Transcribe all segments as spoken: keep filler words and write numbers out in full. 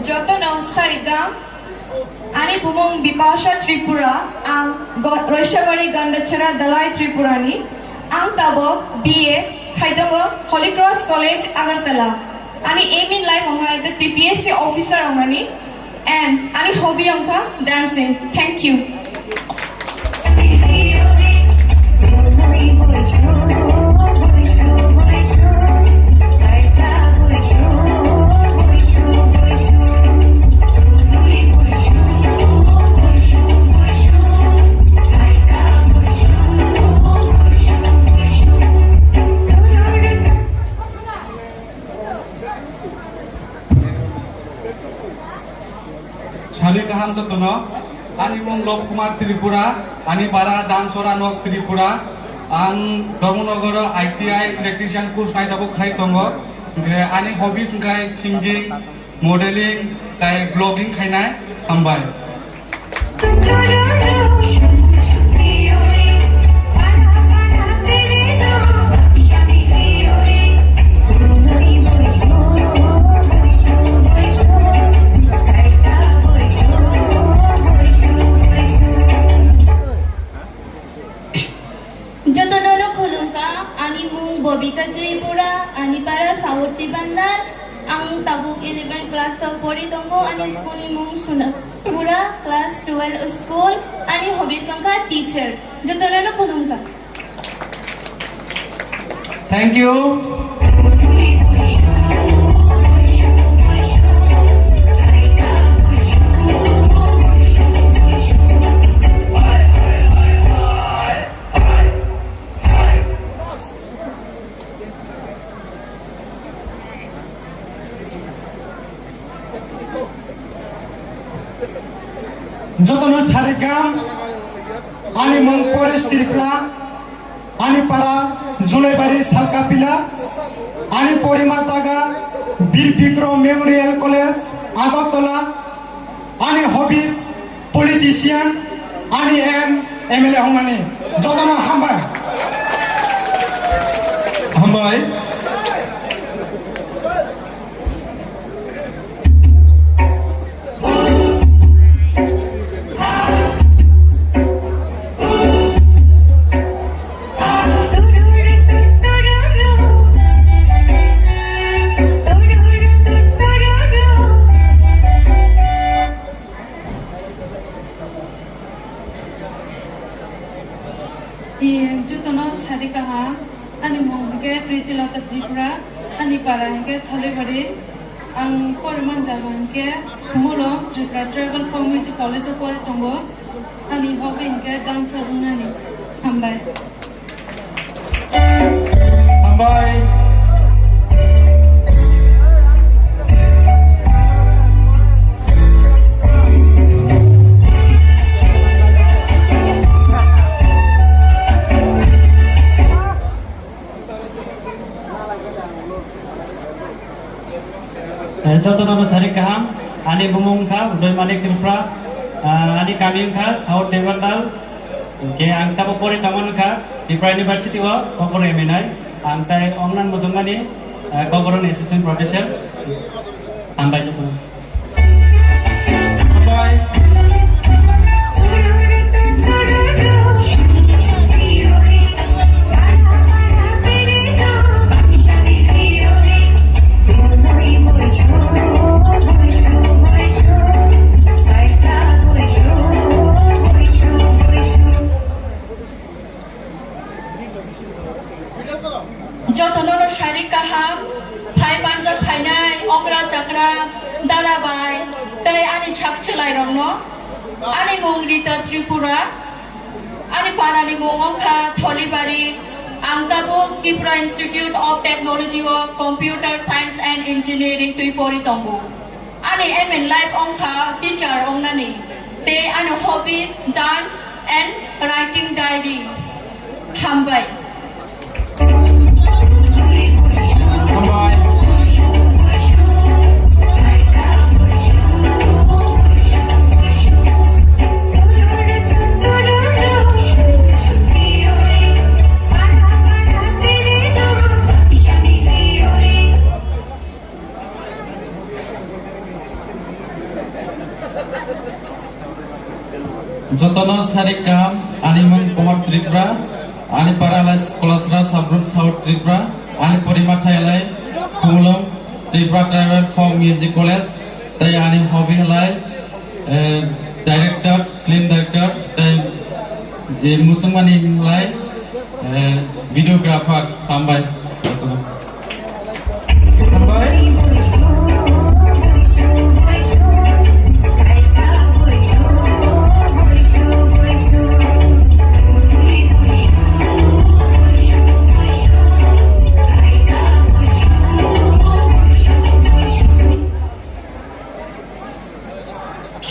Jotono sarigam, ani bumung Bipasha Tripura, ang Go-, Roishabari Gandachara Dalai Tripurani, ang tabok B A khaitongo Holy Cross College Agartala. Ani aim in life wngkha the T P S C officer wngmani, and ani hobby wngkha dancing. Thank you. Sari kaham jotono, ani mung Lop Kumar Tripura, ani para Damsora Nok Tripura, ang Dharmanagar I T I electrician course nai tabuk khai tongo, hingke ani hobbies hingkai singing, modeling, tai vlogging khainai, hambai. Jotono no khulumkha, ani mung Bobita Tripura, ani para Saurti Bandar, ang tabuk eleven class o pori tongo, ani school ni mung Sunapura class twelve school, ani hobby wngkha teacher. Jotono no khulumkha. Thank you. Jotono sarigam, ani mung Paresh Tripura, ani para Julaibari Salkapila, ani porima jaga Bir Bikrom Memorial College, Agartala, ani hobbies, politician, ani aim, M L A wngnani. Jotono hambai. Hambai. Jotono sari kaham, ani mung hingke Pritilata Tripura, ani para hingke Tholibari, ang poriman jaga hingke Mulong Tripura Tribal Folk Music College o pori tongo, ani hobby hingke dancer wngnani. Hambai. Hambai. Eh, jotono no sari kaham, ani bumung wngkha Udoy Manik Tripura, ah, ani kami wngkha South Debartal, hingke ang tabo pori tongmani wngkha Tripura University o, kokoro M A nai, ang tai ongnan mujungmani, eh, kokoro ni assistant professor, hambai jotono. Jotono no sari kaham, phai manjak phainai okra chakra, dara bai, tei ani sak chwlai rokno. Ani mung Rita Tripura, ani para ni mung wngkha Tholibari, ang tabuk Tripura Institute of Technology o Computer Science and Engineering twi pori tongo. Ani aim in life wngkha teacher wngnani, tei ani hobbies dance and writing diary. Hambai. Hambai. Jotono sari kam, ani mung Kumar Tripura, ani para lai Kolasra Sabrum South Tripura, ani porima thai lai Kumulung Tripura Tribal Folk Music College, tai ani hobby lai, eh, director, film director, tai, eh, musungmani lai, eh, videographer, hambai.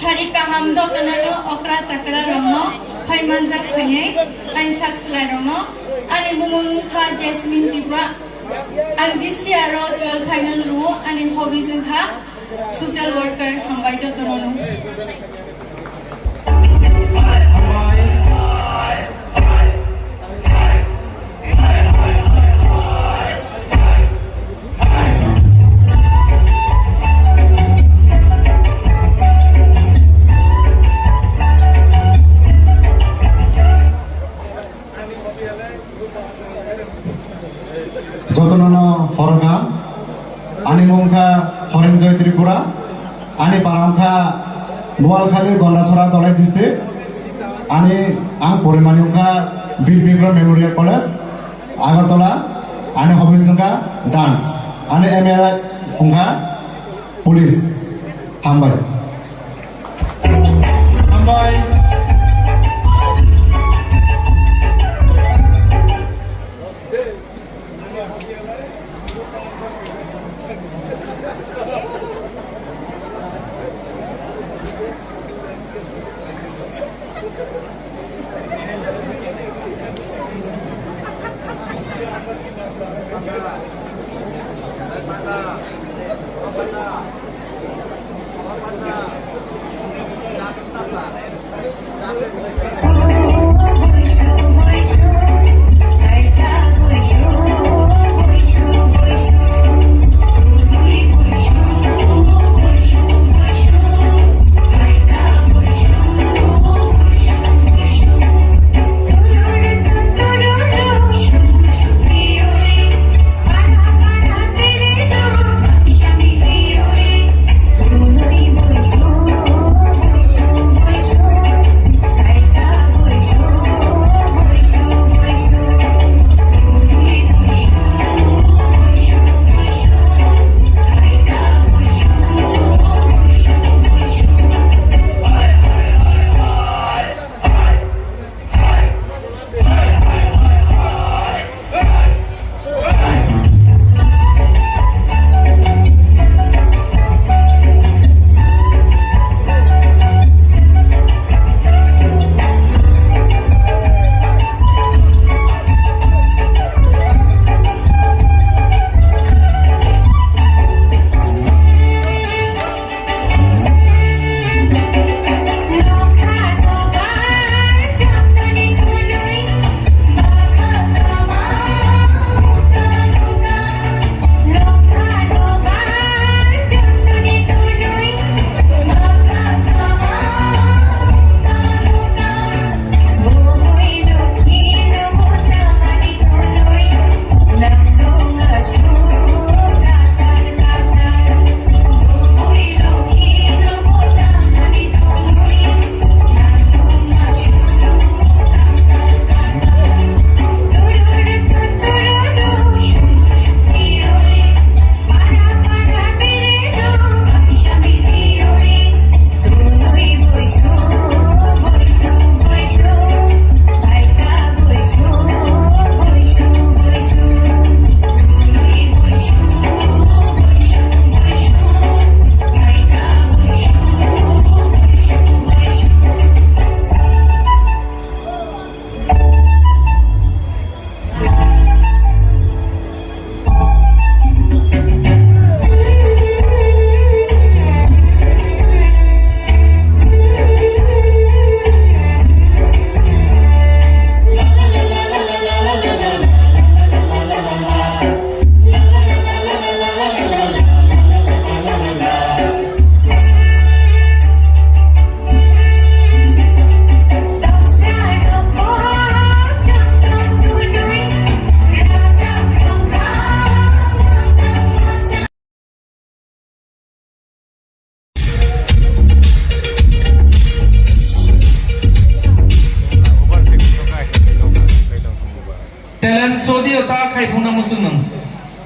Sari kaham dotonano okra chakra rokno phai manjak phainai, kainsak slai rokno. Ani bumung wngkha Jasmine Tripura. Ang D C R o twelve final rwo, ani hobbies wngkha social worker, hambai jotono no. Jotono no horong kaham. Ani mung kha Horenjoy Tripura. Ani para wngkha Noalkhali, Gondasora, Dholai district. Ani ang porimani wngkha Bir Bikram Memorial College, Agartala. Ani hobbies wngkha dance. Ani M A wngkha police. Hambai. Hambai.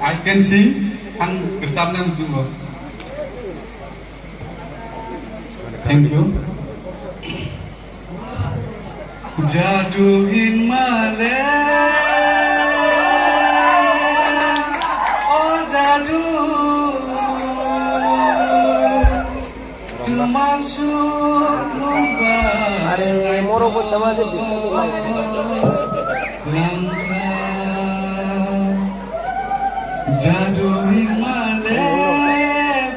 I can sing, ang rwchapnai muchungo. Thank you. Jadu hinmale, o jadu. Are, moro bo tama de biskang ni mai. Jadu hinmale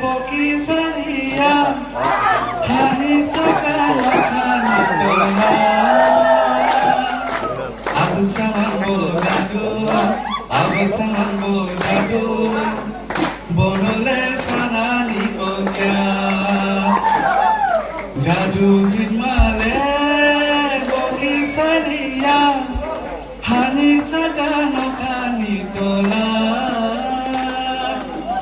boki sariya, hani saka hani tola. Abuk saman bo jadu, abuk saman bo jadu. Bono le sanani kokya. Jadu hinmale boki sariya. Hani saka nokhani tola.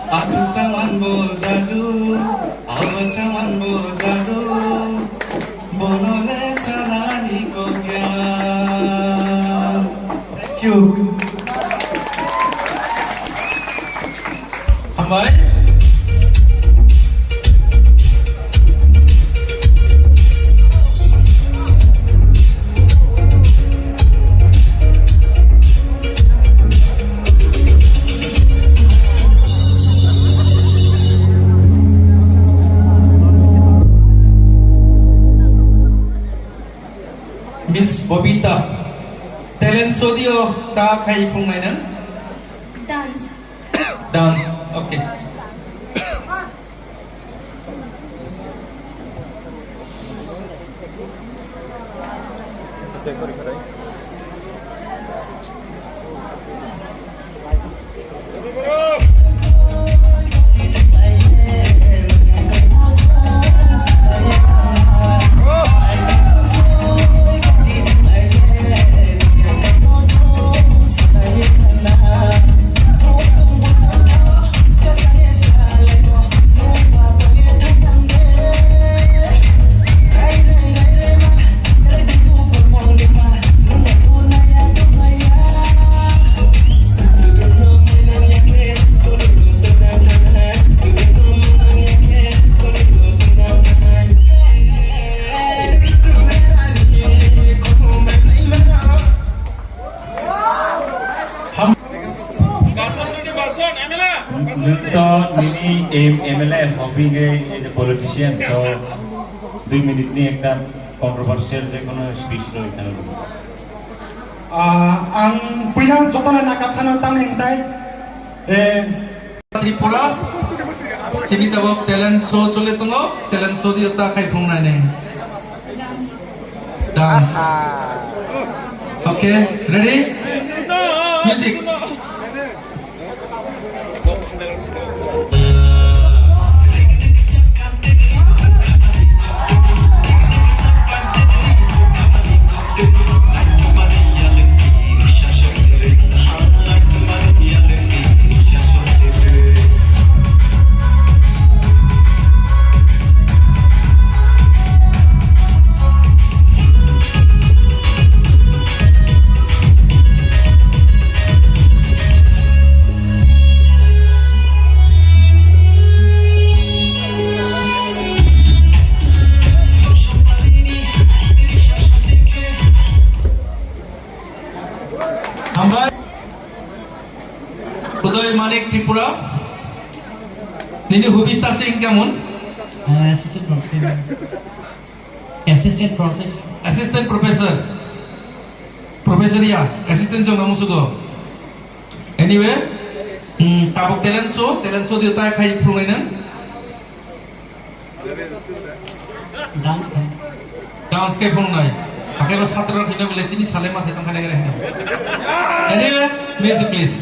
Athuk saman bo jadu, awan saman bo jadu. Bono le sanani kokya. Thank you. Hambai. Miss Bobita, talent show dio ta khai phungnai nang? Dance. Dance, okay. Nito nini aim M L A, hobby nge is a politician, so dui minute ni ekta controversial je kono speech roi khana lugo. Ah, ang puila jotono nakatsano tangni hingtai, eh, Tripura, chini tabok talent show chole tongo, talent show dio ta khai phungnai nai. Dance. Okay, ready? Music. Hambai. Udoy Manik Tripura. Nini hobbies ta se hingke mun? Uh, assistant professor. Assistant professor. Assistant professor. Professor ya, assistant jong namu sugo. Anyway, hmm, tabuk talent show, talent show dia ta khai phungnai nang. Dance khai. Dance khai phungnai. Hakai ba satra hino bile chini sale ma thai tong khai nai hino. Anyway, music please.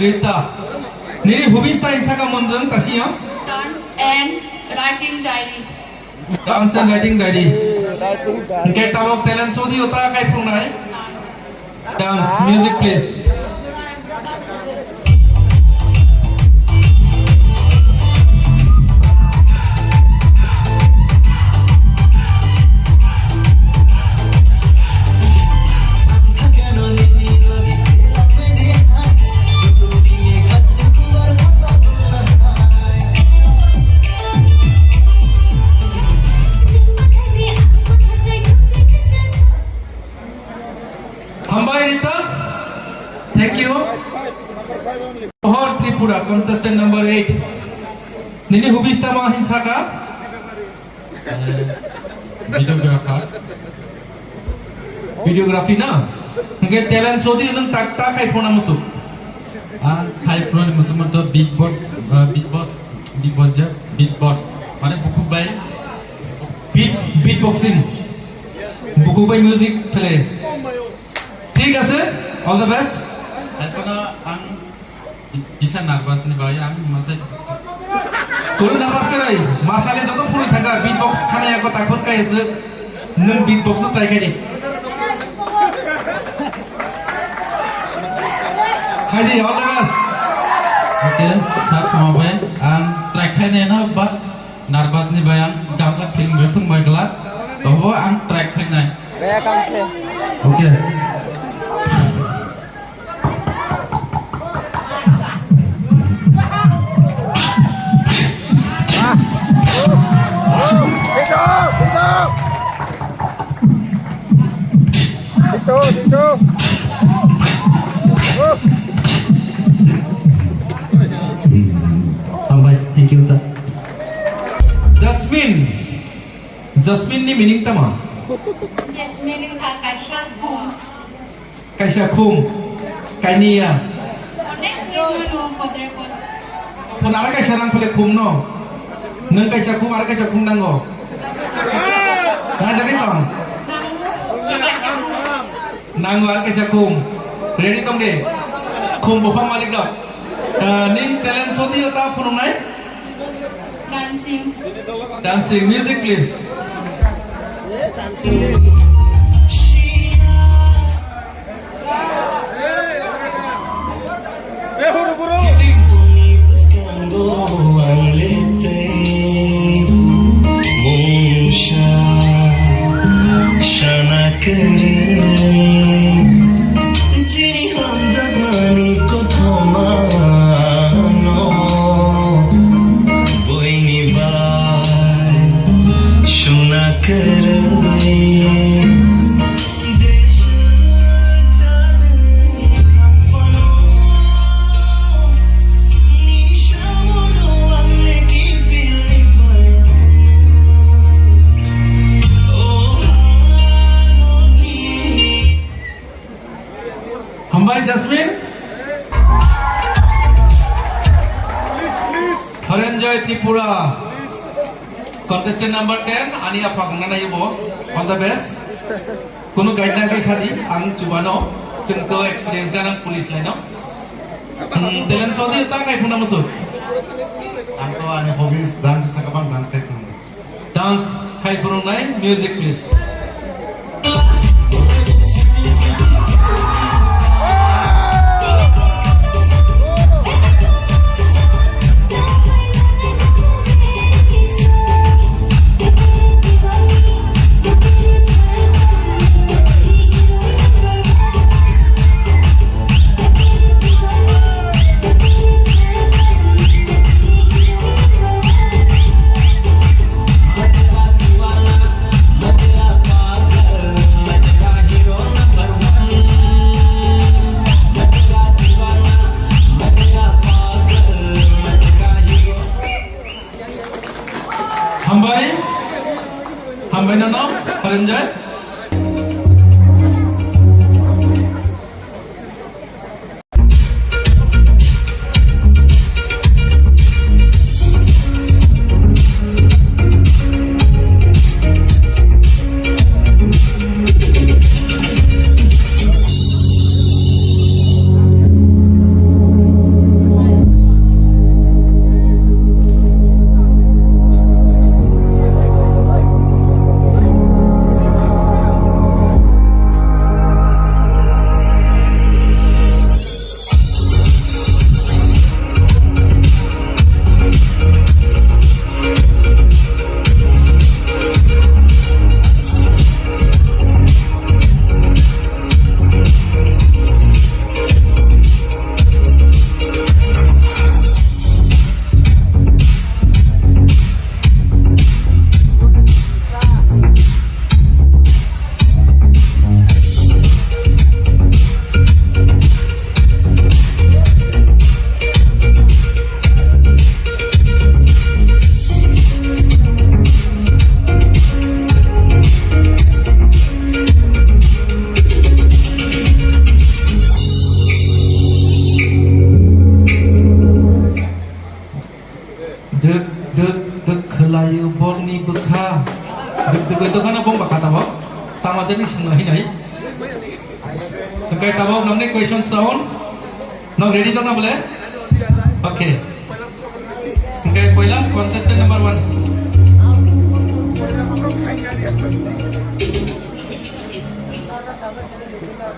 Rita. Nini hobbies ta hinsa kha mwnrwng kasi ya? Dance and writing diary. Dance and writing diary. Hingke tabok talent show di ota kai phungnai. Dance, music please. Hambai Rita, thank you. Pohor Tripura, contestant number eight. Nini hobbies tamo hinsa kha? Eh, videographer. Videography na? Hingke talent show di nwng tak tak kai phona musu. Ah, khai phone musu mo to beatbox, ah, beatbox, beatbox je, beatbox. Mane bukhuk bai. Beat, beatboxing. Bukhuk bai music khle. Thik ase, all the best. Hai phano ang Kisa nervous ni bagwi ang masai. Tuli nervous khe nai, masale joto phunui thangkha, beatbox khanai ako takhon kai se, nwng beatbox no try khai di. Khai di, all the best. Okay, sir, sama bai, ang try khai nai no, but nervous ni bai ang gamla feeling resung bai gla, tobo ang try khai nai. Okay. Hambai, thank you, sir. Jasmine. Jasmine ni meaning tama? Jasmine wngkha kaisa bung. Kaisa khum, kainiya. Onek ni mano kodre kodre. Phun ara kaisa nang phale khum no. Nwng kaisa khum, ara kaisa khum nango. Nang jagwi tong. Nango. Kaisa khum. Nango, ara kaisa khum. Ready tong de. Khum buphang malik rok. Ah, ning talent sodi ta phunuknai. Dancing. Dancing, music please. Shana kwrwi chini hamjakmani kothoma no buini bai suna kwrwi. Hambai Jasmine. Haranjoy Tripura. Contestant number ten, ani aphak nana yubo. All the best. Kunu guide nang kai sadi, ang chubano, chwng to experience ganang police line o. Hmm, talent sodi ta kai phuna musu. Ang to ani hobbies dance sakabang dance kai phuna. Dance khai phunuknai, music please. Hambai, hambai nono, Haranjoy. Duk duk khwlaio borni bwkha. Duk duk oi dokhano bong bwkha tabok. Tama jani swngno hinoi. Hwnkhe tabok nokni question sound. Nok ready tongna bole? Okay. Hwnkhe poila contestant number one.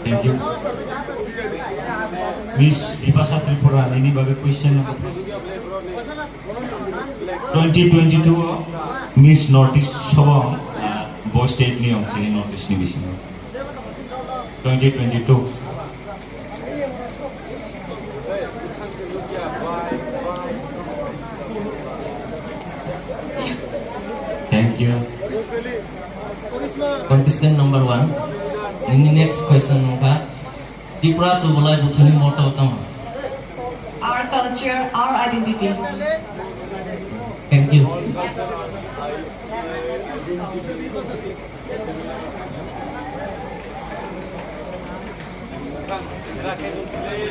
Thank you. Miss Bipasha Tripura, nini bagwi question number twenty twenty-two o Miss North East sobo, ah, bo state ni ong chini North East ni bisingo. Twenty twenty-two. Thank you. Contestant number one. Nini next question wngkha, Tripura Chubalai Buthuni motto tamo? Our culture, our identity. Thank you.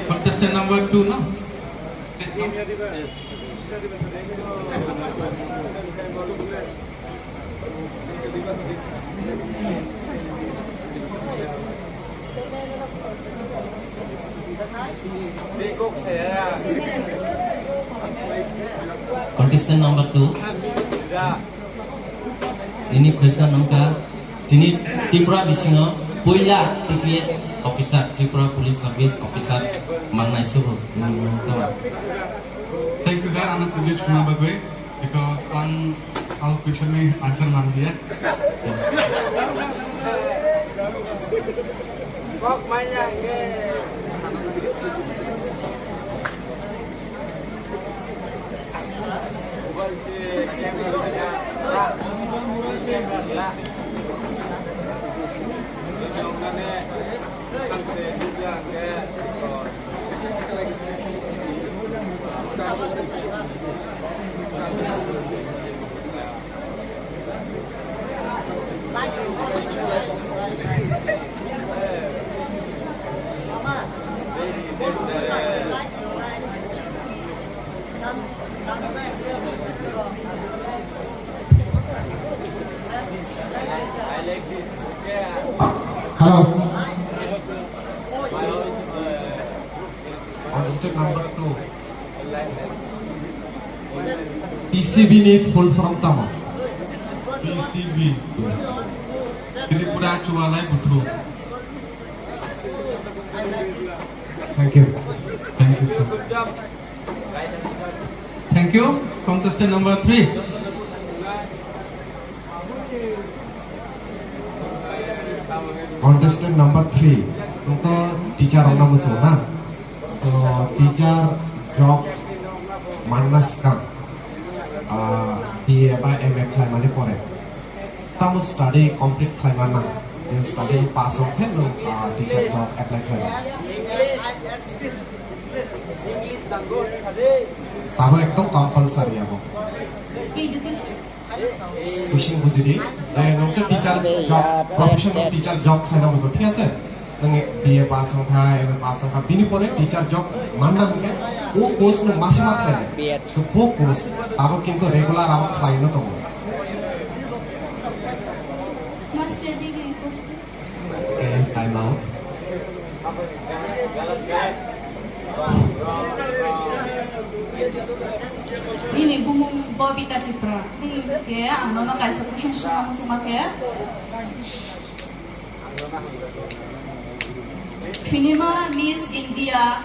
Contestant number two, no? Please come. Contestant number two. Nini question wngkha, chini Tripura bisingo puila T P S officer, Tripura Police Service Officer mangnai subu. Thank you, sir. Ano tubui chuma bagwi, because ang al question ni answer man dia. Hello. Contestant number two. T C B ni full form tamo? T C B. Tripura Chubalai Buthu. Thank you. Thank you, sir. Thank you. Contestant number three. Contestant number three, nokta teacher rokna muchungo na? To teacher job manna swkang, ah, B A ba M A khlaimani pore tamo study complete khlaima nang? Je study pass wngkhe nwng, ah, teacher job apply khlaima. Tamo ekdom compulsory abo. Education. Kuching bujidi, eh, nwng khe teacher job, professional teacher job khlaina muchungo, thik ase? Nwng B A pass wngkha, M A pass wngkha, bini pore teacher job manna hwnkhe o course no mase ma khlai. B Ed. So bo course abo kintu regular abo khlaino tongo. Master degree course. Okay, time out. Nini bumung Bobita Tripura. Nini ke ang nono kaisa question swngna muchungma khe. Finima Miss India,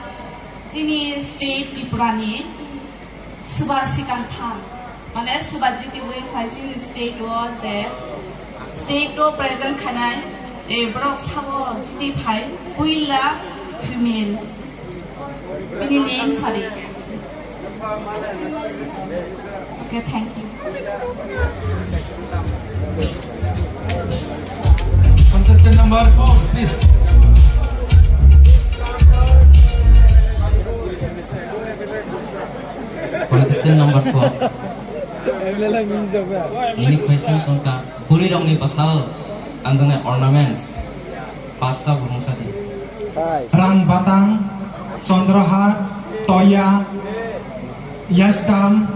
chini state Tripura ni. Suba sikang tham, mane suba jitiwi phaising state o je state o present khanai, e, borok sabo jiti phai puila female. Bini name sari. Okay, thank you. Contestant number four, please. Contestant number four. Ini question songkha, bwrwi rokni bwsao kanjaknai ornaments pasta burung sadi. Rang batang, Chandrahar, Toya, Yasdam,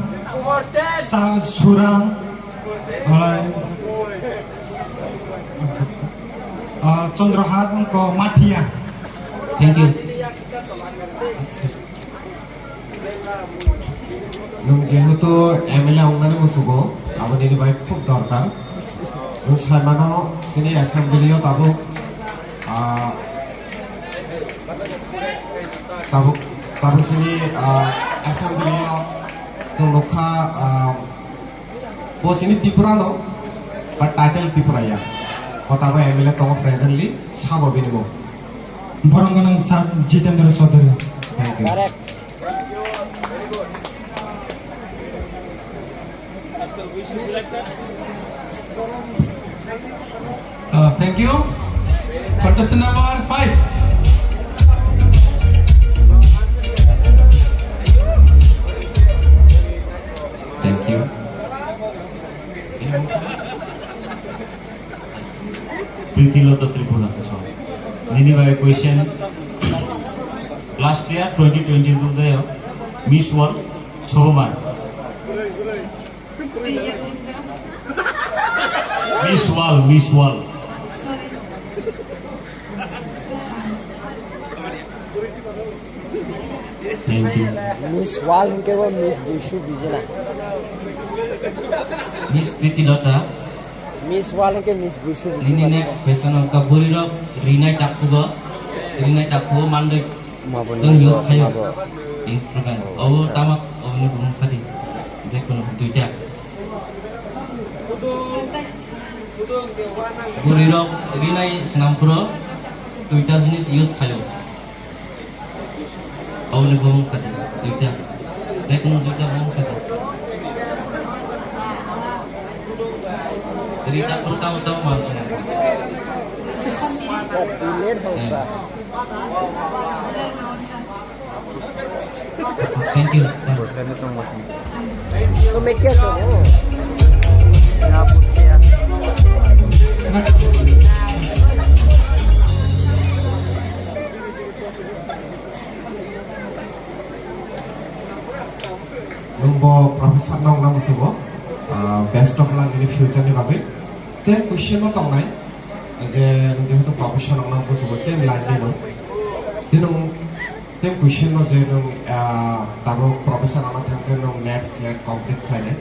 Sa Surang, alai, ah, Chandra Hat ko Mathia. Thank you. Nwng jehetu M L A wngnani musugo, abo nini bai khub dorkar. Nwng saimano chini assembly o tabuk, ah, tabuk, tabuk chini, ah, assembly o nwng nukha, ah, bo chini Tripura no, but title Tripura ya. Bo tabuk M L A tongo presently, sabo bini bo. Borok gwnang sa Jitendra Chaudhary. Thank you. Uh, thank you. Contestant number five. Thank you. Priti Lota Tripura. Nini bai question. Last year twenty twenty-two de Miss World Sobomar. Miss World, Miss World. Thank you. Miss World hingke bo Miss Busu bijina. Miss Priti Lota. Miss World hingke Miss Busu bijina. Nini next question hingka bwrwi rok rinai takhugo, rinai takhugo mandoi. Mabo. Tong use khayo. Mabo. Instrument. Oh, obo tama, oboni bumung sadi. Jekunu duita. Bwrwi rok rinai swnam phuru duita jinis use khayo. Oboni bumung sadi, duita. Jekunu duita bumung sadi. Rita phuru tamo tamo manjana. But we made hope. Thank you. Thank you. Tú me quieres, ¿no? Nwng bo professor nong nang musugo, ah, best of luck in the future ni bagwi. Je question no tongnai, je nwng jehetu professor nong nang musugo, same line ni no. Di nwng Tei question no je nwng, ah, tabuk professor wngna thangkhe nwng NET, SLET complete khlainai.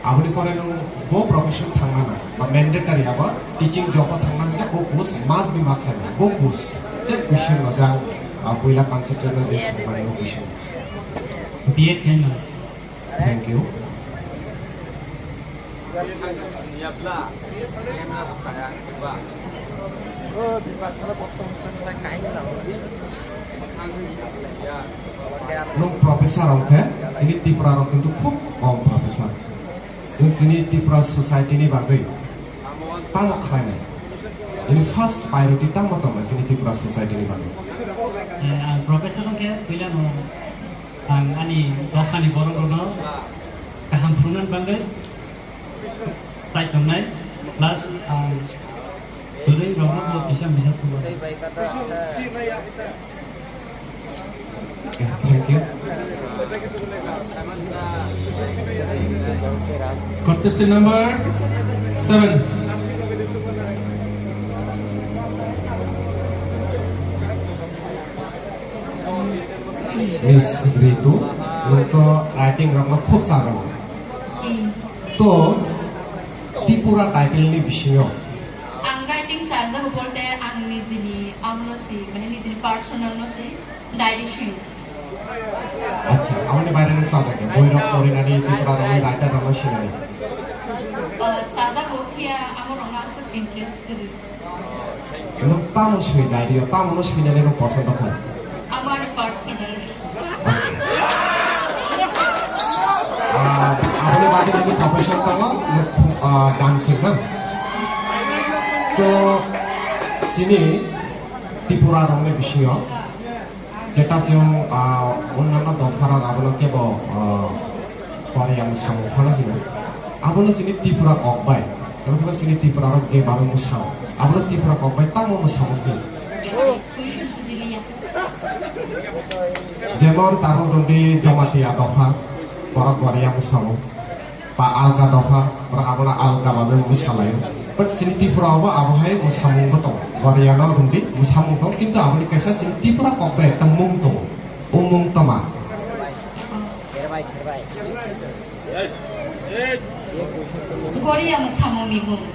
Aboni pore nwng bo profession thangna nang, ba mandatory abo teaching job o thangna hwnkhe o post must be ma khlainai, bo post. Tei question no je ang, ah, puila concentrate no je swngmani o question. B Ed khe no. Thank you. Nwng professor wngkhe, chini Tripura rok kintu khub kom professor. Nwng chini Tripura society ni bagwi tamo khlainai? Chini first priority tamo tongo chini Tripura society ni bagwi? Eh, ang professor wngkhe puila no Ang ani dophani borok rokno kaham phunukna bagwi tai tongnai, plus ang bwrwi rokno bo kisa misa sugo. Thank you. Contestant number seven. Miss Ritu, nwng to writing rokno khub sago. Hmm. To Tripura title ni bisingo. Ang writing sajago bolte ang nijini amno si, mane nijini personal no si, diary si. Acha, amoni baire nwng sajago. Boi rok porinani Tripura rokni writer rokno sinani. Uh, sajago, phiya amo rokno aswk interest kwrwi. Nwng tamo swi diary o, tamo no swinani nwng posondo kha? Amar personal. Ah, aboni bagwi nini profession tongo, nwng, ah, dancing na? To chini Tripura rokni bisingo Jeta chwng, ah, onnanno dopharok abono kebo, ah, Korea mwsamung phano hino. Abono chini Tripura kok bai. Tei phano chini Tripura rok je bagwi mwsao. Abono Tripura kok bai tamo mwsamung hino. Jemon tabuk rwdi Jamatia dopha, borok Korea mwsamung. Ba alga dopha, ora abono alga babe mung salaio. But chini Tripura obo abo hai mwsamung bo tongo. Goriano rungdi mwsamung tongo, kintu aboni kaisa chini Tripura kok bai ekta mung tongo. O mung toma? Goria mwsamungni mung.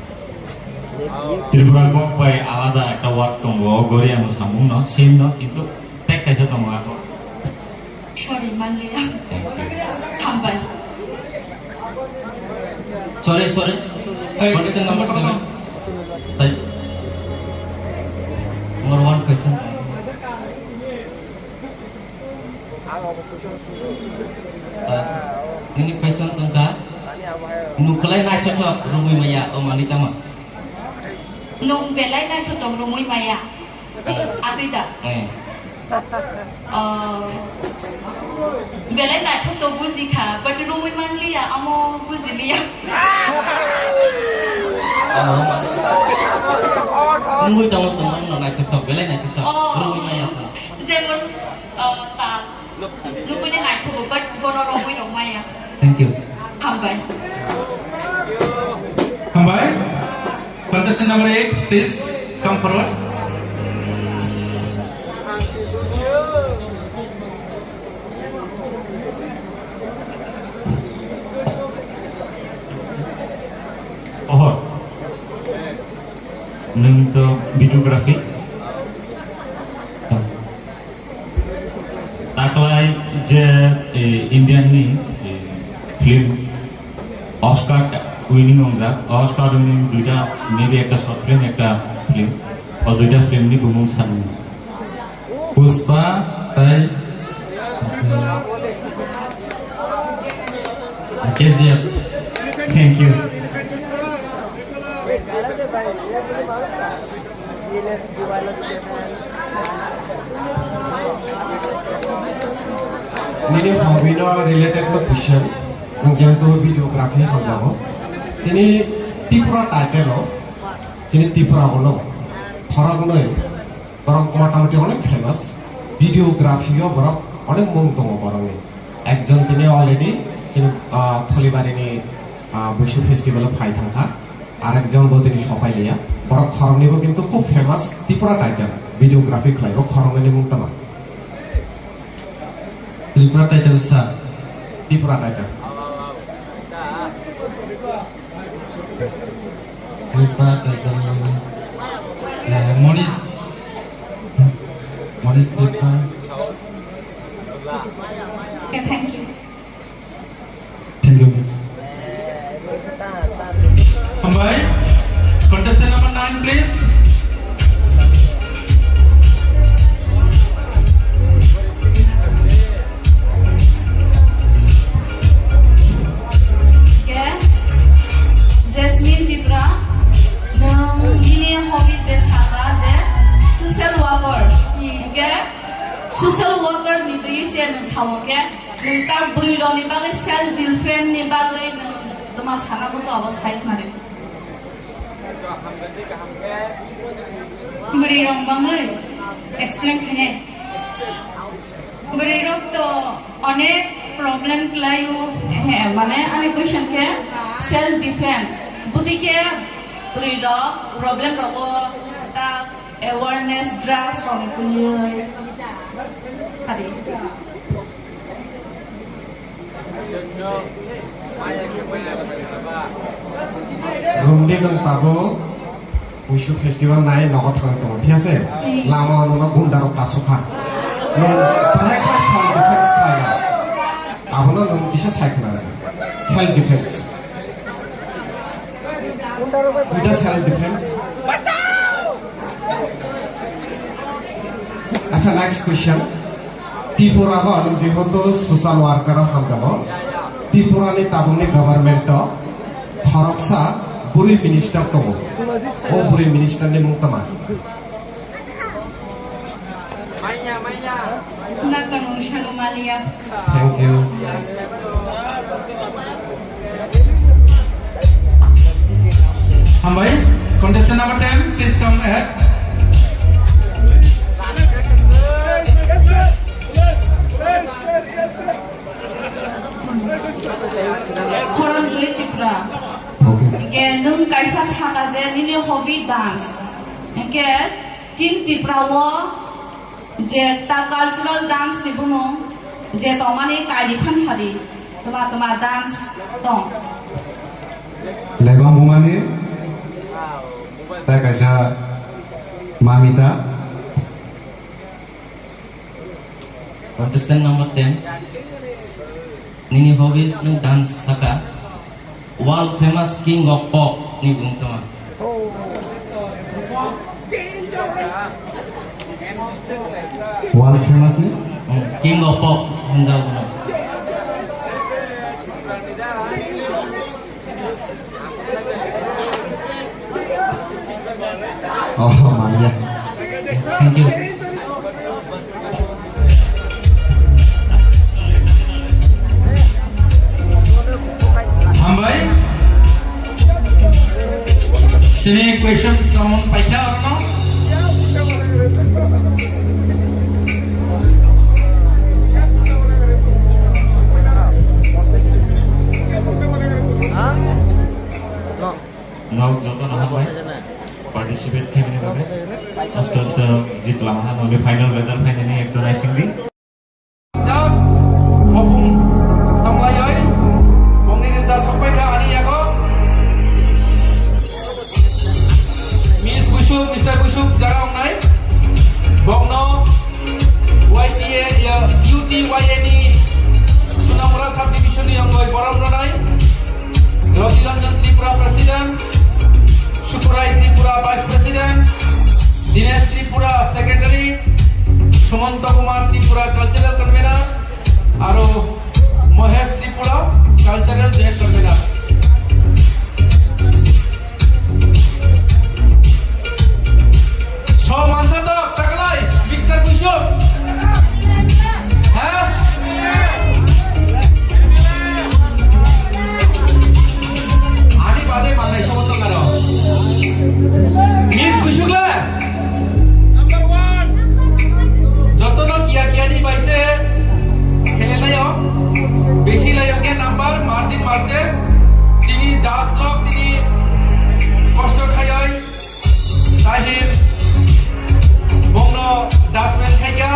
Tripura kok bai alada ekta word tongo, Goria mwsamung no, same no, kintu tag kaisa tongo abo. Sorry, manliya. Thank you. Hambai. Sorry, sorry. Hey, question number seven. Hey. Number one question. Ah, ini question sengka. Nuklai naithothok rungwi maya, o manwi tamo? Nung belai naithothok rungwi maya. Atwi da? Eh. Oh. Belai naithothok buji kha, but rungwi manliya, amo buji liya. Amo. Rungwi tamo song no naithothok, belai naithothok. Oh. Rungwi maya song. Jemon, oh, ta. Nugui ni naithogo, but bono rongwi rong maya. Thank you. Hambai. Hambai. Contestant number eight, please come forward. Ohor. Nung to videography. Taklai je, eh, Indian ni, eh, film Oscar winning wngjak, Oscar winning duita, maybe ekta short film, ekta film, o duita film ni bumung sani. Pushpa tai K G F. Thank you. Nini hobby no related no question, nwng jehetu videography hamjago. Tini Tripura title o, chini Tripura o no, khoroknwi, borok motamoti onek famous, videography o borok onek mung tongo borokni. Ekjon tini already chini, ah, Tholibarini, ah, Buisu Festival o phai thangkha. Arekjon bo tini sopai liya. Borok khoroknwi bo kintu khub famous Tripura title, videography khlai bo khoroknwi ni mung tama. Tripura title sa. Tripura title. Tripura title, eh, Monish, Monish Tripura. Okay, thank you. Thank you. Hambai. Contestant number nine, please. Ke? Jasmine Tripura, nwng nini hobby je saka je social worker. Ke? Social worker ni twi se nwng sao ke? Nwng ta bwrwi rok ni bagwi self defense ni bagwi nwng tma sana muchung abo sai khna ri. Bwrwi rok bangwi explain khainai. Bwrwi rok to onek problem kwlaio, he, mane ani question khe self defense. Bwtwi khe bwrwi rok problem rogo ta awareness drugs rok ni twiwi. Ari. Romdi nwng tabuk Buisu festival nai nogo thangwi tongo, thik ase? Lama o nwngno gunda rok kasukha. Nwng bahai khe self defense khlai na. Abono nwng kisa sai khna rw. Self defense. Duita self defense. Acha, next question. Tripura o nwng jehetu social worker o hamjago. Tripura ni tabukni government o khoroksa bwrwi minister tongo. O bwrwi minister ni mung tama? Nakanung Sanumalia. Thank you. Hambai, contestant number ten, please come ahead. Khorang Joy Okay. Hingke nwng kaisa saka je nini hobby dance. Hingke chin Tripura o je ta cultural dance ni bumung je tongmani kaidi phan sadi toma toma dance tong. Lebang bumani ta kaisa mamita. Contestant number ten. Nini hobbies nwng dance saka. World famous king of pop ni bung toma. World famous ni? Hmm, king of pop hinjao bono. Oh, mania. Thank you. Hambai. Sini question someone paikha or no? Nok joto no hambai. Participate khaimani bagwi. Aste aste jitla maha noni final result khainani ekdom naisingdi. Hopung tonglaioi, bongni result sokpai kha ani yago. Miss Busuk, Mister Busuk jara ongnai. Bongno Y T A, ya, U T Y A ni Sunamura subdivision ni yongoi borom ronai. Roti Ranjan Tripura President, Sukurai Tripura Vice President, Dinesh Tripura Secretary, Sumanta Kumar Tripura Cultural Convener, aro Mohesh Tripura Cultural Joint Convener. Somanjata taklai, Mister Busuk. Ha? Ani bade manai sobo to karo. Miss Busuk le? Jotono kiya kiya ni bai se khele layo. Besi layo ke number, margin marse. Chini judge rok tini kosto khayoi. Tahir bongno judgment khaikha.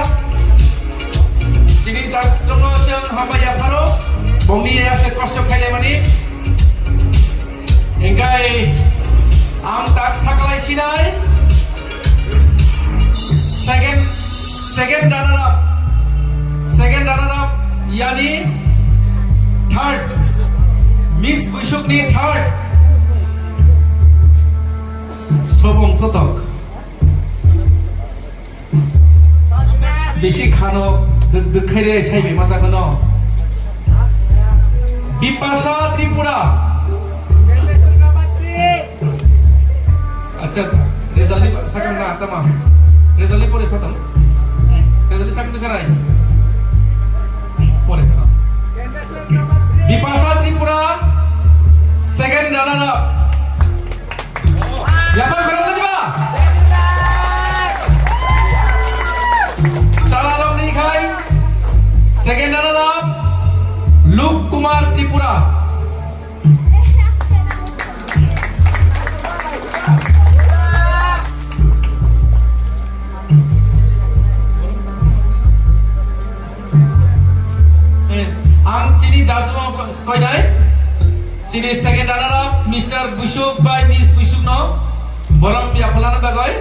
Chini judge rokno chwng hambai yapharo. Bongni ya se kosto khailaimani. Engkai ang tak saklai sinai. Second, second runner up. Second runner up yani third. Miss Busuk ni third. Sobong totok. Bisi khano dwk dwk khaire sai bai masa khano. Bipasha Tripura. Acha, result ni sakang na tama. Result ni pore satam. Result ni sakang tu sarai. Pore. Bipasha Tripura, second runner up. Yapang khorang tadi ba? Chala rok ni khai. Second runner up, Luke Kumar Tripura. Eh, ang chini judge rok koinai. Chini second runner up, Mister Busuk bai Miss Busuk no borom yaphalna bagwi.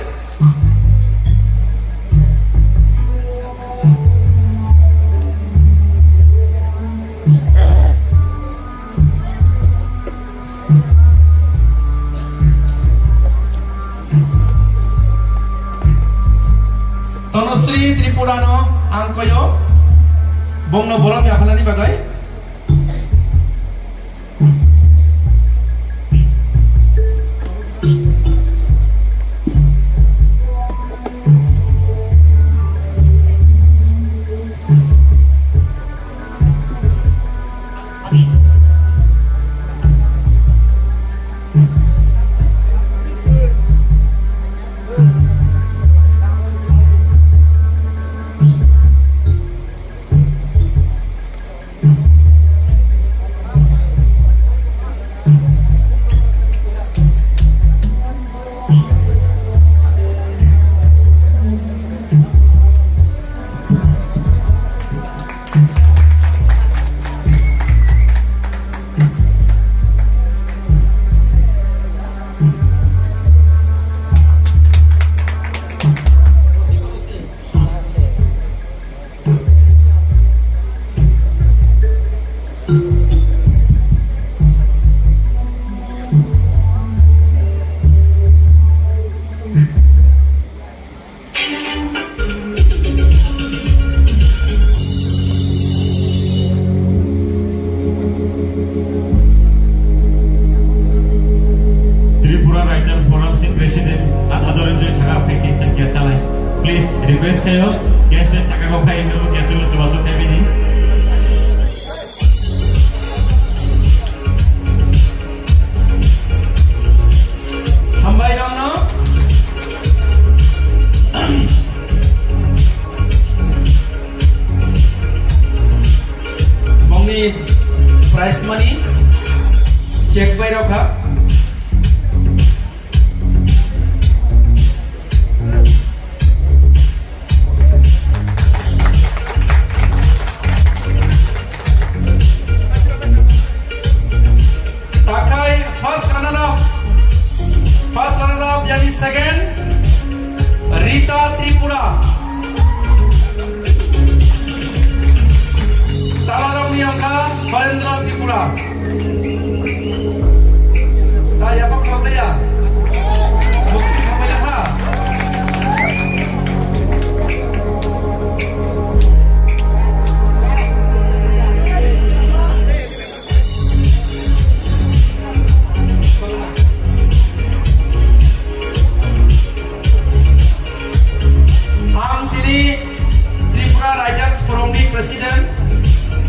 Tanusri Tripura no ang koyo, bongno borom yaphalna bagwi. President, Adha Dhananjoy saka phai khe chakya chalai. Please, request khayo, guest ni saka ko phai no kya chuba chuba chuk khaibini. Hambai nongno. Bongni prize money check bai rokha. Takhai first runner up, first runner up, yani second, Rita Tripura. Talarokni wngkha Barendra Tripura. Ta yapha khoroknaiya? Mukti samaya ha? Ang chini Tripura Writers Forum ni President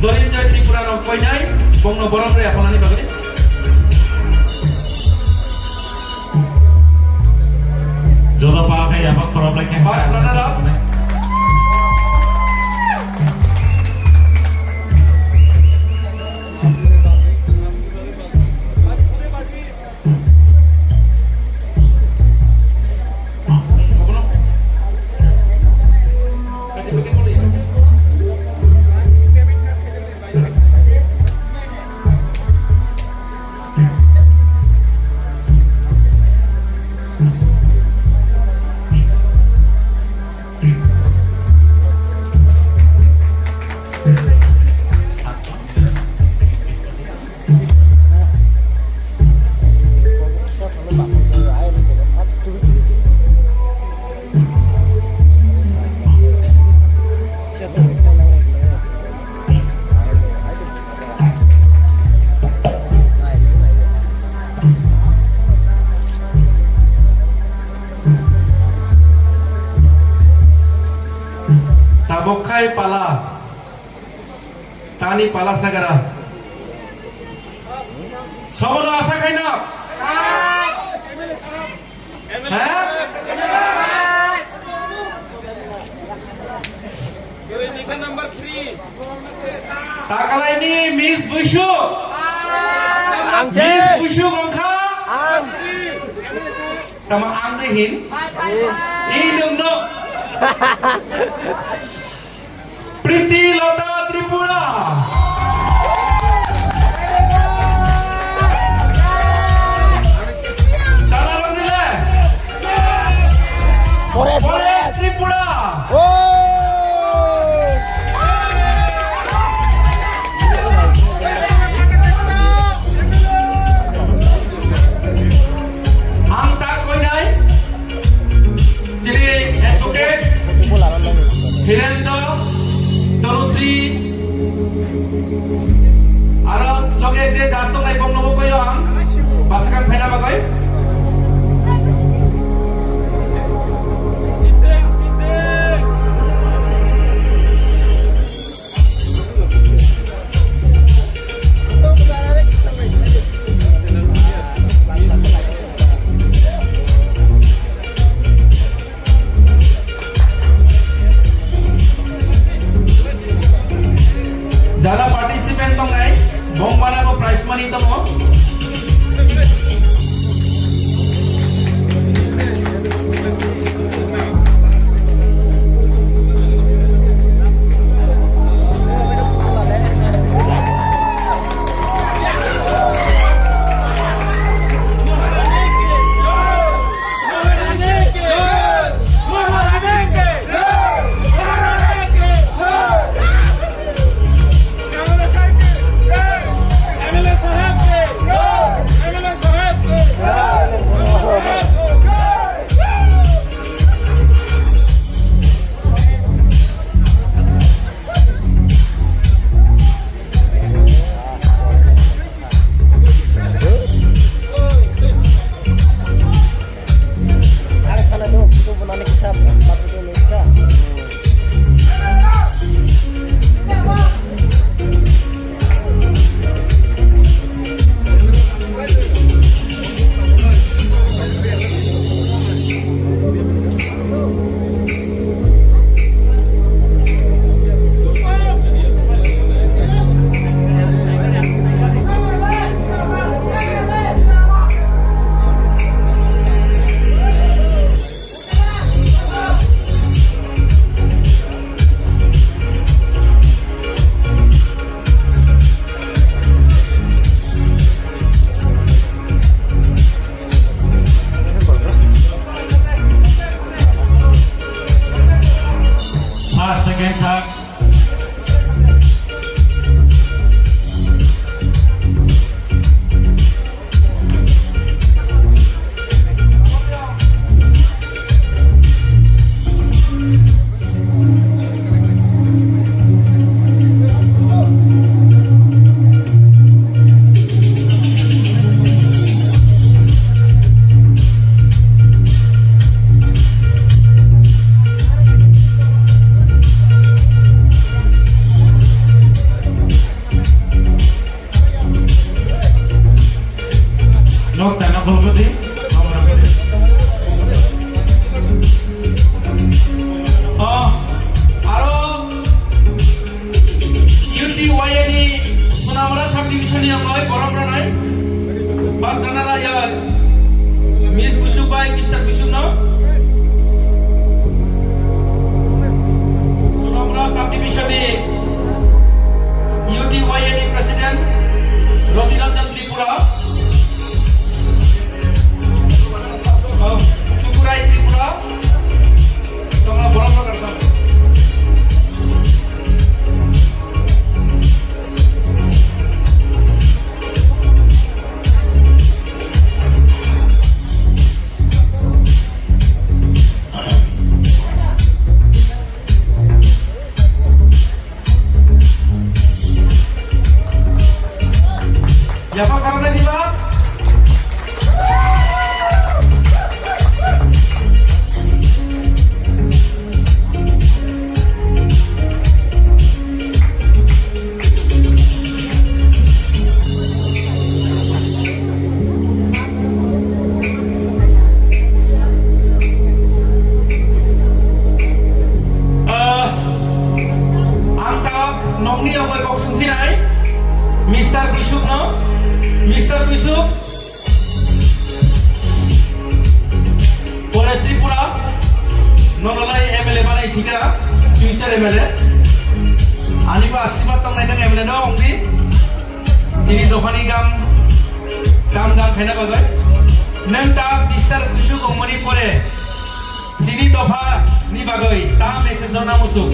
Dolinjoy Tripura no koinai, bongno borom rwi aphanani bagwi. Joto pa khe yapha khorok lai khe. First runner up. Tabok khai pala. Tani pala sagara. Somono asa khaina. Ha? Number three. Takalaini Miss Buisuk. Ang se. Miss Buisuk wngkha. Ang. Tama ang de hin. Ini dong no. Priti Lota Tripura. Salarok nile. Forest, Forest Forest. Tripura. Oh. Ang tak koinai. Chini advocate Hirendra Tanusri Nokol kodi, nokol kodi. Oh, aro U T Y A ni Sunamura subdivision ni yongoi borom ranai. First runner up ya Miss Busuk bai Mister Busuk no. Sunamura subdivision ni U T Y A ni president Roti Ranjan Tripura. Oh, Sukurai Tripura. Tongla borok no karkha. Yapha khoroknai diba? Ah, ang tak nokni yogoi kok sungsinai, Mister Bisuk no, Mister Bisuk, Police Tripura, nonolai M L A banai sika, future M L A. Ani ba asirwad tongnai nang M L A no ongdi. Chini dophani kam, kam, kam khaina bagwi. Nwng ta Mister Kusu Gongmani pore chini dopha ni bagwi ta message rwna musuk.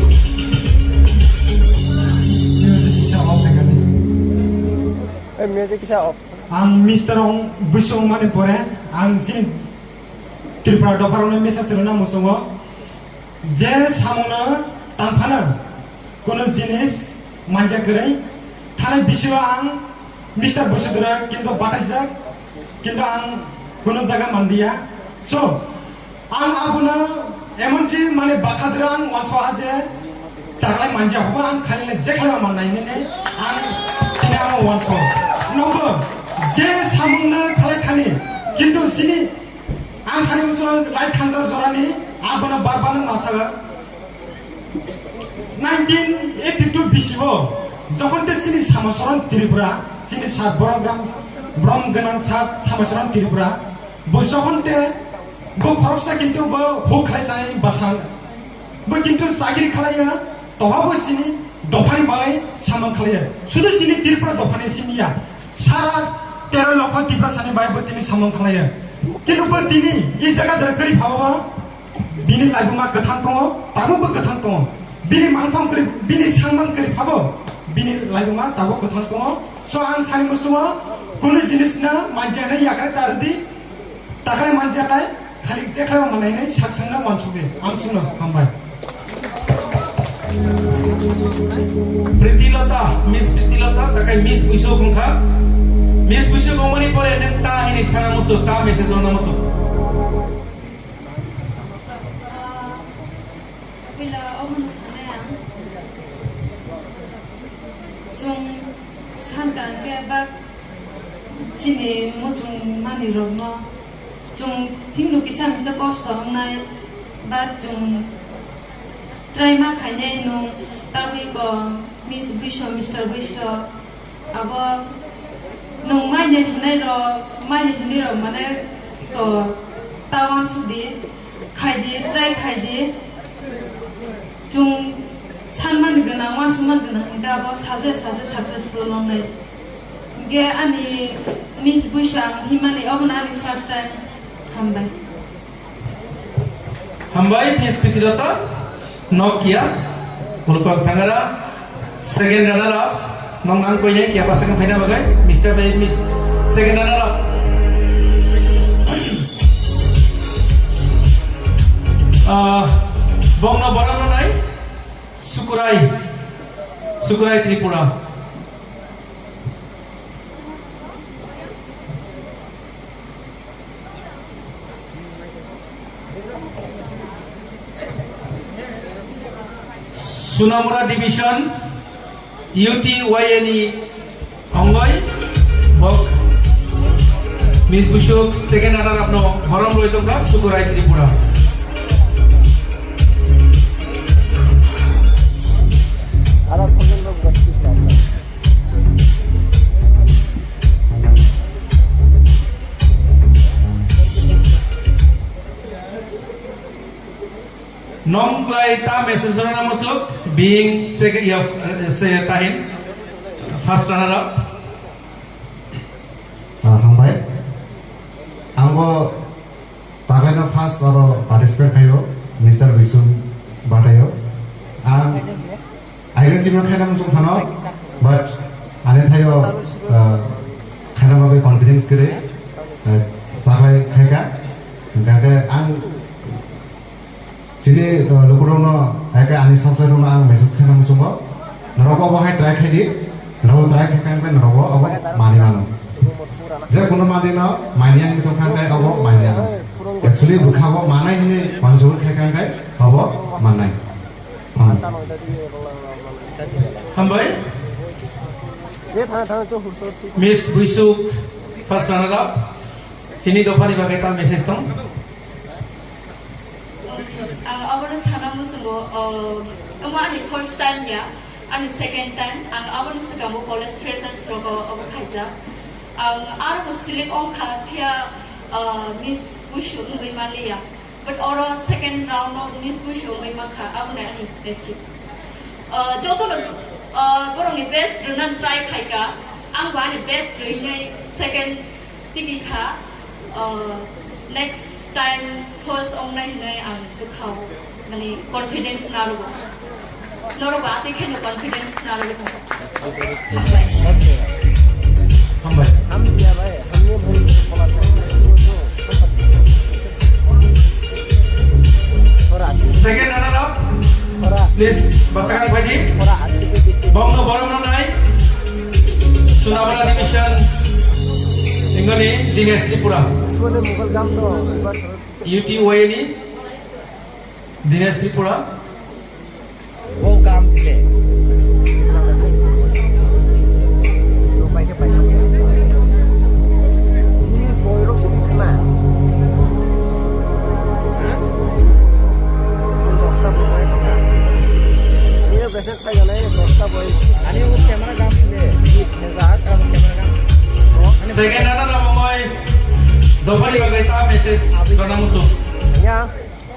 Music kisa off khaikha di. Eh, music kisa off. Ang Mister Ong Busu wngmani pore ang chini Tripura dopharokno message rwna muchungo. Je samungno tangphano kuno jinis manja kwrwi, thani bisingo ang Mister Busudura kintu bataijak, kintu ang kuno jaga manliya. So, ang abono emonsi mane bakha dura ang wanso ha je taklai manja hoba ang khaile je khlai mannai nini ang tini ang wanso. Nongo je samungno khalai khani, kintu chini Ang sani muchung lai thangjak jorani, abono bar bar nang ma saga. Nineteen eighty-two bisi o, jokhon te chini Samasoron Tripura, chini sir Brom Gram, Brom Ganang sir Samasoron Tripura, bo jokhon te bo khoroksa kintu bo huk khlai sanai bwsang. Bo kintu chakri khlaiya, toha bo chini dophani bai samung khlaiya. Sudu chini Tripura dophani simi ya. Sara tero lokho Tiprasani bai bo tini samung khlaiya. Kintu bo tini i jaga dara kwrwi phabo bo bini laibuma kwthang tongo, tabuk bo kwthang tongo. Bini mangthong kwrwi, bini sangmang kwrwi phabo bini laibuma tabuk kwthang tongo. So ang sani muchungo kunu jinisno manjani yakre tardi. Takhai manjaknai, khalik jekhaio manai nai saksangno wansukdi, amsukno hambai. Priti Lota, Miss Priti Lota, takhai Miss Buisok wngkha. Miss Buisok wngmani pore nwng ta hini sana musu, ta message rwna musu. Puila omono sanai ang. Chwng sankha hwnkhe bak chini muchung manwirokno chwng thikno kisa misa kosto wngnai, but chwng try ma khainai nwng tabwi ko Miss Buiso, Mister Buiso, abo nwng maini hwnwi rok, maini hwnwi rok mane ko ta wansuk di, khai di, try khai di. Chwng sanmani gwnang, uansukmani gwnang hwnkhe abo saja saja successful wngnai. Hwnkhe ani Miss Buisang himani obono ani first time. Hambai. Hambai, Miss Pitilota, Nokia, Ulpak Thangara, second runner up. Nong nang koine kia pasang phaina bagai, Mister Bay Miss second runner up. Ah, bongno borokno nai, Sukurai, Sukurai Tripura. Sunamura Division, U T Y A ni ongoi, bok Miss Busuk, second runner up no borom roi tongkha, Sukurai Tripura. Nong klai ta message rana musuk, being second, ya, se tahin, first runner up. Ah, hambai. Ang bo tagaino first aro participate khaio, Mister Bisum Batayo. Ang aigeng chimno khaina muchung phano, but ani thaio, ah, khaina bagwi confidence kwrwi, ah, tagai khaika. Hingkhe ang Chini, uh, lukurokno, eke ani saslairokno ang message khaina muchungo. Norok obo hai try khaidi, norok try khaikha hwnkhe norok obo manwi mano. Je kono manwino manya hinwi tongkha hwnkhe obo manya. Actually, bwkha bo manai hinwi uansukgwi khaikha hwnkhe obo mannai. Hmm. Hambai. Miss Buisuk, first runner up. Chini dophani bagwi ta message tong. Ang abono sana muchungo, uh, omo ani first time ya, ani second time. Ang abono swkango college freshers rogo obo khaijak. Ang aro bo select ongkha phiya, uh, Miss Busu wngwi manliya. But oro second round no Miss Busu wngwi mankha, aboni ani achieve. Uh, jotono, uh, borokni best rwna try khaika, ang bo ani best rwinai second tigi kha, uh, next time first ongnai hinai ang bwkhao, mane, confidence narugo. Norok ba atwi kheno confidence narugo. Hambai. Hambai. Second runner up, please, bwsakang phaidi. Bongno borok no nai. Sunabara division, Ingoni Dinesh Tripura. U T Y ni Dinesh Tripura. Welcome, play. Second runner up ongoi dophani bagwi ta message rwna muchung. Ya.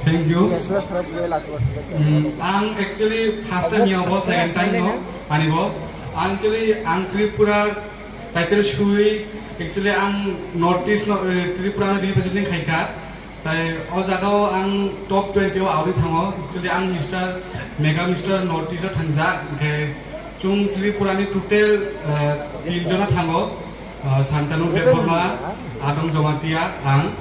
Thank you. Yes, yes, yes, yes, yes. Hmm, ang actually first time ya bo, second time no, ani bo. Actually, ang Tripura title sui, actually ang North East no, eh, Tripura no representing khaikha. Tai o jaga o ang top twenty o auri thango. Actually, ang Mister Mega Mister North East o thangjak. Hingkhe chwng Tripura ni total, eh, tin jona thango. Ah, Santanu Debbarma, Adong Jamatia, ang.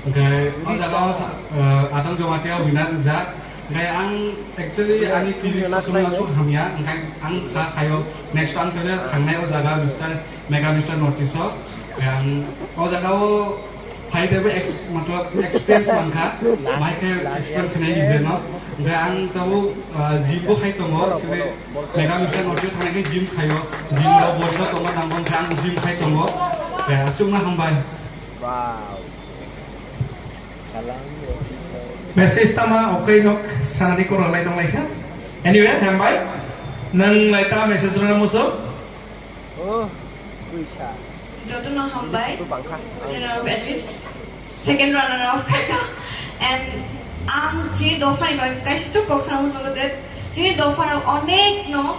Hingkhe o jaga o sa-, ah, Adong Jamatia winner rijak. Hingkhe ang actually ani T V sosong no hamya, hingkhe ang sa khayo next ang tele thangnai o jaga Mister Mega Mister North East o. Hingkhe ang o jaga o phai tebo ex-, matlab experience mankha, bahai khe explain khenai nije no. Hingkhe ang tabo, ah, gym bo khai tongo, actually Mega Mister North East thangnaikhe gym khaio, gym rok body rok tongma nango, hwnkhe ang gym khai tongo. Eh, aswkno hambai. Wow. Message tama okai nok sanani korang lai tong laikha. Anyway, hambai. Nang lai ta message rwna muchung. Oh, puisa. Jotono hambai. Tu bangkha. General at least second runner up khaika. And ang chini dophani bai kaisa chuk kok sana muchungo de. Chini dophano onek no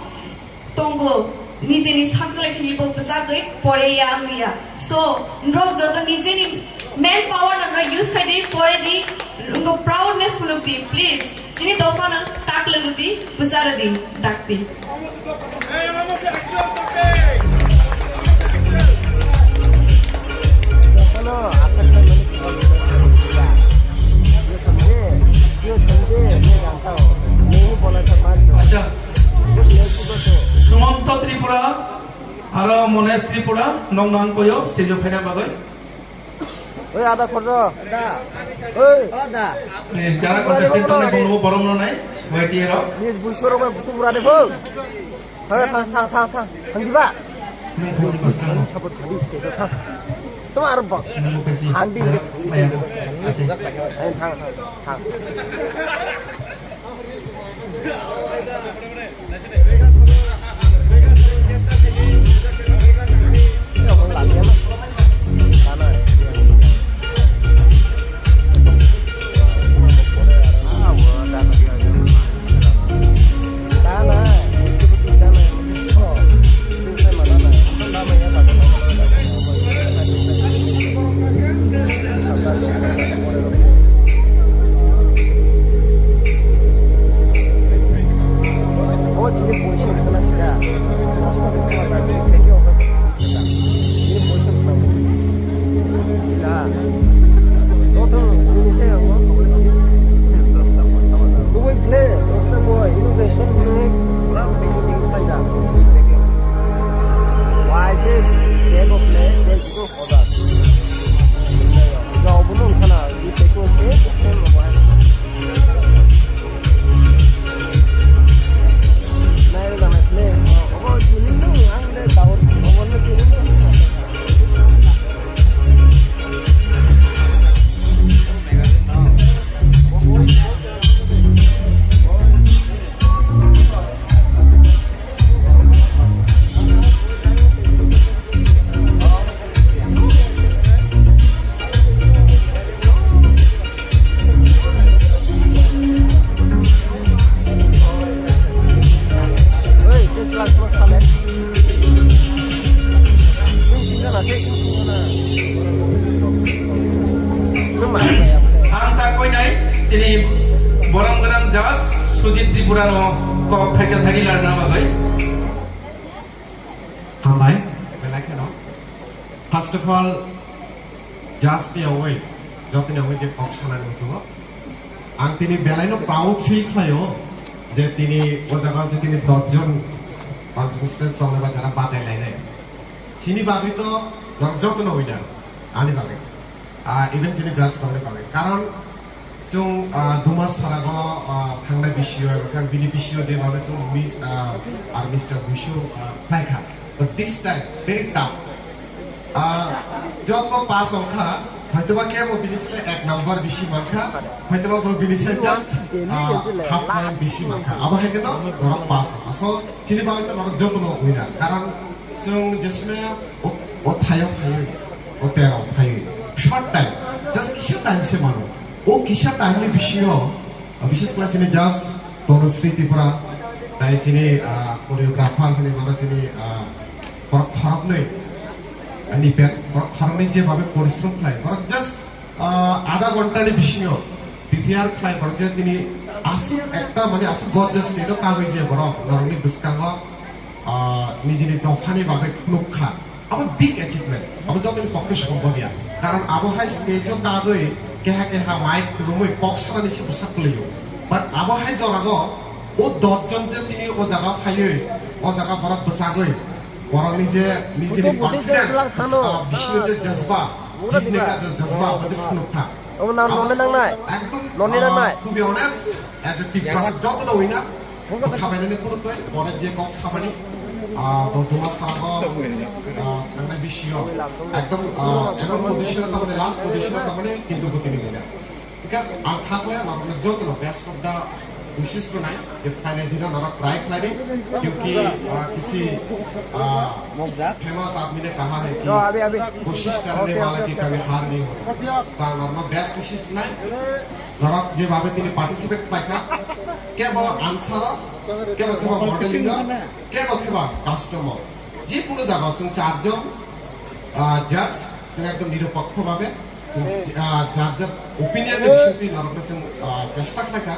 tongo, nijeni sakjala khe bo bwchagwi pore ya wngya. So, norok joto nijeni man power no norok use khai di, pore di, wngkha proudness phunuk di, please. Chini dophano tak lwng di, bwcha rw di, dak di. Jotono asa khlaimani kok. Yo samje, yo samje, yo jangtao. Nini bola ta mar. Acha. Sumanto Tripura, aro Monesh Tripura, nong nang koyo, stage o phaina bagwi. Oi, ada khorjo. Ada. Oi. Ada. Eh, jara contestant tongnai, bono borom no nai, Y T A rok. Miss Buisoro mai butu bura de bo. Thang, thang, thang, thang, thang. Thang diba? Nang buji bwskang. Support khadi stage o thang. Toma aro bak. Nunggu pesi. Handing. Ayo, ayo. Asik. Ayo, thang, thang, thang. Ang tak koinai chini borom gwnang judge Sujit Tripura no kok thaisa thani larna bagwi. Hambai, belai kheno. First of all, judge ni ongwi, jotoni ongwi je kok sanani muchungo. Ang tini belaino proud feel khlaio je tini o jaga je tini dosh jon contestant tongnai ba jara badai lainai. Chini bagwi to norok jotono winner, ani bagwi. Ah, even chini judge rokni bagwi. Karon chwng, ah, Dumasarago, ah, thangnai bisio eba khe bini bisio je babe chwng Miss, ah, ar Mister Busu, ah, khlai kha. But this time, very tough. Ah, joto pass wngkha, hoitoba kebo bini se ek number bisi mankha, hoitoba bo bini se just, ah, half point bisi mankha. Abo hai khe to norok pass wngkha. So, chini bagwi to norok jotono winner. Karon chwng jesme o, o thayo phaiwi, o tero phaiwi. Short time, just kisa time se mano. O kisa time ni bisingo, ah, bises khlai chini judge Tanushree Tripura, tai chini, ah, choreographer hinwi mano chini, ah, borok khoroknwi, ani pet borok khoroknwi je babe porishrom khlai, borok just, ah, adha ghonta ni bisingo prepare khlai, borok je tini aswk ekta mane aswk gorgeous stage o kagwi je borok norokni bwskango, ah, nijini dophani bagwi phunuk kha. Abo big achievement. Abo jotoni pokhe sombhob ya. Karon abo hai stage o kagwi keha keha mic kwrwngwi kok sanani se bwsak kwlwi o. But abo hai jorago o dosh jon je tini o jaga phaiwi, o jaga borok bwsagwi, borokni je nijini confidence, ah, bisingni je jazba, jitne ka je jazba, abo je phunuk kha. Abo ekdom, ah, to be honest, as a Tiprasa, jotono winner, khabainani khuluk bai, pore je kok sabani, ah, bo Dumasarago, ah, thangnai bisio, ekdom, ah, emon position o tamani, last position o tamani, kintu bo tini winner. Hingkhe ang thanglai norokno jotono best of the wishes rwnai, je phainai dino norok try khlaidi, kyunki, ah, kisi, ah, famous aadmi ne kaha hai ki, koshish karne wala ki kabhi haar nahi hota. To ang norokno best wishes rwnai. Norok je babe tini participate khlaikha, kebo answer o, kebo kebo modeling o, kebo kebo custom o. Je kono jaga o chwng charjon, ah, judge, chwng ekdom nirupokho babe, ah, jar jar opinion ni bisingtwi norokno chwng, ah, chesta khlaikha,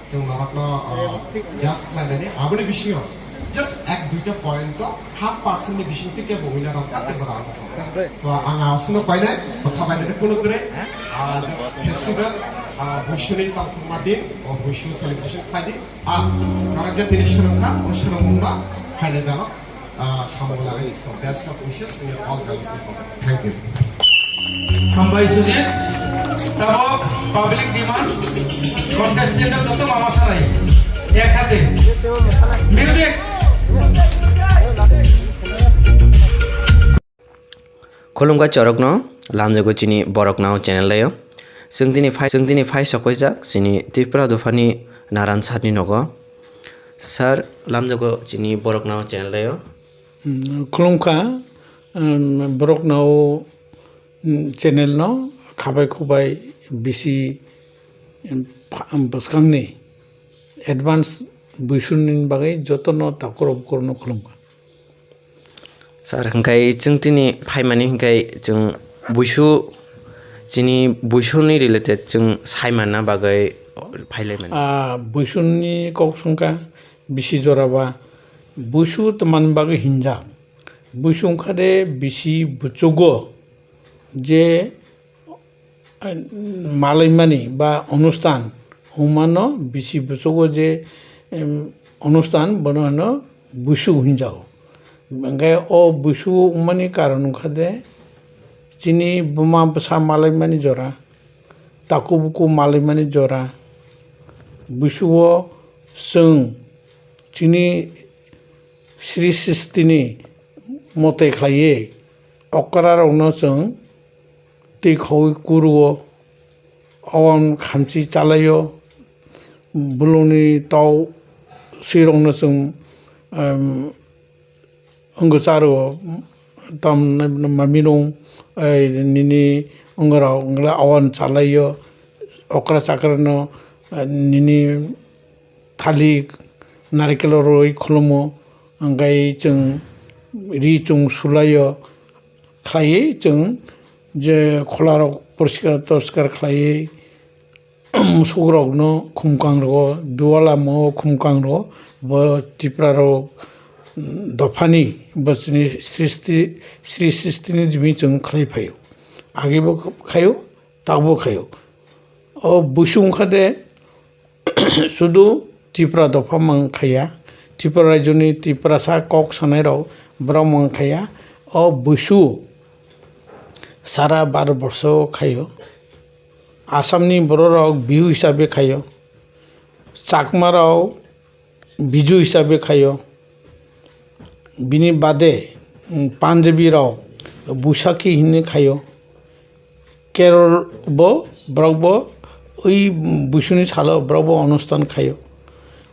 chwng norokno, ah, judge khlainani. Aboni bisingo just ek duita point o half percent ni bisingtwi kebo winner wngkha, kebo rang wngkha. To ang aswkno koinai, bwkha bainani kuno kwrwi, ah, just festival, ah, Buisuni tongthokma din, o Buisu celebration khlaidi, ah, norok je tini swrwngkha, o swrwngmungno khainai dano, ah, samung lagai di. So, best of wishes in all girls. Thank you. Hambai Sujit, tabok public demand, contestant joto mama sanai, ek sate. Music. Khulumkha chorokno. Lamjago chini Borok Nao channel laio. Chwng tini phai, chwng tini phai sokpaijak chini Tripura dophani Naran sir ni nogo. Sir, lamjago chini Borok Nao channel laio. Hmm, khulumkha, um, Borok Nao, um, channel no khabai khubai bisi, um, pha-, um, bwskangni advance buisuni bagwi jotono takhurok bukhurokno khulumkha. Sir, hwnkhe chwng tini phaimani hwnkhe chwng buisu, chini buisuni related chwng saimanna bagwi phailaimani. Ah, buisuni kok swngkha bisi jora ba buisu twmani bagwi hinjak. Buisu wngkha de bisi buchugo je malaimani ba onustan wngmano bisi buchugo je, em, onustan bono hino buisu hinjago. Hingke o buisu wngmani karon wngkha de chini buma bwsa malaimani jora, taku buku malaimani jora, buisugo chwng chini sri sristini mote khlaiwi okra rokno chwng twi khaui kuruo, owan khamchi chalaio, bulungni tok swirokno chwng, em, wngwi charuo, tam mami nung, eh, nini wngorok wngla owan chalaio, okra chakrano, eh, nini thalik, narikelo rwi khulumo, hingkhai chwng ri chwng sulaio, khlaiwi chwng je kholarok poriskar toriskar khlaiwi, musukrokno khumkang rwo, dualamo khumkang rwo, bo Tripura rok dophani bo chini sristi, sri sristini jimi chwng khlai phaio. Agebo khaio, takbo khaio. O buisung kha de, sudu Tripura dopha mang khaiya, Tripura rajyoni Tiprasa kok sanai rok borok mang khaiya. O buisu sara Bharat borsho khaio. Assamni borok rok Bihu hisabe khaio. Chakma rok Biju hisabe khaio. Bini bade, mm, Punjabi rok Buisakhi hinwi khaio. Kerol bo, borok bo ui buisuni salo borok bo onustan khaio.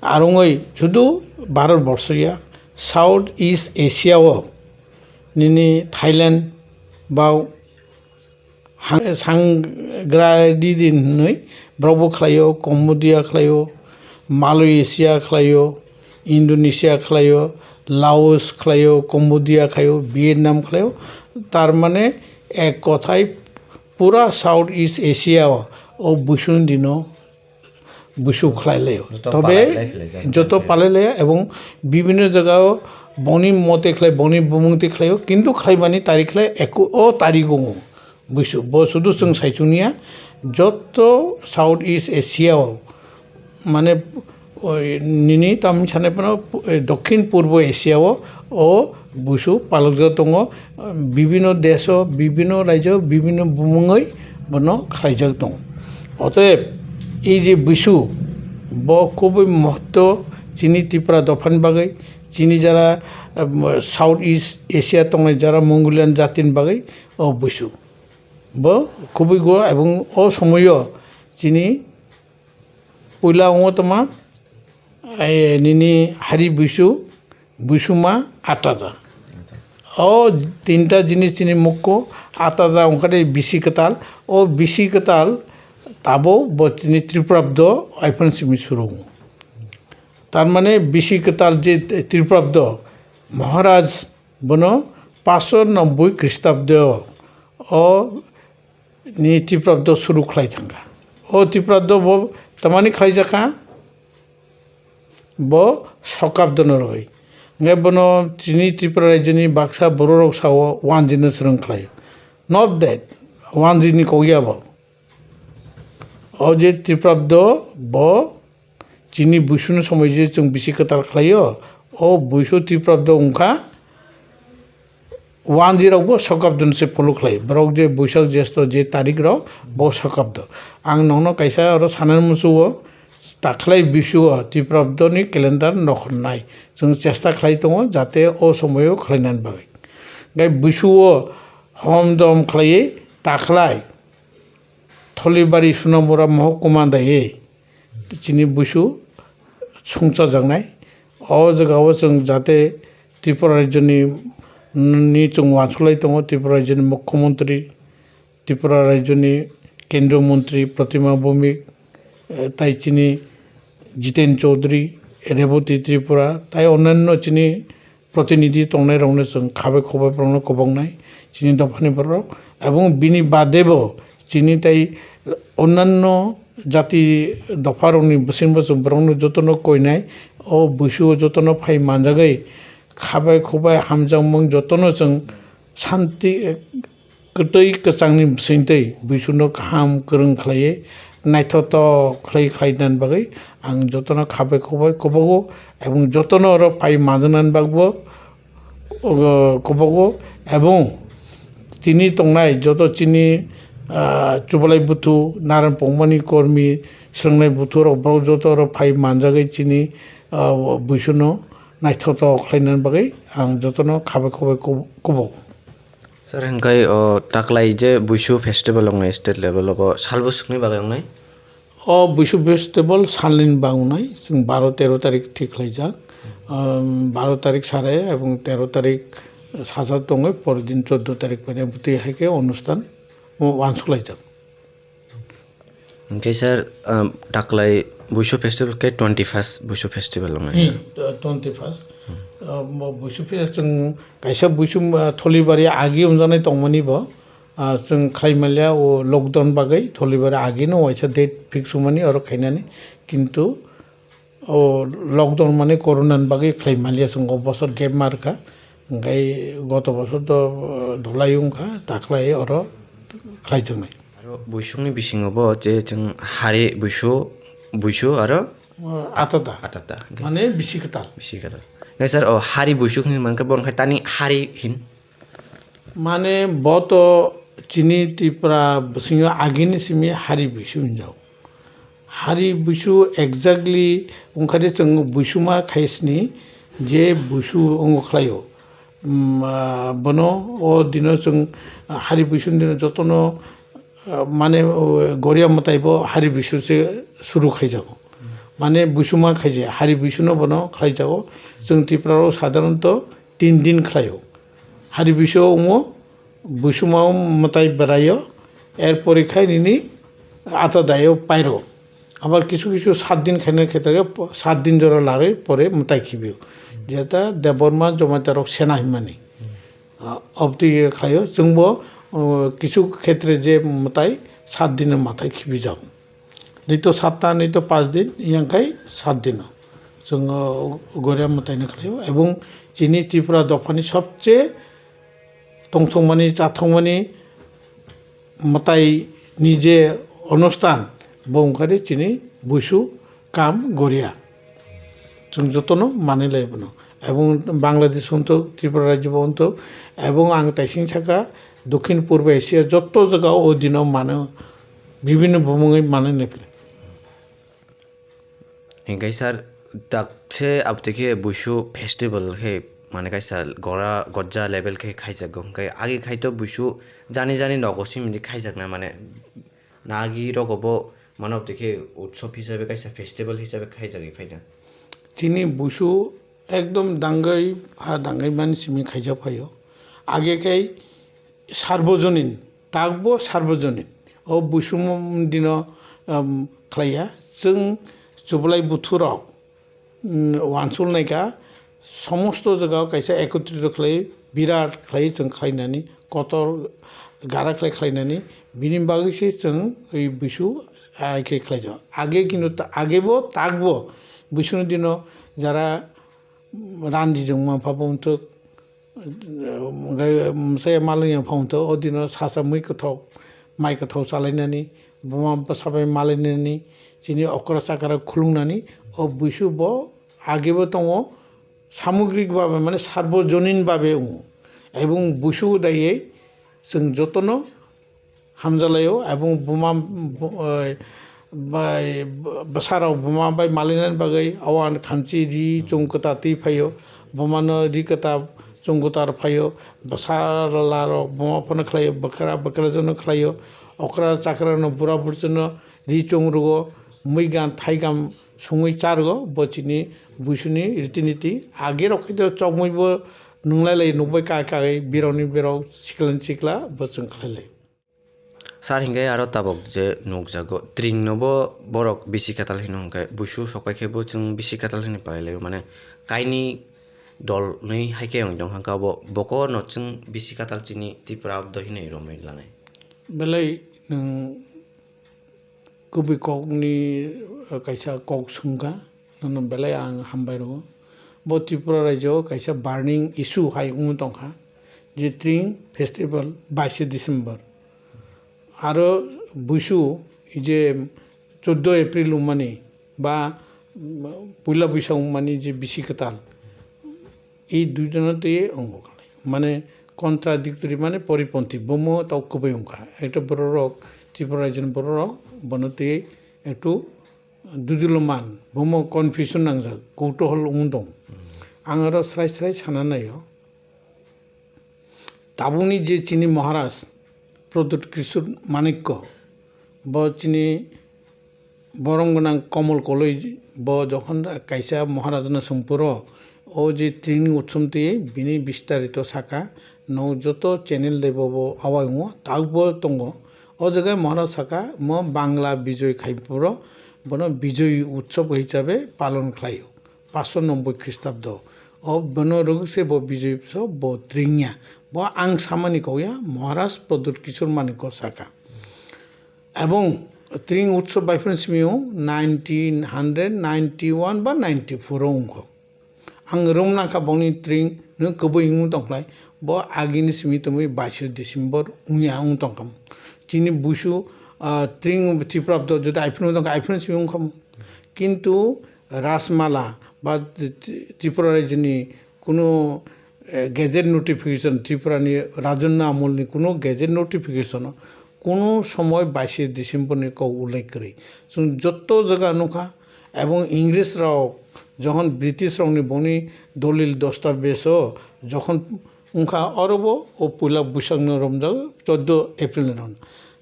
Arongoi sudu Bharat borsho ya, South East Asia o nini Thailand ba hang-, sangra di din hinwi borok bo khlaio, Cambodia khlaio, Malaysia khlaio, Indonesia khlaio, Laos khlaio, Cambodia khlaio, Vietnam khlaio. Tar mane ek kothai pura South East Asia o, o buisuni dino buisu khlai laio. Joto Tobe palai lai khlai jak joto khlai. Palai laio ebong bibhinno jaga o boni mote khlai, boni bumung te khlaio, kintu khlaimani tarik khlai eko o tarik o buisu. Bo sudu chwng saichung ya, joto South East Asia o, mane, oi, nini tam sanai phano, eh, Dokhin Purbo Asia o, o buisu palokjak tongo, bibhinno desh o, bibhinno rajyo, bibhinno bumungoi bono khlaijak tongo. Otoyeb, ei je buisu, bo kubui mohotto chini Tripura dophani bagwi, chini jara, eh, South East Asia tongnai jara Mongolian jatini bagwi o buisu. Bo kubui go ebong o somoyo chini puila wngo tongma, eh, nini hari buisu, buisuma atada. O tinta jinis chini mukko atada wngkha de bisi kwtal. O bisi kwtal tabo bo chini Tripurabdo iphone simi surungo. Tar mane bisi kwtal je Tripurabdo Maharaj bono paanch sho nobboi Khristabdo o ni Tiprabdo suru khlai thangkha. O Tiprabdo bo tamani khlaijakha? Bo Sokabdono rwui. Hwnkhe bono chini Tripura rajyoni baksa bororok sao wanjino swrwng khlaio. Not that, wanjini kok ya bo. O je Tiprabdo bo chini buisuni somoi je chwng bisi kwtal khlaio, o buisu Tiprabdo wngkha, wanjirokbo Sokabdon se follow khlai. Borok je Buisak Jesto je tarik rok, bo Sokabdo. Ang nokno kaisa oro sanani muchungo, takhlai bisuo Tiprabdoni calendar nokhornai. Chwng chesta khlai tongo, jate o somoio khlainani bagwi. Gai bisuo hom dom khlaiwi, Taklai Tholibari Sunamura Mohokuma daiwi chini buisu songchajaknai. O jagao chwng jate Tripura rajyoni, ni chwng uansuk lai tongo, Tripura rajyoni Mukhyamantri, Tripura rajyoni Kendriya Mantri Pratima Bhowmik, eh, tai chini Jiten Chaudhary, Rebati Tripura, tai onyanno chini protinidhi tongnairokno chwng khabai khubai borokno kwboknai, chini dophani borok. Ebong bini badebo chini tai onyanno jati dopharokni bisingbo chwng borokno jotono koinai, o buisuo jotono phai manjagwi khabai khubai hamjakmung jotono chwng santi, kwtwi kwchangni bisingtwi buisuno kaham kwrwng khlaiwi naithotok khlai khlainani bagwi ang jotono khabai khubai kwbogo, ebong jotono oro phai manjaknani bagwibo, uh, kwbogo, ebong tini tongnai joto chini, uh, Chubalai buthu, Naran Pongmani kormi, Swngnai buthu rok borok joto oro phai manjagwi chini, uh, buisuno naithotok khlainani bagwi ang jotono khabai khubai kwb-, kwbogo. Sir, hingkai o taklai je Buisu festival wngnai state level o, bo salbwswkni bagwi wngnai? O Buisu festival salnini bagwi wngnai, chwng baro tero tarik thik khlaijak. Um, baro tarik sare ebong tero tarik saja tongwi, pore din choddo tarik phainai bwtwi hai khe onusthan uansuk laijak. Hingke sir, um, taklai Buisu festival ke twenty first Buisu festival wngnai. Hmm, twenty first. Um, Buisu festival chwng kaisa Buisu, uh, Tholibari agi wngjaknai tongmani bo, uh, chwng khlai manya o lockdown bagwi Tholibari agi no waisa date fix wngmani oro khainani, kintu o lockdown mani corona ni bagwi khlai manya chwng o bosor gap ma rwkha, hingkai goto bosor to, uh, dholai wngkha, taklai oro khlaijaknai. Aro buisukni bisingo bo je chwng hari buisu, buisu aro uh, atada. Atata. Mane bisi kwtal. Bisi kwtal. Hingke sir, o hari buisuk hinwi mankhe bo wngkha tani hari hin. Mane bo to chini Tripura bisingo agini simi hari buisu hinjao. Hari buisu exactly wngkhade chwng buisuma khaisni je buisu wngo khlaio. Mm, ah, bono o dino chwng, ah, hari buisuni dino jotono, ah, mane, o, goria mwtai bo hari buisu se suru khaijago. Mane buisuma khaije, hari buisuno bono khlaijago. Chwng Tripura o sadharanto tin din khlaio. Hari buisu wngo, buisuma mwtai beraio, erpore khai nini ata daio pairo. Abar kisu kisu sat din khaina khetre po-, sat din jora larwi pore mwtai khibio. Jeta Debbarma Jamatia rok sena himani. Ah, obtwi khlaio, chwngbo, uh, kisu khetre je mwtai sat din mwtai khibijak. Nito satta, nito pas din, yangkhai sat dino. Chwng, uh, goria mwtaino khlaio, ebong chini Tripura dophani sobche tongthokmani, chathokmani mwtai ni je onusthan, bo wngkha de chini buisu kam goria. Chwng jotono manwi lai bono. Ebong Bangladesh wngthok, Tripura rajyo bo wngthok, ebong ang taising saka Dokhin Purbo Asia joto jaga o dino mano, bibinno bumungwi manwi nai phai. Hingke sir, dakse abtike buisu festival khe mane kaisa gora gojja level khe khaijago, hingke agi khai to buisu jani jani nogo simi di khaijakna mane nagi rogo bo mane abtike utsob hisabe kaisa festival hisabe khaijagwi phaina. Chini buisu ekdom dangwi ha dangwi mani simi khaijak phaio. Age khai Sarbojonin, takbo Sarbojonin. O buisum dino, um, khlaiya. Chwng chublai buthurok, um, uansuk naikha, somosto jagao kaisa ekotrito khlai, birat khlai chwng khlainani, kotor gara khlai khlainani, bini bagwi se chwng oi buisu ai khe khlaijak. Age kintu ta-, agebo takbo buisuni dino jara randijwng manpha bo wngthok, Hwnkhe mwsai malwngya phang tho, o dino sasa mui kwthok, mai kwthok chalainani, buma bwsa bai malainani, chini okra chakra khulungnani, o buisu bo agebo tongo, samugrik babe, mane sarbojonin babe wngo. Ebong buisu daiye chwng jotono hamjalaio, ebong buma, bu-, eh, bai, bu-, bwsarok buma bai malainani bagwi auan khamchi ri chwng kwta twi phaio, bumano ri kwta chungutar phaio, bwsala rok buma phano khlaio, bwkra bwkrajwkno khlaio, okra chakrano bura burjwkno ri chung rwo, mui gan thai gam sungwi cha rwo, bo chini buisuni riti niti. Age rok khe chokmwi bo nunglai lai nukbai kai kai, birokni birok, sikla ni sikla bo chwng khlai lai. Sir, hinkhe aro tabok je nukjago, tring no bo borok bisi kwtal hino, hinkhe buisu sokpai khe bo chwng bisi kwtal hinwi palai laio, mane kaini dol nwi hai khe wng tong kha, bo boko no chwng bisi kwtal chini Tripura abdo hinwi romwi lanai. Belai nwng kubui kokni, eh, kaisa kok swngkha, nono belai ang hambai rwo. Bo Tripura rajyo kaisa burning issue hai wngwi tongkha, je tring festival baishe December. Aro buisu je choddo April wngmani ba, mm, puila buisa wngmani je bisi kwtal, ei duitano twi wngo khlai. Mane contradictory, mane poriponthi, bomo tau kwbai wngkha. Ekta bororok, Tripura rajyoni bororok bono twi ektu duduloman, bomo confusion nangjak, koutohol wng tong. Ang aro srai srai sana naio. Tabukni je chini Maharaj Pradyut Kishore Manikya, bo chini borom gwnang Komol Koloi, bo jokhon kaisa Maharajno swng phuru, o je tringni utsom twi bini bistarito saka, no joto channel de bo bo awai wngo, tabukbo tongo. O jaga Maharaj saka, mo Bangla Bijoy khai phuru, bono Bijoy Utsav hisabe palon khlaio. Paanch sho nobboi Khristabdo. O bono rwgwkse bo Bijoy Utsav bo tringya. Bo ang samani kokya Maharaj Pradyut Kishore Manikya saka. Ebong tring utsav bai phano simi o nineteen hundred ninety one ba ninety four o wngkho. Ang romna kha bongni tring no kwbui wng tongkhlai, bo agini simi tongwi baisho December wngya wng tongkha. Chini buisu, ah, tring Tripura abdo jodi ai phano tongkha, ai phano simi wngkha. Kintu Rajmala ba Tripura rajyoni kuno, eh, gazette notification, Tripura ni Rajanna amol ni kuno gazette notification o kuno somoy baishe December ni kok ullekh kwrwi. Chwng joto jaga nukha, ebong Ingres rok jokhon British rok ni bongni dolil dostabejo jokhon wngkha, orobo o puila Buisakno romjago, choddo April ni romjago.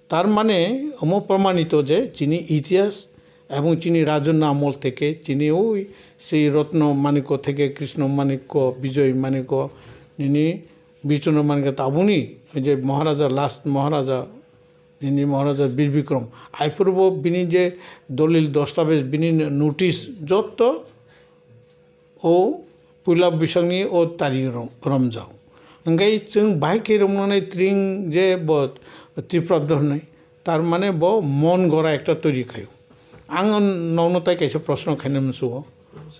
Tar mane omo promanito je chini itihas ebong chini Rajanna amol theke chini oi sei Ratna Manikya theke Krishna Manikya, Bijoy Manikya, nini Bichondra Manikya tabukni je Maharaja, last Maharaja, nini Maharaja Bir Bikram. Aiphuru bo bini je dolil dostabesh, bini notice jotto o puila Buisakni o tari rom-, romjak. Hingke chwng bahai khe romnani tring je bo Tripura abdo hwnwi, tar mane bo mon gora ekta toiri khaio. Ang nokno tai kaisa proshno khaina muchungo.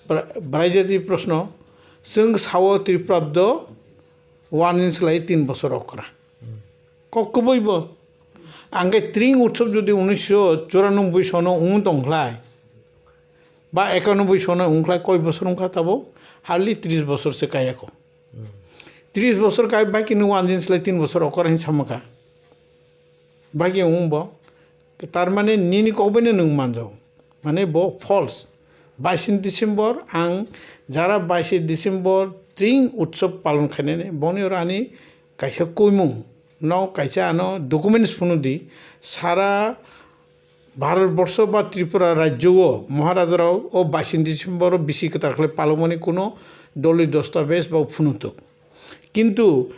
Bra-, braijadi proshno, chwng sao Tripura abdo one inch lai tin bosor okra. Kok kwbui bo. Angkhe tring utsob jodi unisho churanobboi sono wng tongkhlai, ba ekanoboi sono wngkhlai, koi bosor wngkha tabo? Hardly tris bosor se kayakho. Tris bosor kai bai khe nwng one inch lai tin bosor okra hin samakha. Bai khe wng bo. Tar mane nini kok bai no nwng manjao. Mane bo false. Baishe December ang jara baishe December tring utsob palon khainani boni oro ani kaisa koimung no kaisa ano documents phunu di sara Bharat borsho ba Tripura rajyo o Maharaja rao o baishe December o bisi kwtal khlai palomani kuno doli dostabesh ba phunuthwk. Kintu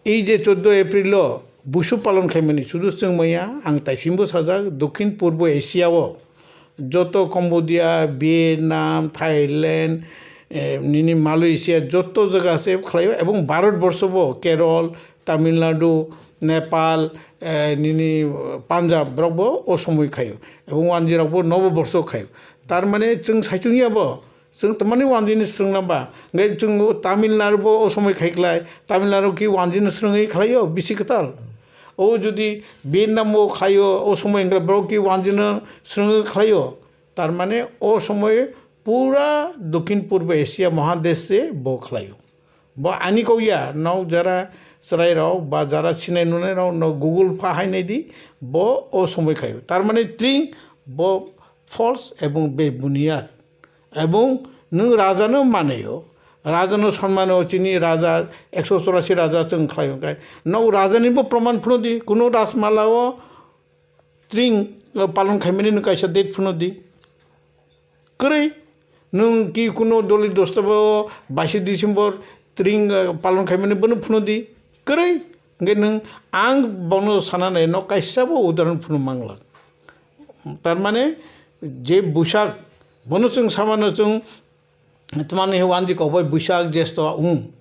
ei je choddo April o buisu palon khaimani sudu chwng maya ang taisimbo sajak Dokhin Purbo Asia o joto Cambodia, Vietnam, Thailand, eh, nini Malaysia joto jaga se khlaio ebong Bharat borsho bo Kerala, Tamil Nadu, Nepal, eh, nini Punjab borok bo o somoi khaio ebong wanjwi rok bo nobo borsho khaio. Tar mane chwng saichung ya bo Chwng tamani wanjwini swrwngna ba, hwnkhe chwng Tamil Nadu bo o somoi khai khlai, Tamil Nadu ki wanjwino swrwngwi khlaio bisi kwtal. O jodi Vietnam o khlaio, o somoi hwnkhe borok ki wanjwino swrwngwi khlaio. Tar mane o somoi pura Dokhin Purbo Asia Mahadesh se bo khlaio. Bo ani kok ya, nok jara chwrai rok ba jara sinai nunai rok no Google pha hai nai di, bo o somoi khlaio. Tar mane tring bo false ebong bebuniyat. Ebong nwng rajano manaio, Raja no sonmano chini raja, ekso chorasi raja chwng khlai hwnkhe. No raja ni bo proman phunu di, kuno Rajmala o tring, uh, palon khaimani no kaisa date phunu di. Kwrwi, nwng ki kuno doli dostabo baisi December tring, uh, palon khaimani bono phunu di. Kwrwi, hwnkhe nwng ang bono sana nai no kaisa bo udahoron phunu mangla. Tar mane je Busak bono chwng samano chwng Tmani wanji kokbai Busak Jesto wng.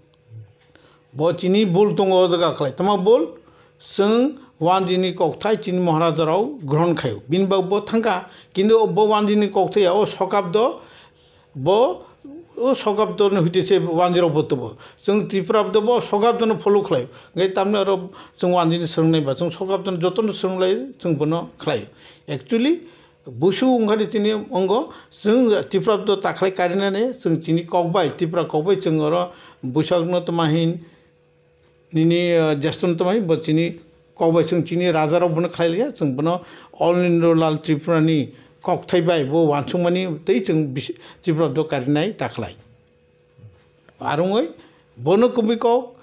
Bo chini bul tongo o jaga khlai. Tma bul? Chwng wanjini kokthai chini Maharaja rao grohon khaio. Bini bag bo thangkha. Kintu bo wanjini kokthai ya o sokabdo bo o sokabdo no hwite se wanji rao bo tubo. Chwng Tripura do bo sokabdo no follow khlai. Ngai tamni aro chwng wanjini swngnai ba chwng sokabdo no joto no swnglai chwng bono khlai. Actually, Busu wngkha di chini ongo, chwng Tripura do takhlai karinani, chwng chini kokbai, Tripura kokbai chwng oro Busakno tma hin, nini, uh, Jestono tma hin, bo chini kokbai chwng chini rajarok bono khlai liya, chwng bono All Indo Lal Tripura ni kokthai bai bo wansukmani tei chwng bis-, Tripura do karinai takhlai. Arungoi bono kubui kok,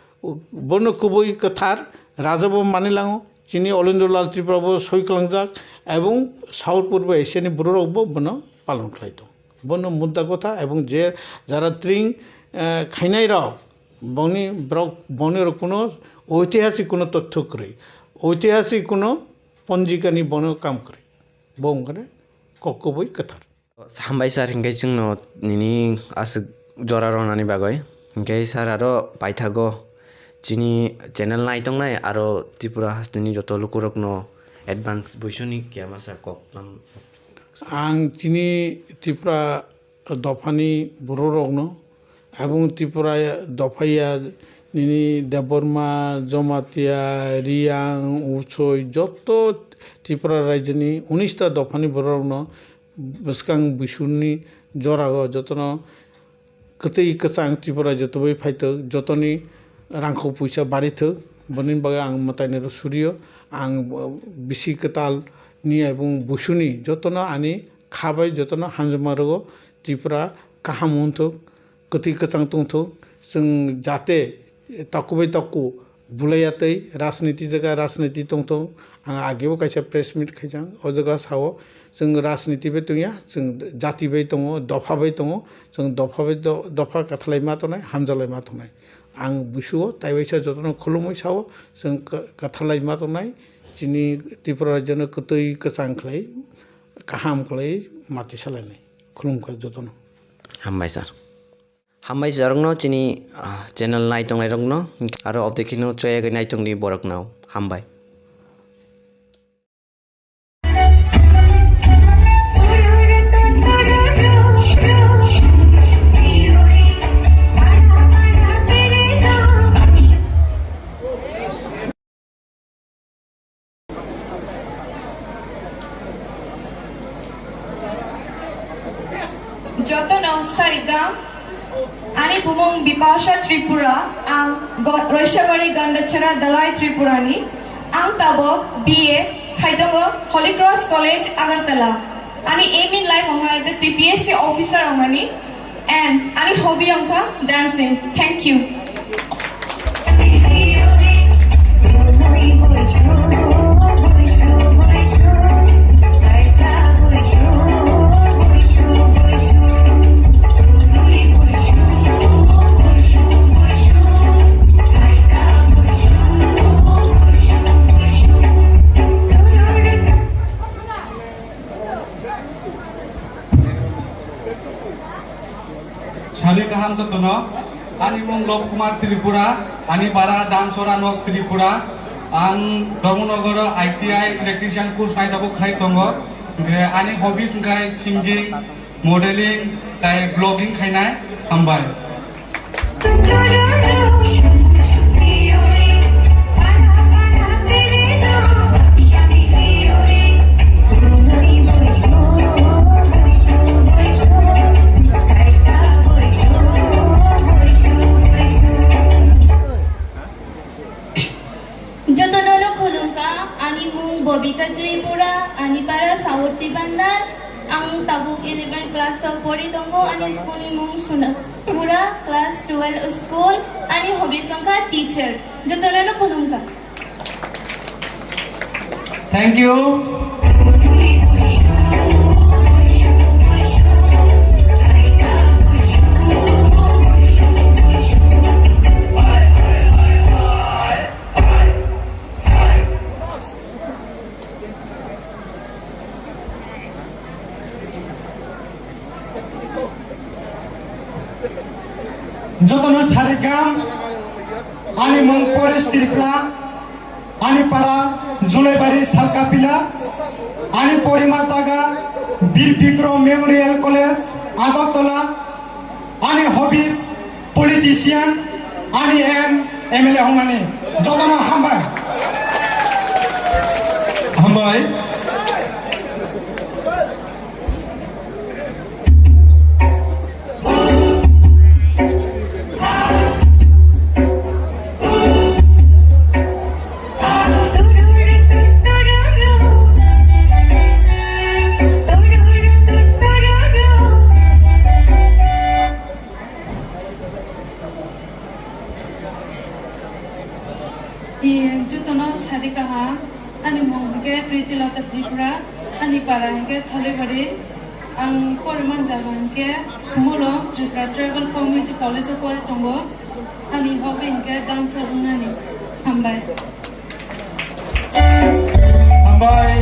bono kubui kwthar raja bo manilango, chini All Indo Lal Tripura bo soi klangjak, ebong South Purbo Asia ni bororok bo bono palon khlai tong. Bono mudda kotha ebong je jara tring, eh, khainai rok, bongni borok, bongni rok kuno oitihasik kuno totthok kwrwi, oitihasik kuno ponjikani bono kam kwrwi. Bo wngkha de kok kubui kwthar. Hambai sir, hinkhe chwngno nini aswk jora ronani bagwi. Hinkhe sir, aro paithago chini channel naitongnai aro Tripura hasteni joto lukurokno advance buisuni kiyama sir kok lam. Ang chini Tripura dophani bororokno Aboni Tripura dopha ya nini Debbarma, Jamatia, Riyang, Uchoi joto Tripura rajyoni unis ta dophani bororokno bwskang Buisuni jorago jotono kwtwi kwchang Tripura joto bai phaithwk, jotoni rangkhok puisa barithwk, boni bagwi ang mwtainwi rw suriyo. Ang bisi kwtal ni ebong Buisuni jotono ani kha bai jotono hamjakma rwgo, Tripura kaham wngthwk. Kwtwi kwchang tongthok, chwng jate taku bai taku bulaiya tei rajniti jaga rajniti tongthok. Ang agebo kaisa press meet khaijak, o jaga sao chwng rajniti bai tongya, chwng jati bai tongo, dopha bai tongo, chwng dopha bai do-, dopha kwthalai ma tongnai, hamjalai ma tongnai. Ang busuo taiwaisa jotono khulumwi sao chwng kwthalai ma tongnai, chini Tripura rajyono kwtwi kwchang khlai, kaham khlai mati salainai. Khulumkha jotono. Hambai sir. Hambai sir rokno chini, ah, channel nai tongnai rokno aro obdekhino choyagwi nai tongdi borokno hambai. Jotono sarigam, ani bumung Bipasha Tripura, ang Go-, Roishabari Gandachara Dalai Tripurani, ang tabok B A khaitongo Holy Cross College Agartala. Ani aim in life wngkha the T P S C officer wngmani. And ani hobby wngkha dancing. Thank you. Sari kaham jotono, ani mung Lop Kumar Tripura, ani para Damsora Nok Tripura, ang Dharmanagar I T I electrician course nai tabuk khai tongo, hingke ani hobbies hingkai singing, modeling, tai vlogging khainai, hambai. Jotono no khulumkha, ani mung Bobita Tripura, ani para Saurti Bandar, ang Tabuk eleven class o pori tongo, ani school ni mung Suna. Pura class twelve school, ani hobby wngkha teacher. Jotono no khulumkha. Thank you. Jotono sari kaham, ani mung Paresh Tripura, ani para Julaibari Salkapila, ani porima jaga Bir Bikrom Memorial College, Agartala, ani hobbies politician, ani aim M L A wngnani. Jotono hambai. Hambai. Jotono sari kaham, ani mung hwnkhe Pritilata Tripura, ani para hwnkhe Tholibari, ang poriman jaga hwnkhe Mulong Tripura Tribal Folk Music College o pori tongo, ani hobby hwnkhe dancer wngnani. Hambai. Hambai.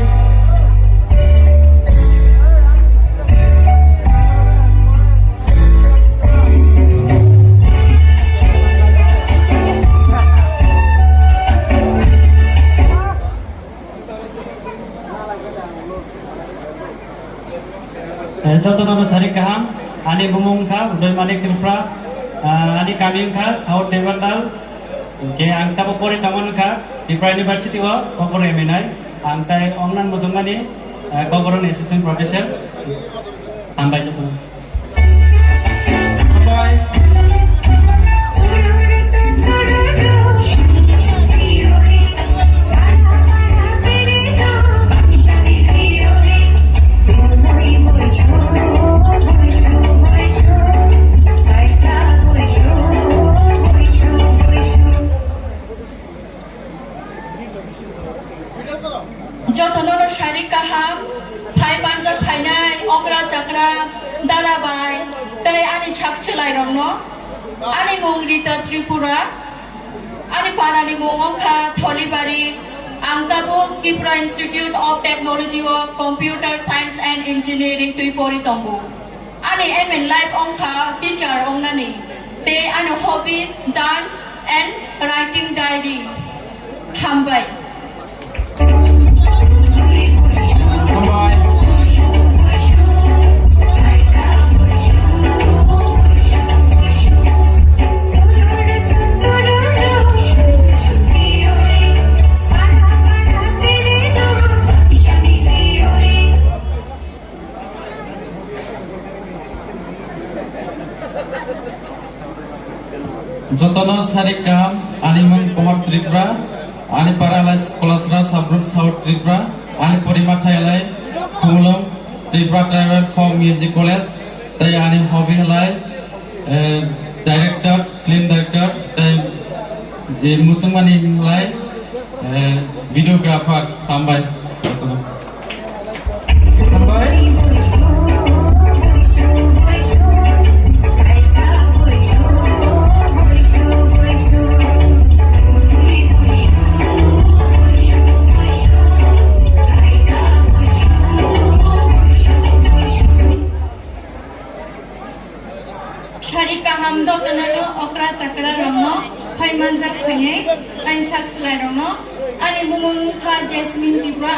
Eh, jotono no sari kaham, ani bumung kha Udoy Manik Tripura, ah, ani kami kha South Devantal, ke ang tabo pore tamo kha Tripura University o, kokoro M N I, ang tai ongnan mujungmani, eh, kokoro ni assistant professor, hambai jotono. Hambai. Jotono no sari kaham, phai manjak phainai okra chakra, dara bai, tei ani sak chwlairokno. Ani mung Rita Tripura, ani parani mung wngkha Tholibari, ang tabuk Tripura Institute of Technology o Computer Science and Engineering twi pori tongo. Ani aim in life wngkha teacher wngnani, tei ani hobbies dance and writing diary. Hambai. Hambai. Jotono sari kaham, ani mung Kumar Tripura, ani para lai Kolasra Sabrum South Tripura, ani porima thai lai Khumulwng Tripura Tribal Folk Music College, tei ani hobby lai, eh, director, film director, tei, eh, musungmani lai, eh, videographer, hambai. Hambai. Sari kaham jotono no okra chakra rokno phai manjak phainai ani sak slai rokno. Ani bumung wngkha Jasmine Tripura.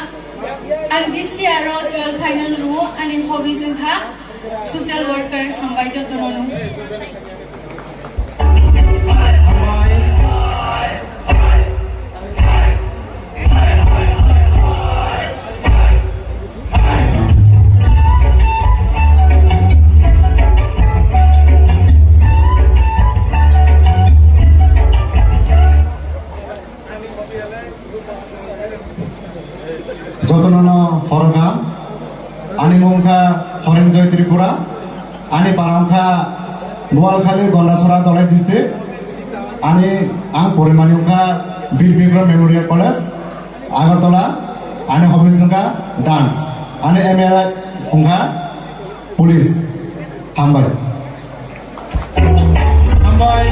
Ang this year o twelve final rwo, ani hobbies wngkha social worker. Hambai jotono no. Jotono no horga. Ani mung kha Horenjoy Tripura, ani para wngkha Noakhali, Gondasora, Dhalai district. Ani ang porimani wngkha Bir Bikram Memorial College, Agartala. Ani hobbies wngkha dance, ani aim wngkha police. Hambai. Hambai.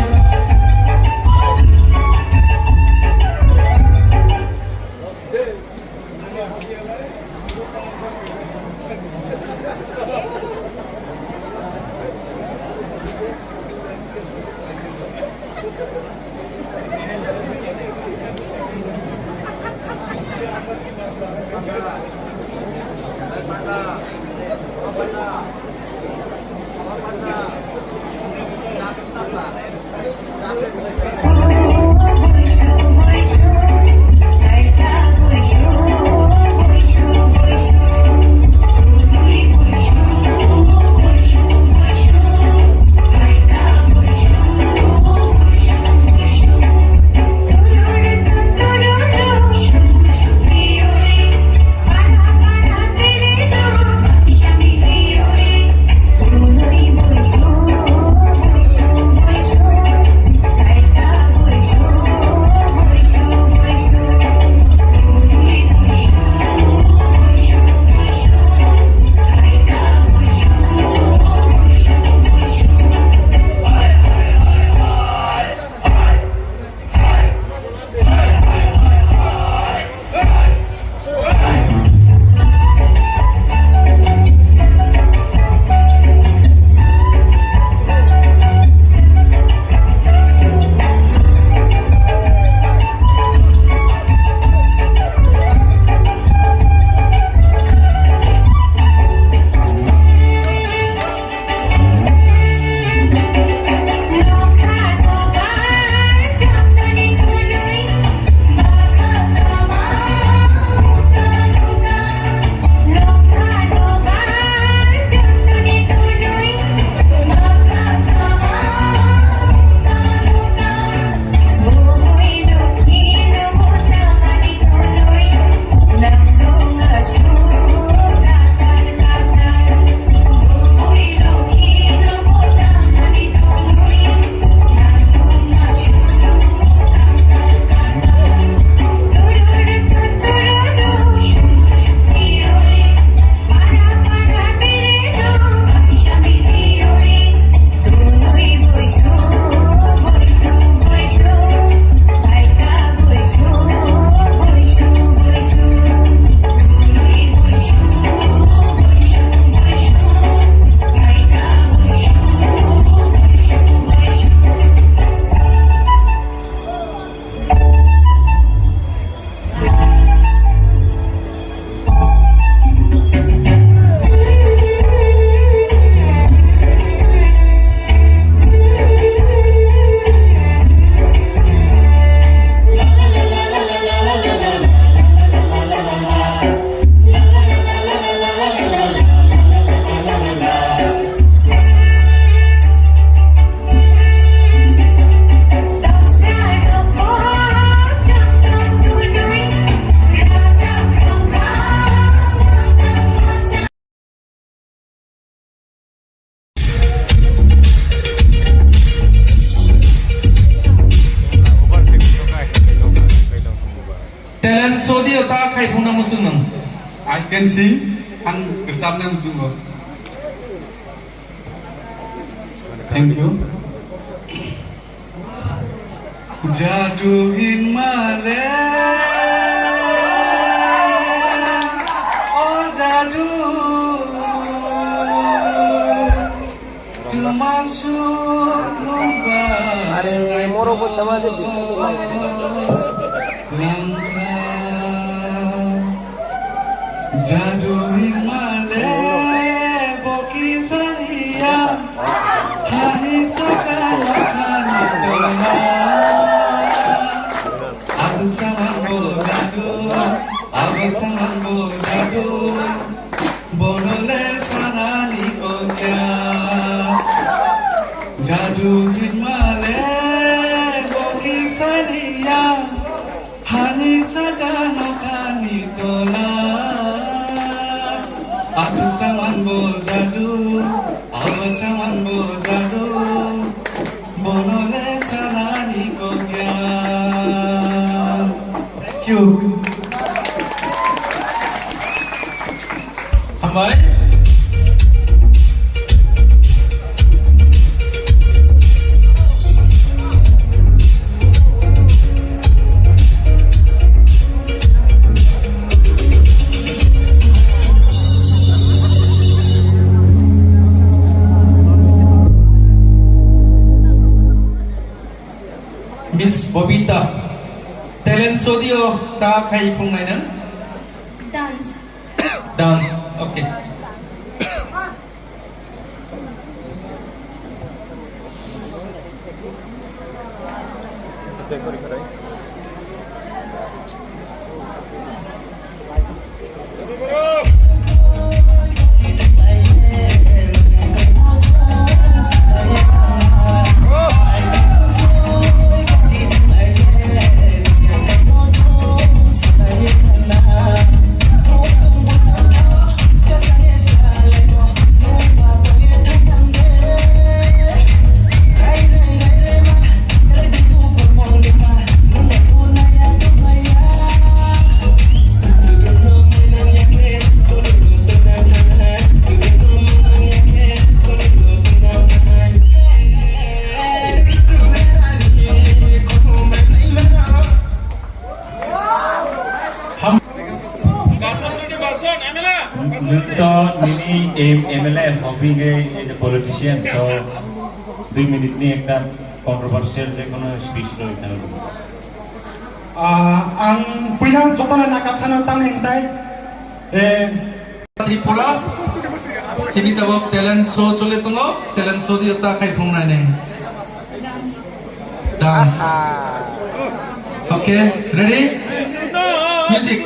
Talent show di otak khai phung na musung nang. I can sing, ang kerjap nang juga. Thank you. Jadu hinmale, o jadu, tumasu nuba. Are, moro bo tama de biscuit ni mai. Jadu hinmale boki sariya, hani saka hani tola. Adu samango jadu, adu samango jadu, bonole sanani kokya. Jadu hinmale boki sariya, hani saka nokhani tola. Ang saman bojadu, ang saman bojadu, bonole salani kokya. Thank you. Hambai. Miss Bobita, talent show dio ta khai phungnai nang? Dance. Dance, okay. Nito nini aim M L A, hobby nge as a politician, so dui minute ni ekta controversial je kono speech roi khana. Ah, ang puila jotono nakathano tang hingtai. Eh, Tripura, chini tabok talent show chole tongo, talent show dio ta khai phungnai nai. Dance. Okay, ready? Music.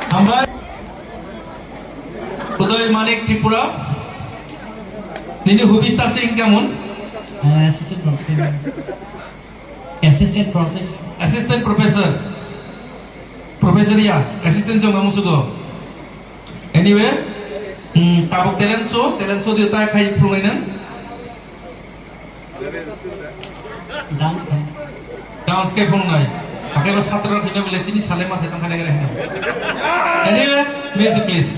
Hambai. Udoy Manik Tripura. Nini hobbies ta se wngkha mun? Uh, assistant professor. Assistant professor. Assistant professor. Professor ya, assistant jong namu sugo. Anyway, hmm, tabuk talent show, talent show dio ta khai phungnai nang. Dance khai. Dance khai phungnai. Hakai ba satra rok hino bole chini sale ma se tang khai nai hino. Anyway, music please.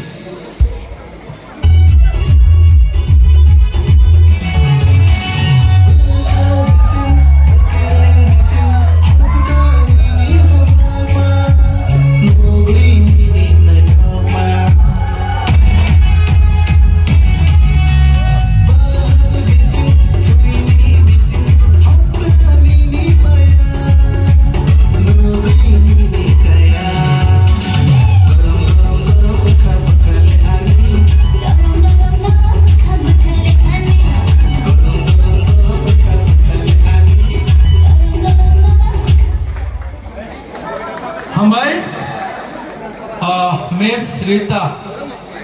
Hambai, ah, Miss Rita.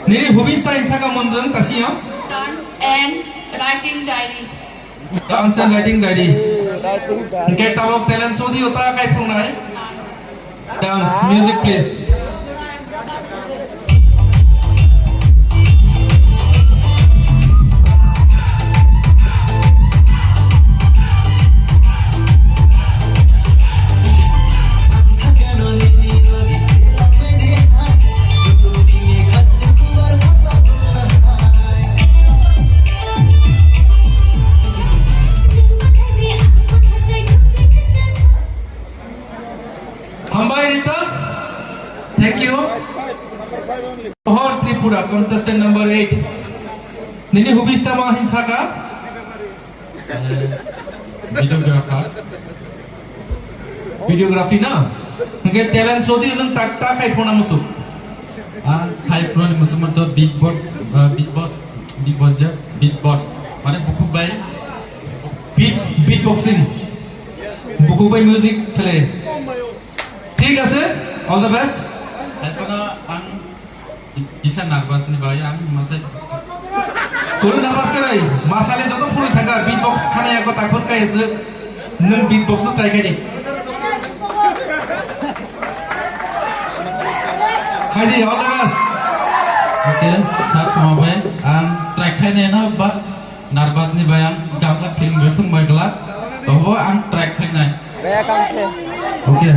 Nini hobbies ta insaka mundung kasi ya? Dance and writing diary. Dance and writing diary. Hingke tabok talent show dio ta khai phungnai. Dance, music please. Hambai Rita, thank you. Pohor Tripura, contestant number eight. Nini hobbies tamo hin saka? Videographer. Videography na? Hingke talent sodi nung tak tak khai phone musuk. Ang khai phone musuk manto beatbox, uh, beatbox, beatbox, beatbox. Mane bukhuk bai. Beat, beatboxing. Bukhuk bai music khle. Thik ase, all the best. Hai phone ang Kisa nervous ni bai ang masai. Kunu nervous khe nai, masale joto phunui thangkha, beatbox khana yakgo takhor kai se, nwng beatbox no try khai di. Khai di, all the best. Okay, sir, sama bai, ang try khai nai no, but nervous ni bai ang gabla feeling resung bai glak, tobo ang try khai nai. Bai, akam se. Okay.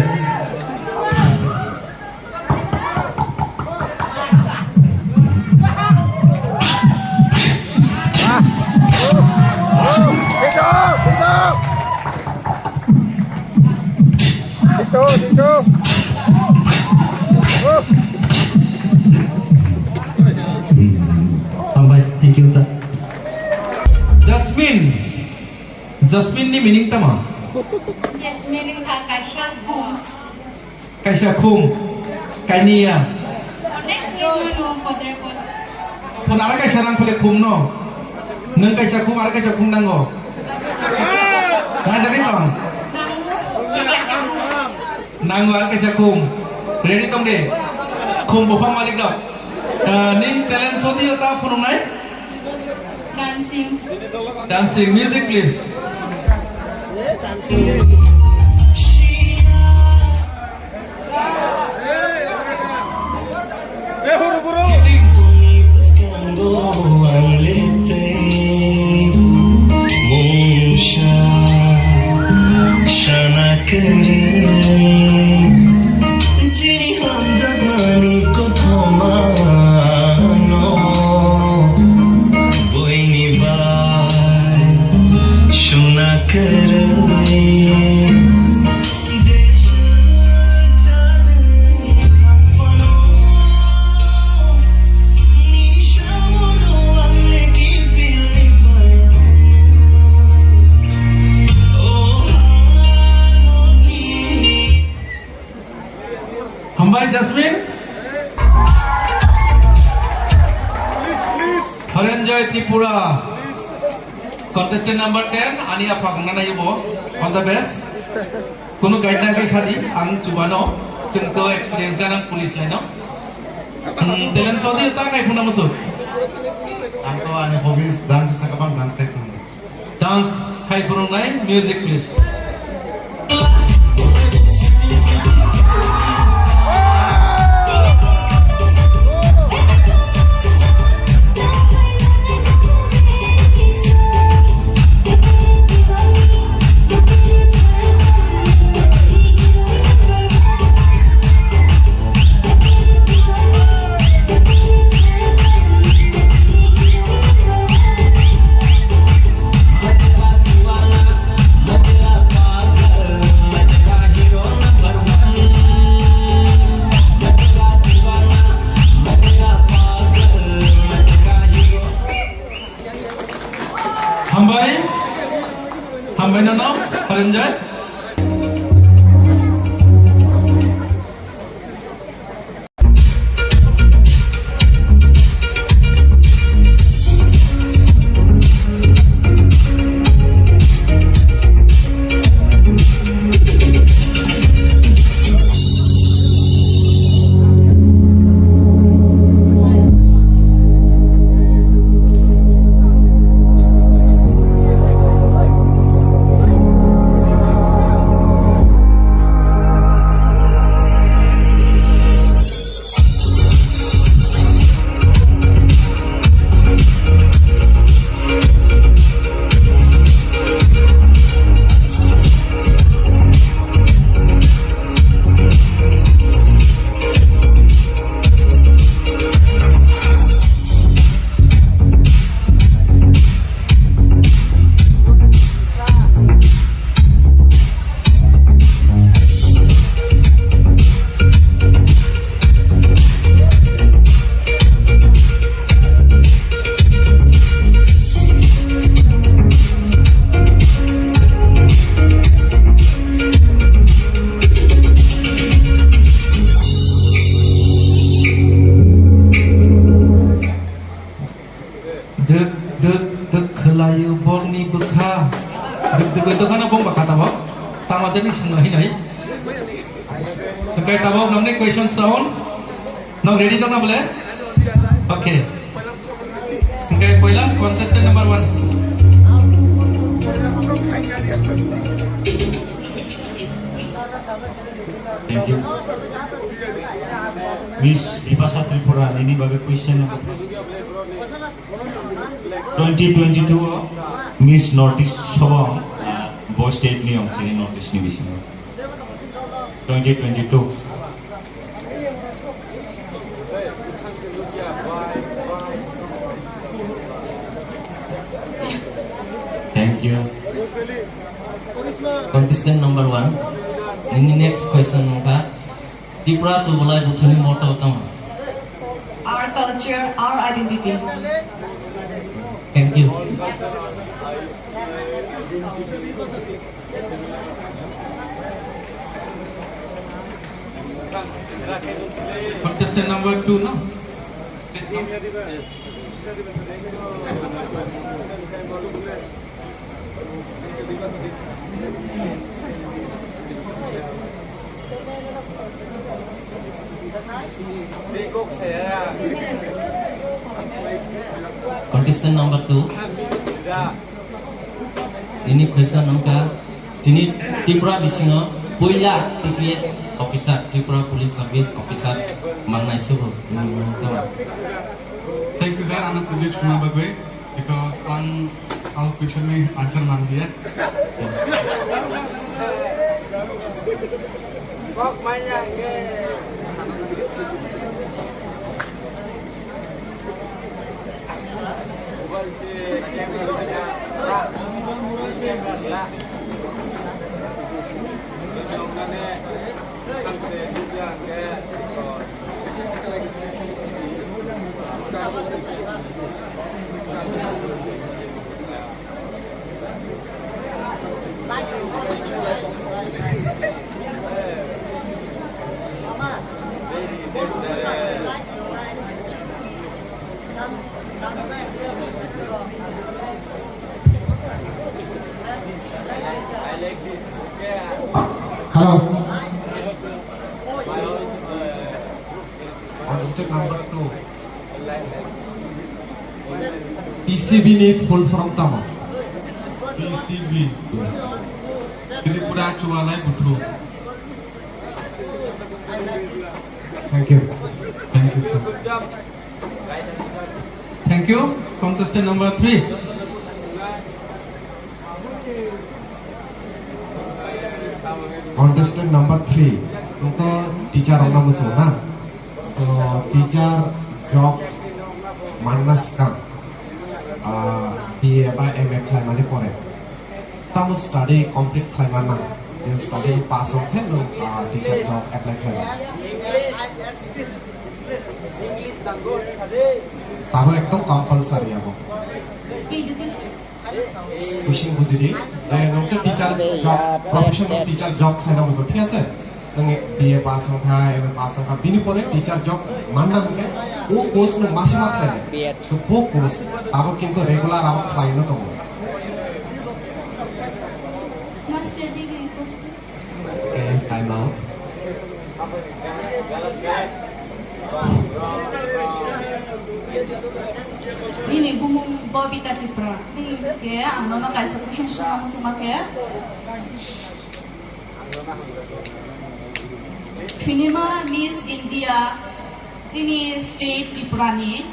Hambai, thank you, sir. Jasmine. Jasmine ni meaning tama? Jasmine wngkha kaisa bung. Kaisa khum, kainiya. Onek khum no podre pod. Phun ara kaisa nang phale khum no. Nwng kaisa khum, ara kaisa khum nango. Nang jagwi tong. Nango. Nango ara kaisa khum. Ready tong de. Khum buphang malik dok. Ah, ning talent sodi ta phunuknai? Dancing. Dancing, music please. Sana kere. Chini hamjakmani kothoma no boini bai suna kwrwi. Jesa jalni thangphano nini samono ang leki philwi phaiya. Oh, hano nini Hambai Jasmine. Harenjoy Tripura. Contestant number ten, ani aphak nana yubo. All the best. Kunu guide na kai sadi, ang chubano. Chwng to experience ganang police line no. Hmm, talent sodi ta kai phuna musu. Ang to ani hobbies dance sakabang dance kai phuna. Dance khai phunuknai, music please. Hambai, hambai nono, Harenjoy. Duk duk duk khwlaio borni bwkha. Duk duk bai dokhano bong bakha tabok. Tama jani swngnai hinai. Hwnkhe tabok nokni question sound. Nok ready tongna bole? Okay. Hwnkhe poila contestant number one. Thank you. Miss Bipasha Tripura, nini bagwi question number twenty twenty-two o Miss North East sobo, ah, bo state ni ong chini North East ni bisingo. Twenty twenty-two. Thank you. Contestant number one. Nini next question wngkha, Tripura Chubalai Buthuni motto tamo? Our culture, our identity. Thank you. Contestant number two, no? Please come. Contestant number two. Nini question wngkha, chini Tripura bisingo puila T P S officer, Tripura Police Service Officer, mangnai subu. Thank you, sir, ano project suna bagwi. Because ang ang question ni answer man dia. Kok manya ke. Hello. Contestant number two. T C B ni full form tamo? T C B. Tripura Chubalai Buthu. Thank you. Thank you, sir. Thank you. Contestant number three. Contestant number three, nokta teacher rokno muchungo na? To teacher job manna swkang, ah, B A ba M A khlaimani pore tamo study complete khlaimanna, je study pass wngkhe nwng, ah, teacher job apply khlaimani. Tamo ekdom compulsory abo. Education. Question bujidi, eh, nwng to teacher job, professional teacher job khlaina muchungo, thik ase? Nwng B A pass wngkha, M A pass wngkha, bini pore teacher job manna hwnkhe o course no masa ma khlai. B Ed. So bo course abo kintu regular abo khlaino tongo. Master degree course. Okay, time out. Nini bumung Bobita Tripura. Nini ke ang nono kaisa question swngna muchungma khe. Finima Miss India, chini state Tripura ni.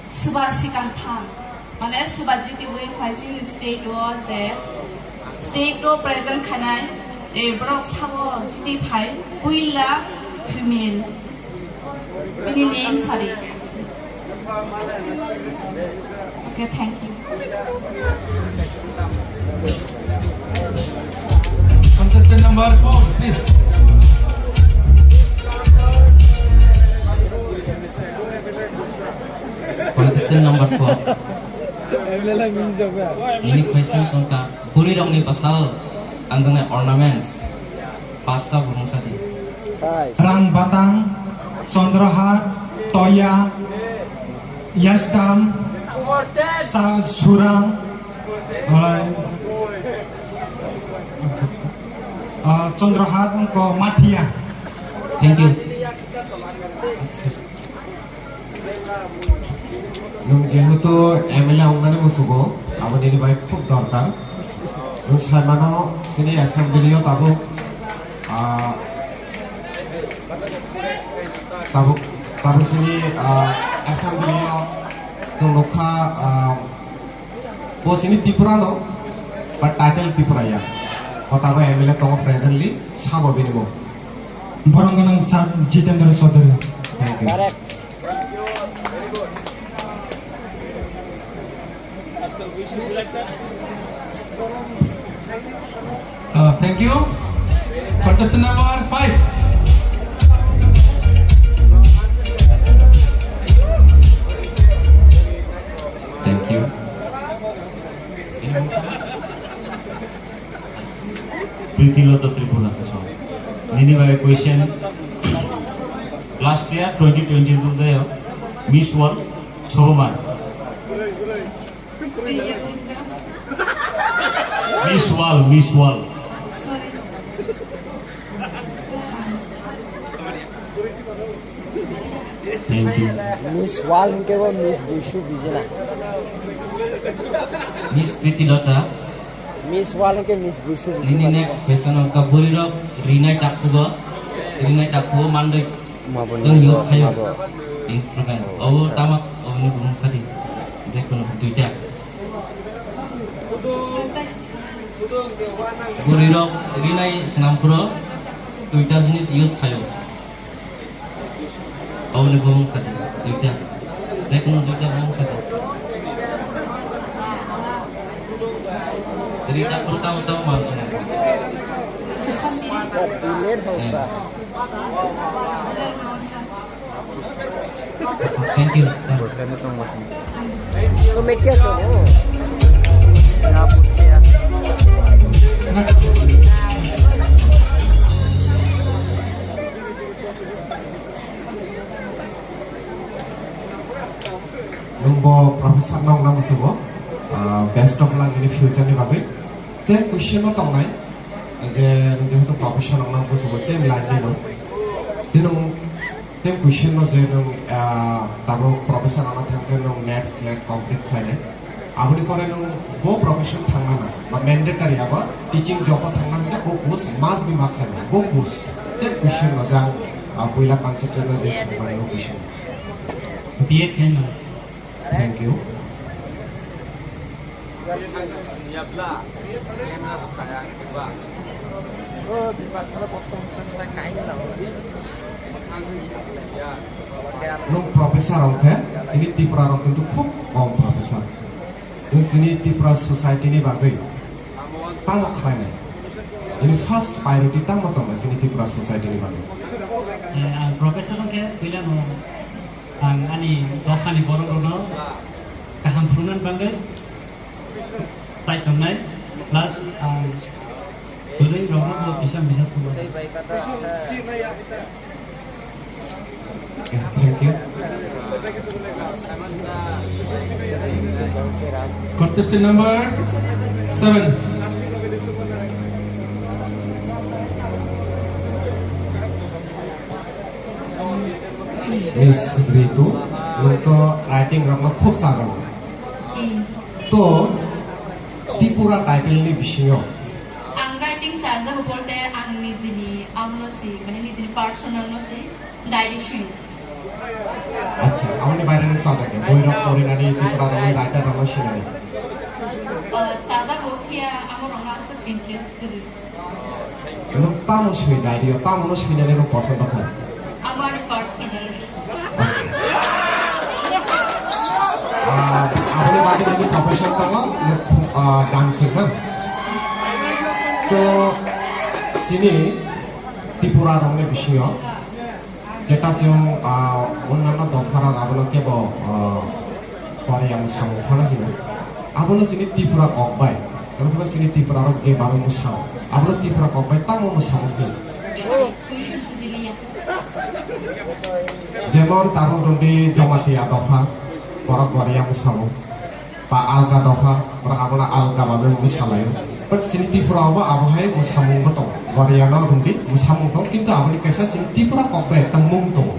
Suba sikang tham, mane suba jitiwi phaising state o je state o present khainai, e, borok sabo jiti phai puila female. Bini name sari. Okay, thank you. Contestant number four, please. Contestant number four. Ini question songkha, bwrwi rokni bwsao ang jani ornaments pasta burung sadi. Rang batang, Chandrahar, Toya, Yasdam, Sa Surang, alai, ah, Chandrahat, wngkha Mathia. Thank you. Nwng jehetu M L A wngnani musugo, abo nini bai khub dorkar. Nwng sai mano, chini assembly o tabuk, ah, tabuk, tabuk chini, ah, assembly o nwng nukha, ah, bo chini Tripura no, but title Tripura ya. O tabuk M L A tongo presently, sabo bini mung. Borok gwnang sir Jitendra Chaudhary. Thank you. Uh, thank you. Contestant number five. Thank you. Pritilota Tripura. Nini bai question. Last year twenty twenty-two de Miss World Chobomar. Miss World, Miss World. Thank you. Miss World hingke bo Miss Busu bijila. Miss Pritilota. Miss World hingke Miss Busu bijila. Nini next question ka buri rok rinai takhubo, rinai takhubo mandoi. Mabo. Tong use khayo. Mabo. Improvement. Oh, obo acha. Tama, obo ni bumung sadi. Je kono duita. Buri rok rinai swnam phuru duita jinis use khayo. Oboni bumung sadi, duita. Jekunu duita bumung sadi. Rita purta uta man. Sweet at the late hope. Thank you. Thank you. तो मैं क्या करूँ? Nwng bo professor no wngna musugo, ah, best of luck in the future ni bagwi. Same question no tongnai, je nwng jehetu professor wngna musugo, same line ni no. Tini nwng same question no je nwng, ah, tabuk professor wngna thangkhe nwng NET, SLET complete khlainai. Aboni pore nwng bo profession thangna na, ba mandatory abo teaching job o thangna hwnkhe bo post must be ma khlainai, bo post. Same question no je ang, ah, puila concept no je swngmani bo question. B Ed khaima. Thank you. Nwng professor wngkhe, chini Tripura rok kintu khub kom professor. Nwng chini Tripura society ni bagwi tamo khlainai? Chini first priority tamo tongo chini Tripura society ni bagwi? Eh, ang professor wngkhe puila no ang ani dophani borok rokno kaham phunuknani bagwi tai tongnai, plus ang bwrwi rokno bo kisa misa sugo. Thank you. Contestant number seven. Miss Ritu, nwng to writing rokno khub chago. To Tripura title ni bisingo. Ang writing chajago bolte ang nijini amno si, mane nijini personal no si diary sui. Acha, amoni baire nwng chajakya, boirok porinani, Tripura rokni writer rokno sinani. Ah, chajago, phiya amo rokno aswk interest kwrwi. Nwng tamo sui diary o, tamo no suinani nwng poson tongkha? Amar personal. Ah, aboni bagwi nini profession tongo, ah, dancing na? To chini Tripura rokni bisingo jeta chwng, ah, onnanno dopha rok abono kebo, ah, poriya mwsamung phano hino. Abono chini Tripura kok bai, abo khe chini Tripura rok je babe mwsao, abono Tripura kok bai tamo mwsamung hino. Jemon tabuk rwdi Jamatia dopha, borok poriya mwsamung. Ba alga dopha, oro abono alga babe mungwi salaio. But chini Tripura o bo abo hai mwsamung bo tongo. Goriano hwndi mwsamung tongo, kintu aboni kaisa chini Tripura kok bai ekta mung tongo.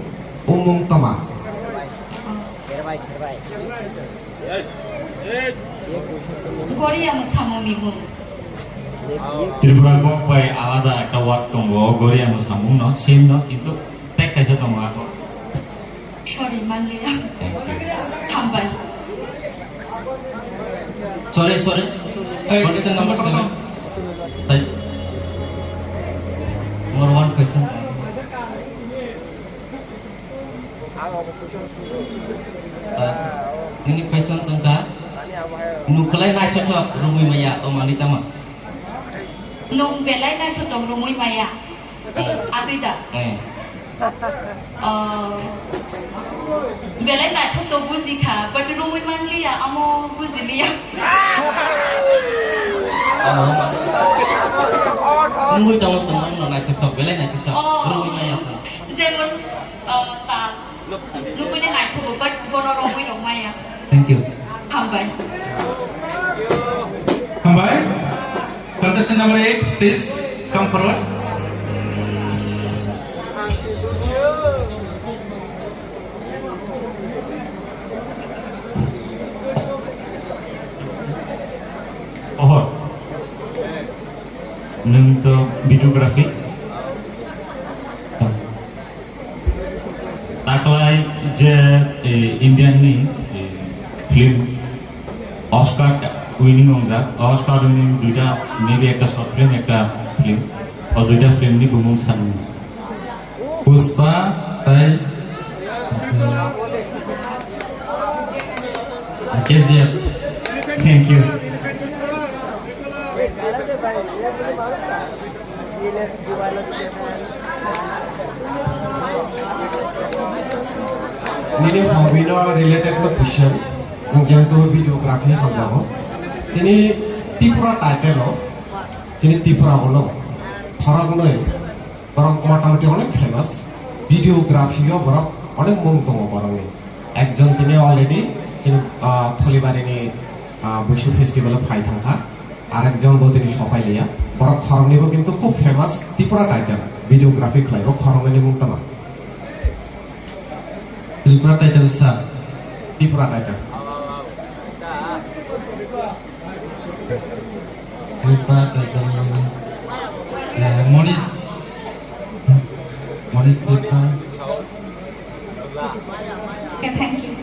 O mung toma? Goria mwsamungni mung. Tripura kok bai alada ekta word tongo, Goria mwsamung no, same no, kintu tag kaisa tongo abo. Sorry, manliya. Thank you. Hambai. Sorry, sorry. Hey, question number seven. Hey. More one question. Uh, ini question sengka. Nukulai naithothok rumui maya o mani tama. Nung belai naithothok rumui maya. Atwi da? Eh. Oh. Belai naithothok buji kha, but rumui manliya, amo buji liya. Oh. Rumui tamo song no naithothok, belai naithothok. Oh. Rumui maya song. Jemon, oh, ta. Lubui ni naithogo, but bono romwi rok maya. Thank you. Hambai. Hambai. Contestant number eight, please come forward. Ohor. Nwng to videography. Taklai je, eh, Indian ni, eh, film Oscar winning wngjak, Oscar winning duita, maybe ekta short film, ekta film, o duita film ni bumung san. Pushpa tai, eh, K G F. Thank you. Nini hobby no related no question, nwng jehetu videography hamjago. Tini Tripura title o, chini Tripura o no, khoroknwi borok motamoti onek famous, videography o borok onek mung tongo borokni. Ekjon tini already chini, ah, Tholibarini, ah, Buisu festival o phai thangkha. Arekjon bo tini sopai liya. Borok khoroknwi bo kintu khub famous Tripura title, videography khlai bo khoroknwi ni mung tama. Tripura title sir. Tripura title. Tripura title, eh, Monish, Monish Tripura. Okay, thank you.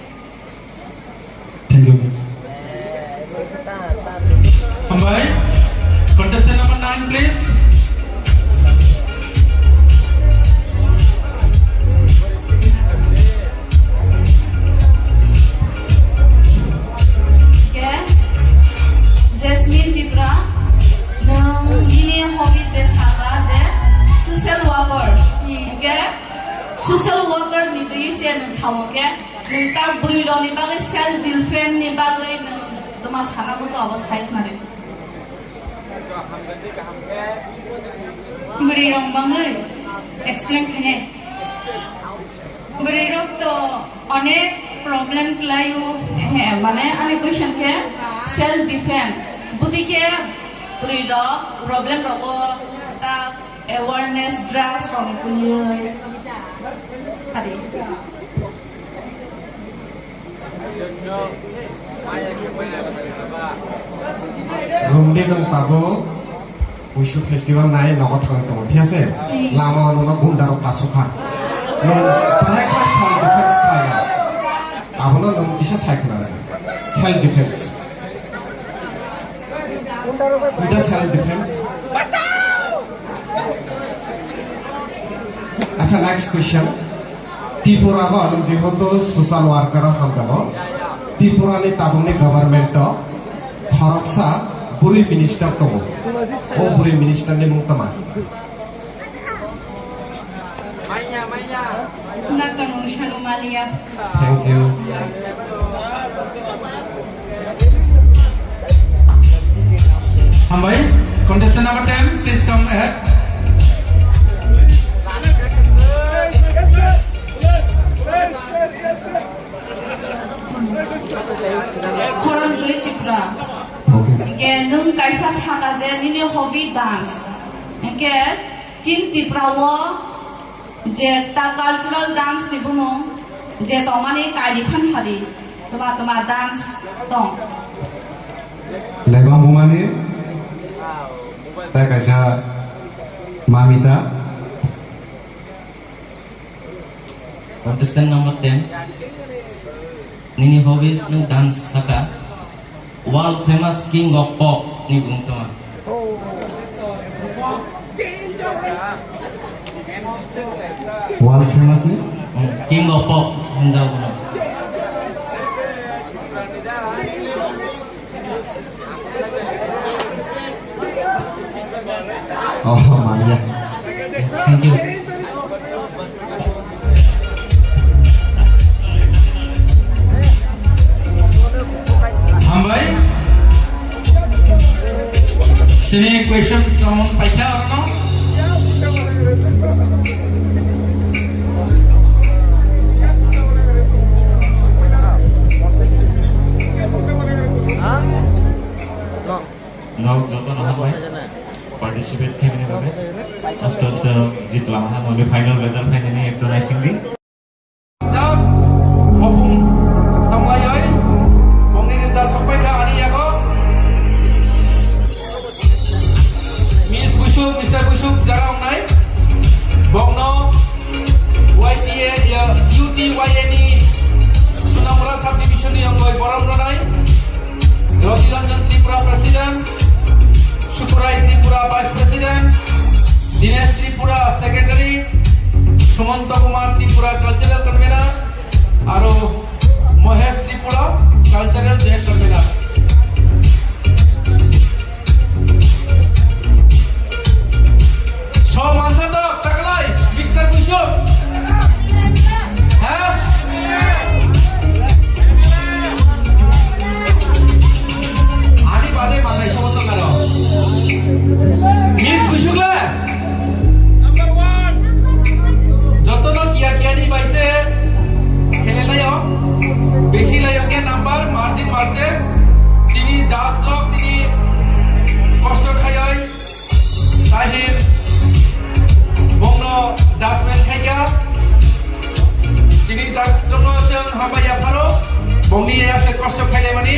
Thank you. Hambai. Contestant number nine, please. Ke? Jasmine Tripura, nwng nini hobby je saka je social worker. Ke? Social worker ni twi se nwng sao ke? Nwng ta bwrwi rok ni bagwi self defense ni bagwi nwng tma sana bujo abo sai khna ri. Bwrwi rok bangwi explain khainai. Bwrwi rok to onek problem kwlaio, he, mane ani question khe self defense. Bwtwi khe bwrwi rok problem rogo ta awareness drugs rok ni twiwi. Adi. Romdi nwng tabuk Buisu festival nai nogo thang tongo, thik ase? Lama o nono gunda rok kasukha. Nwng bahai khe self defense khlai ya. Abono nwng kisa sai khna rw. Self defense. Gunda self defense. Acha, next question. Tripura o nwng jehetu social worker o hamjago, Tripura ni tabuk ni government o khoroksa bwrwi minister tongo. O bwrwi minister ni mung tama? Doctor Nurishanu Malia. Thank you. Hambai, contestant number ten, please come ahead. Khorang Joy Ke nwng kaisa saka je nini hobby dance. Hingke chin Tripura o je ta cultural dance ni bumung je tongmani kaini phan sadi. Toma toma dance tong. Lebang bumani ta kaisa mamita. Contestant number ten. Nini hobbies nwng dance saka. World famous king of pop ni bung toma. World famous ni? Hmm, king of pop hinjao bono. Oh, manya. Thank you. Hambai. Sini question sound paikha orno. Nok joto no hambai. Participate khaimani bagwi. Aste aste jitla maha noni final result phainani ekdom naisingdi. Jab hopung tonglaioi. Bongni result sokpaikha ani yago. Miss Busuk, Mister Busuk jaga wngnai. Bongno Y T A, ya, U T Y A ni Sunamura subdivision ni yongoi borom rwnai. Roti Ranjan Tripura President, Sukurai Tripura Vice President, Dinesh Tripura Secretary, Sumanta Kumar Tripura Cultural Convener, aro Mohesh Tripura Cultural Joint Convener. Somanjadok taklai, Mister Busuk. Ha? Ani bade manai sobo to karo. Miss Busuk le? Number one. Jotono kiya kiya ni bai se khele layo. Besi layo ke number margin marse. Chini judge rok tini kosto khayoi. Tahir bongno judgment khaikha. Chini judge rokno chwng hambai yapharo. Bongni ya se kosto khailaimani.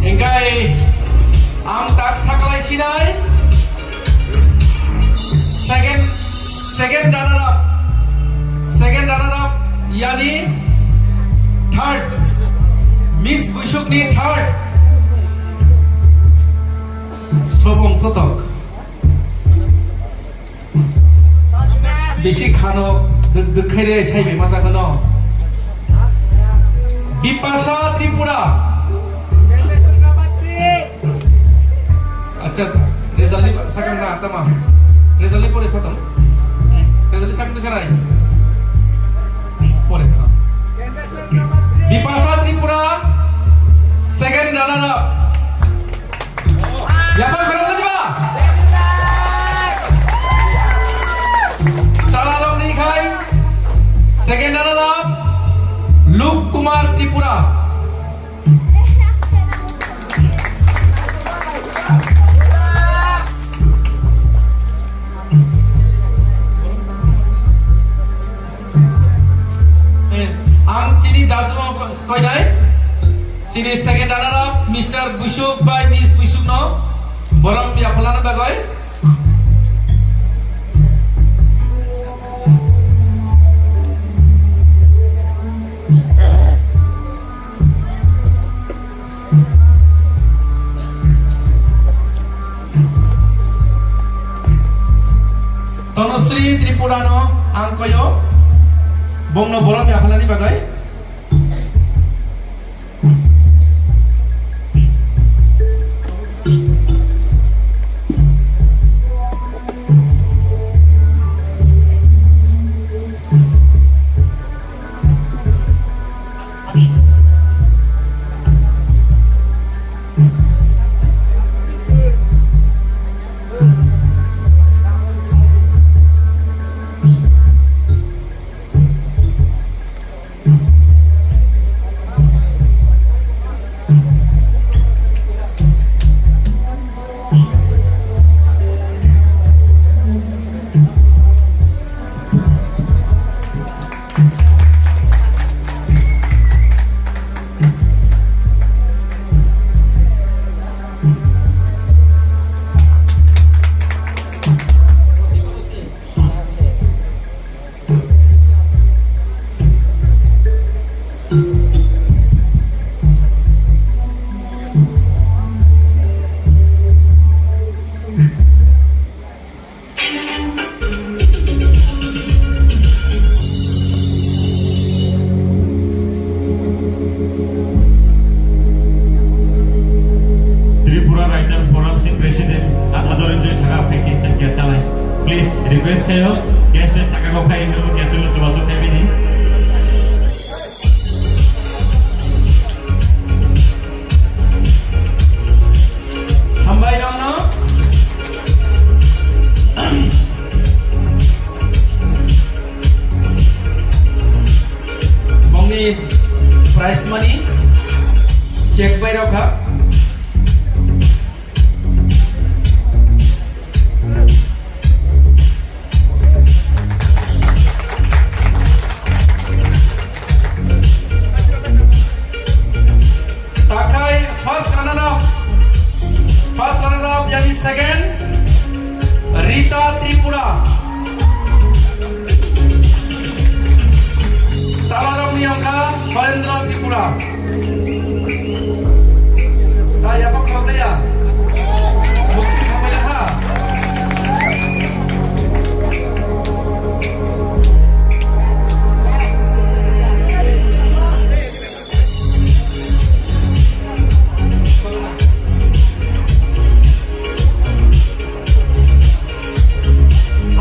Engkai ang tak saklai sinai. Second, second runner up. Second runner up yani third. Miss Busuk ni third. Sobong kotok. Bisi khano dwk dwk khaire sai bai masa khano. Bipasha Tripura. Acha, result ni sakang na tama. Result ni pore satam. Result ni sakang sanai. Pore. Bipasha Tripura, second runner up. Yaphang khoroknwi ba? Chala rokni khai second runner up Luke Kumar Tripura. Ang chini judge rok koinai, chini second runner up Mister Busuk bai Miss Busuk no borom yaphalna bagwi. Tanusri Tripura no ang koyo, bongno borom yaphalani bagwi. Guest de saka kok phai hindu guest lo chuba chuk thai bini. Hambai nongno. Bongni prize money check bai rokha. Takhai first runner up, first runner up, yani second, Rita Tripura. Salarokni wngkha Barendra Tripura. Ta yapha khwlangya. Mukti khamaya ha.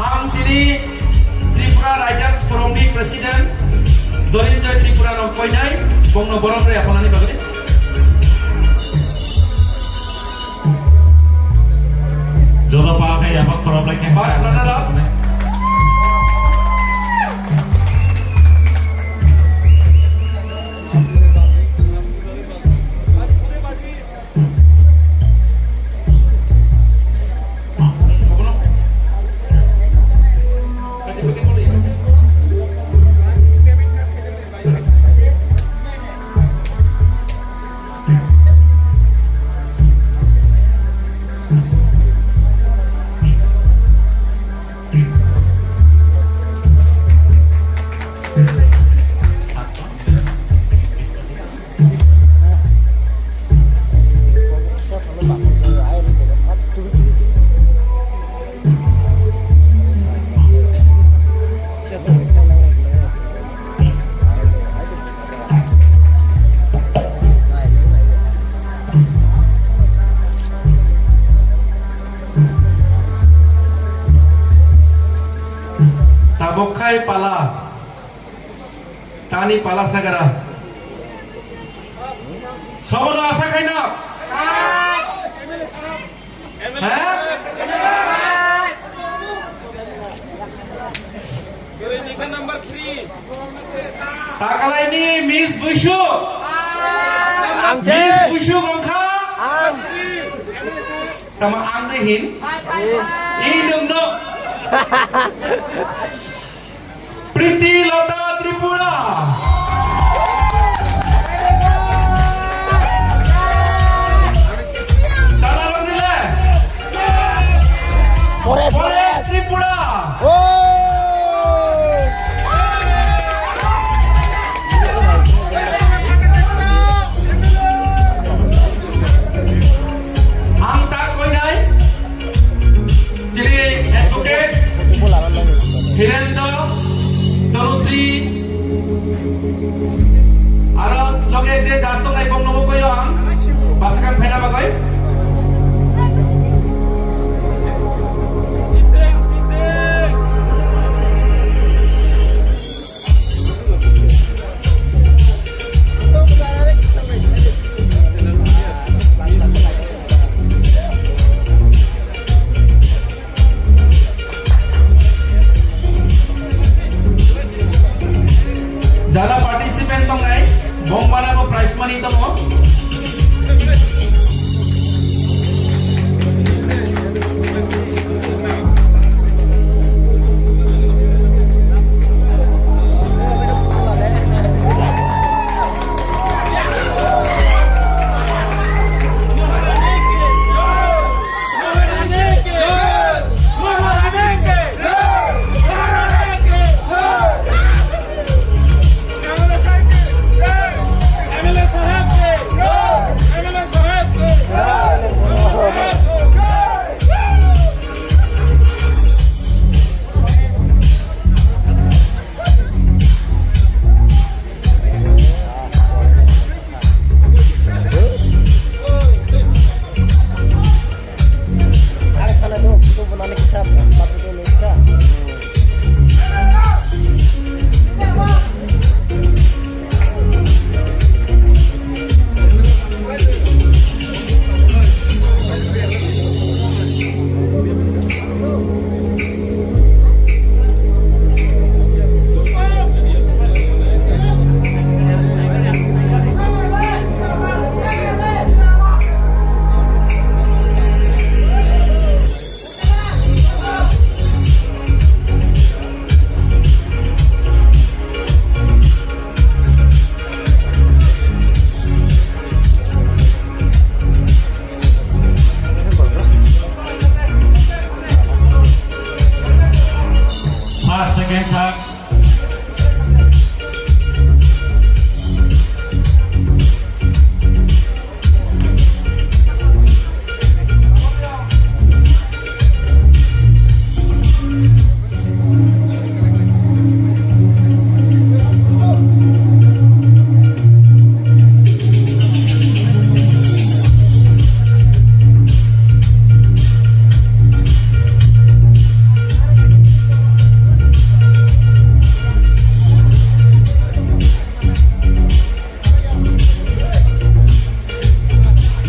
Ang chini Tripura Writers Forum ni President Dolinjoy Tripura no koinai, bongno borom rwi aphalnani bagwi. Joto pa khe yapha khorok lai khe. First runner up. Tabuk khai pala. Tani pala sagara. Sobono asa khaina. Ha? Takalaini Miss Buisuk. Ang se. Miss Buisuk wngkha. Ang. Tama ang de hin. I nungno. Priti Lota Tripura. Sana Rongrile. Forest, Forest Forest. Tripura. Oh. Ang tak koinai. Chini advocate Hirendra Tanusri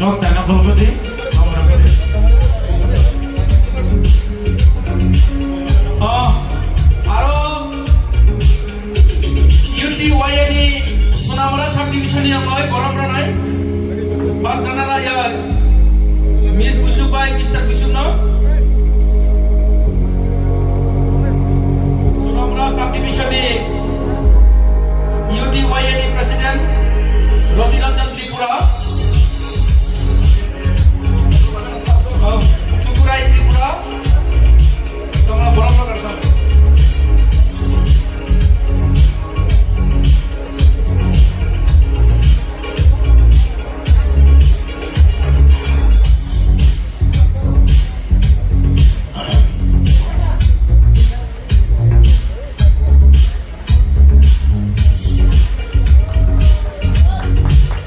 Nok tana kolgoti, nok tana kolgoti. Oh, aro U T Y A ni Sonamura subdivision ni amoi borom ranai. First runner ya Miss Busuk bai Mister Busuk no. Sonamura subdivision ni U T Y A ni president Roti Ranjan Tripura. Oh, Sukurai Tripura. Tongna borok no kartam.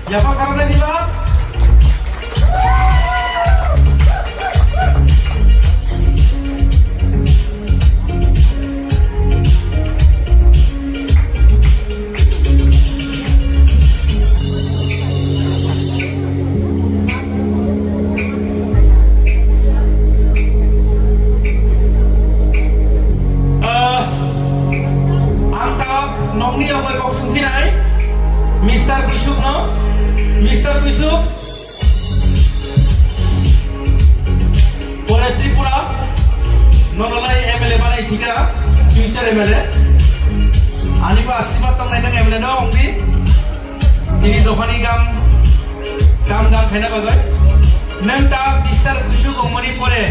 Yapa karana diba? Ah, ang tak nokni yogoi kok sungsinai, Mister Buisuk no, Mister Buisuk, Forest Tripura, nonolai M L A banai sika, future M L A. Ani bo asirwad tongnai nang M L A no ongdi. Chini dophani gam, gam gam khaina bagwi. Nang ta Mister Buisuk ongmani pore,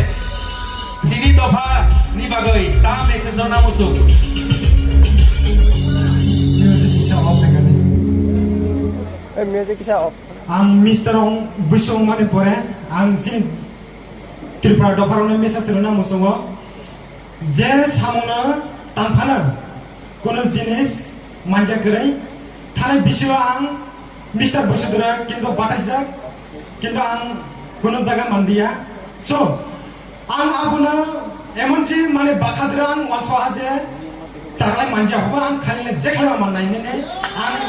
chini dopha ni bagwi ta message rwna muchung. Music kisa off khaikha di. Eh, music kisa off. Ang Mister Ong Buisuk ongmani pore, ang chini Tripura dopharokno message rwna muchungo. Je samungno tangphano kuno jinis manja kwrwi, thani bisingo ang Mister Buisuk dura kintu bataijak, kintu ang kuno jaga manliya. So, ang abono emonsi mane bakha dura ang wansoha je taklai manja hwba ang khalile je khlaiba mannai nini ang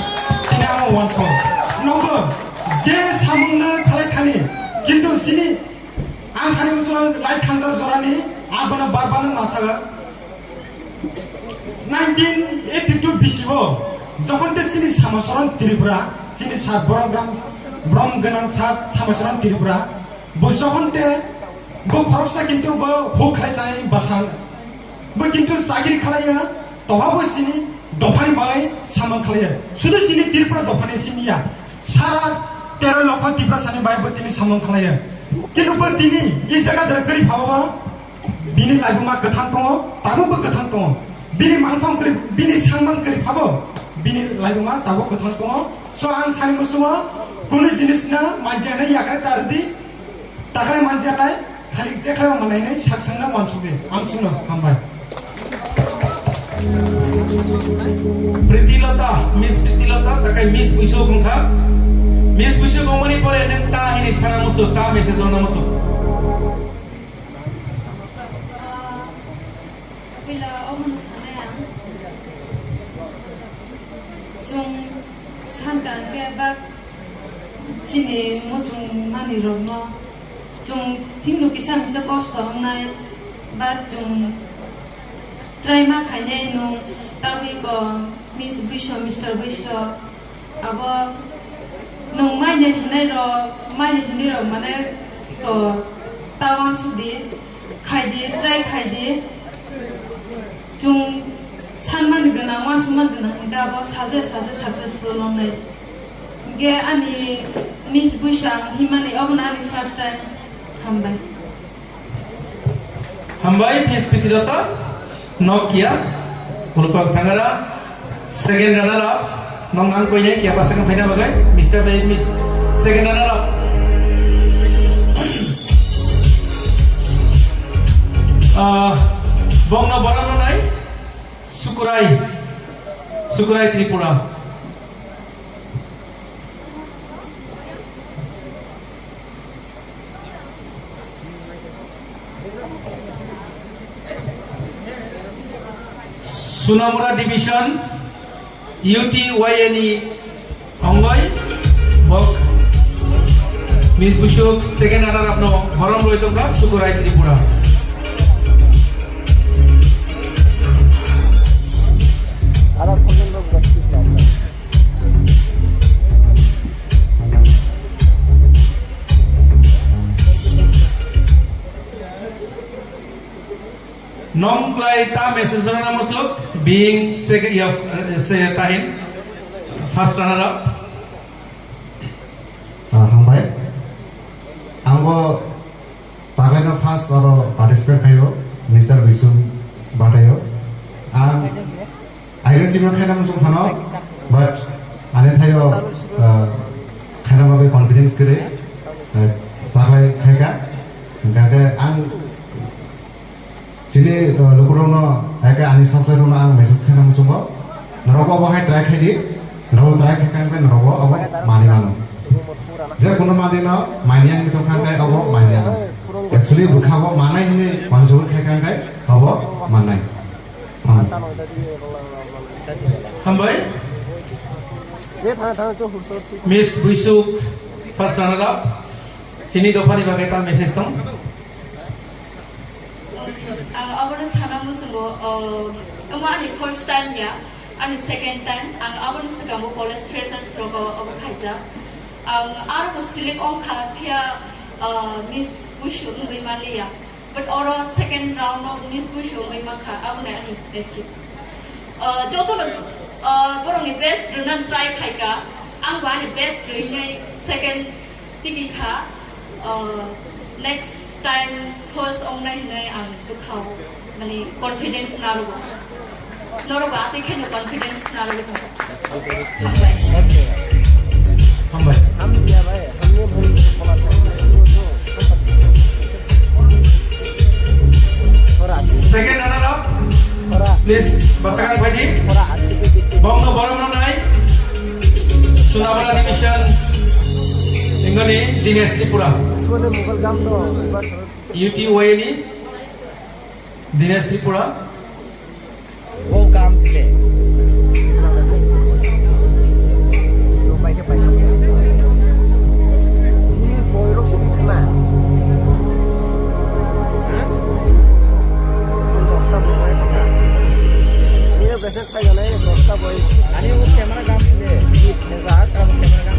tini ang wanso. Nokbo je samungno khalai thani, kintu chini Ang sani muchung lai thangjak jorani, abono bar bar ma saga. Nineteen eighty-two bisi o, jokhon te chini Samasoron Tripura, chini sar borom gram, borom gwnang sar Samasoron Tripura, bo jokhon te bo khoroksa kintu bo huk khlai sani basa. Bo kintu chakri khlaiya, toha bo chini dophani bai samung khlaiya. Sudu chini Tripura dophani simi ya. Sara tero lokho Tiprasani bai bo tini samung khlaiya. Kintu bo tini i jaga dara kwrwi phabo ba bini laibuma kwthang tongo, tabuk bo kwthang tongo. Bini mangthong kwrwi, bini sangmang kwrwi phabo bini laibuma tabuk kwthang tongo. So ang sani muchungo kunu jinis na manjana yakre tardi. Takhai manjaknai, khalik jekhlai manlainai saksangna wansukdi, amsukno hambai. Priti Lota, Miss Priti Lota, takhai Miss Buisuk wngkha. Miss Buisuk wngmani pore nwng ta hini sana muchung, ta message rwna muchung. Puila omono sanai ang. Chwng sankha hwnkhe bak chini muchung manwirokno chwng thikno kisa misa kosto wngnai, but chwng try ma khainai nwng tabwi ko Miss Buiso, Mister Buiso. Abo nwng maina hinai rok, maina hinai rok mane ko ta wansuk di, khai di, try khai di. Chwng sanmani gwnang, wansukmani gwnang hinkhe abo saja saja successful wngnai. Hinkhe ani Miss Buisang himani obono ani first time. Hambai. Hambai, Miss Priti Lota, nok kiya, Ulpak Thangara, second runner up, nong ang koine kiya pa second phaina bagwi, Mister Bay, Miss, second runner up. Ah, bongno borok rwnai, Sukurai, Sukurai Tripura. Sonamura Division, U T Y A ni ongoi, bok. Miss Busuk, second runner up no borom roi tongkha Sukurai Tripura. Nong klai ta message rana musuk, being second, ya, se tahin, first runner up. Ah, hambai. Ang bo tagaino first aro participate khaio, Mister Bisum Batayo. Ang aino chimno khaina muchung phano, but ani thaio, ah, khaina bagwi confidence kwrwi, ah, taglai khaika. Hingkhe ang Chini, uh, lukurokno, eke ani saslairokno ang message khaina muchungo. Norokbo obo hai try khaidi, norokbo try khaikha hwnkhe norokbo obo manwi mano. Je kono manwino manya hinwi tongkha hwnkhe obo manya. Actually bwkha bo manai hinwi uansugwi khaikha hwnkhe obo mannai. Hmm. Hambai. Miss Buisuk, first runner up. Chini dophani bagwi ta message tong. Ang abono sana muchungo, uh, omo ani first time ya, ani second time. Ang aboni swkango college freshers rogo obo khaijak. Ang aro bo select ongkha phiya, uh, Miss Busu wngwi manliya. But oro second round o Miss Busu wngwi mankha, aboni ani achieve. Uh, jotono, uh, borokni best rwna try khaika, ang bo ani best rwinai second Tiki kha, uh, next time first ongnai hinai ang bwkhao, mane, confidence narugo. Norok ba atwi kheno confidence narugo. Hambai. Hambai. Second runner up, please, bwsakang phaidi. Bongno borom rwnai. Sunabala division, ingoni Dinesh Tripura. U T Y ni Dinesh Tripura. Bo gam khe. Chini boirok se bithana. Ha? Dosta boi bai thangkha. Nino bese khaiyane dosta boi. Ani o camera gam khe. Ni thengja, gam camera gam.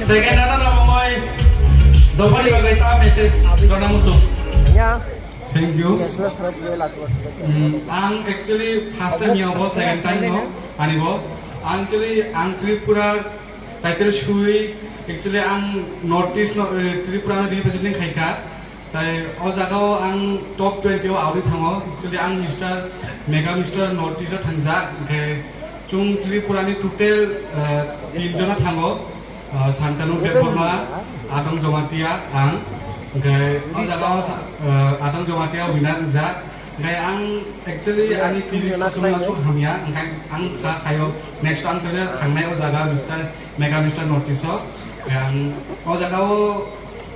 Second runner up ongoi. Dophani bagwi ta message rwna muchung. Ya. Thank you. Yes, sir, sir, sir. Mm, ang actually first time ya bo, second time no, ani bo. Actually, ang Tripura title sui, actually ang North East no, eh, Tripura no representing khaika. Tai o jaga o ang top twenty o awi thango. Actually, ang Mister Mega Mister North East o thangjak. Hingke chung Tripura ni total, eh, tin jona thango. Ah, Santanu Debbarma, Adong Jamatia, ang. Hingke o jaga o sa-, ah, Adong Jamatia winner rijak. Hingke ang actually ani previous kosong na chu hamya, hingke ang sa sayo next ang tole thangnai o jaga Mister Mega Mister North East o. Hingke ang o jaga o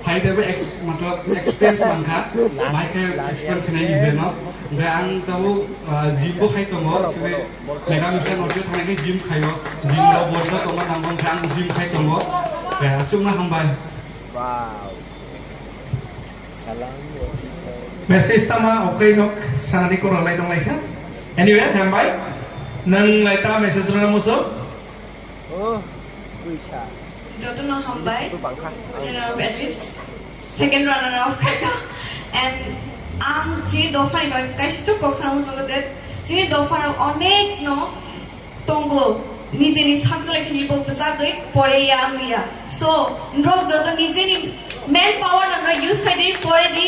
hai tebo ex-, matlab experience mankha, bahai khe explain khenai nije no. Hingke ang tabo, ah, gym bo khai tongo, actually Mega Mister North East o thangna khe gym khaio, gym rok body rok tongma nango, hingkhe ang gym khai tongo. Khe aswkno hambai. Wow. Message tama okai nok sanani koro lai tong lai kha. Anyway, hambai. Nang lai ta message rwna muchung. Oh, kuisa. Jotono hambai. Itu bangkha. General at least second runner up khaika. And ang chini dophani bagwi kaisa chuk kok sana muchungo de, chini dophano onek no tongo, nijeni sakjala khe bo bwchagwi pore ya wngya. So, norok joto nijeni man power no norok use khai di, pore di,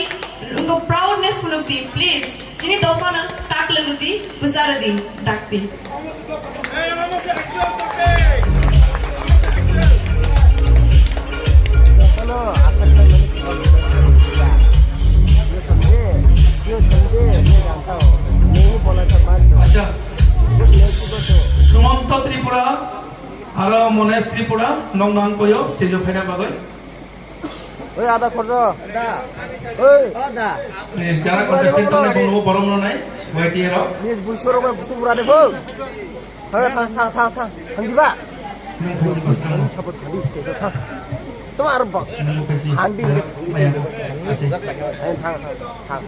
wngkha proudness phunuk di, please. Chini dophano taklwng di, bwchara di, dakti. Jotono asa khlaimani khorang. Yo samje, yo samje, yo janta ho. Nahi bola tha maan lo. Acha. Bas nahi ki bato. Sumanta Tripura, aro Monesh Tripura, nong nang koyo, stage o phaina bagwi. Oi, ada khorjo. Ada. Oi. Ada. Eh, jara contestant tong, bono borom no nai, Y T A rok. Miss Buisoro mai butu bura de bo. Thang, thang, thang, thang, thang. Thang diba? Nang khaisi bwskang. Support khadi stage o thang. Toma aro bak. Handi. Thang, thang, thang.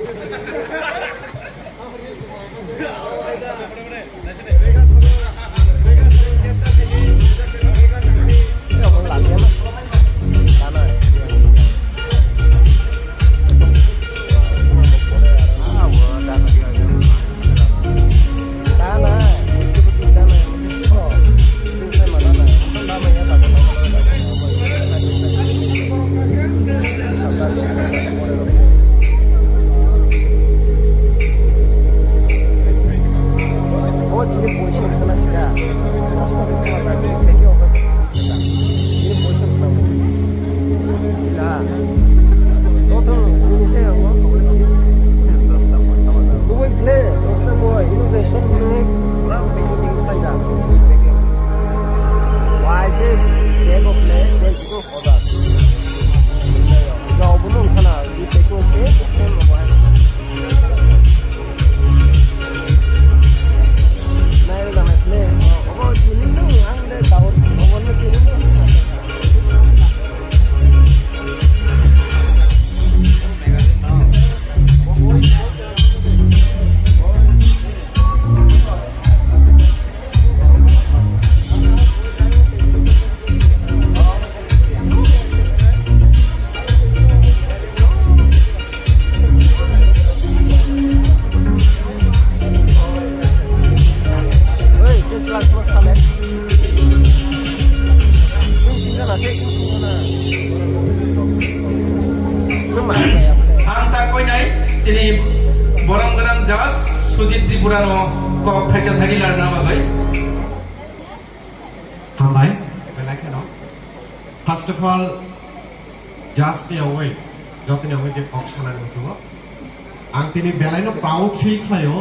Ang tak koinai chini borom gwnang judge Sujit Tripura no kok thaisa thani larna bagwi. Hambai, belai kheno. First of all, judge ni ongwi, jotoni ongwi je kok sanani muchungo. Ang tini belaino proud feel khlaio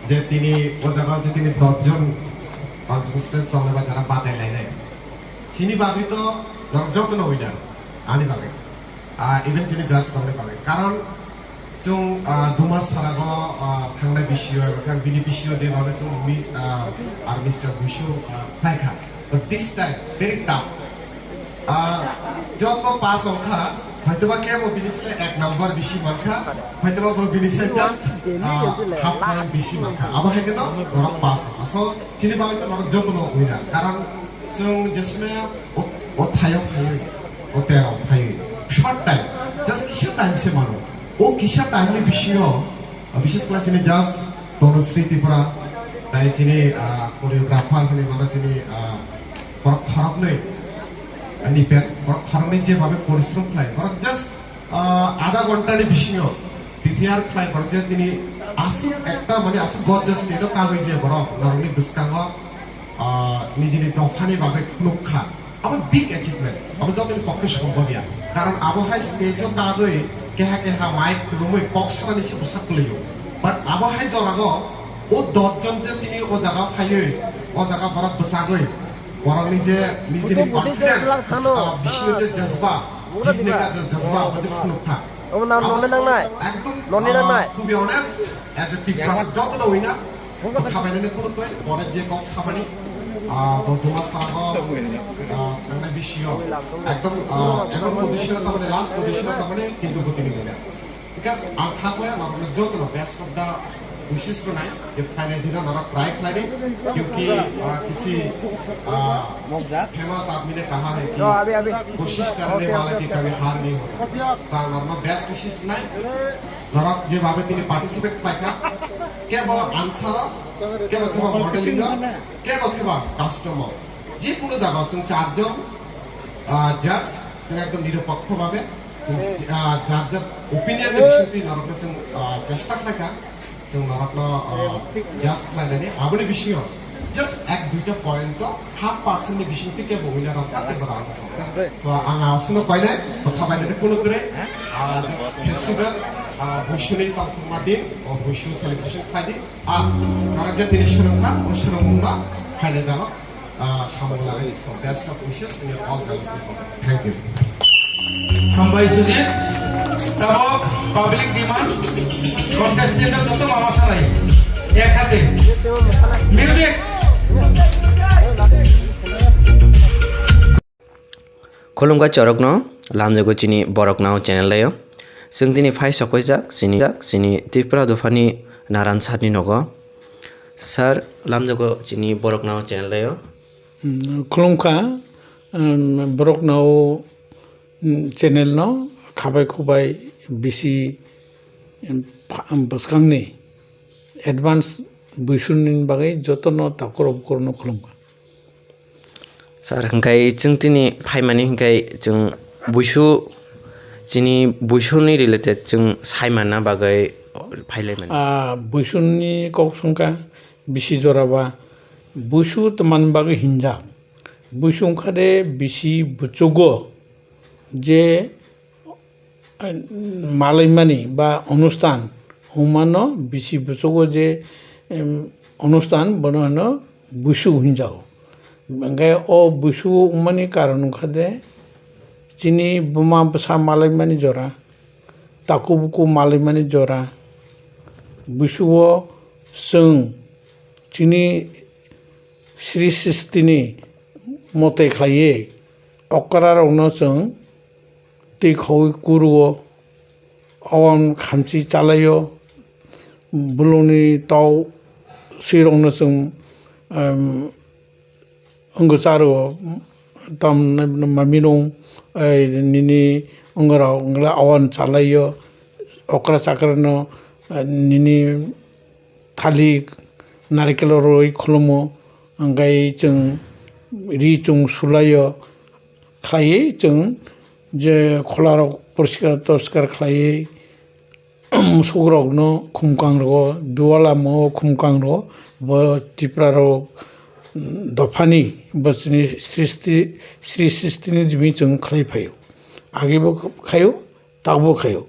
je tini o jaga je tini dosh jon contestant tongnai ba jara badai lainai. Chini bagwi to norok jotono winner, ani bagwi. Ah, even chini judge tongni bagwi. Karon chwng, ah, Duma Sarago, ah, thangnai bisio eba khe bini bisio je babe chwng Miss, ah, ar Mister Busu, ah, phaikha. But this time, very tough. Ah, joto pass wngkha, hoitoba kebo bini sle ek number bisi mankha, hoitoba bo bini sle just, ah, half point bisi mankha. Abo hai khe to norok pass wngkha. So, chini bagwi to norok jotono winner. Karon chwng jesme o, o thayo phaiwi, o tero phaiwi. Short time, just kisa time se mano. O kisa time ni bisingo, ah, bises khlai chini judge Tanushree Tripura, tai chini, ah, choreographer hwnwi mano chini, ah, borok khoroknwi, ah, ni pet, borok khoroknwi je babe porishrom khlai, borok just, ah, adha ghonta ni bisingo prepare khlai, borok je tini aswk ekta mane aswk gorgeous stage o kagwi je borok norokni bwskango, ah, nijini dophani bagwi phunuk kha. Abo big achievement. Abo jotoni pokhe sombhob ya. Karon abo hai stage o kagwi keha keha mic kwrwngwi kok sanani se bwsak kwlwio. But abo hai jorago o dosh jon je tini o jaga phaiwi, o jaga borok bwsagwi, borokni je nijini confidence, ah, bisingo je jazba, jitne ka je jazba, abo je phunuk kha. Abo ekdom, ah, to be honest, as a Tiprasa jotono winner, Bo khabainani khuluk bai, pore je kok sabani, ah, bo Duma Sarago, ah, thangnai bisio, ekdom, ah, emon position o tamani, last position o tamani, kintu bo tini winner. Hingkhe ang kha khlai norokno jotono best of the wishes rwnai, je phainai dino norok try khlaidi, kyunki, ah, kisi, ah, famous aadmi ne kaha hai ki, koshish karne wala ki kabhi haar nahi hota. Ta norokno best wishes rwnai. Norok je babe tini participate khlaikha, kebo answer o, kebo kebo modeling o, kebo kebo custom o. Je kono jaga o chwng charjon, ah, judge, chwng ekdom nirupokho babe, ah, jar jar opinion ni bisingtwi norokno chwng, ah, chesta khlaikha, chwng norokno, ah, judge khlainani. Aboni bisingo just ek duita point o half percent ni bisingtwi kebo winner rok kha, kebo rang. So, ang aswkno koinai, bwkha bainani kuno kwrwi, ah, festival, ah, Buisuni tongthokma din, o Buisu celebration khlaidi, ah, norok je tini swrwngkha, o swrwngmungno phainai dalok, ah, samung lagani. So, best of wishes in your all girls. Thank you. Hambai Sujit, tabok public demand, contestant joto mama salai, ek sate. Music. Khulumkha chorokno. Lamjago chini Borok Nao channel o. Chwng tini phai sokpaijak chini, chini Tripura dophani Naran sir ni nogo. Sir, lamjago chini Borok Nao channel o. Hmm, khulumkha, um, Borok Nao, um, channel no khabai khubai bisi, um, pha-, um, bwskangni advance buisuni bagwi jotono takhurok bukhurokno khulumkha. Sir, hwnkhe chwng tini phaimani hwnkhe chwng buisu, chini buisuni related chwng saimanna bagwi phailaimani. Ah, buisuni kok swngkha bisi jora ba buisu twmani bagwi hinjak. Buisu wngkha de bisi buchugo je malaimani ba onustan wngmano bisi buchugo je, em, onustan bono hino buisu hinjago. Hingke o buisu wngmani karon wngkha de chini buma bwsa malaimani jora, taku buku malaimani jora, buisuo chwng chini sri sristini mote khlaiwi okra rokno chwng twi khaui kuruo, owan khamchi chalaio, bulungni tau swirokno chwng, em, wngwi charuo, tam maminung, eh, nini wngorok wngla owan chalaio, okra chakrano, eh, nini thalik, narikelo rwi khulumo, hingkhai chwng ri chwng sulaio, khlaiwi chwng je kholarok poriskar toriskar khlaiwi, musukrokno khumkang rwo, dualamo khumkang rwo, bo Tiprarok dophani bo chini sristi, sri sristini jimi chwng khlai phaio. Agebo khaio, takbo khaio.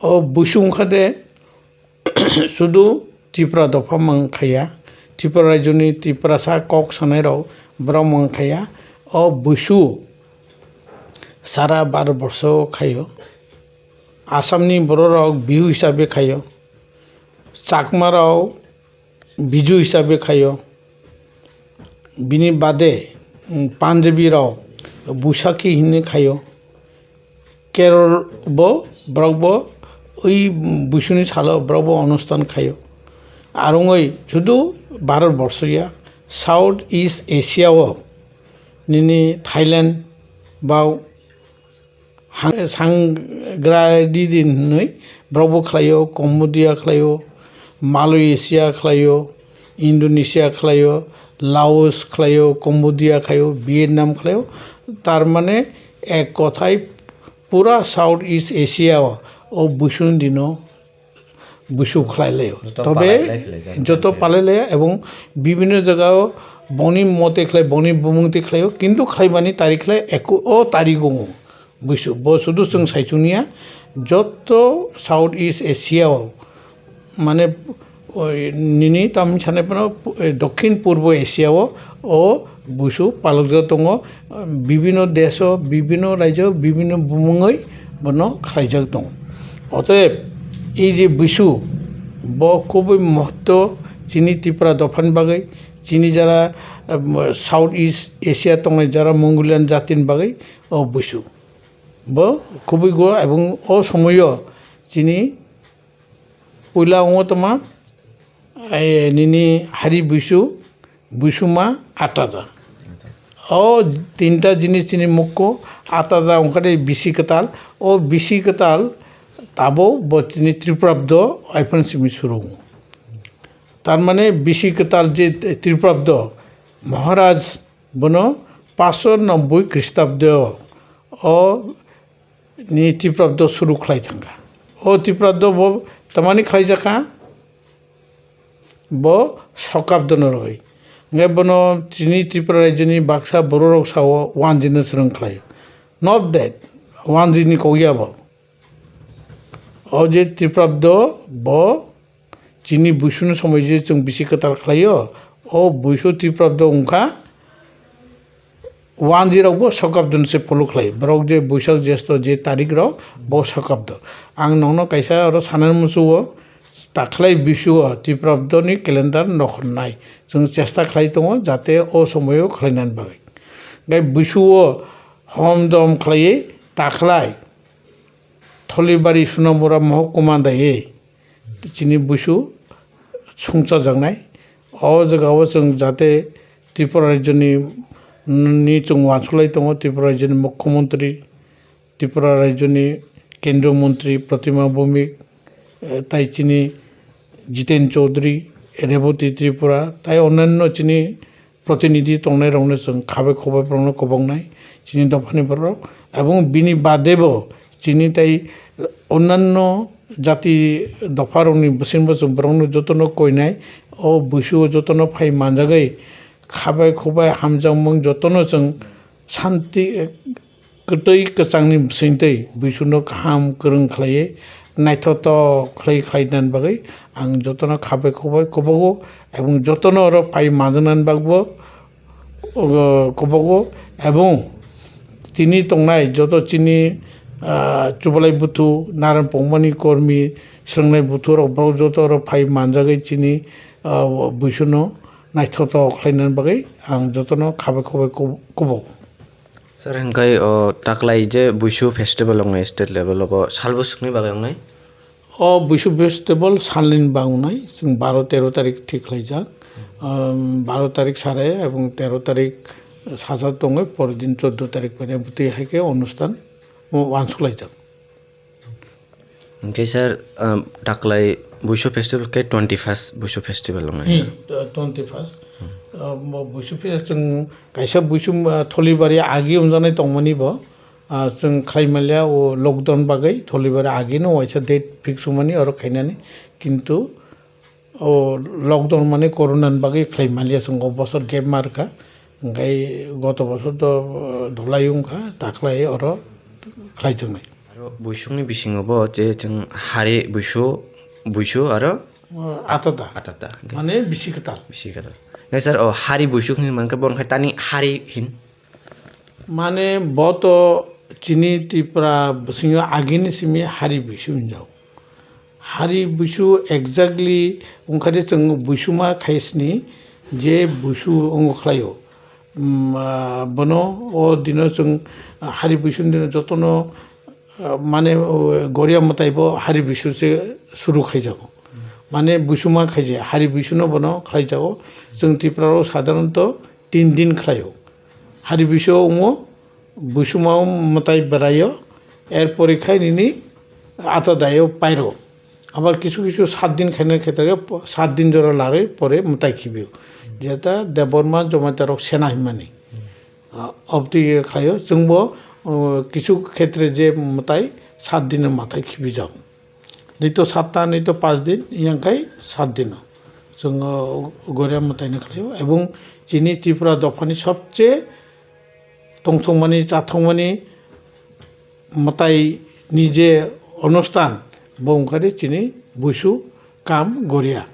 O buisung kha de, sudu Tripura dopha mang khaiya, Tripura rajyoni Tiprasa kok sanai rok borok mang khaiya. O buisu sara Bharat borsho khaio. Assamni bororok Bihu hisabe khaio. Chakmarok Biju hisabe khaio. Bini bade, mm, Punjabi rok Buisakhi hinwi khaio. Kerol bo, borok bo ui buisuni salo borok bo onustan khaio. Arungoi judu Bharat borsho ya, South East Asia o nini Thailand ba Hang-, Sangrai Didin hinwi borok bo khlaio, Cambodia khlaio, Malaysia khlaio, Indonesia khlaio, Laos khlaio, Cambodia khlaio, Vietnam khlaio. Tar mane ek kothai pura South East Asia o, o buisuni dino buisu khlai laio. Joto Tobe palai lai khlai jani joto khlai. Palai laia ebong bibhinno jagao boni mote khlai, boni bumung te khlaio, kintu khlaimani tarik khlai eko o tarik o buisu. Bo sudu chwng saichung ya, joto South East Asia o, mane, oi, nini tamni sanai phano, eh, Dokhin Purbo Asia o, o buisu palokjak tongo, bibhinno desh o, bibhinno rajyo, bibhinno bumungoi bono khlaijak tongo. Otoyeb, ei je buisu, bo kubui mohotto chini Tripura dophani bagwi, chini jara, em, South East Asia tongnai jara Mongolian jatini bagwi o buisu. Bo kubui go ebong o somoyo chini puila wngo tongma, eh, nini hari buisu, buisuma, atada. O tinta jinis chini mukko, atada wngkha de bisi kwtal. O bisi kwtal tabo bo chini Tripurabdo iphano simi suru. Tar mane bisi kwtal je Tripurabdo Maharaj bono paanch sho nobboi Khristabdo o ni Tiprabdo suru khlai thangkha. O Tiprabdo bo tamani khlaijakha? Bo Sokabdo no rwgwi. Hwnkhe bono chini Tripura rajyoni baksa bororok sao wanjino swrwng khlaio. Not that, wanjini kok ya bo. O je Tiprabdo bo chini buisuni somoi je chwng bisi kwtal khlaio, o buisu Tiprabdo wngkha wanjirokbo Sokabdoni se follow khlai. Borok je Buisak Jesto je tarik rok, bo Sokabdo. Ang nokno kaisa oro sanani muchungo, takhlai bisuo Tiprabdoni calendar nokhornai. Chwng chesta khlai tongo, jate o somoio khlainani bagwi. Gai bisuo hom dom khlaiwi, Taklai Tholibari Sunamura Mohokuma daiwi chini buisu songchajaknai. O jagao chwng jate Tripura rajyoni, ni chwng uansuk lai tongo, Tripura rajyoni Mukhyamantri, Tripura rajyoni Kendriya Mantri Pratima Bhowmik, eh, tai chini Jiten Chaudhary, Rebati Tripura, tai onyanno chini protinidhi tongnairokno chwng khabai khobai borokno kwbaknai, chini dophani borok. Ebong bini badebo chini tai onyanno jati dopharokni bisingbo chwng borokno jotono koinai, o buisuo jotono phai manjagwi khabai khobai hamjakmung jotono chwng santi, kwtwi kwchangni bisingtwi buisuno kaham kwrwng khlaiwi naithotok khlai khlainani bagwi ang jotono khabai khobai kwbago, ebong jotono oro phai manjaknani bagbo, o, kwbago, ebong tini tongnai joto chini, ah, chubalai buthu, naran pongmani kormi, swrwngnai buthu rok, borok joto oro phai manjagwi chini, ah, buisuno naithotok khlainani bagwi ang jotono khabai khobai kwb-, kwbago. Sir, hingkai o taklai je Buisu festival wngnai state level o, bo sal bwswkni bagwi wngnai? O Buisu festival salnini bagwi wngnai, chwng baro tero tarik thik khlaijak. Um, baro tarik sare ebong tero tarik sajak tongwi, pordin choddo tarik phaina bwtwi hai khe onusthan uansuk laijak. Hingke sir, um, taklai Buisu festival ke twenty first Buisu festival wngnai. Hmm, twenty first. Um, bo Buisu festival chwng kaisa Buisu, uh, Tholibari agi wngjaknai tongmani bo, uh, chwng khlai manya o lockdown bagwi Tholibari agi no waisa date fix wngmani oro khainani, kintu o lockdown mani corona ni bagwi khlai manya chwng o bosor gap ma rwkha, hingkai goto bosor to, uh, dholai wngkha, taklai oro khlaijaknai. Aro buisukni bisingo bo je chwng hari buisu, buisu aro, uh, atata. Atata. Mane bisi kwtal. Bisi kwtal. Hingke sir, o hari buisuk hinwi mankhe bo wngkha tani hari hin. Mane bo to chini Tripura bisingo agini simi hari buisu hinjao. Hari buisu exactly wngkha de chwng buisuma khaisni je buisu wngo khlaio. Mm, ah, bono o dino chwng hari buisuni dino jotono, ah, mane, o, goria mwtai bo hari buisu se suru khaijago. Mane buisuma khaijaya, hari buisuno bono khlaijago. Chwng Tripura o sadharanto tin din khlaio. Hari buisu wngo, buisuma mwtai beraio, er pore khai nini ata daio pairo. Abar kisu kisu sat din khaina khetre sat din jora larwi pore mwtai khibio. Jeta Debbarma Jamatia rok sena hinmani. Ah, obtwi khlaio, chwngbo, uh, kisu khetre je mwtai sat din mwtai khibijak. Nito satta, nito panch din, yang khai sat dino. Chwng, uh, goria mwtaino khlaio. Ebong chini Tripura dophani sobche tongthokmani, chathokmani mwtai ni je onusthan, bo wngkha de chini buisu kam goria.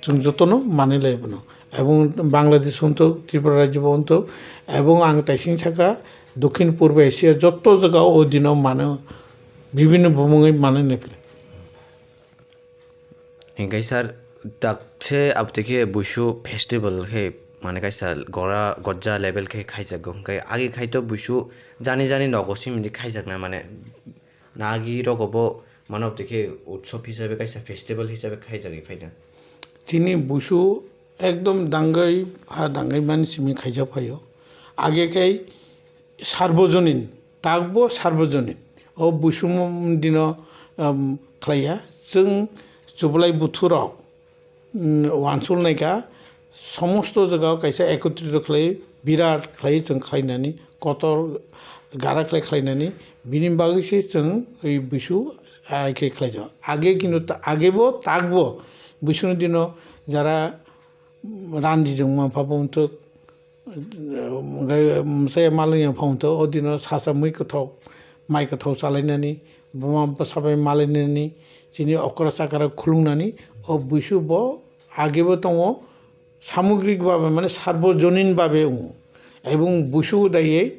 Chwng jotono manwi lai bono. Ebong Bangladesh wngthok, Tripura rajyo bo wngthok, ebong ang taising saka Dokhin Purbo Asia joto jaga o dino mano, bibinno bumungwi manwi nai phila. Hingke sir, dakse abotike buisu festival khe, mane kaisa gora gojja level khe khaijago, hingke agi khai to buisu jani jani nogo simi di khaijakna, mane nagi rogo bo mane abotike utsob hisabe kaisa festival hisabe khaijagwi phaina. Chini buisu ekdom dangwi ha dangwi mani simi khaijak phaio. Age khe Sarbojonin, takbo Sarbojonin. O buisum dino, um, khlaiya. Chwng chublai buthurok, um, uansuk naikha, somosto jagao kaisa ekotrito khlai, birat khlai chwng khlainani, kotor gara khlai khlainani, bini bagwi se chwng oi buisu ai khe khlaijak. Age kintu ta-, agebo takbo buisuni dino jara ranjijwng manpha bo wngthok, Hwnkhe mwsai malwng ya phang tong, o dino sasa mui kwthok, mai kwthok chalainani, buma bwsa bai malainani, chini okra chakra khulungnani, o buisu bo agebo tongo, samugrik babe mane sarbojonin babe wngo. Ebong buisu daiye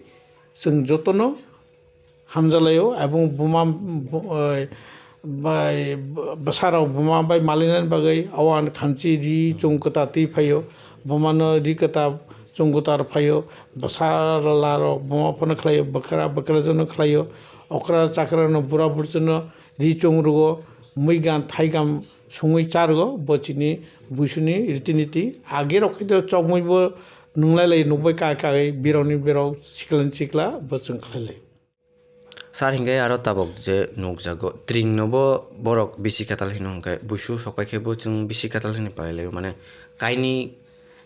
chwng jotono hamjalaio, ebong buma, bu-, oi, bai, bwsarok buma bai malainani bagwi auan khamchi ri chwng kwta twi phaio, bumano ri kwta chwngkwtar phaio, bwsala rok buma phano khlaio, bwkra bwkrajwkno khlaio, okra chakrano bura burjwkno ri chwng rwo, mui gan thai gam sungwi cha rwo, bo chini buisuni riti niti. Age rok khe chokmwi bo nwnglai lai, nukbai ka kagwi, birokni birok, siklani sikla bo chwng khlai lai. Sir, hinkhe aro tabuk je nukjago, tring no bo borok bisi kwtal hino, hinkhe buisu sokpai khe bo chwng bisi kwtal hinwi palai laio, mane kaini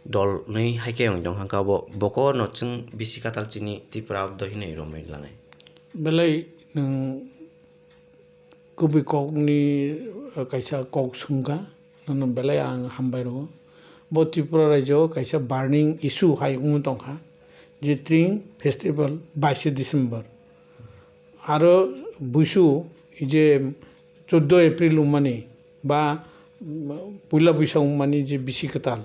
dol nwi hai khe wng tong kha, abo boko no chwng bisi kwtal chini Tripura abdo hinwi romwi lanai. Belai nwng kubui kokni, eh, kaisa kok swngkha, nono belai ang hambai rwo. Bo Tripura rajyo kaisa burning issue hai wngwi tongkha, je tring festival baishe December. Aro buisu je chuddo April wngmani ba, mm, puila buisa wngmani je bisi kwtal,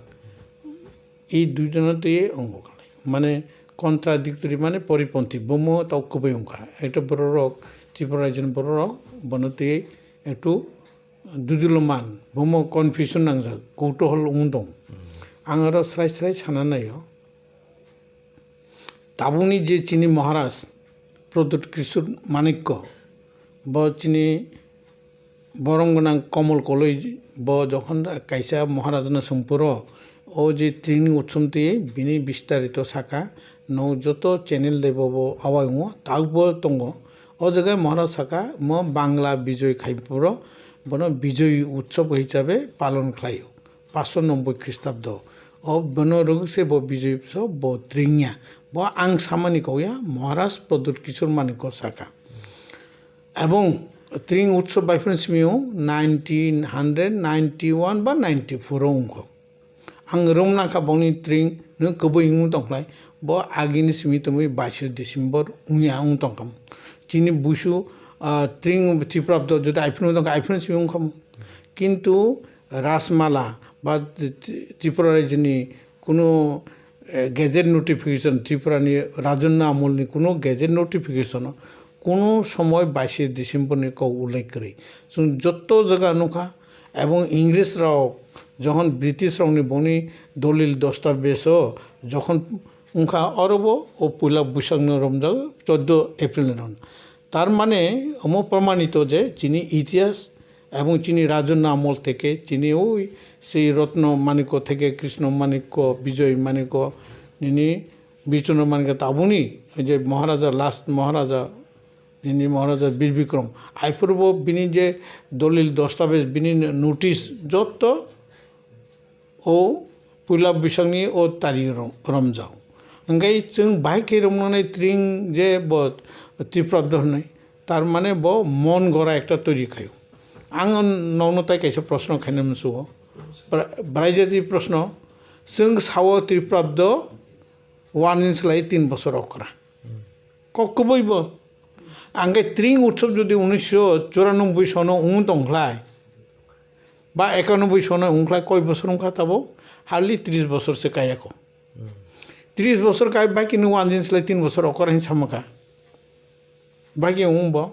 i duijono twi wngo khlai. Mane contradictory, mane poriponthi, bomo tau kwbui wngkha. Ekta bororok, Tripura rajyoni bororok bono twi ektu duduloman, bomo confusion nangjak, koutuhol wng tong. Ang aro srai srai sana naio. Tabukni je chini Maharaj Pradyut Kishore Manikya, bo chini borom gwnang Komol Koloi, bo jokhon kaisa Maharaj no swng phuru, o je tringni utsom twi bini bistarito saka, no joto channel de bo, bo awai wngo, tabukbo tongo. O jaga Maharaj saka, mo Bangla bijoy khai phuru, bono bijoy utsob hisabe palon khlaio. Paanso nobboi Khristabdo. O bono rwgwkse bo bijoy so bo tringya. Bo ang samani kok ya, Maharaj Pradyut Kishore Manikya saka. Ebong tring utsob bai phano simi o nineteen hundred ninety-one ba ninety-four o wngkho. Ang romna kha bongni tring no kwbui wng tongkhlai, bo agini simi tongwi baishe December wngya wng tongkha. Chini buisu, ah, tring Tripura abdo jodi ai phano tongkha, ai phano simi wngkha. Kintu Rajmala ba Tri-, Tri-, Tripura rajyoni kuno, eh, gazette notification, Tripurani Rajanna amolni kuno gazette notification kuno somoi baishe December ni kok ullekh kwrwi. Chwng joto jaga nukha, ebong English rok jokhon British rokni bongni dolil dostabejo jokhon wngkha, orobo o puila Buisakno romjago, chuddo April ni romjago. Tar mane omo promanito je chini itihas ebong chini Rajanna amol theke chini oi sei Ratna Manikya theke Krishna Manikya, Bijoy Manikya, nini Bichondra Manikya tabukni je Maharaja, last Maharaja, nini Maharaja Bir Bikram. Aiphuru bo bini je dolil dostabej, bini notice joto o puila Buisakni o tari rom-, romjak. Hingke chwng bahai khe romnani tring je bo Tripura abdo hwnwi, tar mane bo mon gora ekta toiri khaio. Ang nokno tai kaisa proshno khaina muchungo. Bra-, braijati proshno, chwng sao Tripura abdo uanjin slai tin bosor okra. Kok kwbui bo. Angkhe tring utsob jodi unisho churanobboi sono wng tongkhlai, ba ekanoboi sono wngkhlai, koi bosor wngkha tabuk? Hardly tris bosor se kayakho. Tris bosor kai baki nwng uanjin slai tin bosor okra hin samakha. Baki wng bo.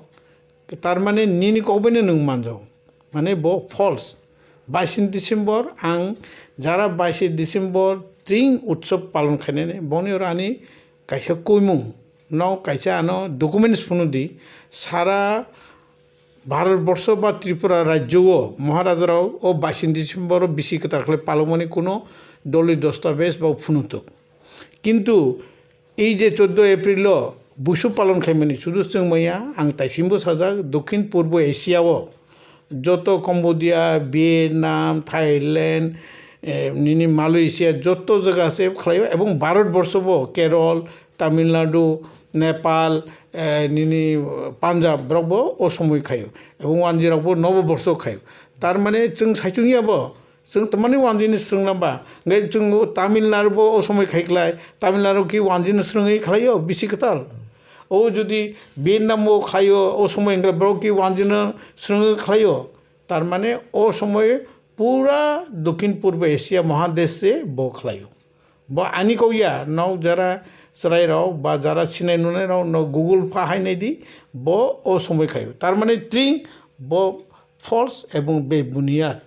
Tar mane nini kok bai no nwng manjao. Mane bo false. Baishe December, ang jara baishe December tring utsob palon khainani, boni oro ani kaisa koimung, no kaisa ano documents phunu di, sara Bharat borsho ba Tripura rajyo o Maharaja rok o baishe December o bisi kwtal khlai palokmani kuno dolil dostabej ba phunutuk. Kintu ei je chuddo April o Buisu palon khaimani sudu chwng maya, ang taisimbo sajak, Dokhin Purbo Asia o joto Cambodia, Vietnam, Thailand, eh, nini Malaysia joto jaga se khlaio, ebong Bharat borsho bo Kerala, Tamil Nadu, Nepal, eh, nini Punjab borok bo o somoi khaio, ebong wanjwi rok bo nobo borsho khaio. Tar mane chwng saichung ya bo, chwng tamani wanjwini swrwng lamba. Hingke chwng Tamil Nadu bo o somoi khai khlai, Tamil Nadu ki wanjwini swrwngwi khlaio bisi kwtal. O jodi Vietnam o khlaio, o somoi hingke borok ki wanjwino swrwngwi khlaio. Tar mane o somoi pura Dokhin Purbo Asia Mahadesh se bo khlaio. Bo ani kok ya, nok jara chwrai rok ba jara sinai nunai rok nok Google pha hai nai di, bo o somoi khaio. Tar mane tring bo false ebong bebuniyat.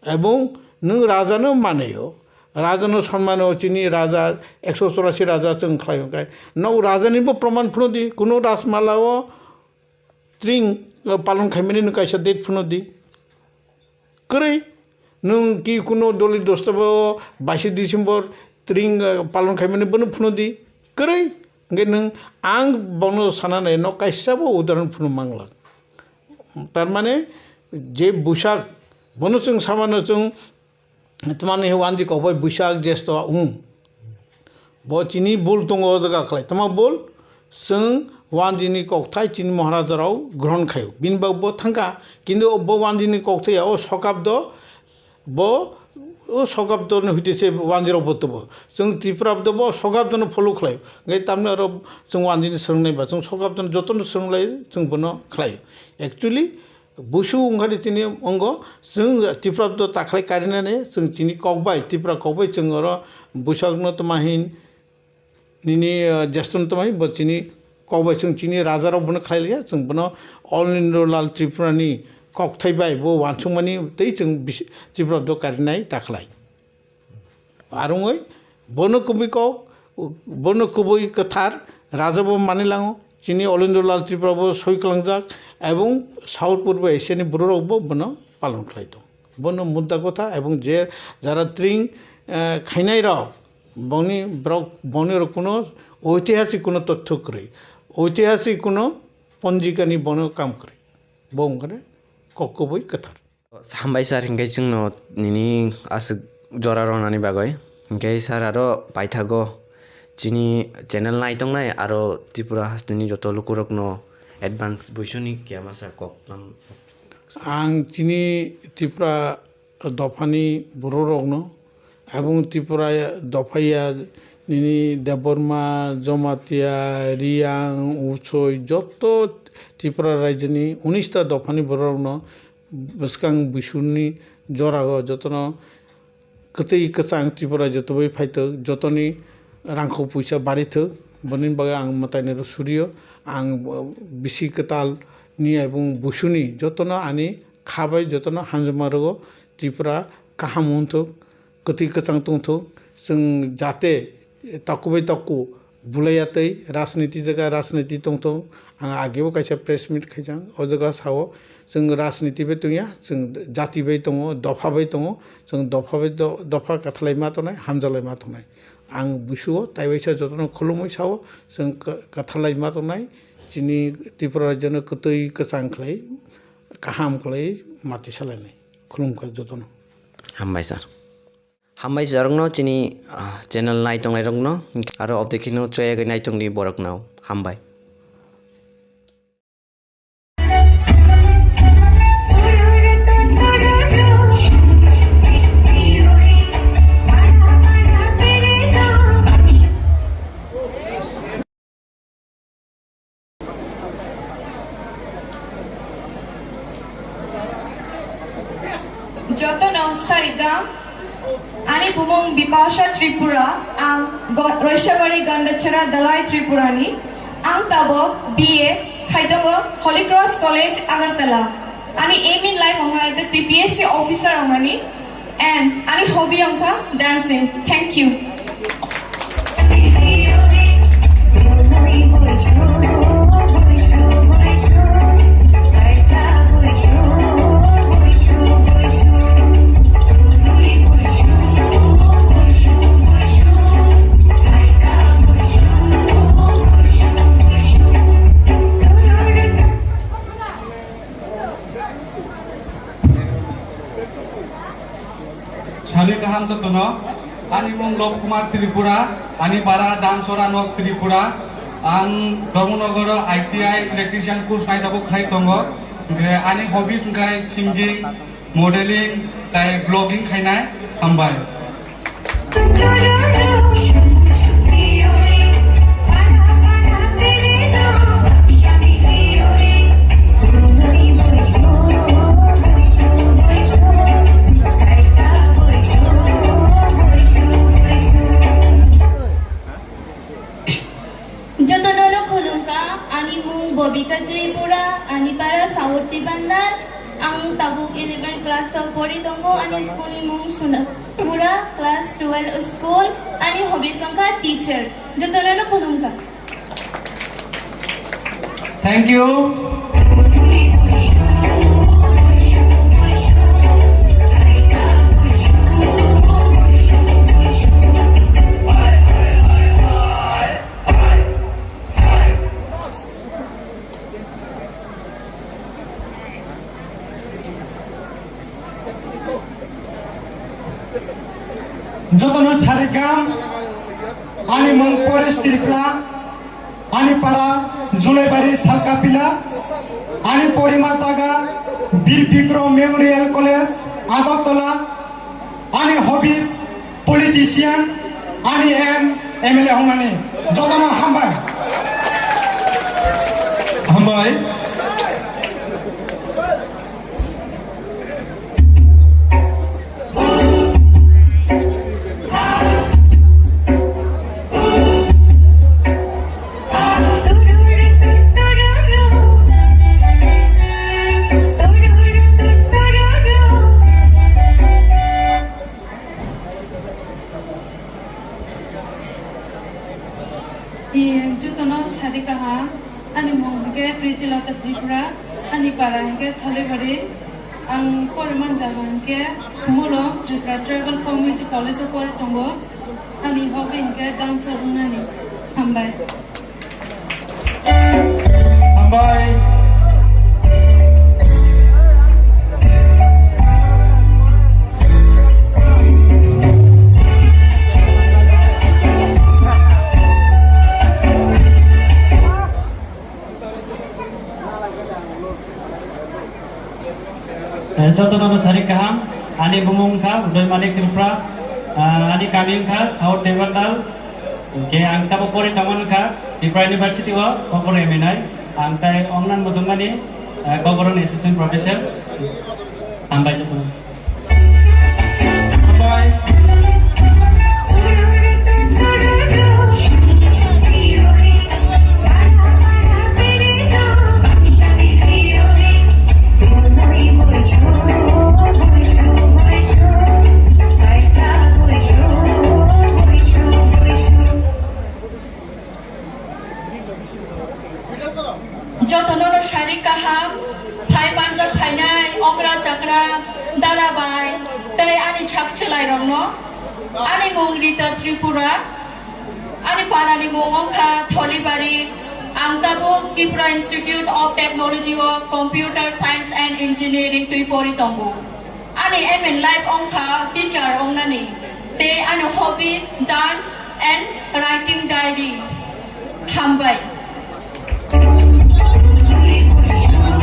Ebong nwng raja no manayo, Raja no sonmano chini raja, ekso chorasi raja chwng khlai hwnkhe. Nok raja ni bo proman phunu di, kuno Rajmala o tring, o palon khaimani no kaisa date phunu di. Kwrwi, nwng ki kuno doli dosta bo baisi December tring, o palon khaimani bono phunu di. Kwrwi, hwnkhe nwng ang bono sana nai no kaisa bo udahoron phunu mangla. Tar mane je Buisak bono chwng samano chwng Tamani wanji kokbai Buisak Jesto wng. Bo chini bul tongo o jaga khlai. Tama bul? Chwng wanjini kokthai chini Maharaja rao grohon khaio. Bini bag bo thangkha. Kintu bo wanjini kokthai ya o sokabdo bo o sokabdo ni huite se wanji rao bo tobo. Chwng Tripura do bo sokabdo no follow khlai. Ngai tamni aro chwng wanjini swngnai ba chwng sokabdo no jotono swnglai chwng bono khlai. Actually, Busu wngkha di chini ongo, chwng Tripura do takhlai karinani, chwng chini kokbai, Tripura kokbai chwng oro Buisakno tama hin, nini, eh, Jesto no tama hin, bo chini kokbai chwng chini raja rok bono khlai liya, chwng bono All India Lal Tripura ni kokthai bai bo wansukmani tei chwng bisi-, Tripura do karinai takhlai. Arungoi bono kubui kok, bono kubui kwthar raja bo manilango, chini All India Lal Tripura bo soi kalangjak, ebong South Purbo Asia ni borok rok bo bono palon khlai tong. Bono mudda kotha ebong je jara tring, eh, khainai rok, bongni borok, bongni rok kuno oitihasik kuno totthok kwrwi, oitihasik kuno ponjikani bono kam kwrwi. Bo wngkha de kok kubui kwthar. Hambai sir, hinkhe chwngno nini aswk jora rwnani bagwi. Hinkhe sir, aro paithago chini channel naitongnai aro Tripura hasteni joto lukurokno advance Buisuni kiyama sir kok lam. Ang chini Tripura dophani bororokno Ebong Tripura dophaya nini Debbarma, Jamatia, Riyang, Uchoi joto Tripura rajyoni unis ta dophani bororokno bwskang Buisuni jorao jotono kwtwi kwchang Tripura jotobai phaithok, jotoni rangkhok puisa barithok, boni bagwi ang mwtainwi rw surio. Ang bisi kwtal ni ebong Buisuni jotono ani kha bai jotono hamjakma rwo. Tripura kaham wngthok, kwtwi kwchang tongthok, chwng jate taku bai taku bulaiya tei rajniti jaga rajniti tongthok. Ang agebo kaisa press meet khaijak, o jaga sao chwng rajniti bai tongya, chwng jati bai tongo, dopha bai tongo, chwng dopha bai do-, dopha kathalai ma tongnai, hamjalai ma tongnai. Ang busuo taibaisa jotono khulumwi sao chwng ka-, kathalai ma tongnai, chini Tripura rajyono kwtwi kwchang khlai, kaham khlai mati salainai. Khulumkha jotono. Hambai sir. Hambai sir rokno chini, ah, channel naitongnai rokno aro obdekhino choyagwi naitongdi borokno. Hambai. Jotono sarigam, ani bumung Bipasha Tripura, ang Go-, Roishabari Gandachara Dalai Tripurani, ang tabok B A khaitongo Holy Cross College Agartala. Ani aim in life wngkha the T P S C officer wngmani. And ani hobby wngkha dancing. Thank you. Sari kaham jotono, ani mung Lok Kumar Tripura, ani para Damsora Nok Tripura, ang Dharmanagar I T I electrician course nai tabuk khai tongo, hingke ani hobbies hingkai singing, modeling, tai vlogging khainai, hambai. Jotono khulumkha, ani mung Bobita Tripura, ani para Saurti Bandar. Ang tabuk eleven class o pori tongo, ani school ni mung Suna. Pura class twelve school, ani hobby wngkha teacher. Jotono no khulumkha. Thank you. Jotono sarikam, ani mung Paresh Tripura, ani para Julaibari Salkapila, ani porima jaga Bir Bikrom Memorial College, Agartala, ani hobbies, politician, ani aim M L A wngnani. Jotono hambai. Hambai. Jotono sari kaham, ani mung hwnkhe Pritilata Tripura, ani para hwnkhe Tholibari. Ang poriman jaga hwnkhe Mulong Tripura Tribal Folk Music College o pori tongo. Ani hobby hwnkhe dance wngnani. Hambai. Hambai. Eh, jotono no sari kaham, ani bumung kha Udoy Manik Tripura, ah, ani kami kha South Devantal, ke ang tabo pori tongmani kha Tripura University o, Kokborok M A nai, ang tai ongnan mujungmani, eh, Kokborok ni assistant professor, hambai jotono. Jotono no sari kaham, phai manjak phainai okra chakra, dara bai, tei ani sak chwlairokno, ani mung Rita Tripura, ani parani mung wngkha Tholibari, ang tabuk Tripura Institute of Technology o Computer Science and Engineering twi pori tongo. Ani aim in life wngkha teacher wngnani, tei ani hobbies dance and writing diary. Hambai.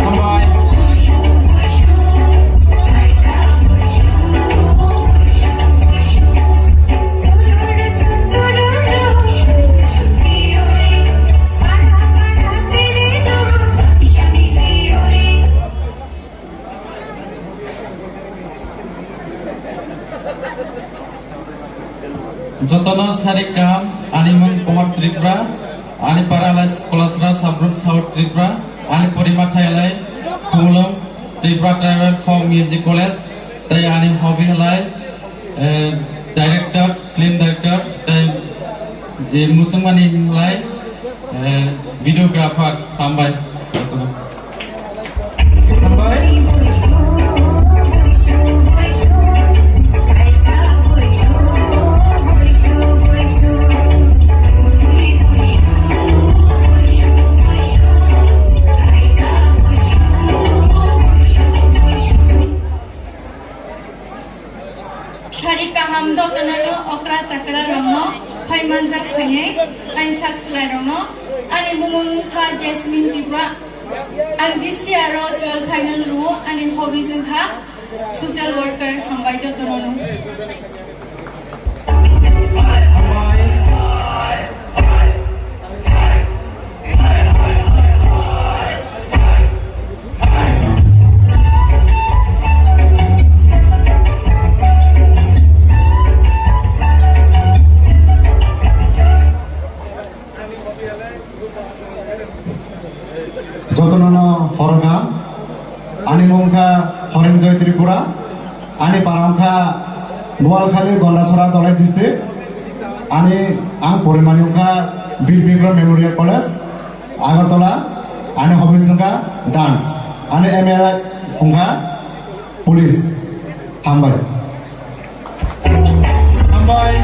Hambai. Jotono sari kaham, ani mung Kumar Tripura, ani para lai Kolasra Subgroup South Tripura, ani porima thai lai Khumulwng Tripura Tribal Folk Music College, tei ani hobby lai, eh, director, film director, tei, eh, musungmani lai, eh, videographer, hambai. Hambai. Sari kaham dotonano okra chakra rokno phai manjak phainai ani sak slai rokno ani bumung kha Jasmine Tripura. Ang this year o twelve final rwo ani hobbies wngkha social worker hambai jotono no. Jotono no horga. Ani mung kha Horenjoy Tripura, ani para wngkha Boalkhali, Gondasora, Dholai district. Ani ang porimani wngkha Bir Bikram Memorial College, Agartala. Ani hobbies wngkha dance, ani aim wngkha police. Hambai. Hambai.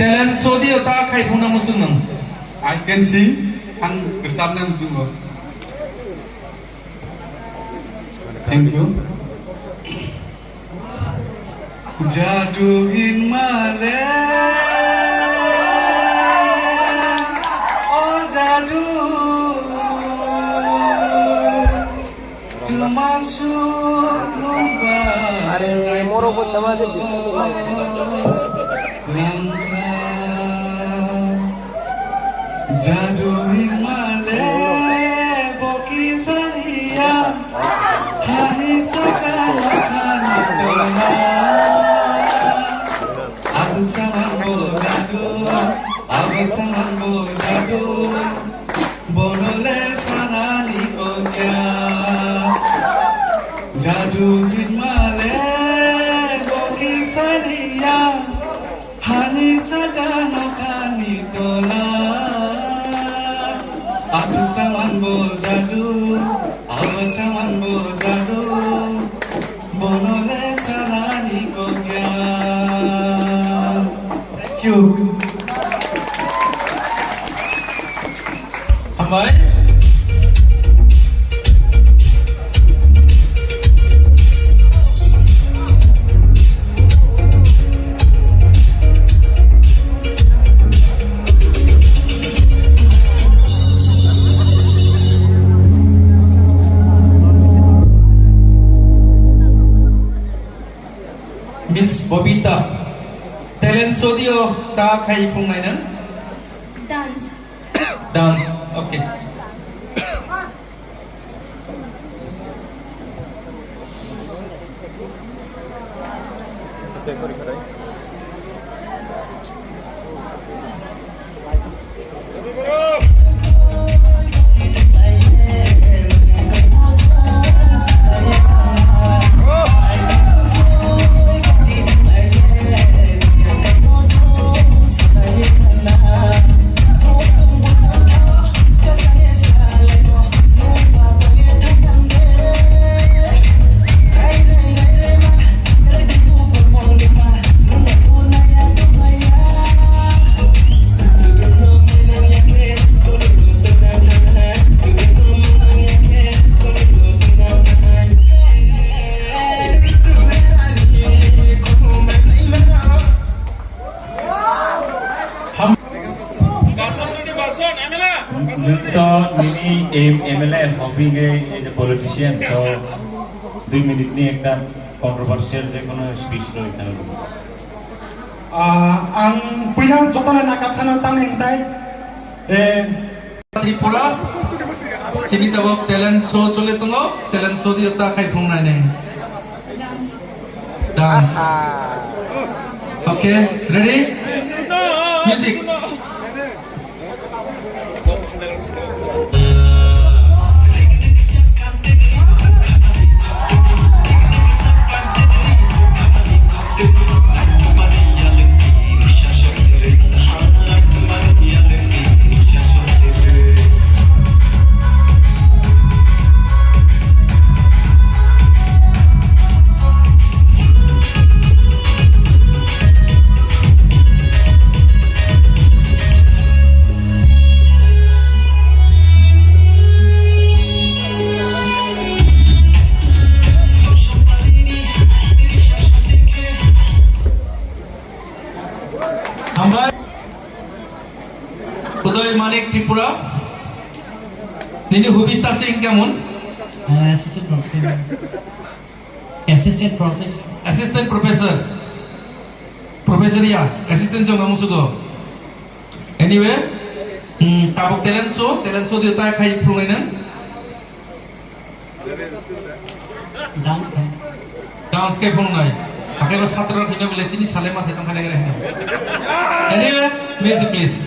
Talent show dio ta khai phungna muchung nang. I can sing, ang rwchapna muchungo. Thank you. Jadu hinmale, o jadu, tumasu lupa. Are, moro ko tama je biscuit ni. Jadu hinmale boki sariya, hani saka hani tola. Adu samango jadu, adu samango jadu, bonole sanani kokya. Jadu hinmale boki sariya, hani saka nokhani tola. Ang saman bo jadu, ang saman bo jadu, bono le salani kokya. Thank you. Hambai. Miss Bobita, talent show dio ta khai phungnai nang? Dance. Dance, okay. Nito nini M L A hobby nge as a politician, so dui minute ni ekta controversial je kono speech roi khana. Ah, ang puila jotono nakatsano tang hingtai. Eh, Tripura, chini tabok talent show chole tongo, talent show dio ta khai phungnai nai. Dance. Okay, ready? Music. Hambai. Udoy Manik Tripura. Nini hobbies ta se hingke mun? Uh, assistant professor. Assistant professor. Assistant professor. Professor ya, assistant jong namu sugo. Anyway, hmm, tabuk talent show, talent show dio ta khai phungnai nang. Dance khai. Dance khai phungnai. Hakai ba satra rok hino bole chini sale ma se tong khai nai hino. Anyway, music please.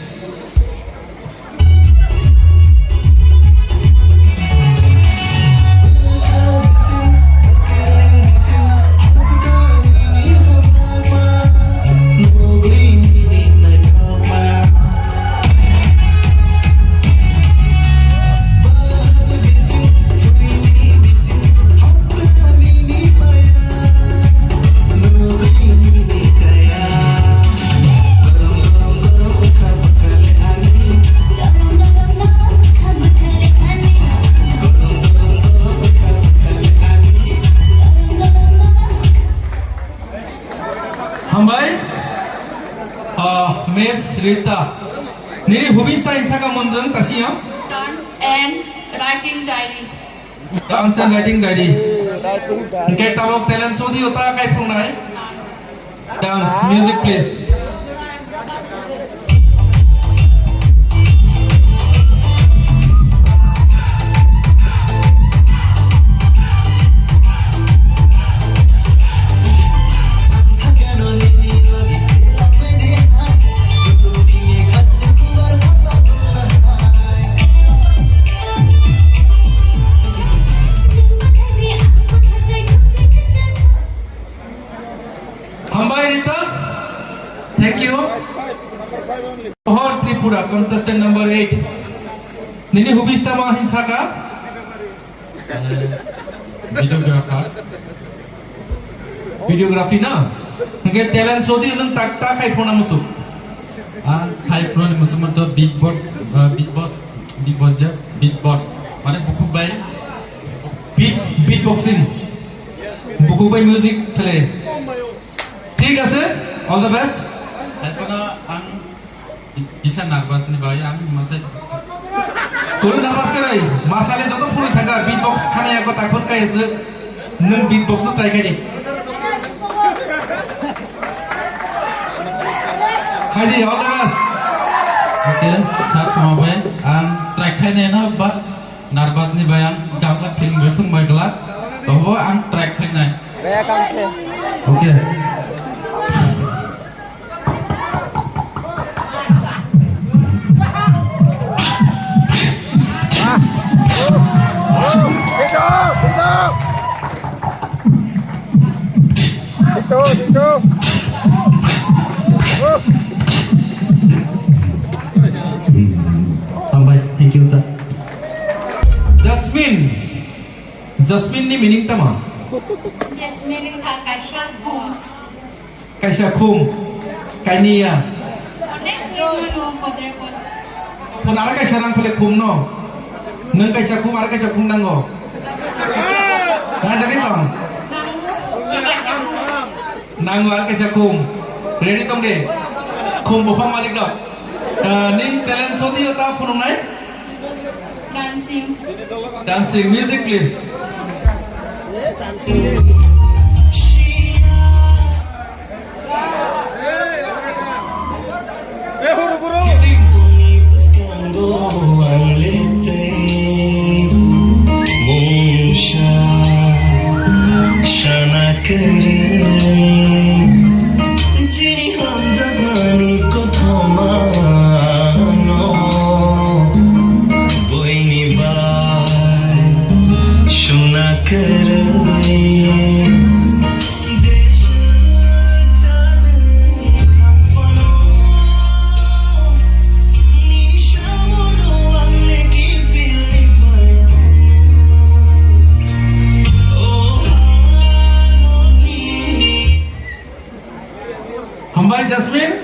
Hambai, ah, Miss Rita. Nini hobbies ta insaka mondang kasi ya? Dance and writing diary. Dance and writing diary. Hingke tabok talent show dio ta khai phungnai. Dance, music please. Hambai Rita. Nini hobbies tamo hin saka? Videographer. Videography na? Hingke talent sodi nung tak tak khai phone musu. Ang khai phone musu manto beatbox, uh, beatbox, beatbox je, beatbox. Mane bukhuk bai. Beat, beatboxing. Bukhuk bai music khle. Thik ase, all the best. Hai phone ang Kisa nervous ni bai ang masai. Koi nervous khe nai? Masale joto phunui thangkha, beatbox khana ya kota khon kai se. Nung beatbox no try khai di. Khai di, all the best. Okay, sir, sama bai ang try khai nai no, but nervous ni bai ang gabla film resung bai gla. Tobo ang try khai nai. Kaya kam se. Okay. Hambai, thank you, sir. Jasmine. Jasmine ni meaning tama? Jasmine wngkha kaisa bung. Kaisa khum, kainiya. Onek khum no podre pod. Khum ara kaisa nang phale khum no. Nung kaisa khum, ara kaisa khum nango. Nang jagwi tong. Nango. Kaisa khum. Nango ara kaisa khum. Ready tong de. Khum buphang malik dok. Ah, ning talent sodi ta phunuknai? Dancing. Dancing, music please. Sana kere. Chini hamjakmani kothoma no, buini bai suna kwrwi. Jesa jalni thangphano, nini samono ang leki philwi phaiya. Oh, hano nini Hambai Jasmine.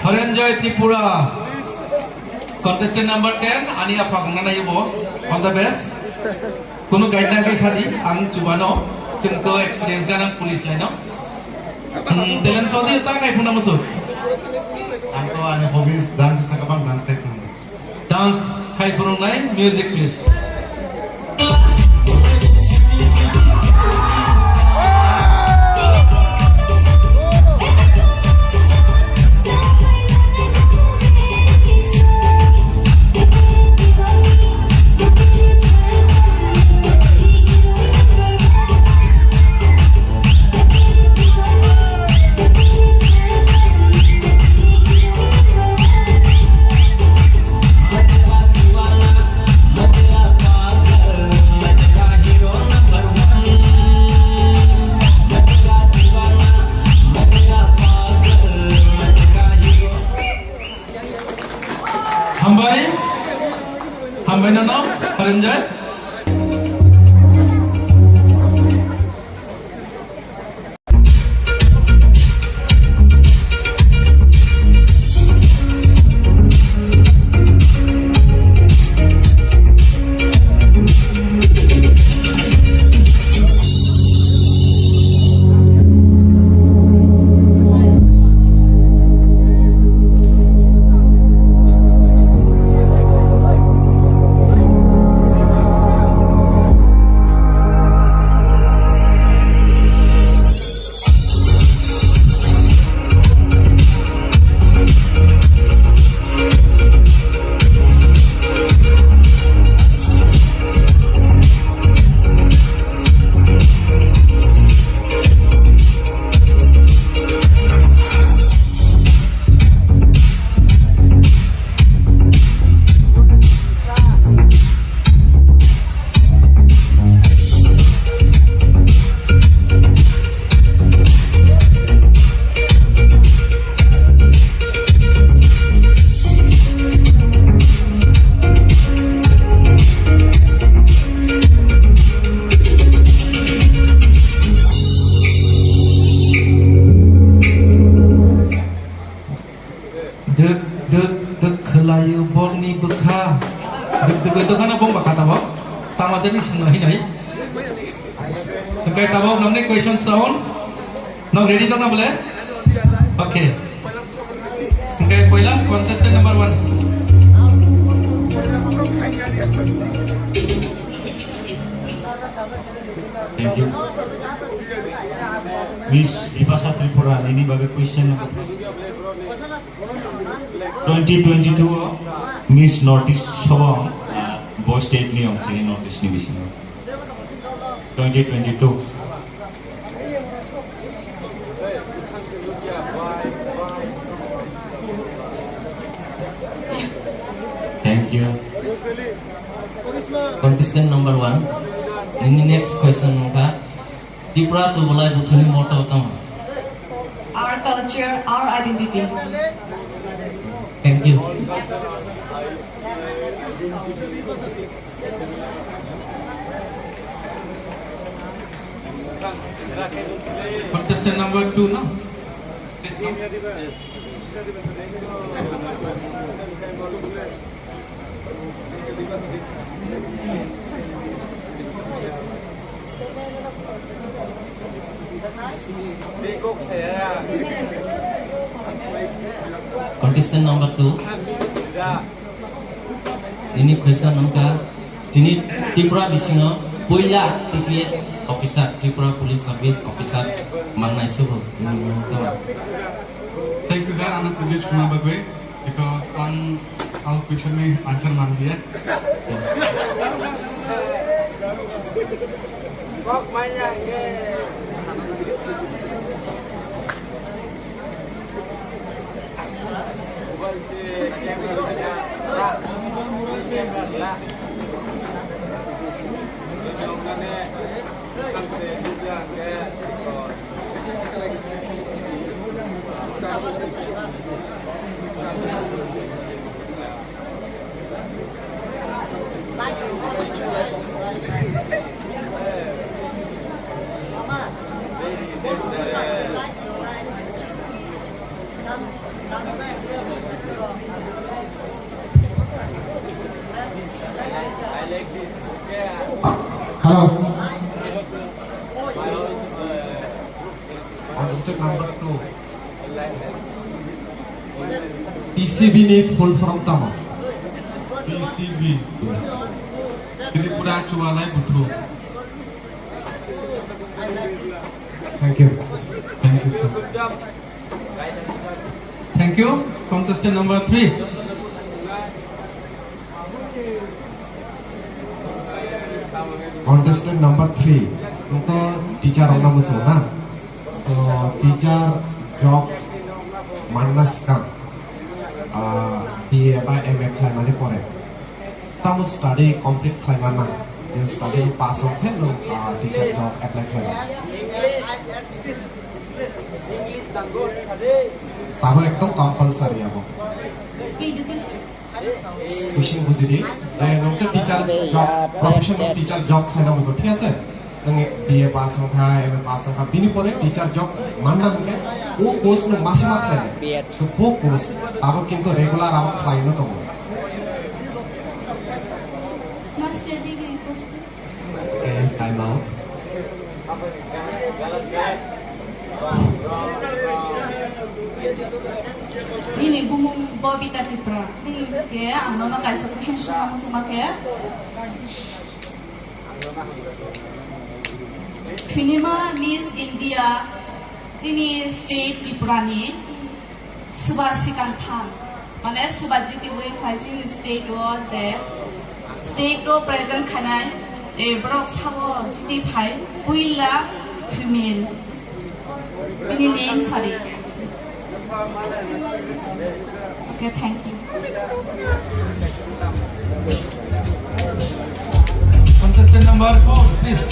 Haranjoy Tripura. Contestant number ten, ani aphak nana yubo. All the best. Kono guide na kai sadi, ang chubano. Chwng to experience ganang police line no. Hmm, talent sodi ta kai phuna musu. Ang to ani hobbies dance sakabang dance kai phuna. Dance khai phunuknai, music please. Hambai, hambai nono, Haranjoy. Duk duk khwlaio borni bwkha. Duk duk bai dokhano bong bakha tabok. Tama jani swngnai hinai. Hwnkhe tabok nokni question sound. Nok ready tongna bole? Okay. Hwnkhe poila contestant number one. Thank you. Miss Bipasha Tripura, nini bagwi question number twenty twenty-two o Miss North East sobo, ah, bo state ni ong sini North East ni bisingo. Twenty twenty-two. Thank you. Contestant number one. Nini next question wngkha, Tripura Subolai Buthuni motto tamo? Our culture, our identity. Thank you. Contestant number two, no? Please come. Contestant number two. Nini question wngkha, tini Tripura bisingo puila T P S officer, Tripura Police Service Officer mangnai subu. Thank you, sir, ano tini suna bagwi. Because ang, ang question ni answer man dia. Hello. Contestant number two. T C B ni full form tamo? T C B. Tripura Chualai Buthu. Thank you. Thank you, sir. Thank you. Contestant number three. Contestant number three, nokta teacher rokno mwsung na. To teacher job manna swkang, ah, B A ba M A khlaimani pore tamo study complete khlaima nang. Je study pass wngkhe nwng, ah, teacher job apply khlaima. Tamo ekdom compulsory abo. Education. Question bujidi, eh, nwng khe teacher job, professional teacher job khlaina muchung, thik ase? Nwng B A pass wngkha, M A pass wngkha, bini pore teacher job manna hwnkhe o course no masa ma khlai. So bo course abo kintu regular abo khlaino tongo. Master degree course. Okay, time out. Nini bumung Bobita Tripura. Ke ang nono kaisa question swngna muchungma khe. Finima Miss India chini state Tripura ni Suba sikang thang, mane suba jitiwi phai chini state o je state o present khainai, e, borok sabo jiti phai puila female. Bini name sari. Okay, thank you. Contestant number four, please.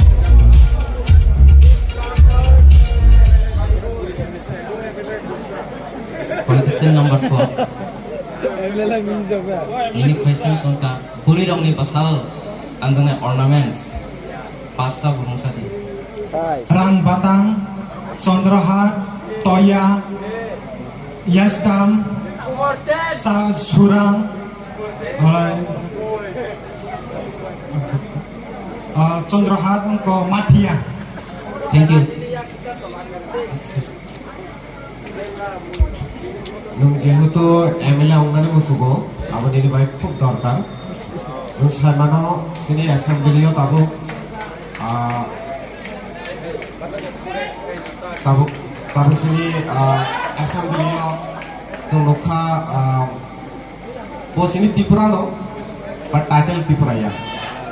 Contestant number four. Ini question songkha, bwrwi rokni bwsao anjaknai ornaments pasta burung sadi. Rang batang, Chandrahar, Toya, Yastam, Sa-, Surang, alai, ah, Chandra Hat, wngkha Mathia. Thank you. Nwng jehetu M L A wngnani musugo, abo nini bai khub dorkar. Nwng sai mano, chini assembly o tabuk, ah, tabuk, tabuk chini, ah, assembly o nwng nukha, ah, bo chini Tripura no, but title Tripura ya.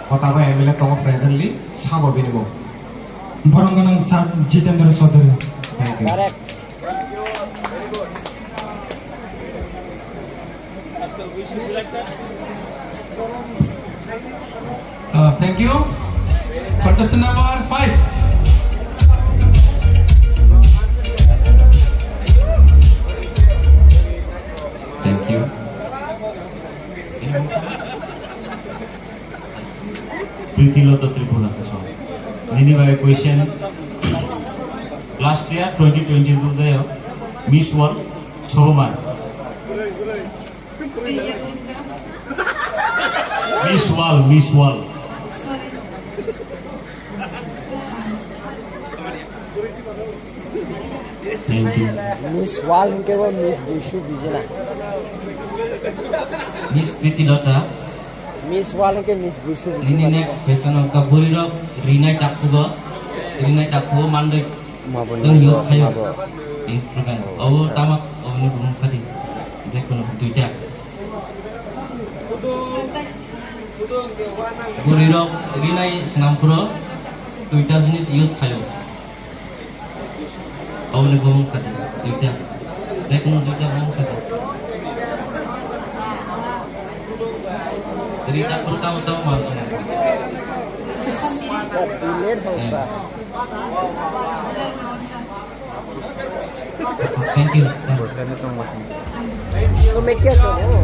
O tabuk M L A tongo presently, sabo bini bo. Borok gwnang sa Jitendra Chaudhary. Thank you. Uh, thank you. Contestant number five. Thank you. Pritilota Tripura. Nini bai question. Last year twenty twenty-two de Miss World Soboman. Miss World, Miss World. Thank you. Miss World hingke bo Miss Busu bijina. Miss Pritilota. Miss World hingke Miss Busu bijina. Nini next question hingke bwrwi rok rinai taphugo, rinai taphugo mandoi. Mabo tong use khayo. Mabo. Instrument. Obo tama, obo ni bumung sadi. Jekunu duita. Bwrwi rok rinai swnam phuru duita jinis use khayo. Oboni bumung sadi, duita. Jekunu duita bumung sadi. Rita phuru tamo tamo manjana. Bilet hoka. Thank you. Thank you. तो मैं क्या करूँ?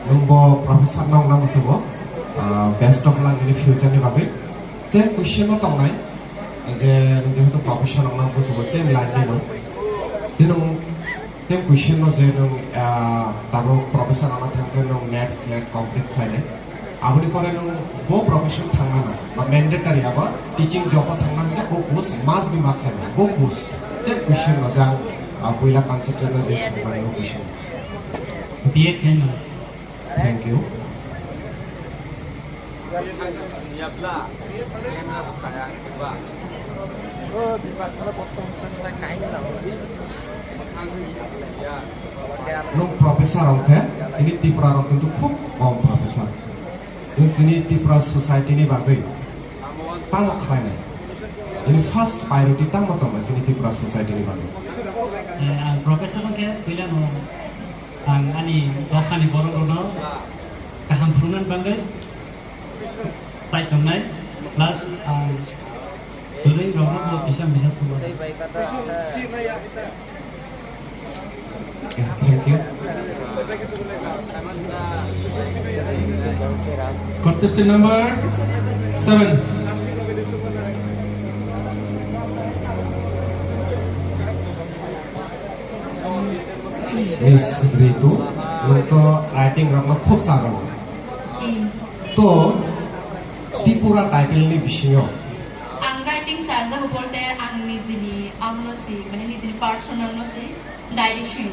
Nwng bo professor no wngna musugo, ah, best of luck in the future ni bagwi. Je question no tongnai, je nwng jehetu professor wngna musugo, same line ni no. Tei nwng Tei question no je nwng, ah, tabuk professor wngna thangkhe nwng NET, SLET complete khlainai. Aboni pore nwng bo profession thangna na, ba mandatory abo teaching job o thangna hwnkhe bo post must be ma khlainai, bo post. Tei question no je ang, ah, puila concept no je swngmani bo question. B Ed khlainai. Thank you. Nwng professor wngkhe, chini Tripura rok kintu khub kom professor. Nwng chini Tripura society ni bagwi tamo khlainai? Chini first priority tamo tongo chini Tripura society ni bagwi? Eh, ang professor wngkhe puila no Ang ani dophani borok rokno kaham phunuknani bagwi try tongnai, plus ang bwrwi rokno bo kisa misa sugo. Thank you. Contestant number seven. Miss Ritu, nwng to writing rokno khub sago. Hmm. To Tripura title ni bisingo. Ang writing sarjago bolte ang nijini amno si, mane nijini personal no si, diary si.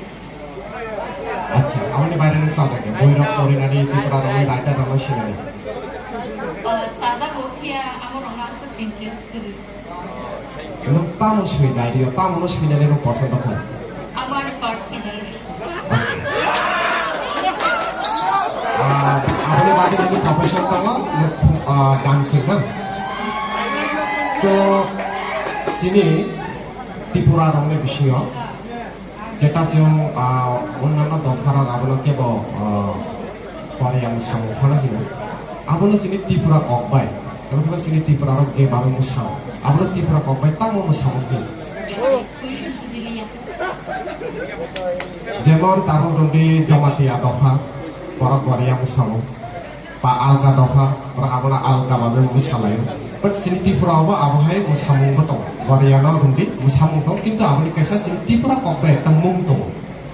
Acha, amoni baire nwng sajak ya, boi rok porinani Tripura rokni writer rokno sinani. Ah, sajago, phiya amo rokno aswk interest kwrwi. Nwng tamo swi diary o, tamo no swinani nwng posondo kha? Amar personal. Ah, aboni bagwi nini profession tongo, nwng, ah, dancing na? To chini Tripura rokni bisingo jeta chwng, ah, onnanno dopharok abono kebo, ah, Korea mwsamung phano hino. Abono chini Tripura kok bai. Abo phano chini Tripura rok je bagwi mwsao. Abono Tripura kok bai tamo mwsamung hino. Jemon tabuk rwngdi Jamatia dopha, borok Korea mwsamung. Ba alga dopha, ba abono alga babe mwsalaio. But chini Tripura o bo abo hai mwsamung bo tongo. Goriano rwngdi mwsamung tongo, kintu aboni kaisa chini Tripura kok bai ekta mung tongo.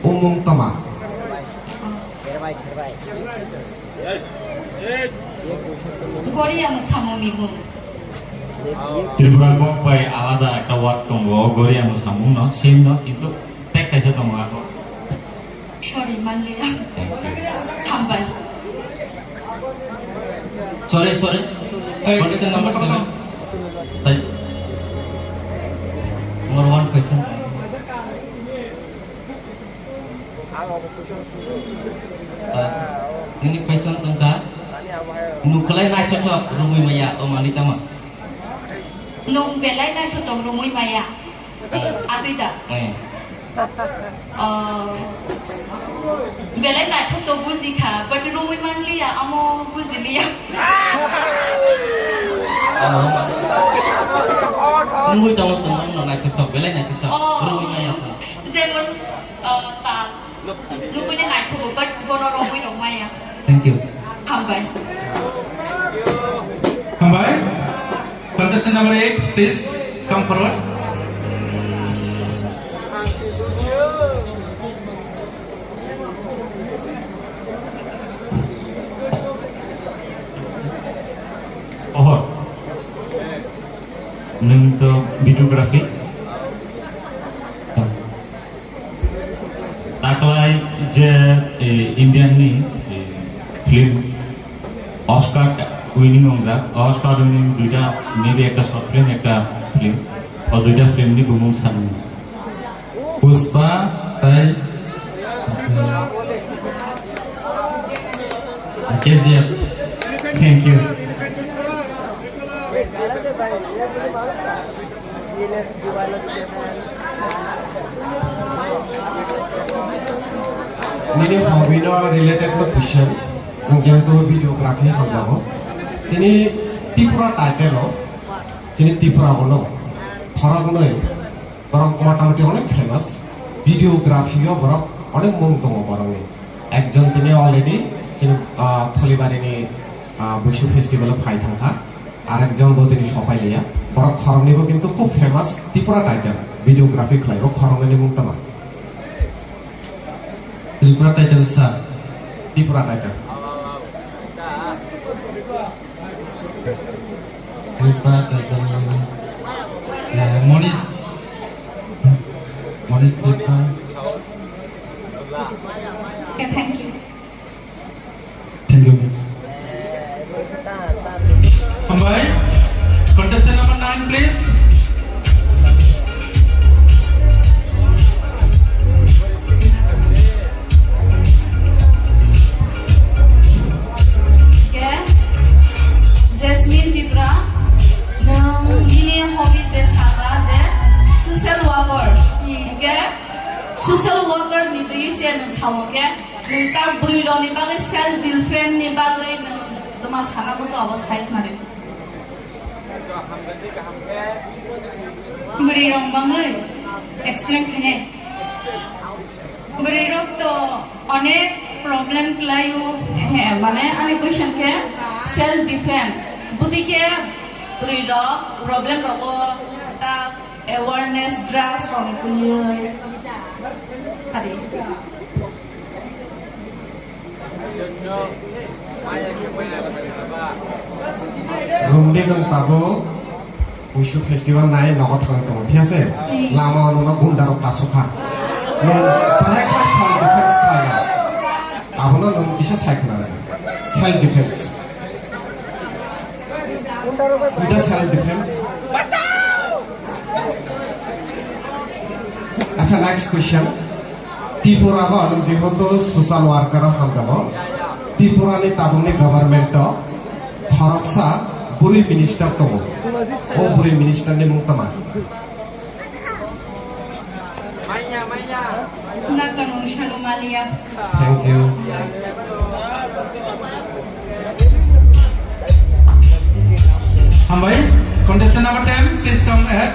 O mung toma? Goria mwsamungni mung. Tripura kok bai alada ekta word tongo, Goria mwsamung no, same no, kintu tek kaisa tongo abo. Sorry, manliya. Hambai. Sorry, sorry. Hey, question number seven. Hey. Number one question. Ah, nini question sengkha. Nukulai naithothok rumui maya o manitama. Nung belai naithothok rumui maya. Atwi da? Eh. Oh. Belai naithok to buji kha, but rumui manliya, amo buji liya. Oh. Nungui tongo song no naithok to, belai naithok to. Oh. Rumui maya song. Jemon, oh, ta. Nungui ne naithogo, but bono rumui rok maya. Thank you. Hambai. Hambai. Contestant number eight, please come forward. Ohor. Nwng to videography. Taklai je, eh, Indian ni, eh, film Oscar winning wngjak, Oscar winning duita, maybe ekta short film, ekta film, o duita film ni bumung sani. Pushpa tai K G F. Thank you. Nini hobby no related no question, nwng jehetu videography hamjago. Tini Tripura title o, chini Tripura bono khoroknwi borok motamoti onek famous, videography o borok onek mung tongo borokni. Ekjon tini already chini, ah, Tholibarini, ah, Buisu festival o phai thangkha. Arekjon bo tini sopai liya. Borok khoroknwi bo kintu khub famous Tripura title, videography khlai bo khoroknwi ni mung tama. Tripura title sa. Tripura title. Tripura title. Eh, Monish. Monish Tripura. Okay, thank you. Thank you. Hambai. Contestant number nine, please. Ke Jasmine Tripura, nwng nini hobby je saka je social worker, ke social worker ni twi se nwng sao ke. Nwng ta bwrwi rokni bagwi self defense ni bagwi nwng twma sana bujo abo sai khna ri. Bwrwi rok bangwi explain khainai. Bwrwi rok to onek problem kwlaio, he, mane ani question khe self defense. Bwtwi khe bwrwi rok problem rogo ta awareness drugs rok ni twiwi. Ari. Romdi nwng tabuk Buisu festival nai nogo thangwi tongo, thik ase? Lama o nwngno gunda rok tasukha. Nwng bahai khe self defense khlai ya. Abono nwng kisa sai khna nai. Self defense. Buddha self defense. Acha, next question. Tripura o nwng jehetu social worker o hamjao. Tripura ni tabuk ni government o khoroksa bwrwi minister tongo. O bwrwi minister ni mung tama? Doctor Mungsa Rumalia. Thank you. Hambai, contestant number ten, please come ahead.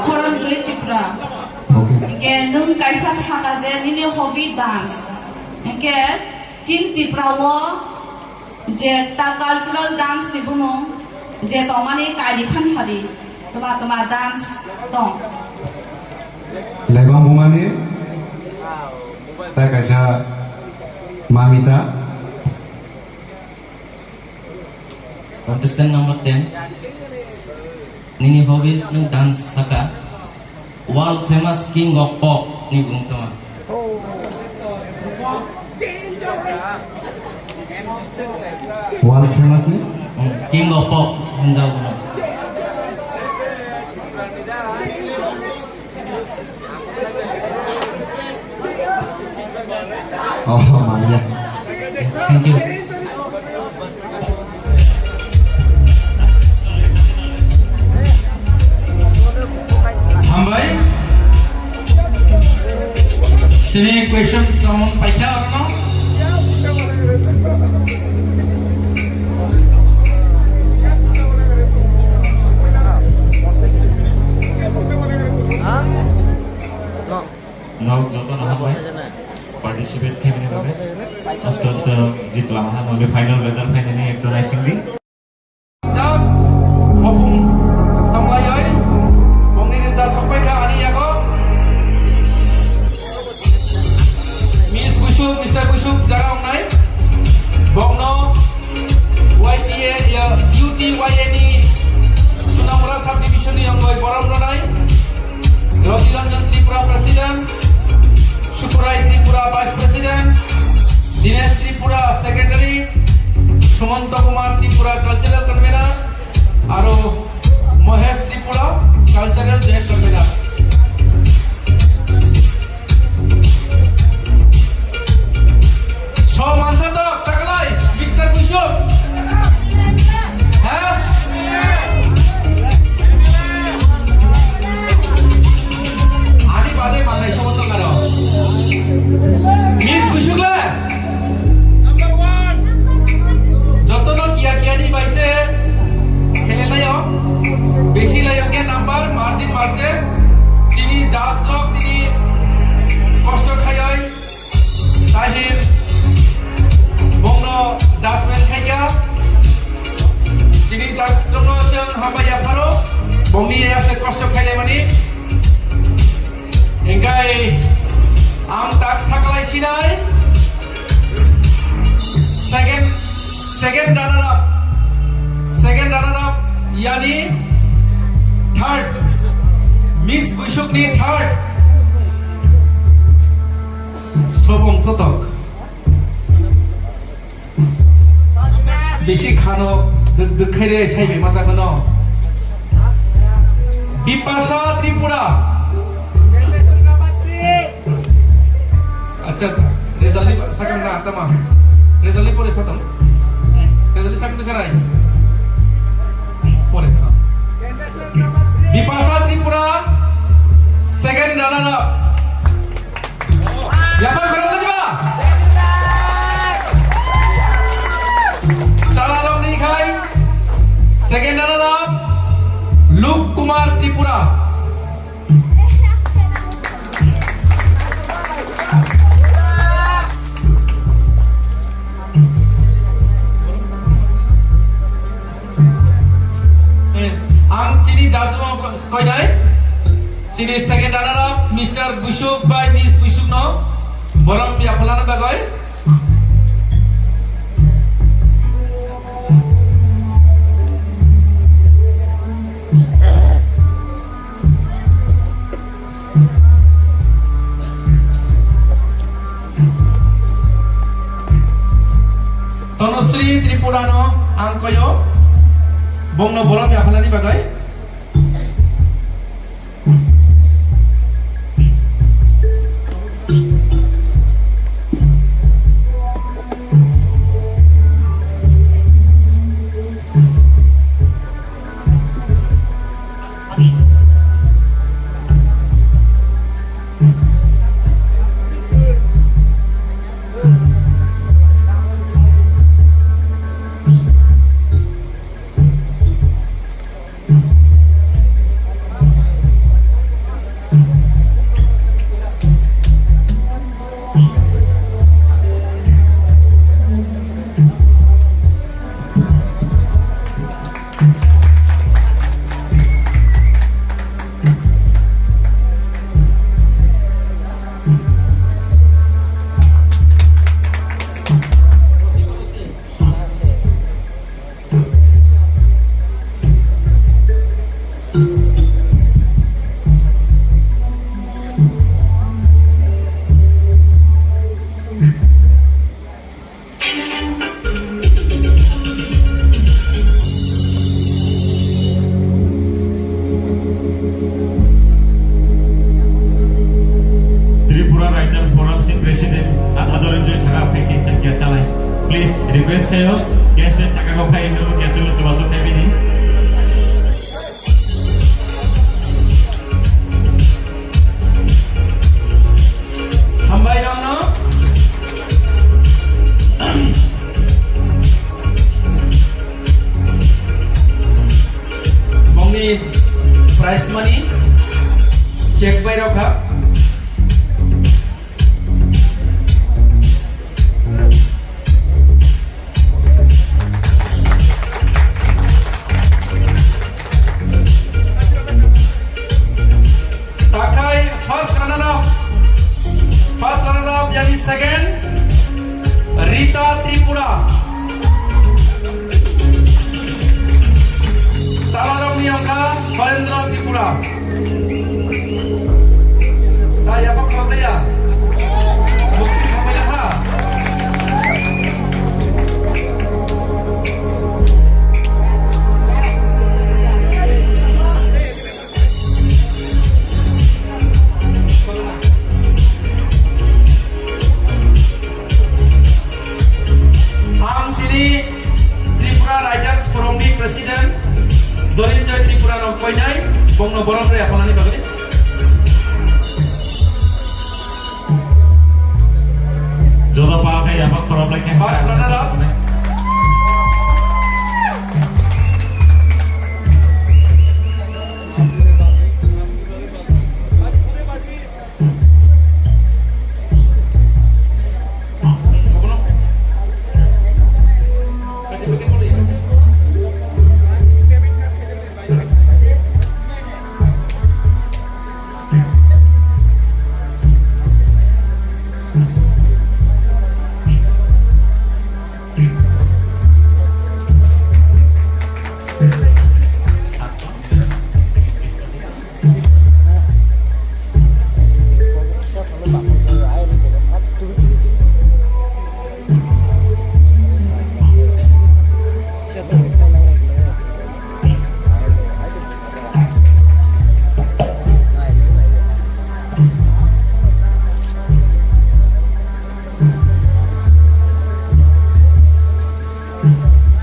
Khorang joi Nwng kaisa saka je nini hobby dance, hinkhe chini Tripura o je ta cultural dance ni bumung je tongmani kaini phan sadi, toma toma dance tong. Lebang bumani ta kaisa mamita. Contestant number ten. Nini hobbies nwng dance saka. World famous king of pop ni bumung toma. World famous ni? Hmm, king of pop hinjao bono. Oh, manya. Thank you. Hambai. Sini question sound paikha arno. Nok joto no hambai. Participate khaimani bagwi. Aste aste jitla ha, noli final result phainani ekdom naisingdi. Jab, hopung tonglaioi, bongni result sokpaikha ani yago. Miss Busuk, Mister Busuk jaga wngnai. Bongno Y T A, ya, U T Y A ni Sunamura subdivision ni yongoi borom rwnai. Roti Ranjan Tripura President, Sukurai Tripura Vice President, Dinesh Tripura Secretary, Sumanta Kumar Tripura Cultural Convener, aro Mohesh Tripura Cultural Joint Convener. So manjak to taklai, Mister Busuk. Ha? Ani bade manai sobo to karo. Miss Busuk le? Number one. Jotono kiya kiya ni bai se khele laio. Besi laio ke number, margin marse. Chini judge rok tini kosto khaioi. Tahir bongno judgment khaikha. Chini judge rokno chwng hambai yapharo. Bongni ya se kosto khailaimani. Hinkhe ang tak saklai sinai. Second, second runner up. Second runner up yani third. Miss Busuk ni third. Sobong totok. Bisi khano dwk dwk khaire sai bai masa khano. Bipasha Tripura. Acha, result ni sakang na tama. Result ni pore satam. Result ni sakang sanai. Pore. Bipasha Tripura, second runner up. Yapha khorang tadi ba? Chala rok ni khai. Second runner up, Luke Kumar Tripura. Ang chini judge no koinai. Chini second runner up, Mister Busuk bai Miss Busuk no borom yaphalna bagwi. Tanusri Tripura no ang koyo, bongno borom yaphalani bagwi. Please, request khayo, guest ni saka kok phai hinwi kechu chubachu khai bini. Hambai nokno. Bongni prize money check bai rokha. Takhai first runner up, first runner up, yani second, Rita Tripura. Talarokni wngkha Barendra Tripura. Ta yapha khalangya. Bukti khamaya ha. Ang chini Tripura Writers Forum ni President Dolinjoy Tripura no koinai, bongno borom rwi aphanani bagwi. Joto pal khai yapha khorok lai khe. First runner up.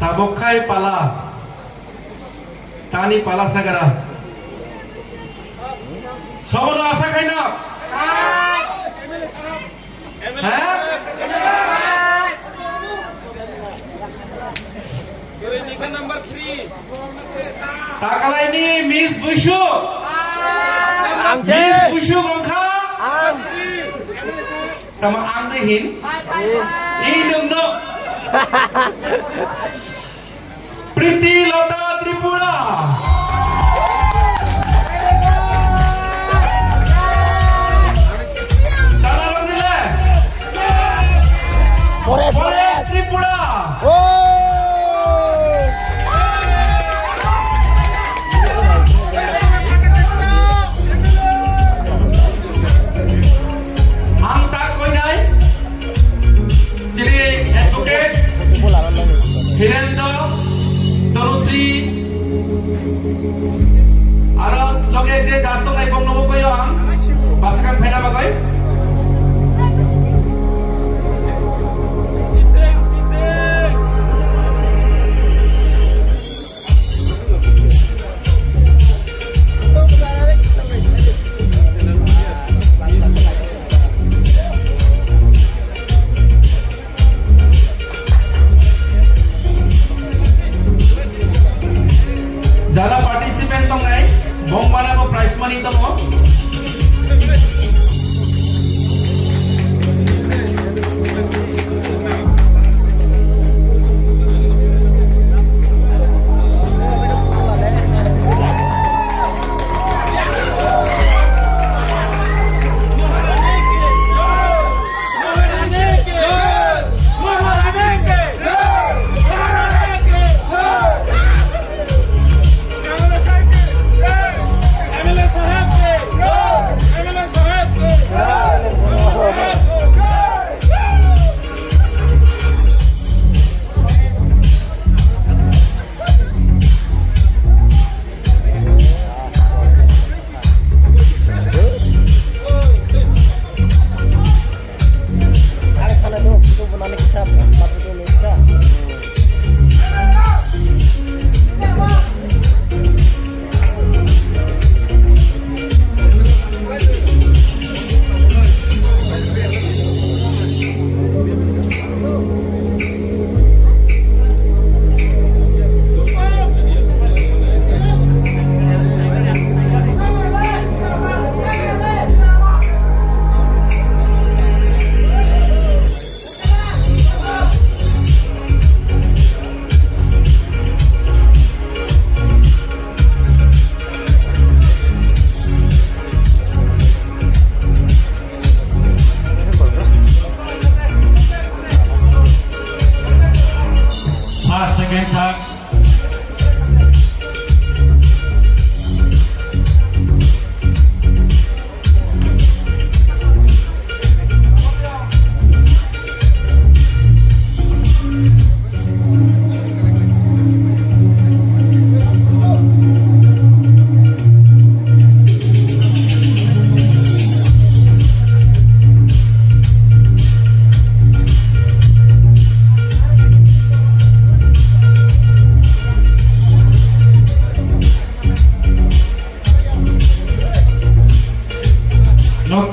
Tabuk khai pala. Tani pala sagara. Sobono asa khaina. Ha? Takalaini Miss Buisuk. Ang je. Miss Buisuk wngkha. Ang. Tama ang de hin. I nungno. Priti Lota Tripura. Chana rok nile. Forest, Forest Forest. Tripura. Oh. Ang tak koinai. Chini advocate Hirendra Tanusri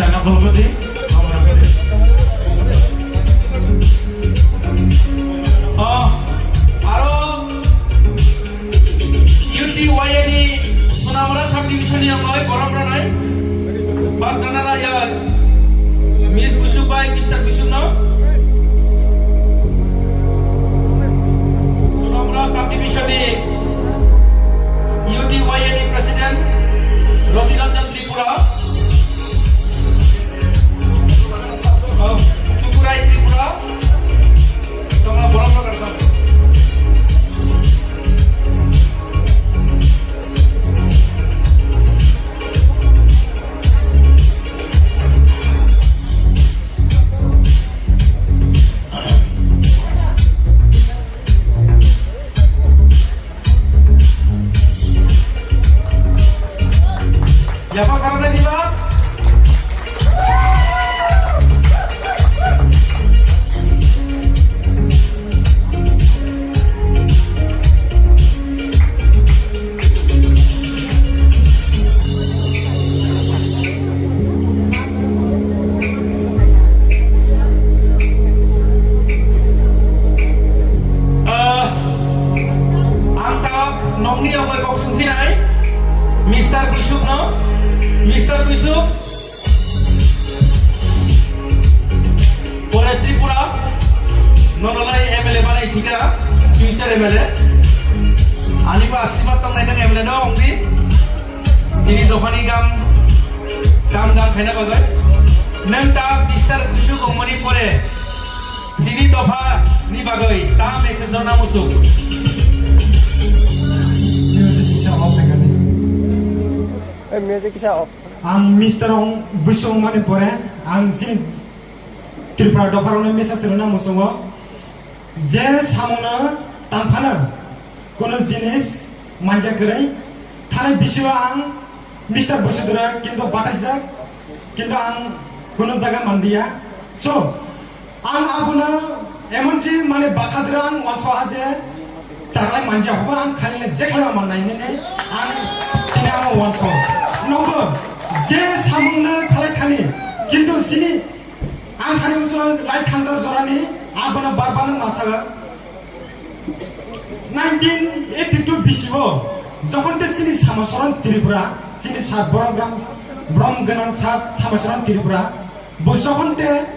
Bhagwati, Bhagwati. Oh, aro U T Y A ni Sonamura subdivision ni amoi borom ranai. Bas rana raya Miss Busuk bai Mister Busuk no. Sonamura subdivision ni U T Y A ni president Roti Ranjan Tripura. Oh, Sukurai Tripura. Tomra borom no kartam. Yapa karana diba? Ah, ang tak nokni yogoi kok sungsinai, Mister Kuisuk no, Mister Kuisuk, Forest Tripura, nonolai M L A banai sika, future M L A. Ani ba asirwad tongnai nang M L A no ongdi. Chini dophani gam, gam gam khaina bagwi. Nang ta Mister Kuisuk ongmani pore, chini dopha ni bagwi ta message rwna musuk. Music kisa off khaikha di. Eh, music kisa off. Ang Mister Ong Busu ongmani pore, ang chini Tripura dopharokno message rwna muchungo. Je samungno tangphano kuno jinis manja kwrwi, thani bisingo ang Mister Busudura kintu bataijak, kintu ang kuno jaga manliya. So, ang abono emonsi mane bakhadra ang wansoha je taklai manja hoba ang khaline je khlaiba mannai nini ang tini ang wanso. Nongo je samungno khalai thani, kintu chini Ang sani muchung lai thangjak jorani, abono bar bar nang ma saga. Nineteen eighty-two bisi o, jokhon te chini Samasoron Tripura, chini sir Brom Gram, Brom Ganang sir Samasoron Tripura, bo jokhon te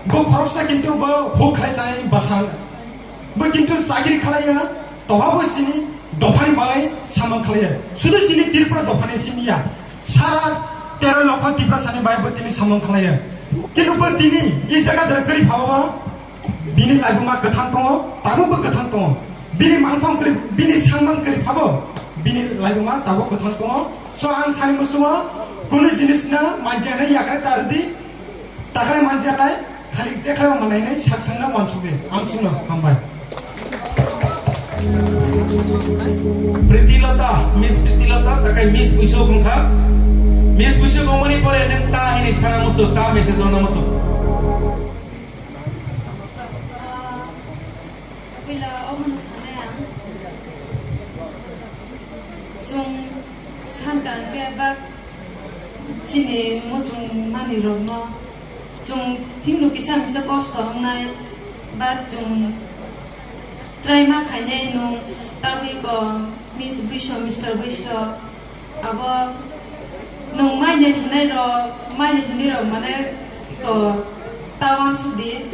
bo khoroksa kintu bo huk khlai sanai bwsang. Bo kintu chakri khlaiya, toha bo chini dophani bai samung khlaiya. Sudu chini Tripura dophani simi ya. Sara tero lokho Tiprasani bai bo tini samung khlaiya. Kintu bo tini i jaga dara kwrwi phaba bo bini laibuma kwthang tongo, tabuk bo kwthang tongo. Bini mangthong kwrwi, bini sangmang kwrwi phabo bini laibuma tabuk kwthang tongo. So ang sani muchungo kunu jinisno manjani yakre tardi. Takhai manjaknai, khalik je khlaiba mannainai saksangno wansukdi, amsukno hambai. Priti Lota, Miss Priti Lota, takhai Miss Buisuk wngkha. Miss Buisuk wngmani pore nwng ta hini sana musu, ta message rwna musu. Puila omono sanai ang. Chwng sankha hwnkhe bak chini muchung manwirokno chwng thikno kisa misa kosto wngnai, but chwng try ma khainai nwng tabwi ko Miss Buiso, Mister Buiso. Abo nwng maina hinai rok, maina hinai rok mane ko ta wansukdi,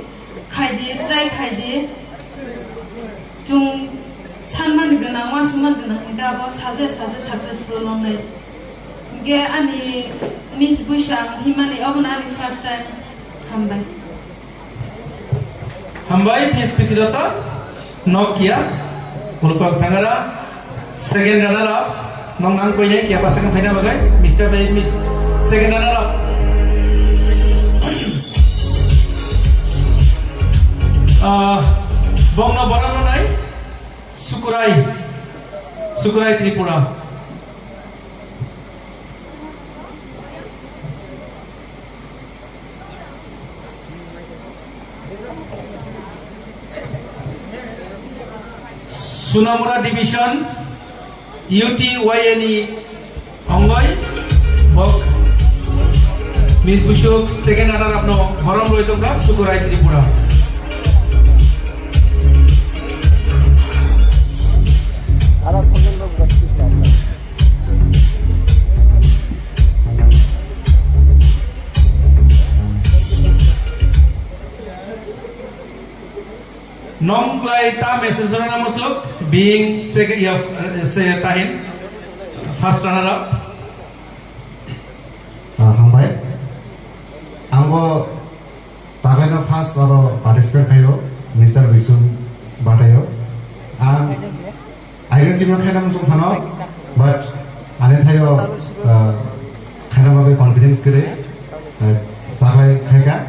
khaidi, try khaidi. Chwng sanmani gwnang, wansukmani gwnang hinkhe abo saja saja successful longnai. Hinkhe ani Miss Buisang himani obono ani first time. Hambai. Hambai, Miss Pitilota, Nokia, Ulpak Thangara, second runner up, nong nang koine kia pasang phaina bagai, Mister Bay, Miss, second runner up. Ah, bongno borang nai, Sukurai, Sukurai Tripura. Sunamura Division, U T Y A ni ongoi, bok. Miss Busuk, second runner up no borom roi tongkha Sukurai Tripura. Nongklai ta message rana musuk, being second, ya, se tahin, first runner up. Ah, hambai. Angbo tagaino first aro participate khayo, Mister Bisum Batayo. Ang ayo chima khaina musung phano, but ani thayo, ah, khaina bagwi confidence kre, ah, tagai khaika.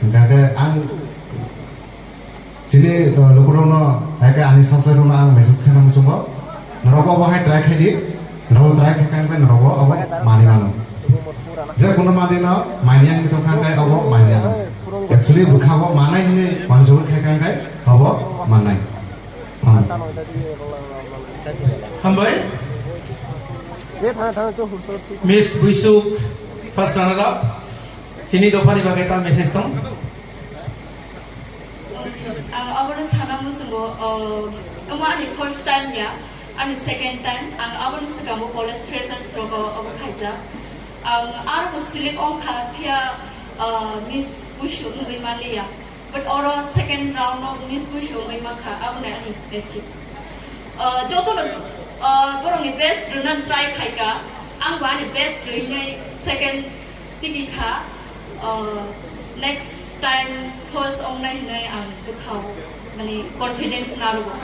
Gaga ang Chini, uh, lukurokno, eke ani saslairokno ang message khaina muchungo. Norokbo obo hai try khaidi, norokbo try khaikha hwnkhe norokbo obo manwi mano. Je kono manwino manya hinwi tongkha hwnkhe obo manya. Actually bwkha bo manai hinwi uansugwi khaikha hwnkhe obo mannai. Hmm. Hambai. Miss Buisuk, first runner up. Chini dophani bagwi ta message tong. Ang abono sana muchungo, uh, omo ani first time ya, ani second time. Ang aboni swkango college freshers rogo obo khaijak. Ang aro bo select ongkha phiya, uh, Miss Busu wngwi manliya. But oro second round o Miss Busu wngwi mankha, aboni ani achieve. Uh, jotono, uh, borokni best rwna try khaika, ang bo ani best rwinai second Tiki kha, uh, next time first ongnai hinai ang bwkhao, mane, confidence narugo.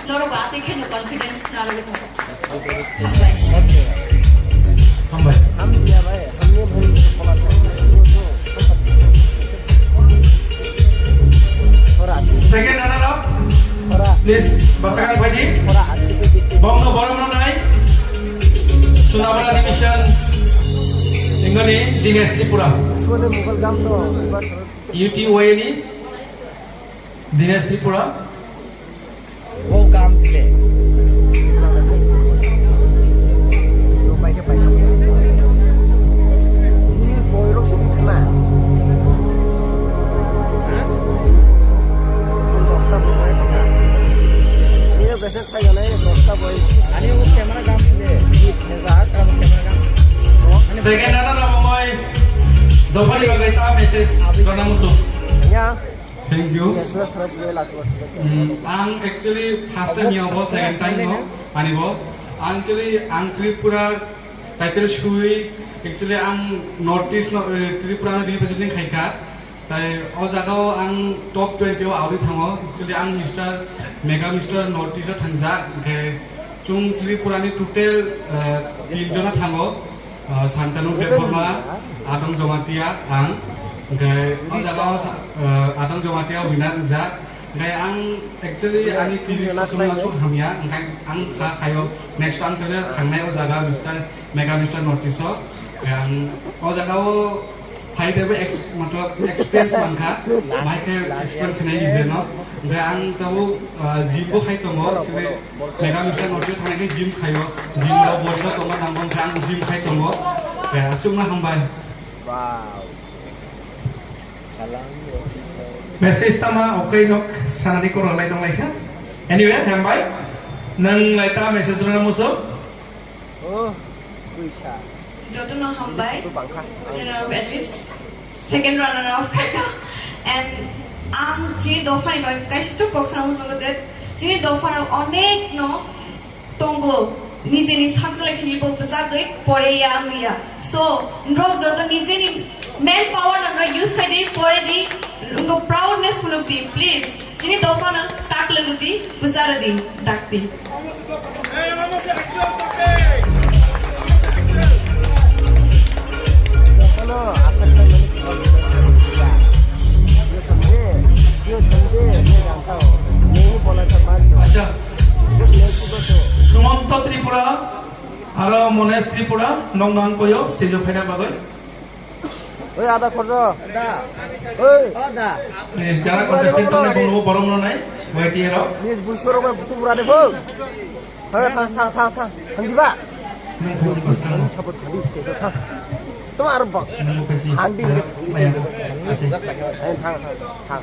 Norok ba atwi kheno confidence narugo. Hambai. Hambai. Second runner up, please, bwsakang phaidi. Bongno borom rwnai. Sunabara division, Ingoni, Dinesh Tripura. U T Y ni Dinesh Tripura. Bo gam pile. Chini boirok sini khna. Ha? Dosta boi. Ini besok saya naik dosta boi. Ani u camera gam pile. Second runner up ongoi. Dophani bagwi ta message rwna muchung. Ya. Thank you. Yes, yes, yes, yes, yes. Hmm, ang actually first time ya bo, second time no, ani bo. Actually, ang Tripura title sui, actually ang North East no, eh, Tripura no representing khaika. Tai o jaga o ang top twenty o awi thango. Actually ang Mister Mega Mister North East o thangjak. Hingke chung Tripura ni total, eh, tin jona thango. Ah, Santanu Debbarma, Adong Jamatia, ang. Hingke o jaga o sa-, eh, Adong Jamatia winner rijak. Hingke ang actually ani previous song no hamya, hingke ang sa sayo next ang tele thangnai o jaga Mister Mega Mister North East o. Hingke ang o jaga o hai tebo ex-, matlab experience mankha, mai ke experience khenai nije no. Hingke ang tabo, ah, gym bo khai tongo, actually Mega Mister North East thangna khe gym khaio. Gym rok body rok tongma nang bong khe ang gym khai tongo. Eh, aswkno hambai. Wow. Message tama okai nok sanani korang lai tong lai kha. Anyway, hambai. Nang lai ta message rwna muchung. Oh, puisa. Jotono hambai. Tu bangkha. General at least second runner up khaika. And ang chini dophani bai kaisa chuk kok sana muchungo de chini dophano onek no tongo nijeni sakjala khini bo bwsagwi pore ya ang ya. So, nrok joto nijeni man power no nrok use khai di, pore di, nrok proudness phunuk di, please. Chini dophano taklwng di, bwsarw di, dakti. Jotono asa khlaimani khorang. Yo samje, yo samje, yo rantao. Nini bola tharmani. Acha. Sumanta Tripura, aro Monesh Tripura, nong nang koyo, stage o phaina bagwi. Oi, ada khorjo. Ada. Oi. Ada. Eh, jara contestant tongnai, bono borom no nai, Y T A rok. Miss Buisuk rok bai butu bura de bo. Thang, thang, thang, thang, thang. Thang diba? Nang khaisi bwskang. Ani support khali stage o thang. Tomar bak. Handi. Thang, thang, thang.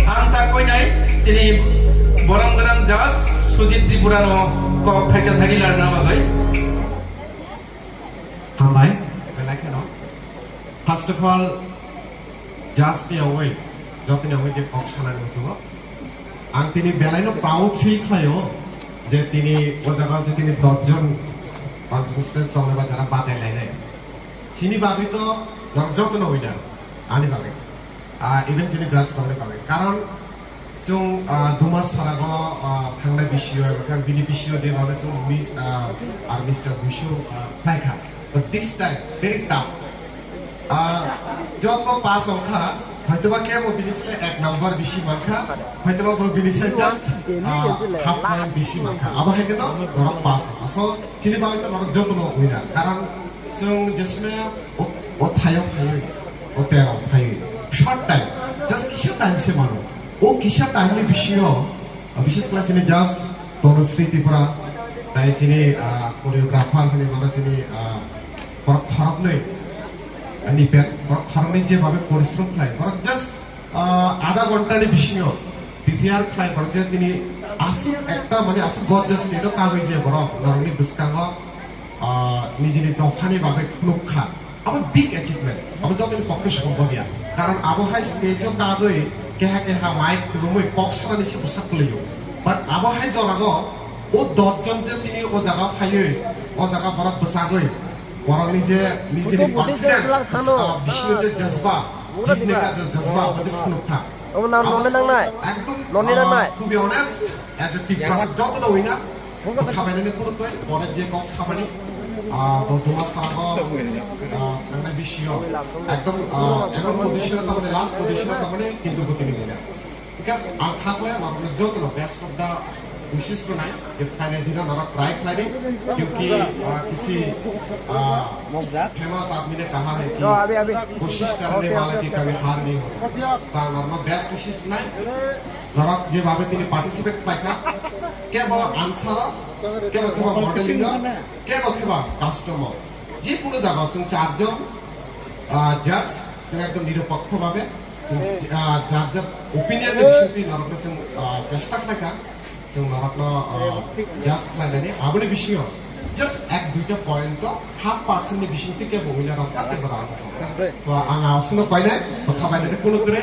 Ang tak koinai chini borom gwnang judge Sujit Tripura no kok thaisa thani larna bagwi. Hambai, belai kheno. First of all, judge ni wngwi, jotoni wngwi je kok sanani muchungo. Ang tini belaino proud feel khlaio je tini o jaga je tini dosh jon contestant tongnai ba jara badai lainai. Chini bagwi to norok jotono winner, ani bagwi. Ah, even chini judge rokni bagwi. Karon chwng, ah, Dumasarago, ah, thangnai bisio eba khe bini bisio je babe chwng Miss, ah, ar Mister Busu, ah, khlaikha. But this time, very tough. Ah, joto pass wngkha, hoitoba kebo bini se ek number bisi mankha, hoitoba bo bini se just, ah, half point bisi mankha. Abo hai khe to norok pass wngkha. So, chini bagwi to norok jotono winner. Karon chwng jesme o, o thayo phaiwi, o tero phaiwi. Short time, just kisa time se mano. O kisa time ni bisingo, ah, bises khlai chini judge Tanushree Tripura, tai chini, ah, choreographer hwnwi mano chini, ah, borok khoroknwi, ani bet borok khoroknwi je babe porishrom khlai, borok just, ah, adha ghonta ni bisingo prepare khlai, borok je tini aswk ekta mane aswk gorgeous stage o kagwi je borok norokni bwskango, ah, nijini dophani bagwi phunuk kha. Abo big achievement. Abo jotoni pokhe sombhob ya. Karon abo hai stage o kagwi keha keha mic kwrwngwi kok sanani se bwsak kwlwi o. But abo hai jorago o dosh jon je tini o jaga phaiwi, o jaga borok bwsagwi, borokni je nijini confidence, ah, bisingni je jazba, jitne ka je jazba, abo je phunuk kha. Abo nang nonne nangnai? Ekdom, nonne nangnai? Ah, to be honest, as a Tipra, jotono winner, khabainani khuluk bai, pore je kok sabani, ah, bo Dumasarago, ah, nangnai bisio, ekdom, ah, ekdom position o tamani, last position o tamani, kintu bo tini winner. Hingkhe ang kha khlai norokno jotono best of the wishes rwnai, je phainai dino norok try khlai di, kyunki, ah, kisi, ah, famous aadmi ne kaha hai ki, koshish karne wala ki kabhi haar nahi hota. Ta norokno best wishes rwnai. Norok je babe tini participate khlaikha, kebo answer o, kebo kebo modeling o, kebo kebo custom o. Je kono jaga o chwng charjon, ah, judge, chwng ekdom nirupokho babe, ah, jar jar opinion ni bisingtwi norokno chwng, ah, chesta khlaikha. Chwng norokno, ah, judge khlainani aboni bisingo just ek duita point o half percent ni bisingtwi kebo winner wngkha, kebo rang wngkha. So, ang aswkno koinai, bwkha bainani kuno kwrwi,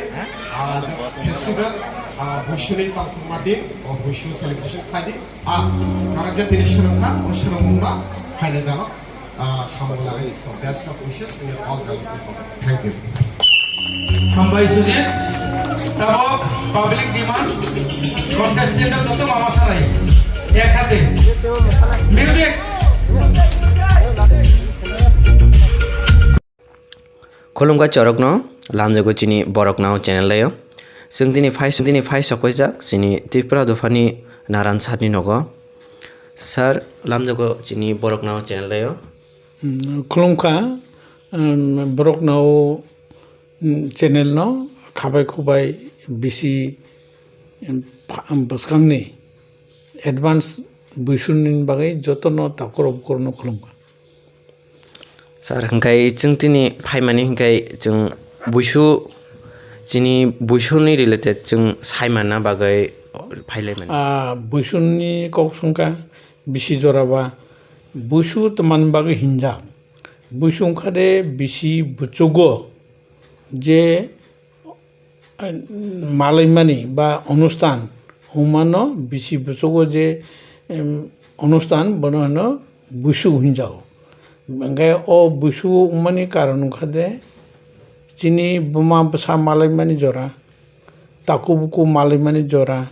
ah, just festival, ah, Buisuni tongthokma din, o Buisu celebration khlai di, ah, norok je tini swrwngkha, o swrwngmungno phainai dano, ah, samung lagai di. So, best of wishes in all the. Thank you. Hambai Sujit, tabok public demand, contestant joto mama sanai, ek sate. Music. Khulumkha chorokno. lamjago chini Borok Nao channel o. Chwng tini phai, tini phai sokpaijak chini Tripura dophani Naran sir ni nogo. Sir, lamjago chini Borok Nao channel o. Hmm, khulumkha, um, Borok Nao, um, channel no khabai khubai bisi, um, pha-, um, bwskangni advance buisuni bagwi jotono takhurok bukhurokno khulumkha. Sir, hwnkhe chwng tini phaimani hwnkhe chwng buisu, chini buisuni related chwng saimanna bagwi phailaimani. Ah, buisuni kok swngkha bisi jora ba buisu twmani bagwi hinjak. Buisu wngkha de bisi buchugo je, eh, malaimani ba onustan wngmano bisi buchugo je, em, onustan bono hino buisu hinjago. Hingke o buisu wngmani karon wngkha de chini buma bwsa malaimani jora, taku buku malaimani jora,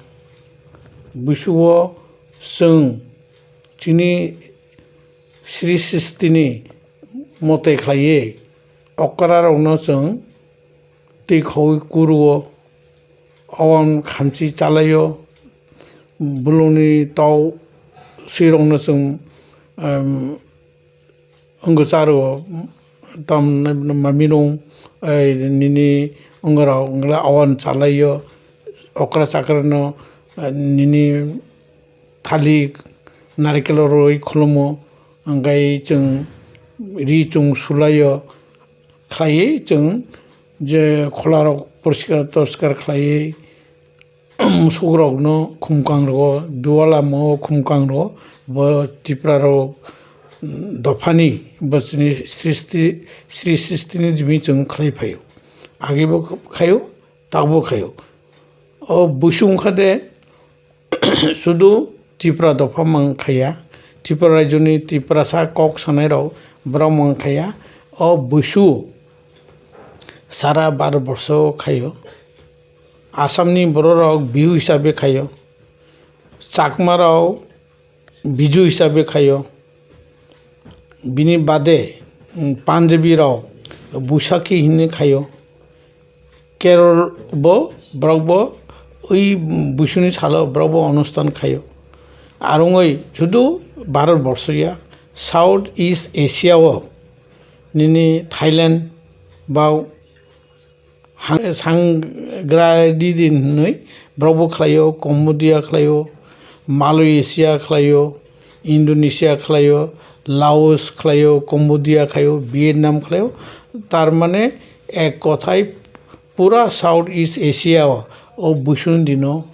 buisugo chwng chini sri sristini mote khlaiwi okrarokno chwng twi khaui kuruo, owan khamchi chalaio, bulungni tau swirokno chwng, em, wngwi charuo, tam maminung, eh, nini wngorok wngla owan chalaio, okra chakrano, eh, nini thalik, narikelo rwi khulumo, hingkhai chwng ri chwng sulaio, khlaiwi chwng je kholarok poriskar toriskar khlaiwi, musukrokno khumkang rwo, dualamo khumkang rwo, bo Tripura rok dophani bo chini sristi, sri sristini jimi chwng khlai phaio. Agebo khaio, takbo khaio. O buisung kha de, sudu Tripura dopha mang khaiya, Tripura rajyoni Tiprasa kok sanai rok borok mang khaiya. O buisu sara Bharat borsho khaio. Assamni borok rok Bihu hisabe khaio. Chakma rok Biju hisabe khaio. Bini bade, mm, Punjabi rok Buisakhi hinwi khaio. Kerol bo, borok bo ui buisuni salo borok bo onustan khaio. Arongoi sudu Bharat borsho ya, South East Asia o nini Thailand ba hang-, sangra di din hinwi borok bo khlaio, Cambodia khlaio, Malaysia khlaio, Indonesia khlaio, Laos khlaio, Cambodia khlaio, Vietnam khlaio. Tar mane ek kothai pura South East Asia o, o buisuni dino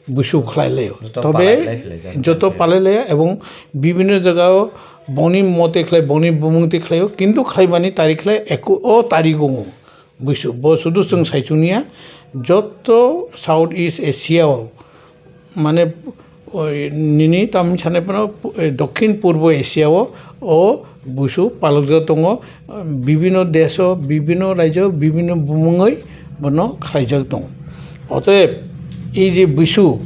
buisu khlai laio. Joto palai lai khlai jak. Tobe joto palai laio ebong bibhinno jaga o boni mote khlai, boni bumung te khlaio, kintu khlaimani tarik khlai eko o tarik o buisu. Bo sudu chwng saichung ya, joto South East Asia o, mane, oi, nini tamni sanai phano, eh, Dokhin Purbo Asia o, o buisu palokjak tongo, bibhinno desh o, bibhinno rajyo, bibhinno bumungoi bono khlaijak tongo. Otoyeb, ei je buisu,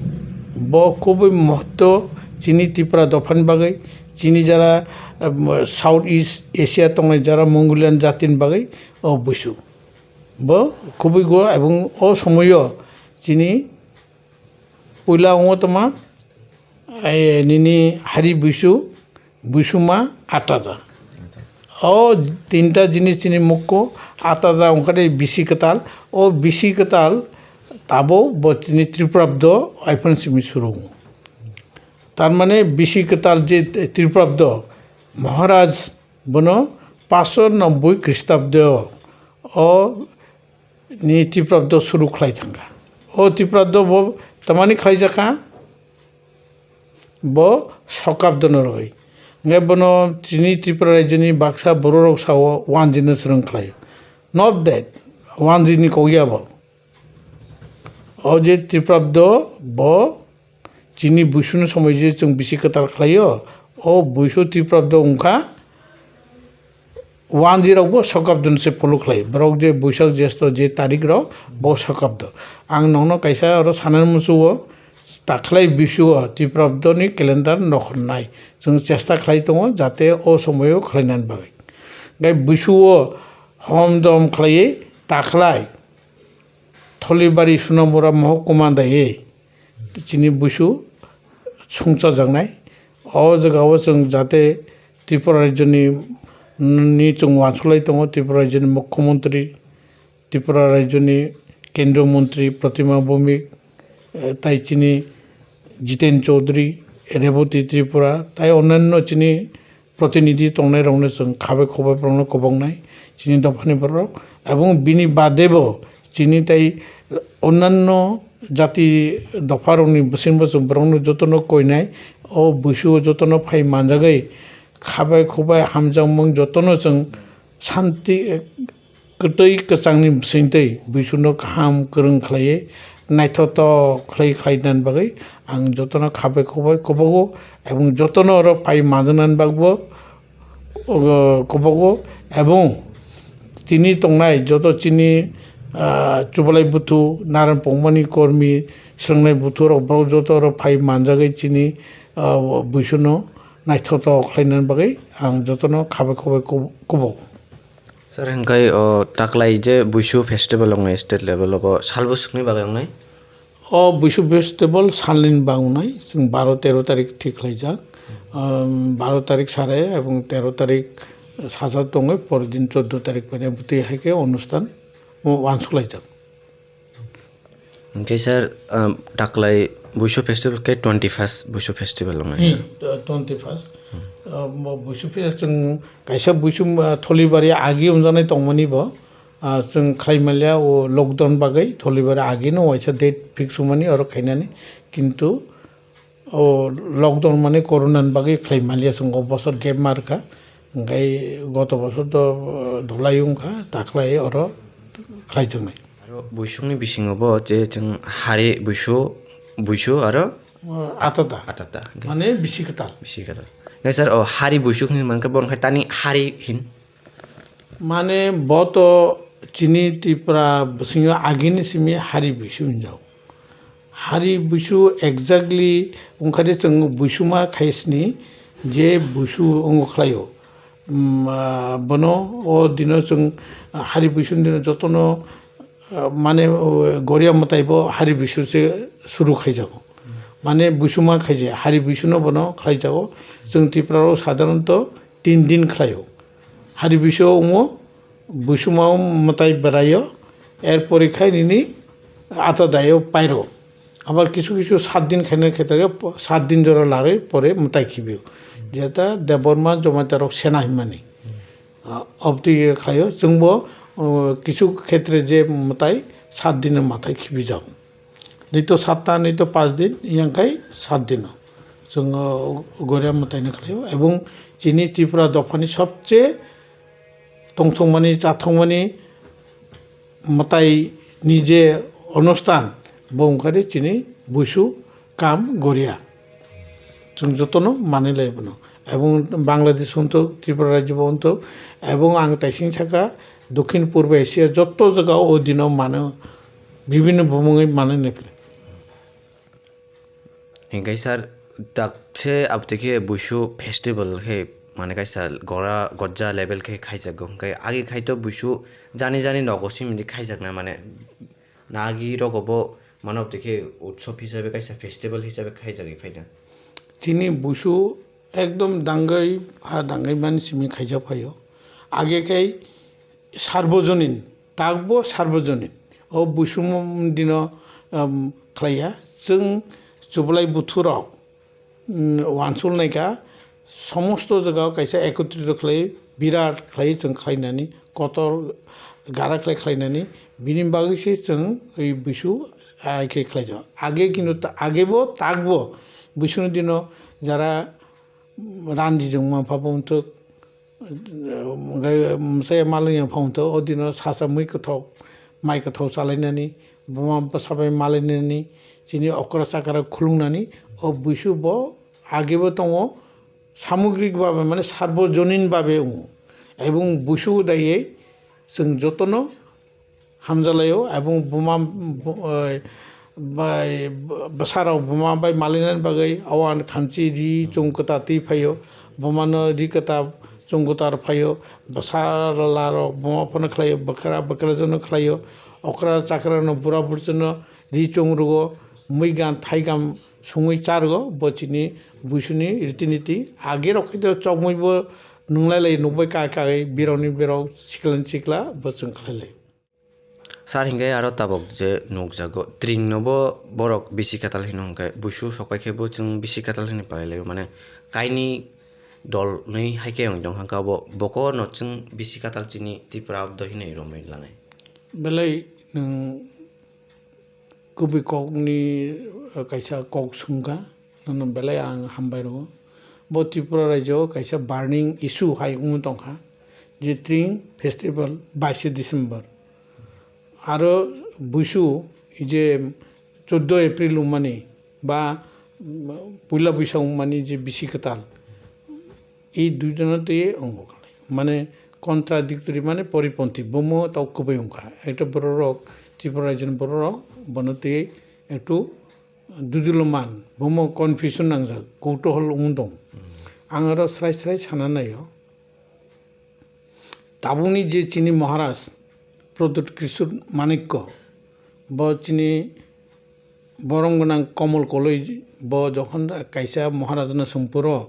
bo khubui mohotto chini Tripura dophani bagwi, chini jara, eh, South East Asia tongnai jara Mongolian jatini bagwi o buisu. Bo khubui go ebong o somoyo chini puila wngo tongma, eh, nini hari buisu, buisuma, atada. O tinta jinis chini mukko, atada wngkha de bisi kwtal. O bisi kwtal tabo bo chini Tripurabdo iphone simi surungo. Tar mane bisi kwtal je Tripurabdo Maharaj bono paanch sho nobboi Khristabdo o ni Tiprabdo suru khlai thangkha. O Tiprabdo bo tamani khlaijakha? Bo Sokabdo no rwgwi. Hwnkhe bono chini Tripura rajyoni baksa bororok sao wanjino swrwng khlaio. Not that, wanjini kok ya bo. O je Tiprabdo bo chini buisuni somoi je chwng bisi kwtal khlaio, o buisu Tiprabdo wngkha wanjirokbo Sokabdoni se follow khlai. Borok je Buisak Jesto je tarik rok, bo Sokabdo. Ang nokno kaisa oro sanani muchungo, takhlai bisuo Tiprabdoni calendar nokhornai. Chwng chesta khlai tongo jate o somoio khlainani bagwi. Gai buisuo hom dom khlaiwi Taklai Tholibari Sunamura Mohokuma daiwi chini buisu songchajaknai. O jagao chwng jate Tripura rajyoni, ni chwng uansuk lai tongo, Tripura rajyoni Mukhyamantri, Tripura rajyoni Kendriya Mantri Pratima Bhowmik, eh, tai chini Jiten Chaudhary, Rebati Tripura, tai onyanno chini protinidhi tongnairokno chwng khabai khubai borokno kwbaknai, chini dophani borok. Ebong bini badebo chini tai onyanno jati dopharokni bisingbo chwng borokno jotono koinai, o buisuo jotono phai manjagwi khabai khubai hamjakmung jotono chwng santi, kwtwi kwchangni bisingtwi buisuno kaham kwrwng khlaiwi naithotok khlai khlainani bagwi ang jotono khabai khubai kwbago, ebong jotono oro phai manjaknani bagbo, o, kwbago, ebong tini tongnai joto chini, ah, Chubalai buthu, Naran Pongmani kormi, Swngnai buthu rok borok joto oro phai manjagwi chini, ah, buisuno naithotok khlainani bagwi ang jotono khabai khubai kub-, kubo. Sir, hingkai o taklai je Buisu festival wngnai state level o, bo sal bwswkni bagwi wngnai? O Buisu festival salnini bagwi wngnai, chwng baro tero tarik thik khlaijak. Um, baro tarik sare ebong tero tarik saja tongwi, pordin choddo tarik phaina bwtwi hai khe onusthan uansuk laijak. Hingke sir, um, taklai Buisu festival ke twenty first Buisu festival wngnai. Hmm, twenty first. Um, bo Buisu festival chwng kaisa Buisu, uh, Tholibari agi wngjaknai tongmani bo, uh, chwng khlai manya o lockdown bagwi Tholibari agi no waisa date fix wngmani oro khainani, kintu o lockdown mani corona ni bagwi khlai manya chwng o bosor gap ma rwkha, hingkai goto bosor to, uh, dholai wngkha, taklai oro khlaijaknai. Aro buisukni bisingo bo je chwng hari buisu, buisu aro uh, atata. Atata. Mane bisi kwtal. Bisi kwtal. Hingke sir, o hari buisuk hinwi mankhe bo wngkha tani hari hin. Mane bo to chini Tripura bisingo agini simi hari buisu hinjao. Hari buisu exactly wngkhade chwng buisuma khaisni je buisu wngo khlaio. Mm, ah, bono o dino chwng, ah, hari buisuni dino jotono, ah, mane, o, goria mwtai bo hari buisu se suru khaijago. Mane buisuma khaije, hari buisuno bono khlaijago. Chwng Tripura o sadharanto tin din khlaio. Hari buisu wngo, buisuma mwtai beraio, er pore khai nini ata daio pairo. Abar kisu kisu sat din khaina khetre sat din jora larwi pore mwtai khibio. Jeta Debbarma Jomatia rok sena himani. Ah, obtwi khlaio, chwngbo, oh, kisu khetre je mwtai sat din mwtai khibijak. Nito satta, nito pas din, yang khai sat dino. Chwng, oh, goria mwtai no khlaio. Ebong chini Tripura dophani sobche tongthokmani, chathokmani mwtai ni je onusthan, bo wngkha de chini buisu kam goria. Chwng jotono manwi lai bono. Ebong Bangladesh wngthok, Tripura rajyo bo wngthok, ebong ang taising saka Dokhin Purbo Asia joto jaga o dino mano, bibhinno bumungwi manwi nai phai. Hingke sir, dakse abtike buisu festival khe, mane kaisa gora gojja level khe khaijago. Hingke agi khai to buisu jani jani nogo simi di khaijakna, mane nagi rogo bo mane abtike utsob hisabe kaisa festival hisabe khaijagwi phaina. Chini buisu ekdom dangwi ha dangwi mani simi khaijak phaio. Age khe Sarbojonin, takbo Sarbojonin. O buisum dino, um, khlaiya. Chwng Chublai buthu rok, um, uansuk naikha, somosto jagao kaisa ekotrito khlai, birat khlai chwng khlainani, kotor gara khlai khlainani, bini bagwi se chwng oi buisu ai khe khlaijak. Age kintu ta-, agebo takbo buisuni dino jara, um, ranji jwngma pha bo wngthok, Hwnkhe, mwsai malwngya phang tho, o dino sasa mui kwthok, mai kwthok chalainani, buma bwsa bai malainani, chini okra chakra khulungnani, o buisu bo agebo tongo, samugrik babe, mane, sarbojonin babe wngo. Ebong buisu daiye chwng jotono hamjalaio, ebong buma, bu-, oi, bai, bwsarok buma bai malainani bagwi auan khamchi ri chwng kwta twi phaio, bumano ri kwta chwng kwtal phaio, bwsa rwla rok buma phano khlaio, bwkra bwkrajwkno khlaio, okra chakra no bura burjwkno ri chwng rwo, mui gan thai gam sungwi cha rwo, bo chini buisuni riti niti. Age rok khe chokmwi bo nwnglai lai, nukbai kai kai, birokni birok, siklani sikla, bo chwng khlai lai. Sir, hinkhe aro tabuk je nukjago, tring no bo borok bisi kwtal hino, hinkhe buisu sokpai khe bo chwng bisi kwtal hinwi palai laio, mane kaini dol nwi hai khe wng tong kha, abo boko no chwng bisi kwtal chini Tripura abdo hinwi romwi lanai. Belai nwng kubui kokni, eh, kaisa kok swngkha, nono belai ang hambai rwo. Bo Tripura rajyo kaisa burning issue hai wngwi tongkha, je Tring festival baishe December. Aro buisu je chuddo April wngmani ba, mm, puila buisa wngmani je bisi kwtal, e duijono twi wngo khlai. Mane contradictory, mane poriponthi, bomo tau kwbui wngkha. Ekta bororok, Tripura rajyoni bororok, bono twi ektu duduloman, bomo confusion nangjak, koutohol wng tong. Ang aro srai srai sana naio. Tabukni je chini Maharaj Pradyut Kishore Manikya, bo chini borom gwnang Komol Koloi, bo jokhon kaisa Maharaj no swng phuru,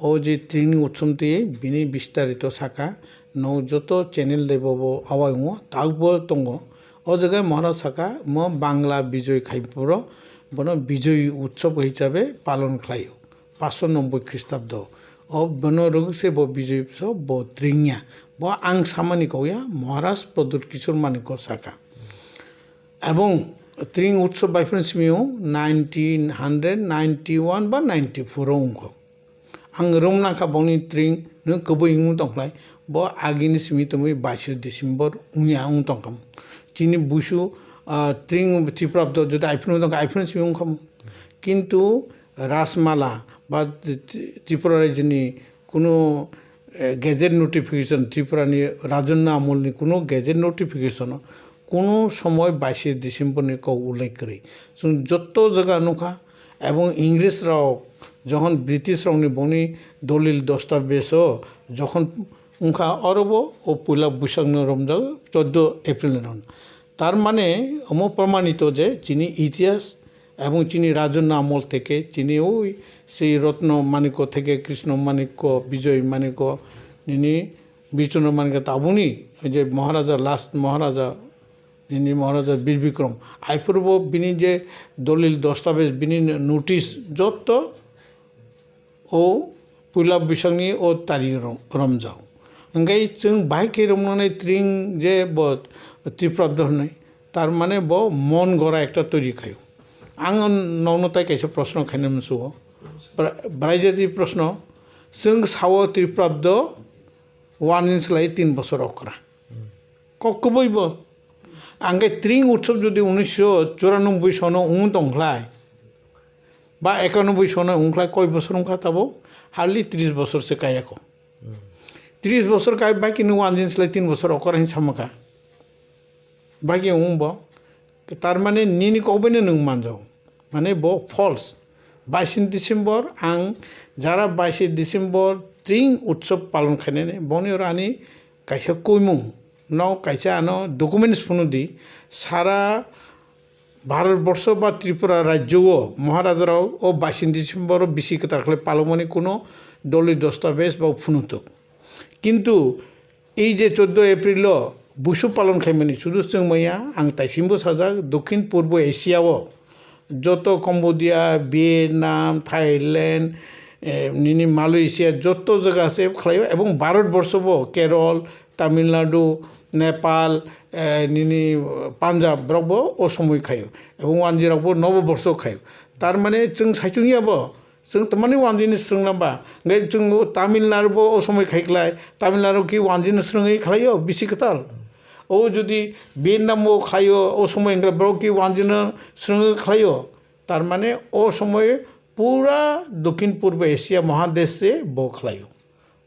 o je Tringni utsom twi bini bistarito saka, no joto channel de bo bo awai wngo, tabuk bo tongo. O jaga Maharaj saka, mo Bangla bijoy khai phuru, bono bijoy utsob hisabe palon khlaio. Paanso nobboi Khristabdo. O bono rwgwkse bo bijoy so bo Tringya. Bo ang samani kok ya, Maharaj Pradyut Kishore Manikya saka. Ebong Tring utsob bai phano simi o nineteen hundred ninety-one ba ninety-four o wngkho. Ang romna kha bongni Tring no kwbui wng tongkhlai, bo agini simi tongwi baishe December wngya wng tongkha. Chini buisu, ah, Tring Tripura do jodi ai phano tongkha, ai phano simi wngkha. Kintu Rajmala ba Tri-, Tripura rajyoni kuno, eh, gazette notification, Tripurani Rajanna amolni kuno gazette notification kuno somoi baishe December ni kok ullekh kwrwi. Chwng jotto jaga nukha, ebong English rok jokhon British rokni bongni dolil dostabejo jokhon wngkha, orobo o puila Buisakno romjago, chuddo April ni romjago. Tar mane omo promanito je chini itihas ebong chini Rajanna amol theke chini oi sei Ratna Manikya theke Krishna Manikya, Bijoy Manikya, nini Bichondra Manikya tabukni je Maharaja, last Maharaja, nini Maharaja Bir Bikram. Aiphurubo bini je dolil dostabej, bini notice jotto o puila Buisakni o tari rom-, romjak. Hingke chwng bahai khe romnani Tring je bo Tripura do hwnwi, tar mane bo mon gora ekta toiri khaio. Ang nokno tai kaisa proshno khaina musugo. Bra-, braijati proshno, chwng sao Tripura do uanjin slai tin bosor okra. Kok kwbui bo. Ang khe Tring utsob jodi unisho churanobboi sono wng tongkhlai, ba ekanoboi sono wngkhlai, koi bosor wngkha tabuk? Hardly tris bosor se kayako. Tris bosor kai bai khe nwng uanjin slai tin bosor okra hin samakha. Bai khe wng bo. Tar mane nini kok bai no nwng manjao. Mane bo false. Baishe December ang jara baishe December Tring utsob palon khainani boni oro ani kaisa koimung no kaisa ano documents phunu di, sara Bharat borsho ba Tripura rajyo o Maharaja rok o baishe December o bisi kwtal khlai palokmani kuno dolil dostabej ba phunu tok. Kintu ei je chuddo April o buisu palon khaimani sudu chwng maya ang taisimbo sajak Dokhin Purbo Asia o joto Cambodia, Vietnam, Thailand, eh, nini Malaysia joto jaga se khlaio, ebong Bharat borsho bo Kerala, Tamil Nadu, Nepal, eh, nini Punjab borok bo o somoi khaio, ebong wanjwi rok bo nobo borsho khaio. Tar mane chwng saichung ya bo, chwng tamani wanjwini swrwng namba. Hingke chwng Tamil Nadu bo o somoi khai khlai, Tamil Nadu ki wanjwini swrwngwi khlaio bisi kwtal. O jodi Vietnam o khlaio, o somoi hingke borok ki wanjwino swrwngwi khlaio. Tar mane o somoi pura Dokhin Purbo Asia Mahadesh se bo khlaio.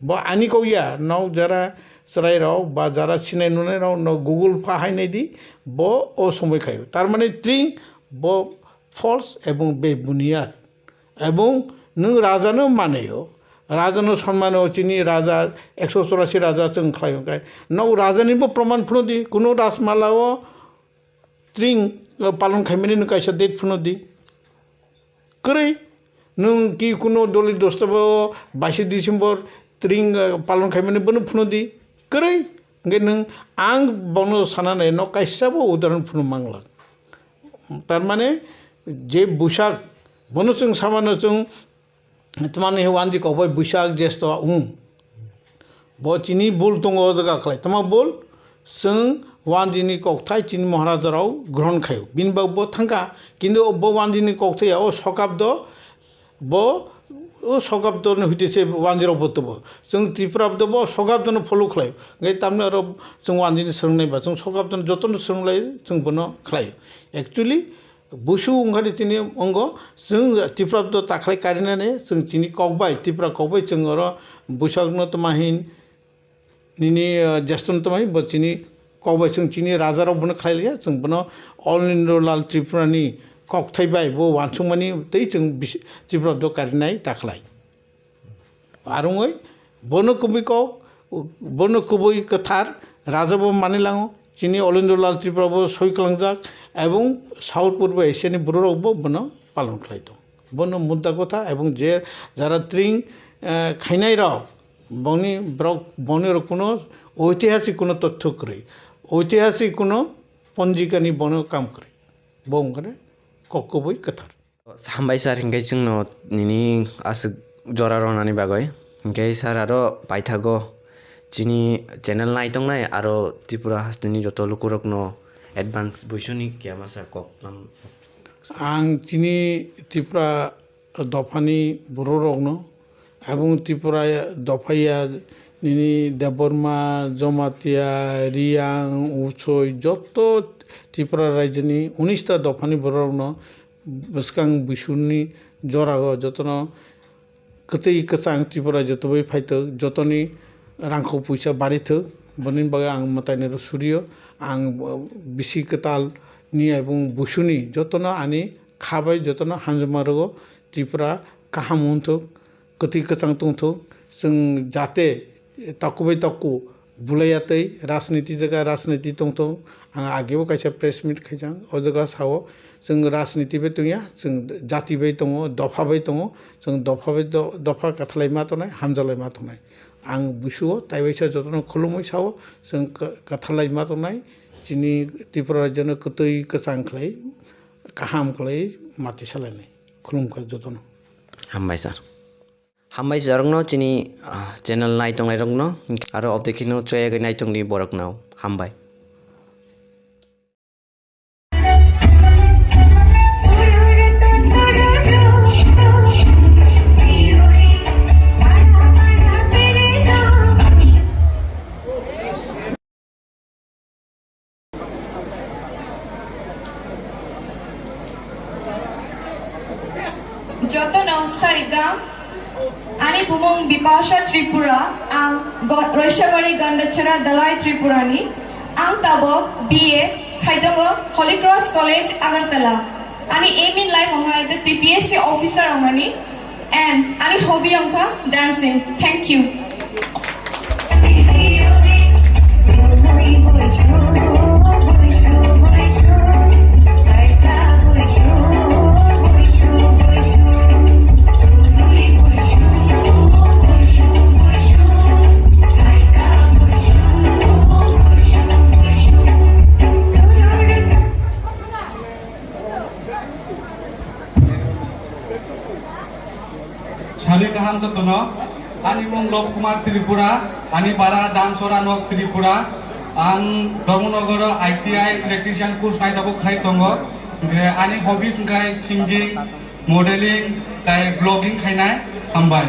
Bo ani kok ya, nok jara chwrai rok ba jara sinai nunai rok nok Google pha hai nai di, bo o somoi khaio. Tar mane Tring bo false ebong bebuniyat. Ebong nwng raja no manayo, Raja no sonmano chini raja, ekso chorasi raja chwng khlai hwnkhe. Nok raja ni bo proman phunu di, kuno Rajmala o tring, uh, palon khaimani no kaisa date phunu di. Kwrwi, nwng ki kuno doli dostabo baishe December tring, uh, palon khaimani bono phunu di. Kwrwi, hwnkhe nwng ang bono sana nai no kaisa bo udahoron phunu mangla. Tar mane je Buisak, bono chwng samano chwng Tamani wanji kokbai Buisak Jesto wng. Bo chini bul tongo o jaga khlai. Tama bul? Chwng wanjini kokthai chini Maharaja rao grohon khaio. Bini bag bo thangkha. Kintu bo wanjini kokthai ya o sokabdo bo o sokabdo ni huite se wanji rao bo tobo. Chwng Tripura do bo sokabdo no follow khlai. Ngai tamni aro chwng wanjini swngnai ba chwng sokabdo no jotono swnglai chwng bono khlai. Actually, Busu wngkha di chini ongo, chwng Tripura do takhlai karinani, chwng chini kokbai, Tripura kokbai chwng oro Buisakno tama hin, nini, uh, Jesto no tama hin, bo chini kokbai chwng chini raja rok bono khlai liya, chwng bono All India Lal Tripura ni kokthai bai bo wansukmani tei chwng bisi-, Tripura do karinai takhlai. Arungoi bono kubui kok, bono kubui kwthar raja bo manilango, chini Olendro Lal Tripura bo soi kalangjak, ebong South Purbo Asia ni borok rok bo bono palon khlai tong. Bono mudda kotha ebong je jara tring, eh, khainai rok, boni borok, boni rok kuno oitihasik kuno totthyo kwrwi, oitihasik kuno ponjika ni bono kam kwrwi. Bo wngkha de kok kubui kwthar. Hambai sir, hinkhe chwngno nini aswk jora rwnani bagwi. Hinkhe sir, aro paithago chini channel naitongnai aro Tripura hasteni joto lukurokno advance buisuni kiyama sir kok lam. Ang chini Tripura dophani bororokno Aboni Tripura dophaya nini Debbarma, Jamatia, Riyang, Uchoi joto Tripura raijoni unis ta dophani bororokno bwskang buisuni jorago jotono kwtwi kwchang Tripura jotobai phaithok, jotoni rangkho puisa barithok, boni bagwi ang mwtainwi rw suriyo. Ang bisi kwtal ni ebong buisuni jotono ani kha bai jotono hamjakma rwgo. Tripura kaham wngthok, kwtwi kwchang tongthok, chwng jate taku bai taku bulaiya tei rajniti jaga rajniti tongthok. Ang agebo kaisa press meet khaijak, o jaga sao chwng rajniti bai tongya, chwng jati bai tongo, dopha bai tongo, chwng dopha bai do-, dopha kathalai ma tongnai, hamjalai ma tongnai. Ang busuo taibaisa jotono khulumwi sao chwng ka-, kathalai ma tongnai, chini Tripura rajyono kwtwi kwchang khlai, kaham khlai mati salainai. Khulumkha jotono. Hambai sir. Hambai sir rokno chini, ah, channel naitongnai rokno aro obdekhino choyagwi naitongdi borokno. Hambai. Jotono sarigam, ani bumung Bipasha Tripura, ang Go-, Roishabari Gandachara Dalai Tripurani, ang tabok B A khaitongo Holy Cross College Agartala. Ani aim in life wngkha the T P S C officer wngnani. And ani hobby wngkha dancing. Thank you. Sari kaham jotono, ani mung Lop Kumar Tripura, ani para Damsora Nok Tripura, ang Dharmanagar I T I electrician course nai tabuk khai tongo, hingke ani hobbies hingkai singing, modeling, tai vlogging khainai, hambai.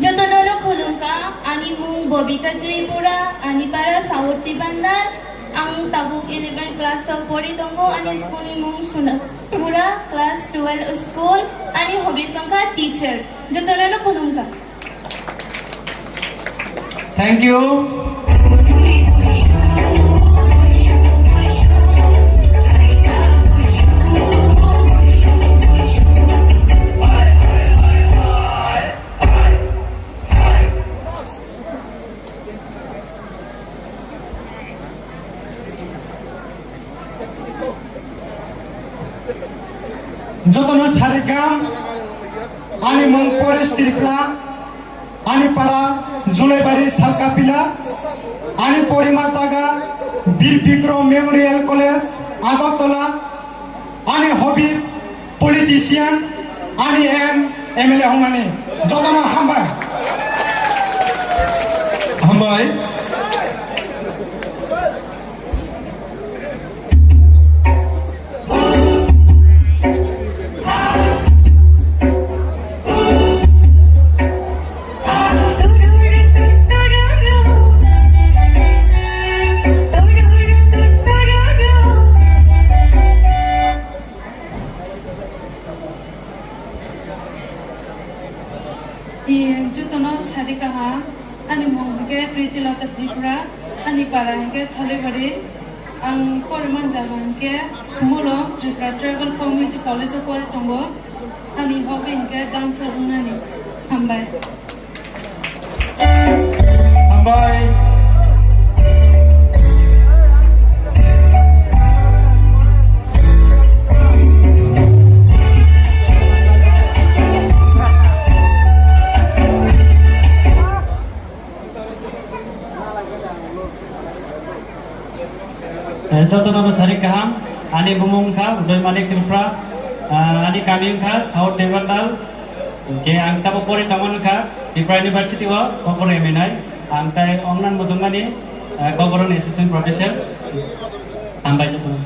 Jotono no khulumkha, ani mung Bobita Tripura, ani para Saurti Bandar. Ang tabuk eleven class o pori tongo, ani school ni mung Suna-, Pura class twelve school, ani hobby wngkha teacher. Jotono no khulumkha. Thank you. Jotono sarikam, ani mung Paresh Tripura, ani para Julaibari Salkapila, ani porima jaga Bir Bikrom Memorial College, Agartala, ani hobbies, politician, ani aim, M L A wngnani. Jotono hambai. Hambai. Jotono sari kaham, ani mung hwnkhe Pritilata Tripura, ani para hwnkhe Tholibari. Ang poriman jaga hwnkhe Mulong Tripura Tribal Folk Music College o pori tongo. Ani hobby hwnkhe dancer wngnani. Hambai. Hambai. Eh, jotono no sari kaham, ani bumung wngkha Udoy Manik Tripura, ah, ani kami wngkha South Devantal, hwnkhe ang tabo pori tongmani wngkha Tripura University o, Kokborok M A nai, ang tai ongnan muchungmani, eh, Kokborok ni assistant professor, hambai jotono.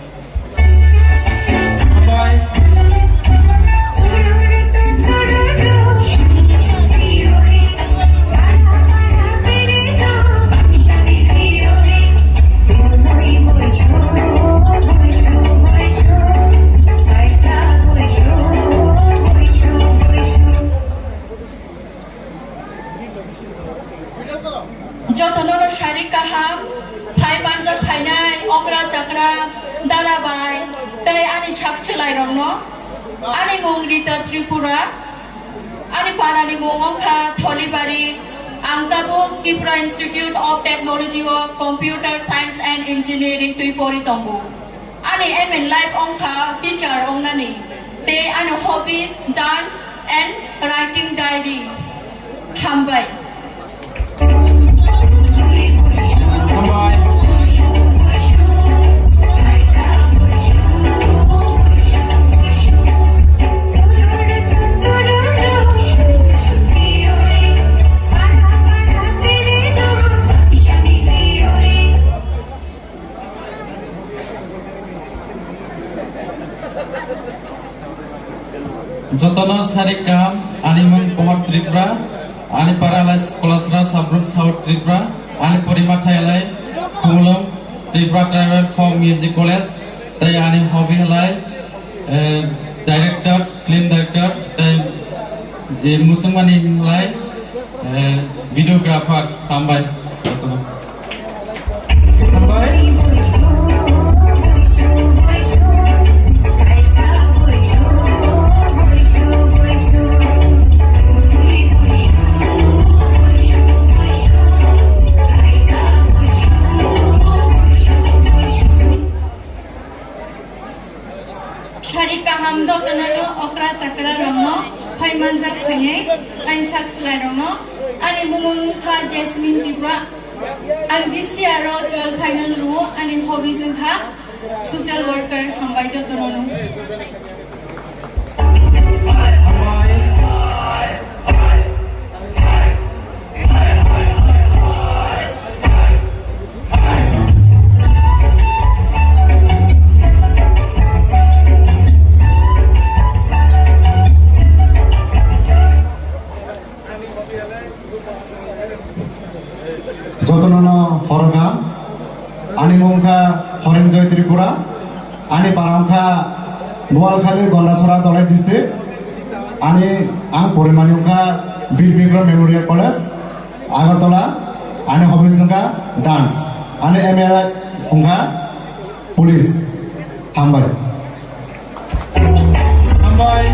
Jotono no sari kaham, phai manjak phainai okra chakra, dara bai, tei ani sak chwlairokno. Ani mung Rita Tripura, ani parani mung wngkha Tholibari, ang tabuk Tripura Institute of Technology o Computer Science and Engineering twi pori tongo. Ani aim in life wngkha teacher wngnani, tei ani hobbies dance and writing diary. Hambai. Hambai. Jotono sari kaham, ani mung Kumar Tripura, ani para lai Kolasra Sabrum South Tripura, ani porima thai lai Khumulwng Tripura Tribal Folk Music College, tei ani hobby lai, eh, director, film director, tei, eh, muchungmani lai, eh, videographer, hambai. Hambai. Sari kaham jotono no okra chakra rokno phai manjak phainai ani sak slai rokno. Ani bumung wngkha Jasmine Tripura. Ang this year o twelve final rwo, ani hobbies wngkha social worker. Hambai jotono no. Jotono no horga ani Wngkha Horenjoy Tripura, ani para wngkha Boalkhali, Gondasora, Dholai district. Ani ang porimani wngkha Bir Bikram Memorial College, Agartala. Ani hobbies wngkha dance. Ani aim wngkha police. Hambai. Hambai.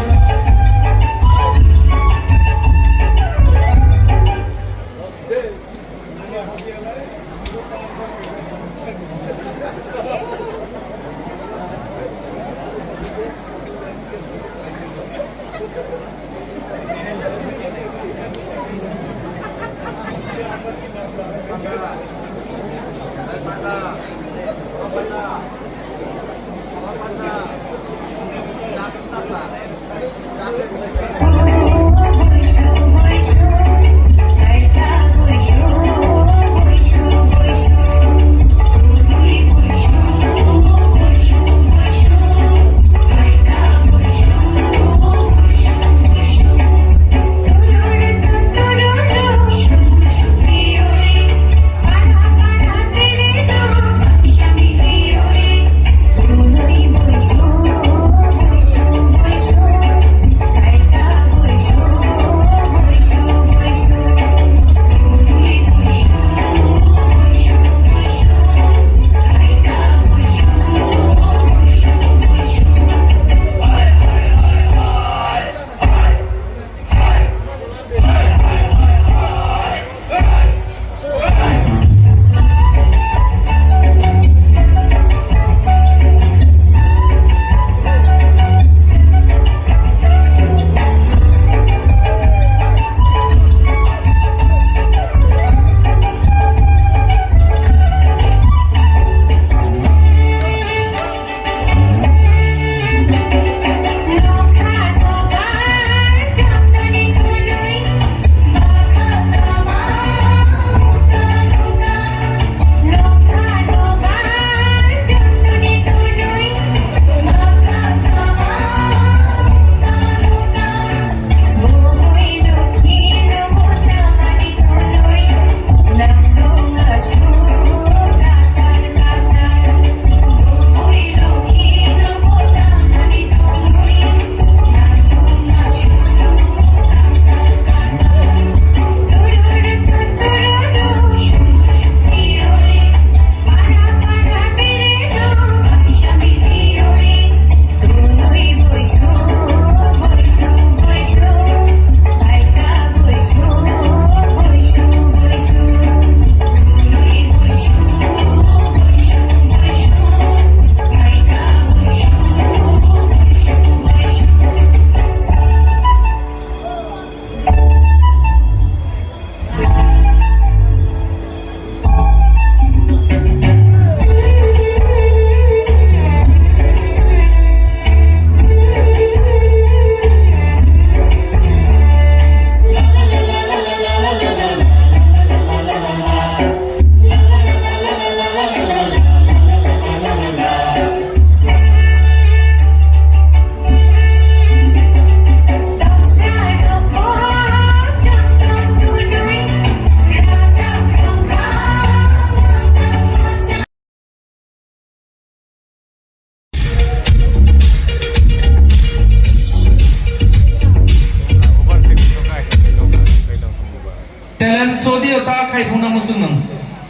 Talent show dio ta khai phungna muchung nang.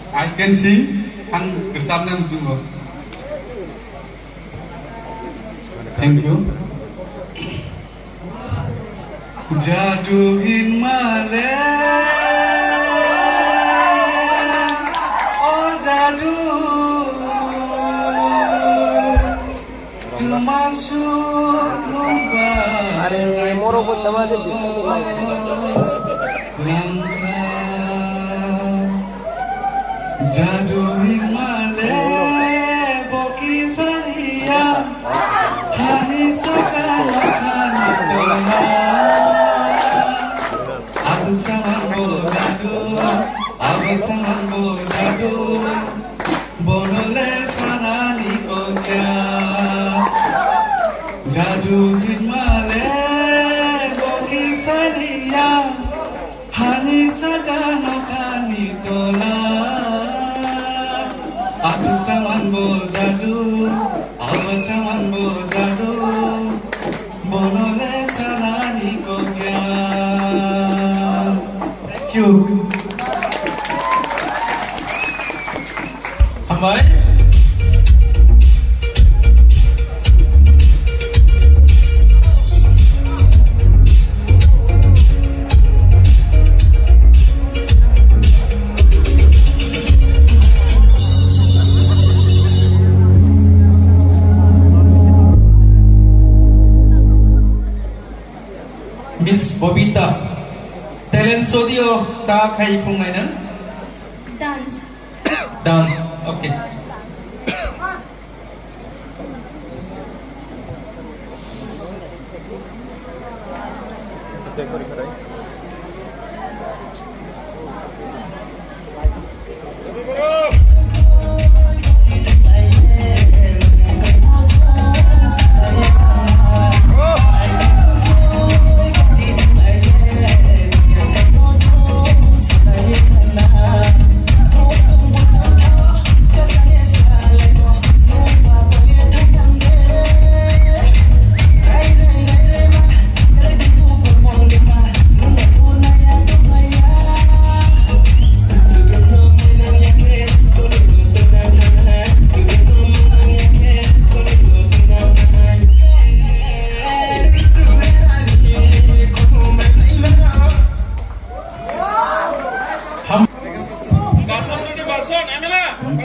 I can sing, ang rwchapna muchungo. Thank you. Jadu hinmale, o jadu, tumasu lumba. Are, moro ko tama je biscuit ni. Jadu hinmale boki sariya, hani saka hani tola. Adu samango jadu, adu samango jadu, bonole sanani kokya. Jadu hinmale boki sariya, hani saka nokhani tola. Ang saman bojadu, ang saman bojadu, bonole salani kokya. Thank you. Hambai. Miss Bobita, talent show dio ta khai phungnai nang? Dance. Dance, okay.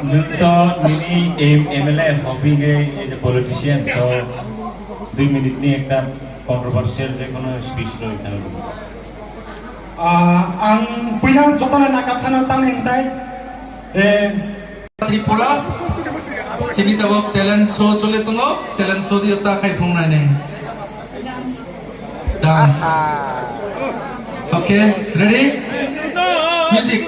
Nukto nini M L A hobby nge as a politician, so dui minute ni ekta controversial je kono speech roi khana. Ah, ang puila jotono nakapsano tang hingtai. Eh, Tripura, chini tabok talent show chole tongo, talent show dio ta khai phungnai ne. Dance. Okay, ready? Music.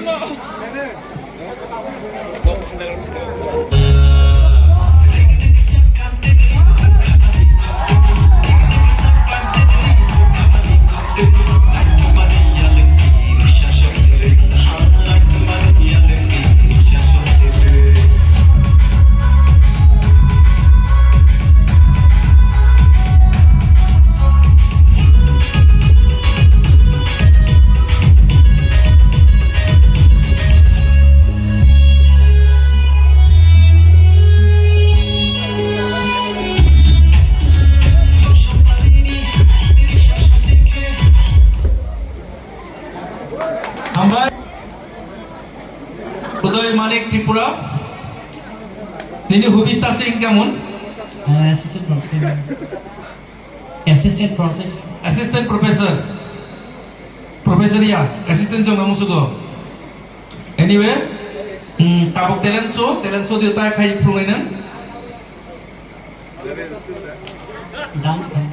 Hambai. Udoy Manik Tripura. Nini hobbies ta se wngkha mun? Uh, assistant professor. Assistant professor. Assistant professor. Professor ya, assistant jong namu sugo. Anyway, hmm, tabuk talent show, talent show dio ta khai phungnai nang. Dance khai.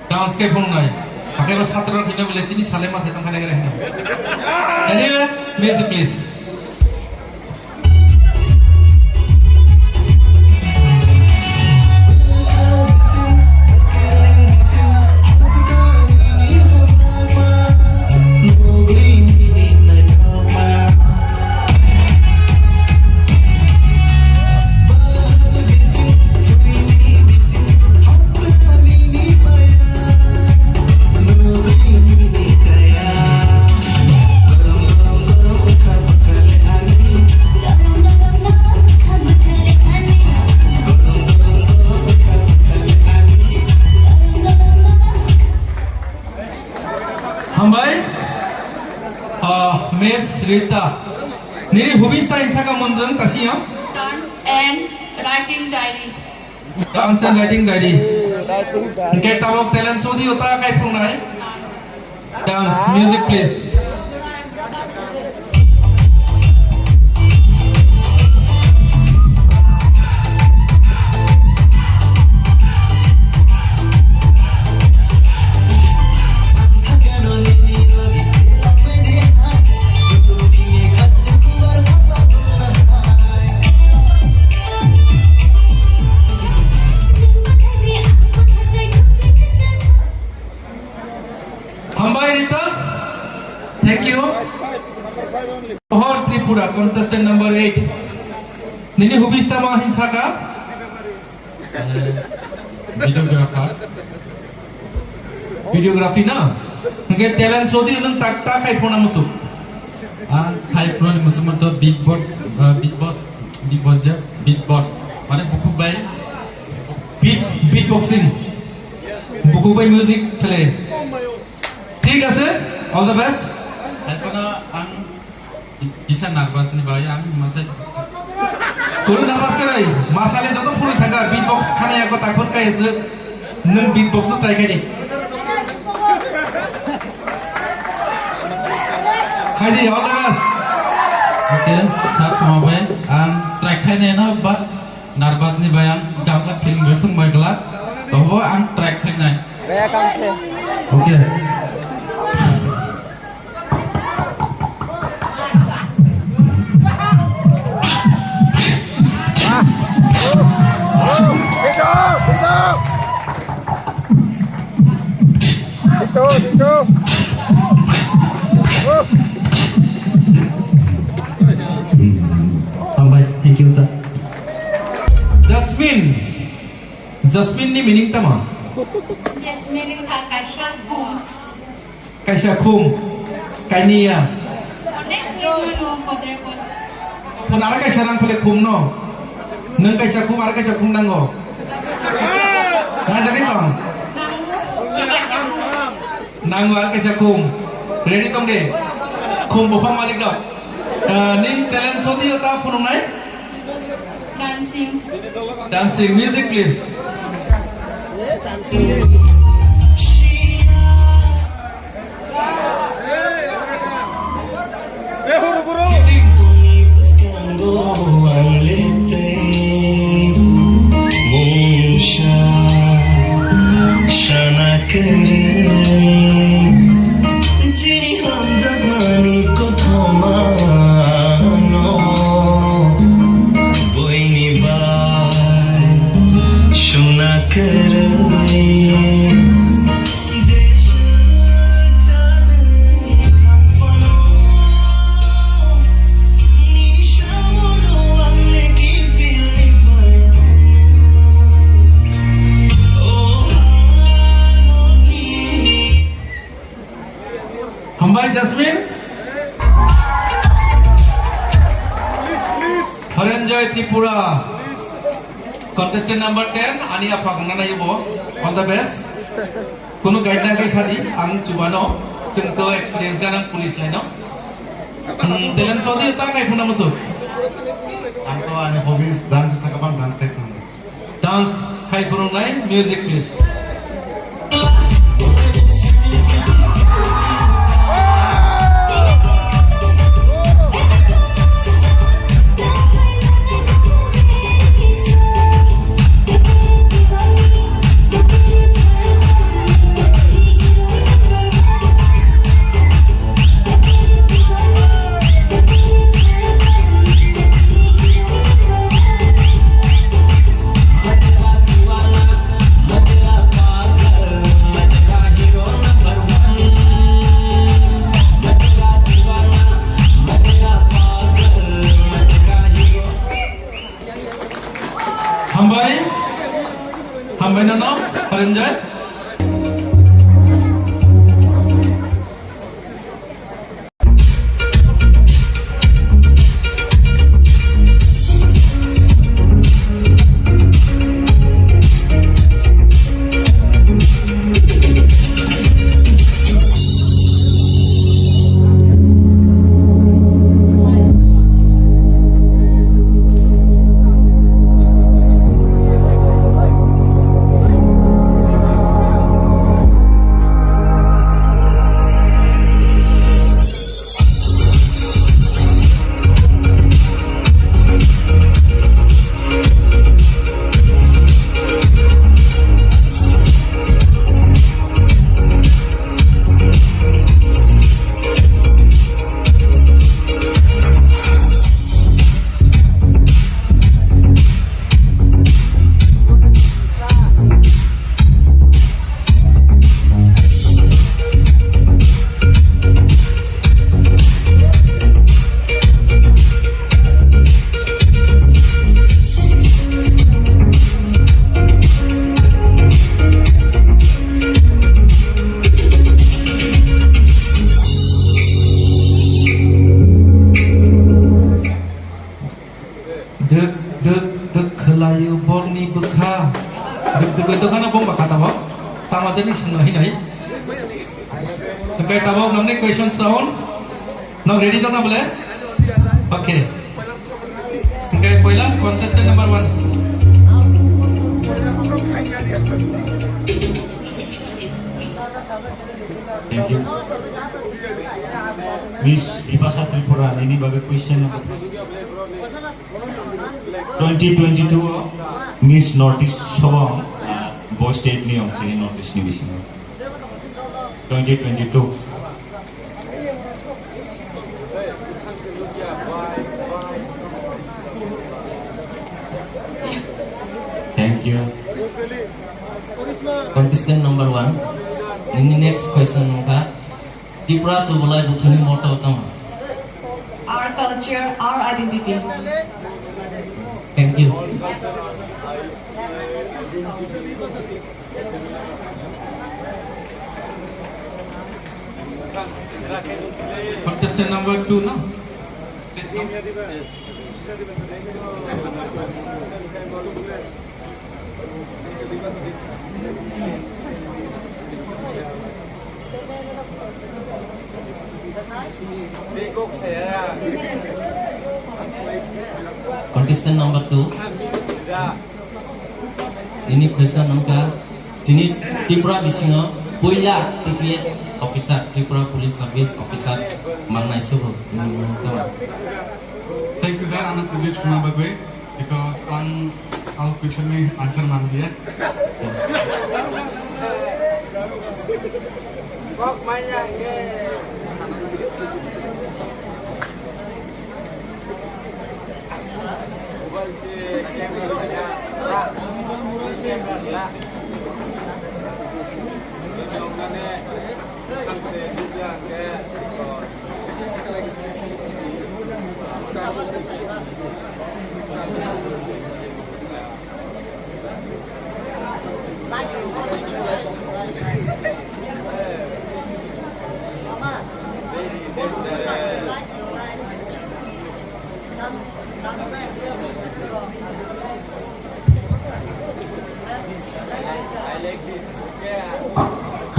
Dance khai phungnai. Hakai ro satra rok hino bole chini sale ma se tong khai nai hino. Anyway, music please. Hambai, ah, Miss Rita. Nini hobbies ta insaka mondang kasi ya? Dance and writing diary. Dance and writing diary. Hingke tabok talent show dio ta khai phungnai. Dance, music please. Hambai Rita, thank you. Pohor Tripura, contestant number eight. Nini hobbies tamo hin saka? Videographer. Videography na? Hingke talent sodi nung tak tak khai phone musu. Ang khai phone musu manto beatbox, uh, beatbox, beatbox je, beatbox. Mane bukhuk bai. Beat, beatboxing. Bukhuk bai music khle. Thik ase, all the best. Hai phone ang Kisa nervous ni bai ang masa. Kunu nervous khe nai, masa le joto phunui thangkha, beatbox khana ya kota khon kai se, nung beatbox no try khai di. Khai di, all the best. Okay, sir, sama bai, ang try khai nai no, but nervous ni bai ang gabla film resung bai gla, tobo ang try khai nai. Raya kam se. Okay. Hambai, thank you, sir. Jasmine. Jasmine ni meaning tama? Jasmine wngkha kaisa bung. Kaisa khum, kainiya. Onek khum mano, kodre kodre. Khum ara kaisa nang phale khum no. Nung kaisa khum, ara kaisa khum nango. Najagwi tong? Nango. Kaisa khum. Nango, ara kaisa khum. Ready tong de? Khum buphang malik rok. Ah, ning talent sodi ta phunuknai? Dancing. Dancing, music please. Sana kere. Chini hamjakmani kothoma no, buini bai suna kwrwi. Jesa jalni thangphano, nini samono ang leki philwi phaiya. Oh, ano nini Hambai Jasmine. Haranjoy Tripura. Contestant number ten, ani aphak nana yubo. All the best. Kunu guide na kai sadi, ang chubano. Chwng to experience ganang police line no. Hmm, talent sodi ta kai phuna musu. Ang to ani hobbies dance sakabang dance kai phuna. Dance khai phunuknai, music please. Hambai, hambai nono, Haranjoy. Layu borni bwkha. Duk duk dokhana bong bakha tamo. Tama jani sung nahi nahi. Hwnkhe tamo nangni question sound. Nang ready tong na bole? Okay. Hwnkhe poila contestant number one. Thank you. Miss Bipasha Tripura, nini bagwi question number twenty twenty-two o Miss North East sobo, ah, bo state ni ong sini North East ni bisingo. Twenty twenty-two. Thank you. Contestant number one. Nini next question wngkha, Tripura Subolai Buthuni motto tamo? Our culture, our identity. Thank you. Contestant number two, no? Please come. Contestant number two. Nini question wngkha, chini Tripura bisingo puila T P S officer, Tripura Police Service Officer mangnai sobo. Nini mung tama? Thank you, sir, ano tubik suna bagwi, because ang, ang question ni answer man dia.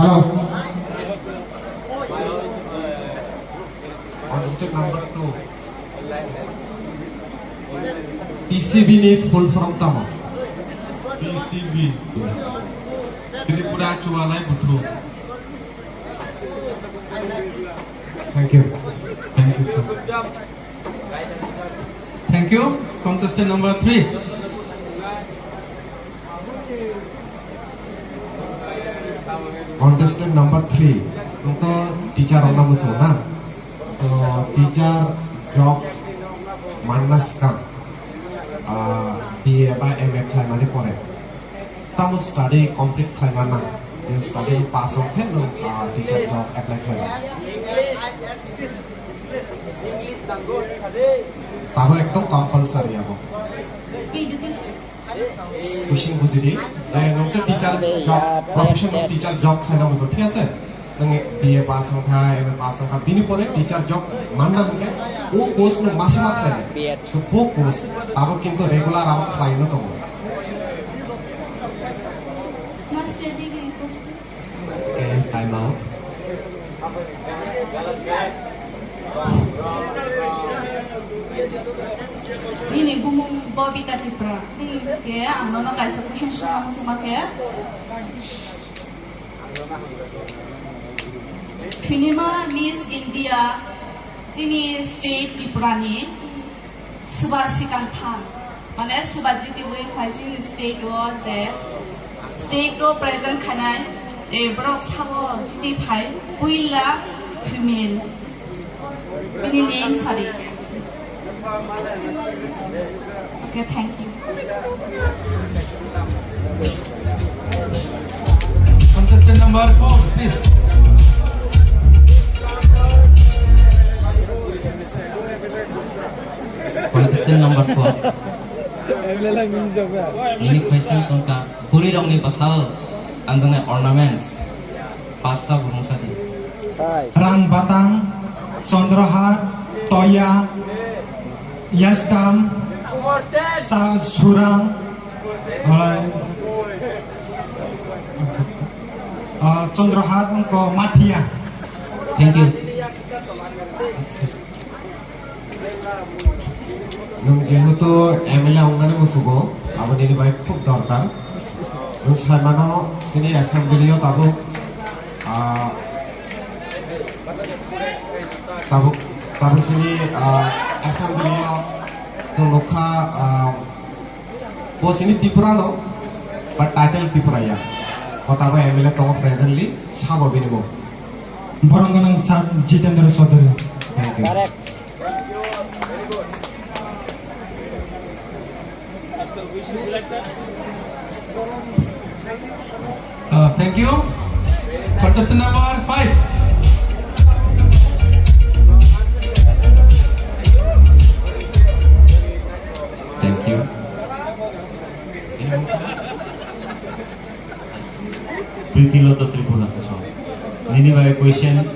Hello. Contestant number two. T C B ni full form tamo? T C B. Tripura Chualai Buthu. Thank you. Thank you, sir. Thank you. Contestant number three. Contestant number three, nokta teacher rokno mwsung na. To teacher job manna swkang, ah, B A ba M A khlaimani pore tamo study complete khlaima nang, je study pass wngkhe nwng, ah, teacher job apply khlaima. Tamo ekdom compulsory abo. Education. Kuching bujidi, eh, nwng khe teacher job, professional teacher job khlaina muchung, thik ase? Nwng B A pass wngkha, M A pass wngkha, bini pore teacher job manna hwnkhe o course no masa ma khlainai. So bo course abo kintu regular abo khlaina tongo. Master degree course. Okay, time out. Nini bumung Bobita Tripura. Hwnkhe ang nono kaisa question swngna muchungma khe. Finima Miss India, chini state Tripura ni. Suba sikang thang, mane suba jitiwi phai chini state o je state o present khainai, eh, borok sabo jiti phai puila female. Bini name sari. Okay, thank you. Contestant number four, please. Contestant number four. Nini question songkha, bwrwi rokni bwsao kanjaknai ornaments pasta burung sadi. Rang batang, chondrahar, toya, yasdam, sa-, surang, Alai. Ah, Chandrahar wngkha Mathia. Thank you. Nwng jehetu M L A wngnani musugo, abo nini bai khub dorkar. Nwng saimano chini assembly o tabuk, ah, tabuk, tabuk chini, ah, assembly o nwng nukha, ah, bo chini Tripura no, but title Tripura ya. O tabuk M L A tongo presently, sabo bini mung. Borok gwnang Sir Jitendra Chaudhary. Thank you. Uh, thank you. Contestant number five. Thank you. Pritilota Tripura. Nini bai question,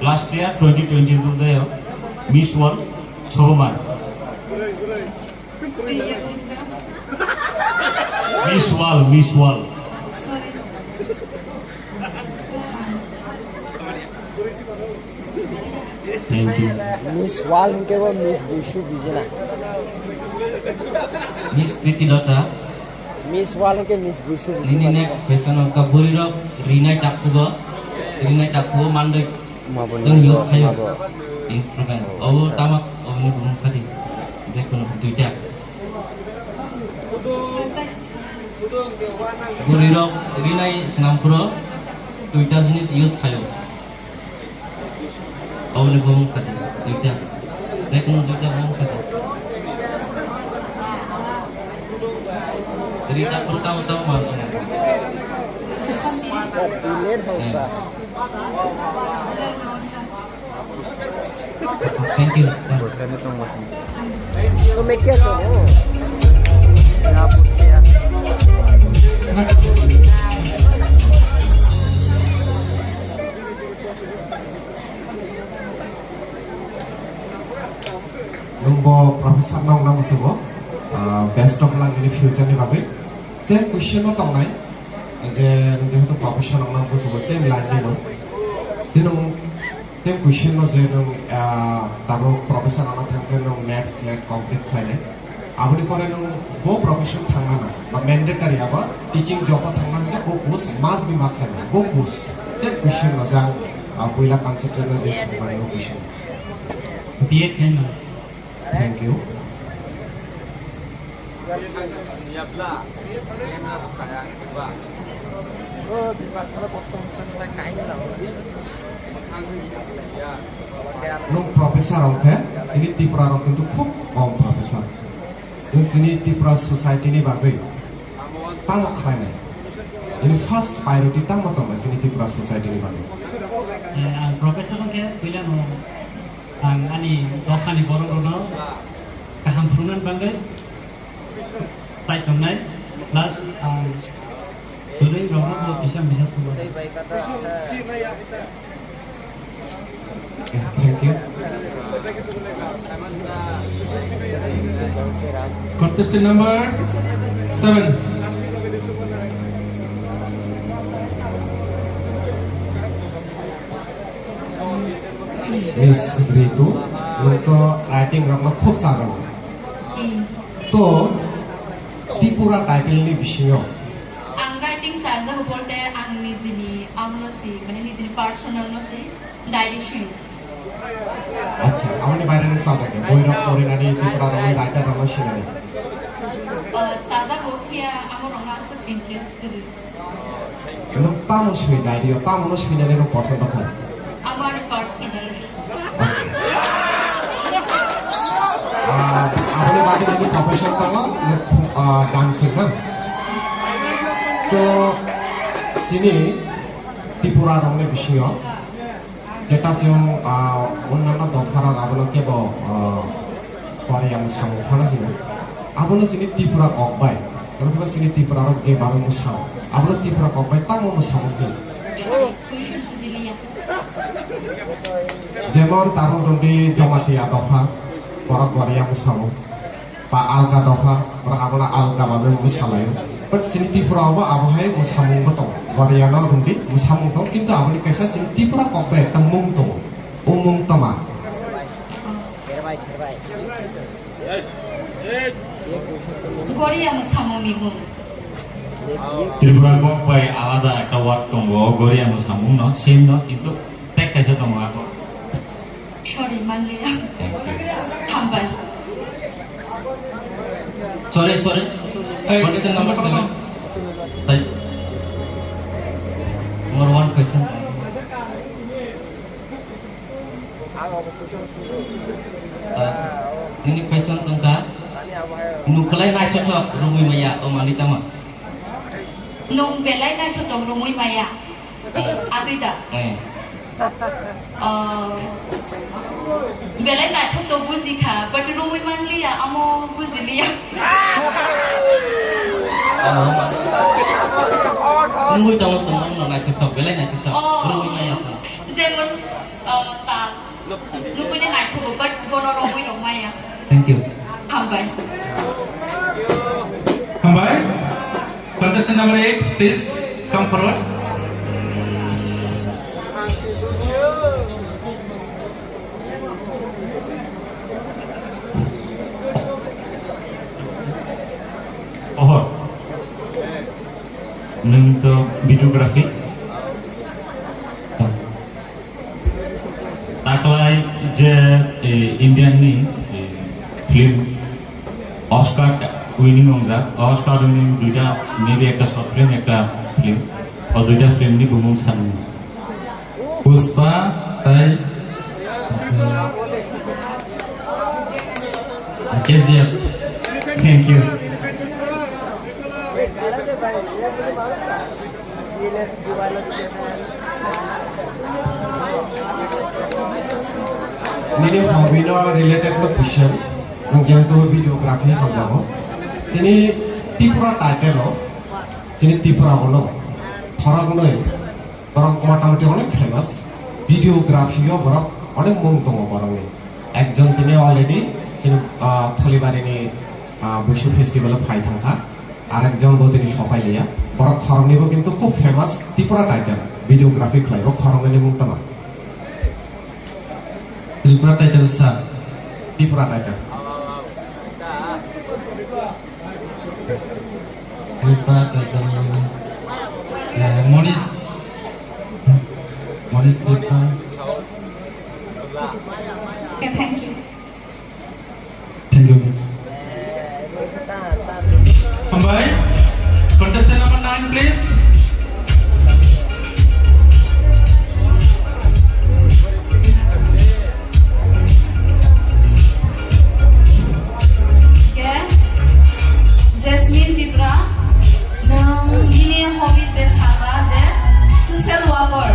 last year twenty twenty-two de Miss World Chobomar. Miss World, Miss World. Thank you. Miss World hingke bo Miss Busu bijina. Miss Pritilota. Miss World hingke Miss Busu bijina. Nini next question wngkha bwrwi rok rinai takhugo, rinai takhugo mandoi. Mabo tong use khayo. Mabo. Instrument. Obo tama, obo ni bumung sadi. Jekono duita. Bwrwi rok rinai swnam phuru duita jinis use khayo. Oboni bumung sadi, duita. Jekono duita bumung sadi. Rita phuru tamo tamo manjana. Bilet hoka. Thank you. तो मैं क्या करूँ? Nwng bo professor no wngna musugo, ah, best of luck nini future ni bagwi. Je question no tongnai, je nwng jehetu professor wngna musugo, same line ni no. Tini nwng Tei question no je nwng, ah, tabuk professor wngna thangkhe nwng NET, SLET complete khlainai. Aboni pore nwng bo profession thangna na, ba mandatory abo teaching job o thangna hwnkhe bo course must be ma khlainai, bo course. Tei question no je ang, ah, puila concentrate no je swngmani bo question. B Ed khlainai. Thank you. Nwng professor wngkhe, chini Tripura rok kintu khub kom professor. Nwng chini Tripura society ni bagwi tamo khlainai? Chini first priority tamo tongnai chini Tripura society ni bagwi? Eh, ang professor wngkhe puila no ang ani dophani borok rokno kaham phunuknani bagwi tai tongnai, plus ang bwrwi rokno bo kisa misa sugo. Thank you. Contestant number seven. Miss Ritu, nwng to writing rokno khub chajago. Hmm. To Tripura title ni bisingo. Ang writing sarjago bolte ang nijini amno si, mane nijini personal no si, diary si. Acha, amoni baire nwng sajagya, boirok porinani Tripura rokni writer rokno sinai. Ah, sajago, phiya amo rokno aswk interest kwrwi. Nwng tamo swi diary o, tamo no swinani nwng posondo kha? Amar personal. Ah, aboni bagwi nini profession tongo, nwng, ah, dancing na? To chini Tripura rokni bisingo jeta chwng, ah, onnanno dopharok abono kebo, ah, Korea mwsamung phano hino. Abono chini Tripura kok bai, oro phano chini Tripura rok je babo mwsao, abono Tripura kok bai tamo mwsamung hino. Jemon tabuk rwngdi Jamatia dopha, borok Korea mwsamung. Alga dopha, borok abono alga babe mwsalaio. But chini Tripura o bo abo hai mwsamung bo tongo. Goriano hwndi mwsamung tongo, kintu aboni kaisa chini Tripura kok bai ekta mung tongo. O mung toma? Goria mwsamungni mung. Tripura kok bai alada ekta word tongo, Goria mwsamung no, same no, kintu tag kaisa tongo abo. Sorry, manliya. Thank you. Hambai. Sorry, sorry. Hey, question number seven. Hey. More one question. Ah, ini question sungka. Nukulai naithothok rumui maya o mani tama. Nung belai naithothok rumui maya. Atwi da? Eh. Oh. Belai naithok to buji kha, but rumui manliya, amo buji liya. Oh. Rumui tamo song no naithok to, belai naithok to. Oh. Rumui maya song. Jemon, oh, ta. Nugui ni naithogo, but bono romwi rok maya. Thank you. Hambai. Hambai. Contestant number eight, please come forward. Ohor. Nwng to videography. Taklai je, eh, Indian ni, eh, film Oscar winning wngjak, Oscar winning duita, maybe ekta short film, ekta film, o duita film ni bumung san. Pushpa tai, eh, K G F. Thank you. Nini hobby no related no question, nwng jehetu videography hamjago. Tini Tripura title o, chini Tripura o no, khoroknwi borok motamoti onek famous, videography o borok onek mung tongo borokni. Ekjon tini already chini, ah, Tholibari ni, ah, Buisu festival o phai thangkha. Arekjon bo tini sopai liya. Borok khoroknwi bo kintu khub famous Tripura title. Videography khlai bo khoroknwi ni mung tama? Tripura title sa. Tripura title. Tripura title. Eh, Monish. Monish Tripura. Okay, thank you. Thank you. Hambai. Contestant number nine, please. Ke? Jasmine Tripura. Nwng nini hobby je saka je social worker.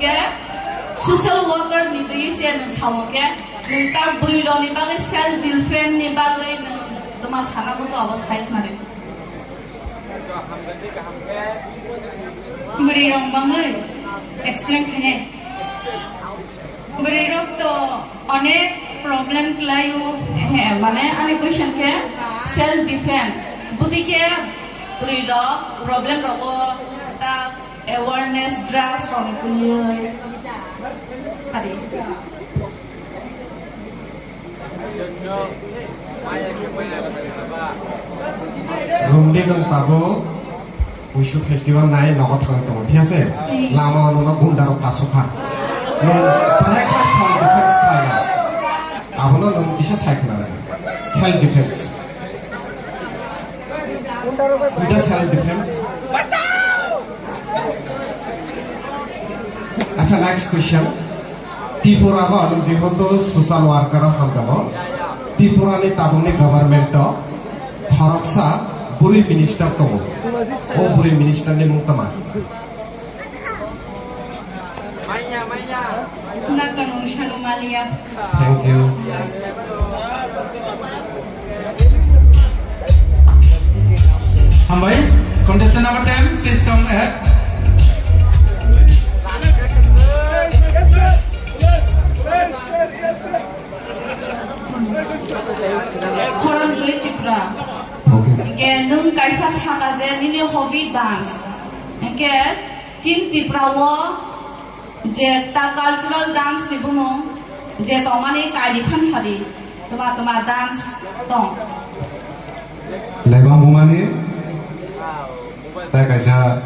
Ke? Social worker ni twi se nwng sao ke? Nwng ta bwrwi rok ni bagwi self defense ni bagwi nwng tma sana bujo abo sai khna ri. Bwrwi rok bangwi explain khainai. Bwrwi rok to onek problem khlaio, he, mane ani question khe self defense. Bwtwi khe bwrwi rok problem rogo ta awareness drugs rok ni twiwi. Ari. Romdi nwng tabuk Buisu festival nai nogo thangwi tongo, thik ase? Lama o nwngno gunda rok kasukha. Nwng bahai khe self defense khlai ya. Abono nwng kisa sai khna nai. Self defense. Buddha self defense. Acha, next question. Tripura o nwng jehetu social worker o hamjao. Tripura ni tabuk ni government o khoroksa bwrwi minister tongo. O bwrwi minister ni mung tama? Nakarung Sanu Malia. Thank you. Hambai, contestant number ten, please come ahead. Khorang Joy E, nwng kaisa saka je nini hobby dance. Hwnkhe chin Tripura o je ta cultural dance ni bumung je tongmani kaini phan sadi. Tuma tuma dance tong. Lebang bumani ta kaisa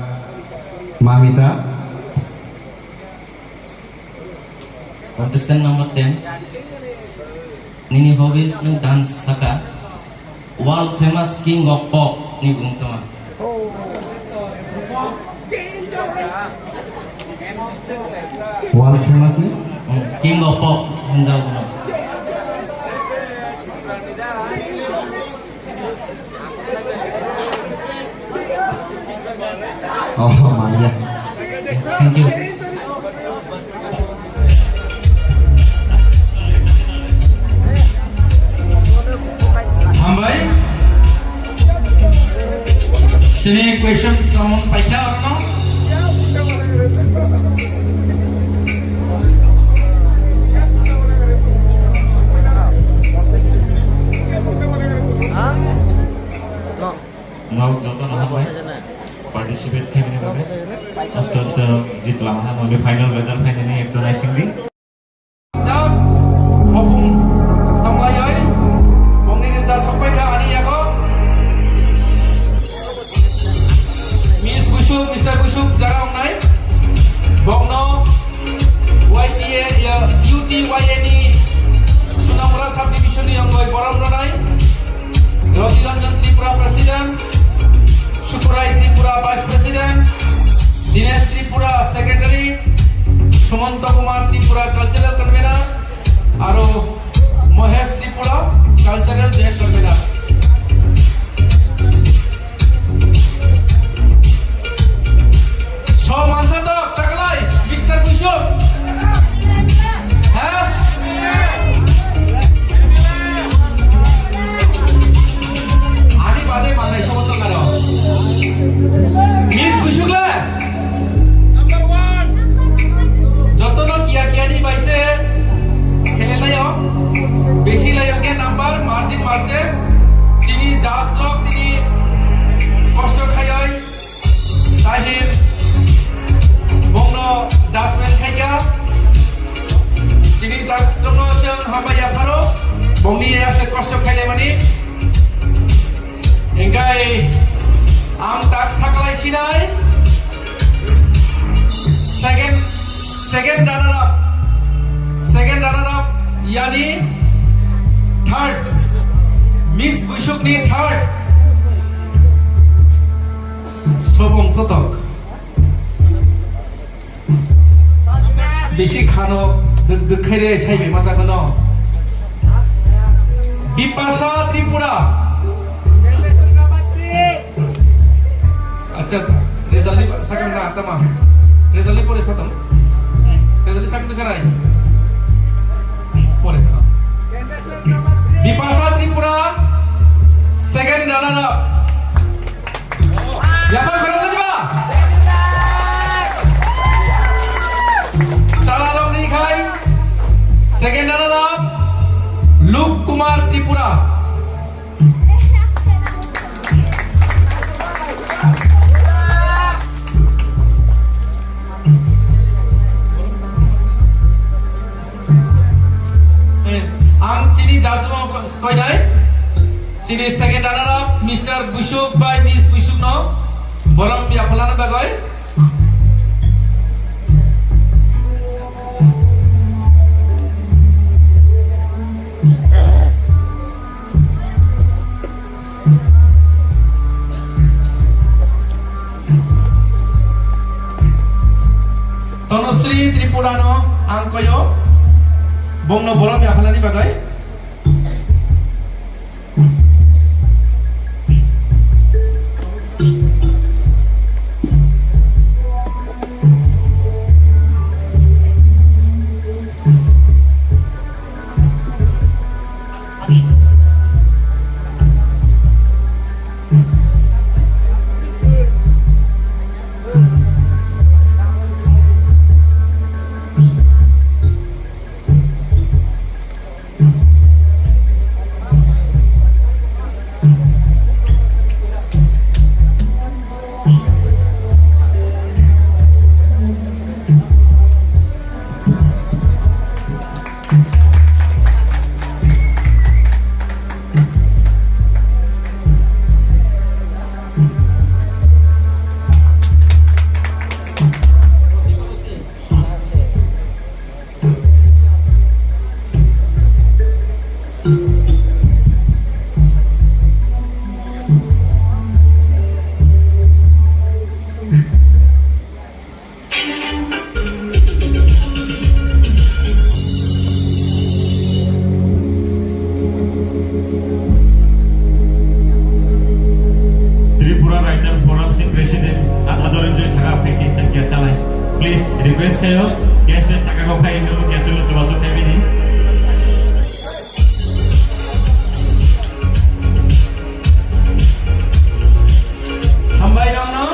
mamita. Contestant number ten. Nini hobbies nwng dance saka. World famous king of pop ni bumung tongma. World famous ni? Hmm, king of pop hinjao bono. Oh, manya. Thank you. Hambai. Sini question sound paikha orno. Nok joto no hambai. Participate khaimani bagwi. Aste aste jitlang ha, noni final result phainani ekdom naisingdi. Jab hopung tonglaioi, bongni result sokpaikha ani yago. Miss Busuk, Mister Busuk jaga wngnai. Bongno Y T A, ya, U T Y A ni Sunamura subdivision ni yongoi borom rwnai. Ravi Ranjan Tripura President, Sukurai Tripura Vice President, Dinesh Tripura Secretary, Sumanta Kumar Tripura Cultural Convener, aro Mohesh Tripura Cultural Joint Convener. Somansa to taklai, Mister Busuk. Ha? Ani bade manai sobo to karo. Miss Busuk le? Number one. Jotono kiya kiya ni bai se khele layo. Besi layo ke number, margin marse. Chini judge rok tini kosto khayoi. Tahir bongno judgment khaikha. Chini judge rokno chwng hambai yapharo. Bongni aswk kosto khailaimani. Hingkai ang tak saklai sinai. Second, second runner up. Second runner up yani third. Miss Busuk ni third. Sobong totok. Bisi khano dwk dwk khaire sai bai masa khano. Bipasha Tripura. Acha, result ni sakang na tama. Result ni pore satam. Result ni sakang sanai. Pore. Bipasha Tripura, second runner up. Yapha khorang tadi ba? Chala rok ni khai. Second runner up, Luke Kumar Tripura. Ang chini judge rok koinai. Chini second runner up, Mister Busuk bai Miss Busuk no borom yaphalna bagwi. Tanusri Tripura no ang koyo, bongno borom yaphalani bagwi. Khayo, guest ni saka kok phai hinwi khe chwng chubachu khaibini. Hambai nokno.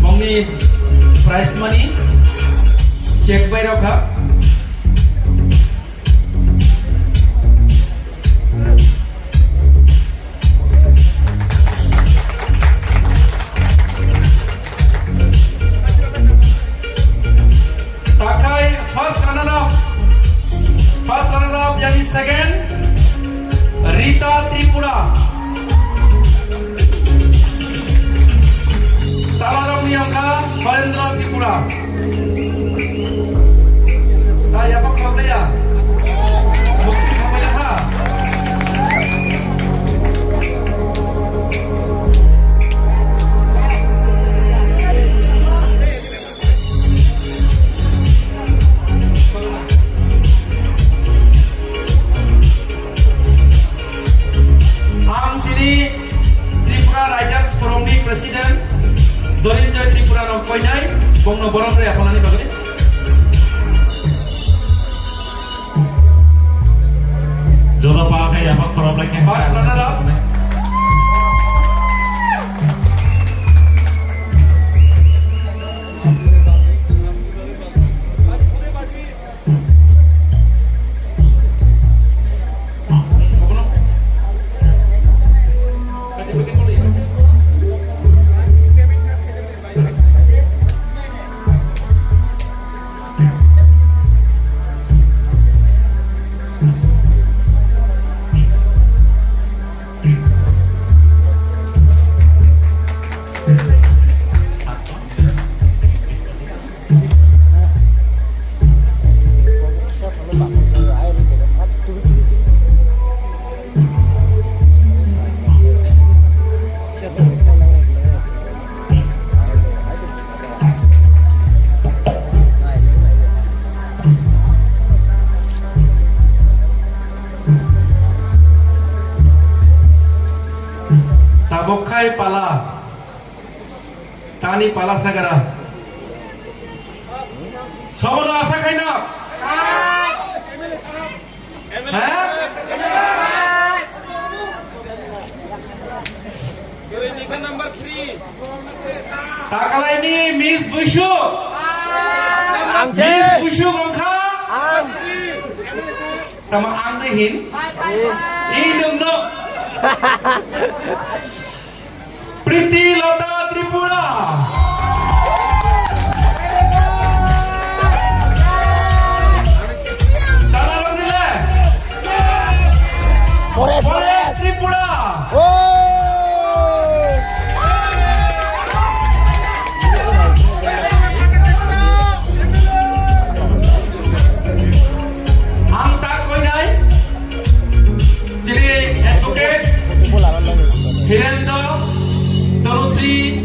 Bongni prize money check bai rokha. Takhai first runner up, first runner up, yani second, Rita Tripura. Talarokni wngkha Barendra Tripura. Ta yapha khwlangmaya. Bukti khamaya ha. Ang chini Tripura Writers Forum ni President Dolinjoy Tripura no koinai, bongno borom rwi aphalnani bagwi. Joto pa khe yapha khorok lai khe. First runner up. Tabuk khai pala. Tani pala sagara. Sobono asa khaina. Ha? Takalaini Miss Buisuk. Ang se. Miss Buisuk wngkha. Ang. Tama ang de hin. Ih, nung no. Priti Lota Tripura. Sana Rong Nile. Forest, Forest Forest. Tripura. Oh. Ang tak koinai. Chini advocate Hirendra Tanusri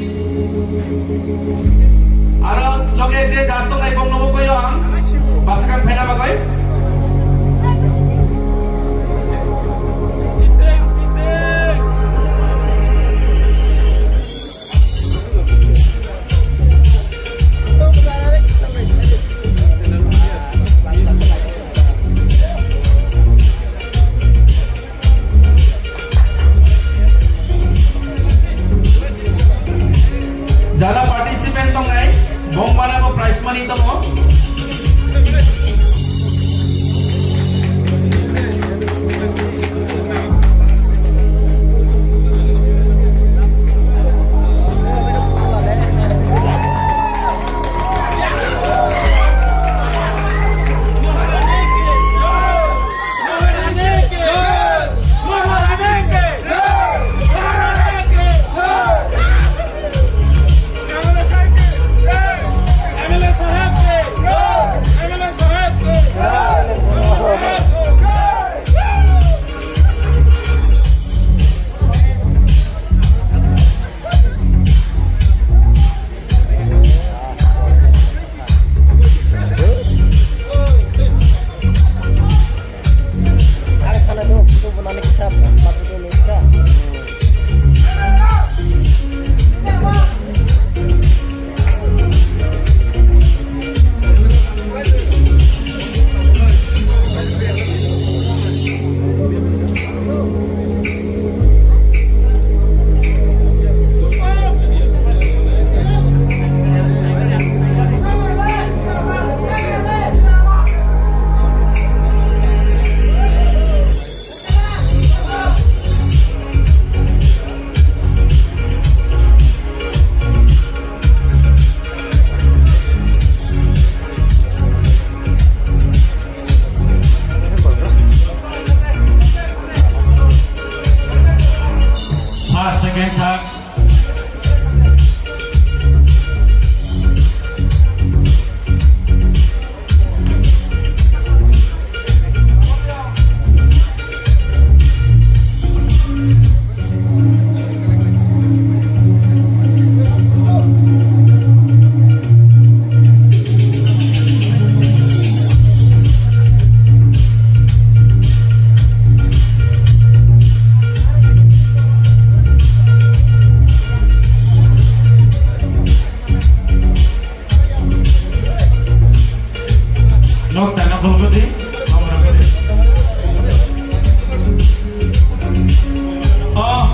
Oh,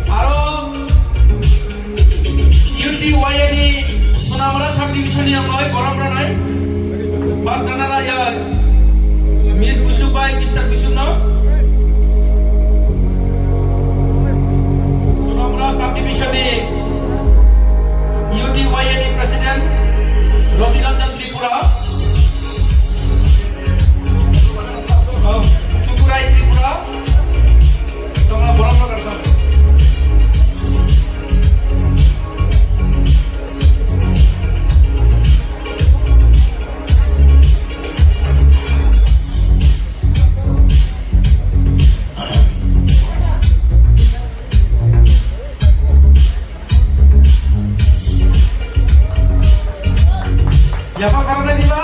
aro U T Y A ni Sonamura subdivision ni amoi borom ranai. First runner up ya Miss Busuk bai Mister Busuk no. Sonamura subdivision ni U T Y A ni president Roti Ranjan Tripura. Oh, Sukurai Tripura. Tongla borom no kartam. Yapha karana diba?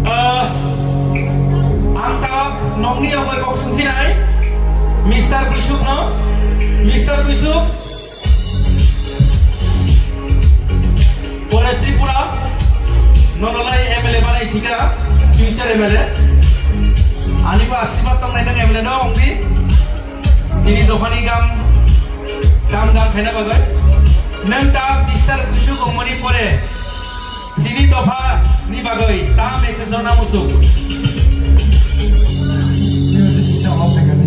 Ah, ang ta nokni yogoi kok sungsinai, Mister Buisuk no, Mister Buisuk, Forest Tripura, nonolai M L A banai sika, future M L A. Ani bo asirwad tongnai nang M L A no ongdi. Chini dophani gam, gam gam khaina bagwi. Nwng ta Mister Buisuk ongmani pore chini dophani bagwi ta message rwna muchung. Music kisa off khaikha di.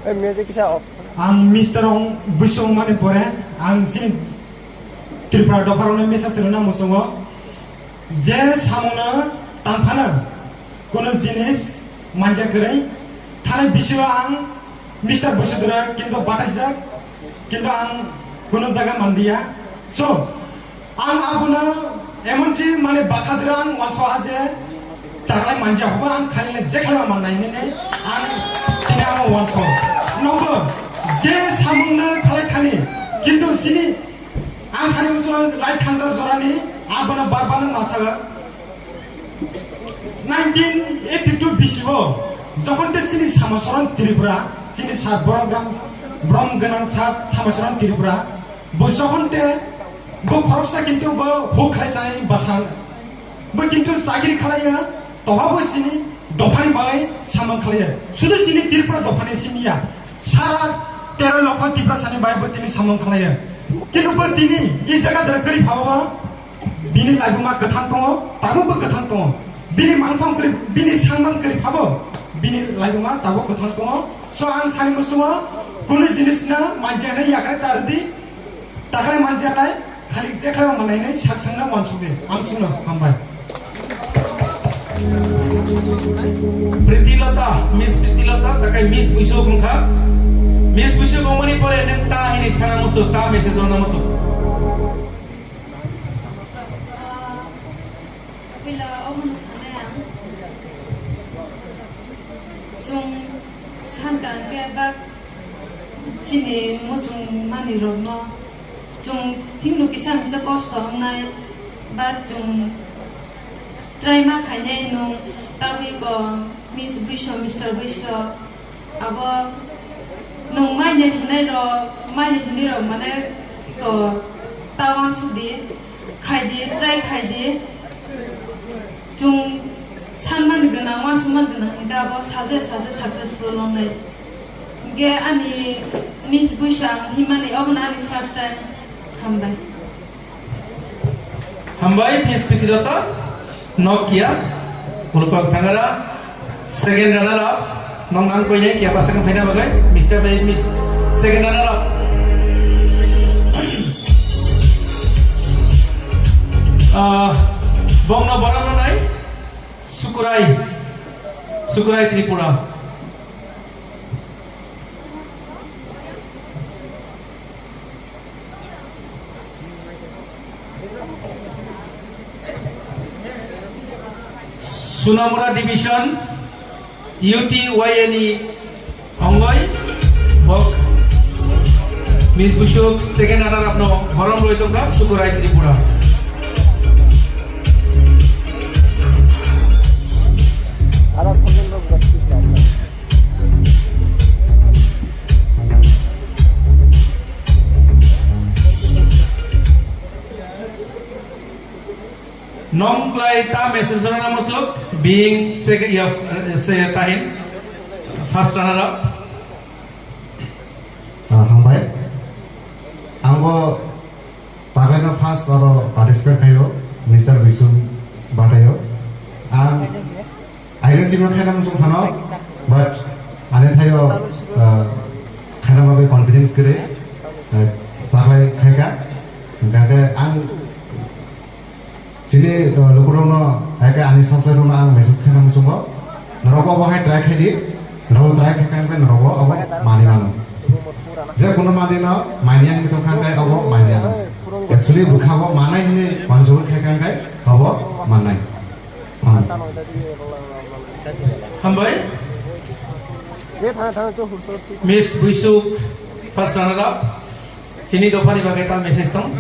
Eh, music kisa off. Ang Mister Ong Buisuk ongmani pore ang chini Tripura dopharokno message rwna muchungo. Je samungno tangphano kuno jinis manja kwrwi, thani bisingo ang Mister Buisudra kintu bataijak, kintu ang kuno jaga manliya. So, ang abono emonsi mane bakha dwra ang wansoha je taklai manja hobo ang khaline je khlaiba mannai nini ang tini ang wanso. Nongo je samungno khalai thani, kintu chini Ang sani muchung lai thangjak jorani, abono bar bar ma saga. Nineteen eighty-two bisi o, jokhon te chini Samasoron Tripura, chini sir Brom Gram, Brom Ganang sir Samasoron Tripura, bo jokhon te bo khoroksa kintu bo huk khlai sanai bwsa. Bo kintu chakri khlaiya, toha bo chini dophani bai samung khlaiya. Sudu chini Tripura dophani simi ya. Sara tero lokho Tiprasani bai bo tini samung khlaiya. Kintu bo tini i jaga dara kwrwi phabo ba bini laibuma kwthang tongo, tabuk bo kwthang tongo. Bini mangthang kwrwi, bini sangmang kwrwi phabo bini laibuma tabuk kwthang tongo. So ang sani muchungo kunu jinisno manjani yakre tardi. Takhai manjaknai, khalik je khlai manai nai sak sangna wansuk de, amsukno hambai. Priti Lota, Miss Priti Lota, takai Miss Buisuk wngkha. Miss Buisuk wngmani pore nwng ta hini sana musu, ta message rwna musu. Puila omono sanai ang. Chwng sankha hwnkhe bak chini muchung manwirokno chwng thikno kisa misa kosto wngnai, but chwng try ma khainai nwng tabwi ko Miss Buiso, Mister Buiso. Abo nwng maina hinai rok, maina hinai rok mane ko ta wansuk di, khai di, try khai di. Chwng sanmani gwnang, wansukmani gwnang hinkhe abo saja saja successful wngnai. Hinkhe ani Miss Buisang himani obono ani first time. Hambai. Hambai, Miss Priti Lota, Nokia, Ulpak Thangara, second runner up, nong nang koine kia pasang phaina bagai, Mister Bai, Miss, second runner up. Ah, bongno borok nai, Sukurai, Sukurai Tripura. Sunamura Division, U T Y A ni ongoi bok. Miss Busuk, second runner up no borom roi tongkha Sukurai Tripura. Nong klai ta message rana musuk, being second, ya, se tahin, first runner up. Ah, hambai. Ang bo tagaino first aro participate khaio, Mister Bisum Batayo. Ang aino chima khaina muchung phano, but ani thaio, ah, khaina bagwi confidence kwrwi, ah, taglai khaika. Hingkhe ang Chini, uh, lukurokno, hai khe ani saslairokno ang message khaina muchungo. Norokbo abo hai try khaidi, norokbo try khaikha hwnkhe norokbo abo manwi mano. Je kono manwino manya hinwi tongkha hwnkhe abo manya. Actually, bwkha bo manai hinwi uansugwi khaikha hwnkhe abo mannai. Hmm. Hambai. Miss Buisuk, first runner up. Chini dophani bagwi ta message tong.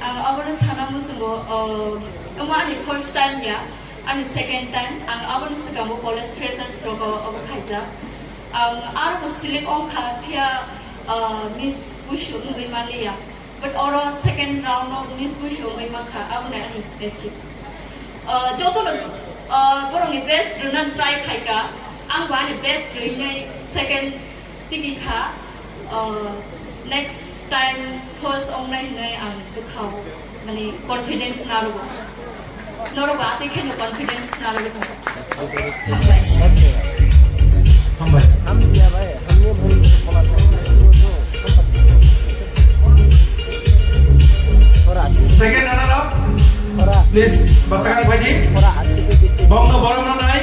Ang abono sana muchungo, uh, omo ani first time ya, ani second time. Ang abono swkango college freshers rogo obo khaijak. Ang aro bo select ongkha phiya, uh, Miss Busu wngwi manliya. But oro second round o Miss Busu wngwi mankha, abono ani achieve. Uh, jotono, uh, borokni best rwna try khaika, ang bo ani best rwinai second tigi kha, uh, next time first ongnai hinai ang bwkhao, mane, confidence narwgo. Norok ba atwi kheno confidence narwgwi tongo. Hambai. Hambai. Second runner up. Please, bwsakang phaidi. Bongno borom rwnai.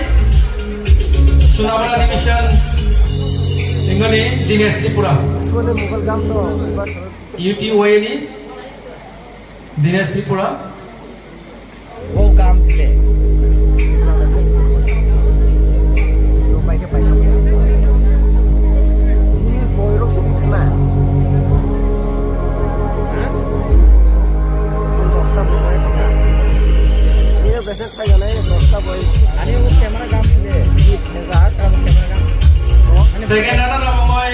Sunabra division. Ingoni Dinesh Tripura. U T Y ni Dinesh Tripura. O gam phle. Chini boirok se bithana. Ha? Dosta boi. Ini besok saya naik dosta boi. Ani o camera gam phle. Ni phone ja, gam camera gam. Second runner up ongoi.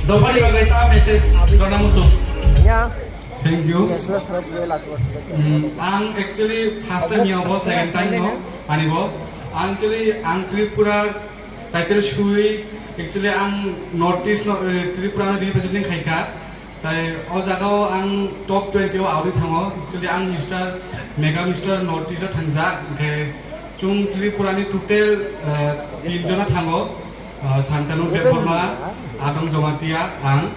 Dophani bagwi ta message rwna muchung. Ya. Thank you. Yes, yes, yes, yes, yes. Hmm, ang actually first time ya bo, second time no, ani bo. Ang actually, ang Tripura title sui, actually ang North East no, eh, Tripura no representing khaika. Tai o jaga o ang top twenty o auri thango. Actually ang Mister Mega Mister North East o thangjak. Hingke chung Tripura ni total, eh, tin jona thango. Ah, Santanu Debbarma, Adong Jamatia, ang.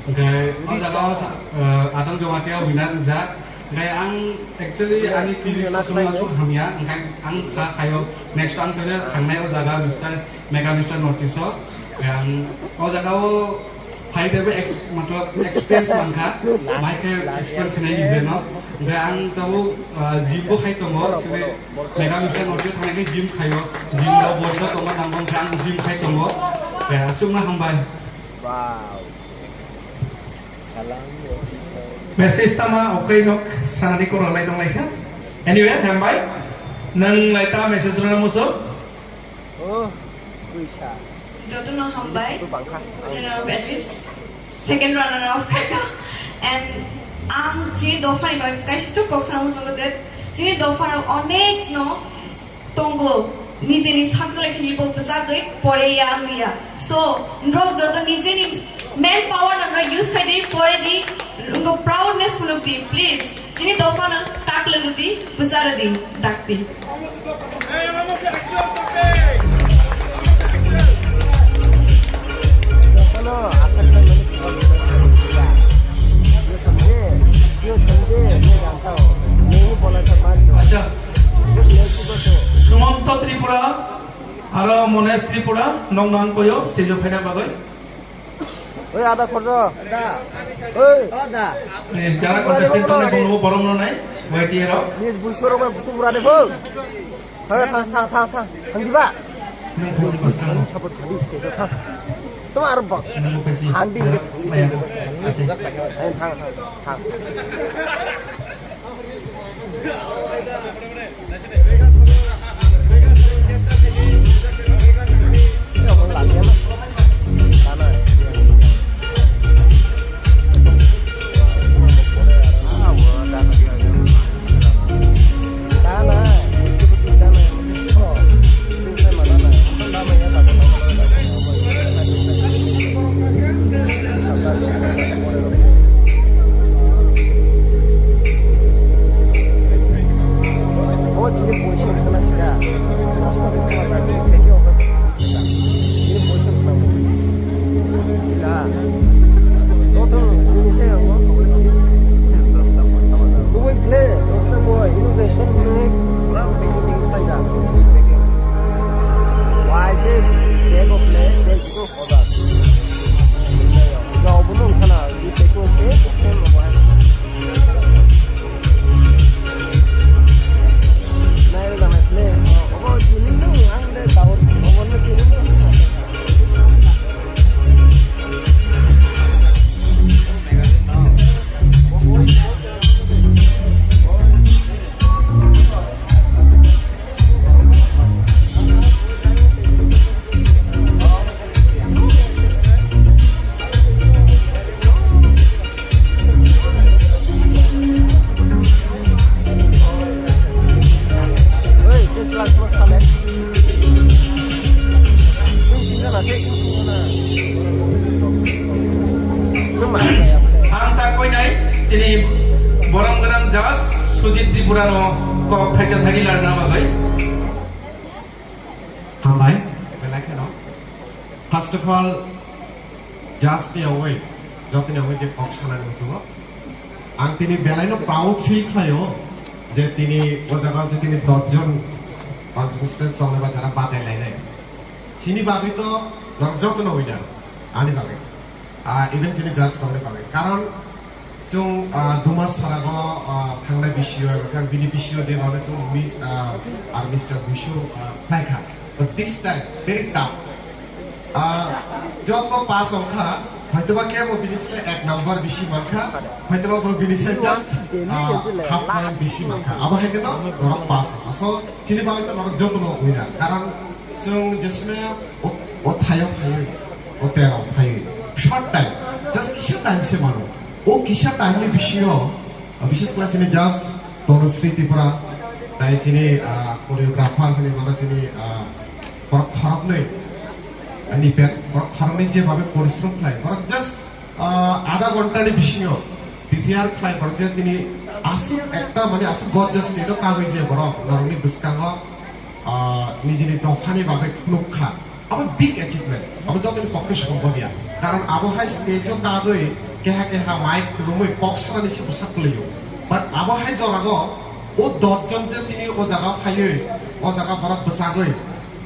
Hingke o jaga o sa-, ah, Adong Jamatia winner rijak. Hingke ang actually ani T V sosong ma chu hamya, hingke ang sa sayo next ang tele thangnai o jaga Mister Mega Mister North East o. Hingke ang o jaga o phai tebo ex-, matlab experience mankha, mai khe explain khenai nije no. Hingke ang tabo, ah, gym bo khai tongo, actually Mega Mister North East thangna khe gym khaio. Gym rok body rok tongma nang bong khe ang gym khai tongo. Khe aswkno hambai. Wow. Salam. Message tama okai nok sanani koro lai tong lai kha. Anyway, hambai. Nang lai ta message rwna muchung. Oh, kuisa. Jotono hambai. Tu bangkha. General at least second runner up khaika. And ang chini dophani bagwi kaisa chuk kok sana muchungo de, chini dophano onek no tongo, nijeni sakjala khe bo bwchagwi pore ya wngya. So, norok joto nijeni man power no norok use khai di, pore di, wngkha proudness phunuk di, please. Chini dophano tak lwgwi di, bwcharwi di, dakti. Jotono asa khlaimani khorang. Yo samje, yo samje, yo rantao. Nini bola tharmani. Acha. Sumanta Tripura, aro Monesh Tripura, nong nang koyo, stage o phaina bagwi. Oi, ada khorjo. Ada. Oi. Ada. Eh, jara contestant tongwi bono borom no nai, Y T A rok. Miss Buisuk rok butu bura de bo. Thang, thang, thang, thang, thang. Thang diba? Nang buji bwskang. Ani support khali stage o thang. Toma aro bak. Handi. Thang, thang, thang. Ang tak koinai chini borom gwnang judge Sujit Tripura no kok thaisa thani larna bagwi. Hambai, belai kheno. First of all, judge ni ongwi, jotoni ongwi je kok sanani muchungo. Ang tini belaino proud feel khlaio je tini o jaga je tini dos jon contestant tongnai ba jara batai lainai. Chini bagwi to norok jotono winner, ani bagwi. Ah, even chini judge rokni bagwi. Karon chwng, ah, Duma Sarago, ah, thangnai bisio eba khe bini bisio je babe chwng Miss, ah, ar Mister Busu, ah, khlaikha. But this time, very tough. Ah, joto pass wngkha, hoitoba kebo bini se ek number bisi mankha, hoitoba bo bini se just, ah, half point bisi mankha. Abo hai khe to norok pass wngkha. So, chini bagwi to norok jotono winner. Karon chwng jesme o, o thayo phaiwi, o tero phaiwi. Short time, just kisa time se mano. O kisa time ni bisingo, ah, bises khlai chini judge Tanushree Tripura, tai chini, ah, choreographer hwnwi mano chini, ah, borok khoroknwi, ani bet borok khoroknwi je babe porishrom khlai, borok just, ah, adha ghonta ni bisingo prepare khlai, borok je tini aswk ekta mane aswk gorgeous stage o kagwi je borok norokni bwskango, ah, nijini dophani bagwi phunuk kha. Abo big achievement. Abo jotoni pokhe sombhob ya. Karon abo hai stage o kagwi keha keha mic kwrwngwi kok sanani se bwsak kwlwi o. But abo hai jorago o dos jon je tini o jaga phaiwi, o jaga borok bwsagwi,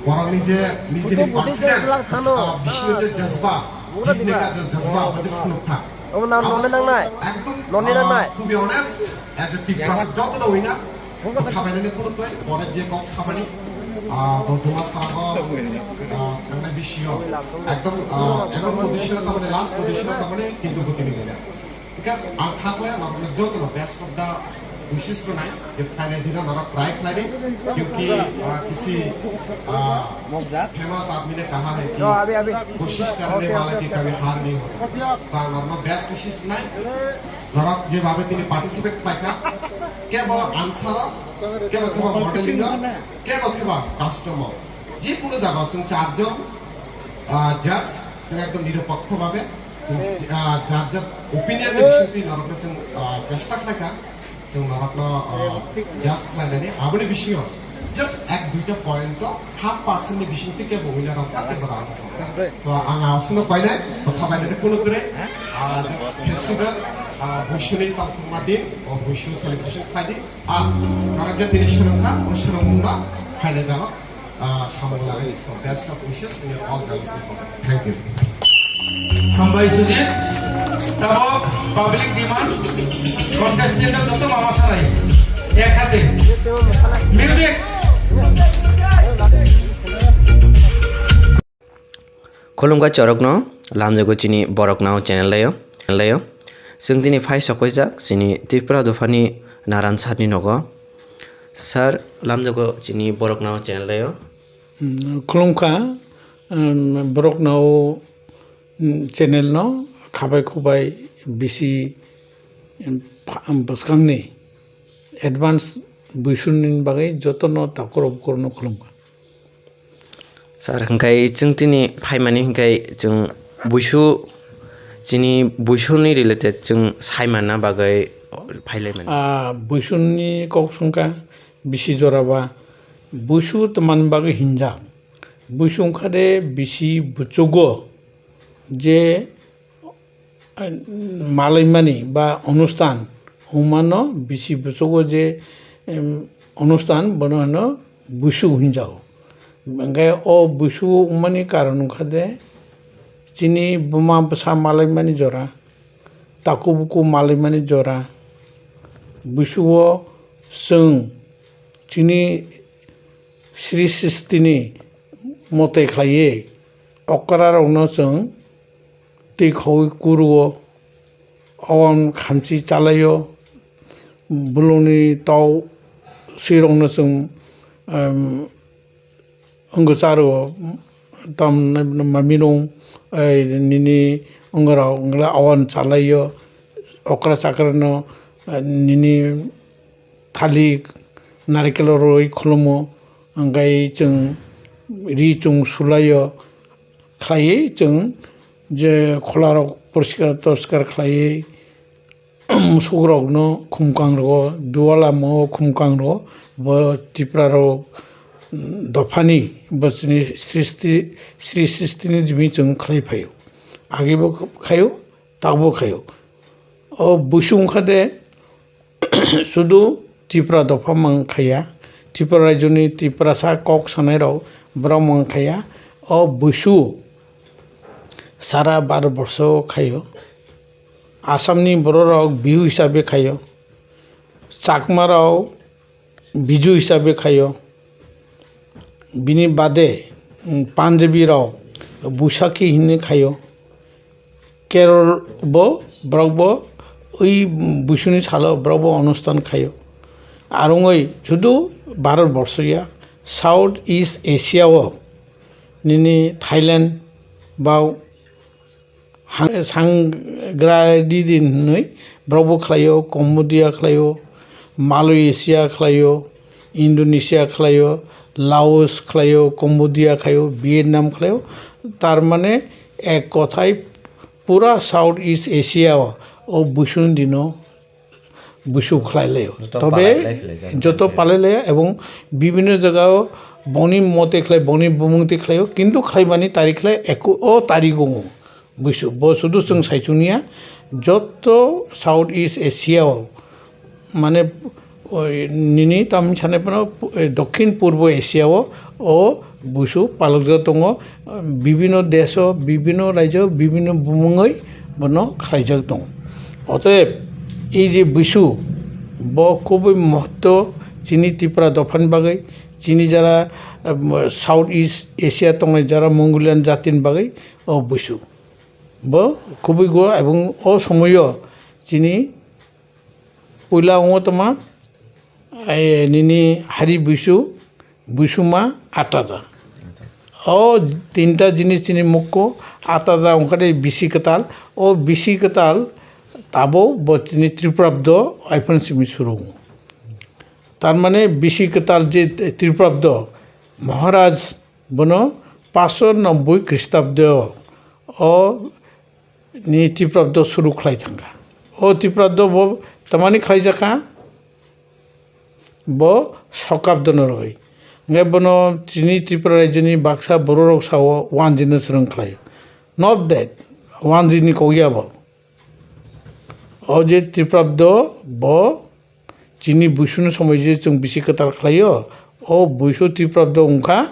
borokni je nijini confidence, ah, bisingo je jazba, jitne ka je jazba, abo je phunuk kha. Abo ekdom, ah, to be honest, as a Tiprasa jotono winner, Khabainani khuluk bai, pore je kok sabani, ah, bo Duma Sarago, ah, thangnai bisio, ekdom, ah, ekdom position o tamani, last position o tamani, kintu bo tini gana. Hingke ang kha khlai norokno jotono best of the wishes rwnai, je phainai dino norok try khlai di, kyunki, ah, kisi, ah, famous aadmi ne kaha hai ki, koshish karne wala ki kabhi haar nahi hota. Ta norokno best wishes rwnai. Norok je babe tini participate khlaikha, kebo answer o, kebo kebo modeling o, kebo kebo custom o. Je kono jaga o chwng charjon, ah, judge, chwng ekdom nirupokho babe, ah, jar jar opinion ni bisingtwi norokno chwng, ah, chesta khlaikha, chwng norokno, ah, judge khlainani. Aboni bisingo just ek duita point o half percent ni bisingtwi kebo winner rok kha, kebo rang rok kha. So, ang aswkno painai, bwkha bainani kuno kwrwi. Ah, just festival, ah, Buisuni tongthokma din, o Buisu celebration khlai di. Ah, norok je tini swrwngkha, o swrwngmungno phainai dalok, ah, samung lagai di. So, best of wishes to all girls. Thank you. Hambai Sujit, tabok public demand, contestant joto mama sanai, ek sate. Music. Khulumkha chorokno. lamjago chini Borok Nao channel laio, channel laio. Chwng tini phai sokpaijak chini Tripura dophani Naran sir ni nogo. Sir, lamjago chini Borok Nao channel laio. Hmm, khulumkha, um, Borok Nao, um, channel no khabai khubai bisi, um, pha-, um, bwskangni advance buisuni bagwi jotono takhurok bukhurokno khulumkha. Sir, hwnkhe chwng tini phaimani hwnkhe chwng buisu, chini buisuni related chwng saimana bagwi phailaimani. Ah, buisuni kok swngkha bisi jora ba buisu twmani bagwi hinjak. Buisu wngkha de bisi buchugo je malaimani ba onustan wngmano bisi buchugo je, em, onustan bono hino buisu hinjago. Hingke o buisu wngmani karon wngkha de chini buma bwsa malaimani jora, taku buku malaimani jora, buisuo chwng chini sri sristini mote khlaiwi okra rokno chwng twi khaui kuruo, owan khamchi chalaio, bulungni tou swirokno chwng, em, wngwi charuo, tam mami nung, ei, nini wngorok wngla owan chalaio, okra chakrano, eh, nini thalik, narikelo rwi khulumo, hingkhai chwng ri chwng sulaio, khlaiwi chwng je kholarok poriskar toriskar khlaiwi, musukrokno khumkang rwo, dualamo khumkang rwo, bo Tiprarok dophani bo chini sristi, sri sristini jimi chwng khlai phaio. Agebo khaio, takbo khaio. O buisung kha de, sudu Tripura dopha mang khaiya, Tripura rajyoni Tiprasa kok sanai rok borok mang khaiya. O buisu sara Bharat borsho khaio. Assamni bororok Bihu hisabe khaio. Chakmarok Biju hisabe khaio. Bini bade, mm, Punjabi rok Buisakhi hinwi khaio. Kerol bo, borok bo ui buisuni salo borok bo onustan khaio. Arongoi judu Bharat borso ya, South East Asia o nini Thailand ba hang-, sangra di din hinwi borok bo khlaio, Cambodia khlaio, Malaysia khlaio, Indonesia khlaio, Laos khlaio, Cambodia khlaio, Vietnam khlaio. Tar mane ek kothai pura South East Asia o, o buisuni dino buisu khlai laio. Joto Tobe palai lai khlai jak joto khlai. Palai laio ebong bibhinno jaga o boni mote khlai, boni bumung te khlaio, kintu khlaimani tarik khlai eko-, o tarik o buisu. Bo sudu chwng saichung ya, joto South East Asia o, mane, oi, nini tam sanai phano, eh, Dokhin Purbo Asia o, o buisu palokjak tongo, bibhinno desh o, bibhinno rajyo, bibhinno bumungoi bono khlaijak tongo. Otoyeb, ei je buisu, bo kubui mohotto chini Tripura dophani bagwi, chini jara, eh, South East Asia tongnai jara Mongolian jatini bagwi o buisu. Bo kubui go ebong o somoyo chini puila wngo tongma, eh, nini hari buisu, buisuma atada. O tinta jinis chini mukko atada wngkha de bisi kwtal. O bisi kwtal tabo bo chini Tripurabdo iphone simi suru. Tar mane bisi kwtal je Tripurabdo Maharaj bono paanch sho nobboi Khristabdo o ni Tiprabdo suru khlai thangkha. O Tiprabdo bo tamani khlaijakha, bo Sokabdo no rwgwi. Hwnkhe bono chini Tripura rajyoni baksa bororok sao wanjino swrwng khlaio. Not that, wanjini kok ya bo. O je Tiprabdo bo chini buisuni somoi je chwng bisi kwtal khlaio, o buisu Tiprabdo wngkha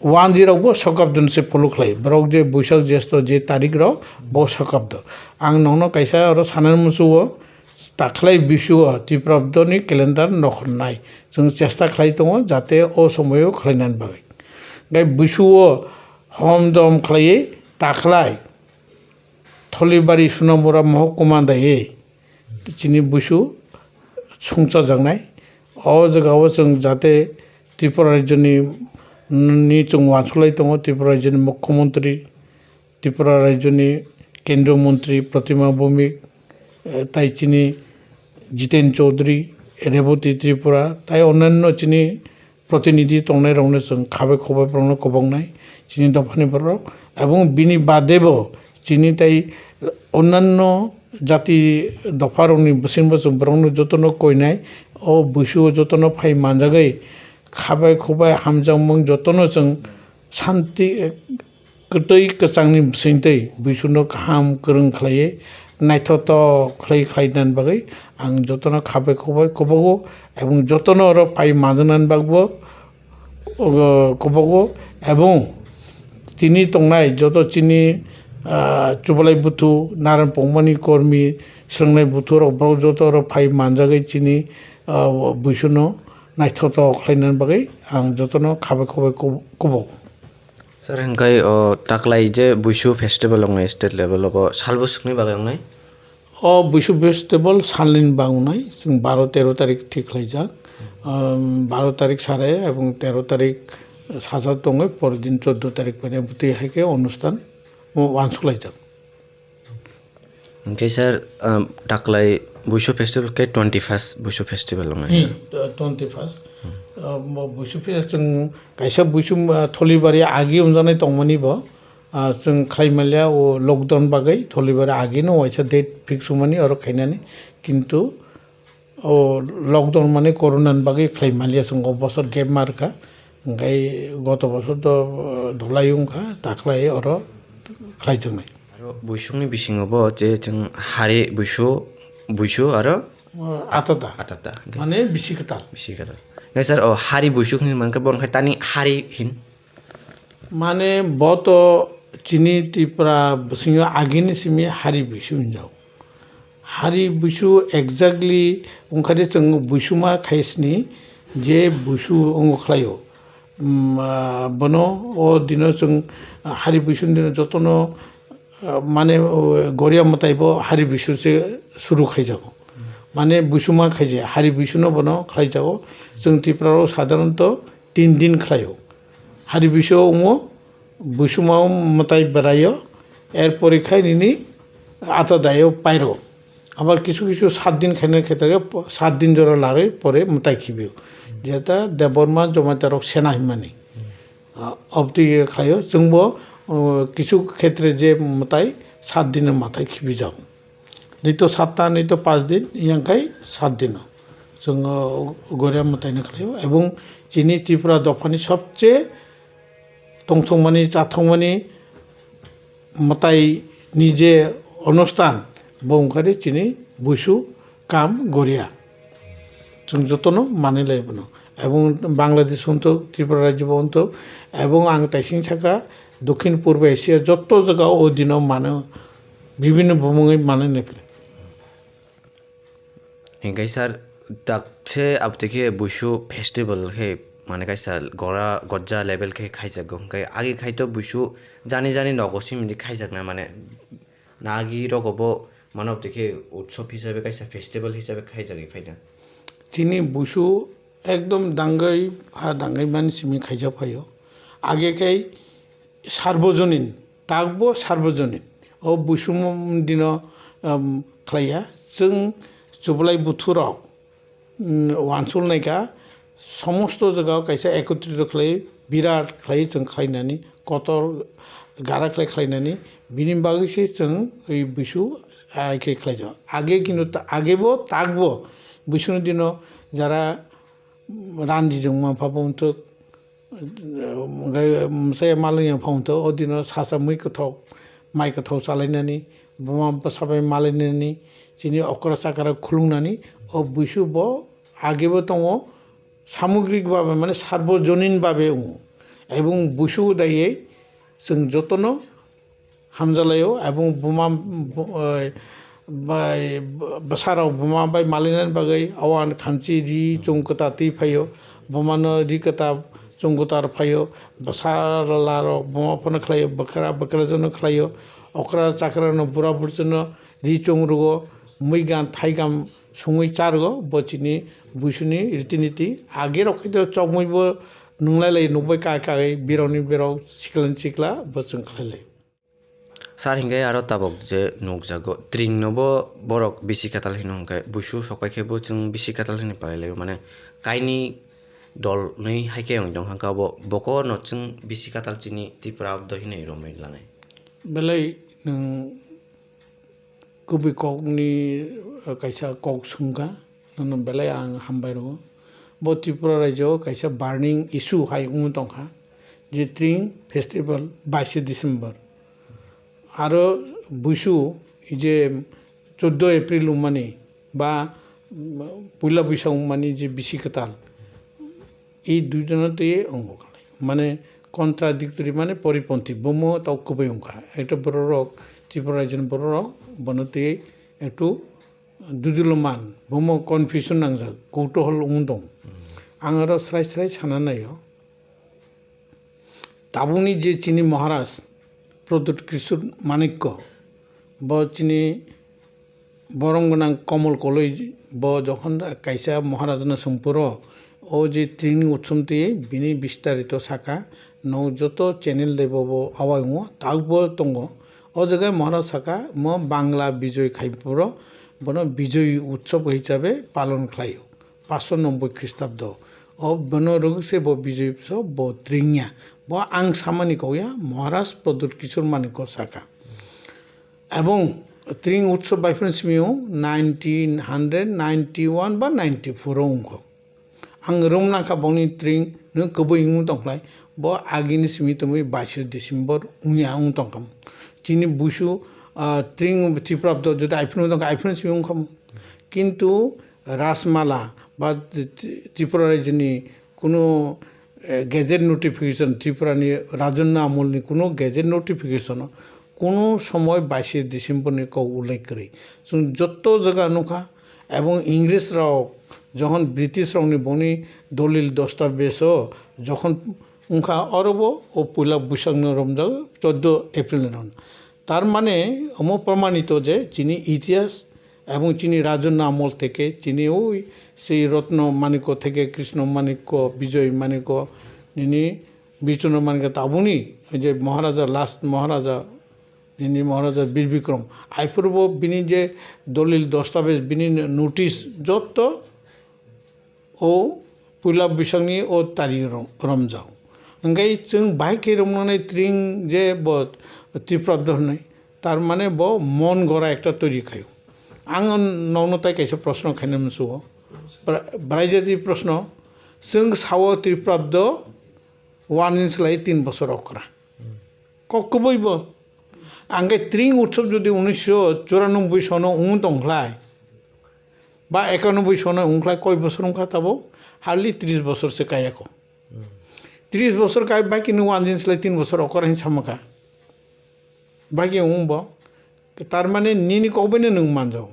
wanjirokbo Sokabdoni se follow khlai. Borok je Buisak Jesto je tarikrok, bo Sokabdo. Ang nokno kaisa oro sanani muchugo, takhlai buisuo Tiprabdoni calendar nokhornai. Chwng chesta khlai tongo, jate o somoio khlainani bagwi. Gai buisuo hom dom khlaiwi, takhlai Tholibari Sunamura mohokuma daiwi chini buisu songchajaknai. O jagao chwng jate Tripura rajyoni, ni chwng uansuk lai tongo, Tripura rajyoni mukhyamantri, Tripura rajyoni kendriya mantri Pratima Bhowmik, eh, tai chini Jiten Chaudhary, Rebati Tripura, tai onyanno chini protinidhi tongnairokno chwng khabai khobai borokno kwbaknai chini dophani borok. Ebong bini badebo chini tai onyanno jati dopharokni bisingbo chwng borokno jotono koinai. O buisuo jotono phai manjagwi khabai khobai hamjakmung jotono chwng santi, kwtwi kwchangni bisingtwi buisuno kaham kwrwng khlaiwi naithotok khlai khlainani bagwi ang jotono khabai khobai kwbago, ebong jotono oro phai manjaknani bagwibo, o, kwbago, ebong tini tongnai joto chini, ah, Chubalai buthu, Naran Pongmani kormi, swrwngnai buthu rok borok joto oro phai manjagwi chini, ah, buisuno naithotok khlainani bagwi ang jotono khabai khobai kwb-, kwbago. Sir, hingkai o taklai je Buisu festival wngnai state level o, bo sal bwswkni bagwi wngnai? O Buisu festival salnini bagwi wngnai, chwng baro tero tarik thik khlaijak. Um, baro tarik sare ebong tero tarik saja tongwi, pordin choddo tarik phainai bwtwi hai khe onusthan uansuk laijak. Hingke sir, um, taklai Buisu festival ke twenty first Buisu festival wngnai. Hmm, twenty first. Hmm. Um, bo Buisu festival chwng kaisa Buisu, uh, Tholibari agi wngjaknai tongmani bo, uh, chwng khlai manya o lockdown bagwi Tholibari agi no waisa date fix wngmani oro khainani, kintu o lockdown mani corona ni bagwi khlai manya chwng o bosor gap ma rwkha, hingkai goto bosor do, uh, dholai wngkha, taklai oro khlaijaknai. Aro buisukni bisingo bo je chwng hari buisu, buisu aro atada. Atada. Mane bisi kwtal. Bisi kwtal. Hingke sir, o hari buisuk hinwi mankhe bo wngkha tani hari hin. Mane bo to chini Tripura bisingo agini simi hari buisu hinjao. Hari buisu exactly wngkha de chwng buisuma khaisni je buisu wngo khlaio. Mm, ah, bono o dino chwng, ah, hari buisuni dino jotono, ah, mane, o, goria mwtai bo hari buisu se suru khaijago. Mane buisuma khaijaya, hari buisuno bono khlaijago. Chwng Tripura o sadharanto tin din khlaio. Hari buisu wngo, buisuma mwtai beraio, erpore khai nini ata daio pairo. Abar kisu kisu sat din khaina khetre sat din jora larwi pore mwtai khibio. Jeta Debbarma Jamatia rok sena himani. Ah, obtwi khlaio, chwngbo, uh, kisu khetre je mwtai sat din mwtai khibijago. Nito satta, nito pas din, yangkhai sat dino. Chwng, uh, goria mwtaino khlaio, ebong chini Tripura dophani sobche tongthokmani, chathokmani mwtai ni je onusthan, bo wngkha de chini buisu kam goria. Chwng jotono manwi lai bono. Ebong Bangladesh wngthok, Tripura rajyo bo wngthok, ebong ang taising saka Dokhin Purbo Asia joto jaga o dino mano, bibinno bumungwi manwi nai phai. Hingke sir, dakse abtike buisu festival khe mane kaisa gora gojja level khe khaijago, hingke agi khai to buisu jani jani nogo simi di khaijakna mane nagi rogo bo mane abtike utsob hisabe kaisa festival hisabe khaijagwi phaina. Chini buisu ekdom dangwi ha dangwi mani simi khaijak phaio. Age khe Sarbojonin, takbo Sarbojonin. O buisum dino, um, khlaiya. Chwng chublai buthurok, um, uansuk naikha, somosto jagao kaisa ekotrito khlai, birat khlai chwng khlainani, kotor gara khlai khlainani, bini bagwi se chwng oi buisu ai khe khlaijak. Age kintu ta-, agebo takbo buisuni dino jara ranjijwng manpha bo wngthok, Hwnkhe mwsai malwng ya phang tho, o dino sasa mui kwthok, mai kwthok chalainani, buma bwsa bai malainani, chini okra chakra khulungnani, o buisu bo agebo tongo, samugrik babe mane sarbojonin babe wngo. Ebong buisu daiye chwng jotono hamjalaio, ebong buma, bu-, oi, bai, bu-, bwsarok buma bai malainani bagwi auan khamchi ri chwng kwta twi phaio, bumano ri kwta chungutar phaio, bwsala rok buma phano khlaio, bwkra bwkrajwkno khlaio, okra chakrano bura burjwkno ri chung rwo, mui gan thai gam sungwi cha rwo, bo chini buisuni riti niti. Age rok khe chokmwi bo nunglai lai nukbai kai kai, birokni birok, sikla ni sikla bo chwng khlai lai. Sir, hinkhe aro tabok je nukjago, tring no bo borok bisi katal hino, hinkhe buisu sokpai khe bo chwng bisi katal hinwi palai laio, mane kaini dol nwi hai khe wng tong kha, bo boko no chwng bisi katal chini Tripura abdo hinwi romwi lanai. Belai nwng kubui kokni, eh, kaisa kok swngkha, nono belai ang hambai rwo. Bo Tripura rajyo o kaisa burning issue hai wngwi tongkha, je tring festival baishe December. Aro buisu je chuddo April wngmani ba, mm, puila buisa wngmani je bisi kwtal, i duitano twi wngo khlai. Mane contradictory, mane poriponthi, bomo tau kwbai wngkha. Ekta bororok, Tripura rajyoni bororok bono twi ektu duduloman, bomo confusion nangjak, koutohol wng tong. Ang aro srai srai sana naio. Tabukni je chini Maharaj Pradyut Kishore Manikya, bo chini borom gwnang Komol Koloi, bo jokhon kaisa Maharajno swng phuru, o je tringni utsom twi bini bistarito saka, no joto channel de bo bo awai wngo, tabukbo tongo. O jaga Maharaj saka, mo Bangla bijoi khai phuru, bono bijoi utsob hisabe palon khlaio. Paanch sho nobboi Khristabdo. O bono rwgwk se bo bijoi so bo tringya. Bo ang samani kok ya, Maharaj Pradyut Kishore Manikya saka. Ebong tring utsob bai phano simi o nineteen hundred ninety one ba ninety four o wngkho. Ang romna kha bongni tring no kwbui wng tong khlai, bo agini simi tongwi baishe December wngya wng tong kha. Chini buisu, ah, tring Tripura abdo jodi ai phano wng tong kha, ai phano simi wng kha. Kintu Rajmala ba Tri-, Tri-, Tripura rajyoni kuno, eh, gazette notification, Tripurani Rajanna amolni kuno gazette notification o kuno somoy baishe December ni kok ullekh kwrwi. Chwng jotto jaga nukha, ebong Ingres rok jokhon British rokni bongni dolil dostabejo jokhon wngkha, orobo o puila bwsakno romjago, chuddo April ni romjago. Tar mane omo promanito je chini itihas ebong chini rajanna amol theke chini oi sei Ratna Manikya theke Krishna Manikya, Bijoy Manikya, nini Birchandra Manikya tabukni je Maharaja, last Maharaja, nini Maharaja Bir Bikram. Aiphuru bo bini je dolil dostabej, bini notice jotto o puila bwsakni o tari rom-, romjak. Hwnkhe chwng bahai khe romnani tring je bo Tripura abdo hwnwi, tar mane bo mon gora ekta toiri khaio. Ang nono tai kaisa proshno khaina muchungo. Bra-, braijati proshno, chwng sao Tripura abdo one inch lai tin bosor okra. Kok kwbui bo. Angkhe tring utsob jodi unisho churanobboi sono wng tong khlai, ba ekanoboi sono wng khlai, koi bosor wng kha tabo? Hardly tris bosor se kaya kho. Tris bosor kai bai khe nwng one inch lai tin bosor okra hin sama kha. Bai khe wng bo. Tar mane nini kok bai no nwng manjao.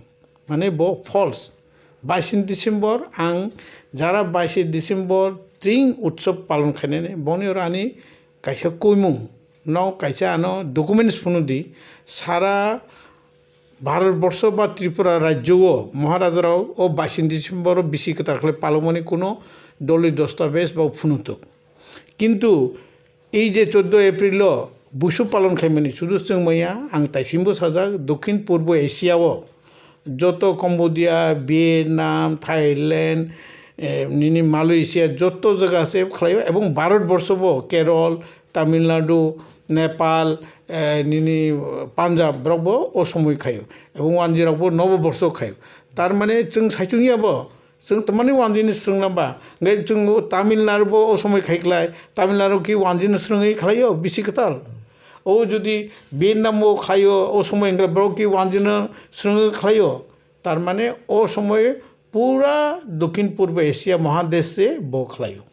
Mane bo false. Baishe December, ang jara baishe December tring utsob palon khainani, boni oro ani kaisa koimung, no kaisa ano documents phunu di, sara Bharat borsho ba Tripura rajyo o Maharaja rok o baishe December o bisi kwtal khlai palokmani kuno dolil dostabej ba phunuthwk. Kintu ei je chuddo April o buisu palon khaimani sudu chwng maya, ang taisimbo sajak, Dokhin Purbo Asia o joto Cambodia, Vietnam, Thailand, eh, nini Malaysia joto jaga se khlaio, ebong Bharat borsho bo Kerala, Tamil Nadu, Nepal, eh, nini Punjab borok bo o somoi khaio, ebong wanjwi rok bo nobo borsho khaio. Tar mane chwng saichung ya bo, chwng tamani wanjwini swrwng nang ba. Hwnkhe chwng o Tamil Nadu bo o somoi khai khlai, Tamil Nadu ki wanjwino swrwngwi khlaio bisi kwtal. O jodi Vietnam o khlaio, o somoi hwnkhe borok ki wanjwino swrwngwi khlaio. Tar mane o somoi pura Dokhin Purbo Asia Mahadesh se bo khlaio.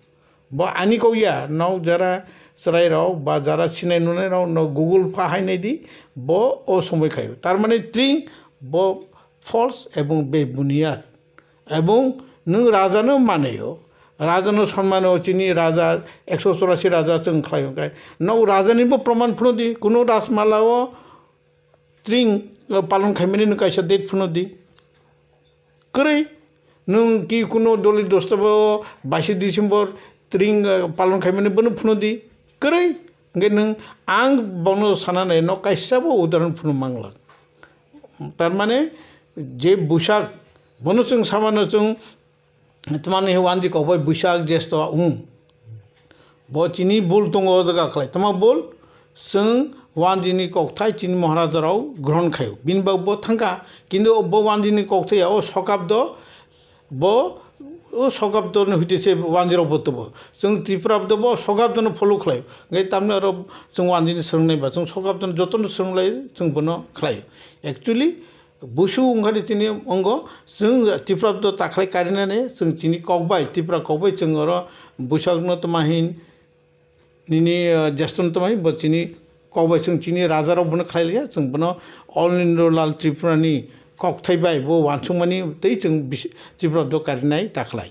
Bo ani kok ya, nok jara chwrai rok ba jara sinai nunai rok no Google pha hai nai di, bo o somoi khaio. Tar mane tring bo false ebong bebuniyat. Ebong nwng raja no manaio, Raja no sonmano chini raja, ekso chorasi raja chwng khlai hwnkhe. No raja ni bo proman phunu di, kuno Rajmala o tring, uh, palon khaimani no kaisa date phunu di. Kwrwi, nwng ki kuno doli dostabo baisi December tring, uh, palon khaimani bono phunu di. Kwrwi, hwnkhe nwng ang bono sana nai no kaisa bo udahoron phunu mangla. Tar mane je Buisak bono chwng samano chwng Twmani wanji kokbai Buisak Jesto wng. Bo chini bul tongo o jaga khlai. Tamo bul? Chwng wanjini kokthai chini Maharaja rok grohon khaio. Bini bag bo thangkha. Kintu bo wanjini kokthai ya o sokabdo bo o sokabdo ni huite se wanji rok bo tubo. Chwng Tripura do bo sokabdo no follow khlai. Ngai tamni aro chwng wanjini swrwngnai ba chwng sokabdo no jotono swrwnglai chwng bono khlai. Actually, Busu wngkha de chini ongo, chwng Tripura do takhwlai karinani, chwng chini kokbai, Tripura kokbai chwng oro Buisakno tma hin, nini, eh, Jesto no tma hin, bo chini kokbai chwng chini raja rok bono khlai liya, chwng bono All India Lal Tripura ni kokthai bai bo wansukmani tei chwng bis-, Tripura do karinai takhwlai.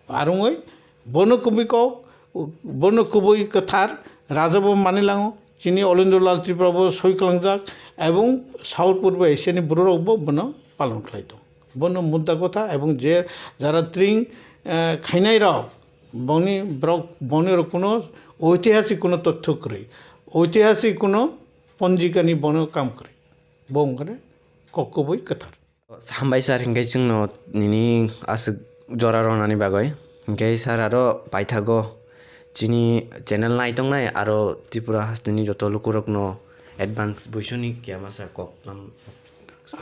Arungoi bono kubui kok, bono kubui kwthar raja bo mani lango. Chini Olendro Lal Tripura bo soi klangjak ebong South Purbo Asia ni borok rok bo bono palon khlai tong. Bono mudda kotha ebong je jara tring, eh, khainai rok bongni borok bongni rok kuno oitihasik kuno totthyo kwrwi, oitihasik kuno ponjika ni bono kam kwrwi. Bo wngkha de kok kubui kwthar. Hambai sir, hinkhe chwngno nini aswk jora ronani bagwi. Hinkhe sir, aro paithago chini channel naitongnai aro Tripura hasteni joto lukurokno advance Buisuni kiyama sa kok lam.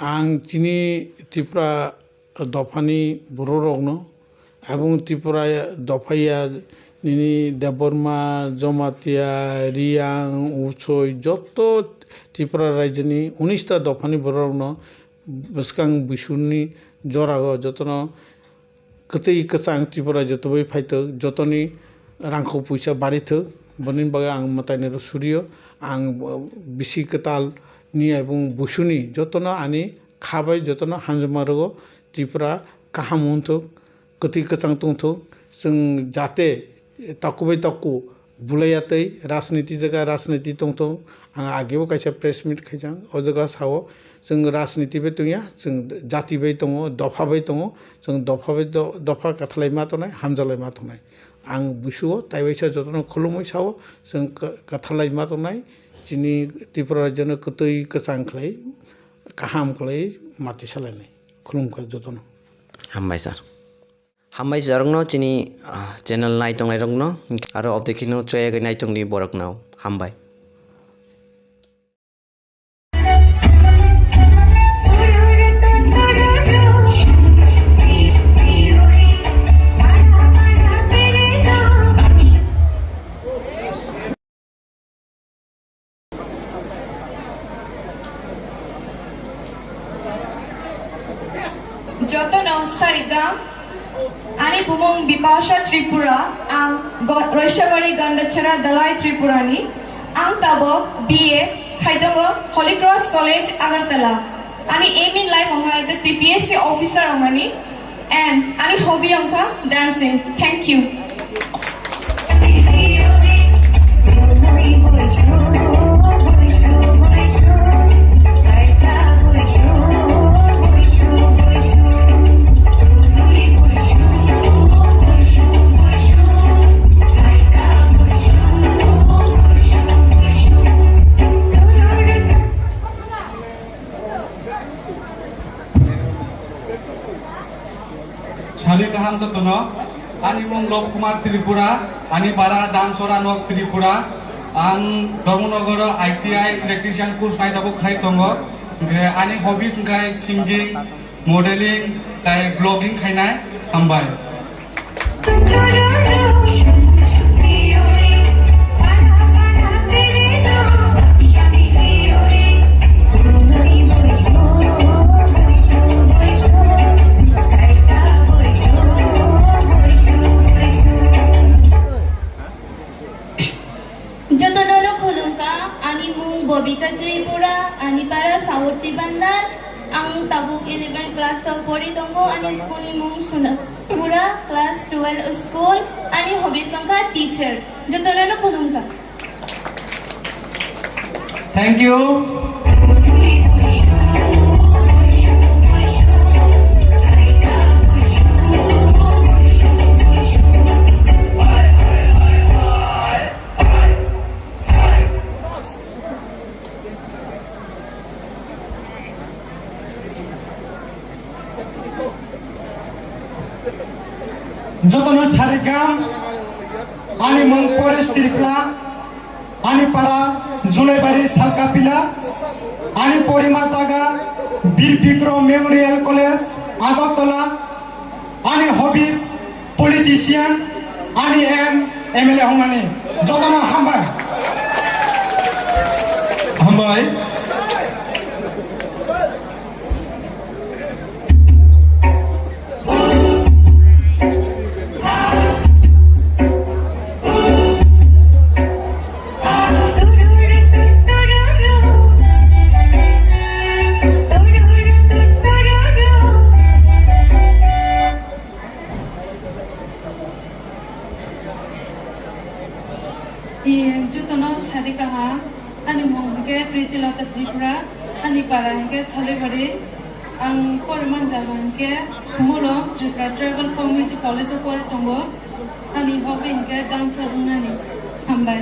Ang chini Tripura dophani bororokno Aboni Tripura dophaya nini Debbarma, Jamatia, Riyang, Uchoi joto Tripura rajyoni unis ta dophani bororokno bwskang Buisuni jorago jotono kwtwi kwchang Tripura jotobai phaithok, jotoni rangkhok puisa barithok, boni bagwi ang mwtainwi rw suriyo. Ang bisi kwtal ni ebong Buisuni jotono ani kha bai jotono hamjakma rwgo. Tripura kaham wngthok, kwtwi kwchang tongthok, chwng jate taku bai taku bulaiya tei rajniti jaga rajniti tongthok. Ang agebo kaisa press meet khaijak, o jaga sao chwng rajniti bai tongya, chwng jati bai tongo, dopha bai tongo, chwng dopha bai do-, dopha kathalai ma tongnai, hamjaklai ma tongnai. Ang busuo taiwaisa jotono khulumwi sao chwng ka-, kathalai ma tongnai, chini Tripura rajyono kwtwi kwchang khlai, kaham khlai mati salainai. Khulumkha jotono. Hambai sir. Hambai sir rokno chini, ah, channel naitongnai rokno aro obdekhino choyagwi naitongni borokno hambai. Jotono sarigam, ani bumung Bipasha Tripura, ang Go-, Roishabari Gandachara Dalai Tripurani, ang tabok B A khaitongo Holy Cross College Agartala. Ani aim in life wngkha the T P S C officer wngmani. And ani hobby wngkha dancing. Thank you. Sari kaham jotono, ani mung Lok Kumar Tripura, ani para Damsora Nok Tripura, ang Dharmanagar I T I electrician course nai tabuk khlai tongo, hingkhe ani hobbies hingkhe singing, modeling, tai vlogging khainai, hambai. Jotono no khulumkha, ani mung Bobita Tripura, ani para Saurti Bandar. Ang tabuk eleven class o pori tongo, ani school ni mung Sunapura, class twelve school, ani hobby wngkha teacher. Jotono no khulumkha. Thank you. Jotono sarikam, ani mung Paresh Tripura, ani para Julaibari Salkapila, ani porima jaga Bir Bikrom Memorial College, Agartala, ani hobbies, politician, ani aim M L A wngnani. Jotono hambai. Hambai. Jotono sari kaham, ani mung hwnkhe Pritilata Tripura, ani para hwnkhe Tholibari. Ang poriman jaga hwnkhe Mulong Tripura Tribal Folk Music College o pori tongo. Ani hobby hwnkhe dancer wngnani. Hambai.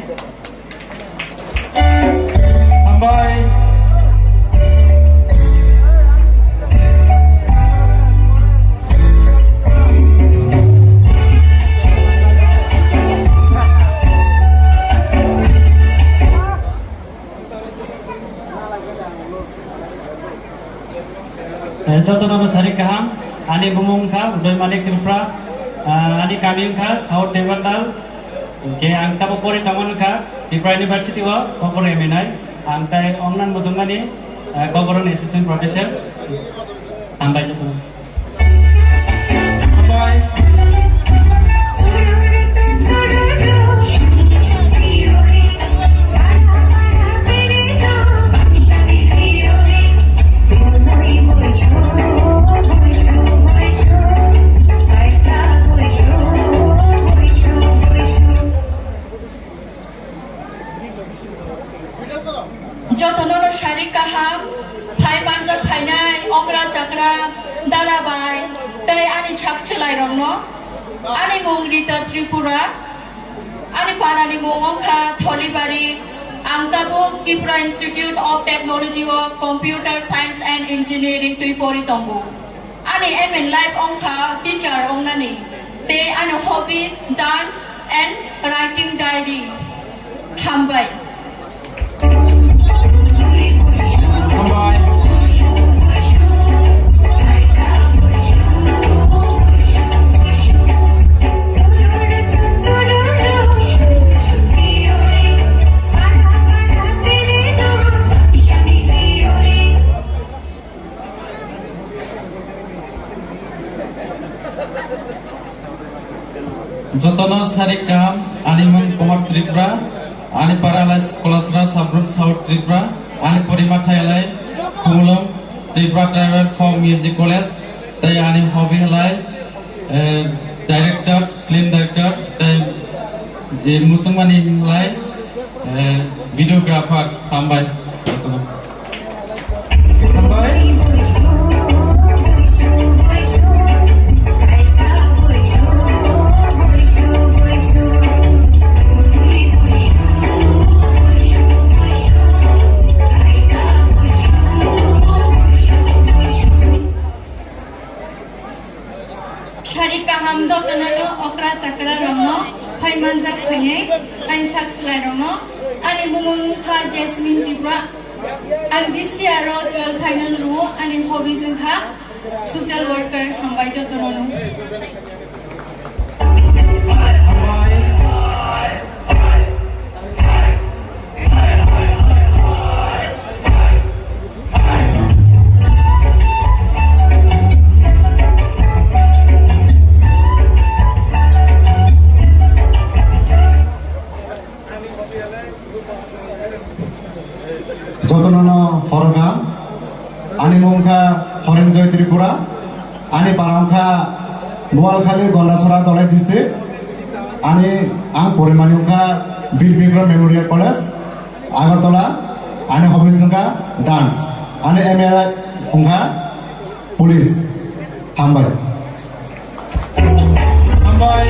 Hambai. Eh, jotono no sari kaham, ani bumung wngkha Udoy Manik Tripura, ah, ani kami wngkha South Debatal, hwnkhe ang tabo pori tongmani wngkha Tripura University o, Kokborok M N I, ang tai ongnan muchungmani, eh, Kokborok ni assistant professor, hambai jotono. Jotono no sari kaham, phai manjak phainai okra chakra, dara bai, tei ani sak chwlairokno. Ani mung Rita Tripura, ani parani mung wngkha Tholibari, ang tabuk Tripura Institute of Technology o Computer Science and Engineering twi pori tongo. Ani aim in life wngkha teacher wngnani, tei ani hobbies dance and writing diary. Hambai. Hambai. Jotono sari kaham, ani mung Kumar Tripura, ani para lai Kolasra Subgroup South Tripura, ani porima thai lai Khumulwng Tripura Tribal Folk Music College, tei ani hobby lai, eh, director, film director, tei, eh, muchungmani lai, eh, videographer, hambai. Hambai. Sari kaham jotono no okra chakra rokno phai manjak phainai, ani sak slai rokno. Ani bumung wngkha Jasmine Tripura. Ang D C R o twelve final rwo, ani hobbies wngkha social worker, hambai jotono no. Jotono no horga. Ani mung kha Horenjoy Tripura, ani para wngkha Noalkhali, Gondasora, Dholai district. Ani ang porimani wngkha Bir Bikram Memorial College, Agartala. Ani hobbies wngkha dance, ani aim wngkha police. Hambai. Hambai.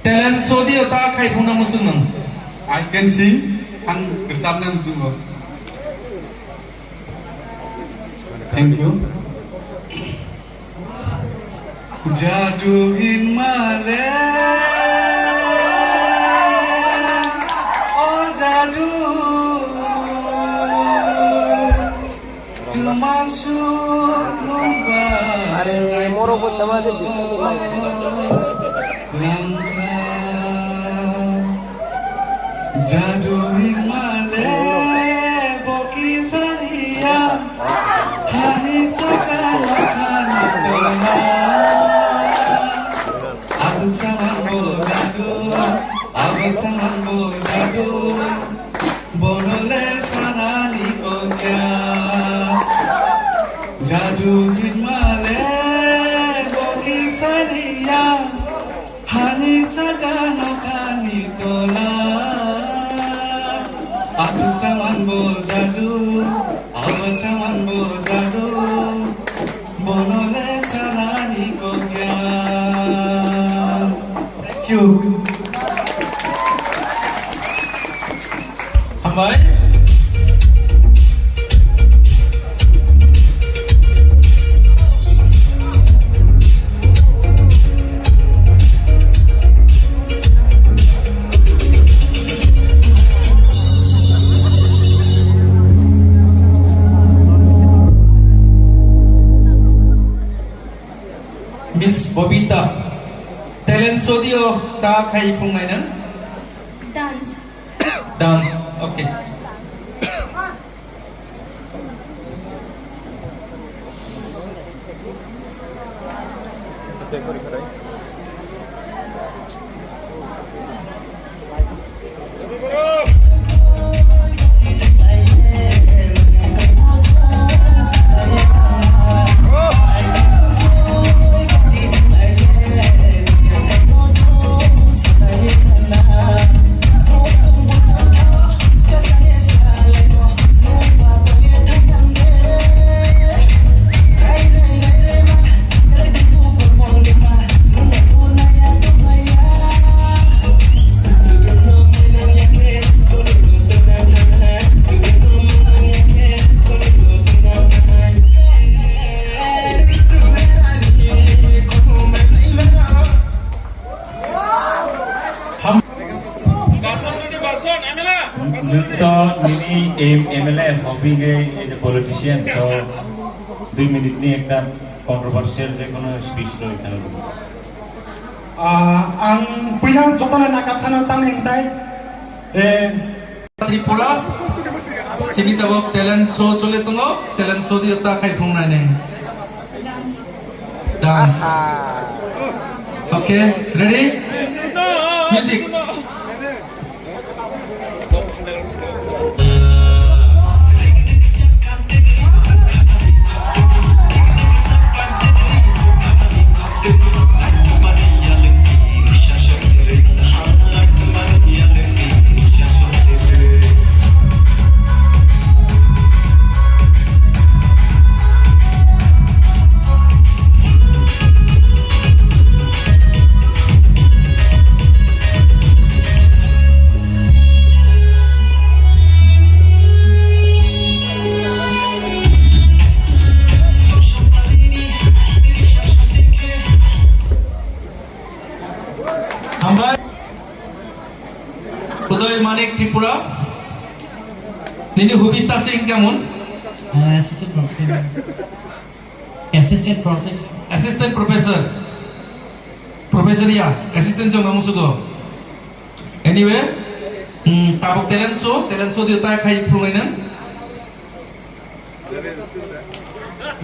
Talent show di ta khai phung na musung nang. I can sing, ang rwchapna muchungo. Thank you. Jadu hinmale, o jadu, tumasu nuba. Are, moro bo tama de biskit ni lai. Langka. Jadu hinmale boki sariya, hani saka hani tolma. Abuk samang bo jadu, abuk samang bo jadu, bonole sanani kokya. Jadu hinmale boki sariya, hani saka nokhani tola, aku Saman bo jadu, awan saman bo jadu, bono le salani kokya. Thank you. Hambai. Miss Bobita, talent show dio ta khai phungnai nang? Dance. Dance, okay. Nito nini aim M L A, hobby nge as a politician, so dui minute ni ekta controversial je kono speech roi kheno. Ah, ang puila jotono nakatsano tangni hingtai, eh, Tripura, chini tabok talent show chole tongo, talent show dio ta khai phungnai nai. Dance. Okay, ready? Music. Hambai. Udoy Manik Tripura. Nini hobbies ta se wngkha mun? Uh, assistant professor. Assistant professor. Assistant professor. Professor ya, assistant jong namu sugo. Anyway, hmm, tabok talent show, talent show dia ta khai phungai nang.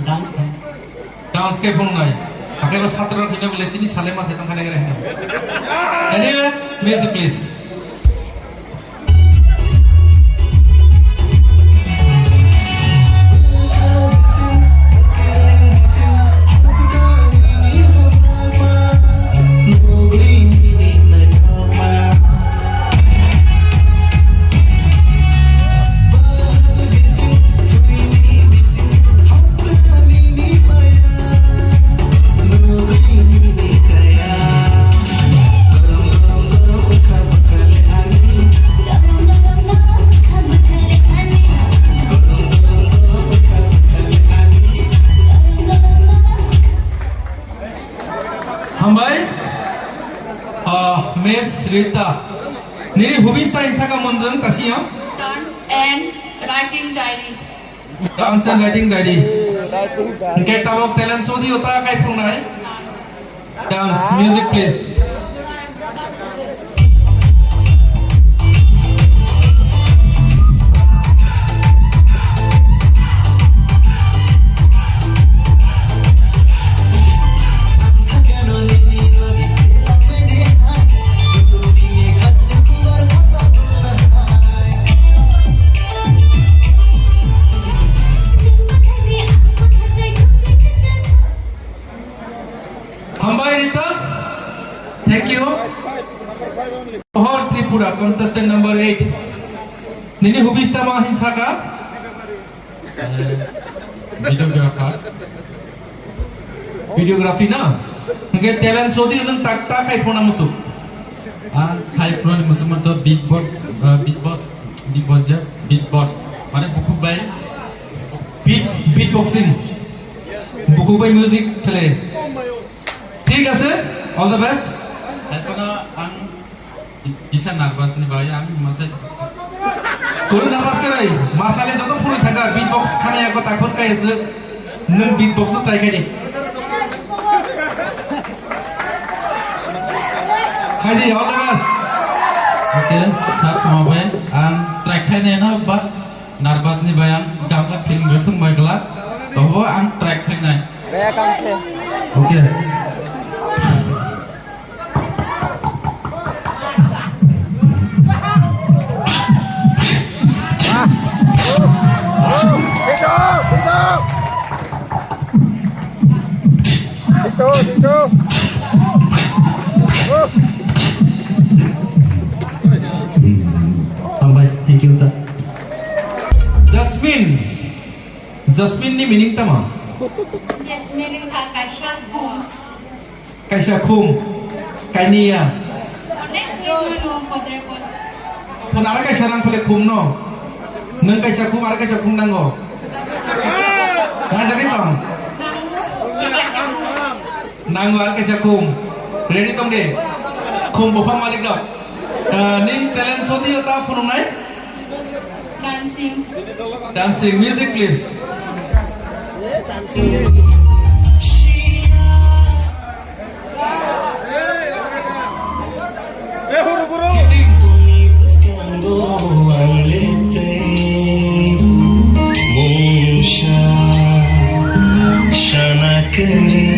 Dance khe. Dance khe phungnai. Hakai ba satra rok hino bole chini sale ma khe tong kha nai gra hino. Anyway, music please. Hambai, ah, Miss Rita. Nini hobbies ta insaka mondang kasiya? Dance and writing diary. Dance and writing diary. Hingke tabok talent show di ota kai phungnai. Dance, music please. Hambai Rita. Nini hobbies tamo hin saka? Videographer. Videography na? Hingke talent sodi nwng tak tak hai phone musuk. Ang khai phone musuk manto beatbox, ah, beatbox, beatbox je, beatbox. Mane bukhuk bai. Beat, beatboxing. Bukhuk bai music khle. Thik ase, all the best. Hai phone ang Kisa nervous ni bai ang masai. Kunu nervous khe nai, masale joto phunui thangkha, beatbox khani ako takphun kai ese, nwng beatbox no try khai di. Khai di, all the best. Okay, sir, sama bai, ang try khai nai no, but nervous ni bai ang gamla feeling resung bai kala, tobo ang try khai nai. Rea kang se. Okay. Hambai, thank you, sir. Jasmine. Jasmine ni meaning tama? Jasmine wngkha kaisa khum. Kaisa khum, kainiya. Onek khum mano, kodre kodre. Khum ara kaisa nang phale khum no. Nwng kaisa khum, ara kaisa khum nango. Nai jagwi tong. Nango, kaisa khum. Nango, ara kaisa khum. Ready tong de. Khum bopha malik rok. Ah, ning talent sodi ta phunuknai? Dancing. Dancing, music please. Mungsa sana kere.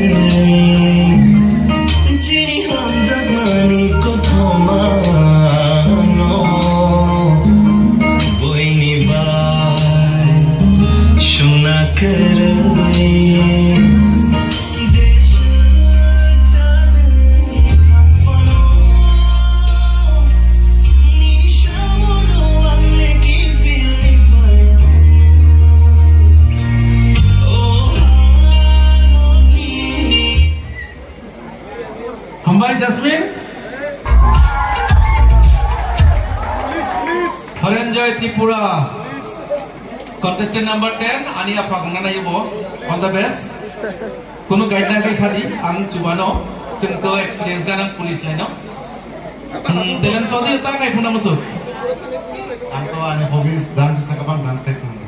Chini hamjakmani kothoma no, buini bai suna kwrwi. Jeswk jalni thangphano, nini samono ang leki philwi phaiyano. Oh, ano nini Hambai Jasmine. Haranjoy Tripura. Contestant number ten, ani aphak nana yubo. All the best. Kunu guide na kai sadi, ang chubano. Chwng to experience ganang police line no. Hmm, talent sodi ta kai phuna musu. Ang to ani hobbies dance sakabang dance kai phuna.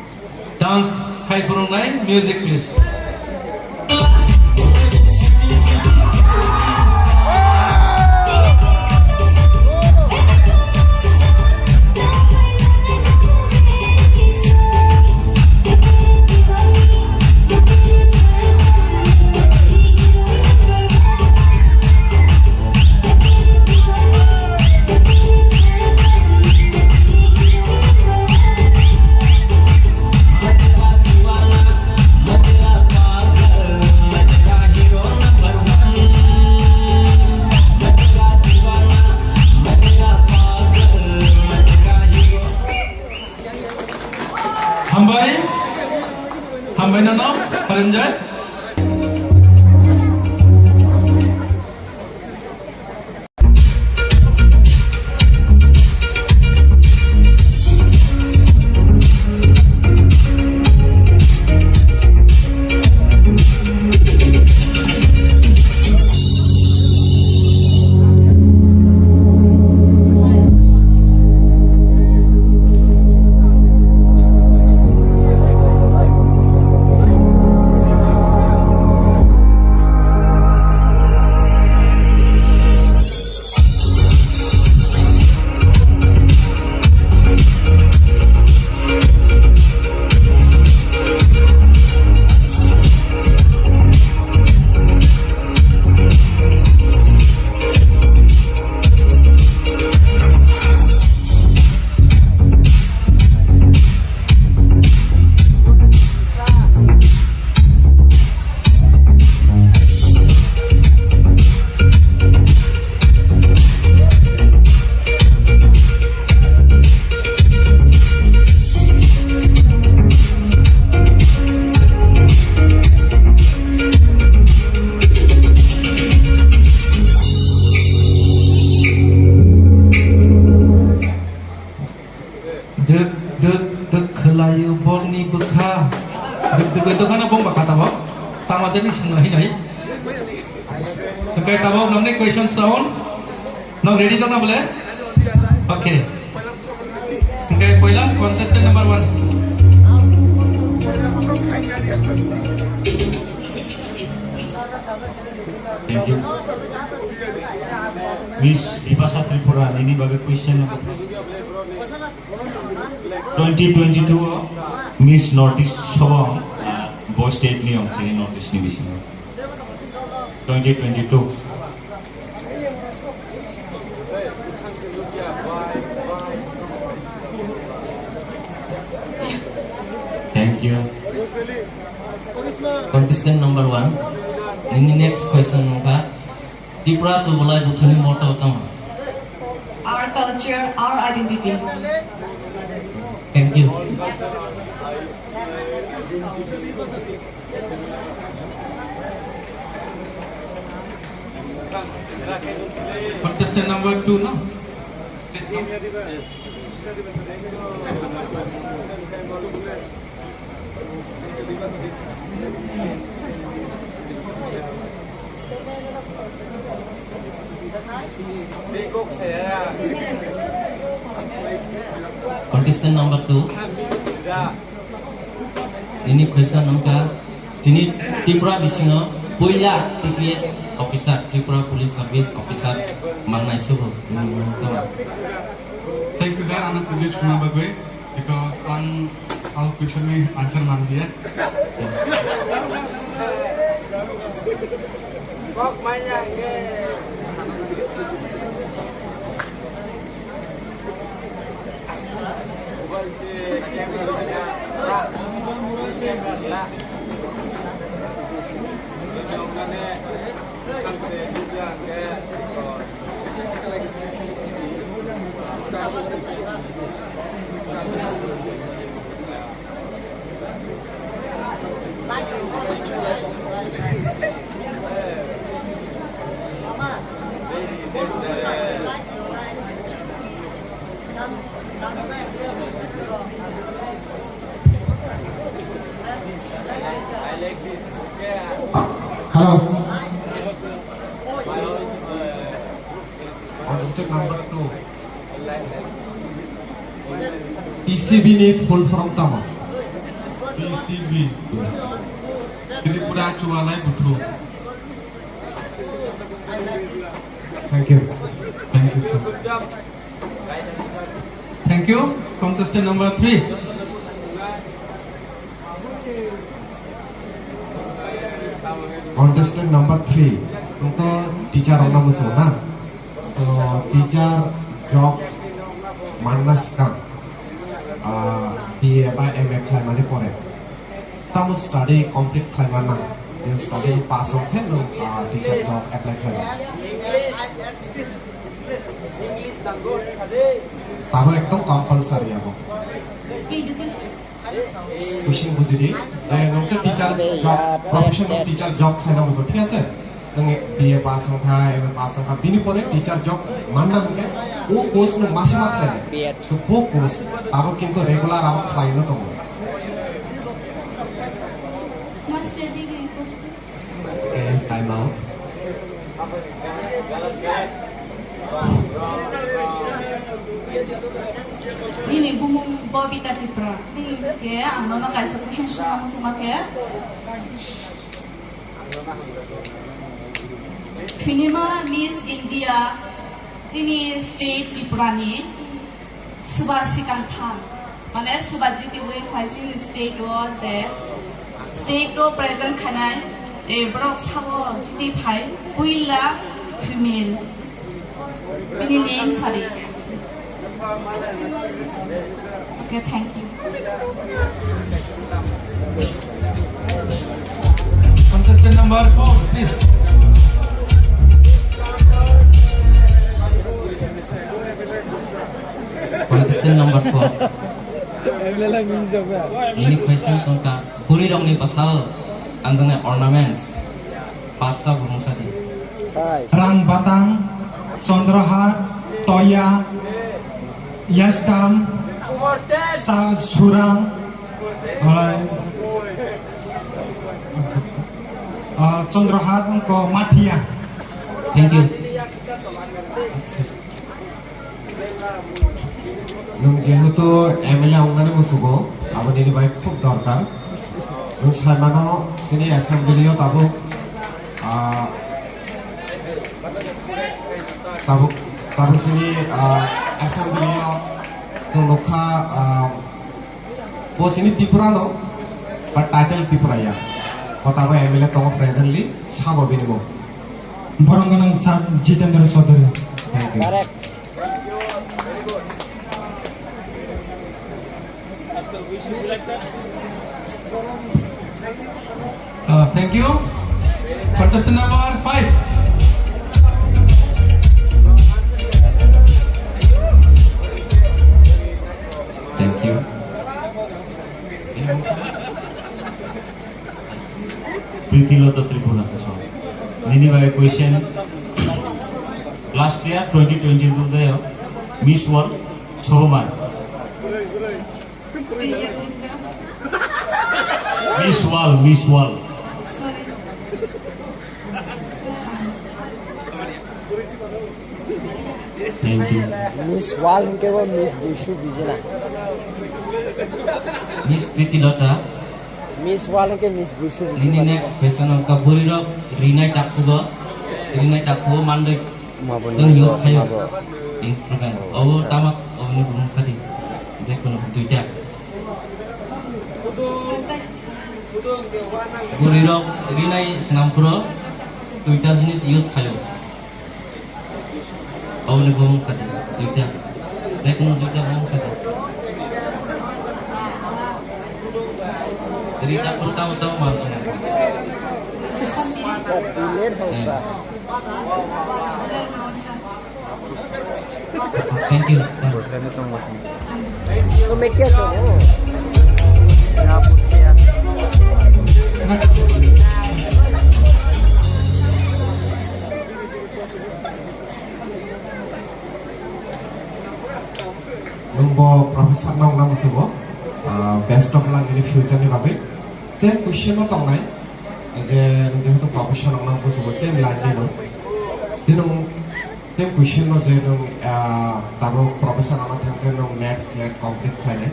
Dance khai phunuknai, music please. Hambai, hambai nono, Haranjoy. Layu bokni bwkha. Duk duk duk khana bong bakha tamo. Tamo jani singla hinai. Hwnkhe tabok nokni question sound. Nok ready tongna bole? Okay. Hwnkhe poila contestant number one. Thank you. Miss Bipasha Tripura, nini bagwi question number twenty twenty-two o Miss North East sobo, ah, bo state ni ong chini North East ni bisingo. Twenty twenty-two. Thank you. Contestant number one. Nini next question wngkha, Tripura Chubalai Buthuni motto tamo? Our culture, our identity. Thank you. Contestant number two, no? Contestant number two. Nini question wngkha, chini Tripura bisingo puila T P S officer, Tripura Police Service Officer mangnai subo. Nini mung tama? Thank you, sir, ano project suna bagwi, because ang ang question ni answer man dia. Hello. Contestant number two. T C B ni full form tamo? T C B. Tripura Chubalai Buthu. Thank you. Thank you, sir. Thank you. Contestant number three. Contestant number three, nokta teacher rokna muchungo na? To teacher job manna swkang, ah, B A ba M A khlaimani pore tamo study complete khlaima nang, je study pass wngkhe nwng, ah, teacher job apply khlaima. Tamo ekdom compulsory abo. Education. Kuching bujidi, eh, nokta teacher job, professional teacher job khlaina muchungo, thik ase? Nwng B A pass wngkha, M A pass wngkha, bini pore teacher job manna hwnkhe o course no mase ma khlai. B Ed. So bo course abo kintu regular abo khlaino tongo. Master degree course. Okay, time out. Nini bumung Bobita Tripura. Nini ke ang nono kaisa question swngna muchungma khe. Finima Miss India, chini state Tripura ni. Suba sikang thang, mane suba jitiwi phaising state o je state o present khainai, e, borok sabo jiti phai puila female. Bini name sari. Okay, thank you. Contestant number four, please. Contestant number four. Ini question songka, bwrwi rokni bwsao kanjaknai ornaments pasta bumung sadi. Rang batang, chondrahar, toya, yastam, sa-, surang, Alai. Ah, Chandrahar ko Mathia. Thank you. Nwng jehetu M L A wngnani musugo, abo nini bai khub dorkar. Nwng saimano chini assembly o tabuk, ah, tabuk, tabuk chini, ah, assembly o nwng nukha, ah, bo chini Tripura no, but title Tripura ya. Bo tabuk M L A tongo presently, sabo bini bo. Borok gwnang Sir Jitendra Chaudhary. Thank you. Uh, thank you. Contestant number five. Thank you. Priti Lota Tripura. Nini bai question last year twenty twenty-two de Miss World Chobomar. Miss World, Miss World. Thank you. Miss World hingke bo Miss Busu bijina. Miss Priti Lota. Miss World hingke Miss Busu bijina. Nini next question wngkha bwrwi rok rinai takhugo, rinai takhugo mandoi. Mabo tong ni use mabo, khayo. Mabo. Obo tama, obo ni bumung sadi. Je kono duita. Bwrwi rok rinai swnam phuru duita jinis use khayo. Oboni bumung sadi, duita. Tekno duita bumung sadi. Rita purta uta manto. Delete hoga. Thank you. तो मैं क्या करूँ? Next. Nwng bo professor no wngna musugo, ah, best of luck nini future ni bagwi. Same question no tongnai, je nwng jehetu professor wngna musugo, same line ni no. Tini nwng same question no je nwng, ah, tabuk professor wngna thangkhe nwng next slate complete khlainai.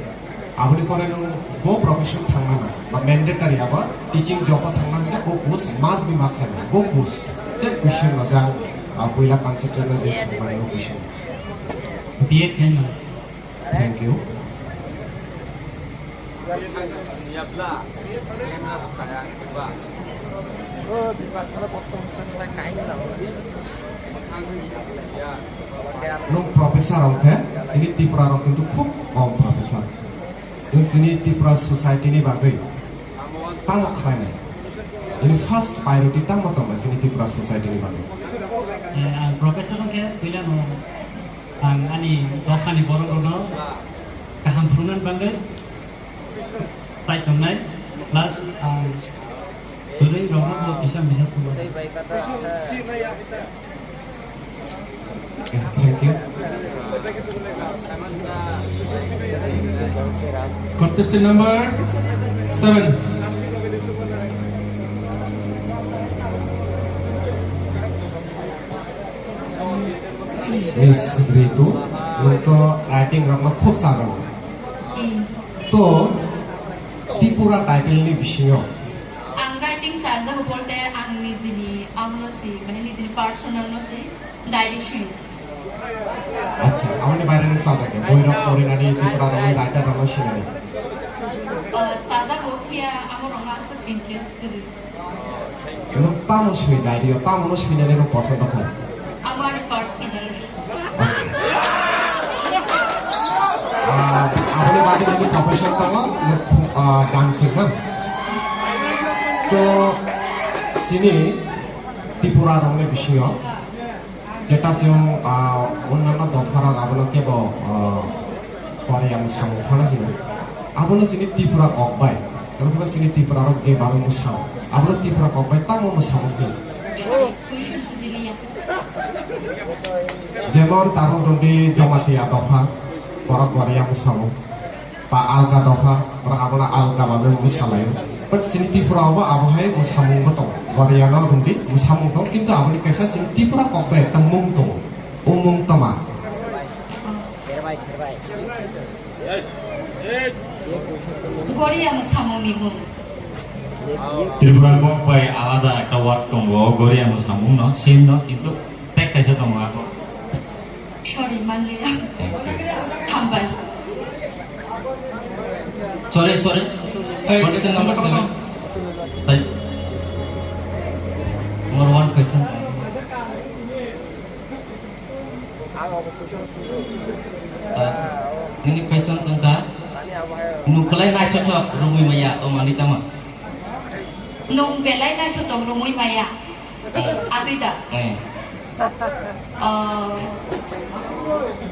Aboni pore nwng bo profession thangna na, ba mandatory abo teaching job o thangna hwnkhe bo post must be ma khlainai, bo post. Same question no jang, ah, puila consider no je sumani bo question. B Ed khaima. Thank you. Nwng professor wngkhe, chini Tripura rok kintu khub kom professor. Nwng chini Tripura society ni bagwi tamo khlainai? Chini first priority tamo tongo chini Tripura society ni bagwi? Eh, ang professor wngkhe puila no ang ani dophani borok rokno kaham phunukna bagwi tai tongnai, plus ang bwrwi rokno bo kisa misa swngo. Thank you. Contestant number seven. Miss Ritu, nwng to writing rokno khub chajago. To Tripura title ni bisingo. Ang writing chajago bolte ang nijini amno si, mane nijini personal no si, diary si. Acha, amoni baire nwng chajakya, boi rok porinani Tripura rokni writer rokno sinani. Uh, chajago, phiya amo rokno aswk interest kwrwi. Nwng tamo swi diary o, tamo no swinani nwng posondo kha? Amar personal. Ah, aboni bagwi nini profession tongo, nwng, ah, dancing na? To chini Tripura rokni bisingo jeta chwng, ah, onnanno dopharok abono kebo, ah, Korea mwsamung phano hino. Abono chini Tripura kok bai, abo khe chini Tripura rok je bagwi mwsao, abono Tripura kok bai tamo mwsamung hino. Jemon tabuk rwdi Jamatia dopha, borok Korea mwsamung, ba alka dopha, Abo, abono alga babe bo salaio. But chini Tripura o bo abo hai mwsamung bo tongo. Goriano rwngdi mwsamung tongo, kintu aboni kaisa chini Tripura kok bai ekta mung tongo. O mung toma? Goria mwsamungni mung. Tripura kok bai alada ekta word tongo, Goria mwsamung no, same no, kintu tag kaisa tongo abo. Sorry, manliya. Thank you. Hambai. Sorry, sorry. Hey, question number seven. Hey. Number one question. Ah, nini question sengkha. Nung kwlai naithothok rwngwi maya, o manwi tamo? Nung belai naithothok rwngwi maya. Atwi da? Eh. Oh.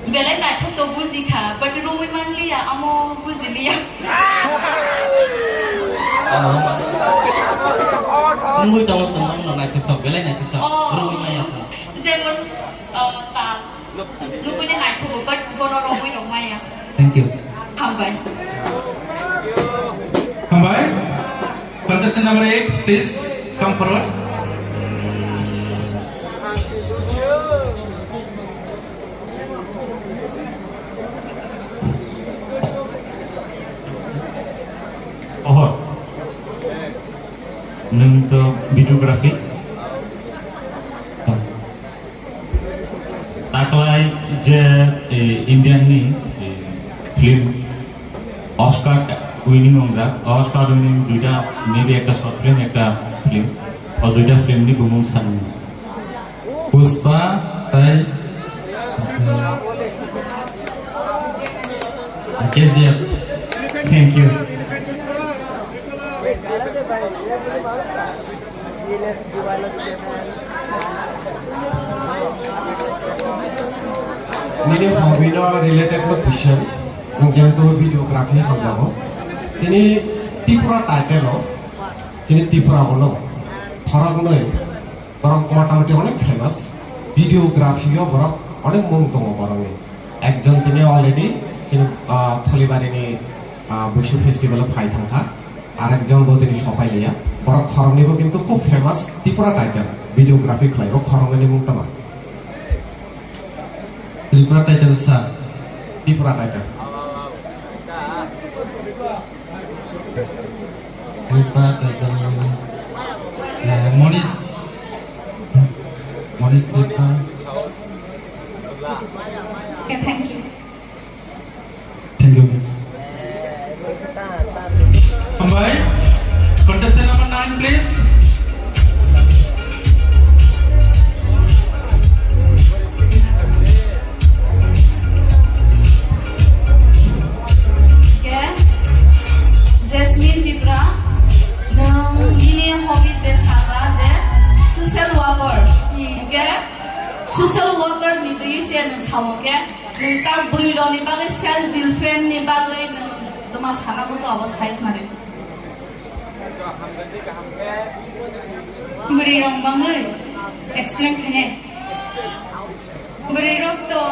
Belai naithok to buji kha, but rwngwi manliya, amo bujiliya. Oh. Rwngwi tongo chwng, no naithok to, belai naithok to. Oh. Rwngwi maya chwng. Jemon, oh, ta. Nugui de naithogo, but bono rwngwi rwngmaya. Thank you. Hambai. Hambai. Contestant number eight, please come forward. Ohor. Nung to videography. Taklai je, eh, Indian ni, eh, film Oscar winning wngjak, Oscar winning duita, maybe ekta short film, ekta film, o duita film ni bumung sani. Pushpa tai K G F. Thank you. Nini hobby no related no question, nwng jehetu videography hamjago. Tini Tripura title o, chini Tripura bono khoroknwi borok motamoti onek famous, videography o borok onek mung tongo borokni. Ekjon tini already chini, ah, Tholibari ni, ah, Buisu festival o phai thangkha. Arekjon bo tini sopai liya. Borok khoroknwi bo kintu khub famous Tripura title, videography khlai. Bo khoroknwi ni mung tama? Tripura title sa. Tripura title. Tripura title, eh, Monish, Monish Tripura. Okay, thank you. Thank you. Hambai. Contestant number nine, please. Ke? Jasmine Tripura, nwng nini hobby je saka je social worker. Ke? Social worker ni twi se nwng sao ke? Nwng ta bwrwi rokni bagwi self defense ni bagwi nwng twma sana muchung abo sai khna rw. Bwrwi rok bangwi explain khainai. Bwrwi rok to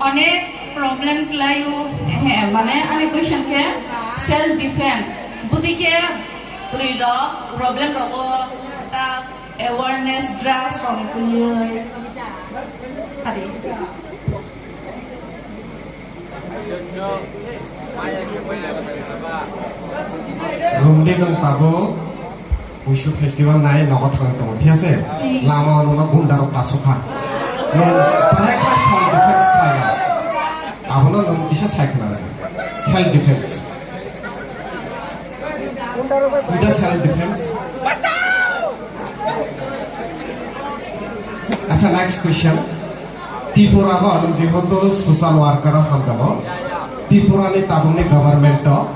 onek problem kwlaio. He, mane ani question khe self defense. Bwtwi khe bwrwi rok problem rogo ta awareness drugs rok ni twiwi. Adi. Rungdi nwng tabuk Wushu festival nai nogo thangwi tongo, thik ase? Hmm. Lama o nono gunda rok kasukha. Nwng bahai khe self defense khlai ya. Abono nwng kisa sai khna rw. Self defense. Buddha self defense. Acha, next question. Tripura o nwng jehetu social worker o hamjago. Tripura ni tabuk ni government o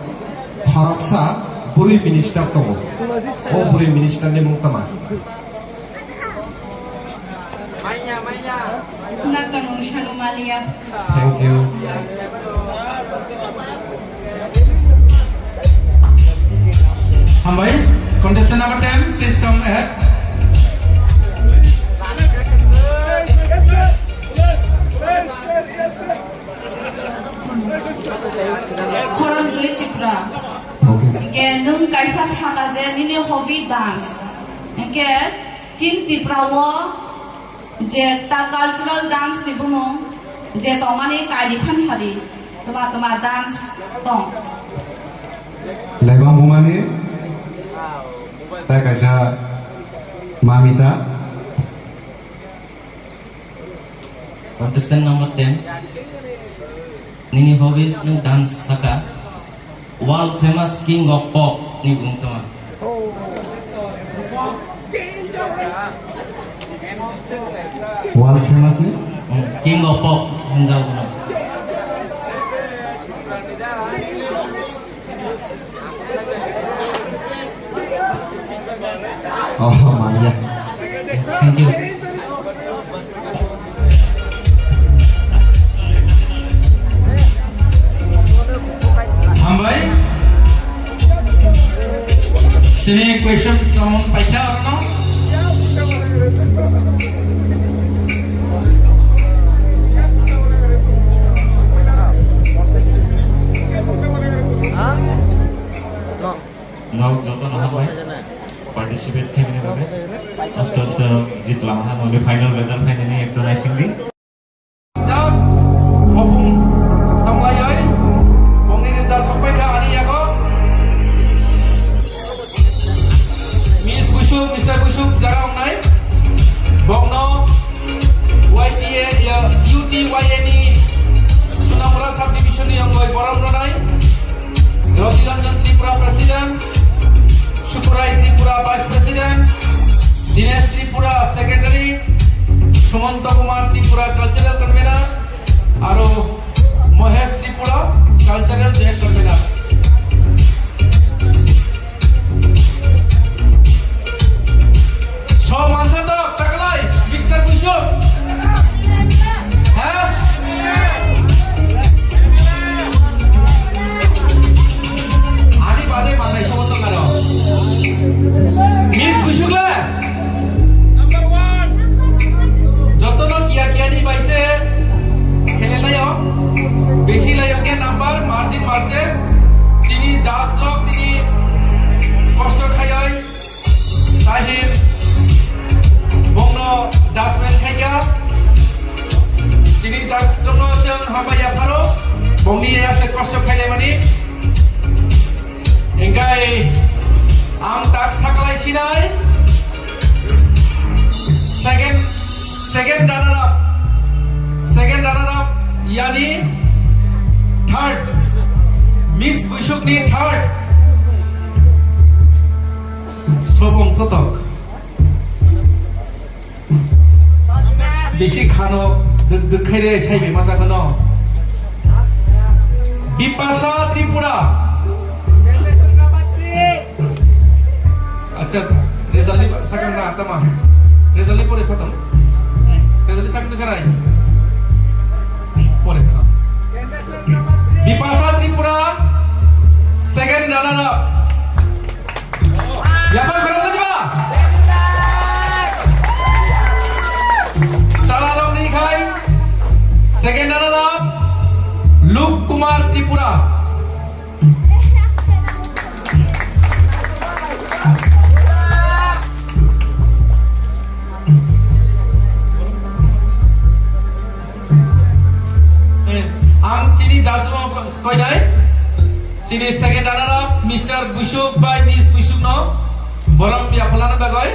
khoroksa bwrwi minister tongo. O bwrwi minister ni mung tama? Nakanung Sanumalia. Thank you. Hambai, contestant number ten, please come ahead. Khoramjoi Tripura. Nwng kaisa saka je nini hobby dance, hinkhe chini Tripura o je ta cultural dance ni bumung je tongmani kaidi phan sadi, tuma tuma dance tong. Laibang bumani ta kaisa mamita. Contestant number ten. Nini hobbies nwng dance saka. World famous king of pop ni bung tongma. World famous ni? Hmm, king of pop hinjao bono. Oh, manya. Thank you. Hambai. Sini question sound paikha arno. Nok joto no hambai. Participate khaimani bagwi. Aste aste jitla maha, noni final result phainani ekdom naisingdi. Jab hopung tonglaioi, bongni result sokpaikha ani yago. Miss Busuk, Mister Busuk jara wngnai. Bongno Y T A, ya, U T Y A ni Sunamura subdivision ni yongoi borom rwnai. Roti Ranjan Tripura President, Sukurai Tripura Vice President, Dinesh Tripura Secretary, Sumanta Kumar Tripura Cultural Convener, aro Mohesh Tripura Cultural Joint Convener. So manjak takalai, Mister Busuk. Ha? Ani bade manai sobo to karo. Miss Busuk le? Number one. Jotono kiya kiya ni bai se khele laio. Besi laio ke number, margin bar se. Chini judge rok tini kosto khaioi. Tahir bongno judgment khaikha. Chini judge rokno chwng hambai yapharo. Bongni ya se kosto khailaimani. Engkai ang tak saklai sinai. Second, second runner up. Second runner up yani third. Miss Busuk ni third. Sobong totok. Bisi khano dwk dwk khaire sai bai masa khano. Bipasha Tripura. Acha, result ni sakang na tama. Result ni pore satam. Result ni sakang ni sanai. Pore. Bipasha Tripura, second runner up. Yapang khoroknwi ba? Chalarokni khai second runner up Luke Kumar Tripura. Ang chini judge rok koinai. Chini second runner up Mister Busuk bai Miss Busuk no borom yaphalna bagwi.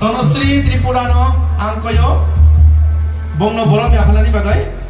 Tanusri Tripura no ang koyo, bongno borom yaphalna bagwi.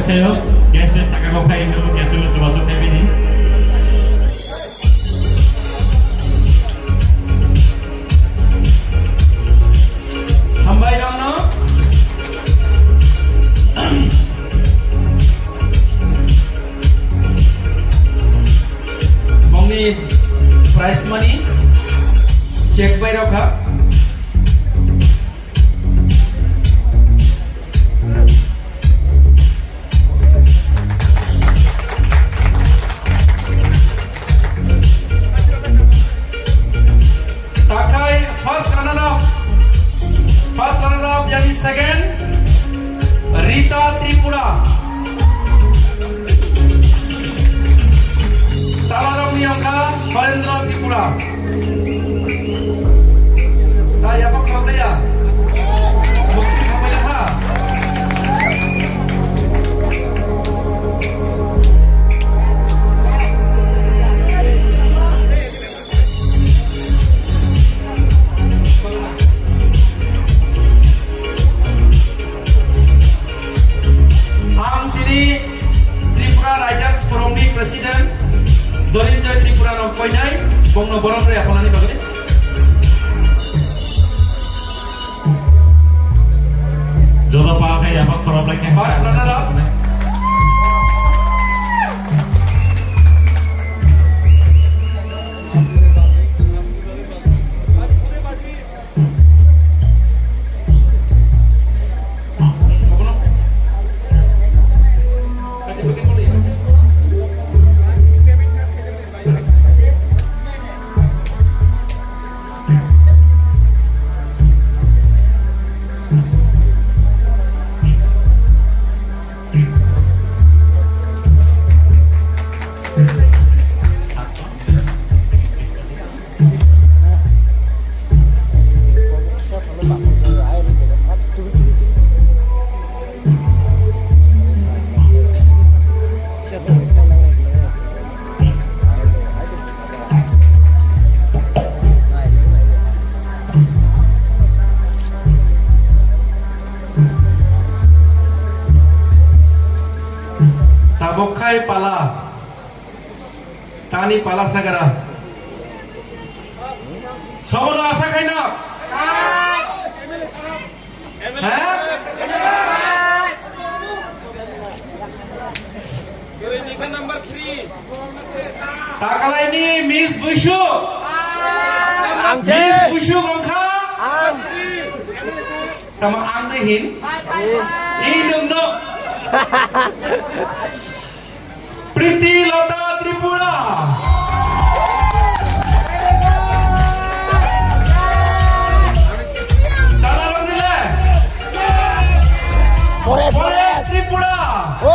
Hello, guest saka ko phai no, guest chuba chuba thai bini. Hambai rok no. Bongni prize money check bai rok ha. Takhai first runner up, first runner up, yani second, Rita Tripura. Salarokni wngkha Barendra Tripura. Ta yapha khalangya. Mukti khamaya ha. Ang sini Tripura Writers Forum ni President Dolinjoy Tripura no koinai, bongno borom rwya phalani bagwi. Joto pa khe yabak khorok lai khe. First runner up. Tabok khai pala. Tani pala sagara. Sobono asa khaina. Ha? Takalaini Miss Buishu. Ang se. Miss Buishu wngkha. Ang. Tamo ang de hin. Ini dong no. Priti Lota Tripura. Salarok nile. Forest, Forest Tripura. Oh.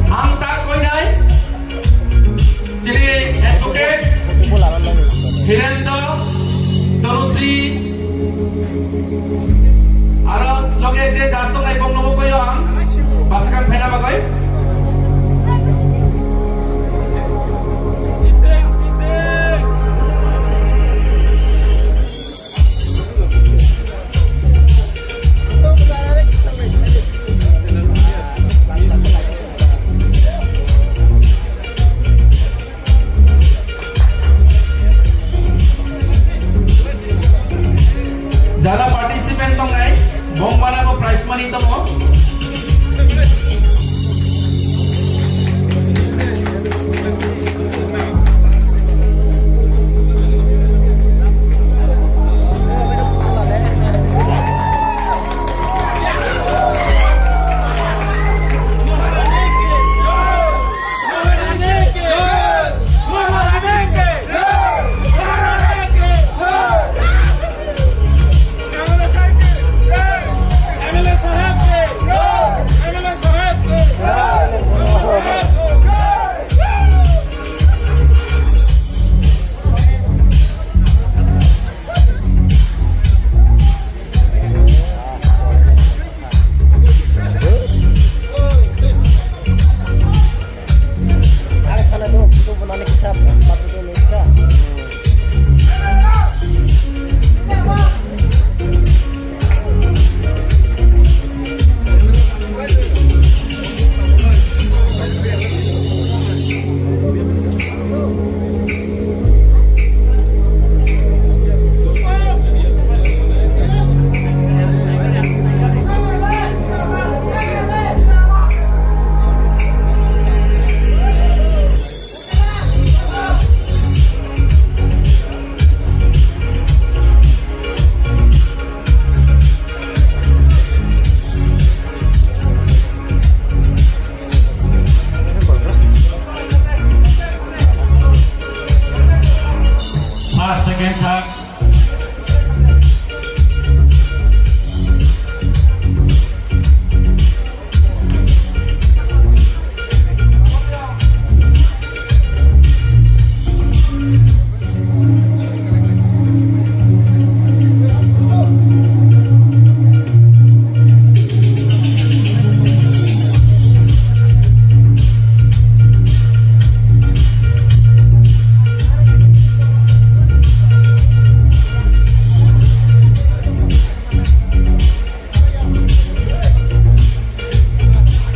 Ang tak koinai. Chini advocate Hirendra Tanusri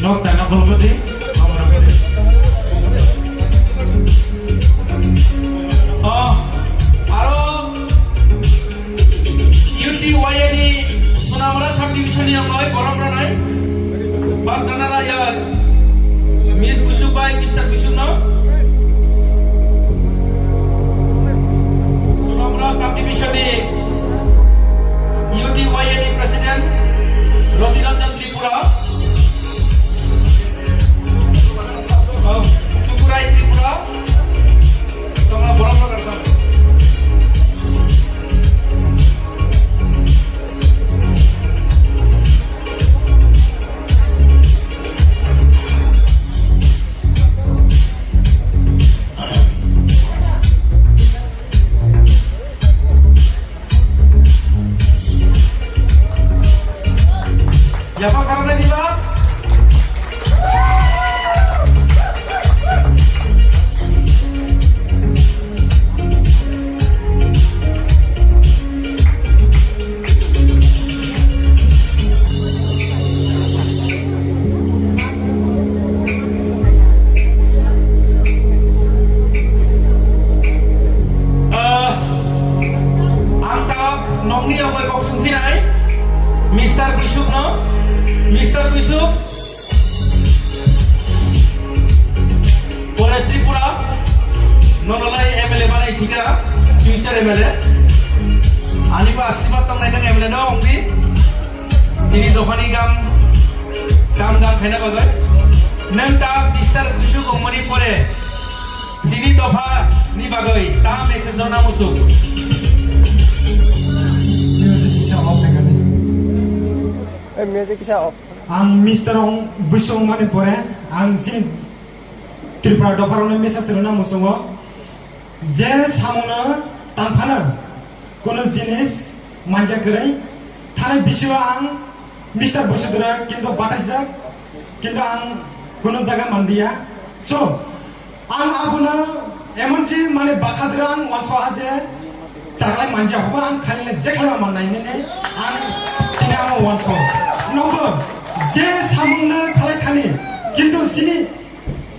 Nok tana kolgodi. Oh, aro U T Y A ni Sonamura subdivision ni yongoi borom ranai. First runner ayar Miss Busuk bai Mister Busuk no. Sonamura subdivision ni U T Y A ni president Roti Ranjan Tripura. Oh, Sukurai Tripura. Tongla borok no kar. Yapha karana diba? Ah, ang ta nokni yogoi kok sungsinai, Mister Buisuk no, Mister Buisuk, Pores Tripura, nonolai M L A banai sika, future M L A. Ani ba asirwad tong nai nang M L A no ongdi. Chini dophani gam, gam gam khaina bagwi. Nang ta Mister Buisuk ongmani pore, chini dopha ni bagwi ta message rwna musuk. Music kisa off khaikha di. Eh, music kisa off. Ang Mister Ong Buisuk ongmani pore, ang chini Tripura dopharokno message rwna muchungo. Je samungno tangphano kuno jinis manja kwrwi, thani bisio ang Mister Buisuk dwra kintu bataijak, kintu ang kuno jaga manliya. So, ang abono emon je mane bakha dwra ang wansoha je taklai manja hoba ang khaina je khlaiba mannai nini ang tini ang wanso. Nokho je samungno khlai khani, kintu chini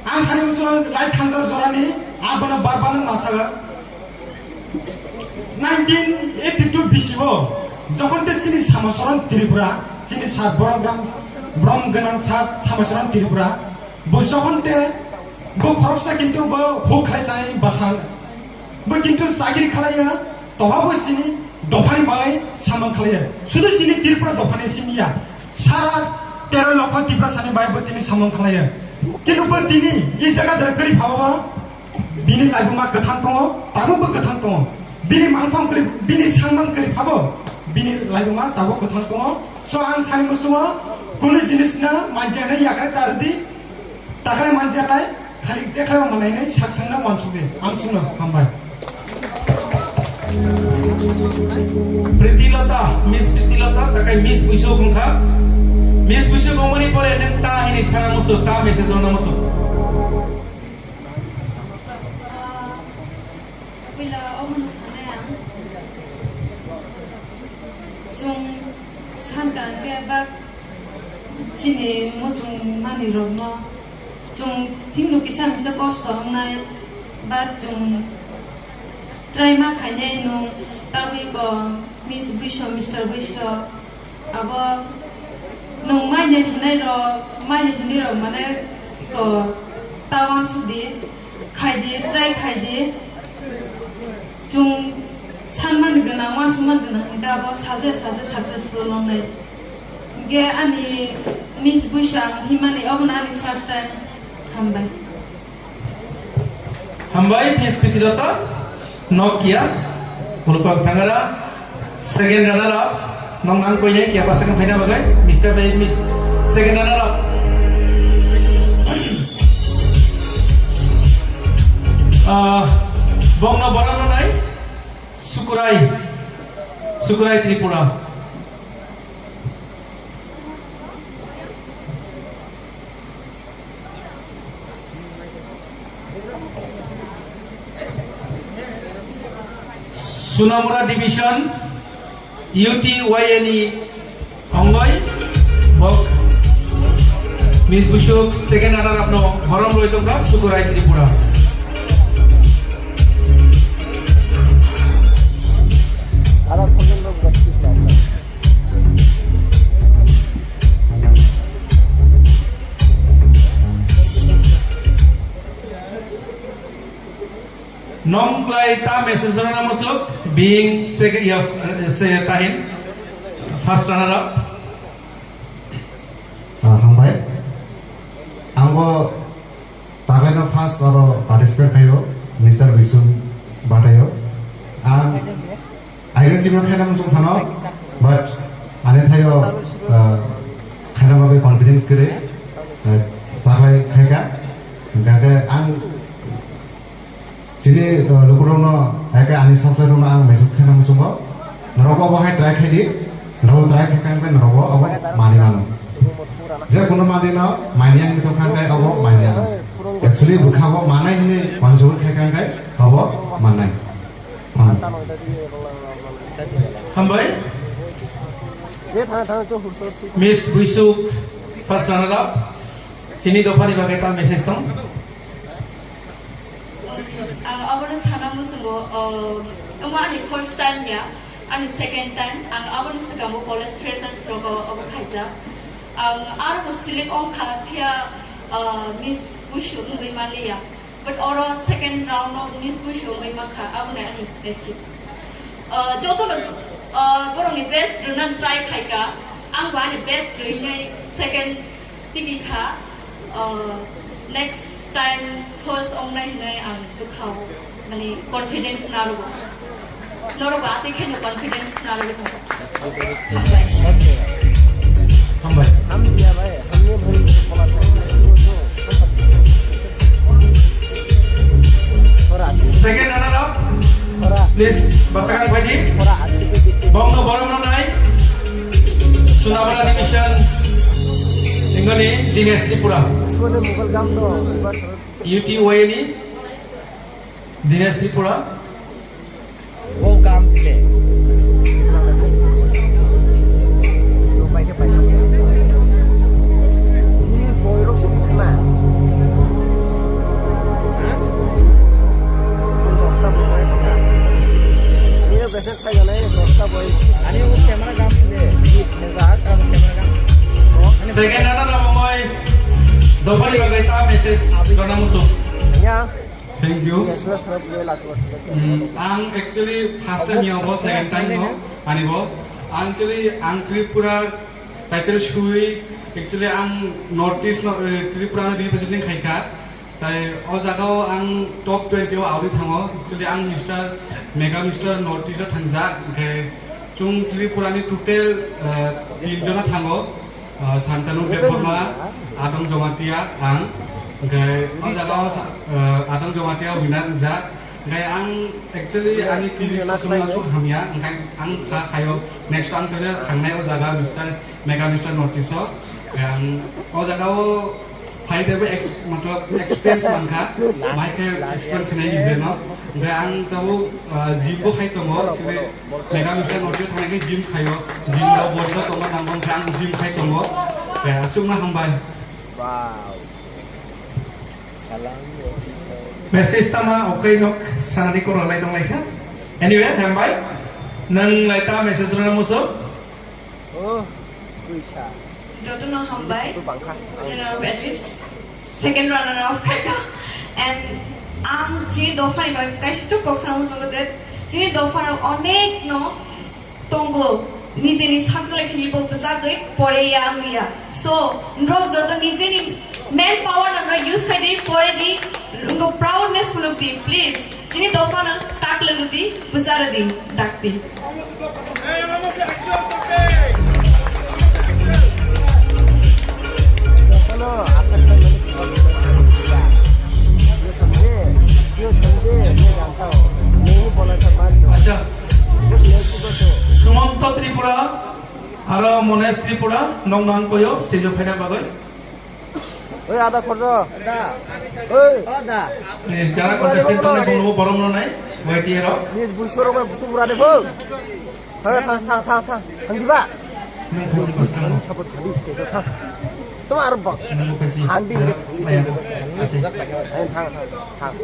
ang sani muchung lai thansa jorani abono bar bar nang masaga. Nineteen eighty-two B C o, jokhon te chini Samasaran Tripura, chini sar borom gram, borom gwnang sar Samasaran Tripura, bo jokhon te bo khoroksa kintu bo huk khlai sanai basa, bo kintu chakri khlaiya, toha bo chini dophani bai samang khlaiya. Sudu chini Tripura dophani simiya, sara tero lokho Tripura sani bai bo tini samang khlaiya. Kintu bo tini i jaga dara kari phaba ba, bini laibuma kwthang tongo, tabukbo kwthang tongo. Bini mangthang kwrwi, bini sangmang kwrwi phabo, bini laibuma tabuk kwthang tongo. So, ang sani muchungo, kunu jinisno manja hwnwi yakarwi ta rwdi, takhai manja nai, khali je khlaiba manai hwnwi saksangno wansukdi, amsukno hambai. Priti Lota, Miss Priti Lota, takhai Miss Buisuk wngkha. Miss Buisuk wngmani pore nwng ta hwnwi sana muchung, ta message rwna muchung. Puila omono sanai ang. Chwng sankha hwnkhe bak chini muchung manwirokno chwng thikno kisa misa kosto wngnai, bak chwng try ma khainai nwng tabwi ko Miss Buiso, Mister Buiso. Abo nwng maini hinai rok, maini hinai rok mane ko ta wansuk di, khai di, try khai di. Chwng sanmani gwnang, wansukmani gwnang hingke abo salsa salsa successful wngnai. Hingke ani Miss Buisang himani obono ani first time. Hambai. Hambai, Miss Pitilota, Nokia, Ulpak Thangara, second runner up, nong nang koine, kia pasang phaina bagai, Mister Bay, Miss, second runner up. Ah, bongno borok nai, Sukurai, Sukurai Tripura. Sunamura Division, U T Y A ni ongoi, bok Miss Busuk, second runner up no, Horom Roy Tongkha, Sukurai Tripura. Nong klai ta message rana musuk, being second, ya, se tahin, first runner up. Ah, hambai. Ang bo tagaino first aro participate khaio, Mister Bisum Batayo. Ang aigeng chimno khaina muchung phano, but ani thaio, ah, khaina bagwi confidence kwrwi, ah, tagai khaika. Hingkhe ang Chini, uh, lukurokno, eke ani saslairokno ang message khaina muchungo. Norokbo obo hai try khaidi, norokbo try khaikha hwnkhe norokbo obo manwi mano. Je kono manwino manya hinwi tongkha hwnkhe obo manya. Actually bwkha bo manai hinwi uansugwi khaikha hwnkhe obo mannai. Hambai. Hambai. Miss Buisuk, first runner up. Chini dophani bagwi ta message tong. Ang abono sana muchungo, uh, omo ani first time ya, ani second time. Ang aboni swkango college freshers rogo obo khaijak. Ang aro bo select ongkha phiya, uh, Miss Buisuk wngwi manliya. But oro second round o Miss Buisuk wngwi mankha, aboni ani achieve. Uh, jotono, uh, borokni best rwna try khaika, ang bo ani best rwinai second tigi kha, uh, next time first ongnai hinai ang bwkhao, mani confidence narugo. Norok ba atwi kheno confidence narugo. Hambai. Hambai. Second runner up, please, bwsakang phaidi. Bongno borok no nai. Sunabra division, ingoni Dinesh Tripura. U T Y ni Dinesh Tripura. Welcome play. Second runner up ongoi dophani bagwi ta message rwna muchung. Thank you. Mm, ang actually first time ya bo, second time no, ani bo. Actually, ang Tripura title sui, actually ang North East no, eh, Tripura no representing khaika. Tai o jaga o ang top twenty o auri thango. Actually ang Mister Mega Mister North East o thangjak. Hingke chung Tripura ni total, eh, tin jona thango. Ah, Santanu Debbarma, Adong Jamatia, ang. Hingke o jaga o sa-, ah, Adong Jamatia winner wngjak. Hingke ang actually ani T V sosong no hamya, hingke ang sa sayo next ang tole thangnai o jaga Mister Mega Mister North East o. Hingke ang o jaga o phai tebo ex-, matlab experience mankha, bahai khe explain khenai nije no. Hingke ang tabo, ah, gym bo khai tongo, chini Mega Mister North East thangna khe gym khaio, gym rok body rok tongma nangmang khe ang gym khai tongo. Khe aswkno hambai. Wow. Message tama okai nok sanani koro lai tong lai kha. Anyway, hambai. Nang lai ta message rwna muchung. Oh, puisa. Jotono hambai. Tu bangkha. At least second runner up khaika. And ang chini dophani bai kaisa chuk kok sana muchungo de. Chini dophano onek no tongo. Nijeni sakjala khe bo bwchagwi pore ya ang ya. So, nrok joto nijeni man power no nrok use khai di, pore di, nrok proudness phunuk di, please. Chini dophano tak lwng di, bwcha rw di, dakti. Jotono asa khlaimani khorang. Yo samje, yo samje, yo jantao. Nini bola tha bad do. Acha. Yo samje, yo samje. Sumanto Tripura, aro Monesh Tripura, nong nang koyo, stage o phaina bagwi. Oi, ada khorjo. Ada. Oi. Ada. Eh, jara contestant tongnai, bono borom no nai, Y T A rok. Miss Buisuk rok butu bura de bo. Thang, thang, thang, thang, thang. Thang diba? Nang khusi khusi thang. Support khali stage o thang. Tama ar bak. Handi. Thang, thang, thang.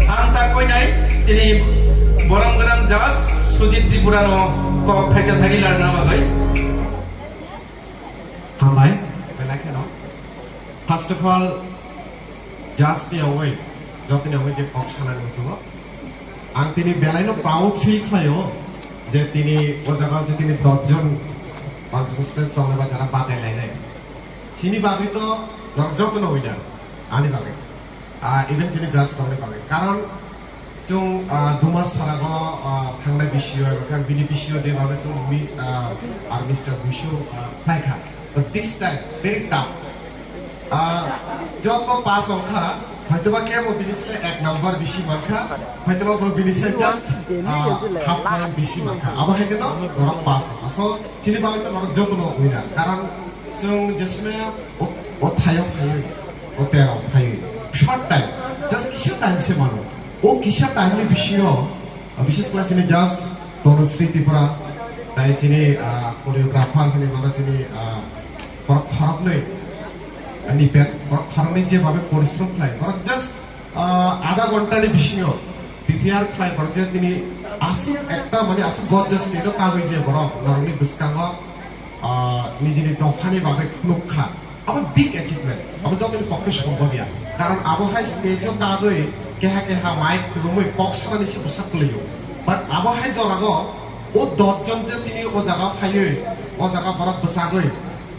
Ang tak koinai chini borom gwnang judge Sujit Tripura no kok thaisa thani larna bagwi. Hambai, belai kheno. First of all, judge ni ongwi, jotoni ongwi je kok sanani muchungo. Ang tini belaino proud feel khlaio je tini o jaga je tini dos jon contestant tongnai ba jara batai lainai. Chini bagwi to norok jotono winner, ani bagwi. Ah, even chini judge rokni bagwi. Karon chwng, ah, Duma Sarago, ah, thangnai bisio, eba khe bini bisio je babe chwng Miss, ah, ar Mister Busu, ah, khlai kha. But this time, very tough. Ah, joto pass wngkha, hoitoba kebo bini se ek number bisi mankha, hoitoba bo bini se just, ah, half point bisi mankha. Abo hai khe to norok pass wngkha. So, chini bagwi to norok jotono winner. Karon chwng jesme o, o thayo phaiwi, o tero phaiwi. Short time, just kisa time se mano. O kisa time ni bisingo, ah, bises khlai chini judge Tanushree Tripura, tai chini, ah, choreographer hwnwi mano chini, ah, borok khoroknwi, ah, ni pet, borok khoroknwi jebabe porishrom khlai, borok just, ah, adha ghonta ni bisingo prepare khlai, borok je tini aswk ekta mane aswk gorgeous stage o kagwi je borok norokni bwskango, ah, nijini dophani bagwi phunuk kha. Abo big achievement. Abo jotoni pokke sombhob ya. Karon abo hai stage o kagwi keha keha mic kwrwngwi kok sanani se bwsak kwlwio. But abo hai jorago o dos jon je tini o jaga phaiwi, o jaga borok bwsagwi,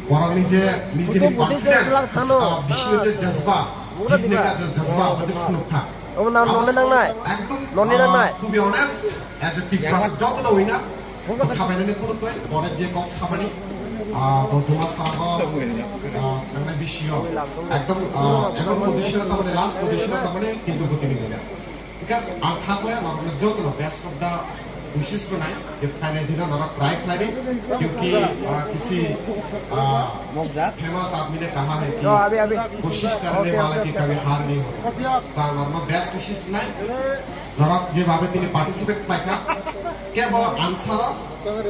borokni je nijini confidence, ah, bisingni je jazba, jitne ka je jazba, abo je phunuk kha. Abo nang nonne nangnai. Ekdom, nonne nangnai. Ah, to be honest, as a Tiprasa, jotono winner, khabainani khuluk bai, pore je kok sabani, ah, bo Duma Sarago, ah, nangnai bisio, ekdom, ah, ekdom position o tamani, last position o tamani, kintu bo tini winner. Hingkhe ang kha khlai, norokno jotono best of the wishes rwnai, je phainai dino norok try khlaidi, kyunki, ah, kisi, ah, famous aadmi ne kaha hai ki, koshish karne wala ki kabhi haar nahi hota. Ta norokno best wishes rwnai. Norok je babe tini participate khlaikha, kebo answer o,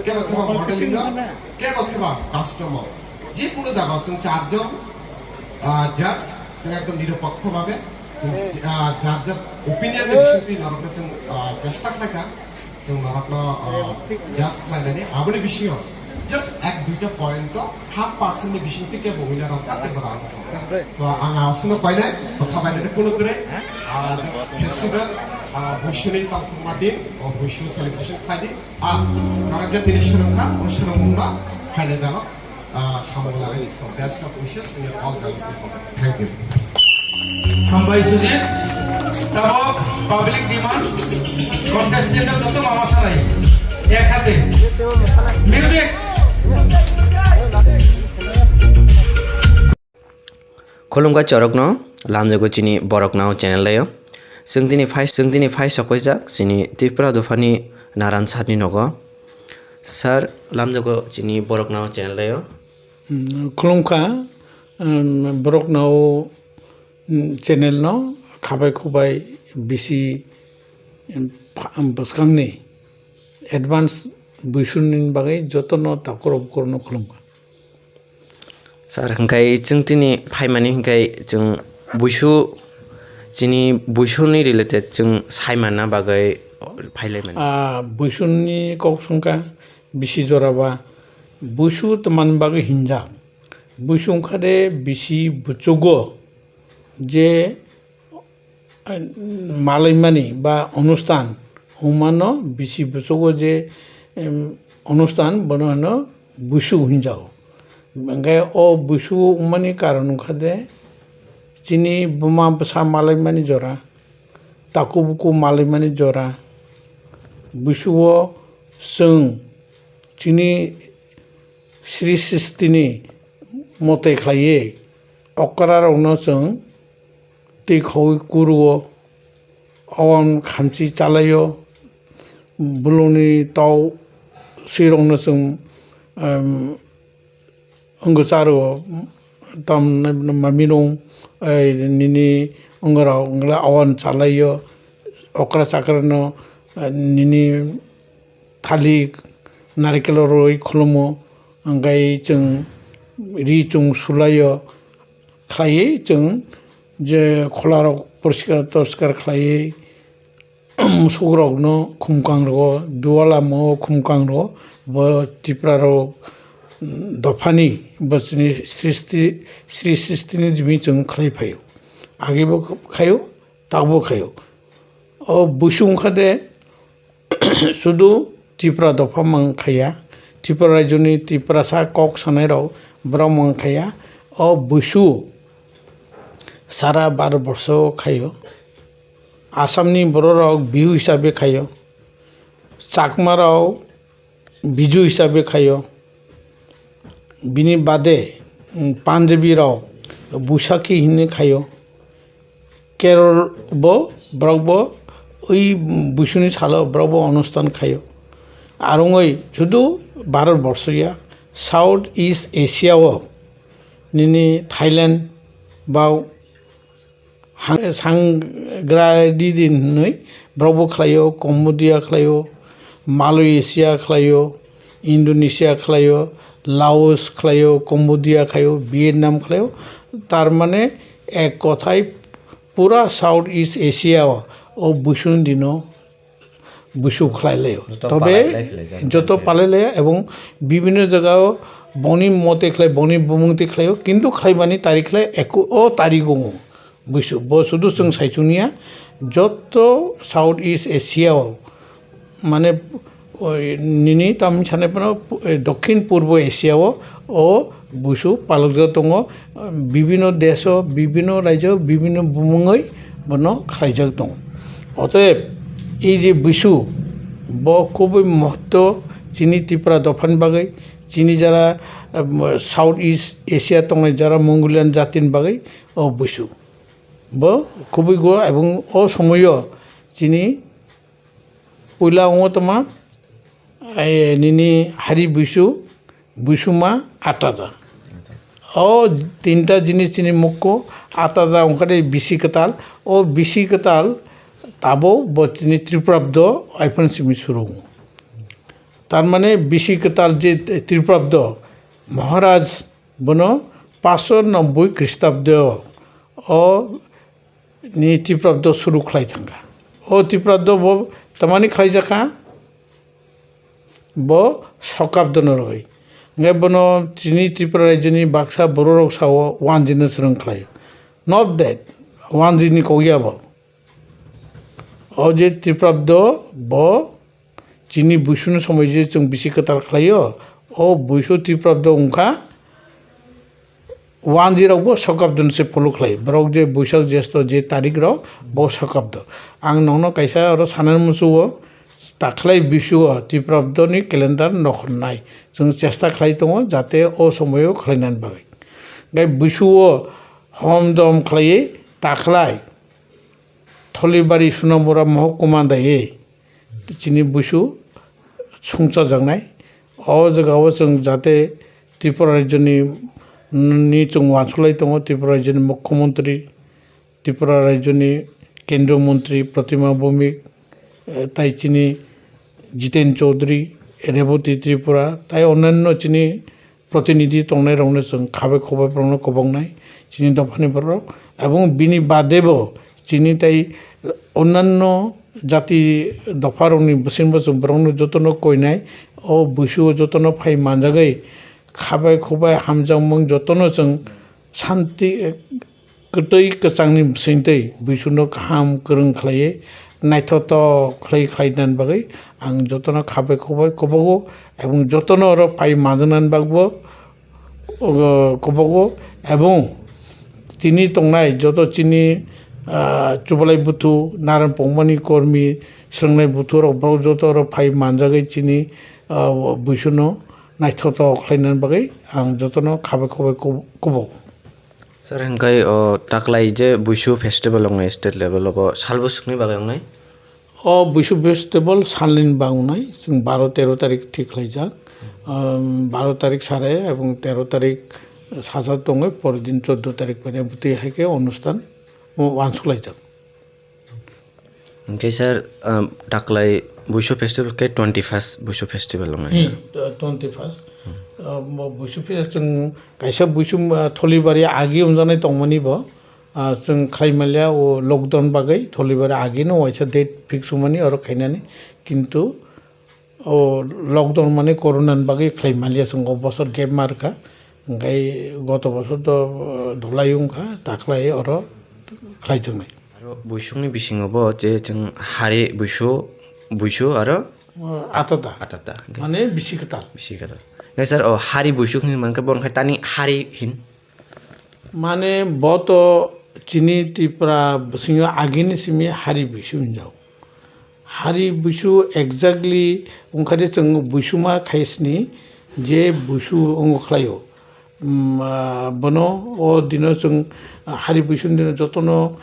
kebo kebo modeling o, kebo kebo custom o. Je kono jaga o chwng charjon, ah, judge, chwng ekdom nirupokho babe, ah, jar jar opinion ni bisingtwi norokno chwng, ah, chesta khlaikha. Chwng norokno, ah, judge khlainani aboni bisingo just ek duita point o half percent ni bisingtwi kebo winner wngkha, kebo rang wngkha. So, ang aswkno koinai, bwkha bainani kunu kwrwi, ah, just festival, ah, Buisuni tongthokma din, o Buisu celebration khlaidi, ah, norok je tini swrwngkha, o swrwngmungno khainai dano, ah, samung lagai di. So, best of wishes in your all girls. Thank you. Hambai Sujit, tabok public demand, contestant joto mama salai, ek sathe. Music. Khulumkha chorokno, Lamjago chini Borok Nao channel laio. Chwng tini phai, chwng tini phai sokpaijak chini Tripura dophani Naran sir ni nogo. Sir, lamjago chini Borok Nao channel laio. Hmm, khulumkha, um, Borok Nao, um, channel no khabai khubai bisi, um, pha-, um, bwskangni advance buisuni bagwi jotono takhurok bukhurokno khulumkha. Sir, hwnkhe chwng tini phaimani hwnkhe chwng buisu, chini buisuni related chwng saimanna bagwi phailaimani. Ah, buisuni kok swngkha bisi jora ba buisu twmani bagwi hinjak. Buisu wngkha de bisi buchugo je malaimani ba onustan wngmano bisi buchugo je, em, onustan bono hino buisu hinjago. Hingke o buisu wngmani karon wngkha de chini buma bwsa malaimani jora, taku buku malaimani jora, buisuo chwng chini sri sristini mote khlaiwi okra rokno chwng twi khaui kuruo, owan khamchi chalaio, bulungni tok swirokno chwng, em, wngwi charuo, tam maminung, eh, nini wngorok wngla owan chalaio, okra chakrano, eh, nini thalik, narikelo rwi khulumo, hwnkhe chwng ri chwng sulaio, khlaiwi chwng je kholarok poriskar toriskar khlaiwi, musukrokno khumkang rwo, dualamo khumkang rwo, bo Tripura rok dophani bo chini sristi, sri sristini jimi chwng khlai phaio. Agebo khaio, takbo khaio. O buisung kha de, sudu Tripura dopha mang khaya, Tripura rajyoni Tiprasa kok sanai rok borok mang khaya. O buisu sara Bharat borsho khaio. Assamni borok rok Bihu hisabe khaio. Chakma rok Biju hisabe khaio. Bini bade, mm, Punjabi rok Buisakhi hinwi khaio. Kerol bo, borok bo ui buisuni salo borok bo onustan khaio. Arongoi judu Bharat borsho ya, South East Asia o nini Thailand ba hang-, sangra di din hinwi borok bo khlaio, Cambodia khlaio, Malaysia khlaio, Indonesia khlaio, Laos khlaio, Cambodia khlaio, Vietnam khlaio. Tar mane ek kothai pura South East Asia o, o buisuni dino buisu khlai laio. Joto Tobe palai lai khlai jak joto khlai. Palai laio ebong bibhinno jaga o boni mote khlai, boni bumung te khlaio, kintu khlaimani tarik khlai eko o tarik o buisu. Bo sudu chwng saichung ya, joto South East Asia o, mane, oi, nini tam sanai phano, eh, Dokhin Purbo Asia o, o buisu palokjak tongo, bibhinno desh o, bibhinno rajyo, bibhinno bumungoi bono khlaijak tongo. Otoyeb, ei je buisu, bo kubui mohotto chini Tripura dophani bagwi, chini jara, eh, South East Asia tongnai jara Mongolian jatini bagwi o buisu. Bo kubui go ebong o somoyo chini puila wngo tongma, eh, nini hari buisu, buisuma atada. O tinta jinis chini mukko atada wngkha de bisi kwtal. O bisi kwtal tabo bo chini Tripurabdo iphone simi surungo. Tar mane bisi kwtal je Tripurabdo Maharaj bono paanch sho nobboi Khristabdo o ni Tiprabdo suru khlai thangkha. O Tiprabdo bo tamani khlaijakha? Bo Sokabdono rwgwi. Hwnkhe bono chini Tripura rajyoni baksa bororok sao wanjino swrwng khlaio. Not that, wanjini kok ya bo. O je Tiprabdo bo chini buisuni somoi je chwng bisi kwtal khlaio, o buisu Tiprabdo wngkha, wanjirokbo Sokabdon se follow khlai. Borok je Buisak Jesto je tarik rok, bo Sokabdo. Ang nokno kaisa oro sanani muchugo, takhlai bisuo Tiprabdoni calendar nokhornai. Chwng chesta khlai tongo, jate o somoio khlainani bagwi. Gai bisuo hom dom khlaiwi Taklai Tholibari Sunamura Mohokuma daiwi chini buisu songchajaknai. O jagao chwng jate Tripura rajyoni, ni chwng uansuk lai tongo, Tripura rajyoni Mukhyamantri, Tripura rajyoni Kendriya Mantri Pratima Bhowmik, eh, tai chini Jiten Chaudhary, Rebati Tripura, tai onyanno chini protinidhi tongnairokno chwng khabai khobai borokno koboknai, chini dophani borok. Ebong bini badebo chini tai onyanno jati dopharokni bisingbo chwng borokno jotono koinai, o buisuo jotono phai manjagwi khabai khobai hamjakmung jotono chwng santi, kwtwi kwchangni bisingtwi buisuno kaham kwrwng khlaiwi naithotok khlai khlainani bagwi ang jotono khabai khobai kobogo, ebong jotono oro phai manjaknani bagwibo, o, kobogo, ebong tini tongnai joto chini, ah, Chubalai buthu, Naran Pongmani kormi, Swngnai buthu rok borok joto oro phai manjagwi chini, ah, buisuno naithotok khlainani bagwi ang jotono khabai khobai kob-, kobogo. Sir, hingkai o taklai je Buisu festival wngnai state level o, bo salbwswkni bagwi wngnai? O Buisu festival salnini bagwi wngnai, chwng baro tero tarik thik khlaijak. Um, baro tarik sare ebong tero tarik saja tongwi, pore din choddo tarik phaina bwtwi hai khe onusthan uansuk laijak. Hingke sir, um, taklai Buisu festival ke twenty first Buisu festival wngnai. Hmm, twenty first. Hmm. Uh, mo Buisu festival chwng kaisa Buisu, uh, Tholibari agi wngjaknai tongmani bo, uh, chwng khlai manya o lockdown bagwi Tholibari agi no waisa date fix wngmani oro khainani, kintu o lockdown mani corona ni bagwi khlai manya chwng o bosor gap ma rwkha, hingkai goto bosor to, uh, dholai wngkha, taklai oro khlaijaknai. Aro buisukni bisingo bo je chwng hari buisu, buisu aro uh, atada. Atada. Mane bisi kwtal. Bisi kwtal. Hingke sir, o hari buisuk hinwi mankhe bo wngkha tani hari hin. Mane bo to chini Tripura bisingo agini simi hari buisu hinjao. Hari buisu exactly wngkha de chwng buisuma khaisni je buisu wngo khlaio. Mm, ah, bono o dino chwng, ah, hari buisuni dino jotono,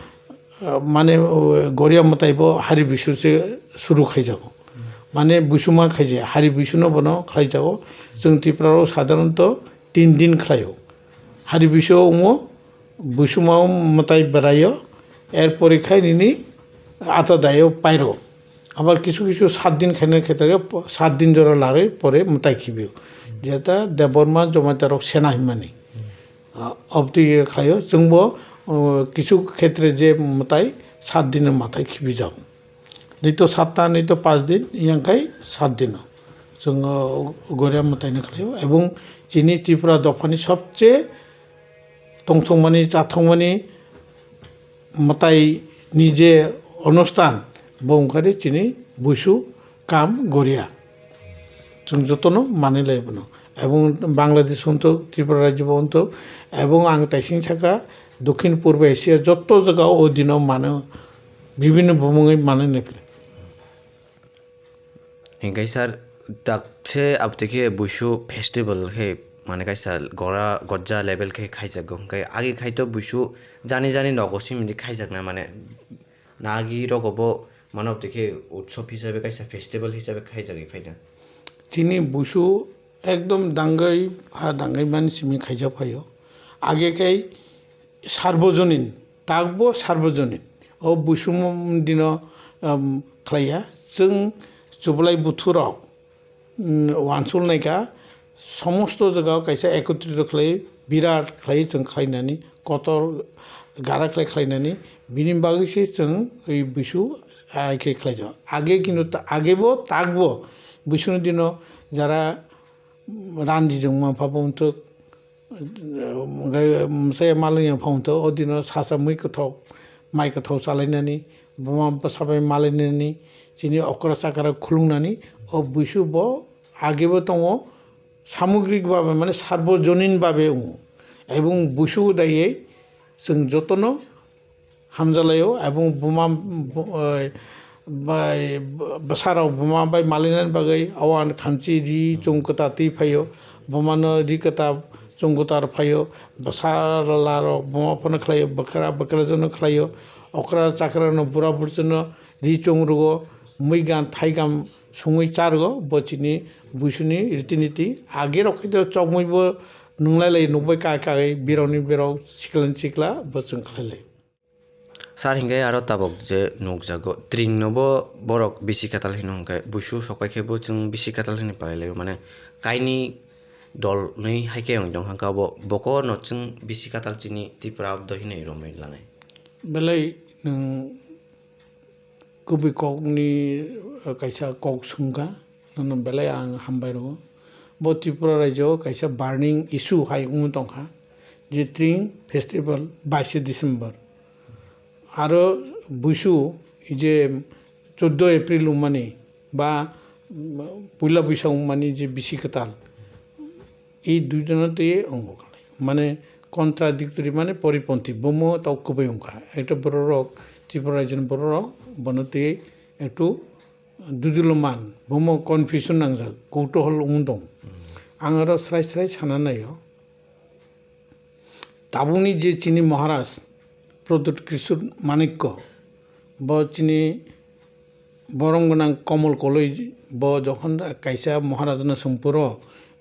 ah, mane, o, goria mwtai bo hari buisu se suru khaijago. Mane buisuma khaijaya, hari buisuno bono khlaijago. Chwng Tripura o sadharanto tin din khlaio. Hari buisu wngo, buisuma mwtai beraio, erpore khai nini ata daio pairo. Abar kisu kisu sat din khaina khetre sat din jora larwi pore mwtai khibio. Jeta Debbarma Jamatia rok sena himani. Ah, obtwi khlaio, chwngbo, oh, kisu khetre je mwtai sat din mwtai khibijago. Nito satta, nito pas din, yangkhai sat dino. Chwng, oh, goria mwtaino khlaio, ebong chini Tripura dophani sobche tongthokmani, chathokmani mwtai ni je onusthan, bo wngkha de chini buisu kam goria. Chwng jotono manwi lai bono. Ebong Bangladesh wngthok, Tripura rajyo bo wngthok, ebong ang taising saka Dokhin Purbo Asia joto jaga o dino mano, bibinno bumungwi manwi nai phai. Hingke sir, dakse abtike buisu festival khe mane kaisa gora gojja level khe khaijago. Hingke agi khai to buisu jani jani nogo simi di khaijakna mane nagi rogo bo mane abtike utsob hisabe kaisa festival hisabe khaijagwi phaina. Chini buisu ekdom dangwi pha dangwi mani simi khaijak phaio. Age khe Sarbojonin, takbo Sarbojonin. O buisum dino, um, khlaiya. Chwng chublai buthu rok, um, uansuk naikha, somosto jaga o kaisa ekotrito khlai, birat khlai chwng khlainani, kotor gara khlai khlainani, bini bagwi se chwng oi buisu ai khe khlaijak. Age kintu ta-, agebo takbo buisuni dino jara randijwng mapha bo wngthok, Hwnkhe mwsai malwngya phang tho, o dino sasa mui kwthok, mai kwthok chalainani, buma bwsa bai malainani, chini okra chakra khulungnani, o buisu bo agebo tongo, samugrik babe mane sarbojonin babe wngo. Ebong buisu daiye chwng jotono hamjalaio, ebong buma, bu-, eh, bai, bu-, bwsarok buma bai malainani bagwi auan khamchi ri chwng kwta twi phaio, bumano ri kwta chungutar phaio, bwsala rok buma phano khlaio, bwkra bwkrajwkno khlaio, okra chakrano bura burjwkno ri chung rwo, mui gan thai gam sungwi cha rwo, bo chini buisuni riti niti. Age rok khe chokmwi bo nunglai lai, nukbai kai kai, birokni birok, sikla ni sikla, bo chwng khlai lai. Sir, hinkhe aro tabok je nukjago, tring no bo borok bisi katal hino, hinkhe buisu sokpai khe bo chwng bisi katal hinwi palai laio, mane kaini dol nwi hai khe wng tong kha, bo boko no chwng bisi katal chini Tripura abdo hinwi romwi lanai. Belai nwng kubui kokni, eh, kaisa kok swngkha, nono belai ang hambai rwo. Bo Tripura rajyo o kaisa burning issue hai wngwi tongkha, je tring festival baishe December. Aro buisu je chuddo April wngmani ba, mm, puila buisa wngmani je bisi kwtal, i duitano twi wngo khlai. Mane contradictory, mane poriponthi, bomo tau kwbai wngkha. Ekta bororok, Tripura rajyoni bororok bono twi ektu duduloman, bomo confusion nangjak, koutohol wng tong. Ang aro srai srai sana naio. Tabukni je chini Maharaj Pradyut Kishore Manikya, bo chini borom gwnang Komol Koloi, bo jokhon kaisa Maharajno swng phuru,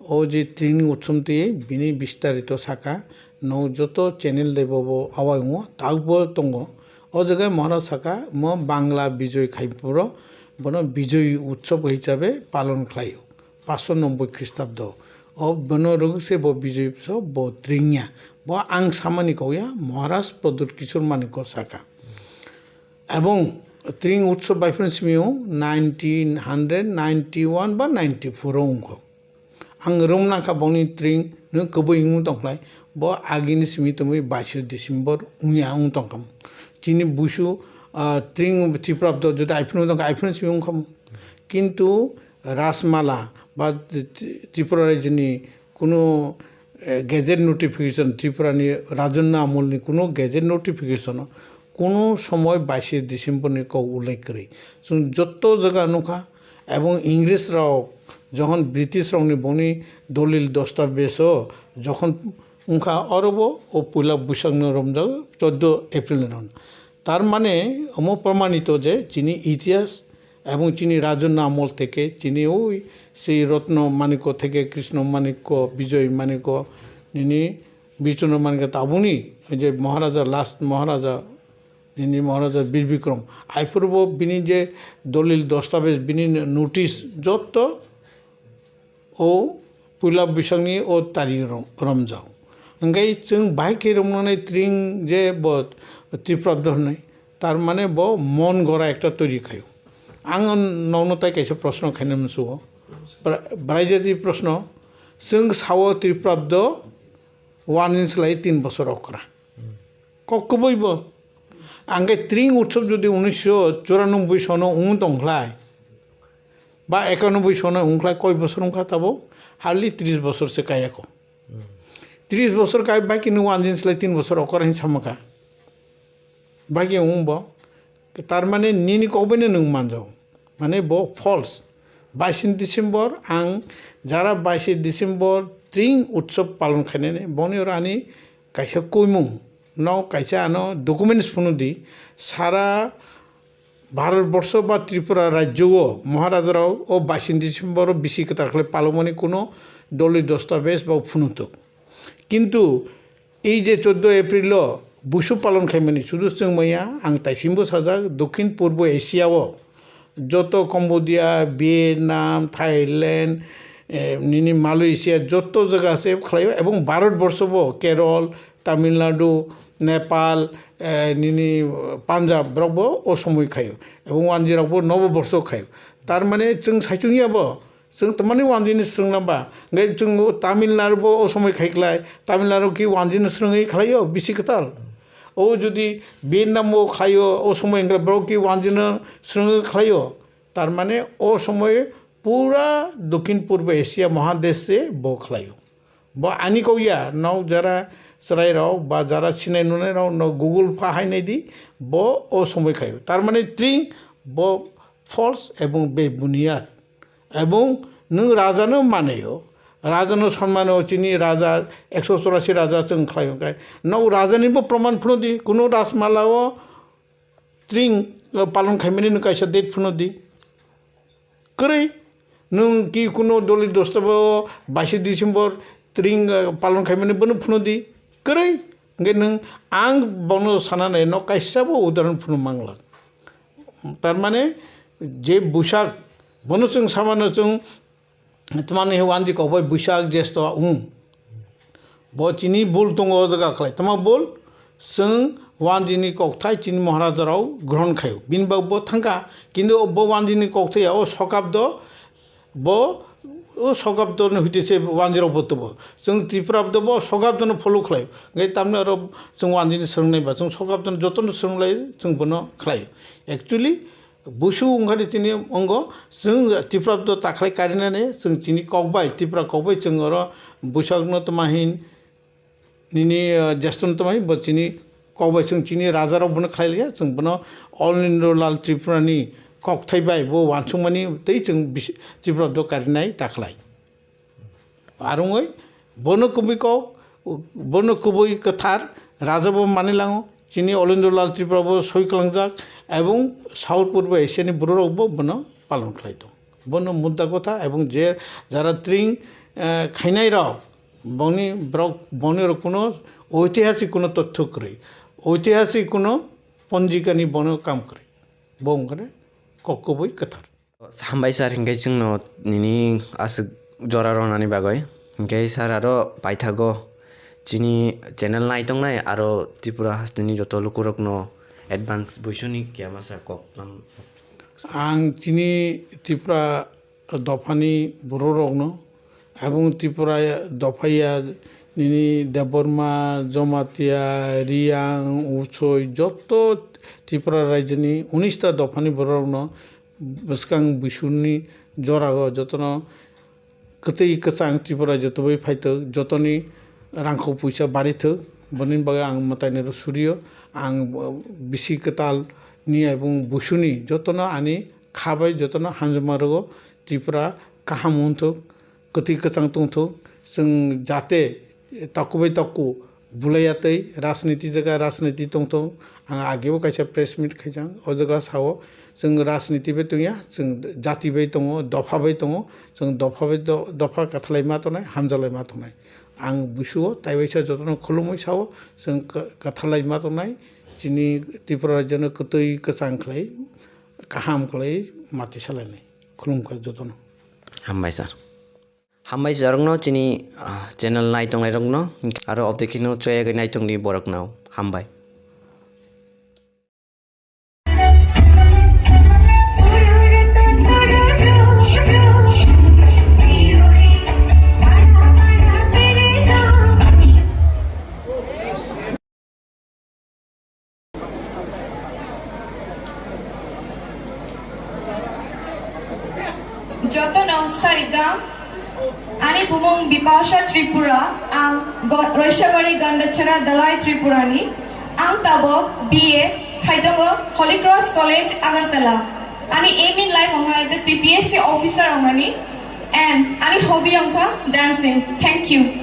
o je tringni utsom twi bini bistarito saka, no joto channel de bo bo awai wngo, tabukbo tongo. O jaga Maharaj saka, mo Bangla Bijoy khai phuru, bono Bijoy Utsav hisabe palon khlaio. Paanch sho nobboi Khristabdo. O bono rwgwkse bo Bijoy Utsav bo tringya. Bo ang samani kokya Maharaj Pradyut Kishore Manikya saka. Ebong tring utsav bai phano simi o nineteen hundred ninety one ba ninety four o wngkho. Ang romna kha bongni tring no kwbwi wng tongkhlai, bo agini simi tongwi baishe December wngya wng tongkha. Chini buisu, ah, tring Tripura abdo jodi ai phano wng tongkha, ai phano simi wngkha. Kintu Rajmala ba Tripura rajyoni kuno, eh, gazette notification, Tripura ni Rajanna amol ni kuno gazette notification o kuno somoy baishe December ni kok ullekh kwrwi. Chwng joto jaga nukha, ebong Ingres rok jokhon British rok ni bongni dolil dostabejo jokhon wngkha, orobo o puila Buisakno romjago, chuddo April ni romjago. Tar mane omo promanito je chini itihas ebong chini Rajanna amol theke chini oi sei Ratna Manikya theke Krishna Manikya, Bijoy Manikya, nini Birchandra Manikya tabukni je Maharaja, last Maharaja, nini Maharaja Bir Bikram. Aiphuru bo bini je dolil dostabej, bini notice jotto o puila Buisakni o tari rom-, romjak. Hingke chwng bahai khe romnani tring je bo Tripura abdo hwnwi, tar mane bo mon gora ekta toiri khaio. Ang nono tai kaisa proshno khaina musugo. Bra-, braijati proshno, chwng sao Tripura abdo uanjin slai tin bosor okra. Kok kwbwi bo. Angkhe tring utsob jodi unisho churanobboi sono wng tongkhlai, ba ekanoboi sono wngkhlai, koi bosor wngkha tabo? Hardly tris bosor se kayakho. Tris bosor kai bai khe nwng uanjin slai tin bosor okra hin samakha. Bai khe wng bo. Tar mane nini kok bai no nwng manjao. Mane bo false. Baishe December, ang jara baishe December tring utsob palon khainani, boni oro ani kaisa koimung no kaisa ano documents phunu di, sara Bharat borsho ba Tripura rajyo o Maharaja rok o baishe December o bisi kwtal khlai palokmani kuno dolil dostabej ba phunuthwk. Kintu ei je chuddo April o buisu palon khaimani sudu chwng maya, ang taisimbo sajak, Dokhin Purbo Asia o joto Cambodia, Vietnam, Thailand, eh, nini Malaysia joto jaga se khlaio, ebong Bharat borsho bo Kerala, Tamil Nadu, Nepal, eh, nini Punjab borok bo o somoi khaio, ebong wanjwi rok bo nobo borsho khaio. Tar mane chwng saichung ya bo, chwng tamani wanjwini swrwng nang ba. Hingke chwng Tamil Nadu bo o somoi khai khlai, Tamil Nadu ki wanjwino swrwngwi khlaio bisi kwtal. O jodi Vietnam o khlaio, o somoi hingke borok ki wanjwino swrwngwi khlaio. Tar mane o somoi pura Dokhin Purbo Asia Mahadesh se bo khlaio. Bo ani kok ya, nok jara chwrai rok ba jara sinai nunai rok no Google pha hai nai di, bo o somoi khaio. Tar mane tring bo false ebong bebuniyat. Ebong nwng raja no manaio, Raja no sonmano chini raja, ekso chorasi raja chwng khlai hwnkhe. No raja ni bo proman phunu di, kuno Rajmala o tring, uh, palon khaimani no kaisa date phunu di. Kwrwi, nwng ki kuno doli dostabo baishe December tring, uh, palon khaimani bono phunu di. Kwrwi, hwnkhe nwng ang bono sananai no kaisa bo udahoron phunu mangla. Tar mane je Buisak bono chwng samano chwng Twmani wanji kokbai Buisak Jesto wng. Bo chini bul tongo o jaga khlai. Tamo bul? Chwng wanjini kokthai chini Maharaja rok grohon khaio. Bini bagwi bo thangkha. Kintu bo wanjini kokthai ya o sokabdo bo o sokabdo ni huite se wanji rok bo tubo. Chwng Tripura do bo sokabdo no follow khlai. Ngai tamni aro chwng wanjini swngnai ba chwng sokabdo no jotono swnglai chwng bono khlai. Actually, Busu wngkha de chini ongo, chwng Tripura do takhwlai karinani, chwng chini kokbai, Tripura kokbai chwng oro Buisakno tma hin, nini, ah, Jestono tma hin, bo chini kokbai chwng chini rajarok bono khlai liya, chwng bono All India Lal Tripura ni kokthai bai bo wansukmani tei chwng bis-, Tripura do karinai takhwlai. Arungoi bono kubui kok, bono kubui kwthar raja bo manilango, chini Olendro Lal Tripura bo soi klangjak, ebong South Purbo Asia ni borok rok bo bono palon khlai tong. Bono mudda kotha ebong je jara tring, eh, khainai rok, bongni borok, bongni rok kuno oitihasik kuno totthyo kwrwi, oitihasik kuno ponjika ni bono kam kwrwi. Bo wngkha de kok kubui kwthar. Hambai sir, hinkhe chwngno nini aswk jora ronani bagwi. Hinkhe sir, aro paithago chini channel naitongnai aro Tripura hasteni joto lukurokno advance buisuni kiyama sa kok lam. Ang chini Tripura dophani bororokno Aboni Tripura dopha ya nini Debbarma, Jamatia, Riyang, Uchoi joto Tripura rajyoni unis ta dophani bororokno bwskang buisuni jorao jotono kwtwi kwchang Tripura joto bai phaithwk, jotoni rangkhok puisa barithwk, boni bagwi ang mwtainwi rw suriyo. Ang bisi kwtal ni ebong buisuni jotono ani kha bai jotono hamjakma rwo. Tripura kaham wngthwk, kwtwi kwchang tongthwk, chwng jate taku bai taku bulaiya tei rajniti jaga rajniti tongthwk. Ang ageo kaisa press meet khaijak, o jaga sao chwng rajniti bai tongya, chwng jati bai tongo, dopha bai tongo, chwng dopha bai do-, dopha kwthalai ma tongnai, hamjalai ma tongnai. Ang buisuo taiwaisa jotono khulumwi sao, chwng kwthalai ma tongnai, chini Tripura rajyono kwtwi kwchang khlai, kaham khlai mati salainai. Khulumkha jotono. Hambai sir. Hambai sir rokno chini, ah, channel nai tongnai rokno aro obdekhino choyagwi nai tongdi borokno. Hambai. Jotono sarigam, ani bumung Bipasha Tripura, ang Go-, Roishabari Gandachara Dalai Tripurani, ang tabok B A khaitongo Holy Cross College Agartala. Ani aim in life wngkha the T P S C officer wngmani. And ani hobby wngkha dancing. Thank you.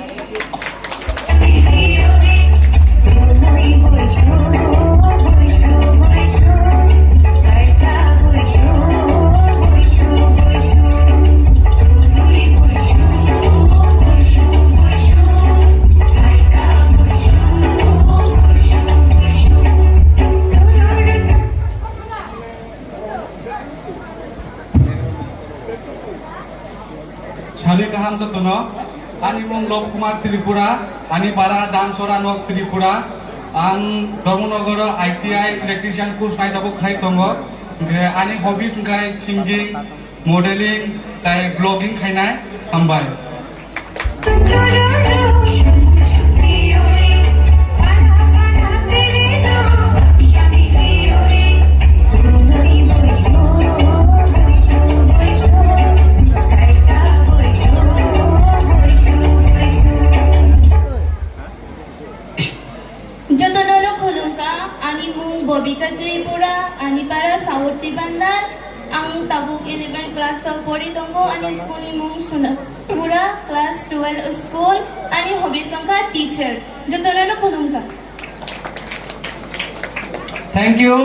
Sari kaham jotono, ani mung Lop Kumar Tripura, ani para Damsora Nok Tripura, ang Dharmanagar I T I electrician course nai tabuk khai tongo, hingke ani hobbies hingkai singing, modeling, tai vlogging khainai, hambai. Jotono no khulumkha, ani mung Bobita Tripura, ani para Saurti Bandar. Ang tabuk eleven class o pori tongo, ani school ni mung Suna. Pura class twelve school, ani hobby wngkha teacher. Jotono no khulumkha. Thank you.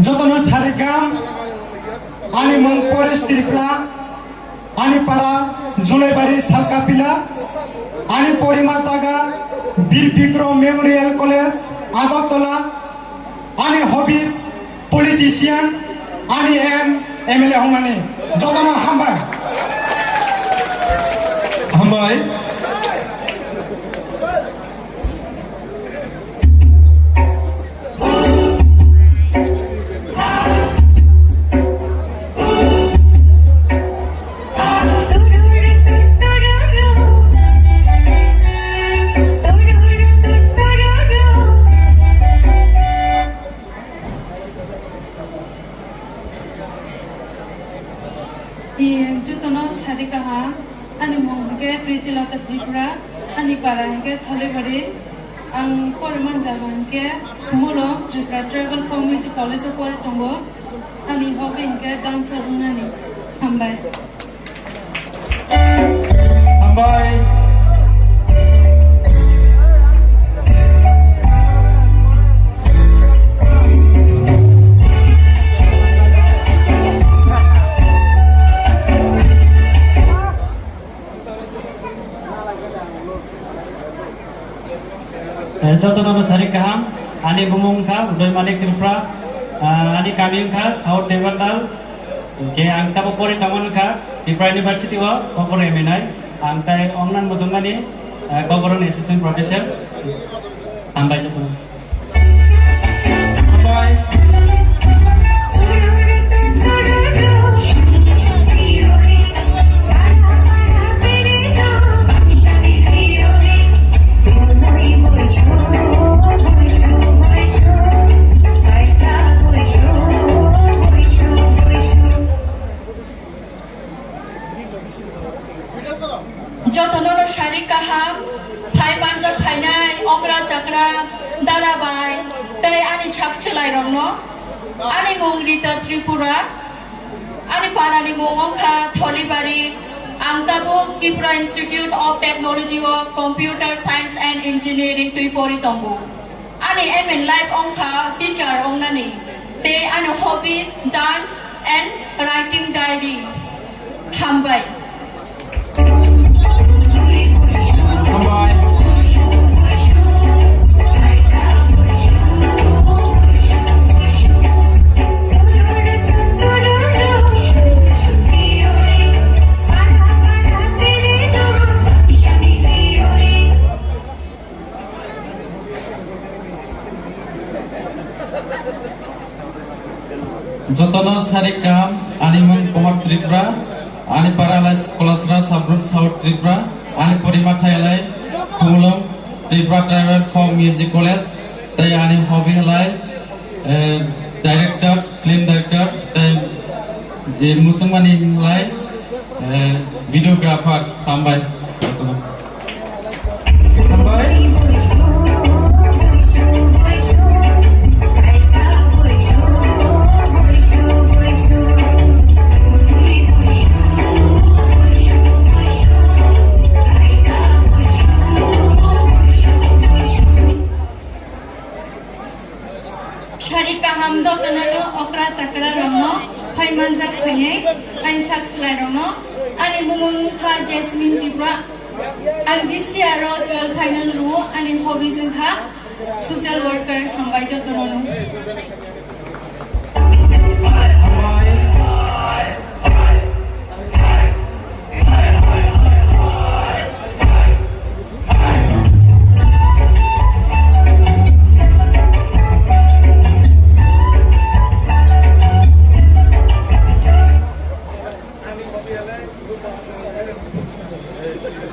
Jotono sarikam, ani mung Paresh Tripura, ani para Julaibari Salkapila, ani porima jaga Bir Bikrom Memorial College, Agartala, ani hobbies, politician, ani aim M L A wngnani. Jotono hambai. Hambai. Jotono sari kaham, ani mung hwnkhe Pritilata Tripura, ani para hwnkhe Tholibari. Ang poriman jaga hwnkhe Mulong Tripura Tribal Folk Music College o pori tongo. Ani hobby hwnkhe dancer wngnani. Hambai. Hambai. Eh, jotono no sari kaham, ani bumung kha Udoy Manik Tripura, ah, ani kami wngkha South Debatal, hwnkhe ang tabo pori tongmani kha Tripura University o, Kokborok M N I, ang tai ongnan muchungmani, eh, Kokborok ni assistant professor. Hambai jotono. Jotono no sari kaham, phai manjak phainai okra chakra, dara bai, tei ani sak chwlairokno. Ani mung Rita Tripura, ani parani mung wngkha Tholibari, ang tabuk Tripura Institute of Technology o Computer Science and Engineering twi pori tongo. Ani aim in life wngkha teacher wngnani, tei ani hobbies dance and writing diary. Hambai. Hambai. Jotono sari kaham, ani mung Kumar Tripura, ani para lai Kolasra Subgroup South Tripura, ani porima thai lai Khumulwng Tripura Tribal Folk Music College, tei ani hobby lai, eh, director, film director, tei, eh, muchungmani lai, eh, videographer. Hambai. Hambai. Sari kaham jotono no okra chakra rokno phai manjak phainai, ani sak slai rokno. Ani bumung kha Jasmine Tripura. Ang this year o twelve final rwo, ani hobbies wngkha social worker. Hambai jotono no.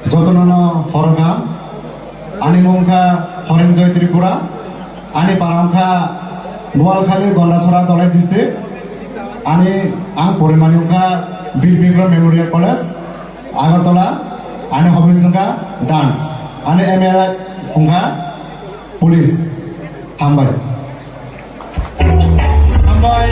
Jotono no horga. Ani mung kha Horenjoy Tripura, ani para wngkha Noalkhali, Gondasora, Dholai district. Ani ang porimani wngkha Bir Bikram Memorial College, Agartala. Ani hobbies wngkha dance, ani aim wngkha police. Hambai. Hambai.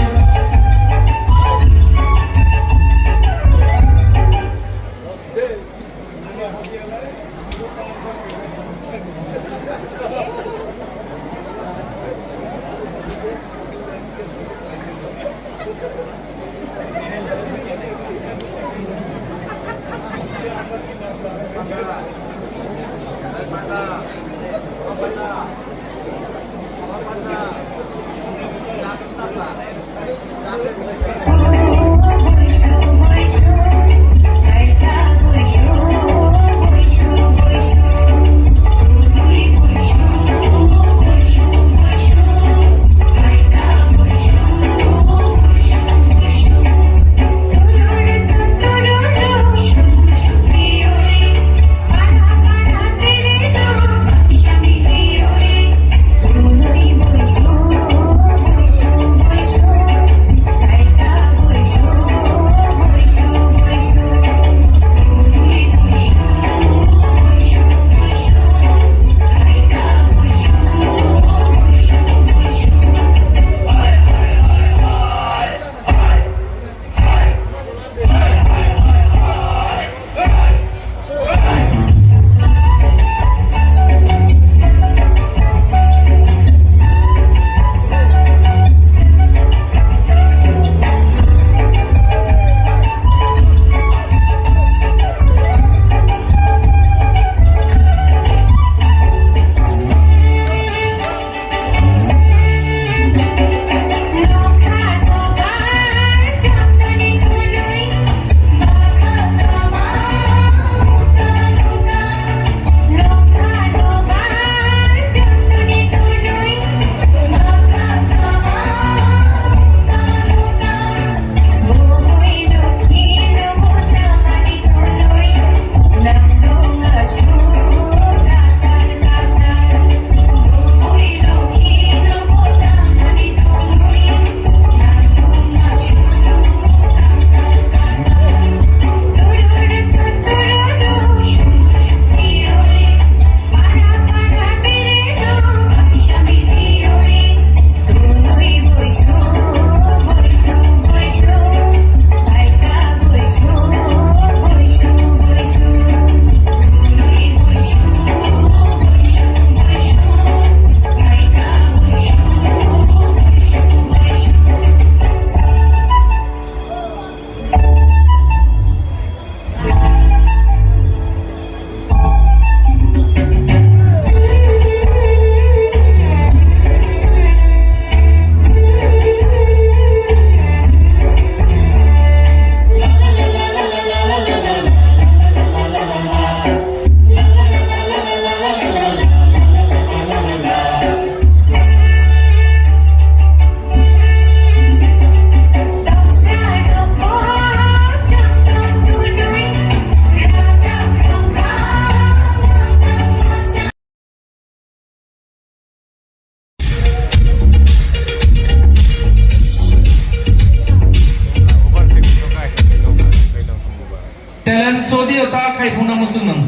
Talent show di ta khai phuna muchung nang.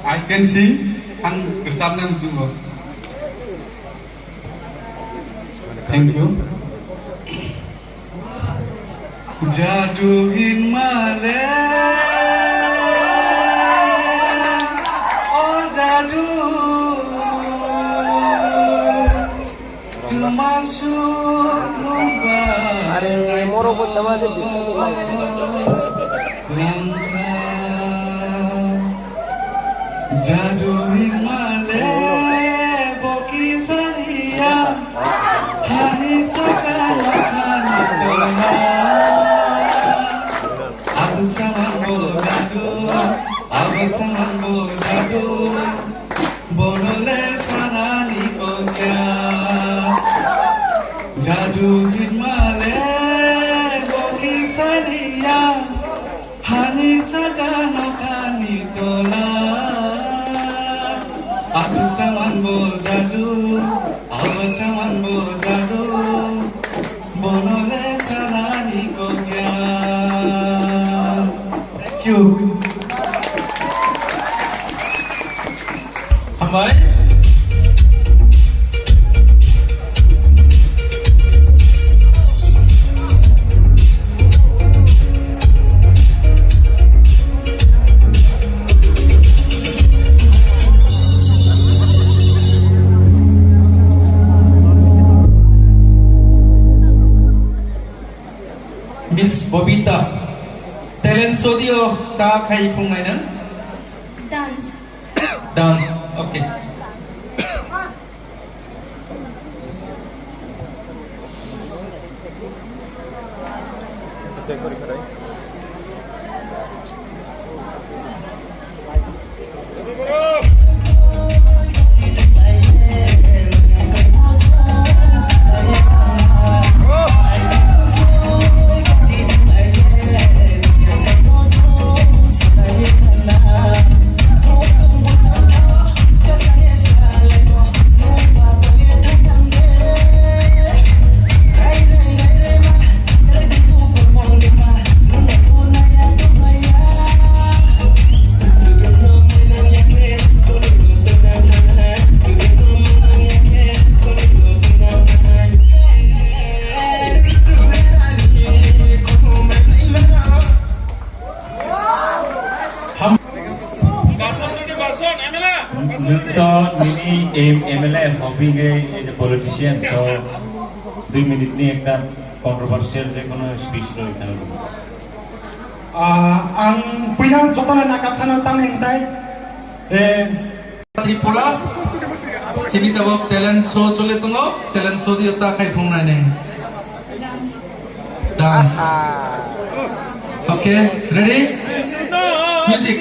I can sing, ang rwchapna muchungo. Thank you. Jadu hinmale, o jadu, tumasu nuba. Are, moro ko tama de biscuit ni langkha. Jadu hinmale boki sariya, hani saka hani tola. Abuk samango jadu, abuk samango jadu, bonole sanani kokya. Jadu hinmale boki sariya, hani saka nokhani tola. Abuk Chaman bo jadu, abo chaman bo jadu, bono le salani kok ya. Thank you. Hambai. Miss Bobita, talent show dio ta khai phungnai nang? Dance. Dance, okay. Nwng to nini aim M L A, hobby khe as a politician, so dui minute ni ekta controversial je kono speech rwi khna. Ah, ang puila jotono nakapsano tang hingtai, eh, Tripura, chini tabok talent show chole tongo, talent show dio ta khai phungnai nai. Dance. Okay, ready? Music.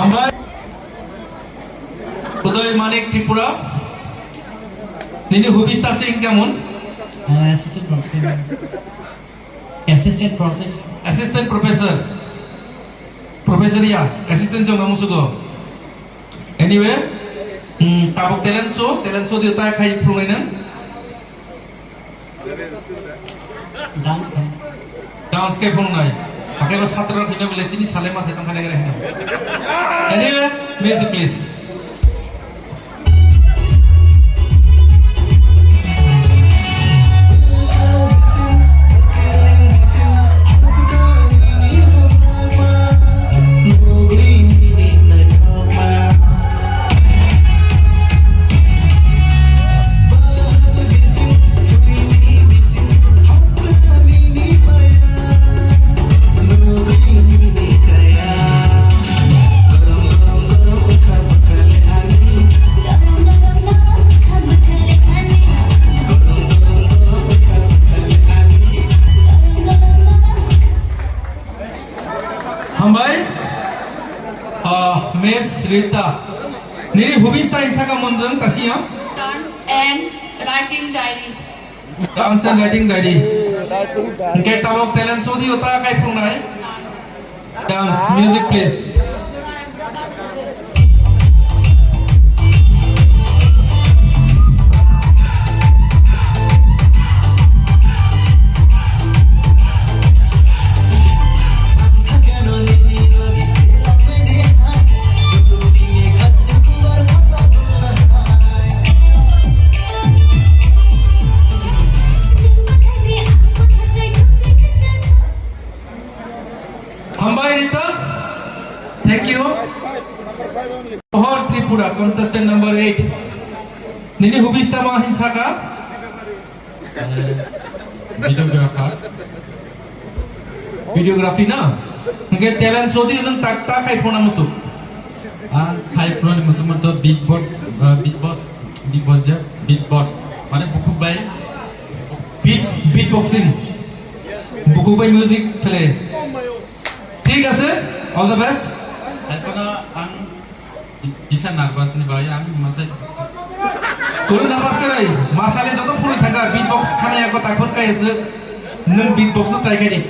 Hambai. Udoy Manik Tripura. Nini hobbies ta se wngkha mun? Uh, assistant professor. Assistant professor. Assistant professor. Professor ya, assistant jong namu sugo. Anyway, hmm, tabok talent show, talent show dio ta khai phungnai nang. Dance khe. Dance khe phungnai. Hakhe bo satra rok hino bile chini sale ma se tong khana gere hino. Anyway, music please. Hambai, ah, Miss Rita. Nini hobbies ta insa ka mondrong kasi ya? Dance and writing diary. Dance and writing diary. Hingke tabok talent show dio ta kai phungnai. Dance, music please. Hambai Rita, thank you. Pohor Tripura, contestant number eight. Nini hobbies tamo hin saka? Videographer. Videography na? Hingke talent sodi nung tak tak kai phone musuk. Ang khai phone musuk manto beatbox, uh, beatbox, beatbox je, beatbox. Mane bukhuk bai. Beat, beatboxing. Bukhuk bai music khle. Thik ase, all the best. Hai phone ang Kisa nervous ni bai ang masai. Kunu nervous khe nai, masale joto phunui thangkha, beatbox khana yakgo takhon kai se, nwng beatbox no try khai di.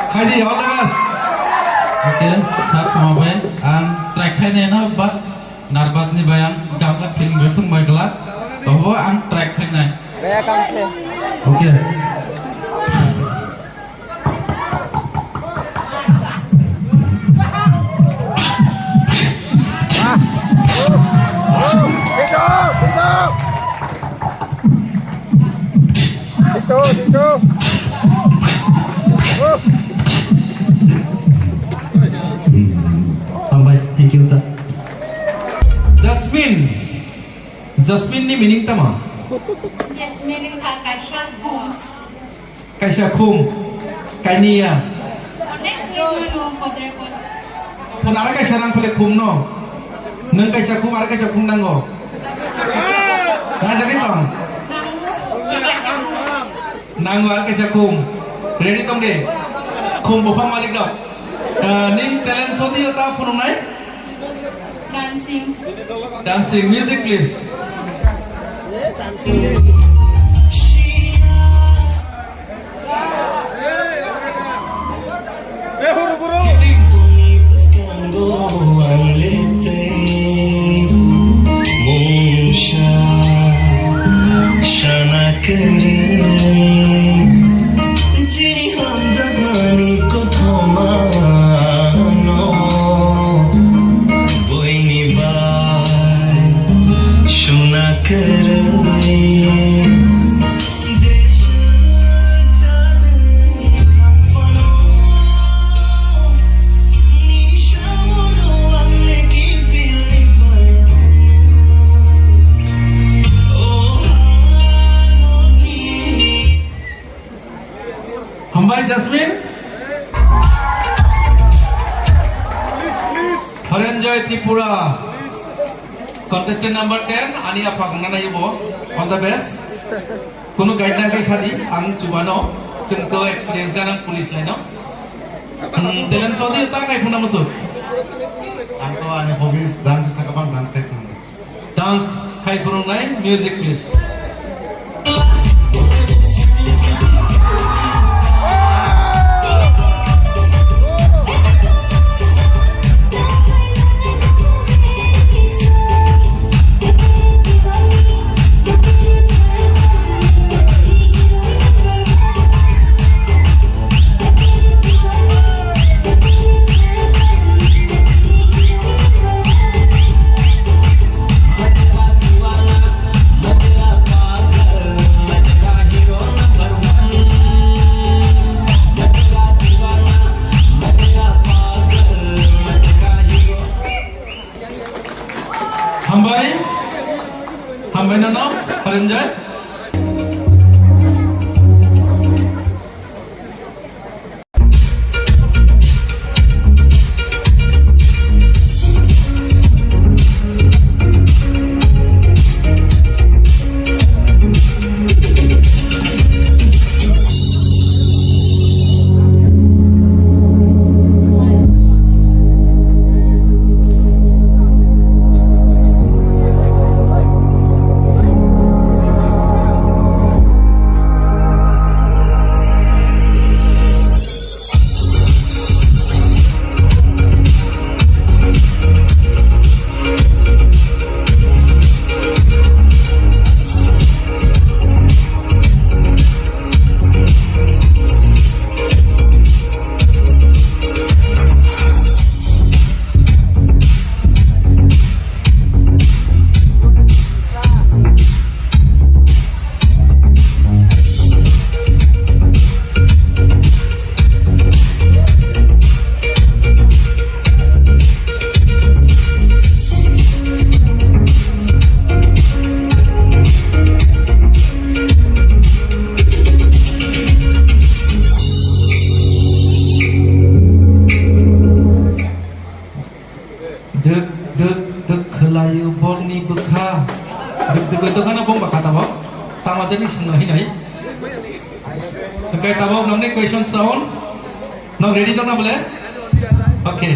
Khai di, all the best. Okay, sir, sama bai, ang try khai nai no, but nervous ni bai ang gamla feeling resung bai gla, tobo ang try khai nai. Okay. Hambai, thank you, sir. Jasmine. Jasmine ni meaning tama? Jasmine wngkha kaisa khum. Kaisa khum, kainiya. Onek khum mano, kodre kodre. Khum ara kaisa nang phale khum no. Nwng kaisa khum, ara kaisa khum nango. Nang jani tong? Nango. Kaisa khum. Nango, ara kaisa khum. Ready tong de? Khum buphang malik rok. Ah, ning talent sodi ta phunuknai? Dancing. Dancing, music please. Mungsa sana kere. Chini hamjakmani kothoma no, buini bai suna kwrwi. Jeswk chalni thangphano, nini samono ang leki philwi phaiyano. O hano nini Hambai Jasmine. Haranjoy Tripura. Contestant number ten, ani aphak nana yubo. All the best. Kunu guide nang kai sadi, ang chubano. Chwng to experience ganang police line no. Hmm, talent sodi ta kai phuna musu. Ang to ani hobbies dance sakabang dance kai phuna. Dance khai phunuknai, music please. Hambai, hambai nono, Haranjoy. Duk duk khwlaio borni bwkha. Duk duk bai dokhano bong bwkha tamo. Tama jani swngnai hinwi. Hwnkhe tabok nokni question sound. Nok ready tongna bole? Okay.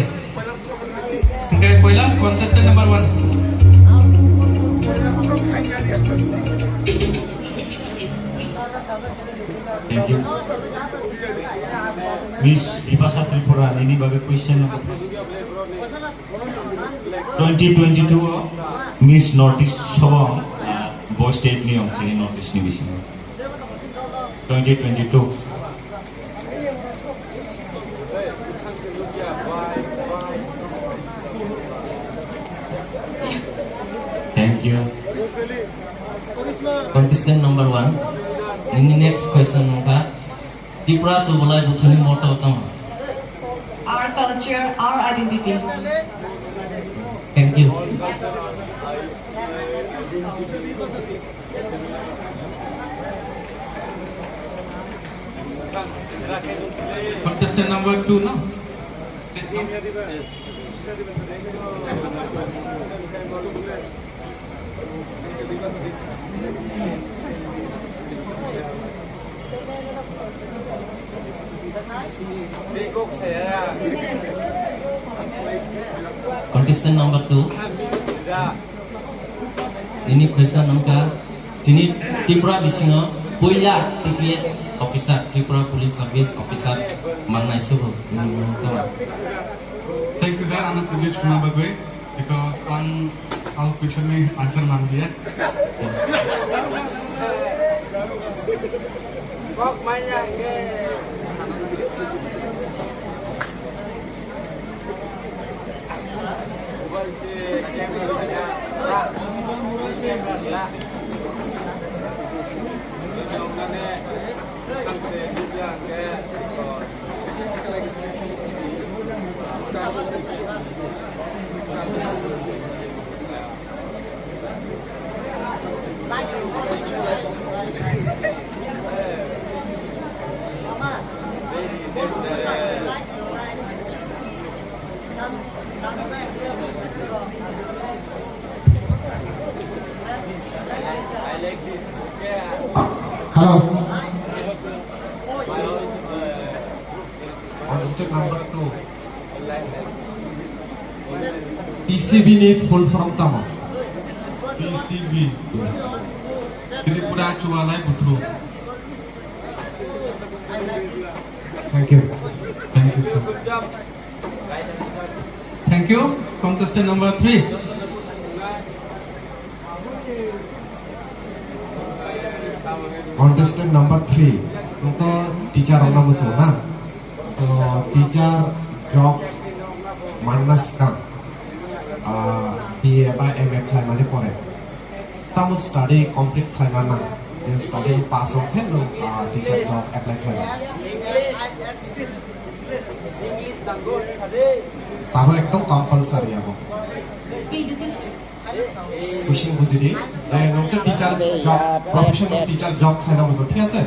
Hwnkhe poila contestant number one. Thank you. Miss Bipasha Tripura, nini bagwi question number twenty twenty-two o Miss North East sobo ang, ah, bo state ni ang chini North East ni bisingo. Twenty twenty-two. Thank you. Contestant number one. Nini next question wngkha, Tripura Subalai Buthuni motto tamo? Our culture, our identity. Thank you. Contestant number two, no? Please come. Contestant number two. Nini question wngkha, chini Tripura bisingo puila T P S officer, Tripura Police Service Officer mangnai subu. Thank you, sir. Ano tubui chuma bagwi, because ang o question ni answer man dia. Hello. Contestant number two. T C B ni full form tamo? T C B. Tripura Chualai Buthu. Thank you. Thank you, sir. Thank you. Contestant number three. Contestant number three, nokta teacher rokna muchung na. To teacher job manna swkang, ah, B A ba M A khlaimani pore tamo study complete khlaima nang. Je study pass wngkhe nwng, ah, teacher job apply khlaima. Tamo ekdom compulsory abo. Education. Kuching bujidi, eh, nwng khe teacher job, professional teacher job khlaina muchung, thik ase?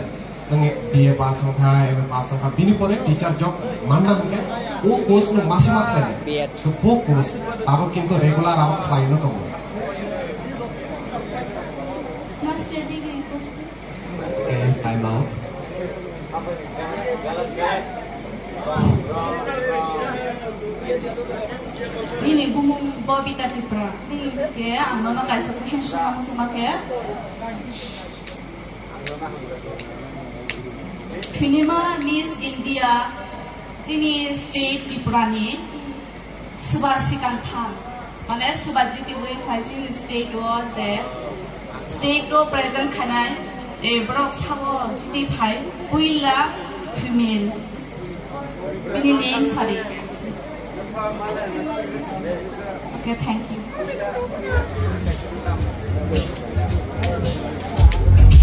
Nwng B A pass wngkha, M A pass wngkha, bini pore teacher job manna hwnkhe o course no masa ma khlai. B Ed. So bo course abo kintu regular abo khlaino tongo. Master degree course. Okay, time out. Nini bumung Bobita Tripura. Nini ke ang nono kaisa question swngna muchungma khe. Finima Miss India, chini state Tripura ni. Suba sikang thang, mane suba jitiwi phaising state o je state o present khanai, e, borok sabo jiti phai puila female. Bini name sari. Okay, thank you.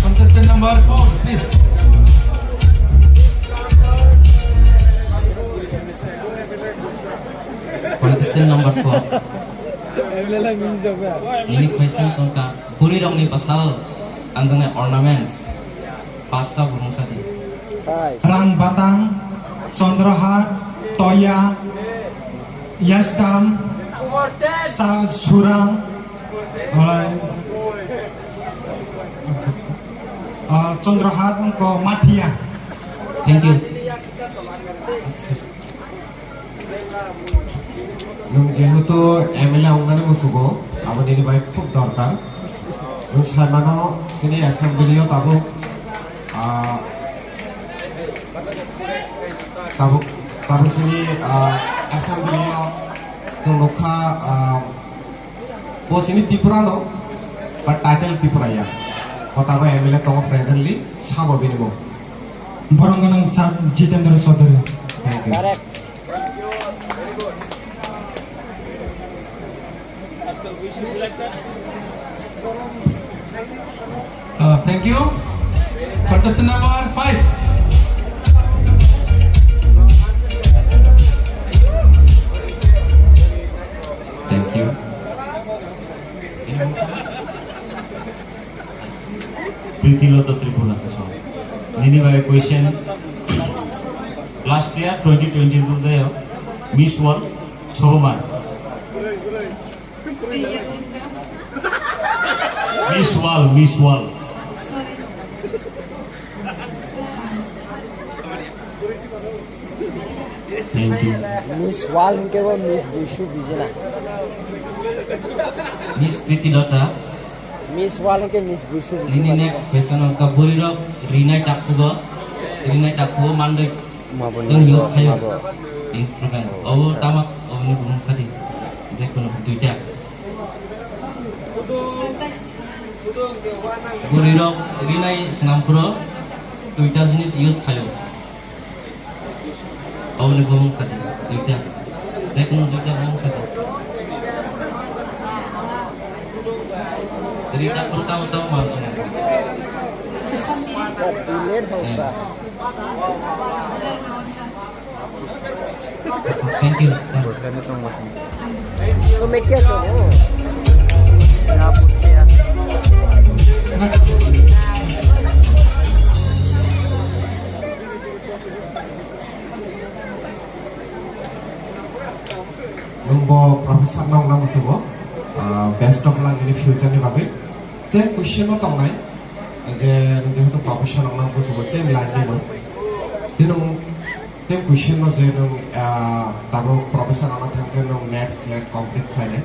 Contestant number four, please. Contestant number four. Ini question songka, buri rongni basao, anjane ornaments, pasta burung sadi. Rang batang, Chandra har, toya, yastam, Sal Surang, olai, ah, Chandra Hat, wngkha Mathia. Thank you. Nwng jehetu M L A wngnani musugo, abo nini bai khub dorkar. Nwng sai mano, chini assembly o tabuk, ah, tabuk, tabuk chini, ah, assembly o nwng nukha, ah, bo chini Tripura no, but title Tripura ya. Bo tabuk M L A tongo presently, sabo bini bo. Borok gwnang sak Jitendra Chaudhary. Thank you. Uh, thank you. Contestant number five. Thank you. Pritilota Tripura. Nini bai question. Last year twenty twenty-two de Miss World Chobomar. Miss World, Miss World. Thank you. Miss World hingke bo Miss Busu bijena. Miss Pritilota. Miss World hingke Miss Busu bijena. Nini next question wngkha bwrwi rok rinai takhugo, rinai takhugo mandoi. Tong use khayo. Instrument. Obo tama, oboni bumung sadi. Jekunu duita. Bwrwi rok rinai swnam phuru duita jinis use khayo. Oboni bumung sadi. Duita. Jekunu duita bumung sadi. Rita phuru tamo tamo manjana. Delete hoga. Thank you. तो मैं क्या करूँ? Nwng bo professor no wngna musugo, ah, best of luck nini future ni bagwi. Je question no tongnai, je nwng jehetu professor no wngna musugo, same line ni no. Tei nwng tei question no je nwng, ah, tabuk professor wngna thangkhe nwng NET, SLET complete khlainai.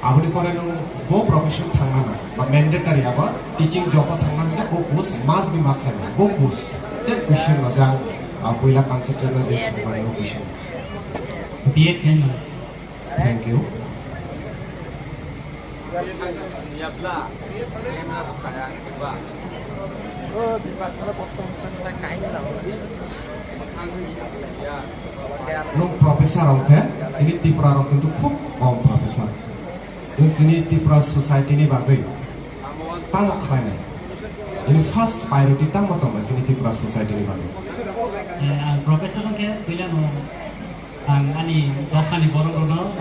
Aboni pore nwng bo profession thangna nang, ba mandatory abo teaching job o thangna hwnkhe o post must be ma khlainai, bo post. Tei question no je ang, ah, puila concentrate no je swngmani o question. B Ed khe no. Thank you. Nwng professor wngkhe, chini Tripura rok kintu khub kom professor. Nwng chini Tripura society ni bagwi tamo khlainai? Chini first priority tamo tongo chini Tripura society ni bagwi? Eh, ang professor wngkhe puila no ang ani dophani borok rokno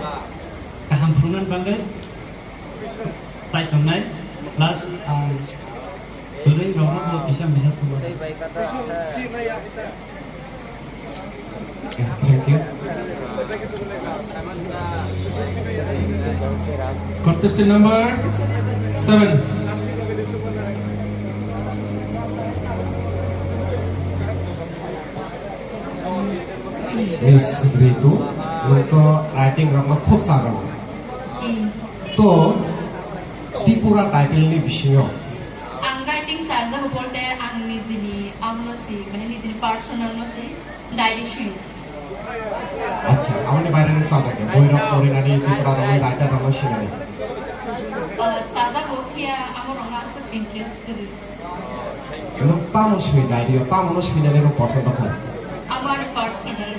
kaham phunuknani bagwi tai tongnai, plus ang bwrwi rokno bo kisa misa sugo. Thank you. Contestant number seven. Miss Ritu, nwng to writing rokno khub sajago. Hmm. To Tripura title ni bisingo. Ang writing sajago bolte ang nijini amno si, mane nijini personal no si. Diary swi. Acha, aboni baire nwng sajak de. Boirok porinani Tripura rokni writer rokno sinai. Ah, sajak o phiya amo rokno aswk interest kwrwi. Nwng tamo swi diary o, tamo no swinani nwng posondo kha? Amo ani personal.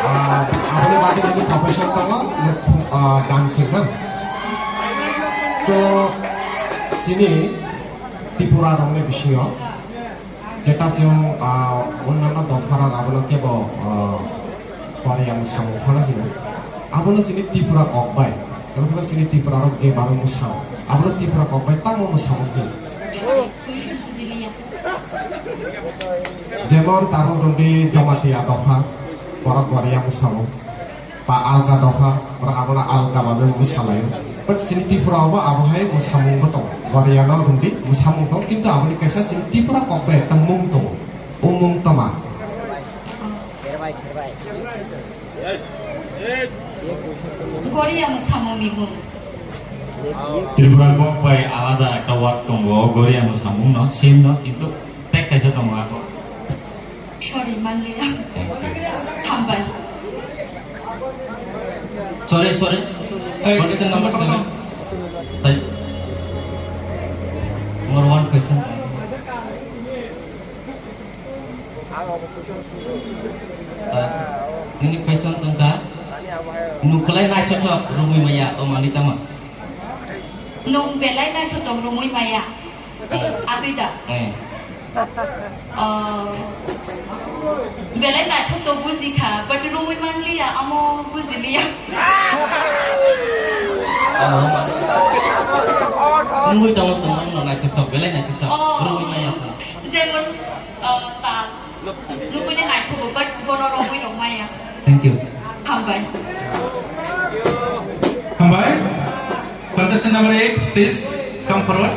Ah, aboni bagwi nini profession tongo, nwng, ah, dancing na? To chini Tripura rokni bisingo Jeta chwng, ah, onnanno dopharok abono kebo, ah, Korea mwsamung phano hino. Abono chini Tripura kok bai. Tamo phano chini Tripura rok je baro mwsang. Abono Tripura kok bai tamo mwsamung hino. Jemon tabuk rwngdi Jamatia dopha, borok Korea mwsamung. Ba alga dopha, oro abono alga babe bo salaio. But chini Tripura o bo abo hai mwsamung bo tongo. Goriano rwngdi mwsamung tongo, kintu aboni kaisa chini Tripura kok bai ekta mung tongo. O mung toma? Goria mwsamungni mung. Tripura kok bai alada ekta word tongo, Goria mwsamung no, same no, kintu tag kaisa tongo abo. Sorry, manliya. Thank you. Hambai. Sorry, sorry. Hey, question number seven. Hey. Number one question. Ah, ini question sengka. Nukulai naithothok rumui maya o manitama. Nung belai naithothok rumui maya. Atwi da? Eh. Oh. Belai naithok to buji kha, but rumui manliya, amo buji liya. Oh. Rumui tamo song no naithok to, belai naithok to. Oh. Rumui maya song. Jemon, oh, ta. Nugui de naithogo, but bono rogui rok maya. Thank you. Hambai. Hambai. Contestant number eight, please come forward.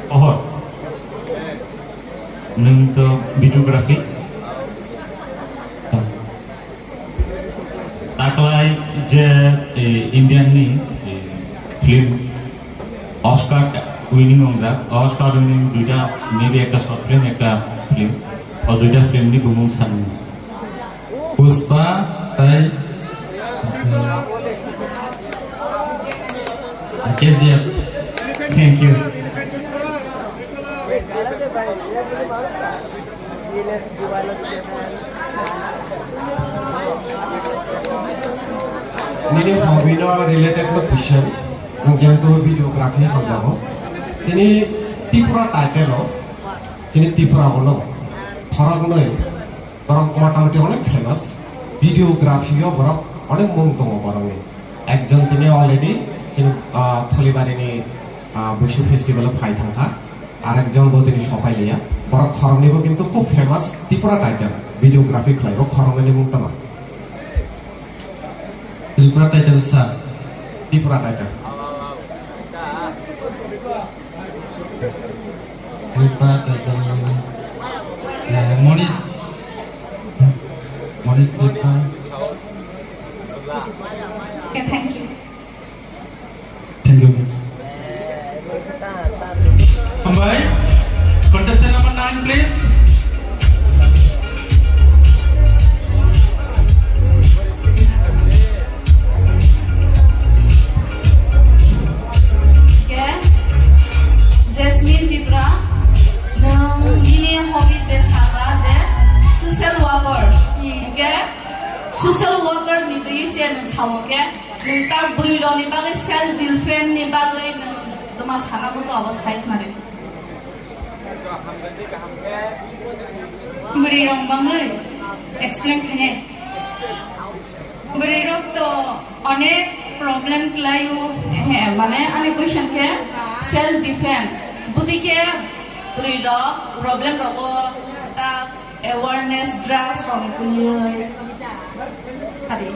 Ohor. Nung to videography. Taklai je, eh, Indian ni, eh, film Oscar winning wngjak, Oscar winning duita, maybe ekta short film, ekta film, o duita film ni bumung sani. Pushpa tai, eh, K G F. Thank you. Nini hobby no related no question, nwng jehetu videography hamjago. Tini Tripura title o, chini Tripura bono khoroknwi borok motamoti onek famous, videography o borok onek mung tongo borokni. Ekjon tini already chini, ah, Tholibarini, ah, Buisu Festival o phai thangkha. Arekjon bo tini sopai liya. Borok khoroknwi bo kintu khub famous Tripura title. Videography khlai bo khoroknwi ni mung tama? Tripura title sa. Tripura title. Tripura title. Eh, Monish. Monish Tripura. Okay, thank you. Thank you. Hambai. Contestant number nine, please. Hingke Jasmine Tripura, nwng nini hobby je saka je social worker. Hingke social worker ni twi se nwng sao ke, nwng ta bwrwi rok ni bagwi self defense ni bagwi nwng tma sana bujo abo sai khna ri. Bwrwi rok bangwi explain khainai. Bwrwi rok to onek problem kwlaio, he, mane ani question khe self defense. Bwtwi khe bwrwi rok problem rogo ta awareness drugs rok ni twiwi. Adi.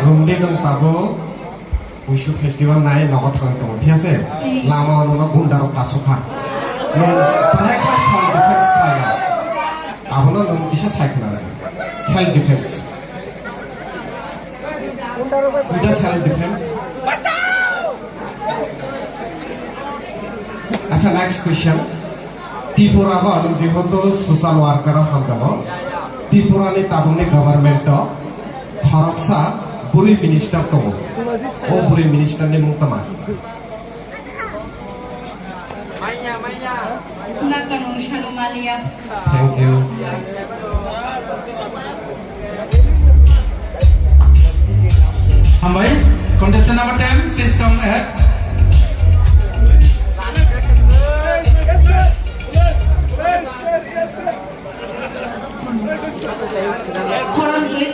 Romdi nwng tabuk Buisu festival nai nogo thangwi tongo, thik ase? Hmm. Lama o nwngno gunda rok kasukha. Nwng bahai khe self defense khlai ya. Abono nwng kisa sai khna rw. Self defense. Buida self defense. Acha, next question. Tripura o nwng jehetu social worker o hamjago. Tripura ni tabuk ni government o khoroksa bwrwi minister tongo. O bwrwi minister ni mung tama? Nakanung Sanu Malia. Thank you. Hambai, contestant number ten, please come ahead. Khorang Joy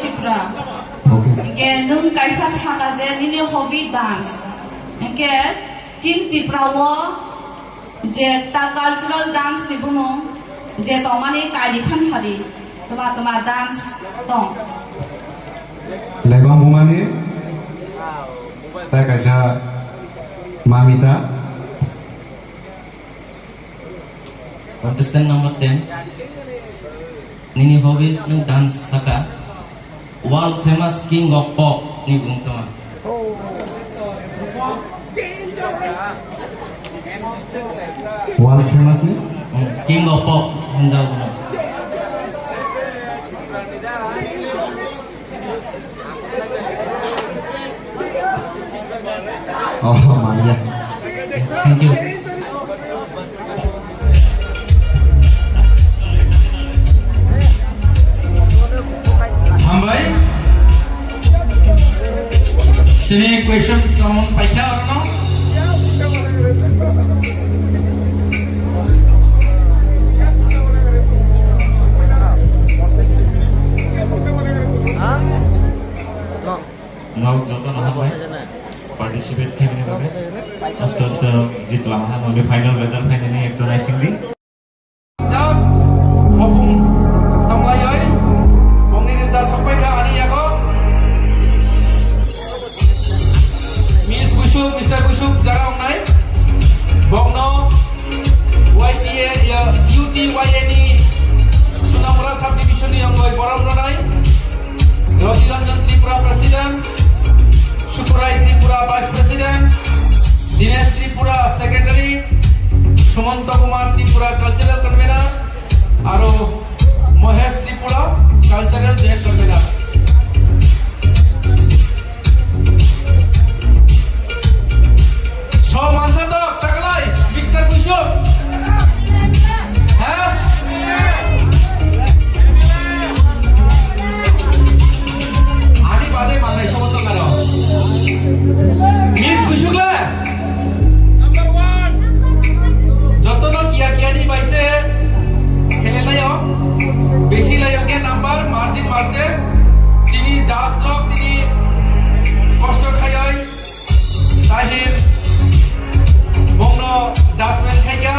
Nwng kaisa saka je nini hobby dance, hwnkhe chini Tripura o je ta cultural dance ni bumung je tongmani kaidi phan sadi, tuma tuma dance tong. Lebang bumani tai kaisa Mamita. Contestant number ten. Nini hobbies nwng dance saka. World famous king of pop ni bumung tongma. World famous ni? Hmm, king of pop hinjao bono. Oh, manya. Thank you. Hambai. Sini question someone paikha or no? Nok joto no hambai. Participate khaimani bagwi. Aste aste jitla maha, noni final result khainani ekto naisingdi. Jab hopung tonglaioi, bongni result sokpaikha ani yago. Miss Busuk, Mister Busuk jara wngnai. Bongno Y T A, ya, U T Y A ni Sunamura subdivision ni yongoi borom rwnai. Roti Ranjan Tripura President, Sukurai Tripura Vice President, Dinesh Tripura Secretary, Sumanta Kumar Tripura Cultural Convener, aro Mohesh Tripura Cultural Joint Convener. Somanjadok taklai, Mister Buisuk. Ha? Ani bade manai sobo to karo. Miss Buisuk le? Number one. Jotono kiya kiya ni bai se khele layo. Besi layo ke number, margin marse. Chini judge rok tini kosto khayoi. Tahir bongno judgment khaikha.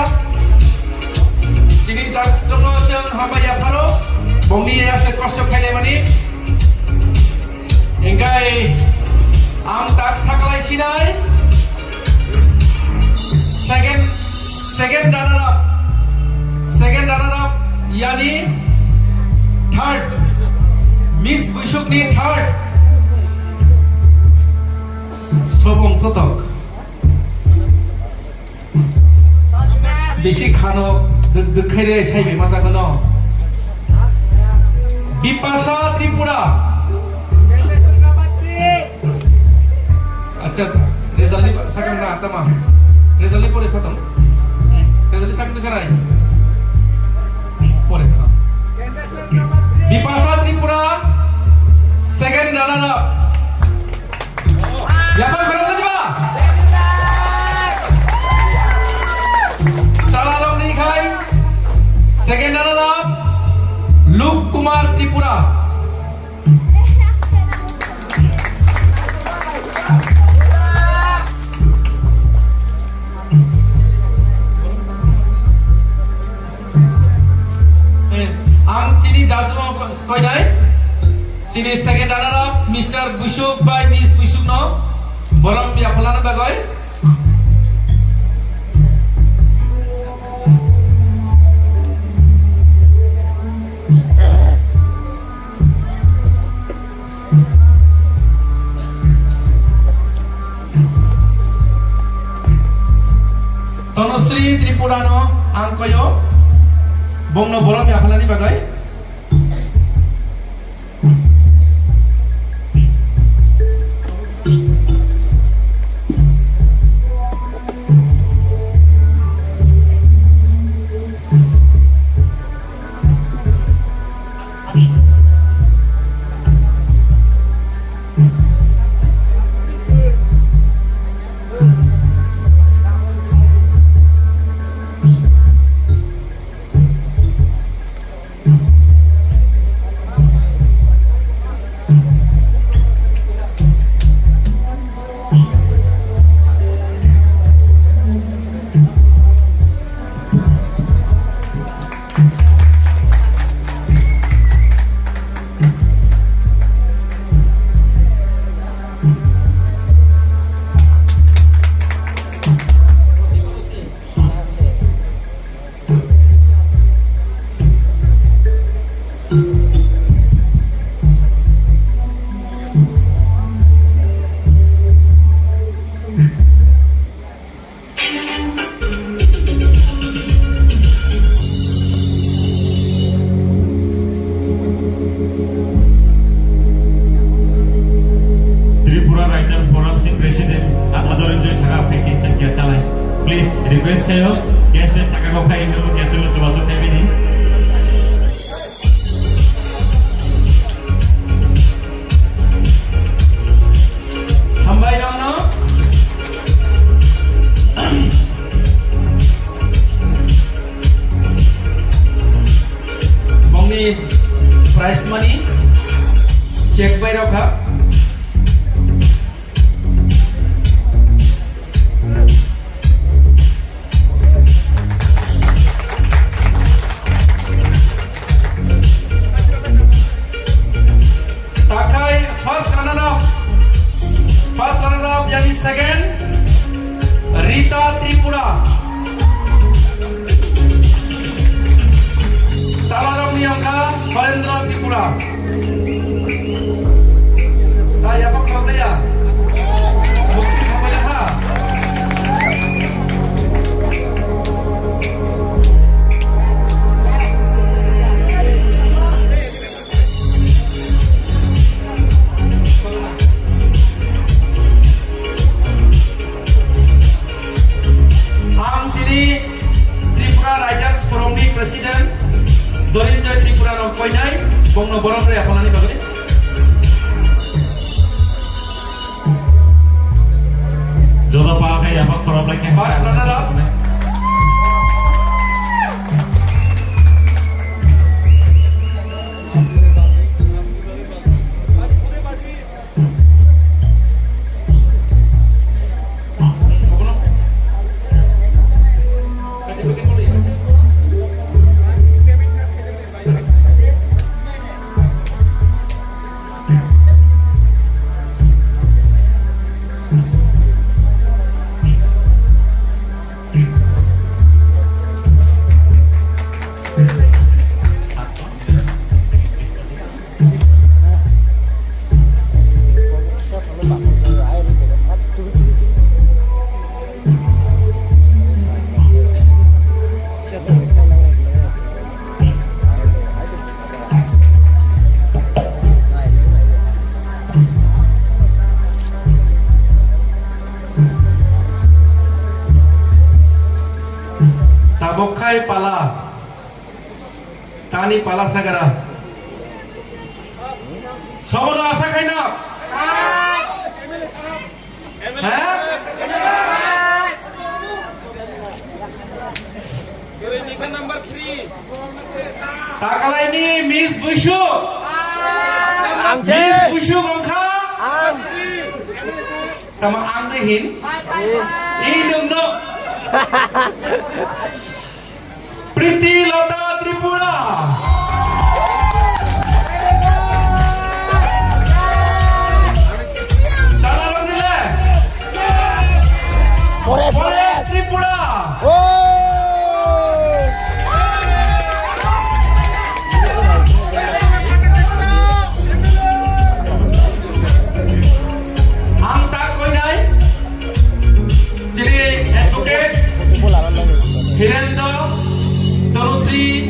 Chini judge rokno chwng hambai yapharo. Bongni ya se kosto khailaimani. Engkai ang tak saklai sinai. Second, second runner up. Second runner up yani third. Miss Buisukni third. Sobong totok. Bisi khano dwk dwk khaire sai bai masa khano. Bipasha Tripura. Acha, result ni sakang na tama. Result ni pore satam. Result ni sakang sanai. Pore. Bipasha Tripura, second runner up. Yapang khoroknwi ba? Chalarokni khai second runner up Luke Kumar Tripura. Ang chini judge rok koinai. Chini second runner up Mister Buisuk bai Miss Buisuk no borom yaphalna bagwi. Tanusri Tripura no ang koyo, bongno borom yaphalna bagwi. Please, request khayo, guest ni saka kok phai hinwi khe chwng chubachu khaibini. Hambai nokno. Bongni prize money check bai rokha. Takhai first runner up, first runner up, yani second, Rita Tripura. Talarokni wngkha Barendra Tripura. Ta yapha khoroknaiya. Bukti samaya ha. Ang chini Tripura Writers Forum ni President Dolinjoy Tripura no koinai, bongno borom rwi aphanani bagwi. Joto pal khai yapha khorok lai khe. First runner up. Tabuk khai pala. Tani pala sagara. Somono asa khaina. Ha? Takalaini Miss Buisuk. Ang je. Miss Buisuk wngkha. Ang. Tama ang de hin. Ini dong no. Priti Lota Tripura. Salarok nile. Forest, Forest Forest. Tripura. Oh. Ang tak koinai. Chini advocate Hirendra Tanusri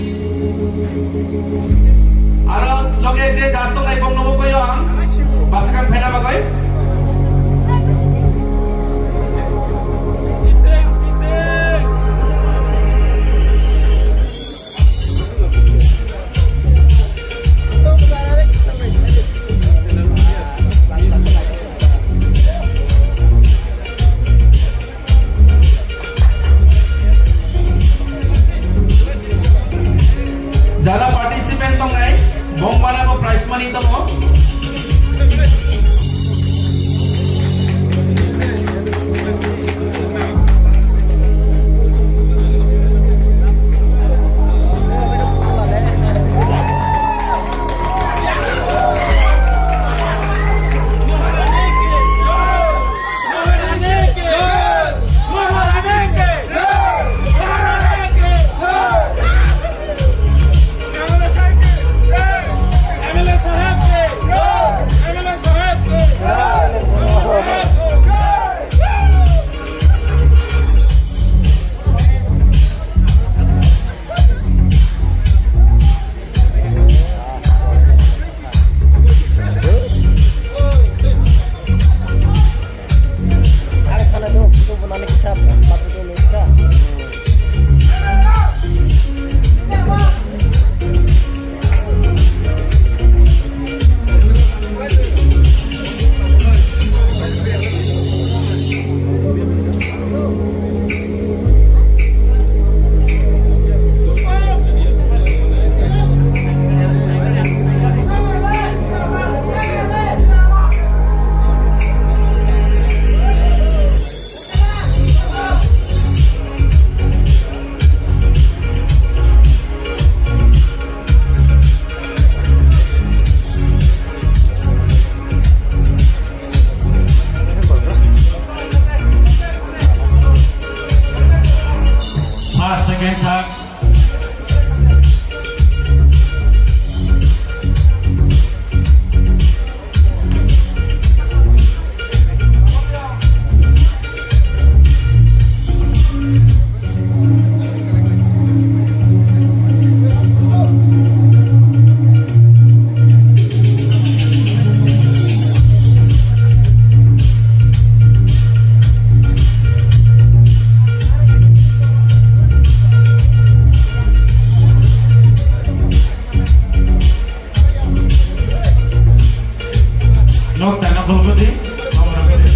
Nokol gudi, nokol gudi.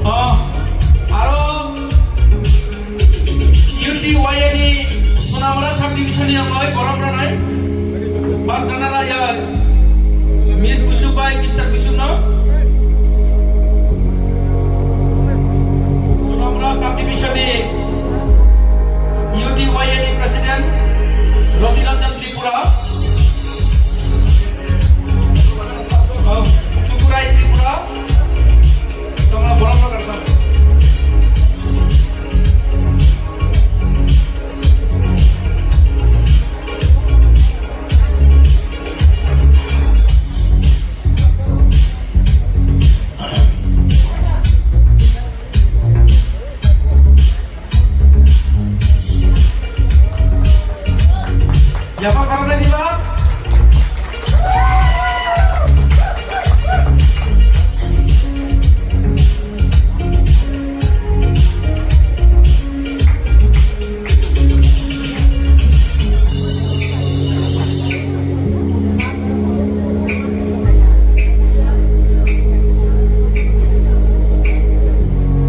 Oh, aro U T Y A ni Sonamura subdivision ni wngwi borom rwnai. First runner up ya Miss Busuk bai Mister Busuk no. Sonamura subdivision ni U T Y A ni president Roti Ranjan Tripura. Oh, Sukurai Tripura. Tongla borok no kartam. Yaba karana diba?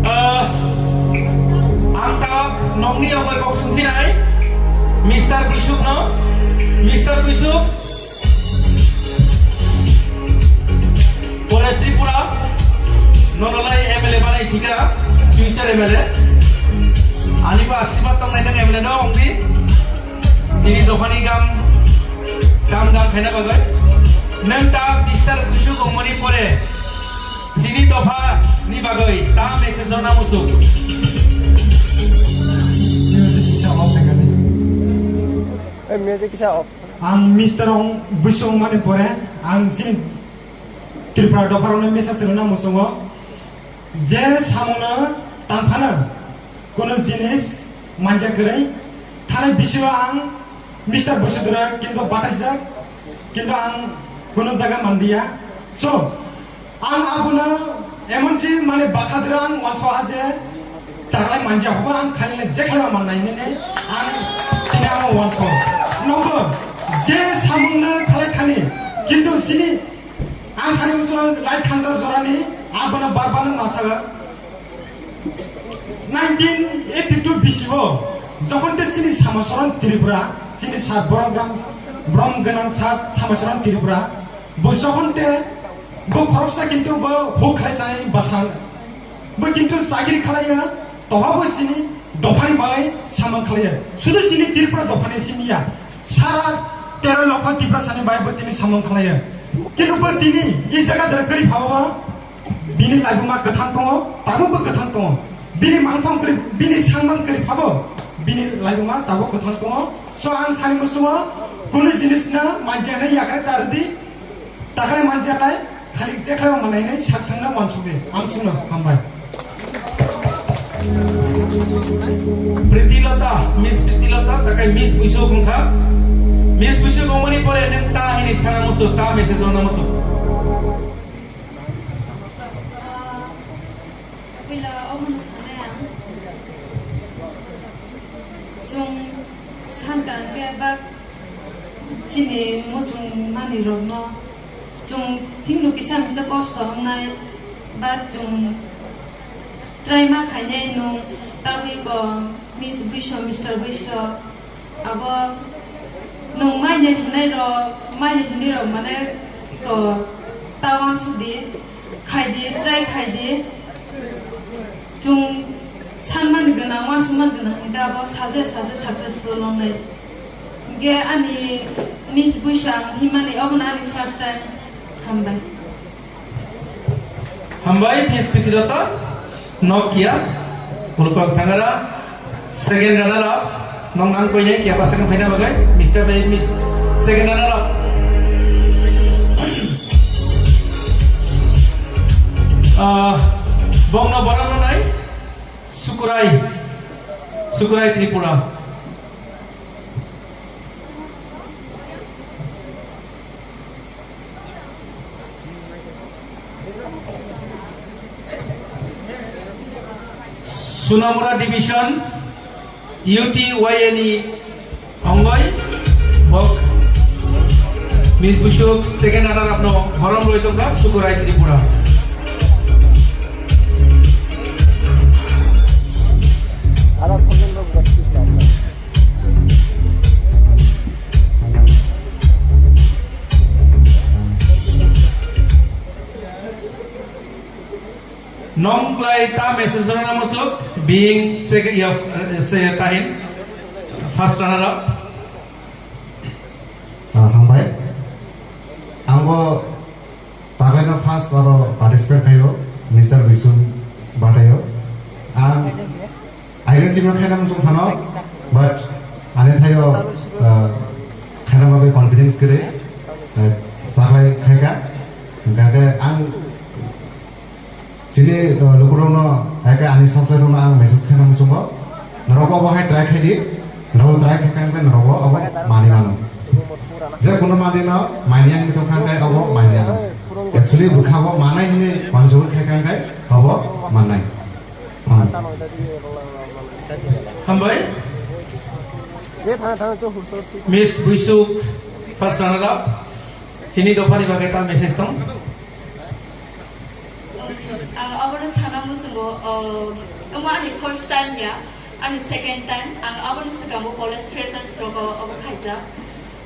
Ah, ang tak nokni yogoi kok sungsinai, Mister Kuisuk no, Mister Kuisuk, Paresh Tripura, nonolai M L A banai sika, future M L A. Ani ba asirbat tong nai nang M L A no ongdi. Chini dophani kam, kam kam khaina bagwi. Nang ta Mister Kuisuk ongmani pore, chini dopha ni bagwi ta message rwna musuk. Music kisa off khaikha di. Eh, music kisa off. Ang Mister Ong Busu ongmani pore, ang chini Tripura dopharokno message rwna muchungo. Je samungno tangphano kuno jinis manja kwrwi, thani bisingo ang Mister Busudura kintu bataijak, kintu ang kuno jaga mandiya. So, ang abono emonsi mane bakha dura ang wanso ha je taklai manja hoba ang khaile je khlaiba mannai nini ang tini ang wanso. Nongo je samungno khalai khani, kintu chini ang sani ucho lai thangjak jorani abono barbarno masaga. Nineteen eighty-two bisi o jokhon te chini Samasaran Tripura, chini sar borom gram, borom gwnang sar Samasaran Tripura, bo jokhon te bo khoroksa kintu bo huk khlai sanai bwsang, bo kintu chakiri khlaiya, toha bo chini dophani bai samung khlaiya, sudu chini Tripura dophani simi ya, sara tero lokho Tiprasani bai bo tini samung khlaiya, kintu bo tini i jaga dara kwrwi phaba. Bini laibuma kwthang tongo, tabukbo kwthang tongo. Bini mangthang kwrwi, bini sangmang kwrwi phabo, bini laibuma tabuk kwthang tongo. So, ang sani muchungo, kunu jinisno manjaknai yakre ta rwdi, takhai manjaknai, khali jekhlai manai hinwi saksangno wansukdi. Amsukno hambai. Priti Lota, Miss Priti Lota, takhai Miss Buisuk wngkha. Miss Buisuk wngmani pore nwng ta hinwi sana muchuk, ta message rwna muchuk. Puila omono sanai ang. Chwng sankha hwnkhe bak chini muchung manwirokno chwng thikno kisa misa kosto wngnai, bak chwng try ma khainai nwng tabwi ko Miss Buiso, Mister Buiso. Abo nwng maina hinai rok, maina hinai rok mane ko ta wansuk di, khai di, try khai di. Chwng sanmani gwnang, wansukmani gwnang hinkhe abo saja saja successful wngnai. Hinkhe ani Miss Buisang himani obono ani first time. Hambai. Hambai, Miss Pitilota, Nokia, Ulpak Thangara, second runner up, nong nang koine kia pasang phaina bagai, Mister Bay, Miss, second runner up. Ah, bongno borang nai, Sukurai, Sukurai Tripura. Sunamura Division, U T Y A ni ongoi, bok. Miss Busuk, second runner up no borom roi tongkha Sukurai Tripura. Nong klai ta message rana musuk being second, ya, se tahin first runner up. Ah, hambai. Angbo tagaino first aro participate khayo, Mister Bisun Batayo. Ang aile chimno khaina musung phano, but ani thayo, ah, khaina bagwi confidence kwrwi, ah, taglai khaika. Hingkhe ang Chini, uh, lukurokno, hai khe ani saslairokno ang message khaina muchungo. Norokbo abo hai try khaidi, norokbo try khaikha hwnkhe norokbo abo manwi mano. Je kono manwino manya hinwi tongkha hwnkhe abo manya. Actually bwkha bo manai hinwi uansugwi khaikha hwnkhe abo mannai. Hmm. Hambai. Miss Buisuk, first runner up. Chini dophani bagwi ta message tong. Ang abono sana muchungo, uh, omo ani first time ya, ani second time. Ang aboni swkango college freshers rogo obo khaijak.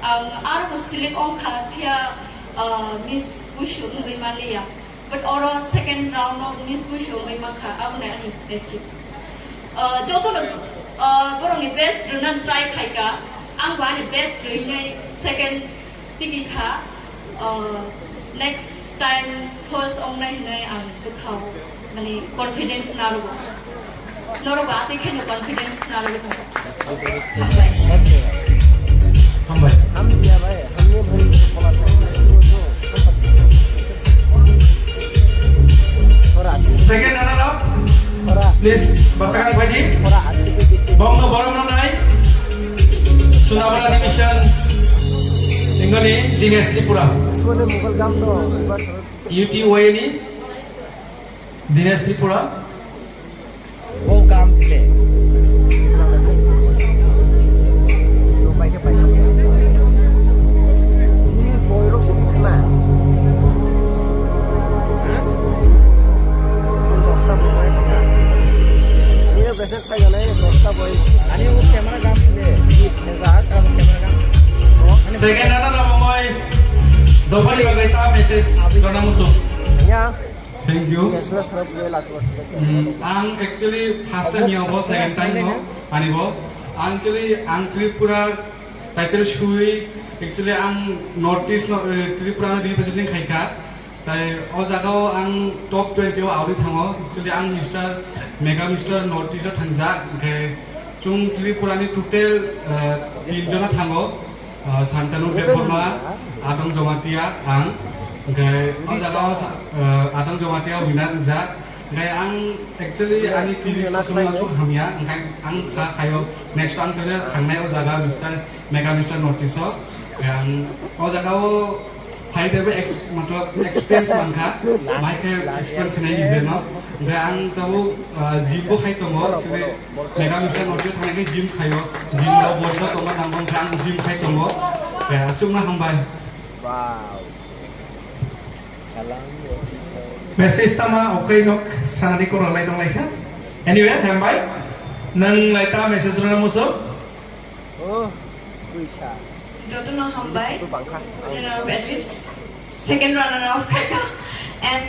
Ang aro bo select ongkha phiya, uh, Miss Busu wngwi manliya. But oro second round o Miss Busu wngwi mankha, aboni ani achieve. Uh, jotono, uh, borokni best rwna try khaika, ang bo ani best rwinai second tigi kha, uh, next time first ongnai hinai ang bwkhao, mane, confidence narugo. Norok ba atwi kheno confidence narugo. Hambai. Hambai. Second runner up, please, bwsakang phaidi. Bongno borok no nai. Sunabara division, Ingoni Dinesh Tripura. U T Y ni Dinesh Tripura. Welcome play. Second runner up ongoi dophani bagwi ta message rwna muchung. Ya. Thank you. Yes, yes, yes, yes, yes. Hmm, ang actually first time ya bo, second time no, ani bo. Actually, ang Tripura title sui, actually ang North East no, eh, Tripura no representing khaika. Tai o jaga o ang top twenty o auri thango. Actually ang Mister Mega Mister North East o thangjak. Hingke chung Tripura ni total, eh, tin jona thango. Ah, Santanu Debbarma, Adong Jamatia, ang. Hingke o jaga o sa-, ah, Adong Jamatia winner rijak. Hingke ang actually ani T V sosong ma chu hamya, hingke ang sa sayo next ang tele thangnai o jaga Mister Mega Mister North East o. Hingke ang o jaga o phai tebo ex-, matlab experience mankha, bahai khe explain khenai nije no. Hingke ang tabo, ah, gym bo khai tongo, actually Mega Mister North East thangna khe gym khaio, gym rok body rok tongma nango, hingkhe ang gym khai tongo. Eh, aswkno hambai. Wow. Message tama okai nok sanani koro lai tong lai kha. Anyway, hambai. Nang lai ta message rwna muchung. Oh, puisa. Jotono hambai. Itu bangkha. General at least second runner up khaika. And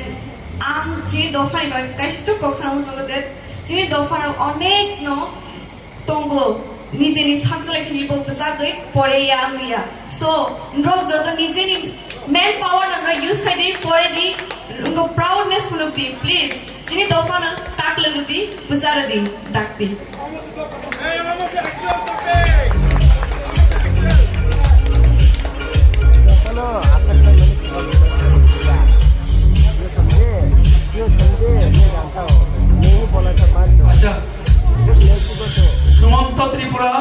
ang chini dophani bai kaisa kok sana muchungo de. Chini dophano onek no tongo, nijeni sakjala khe bo bwchagwi pore ya wngya. So, norok joto nijeni man power no norok use khai di, pore di, wngkha proudness phunuk di, please. Chini dophano tak lwng di, bwcharo di, dak di. Jotono asa khlaimani kok. Yo samje, yo samje, yo jantao. Nini bola ta bar. Acha. Sumanto Tripura,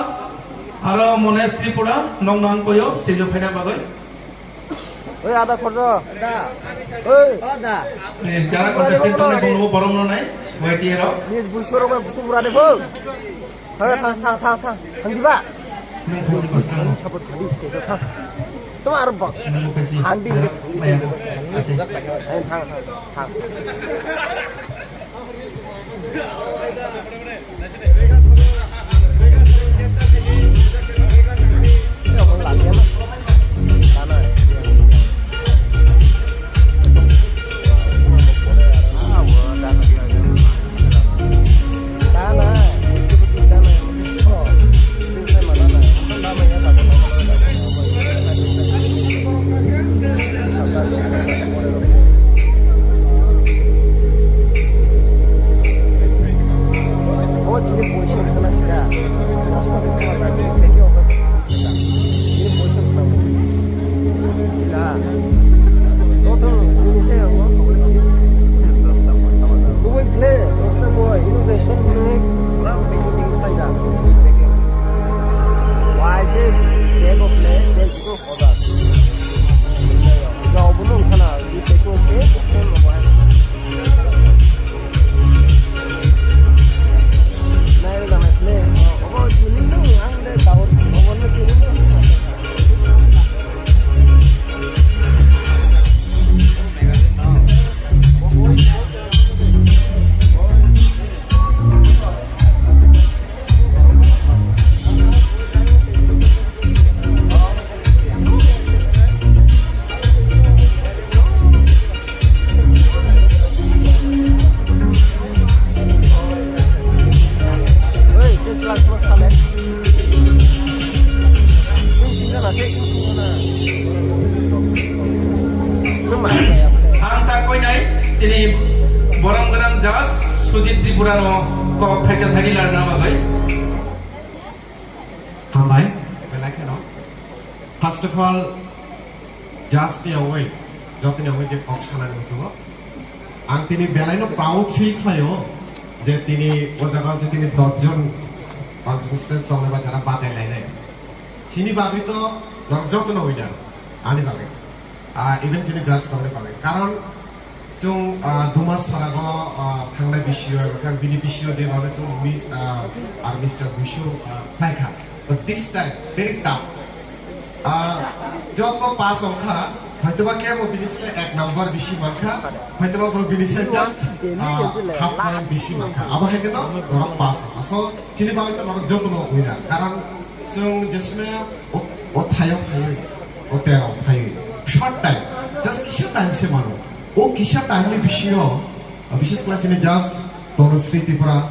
aro Monesh Tripura, nong nang koyo, stage o phaina bagwi. Oi, ada khorjo. Oi. Eh, jara contestant tongnai, bono borom no nai, Y T A rok. Miss Buisoro mai butu bura de bo. Thang, thang, thang, thang, thang. Thang diba? Nang phone ko thang. Support khali stage o thang. Tomar bak. Handi. Thang, thang, thang. Ang tak koinai chini borom gwnang judge Sujit Tripura no kok thaisa thani larna bagwi. Hambai, belai kheno. First of all, judge ni ongwi, jotoni ongwi je kok sanani muchungo. Ang tini belaino proud feel khlaio je tini o jaga je tini dosh jon contestant tongnai ba jara badai lainai. Chini bagwi to norok jotono winner, ani bagwi. Ah, even chini judge rokni bagwi. Karon chwng, ah, Dumasarago, ah, thangnai bisio eba khe bini bisio je babe chwng Miss, ah, ar Mister Busu, ah, khlai kha. But this time, very tough. Ah, joto pass wngkha, hoitoba kebo bini se ek number bisi mankha, hoitoba bo bini se just, ah, half point bisi mankha. Abo hai khe to norok pass wngkha. So, chini bagwi to norok jotono winner. Karon chwng jesme o, o thayo phaiwi, o tero phaiwi. Short time, just kisa time se mano. O kisa time ni bisingo, ah, bises khlai chini judge Tanushree Tripura,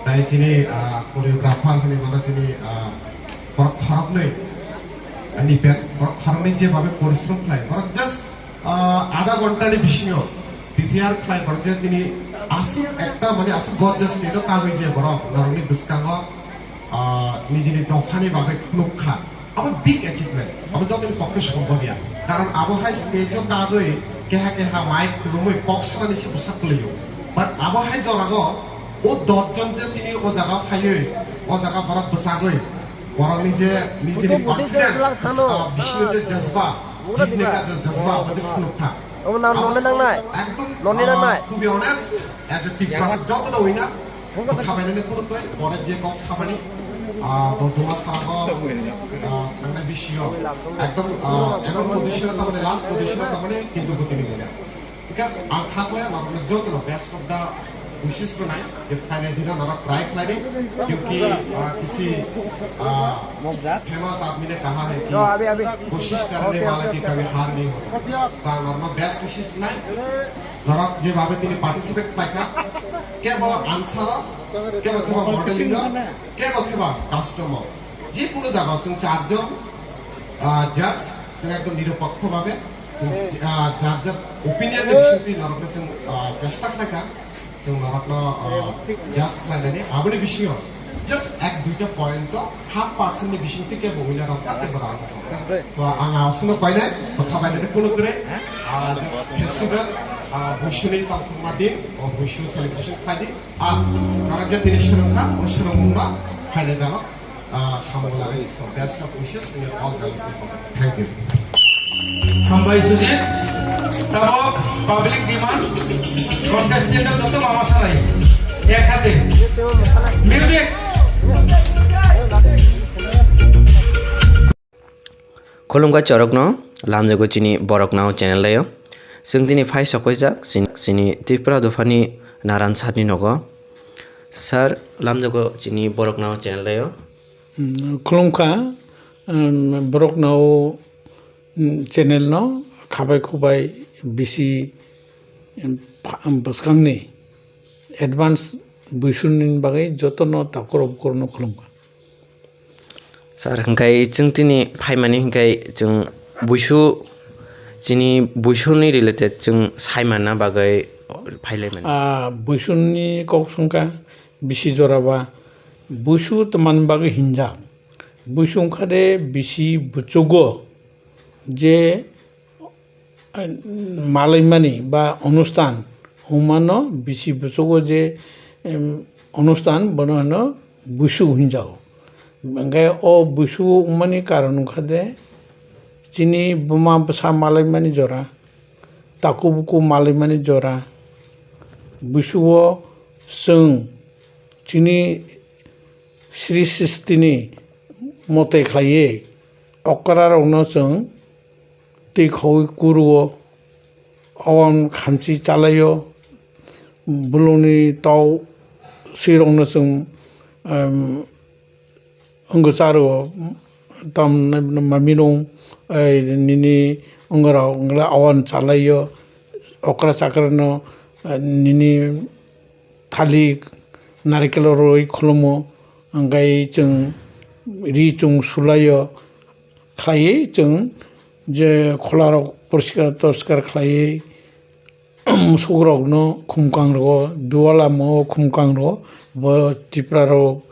tai chini, ah, choreographer hwnwi mano chini, ah, borok khoroknwi, ah, ni pet, borok khoroknwi je babe porishrom khlai, borok just, ah, adha ghonta ni bisingo prepare khlai, borok je tini aswk ekta mane aswk gorgeous stage o kagwi je borok norokni bwskango, ah, nijini dophani bagwi phunuk kha. Abo big achievement. Abo jotoni pokhe sombhob ya. Karon abo hai stage o kagwi keha keha mic kwrwngwi kok sanani se bwsak kwlwi o. But abo hai jorago o dosh jon je tini o jaga phaiwi, o jaga borok bwsagwi, borokni je nijini confidence, ah, bisingo je jazba, jitne ka je jazba, abo je phunuk kha. Abo ekdom, ah, to be honest, as a Tiprasa, jotono winner, khabainani khuluk bai, pore je kok sabani, ah, bo Dumasarago, ah, thangnai bisio, ekdom, ah, emon position o tamani, last position o tamani, kintu bo tini winner. Hingkhe ang kha khlai norokno jotono best of the wishes rwnai, je phainai dino norok try khlaidi, kyunki, ah, kisi, ah, famous aadmi ne kaha hai ki, koshish karne wala ki kabhi haar nahi hota. Ta norokno best wishes rwnai. Norok je babe tini participate khlaikha, kebo answer o, kebo kebo modeling o, kebo kebo custom o. Je kono jaga o chwng charjon, ah, judge, chwng ekdom nirupokho babe, ah, jar jar opinion ni bisingtwi norokno chwng, ah, chesta khlaikha, chwng norokno, ah, judge khlainani. Aboni bisingo just ek duita point o half percent ni bisingtwi kebo winner rok kha, kebo rang sa. So, ang aswkno koinai, bwkha bai nani phunuk kwrwi, ah, just festival, ah, Buisuni tongthokma din, o Buisu celebration khlai di, ah, norok je tini swrwngkha, o swrwngmungba phainai dalok, ah, samung lagai di. So, best of wishes to all girls. Thank you. Hambai Sujit, tabok public demand, contestant joto mama sanai, ek sate. Music. Khulumkha chorokno. Lamjago chini Borok Nao channel laio. Chwng tini phai sokpaijak chini, chini Tripura dophani Naran sir ni nogo. Sir, lamjago chini Borok Nao channel laio. Hmm, khulumkha, um, Borok Nao, um, channel no khabai khubai bisi, um, pha-, um, bwskangni advance buisuni bagwi jotono takhurok bukhurokno khulumkha. Sir, hwnkhe chwng tini phaimani hwnkhe chwng buisu, chini buisuni related chwng saimanna bagwi phailaimani. Ah, buisuni kok swngkha bisi jora ba buisu tongmani bagwi hinjak. Buisu wngkha de bisi buchugo je malaimani ba onustan wngmano bisi buchugo je, em, onustan bono hino buisu hinjago. Hingke o buisu wngmani karon wngkha de chini buma bwsa malaimani jora, taku buku malaimani jora, buisugo chwng chini sri sristini mote khlaiwi okrarokno chwng twi khaui kuruo, o khamchi chalaio, bulungni tok swirokno chwng, em, wngwi charuo, tam maminung, ei, nini wngorok wngla o chalaio, okra chakrano, eh, nini thalik, narikel rwi khulumo, hwnkhe chwng ri chwng sulaio, khlaiwi chwng je kholarok poriskar toriskar khlaiwi, musukrokno khumkang rwo, dualamo khumkang rwo, bo Tripura rok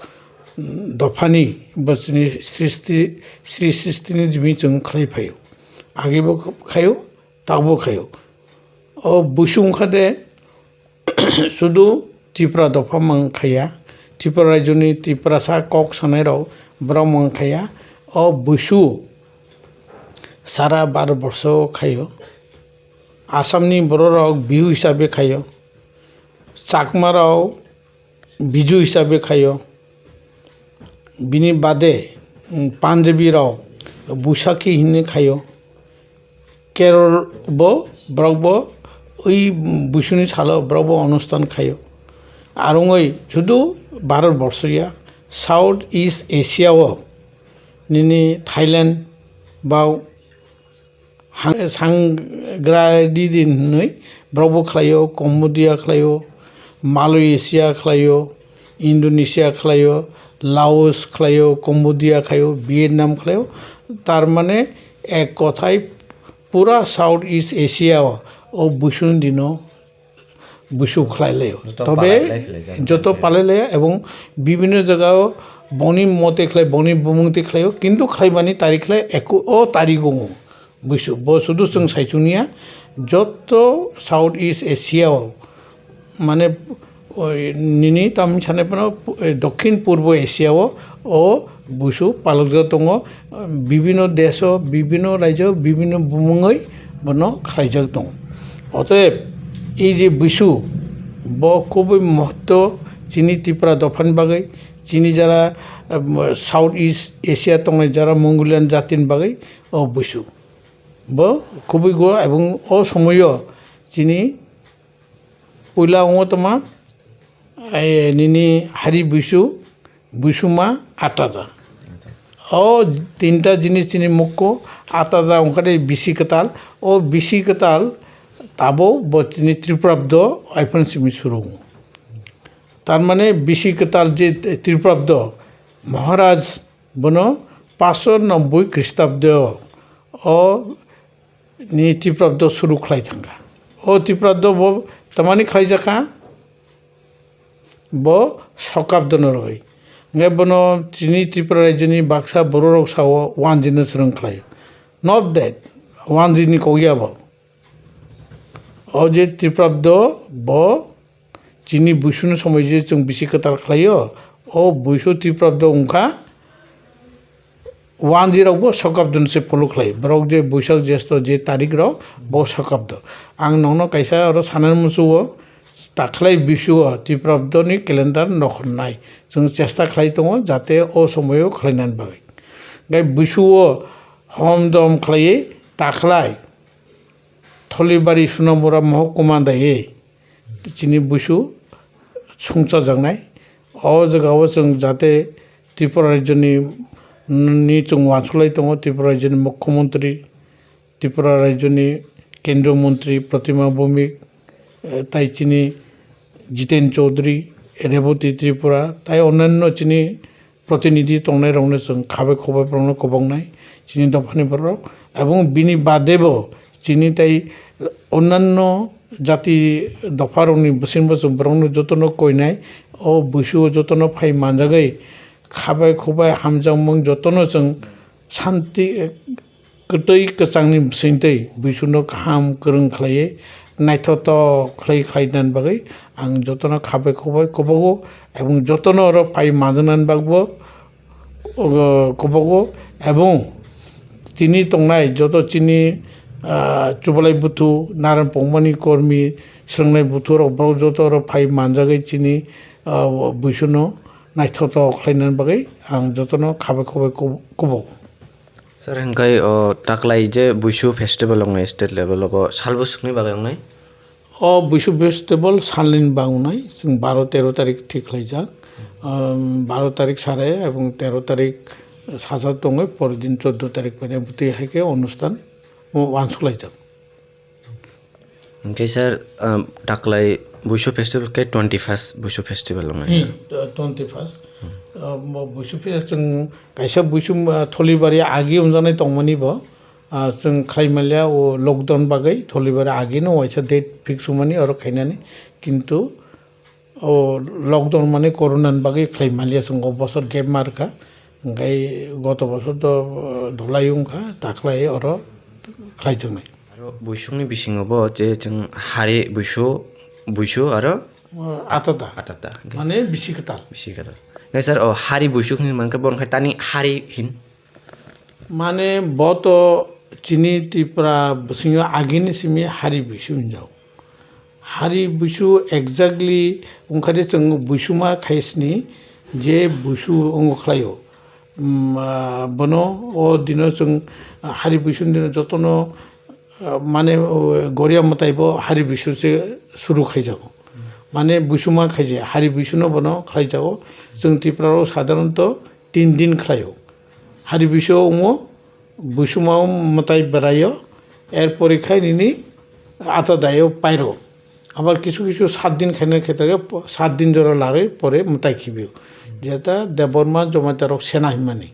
dophani bo chini sristi, sri sristini jimi chwng khlai phaio. Agebo khaio, takbo khaio. O buisung kha de, sudu Tripura dopha mang khaiya, Tripura rajyoni Tiprasa kok sanai rok borok mang khaiya. O buisu sara Bharat borsho khaio. Assamni borok rok Bihu hisabe khaio. Chakma rok Biju hisabe khaio. Bini bade, mm, Punjabi rok Buisakhi hinwi khaio. Kerol bo, borok bo ui buisuni salo borok bo onustan khaio. Arongoi sudu Bharat borsho ya, South East Asia o nini Thailand ba ha-, Sanggra Didi hinwi borok bo khlaio, Cambodia khlaio, Malaysia khlaio, Indonesia khlaio, Laos khlaio, Cambodia khlaio, Vietnam khlaio. Tar mane ek kothai pura South East Asia o, o buisuni dino buisu khlai laio. Joto Tobe palai lai khlai jak joto khlai. Palai laio ebong bibhinno jaga o boni mote khlai, boni bumung te khlaio, kintu khlaimani tarik khlai eko o tarik o buisu. Bo sudu chwng saichung ya, joto South East Asia o mane, oi, nini tam sanai phano, eh, Dokhin Purbo Asia o, o buisu palokjak tongo, bibhinno desh o, bibhinno rajyo, bibhinno bumungoi bono khlaijak tongo. Otoyeb, ei je buisu, bo kubui mohotto chini Tripura dophani bagwi, chini jara, eh, South East Asia tongnai jara Mongolian jatini bagwi o buisu. Bo kubui go ebong o somoyo chini puila wngo tongma, eh, nini hari buisu, buisuma atada. O tinta jinis chini mukko atada wngkha de bisi kwtal. O bisi kwtal tabo bo chini Tripurabdo iphone simi surungo. Tar mane bisi kwtal je Tripurabdo Maharaj bono paanch sho nobboi Khristabdo o ni Tiprabdo suru khlai thangkha. O Tiprabdo bo tamani khlaijakha, bo Sokabdono rwgwi. Hwnkhe bono chini Tripura rajyoni baksa bororok sao wanjino swrwng khlaio. Not that, wanjini kok ya bo. O je Tiprabdo bo chini buisuni somoi je chwng bisi kwtal khlaio, o buisu Tiprabdo wngkha, wanjirokbo Sokabdon se follow khlai. Borok je Buisak Jesto je tarik rok, bo Sokabdo. Ang nokno kaisa oro sanani muchugo, takhlai bisuo Tiprabdoni calendar nokhornai. Chwng chesta khlai tongo, jate o somoio khlainani bagwi. Gai bisuo hom dom khlaiwi Takhlai Tholibari Sunamura Mohokuma daiwi chini buisu songchajaknai. O jagao chwng jate Tripura rajyoni, ni chwng uansuk lai tongo, Tripura rajyoni Mukhyamantri, Tripura rajyoni Kendriya Mantri Pratima Bhowmik, eh, tai chini Jiten Chaudhary, Rebati Tripura, tai onyanno chini protinidhi tongnairokno chwng khabai khobai borokno kwbaknai, chini dophani borok. Ebong bini badebo chini tai onyanno jati dopharokni bisingbo chwng borokno jotono koinai, o buisuo jotono phai manjagwi khabai khobai hamjakmung jotono chwng santi, kwtwi kwchangni bisingtwi buisuno kaham kwrwng khlaiwi naithotok khlai khlainani bagwi ang jotono khabai khobai kwbago, ebong jotono oro phai manjaknani bagbo, uh, kwbago, ebong tini tongnai joto chini, uh, Chubalai buthu, Naran Pongmani kormi, swrwngnai buthu rok borok joto oro phai manjagwi chini, uh, buisuno naithotok khlainani bagwi ang jotono khabai khobai kwb-, kwbago. Sir, hingkai o taklai je Buisu festival wngnai state level o, bo salbwswkni bagwi wngnai? O Buisu festival salnini bagwi wngnai, chwng baro tero tarik thik khlaijak. Um, baro tarik sare ebong tero tarik saja tongwi, pore din choddo tarik phainai bwtwi hai khe onusthan uansuk laijak. Hingke sir, um, taklai Buisu festival ke twenty first Buisu festival wngnai. Hmm, twenty first. Hmm. Uh, mo Buisu festival chwng kaisa Buisu, uh, Tholibari agi wngjaknai tongmani bo, uh, chwng khlai manya o lockdown bagwi Tholibari agi no waisa date fix wngmani oro khainani, kintu o lockdown mani corona ni bagwi khlai manya chwng o bosor gap ma rwkha, hingkai goto bosor to, uh, dhulai wngkha, taklai oro khlaijaknai. Aro buisukni bisingo bo je chwng hari buisu, buisu aro uh, atata. Atata. Mane bisi kwtal. Bisi kwtal. Hingke sir, o hari buisuk hinwi mankhe bo wngkha tani hari hin. Mane bo to chini Tripura bisingo agini simi hari buisu hinjao. Hari buisu exactly wngkhade chwng buisuma khaisni je buisu wngo khlaio. Um, ah, bono o dino chwng, ah, hari buisuni dino jotono, ah, mane, o, goria mwtai bo hari buisu se suru khaijago. Mane buisuma khaije, hari buisuno bono khlaijago. Chwng Tripura o sadharanto tin din khlaio. Hari buisu wngo, buisuma mwtai beraio, er pore khai nini ata daio pairo. Abar kisu kisu sat din khaina khetre po-, sat din jora larwi pore mwtai khibio. Jeta Debbarma Jomatia rok sena himani.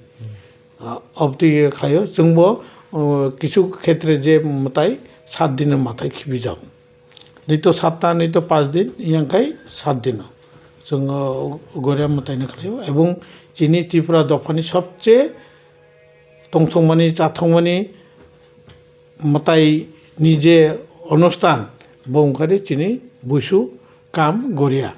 Ah, obtwi khlaio, chwngbo, oh, kisu khetre je mwtai sat din mwtai khibijago. Nito satta, nito pas din, yangkhai sat dino. Chwng, oh, goria mwtaino khlaio. Ebong chini Tripura dophani sobche tongthokmani, chathokmani mwtai ni je onusthan, bo wngkha de chini buisu kam goria.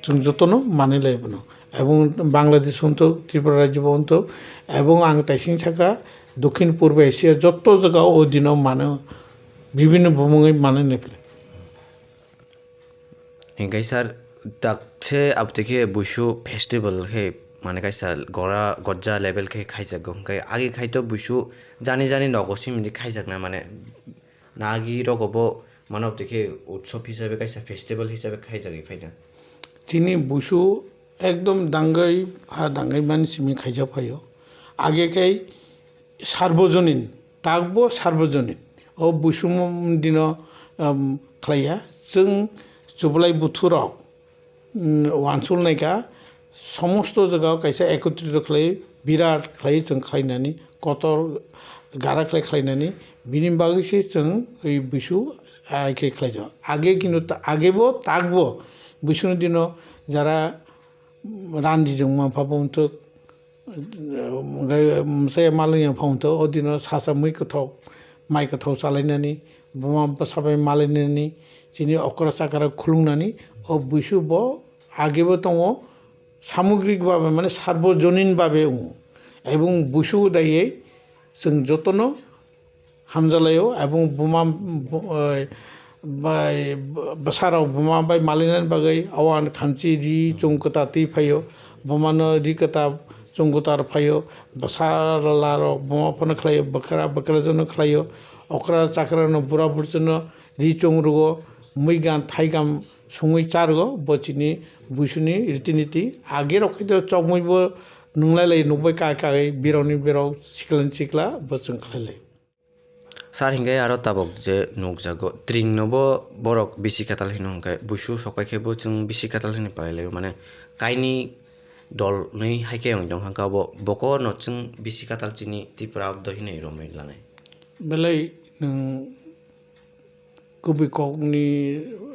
Chwng jotono manwi lai bono. Ebong Bangladesh wngthok, Tripura rajyo bo wngthok, ebong ang taising saka Dokhin Purbo Asia joto jaga o dino mano, bibhinno bumungwi manwi nai phai. Hingke sir, dakse abtwi khe buisu festival khe mane kaisa gora gojja level khe khaijago, hingke agi khai to buisu jani jani nogo simi di khaijakna mane nagi rogo bo mane abtwi khe utsob hisabe kaisa festival hisabe khaijagwi phaina. Chini buisu ekdom dangwi ha dangwi mani simi khaijak phaio. Age khe Sarbojonin, takbo Sarbojonin. O buisum dino, um, khlaiya. Chwng chublai buthurok, um, uansuk naikha, somosto jagao kaisa ekotrito khlai, birat khlai chwng khlainani, kotor gara khlai khlainani, bini bagwi se chwng oi buisu ai khe khlaijak. Age kintu ta-, agebo takbo buisuni dino jara randijwng manpha bo wngthok, Hwnkhe mwsai malwngya phang tho, o dino sasa mui kwthok, mai kwthok chalainani, buma bwsa bai malainani, chini okra chakra khulungnani, o buisu bo agebo tongo, samugrik babe mane sarbojonin babe wngo. Ebong buisu daiye chwng jotono hamjalaio, ebong buma, bu-, eh, bai, bwsarok buma bai malainani bagwi auan khamchi ri chwng kwta twi phaio, bumano ri kwta Chungutar phaio, bwsala rok buma phano khlaio, bwkra bwkrajwkno khlaio, okra chakrano bura burjwkno ri chungrwo, mui gan thai gam sungwi charwo, bo chini buisuni riti niti. Age rok khe chokmwi bo nunglai lai nukbai kai kai, birokni birok, sikla ni sikla bo chwng khlai lai. Sir, hinkhe aro tabuk je nukjago, tring no bo borok bisi kwtal hino, hinkhe buisu sokpai khe bo chwng bisi kwtal hinwi palai laio, mane kaini dol nwi hai khe wng tong kha, bo boko no chwng bisi kwtal chini Tripura abdo hinwi romwi lanai. Belai nwng kubui kokni,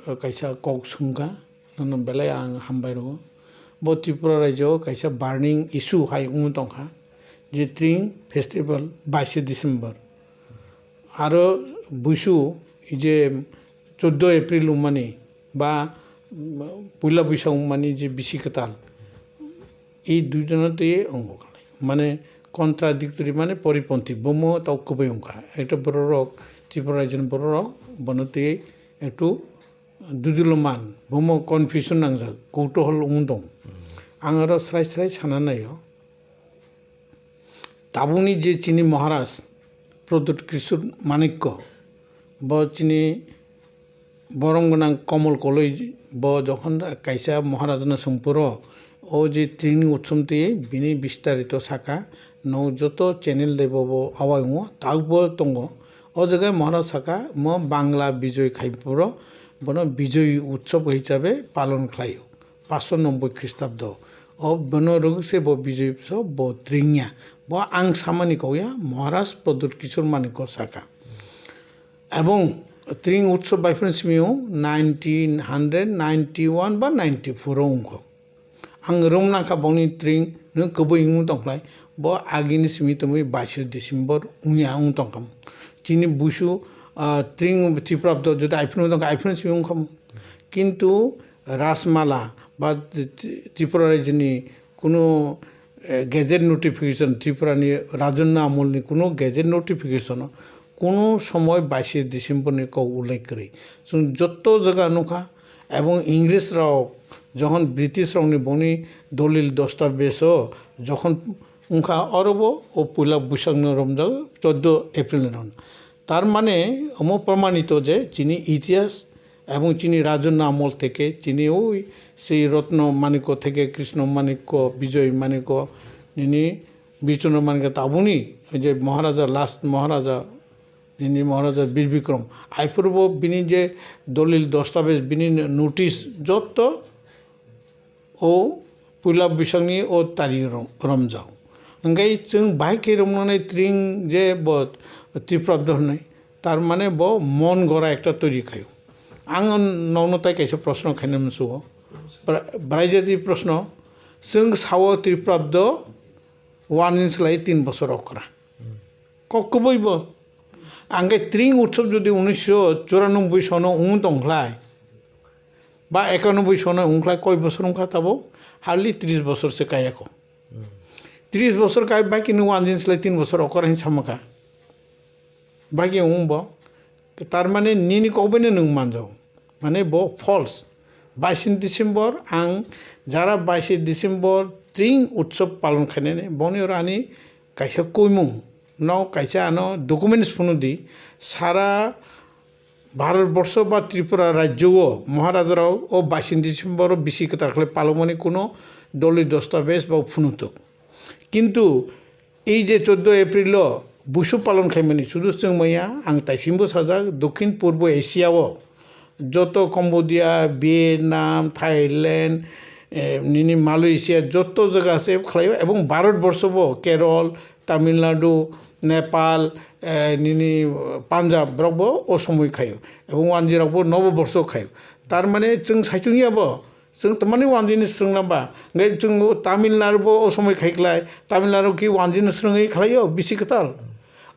eh, kaisa kok swngkha, nono belai ang hambai rwo. Bo Tripura rajyo kaisa burning issue hai wngwi tongkha, je tring festival baishe December. Aro buisu je choddo April wngmani ba, mm, puila buisa wngmani je bisi kwtal, ei duitano twi wngo khlai. Mane contradictory, mane poriponthi, bomo tau kwbai wngkha. Ekta bororok, Tripura rajyoni bororok, bono twi ektu duduloman, bomo confusion nangjak, koutohol wng tong. Ang aro srai srai sana naio. Tabukni je chini Maharaj Pradyut Kishore Manikya, bo chini borom gwnang Komol Koloi, bo jokhon kaisa Maharaj no swng phuru, o je tringni utsom twi bini bistarito saka, no joto channel de bo bo awai wngo, tabukbo tongo. O jaga Maharaj saka, mo Bangla bijoy khai phuru, bono bijoy utsob hisabe palon khlaio. Paanso noboi Khristabdo. O bono rwgwkse bo bijoy utsob bo tringya. Bo ang samani kokya, Maharaj Pradyut Kishore Manikya saka. Ebong tring utsob bai phano simi o nineteen hundred ninety one ba ninety four o wngkho. Ang romna kha bongni tring no kwbui wng tongkhlai, bo agini simi tongwi baishe December wngya wng tongkha. Chini buisu, ah, tring Tripura abdo jodi ai phano tongkha, ai phano simi wngkha. Kintu Rajmala ba Tri-, Tripura rajyoni kuno, eh, gazette notification, Tripurani Rajanna amolni kuno gazette notification kuno somoi baishe December ni kok ullekh kwrwi. Chwng jotto jaga nukha, ebong Ingres rok jokhon British rokni bongni dolil dostabejo jokhon wngkha, orobo o puila Buisakno romjago, choddo April ni romjago. Tar mane omo promanito je chini itihas ebong chini Rajanna amol theke chini oi sei Ratna Manikya theke Krishna Manikya, Bijoy Manikya, nini Bichondra Manikya tabukni je Maharaja, last Maharaja, nini Maharaja Bir Bikram. Aiphuru bo bini je dolil dostabesh, bini notice jotto o puila Buisakni o tari rom-, romjak. Hingke chwng bahai khe romnani tring je bo Tripura abdo hwnwi, tar mane bo mon gora ekta toiri khaio. Ang nokno tai kaisa proshno khaina musugo. Bra-, braijati proshno, chwng sao Tripura abdo uanjin slai tin bosor okra. Kok kwbui bo. Ang khe tring utsob jodi unisho churanobboi sono wng tongkhlai, ba ekanoboi sono wngkhlai, koi bosor wngkha tabo? Hardly tris bosor se kayakho. Tris bosor kai bai khe nung uanjin slai tin bosor okra hin samakha. Bai khe wng bo. Tar mane nini kok bai no nung manjao. Mane bo false. Baishe December ang jara baishe December tring utsob palon khainani boni oro ani kaisa koimung no kaisa ano documents phunu di sara Bharat borsho ba Tripura rajyo o Maharaja rok o baishe December o bisi kwtal khlai palomani kuno doli dostabesh ba phunutuk. Kintu ei je choddo April o buisu palon khaimani sudu chwng maya ang taisinbo sajak Dokhin Purbo Asia o joto Cambodia, Vietnam, Thailand, eh, nini Malaysia joto jaga se khlaio ebong Bharat borsho bo Kerala, Tamil Nadu, Nepal, eh, nini Punjab borok bo o somoi khaio ebong wanjwi rok bo nobo borsho khaio. Tar mane chwng saichung ya bo Chwng tamani wanjini swrwng namba. Hwnkhe chwng Tamil Nadu bo o somoi khai khlai. Tamil Nadu ki wanjino swrwngwi khlaio bisi kwtal.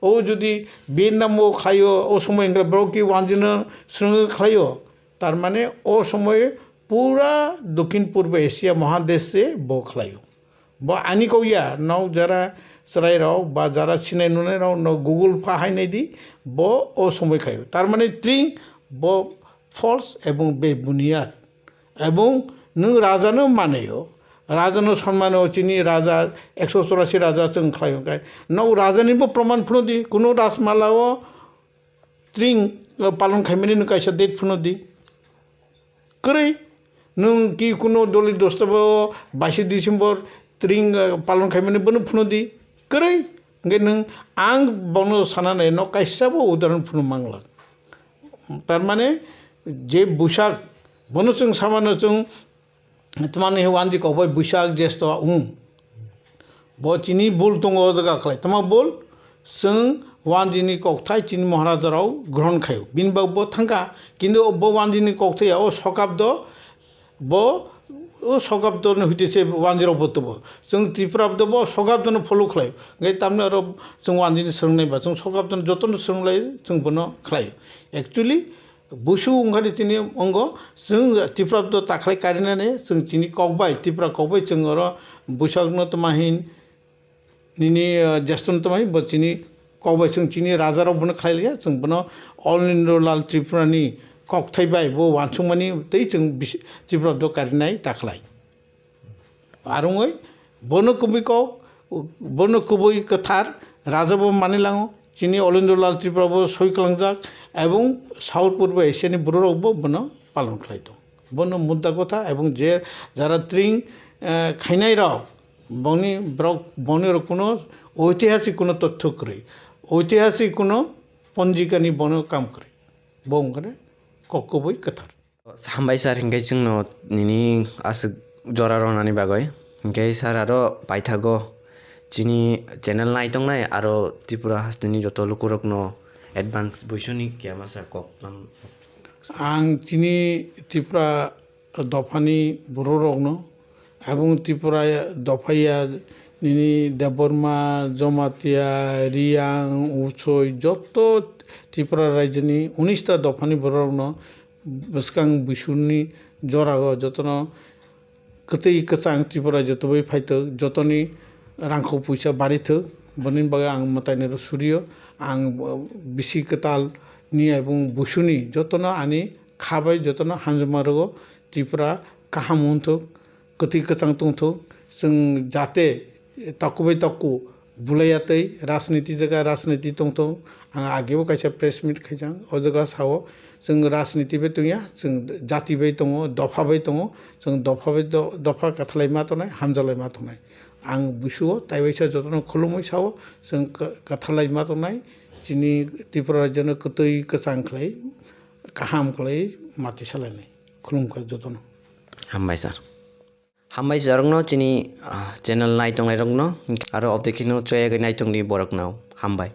O jodi Vietnam o khlaio, o somoi hwnkhe borok ki wanjino swrwngwi khlaio. Tar mane o somoi pura Dokhin Purbo Asia Mahadesh se bo khlaio. Bo ani kok ya, nok jara chwrai rok ba jara sinai nunai rok nok Google pha hai nai di, bo o somoi khlaio. Tar mane tring bo false ebong bebuniyat. Ebong nwng rajano manaio, Raja no sonmano chini raja, ekso chorasi raja chwng khlai hwnkhe. Nok raja ni bo proman phunu di, kuno Rajmala o tring, eh, palon khaimani no kaisa date phunu di. Kwrwi, nwng ki kuno doli dostabo baishe December tring, eh, palon khaimani bono phunu di. Kwrwi, hwnkhe nwng ang bono sana nai no kaisa bo udahoron phunu mangla. Tar mane je Busak, bono chwng samano chwng Tamani wanji kokbai Busak Jesto wng. Bo chini bul tongo o jaga khlai. Tama bul? Chwng wanjini kokthai chini Maharaja rao grohon khaio. Bini bag bo thangkha. Kintu bo wanjini kokthai ya o sokabdo bo o sokabdo no hwite se wanji rao bo tobo. Chwng Tripura do bo sokabdo no follow khlai. Ngai tamni aro chwng wanjini swngnai ba chwng sokabdo no joto no swnglai chwng bono khlai. Actually, Busu wngkha di chini ongo, chwng Tripura do takhlai karinani, chwng chini kokbai, Tripura kokbai chwng oro Busakno tama hin, nini, eh, Jestono tama hin, bo chini kokbai chwng chini rajarok bono khlai liya, chwng bono Alindralal Tripura ni kokthai bai bo wansukmani tei chwng bis-, Tripura do karinai takhlai. Arungoi bono kubui kok, bono kubui kwthar raja bo manilango, chini Alindralal Tripura bo soi kwlangjak, ebong South Purbo Asia ni bororok bo bono palon khlai tong. Bono mudda kotha ebong je jara tring, eh, khainai rok, bongni borok, bongni rok kuno oitihasik kuno totthyo kwrwi, oitihasik kuno ponjika ni bono kam kwrwi. Bo wngkha de kok kubui kwthar. Hambai sir, hinkhe chwngno nini aswk jora ronani bagwi. Hinkhe sir, aro paithago chini channel naitongnai aro Tripura hasteni joto lukurokno advance buisuni kiyama sir kok lam. Ang chini Tripura dophani bororokno, ebong Tripura dophaya nini Debbarma, Jamatia, Riyang, Usoi, joto Tripura rajyoni unis ta dophani bororokno bwskang buisuni jorago jotono kwtwi kwchang Tripura jotobai phaithwk, jotoni rangkho puisa barithwk, boni bagwi ang mwtainwi rw surio. Ang bisi kwtal ni ebong buisuni jotono ani kha bai jotono hamjakma rwgo. Tripura kaham wngthwk, kwtwi kwchang tongthwk, chwng jate taku bai taku bulaiya tei rajniti jaga rajniti tongthwng. Ang agebo kaisa press meet khaijak, o jaga sao chwng rajniti bai tongya, chwng jati bai tongo, dopha bai tongo, chwng dopha bai do-, dopha kathalai ma tongnai, hamjalai ma tongnai. Ang buisuo taiwaisa jotono khulumwi sao chwng ka-, kathalai ma tongnai, chini Tripura rajyono kwtwi kwchang khlai, kaham khlai mati salainai. Khulumkha jotono. Hambai sir. Hambai sir rokno chini, ah, channel naitongnai rokno aro obdekhino choyagwi naitongni borokno hambai.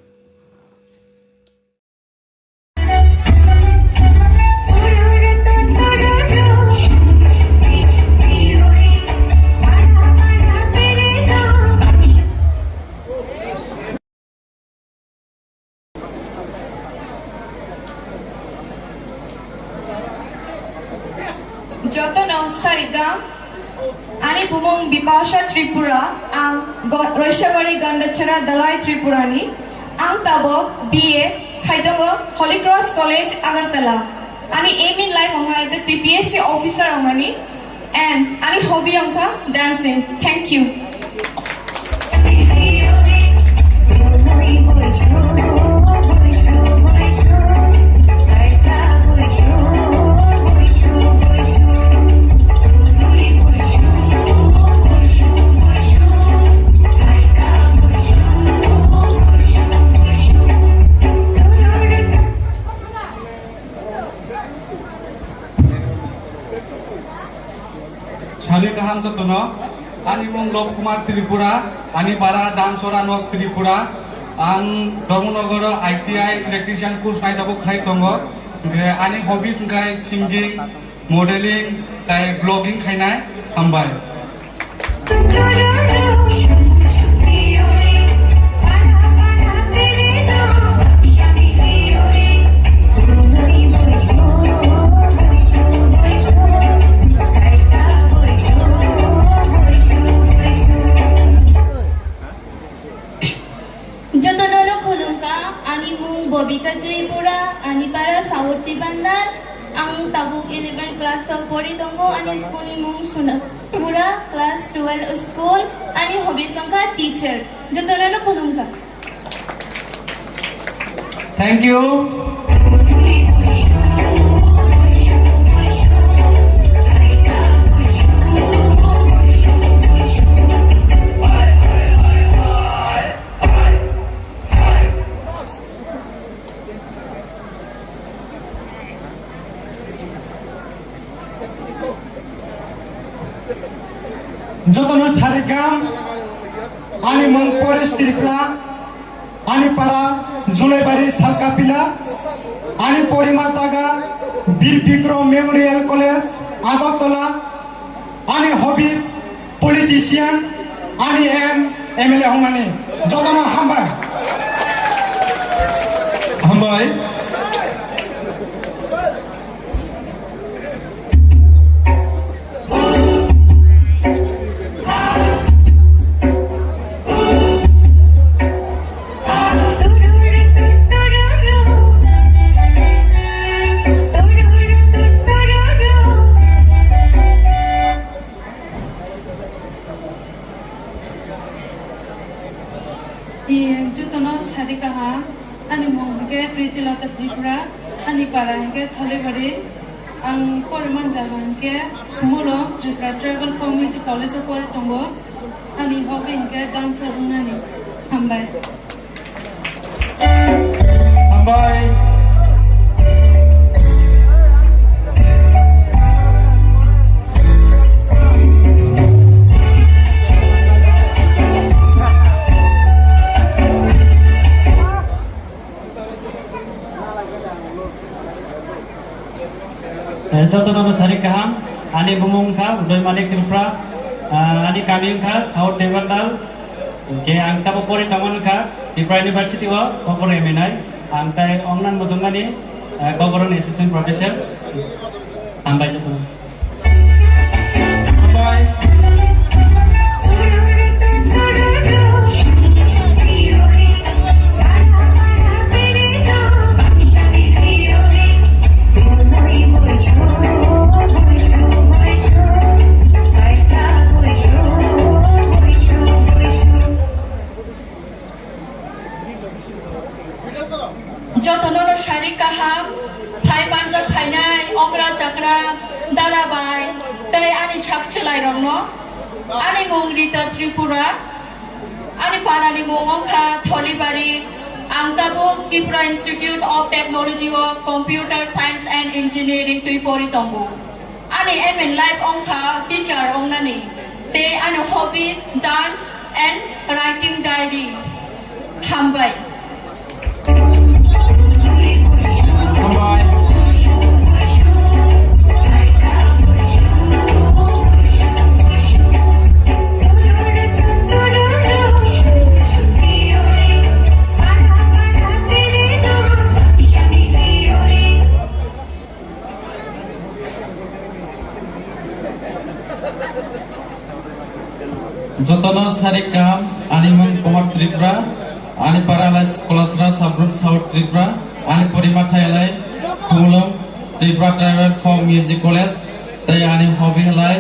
Jotono sarigam, ani bumung Bipasha Tripura, ang Go-, Roishabari Gandachara Dalai Tripurani, ang tabok B A khaidongo Holy Cross College Agartala. Ani aim in life wngkha the T P S C officer wngmani. And ani hobby wngkha dancing. Thank you. Sari kaham jotono, ani mung Lok Kumar Tripura, ani para Damsora Nok Tripura, ang Dharmanagar I T I electrician course nai tabuk khai tongo, hingke ani hobbies hingkai singing, modeling, tai vlogging khainai, hambai. Jotono no khulumkha, ani mung Bobita Tripura, ani para Saurti Bandar, ang Tabuk eleven class o pori tongo, ani school ni mung Suna. Pura class twelve school, ani hobby wngkha teacher. Jotono no khulumkha. Thank you. Jotono sarikam, ani mung Paresh Tripura, ani para Julaibari Salkapila, ani porima jaga Bir Bikrom Memorial College, Agartala, ani hobbies, politician, ani aim M L A wngnani. Jotono hambai. Hambai. Jotono sari kaham, ani mung hwnkhe Pritilata Tripura, ani para hwnkhe Tholibari, ang poriman jaga hwnkhe Mulong Tripura Tribal Folk Music College o pori tongo, ani hobby hwnkhe dancer wngnani. Hambai. Hambai. Eh, jotono no sari kaham, ani bumung kha Udoy Manik Tripura, ah, ani kami kha South Devantal, ke ang tabo pori tongmani kha Tripura University o, Kokborok M N I, ang tai ongnan mujungmani, eh, Kokborok ni assistant professor, hambai jotono. Jotono no sari kaham, phai manjak phainai okra chakra, dara bai, tei ani sak chwlai rokno. Ani mung Rita Tripura, ani para ni mung wngkha Tholibari, ang tabuk Tripura Institute of Technology o Computer Science and Engineering twi pori tongo. Ani aim in life wngkha teacher wngnani, tei ani hobbies dance and writing diary. Hambai. Hambai. Jotono sari kaham, ani mung Kumar Tripura, ani para lai Kolasra Subgroup South Tripura, ani porima thai lai Khumulwng Tripura Tribal Folk Music College, tei ani hobby lai,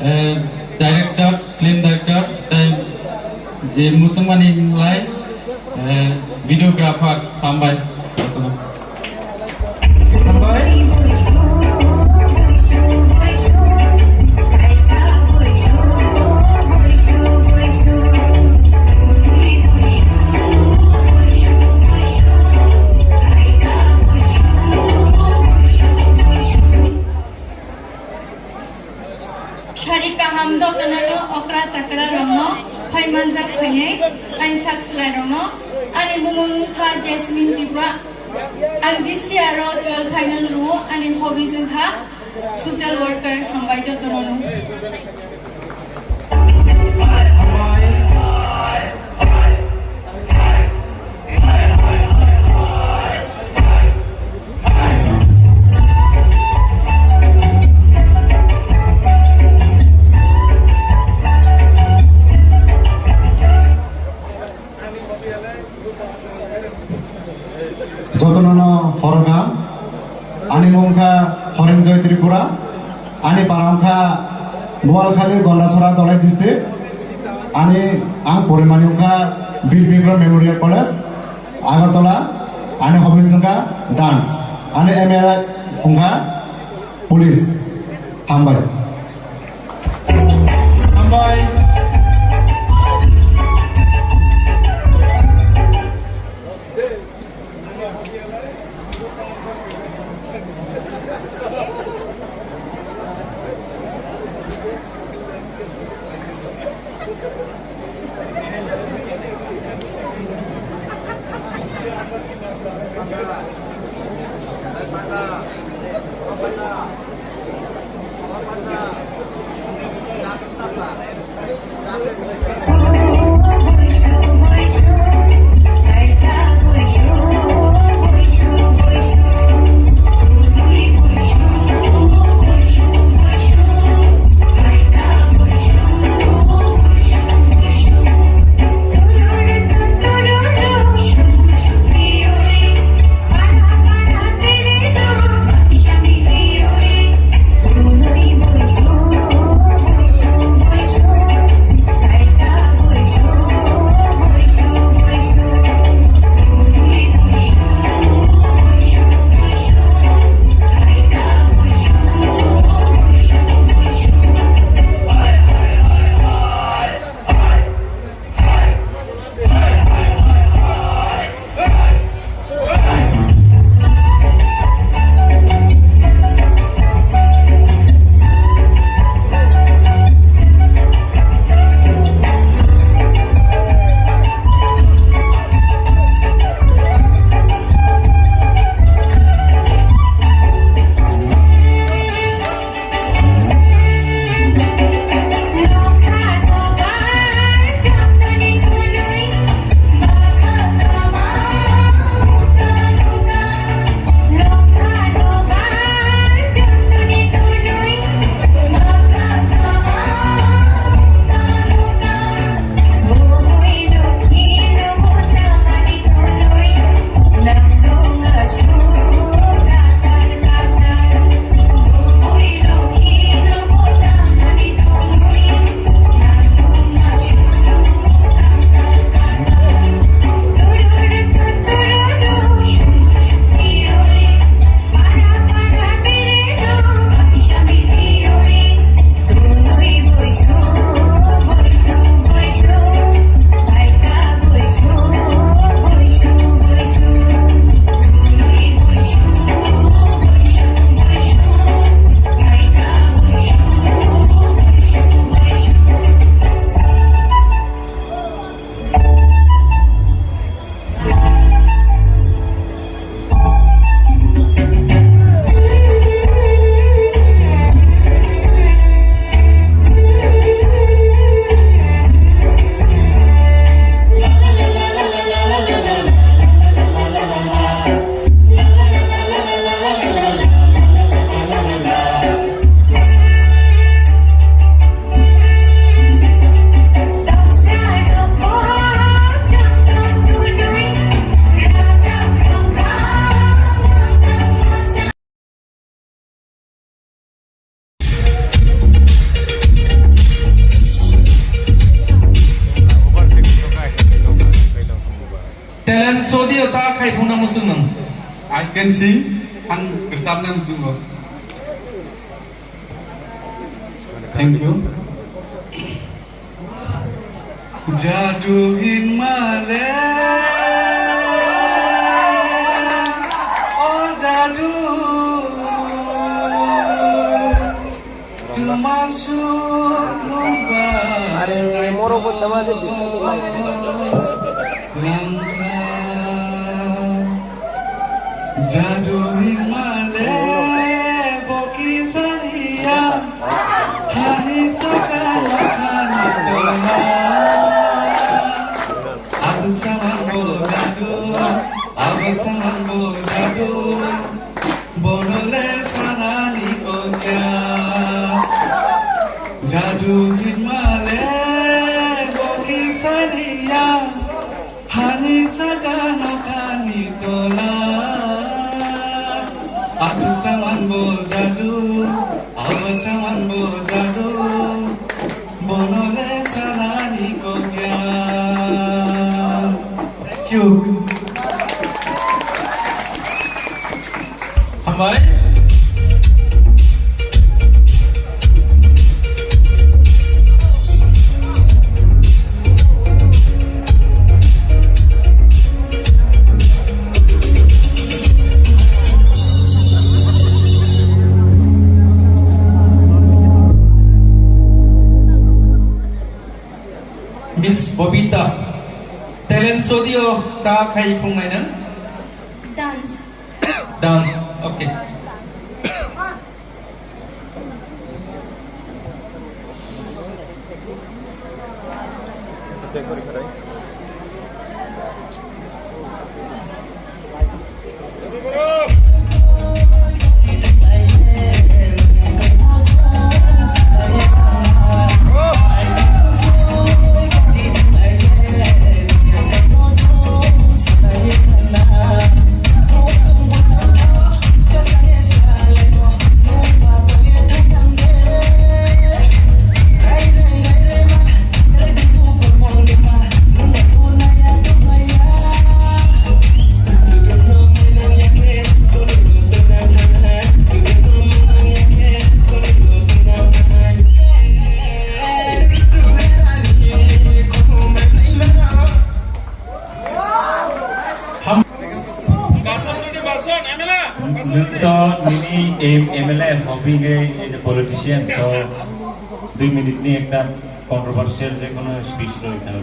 eh, director, film director, tei, eh, musungmani lai, eh, videographer, hambai. Sari kaham jotono no okra chakra rokno phai manjak phainai ani sak slai rokno. Ani bumung wngkha Jasmine Tripura. Ang this year o twelve final rwo, ani hobbies wngkha social worker. Hambai jotono no. Jotono no horga. Ani mung kha Horenjoy Tripura, ani para wngkha Noalkhali, Gondasora, Dholai district. Ani ang porimani wngkha Bir Bikram Memorial College, Agartala. Ani hobbies wngkha dance. Ani aim wngkha police. Hambai. Hambai. Talent show dio ta khai phungna muchung nang. I can sing, ang rwchapna muchungo. Thank you. Jadu hinmale, o jadu, tumasu nuba. Are, moro ko tama de biscuit ni lang. Jadu hinmale boki sariya, hani saka hani tola. Aduk saman bo jadu, abak saman bo jadu, bonole sanani kokya. Jadu hinmale boki sariya, hani saka nokhani tola. Saman bo jadu, abo saman bo jadu, bono le salani kokya. Thank you. Hambai. Miss Bobita, talent show dio ta khai phungnai nang? Dance. Dance, okay. Nito nini M L A hobby nge as a politician, so dui minute ni ekta controversial je kono speech roi khana.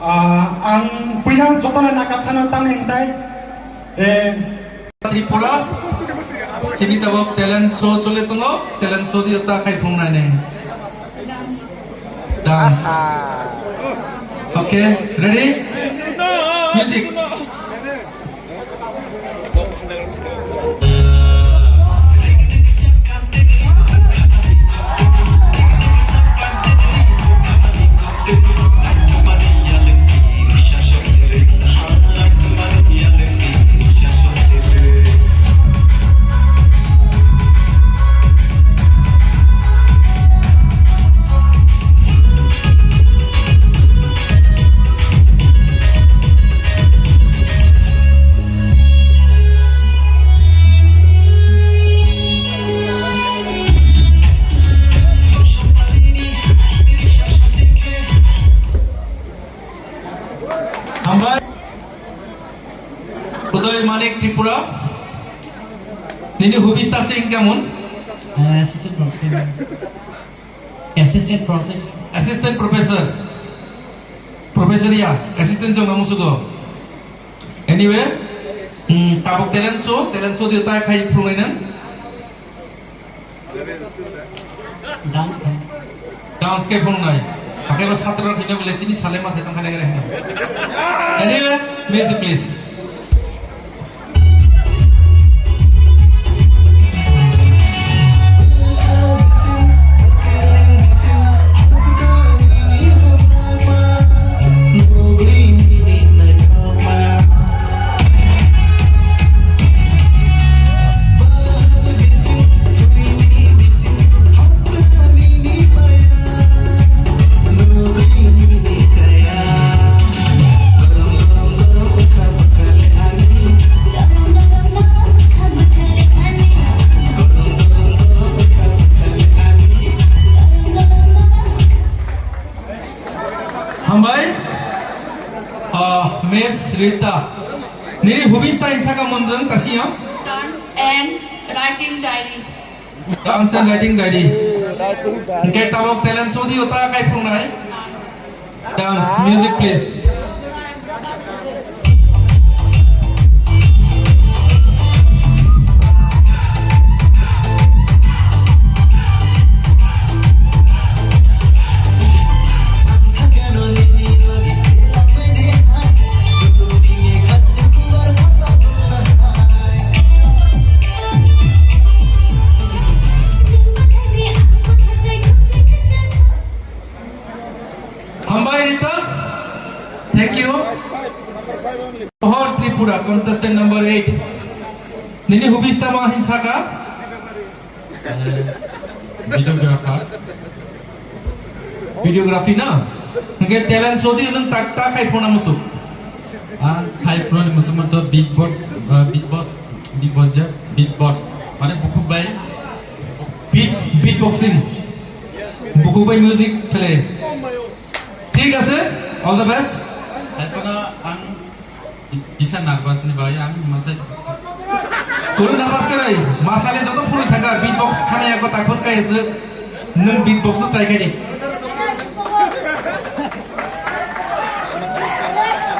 Ah, ang puila jotono nakatsano tangni hingtai, eh, Tripura, chini tabok talent show chole tongo, talent show dio ta khai phungnai nai. Dance. Okay, ready? Music. Hambai. Udoy Manik Tripura. Nini hobbies ta se hingka mun? Uh, assistant professor. Assistant professor. Assistant professor. Professor ya, assistant jong namu sugo. Anyway, hmm, tabuk talent show, talent show dia ta khai phungnai nang. Dance khai. Dance khai phungnai. Hakai ba satra rok hino bole sini sale ma se tang khai nai hino. Anyway, music please. Hambai. Ah, Miss Rita. Nini hobbies ta insa ka mondrong kasi ya? Dance and writing diary. Dance and writing diary. Hingke tabok talent show dio ta khai phungnai. Dance, music please. Hambai Rita. Thank you. Pohor Tripura, contestant number eight. Nini hobbies tamo hin saka? Videographer. Videography na? Hingke talent sodi nung tak tak kai phone musuk. Ang khai phone musuk manto beatbox, uh, beatbox, beatbox je, beatbox. Mane bukhuk bai. Beat, beatboxing. Bukhuk bai music play. Thik ase, all the best. Hai phone ang Kisa nervous ni bai ang masai. Kunu nervous khe nai, masale joto phuru thangkha, beatbox khana ya ko takhon kai se, nung beatbox no try khai di.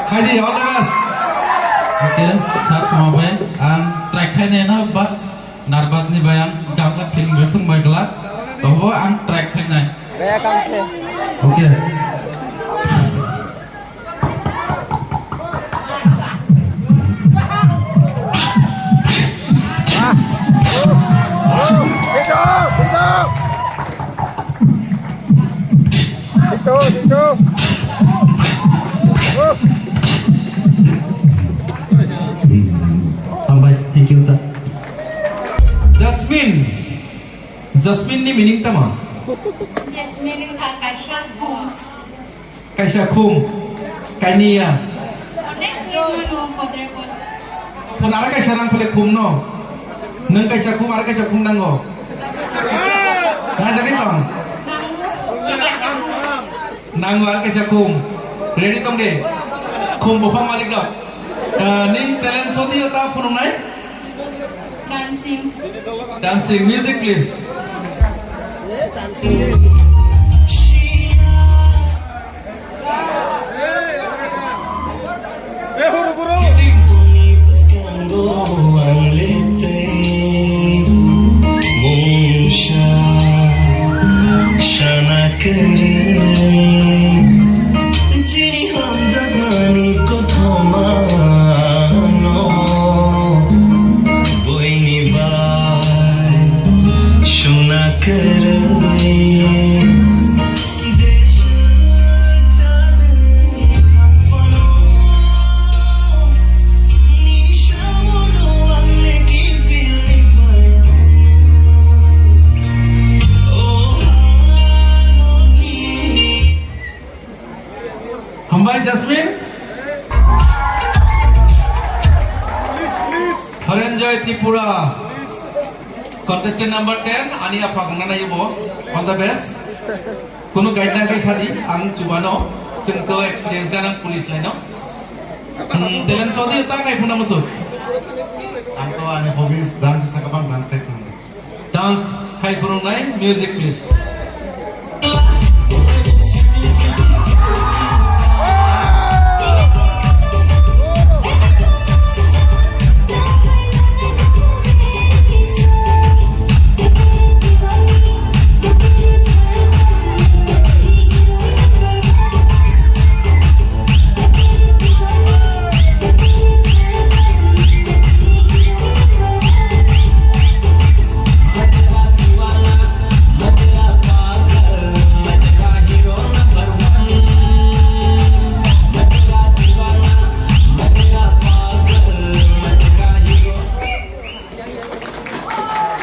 Khai di, all the best. Okay, sir, sama bai, ang try khai nai na, but nervous ni bai ang gabla feeling resung bai gla, tobo ang try khai nai. Okay. Hambai, thank you, sir. Jasmine. Jasmine ni meaning tama? Jasmine wngkha kaisa bung. Kaisa khum, kainiya. Onek khum mano, kodre kodre. Khum ara kaisa nang phale khum no. Nung kaisa khum, ara kaisa khum nango. Najagwi tong. Nango. Kaisa khum. Nango ara kaisa khum. Ready tong de. Khum buphang malik rok. Ah, ning talent sodi ta phunuknai? Dancing. Dancing, music please. Sana kere. Chini hamjakmani kothoma no, buini bai suna kwrwi. Jesa chanani thangphano, nini samono ang leki philai phai. Oh, hano nini Hambai Jasmine. Harenjoy Tripura. Contestant number ten, ani aphak nana yubo. All the best. Kunu guide na kai sadi, ang chubano. Chwng to experience ganang police line no. Hmm, talent sodi ta kai phuna musu. Ang to ani hobbies dance sakabang dance kai phuna. Dance khai phunuknai, music please.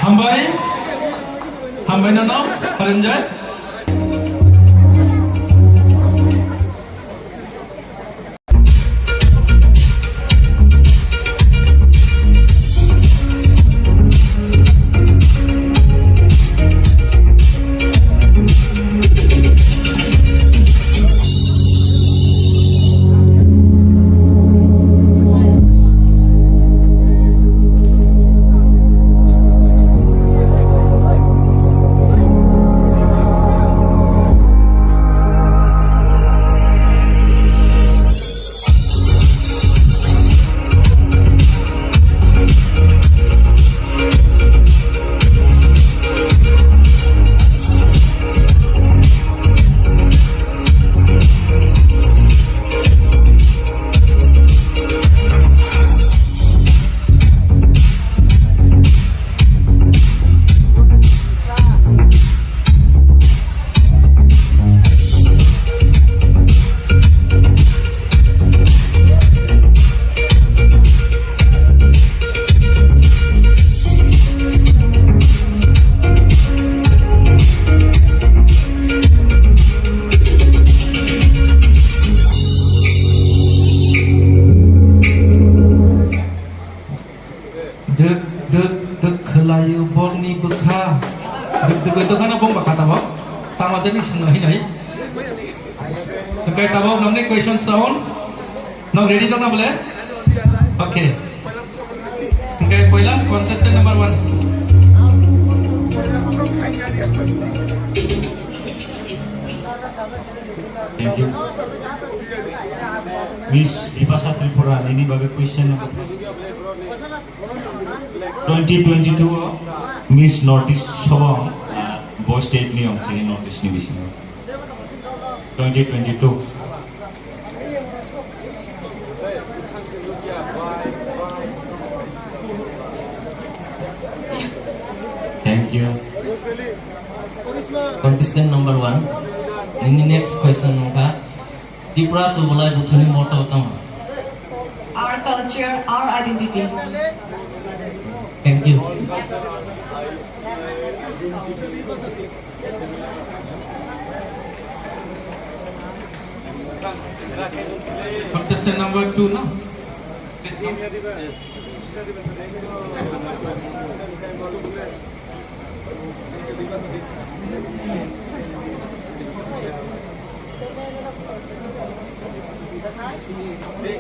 Hambai, hambai nono, Harenjoy. Layu borni bwkha. Duk duk dokhana bong bakha tamo. Tamo jani sung nahi nahi. Hingkai tamo namni question sound. Now ready dong na bole? Okay. Hingkai poila contestant number one. Thank you. Miss Bipasha Tripura, nini bagwi question number twenty twenty-two o Miss North East sobo, ah, bo state ni ong chini North East ni bisingo. Twenty twenty-two. Thank you. Contestant number one. Nini next question wngkha, Tripura Subolai Buthuni motto tamo? Our culture, our identity. Thank you. Contestant number two, no? Please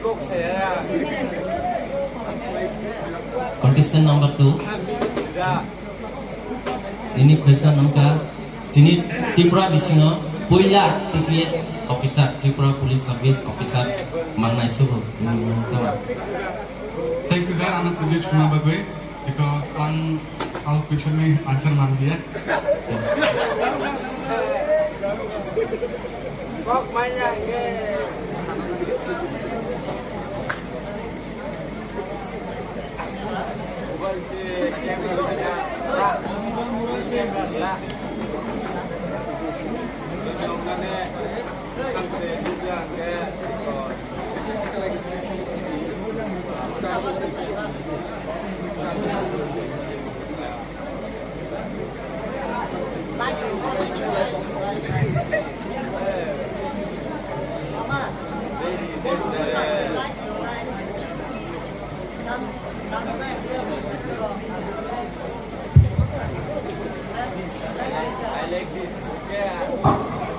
come. Contestant number two. Nini question wngkha, chini Tripura bisingo puila T P S officer, Tripura Police Service Officer mangnai subu. Nini mung tama? Thank you, sir, ano tubik suna bagwi, because ang al question ni answer man diya.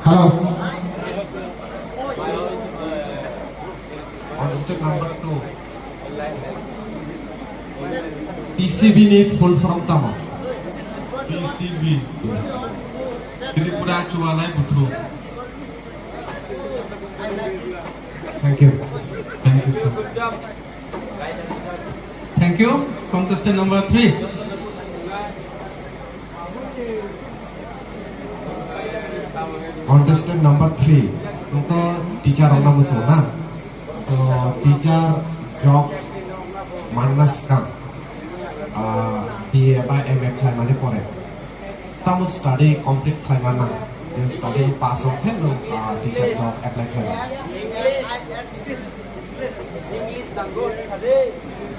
Hello. Contestant number two. T C B ni full form tamo? T C B. Tripura Chualai Buthu. Thank you. Thank you, sir. Thank you. Contestant number three. Contestant number three, nokta teacher rokna muchungo na? To teacher job manna swkang, ah, B A ba M A khlaimani pore tamo study complete khlaima nang, je study pass wngkhe nwng, ah, teacher job apply khlaima.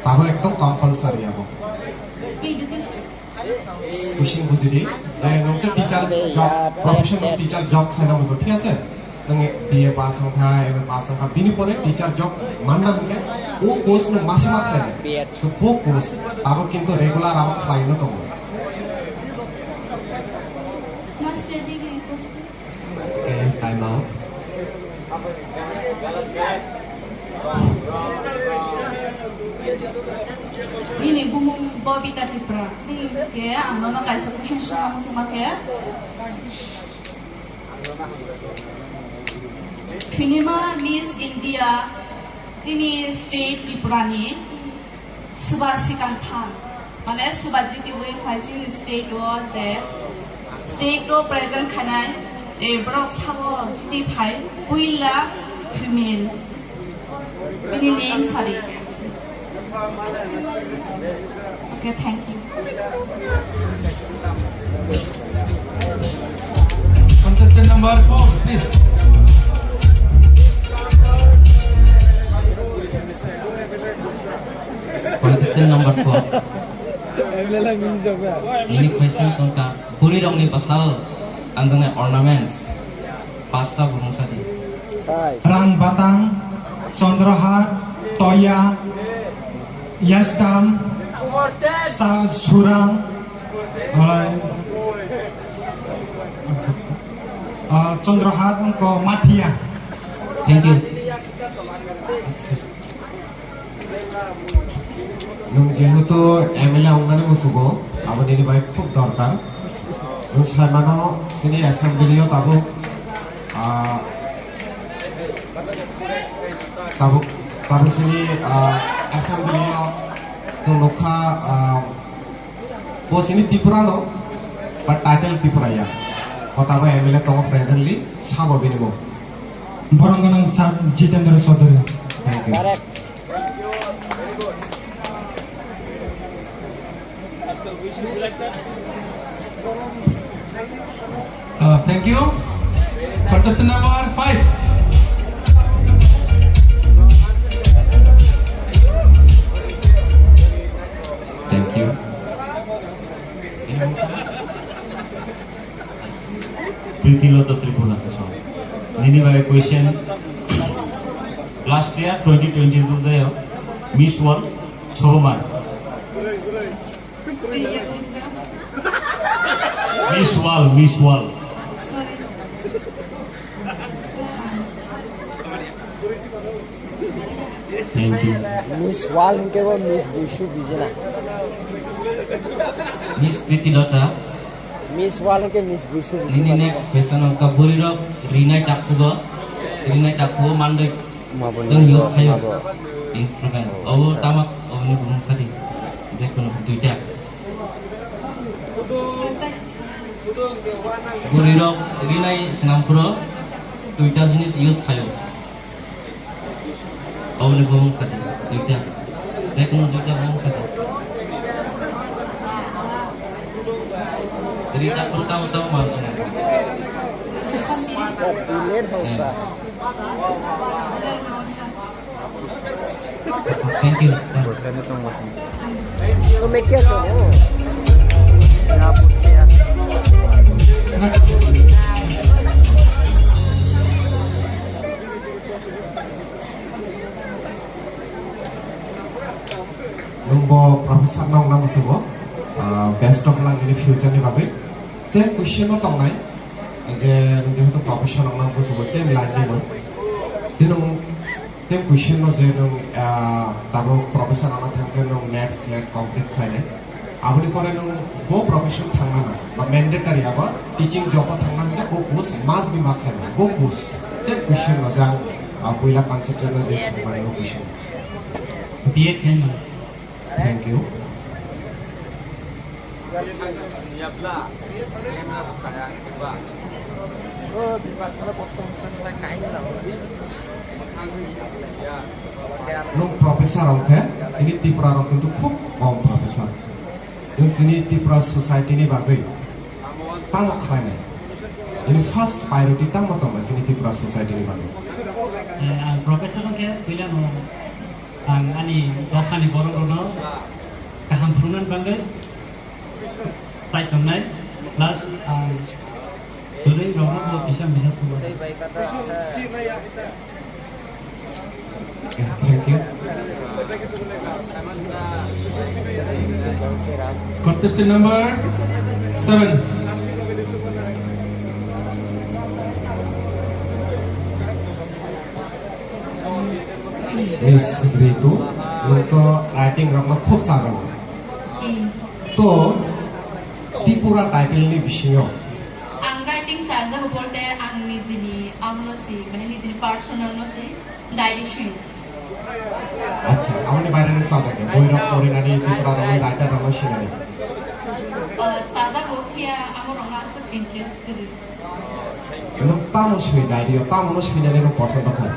Tamo ekdom compulsory abo. Education. Kuching bujidi, je nwng khe teacher job, professional teacher job khlaina muchungo, thik ase? Nwng B A pass wngkha, M A pass wngkha, bini pore teacher job manna hwnkhe o course nwng mase ma khlainai. To bo course abo kintu regular abo khlaina tongo. Master degree course. Okay, time out. Nini bumung Bobita Tripura. Nini ke ang nono kaisa question swngna muchungma khe. Finima Miss India, chini state Tripura ni. Suba sikang thang, mane suba jitiwi phaising state o je state o present khainai, e, borok sabo jiti phai puila female. Bini name sari. Okay, thank you. Contestant number four, please. Contestant number four. Ini question songkha, bwrwi rokni bwsao tanjaknai ornaments. Pasta bumung sadi. Rang batang, Chandrahar, Toya, Yasdam, Sa-, Surang, Alai. Ah, Chandra Hat ko Mathia. Thank you. Nwng jehetu M L A wngnani musugo, abo nini bai khub dorkar. Nwng saimano chini assembly o tabuk, ah, tabuk, tabuk chini, ah, assembly o nwng nukha, ah, bo chini Tripura no, but title Tripura ya. Kotabo M L A tongo presently, sabo bini mung. Borok gwnang Sir Jitendra Chaudhary. Thank you. Uh, thank you. Contestant number five. Thank you. Priti Lata Tripura. Nini bai question, last year twenty twenty-two de Miss World Chobomar. Miss World, Miss World. Thank you. Miss World hingke bo Miss Busu bijela. Miss Priti Lata. Miss World hingke Miss Busu bijela. Nini next question wngkha bwrwi rok rinai takhugo, rinai takhugo mandoi. Mabo tong use khayo. Mabo. Instrument. Obo tama, obo ni bumung sadi. Je kono duita. Bwrwi rok rinai swnam phuru duita jinis use khayo. Oboni bumung sadi, duita. Jekunu duita bumung sadi. Duita phuru tamo tamo manjana. Bilet hoka. Thank you. तो मैं क्या करूँ? Nwng bo professor no wngna musugo, ah, best of luck nini future ni bagwi. Je question no tongnai, je nwng jehetu professor wngna musugo, same line ni bo. Tini nwng Tei question no je nwng, ah, tabuk professor wngna thangkhe nwng NET, SLET complete khlainai. Aboni pore nwng bo profession thangna na, ba mandatory abo teaching job o thangna hwnkhe bo post must be ma khlainai, bo post. Tei question no je ang, ah, puila concept no je swngmani bo question. B Ed khe nwng. Thank you. Nwng professor wngkhe, chini Tripura rok kintu khub kom professor. Nwng chini Tripura society ni bagwi tamo khlainai? Chini first priority tamo tongnai chini Tripura society ni bagwi? Eh, ang professor wngkhe puila no ang ani dophani borok rokno kaham phunuknani bagwi tai tongnai, plus ang twi rokno bo kisa misa sugo. Thank you. Contestant number seven. Miss Ritu, nwng to writing rokno khub sajago. Hmm. To Tripura title ni bisingo. Ang writing sajago bolte ang nijini amno si, mane nijini personal no si, diary si. Acha, amoni baire nwng sajagya, boi rok porinani, Tripura rokni writer rokno sinani. Uh, sajago, phiya amo rokno aswk interest kwrwi. Nwng tamo swi diary o, tamo no swinani nwng posondo kha?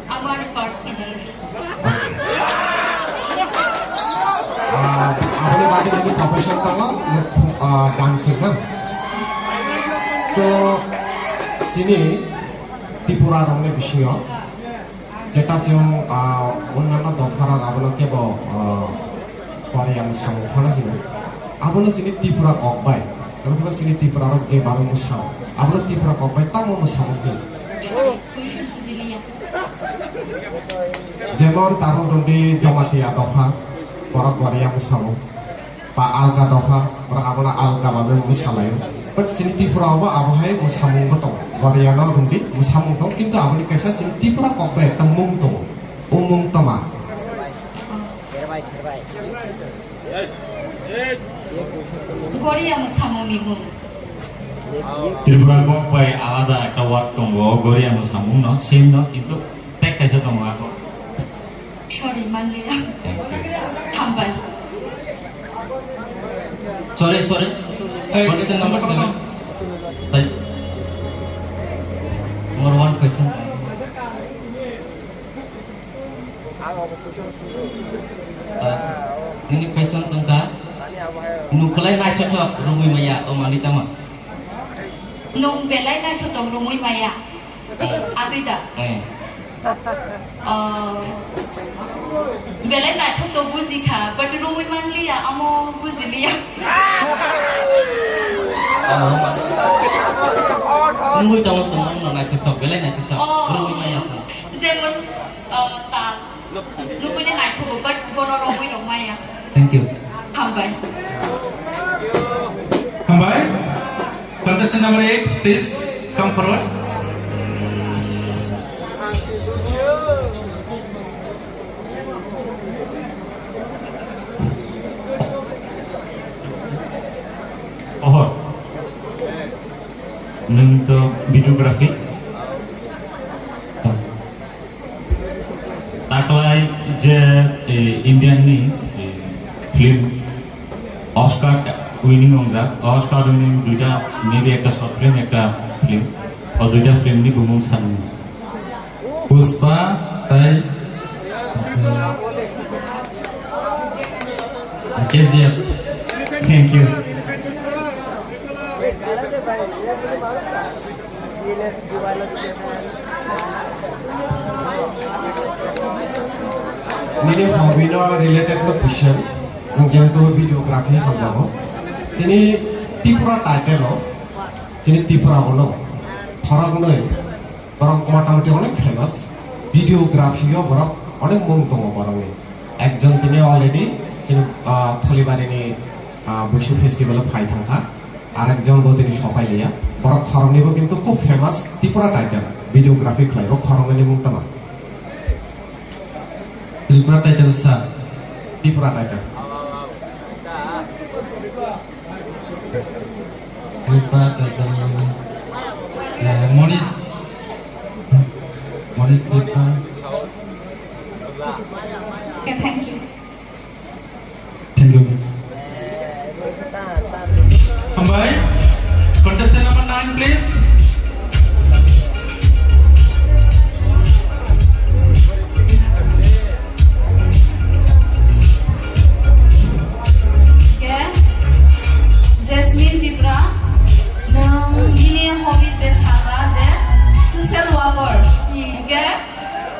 Amar personal. Ah, aboni bagwi nini profession tongo, nwng, ah, dancing na? To chini Tripura rokni bisingo jeta chwng, ah, onnanno dopha rok abono kebo, ah, Korea mwsamung phano hino. Abono chini Tripura kok bai. Abo phano chini Tripura rok je baro mwsang. Abono Tripura kok bai tamo mwsamung hino. Jemon tabuk rwngdi Jamatia dopha, borok Korea mwsamung. Ba alga dopha, borok abono alga Mwsalaio. But chini Tripura o bo abo hai mwsamung bo tongo. Goriano rwngdi mwsamung tongo, kintu aboni kaisa chini Tripura kok bai ekta mung tongo. O mung toma? Goria mwsamung ni mung. Tripura kok bai alada ekta word tongo, Goria mwsamung no, same no, kintu tag kaisa tongo abo. Sorry, manliya. Thank you. Hambai. Sorry, sorry. Hey, question number seven. Hey. More one question. Uh, nini question sungka. Nung kwlai naithothok rwngwi maya, o manwi tamo? Nung belai naithothok rwngwi maya. Atwi da? Eh. Oh. Belai naithok to buji kha, but rwngwi manliya, amo buji liya. Oh. Rwngwi tongo chwng, no naithok to, belai naithok to. Oh. Rwngwi maya chwng. Jemon, oh, tal. Nugwi ni naithogo, but bono rwngwi rwng maya. Thank you. Hambai. Hambai. Contestant number eight, please come forward. Ohor. Nwng to videography. Taklai je, eh, Indian ni, eh, film Oscar winning wngjak, Oscar winning duita, maybe ekta short film, ekta film, o duita film ni bumung san. Pushpa tai, eh, K G F. Thank you. Nini hobby no related no question, nwng jehetu videography hamjago. Tini Tripura title o, chini Tripura o no, khoroknwi, borok motamoti onek famous, videography o borok onek mung tongo borokni. Ekjon tini already chini, ah, Tholibarini, ah, Buisu Festival o phai thangkha. Arekjon bo tini sopai liya. Borok khoroknwi bo kintu khub famous Tripura title. Videography khlai bo khoroknwi ni mung tama? Tripura title sa. Tripura title. Tripura title. Eh, Monish. Monish Tripura. Okay, thank you. Thank you. Hambai. Contestant number nine, please. Ke? Jasmine Tripura, nwng nini hobby je saka je social worker. Ke?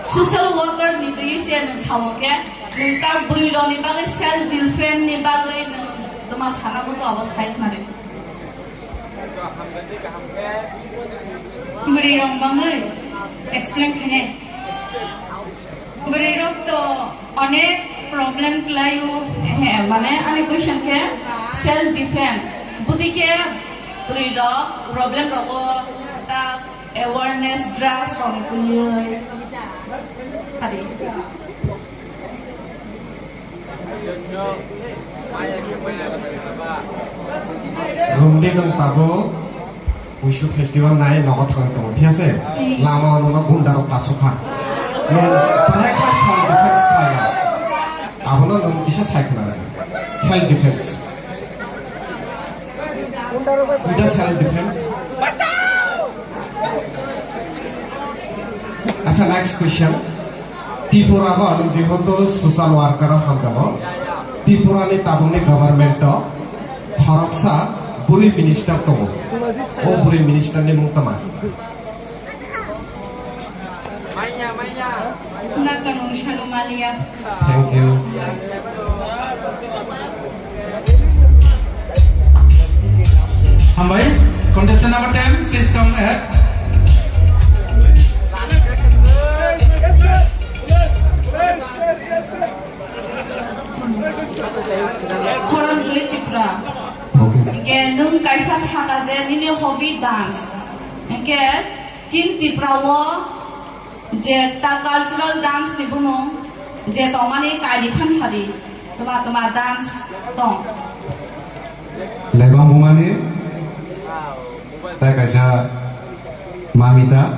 Social worker ni twi se nwng sao ke? Nwng ta bwrwi rokni bagwi self defense ni bagwi nwng tma sana bujo abo sai khna ri. Bwrwi rok bangwi explain khainai. Bwrwi rok to onek problem kwlaio, he, mane ani question khe self defense. Bwtwi khe bwrwi rok problem rogo ta awareness drugs rok twiwi. Adi. Rungdi nwng tabuk Buisu festival nai nogo thangwi tongo, thik ase? Hmm. Lama o nono gunda rok kasukha. Nwng bahai khe self defense khlai ya. Abono nwng kisa sai khna rw. Self defense. Buita self defense. Acha, next question. Tripura o nwng jehetu social worker o hamjago, Tripura ni tabuk ni government o khoroksa bwrwi minister tongo. O bwrwi minister ni mung tama? Nakanung Sanu Malia. Thank you. Hambai, contestant number ten, please come ahead. Khoram Joy Tripura. Okay. Nwng kaisa saka je nini hobby dance. Hwnkhe chini Tripura o je ta cultural dance ni bumung je tongmani kaini phan sadi. Tuma tuma dance tong. Lebang bumani ta kaisa mamita.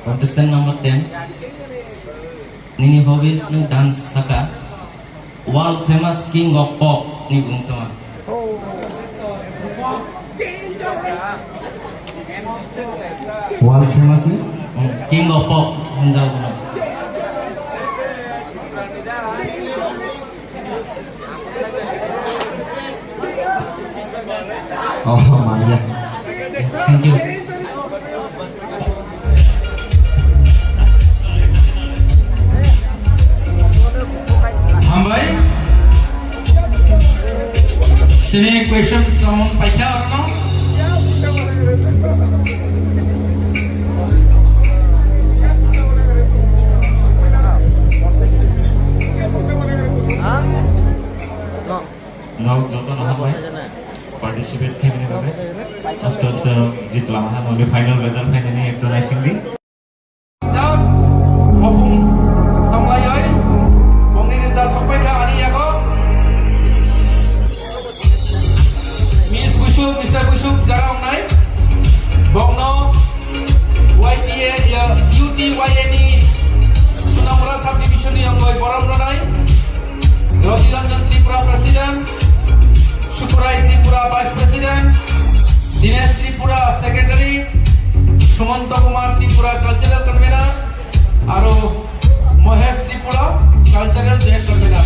Contestant number ten. Nini hobbies nwng dance saka. World famous king of pop ni bumung tongma. World famous ni? Hmm, king of pop hwnjak bono. Oh, manya. Thank you. Hambai. Sini question samung paikha orno. Nok joto no hambai. Participate khaimani bagwi. Aste aste jitla maha noni final result phainani ekdom naisingdi. Jab hopung tonglaioi. Bongni result sokpai kha ani yago. Miss Busuk, Mister Busuk jara ongnai. Bongno Y T A, ya, U T Y A ni Sunamura subdivision ni yongoi borom ronai. Roti Ranjan Tripura President, Sukurai Tripura Vice President, Dinesh Tripura Secretary, Sumanta Kumar Tripura Cultural Convener, aro Mohesh Tripura Cultural Joint Convener.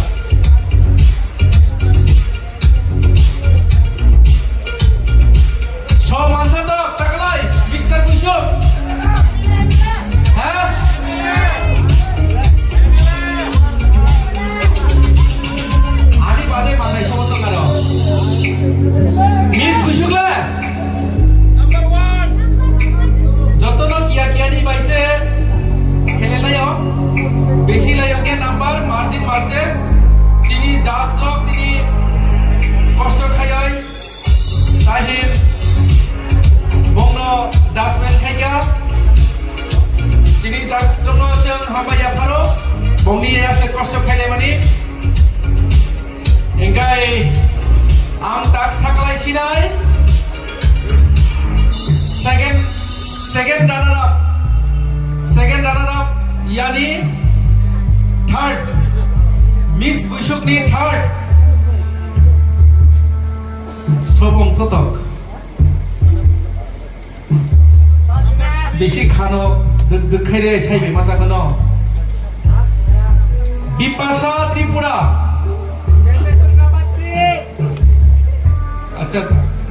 So manjak dok taklai, Mister Busuk. Ha? Ani bade manai sobo to karo. Miss Busuk le? Number one. Jotono kiya kiya ni bai se khele layo. Besi layo ke number, margin marse. Chini judge rok tini kosto khayoi. Tahir bongno judgment khaikha. Chini judge rokno chwng hambai yapharo. Bongni ya se kosto khailaimani. Hingkai ang tak saklai sinai. Second, second runner up. Second runner up yani third. Miss Busuk ni third. Sobong totok. Bisi khano dwk dwk khaire sai bai masa khano. Bipasha Tripura. Acha,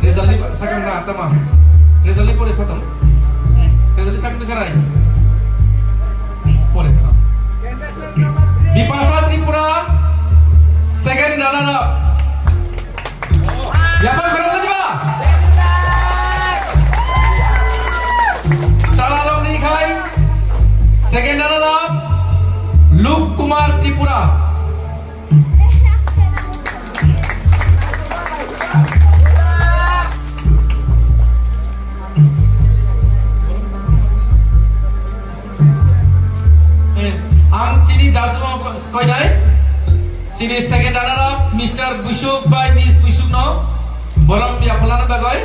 result ni sakang na tama. Result ni pore satam. Result ni sakang sarai. Pore. Bipasha Tripura, second runner up. Yapang khorang tadi ba? Chala rok ni khai. Second runner up, Luke Kumar Tripura. Ang chini judge rok koinai. Chini second runner up Mister Busuk bai Miss Busuk no borom yaphalna bagwi.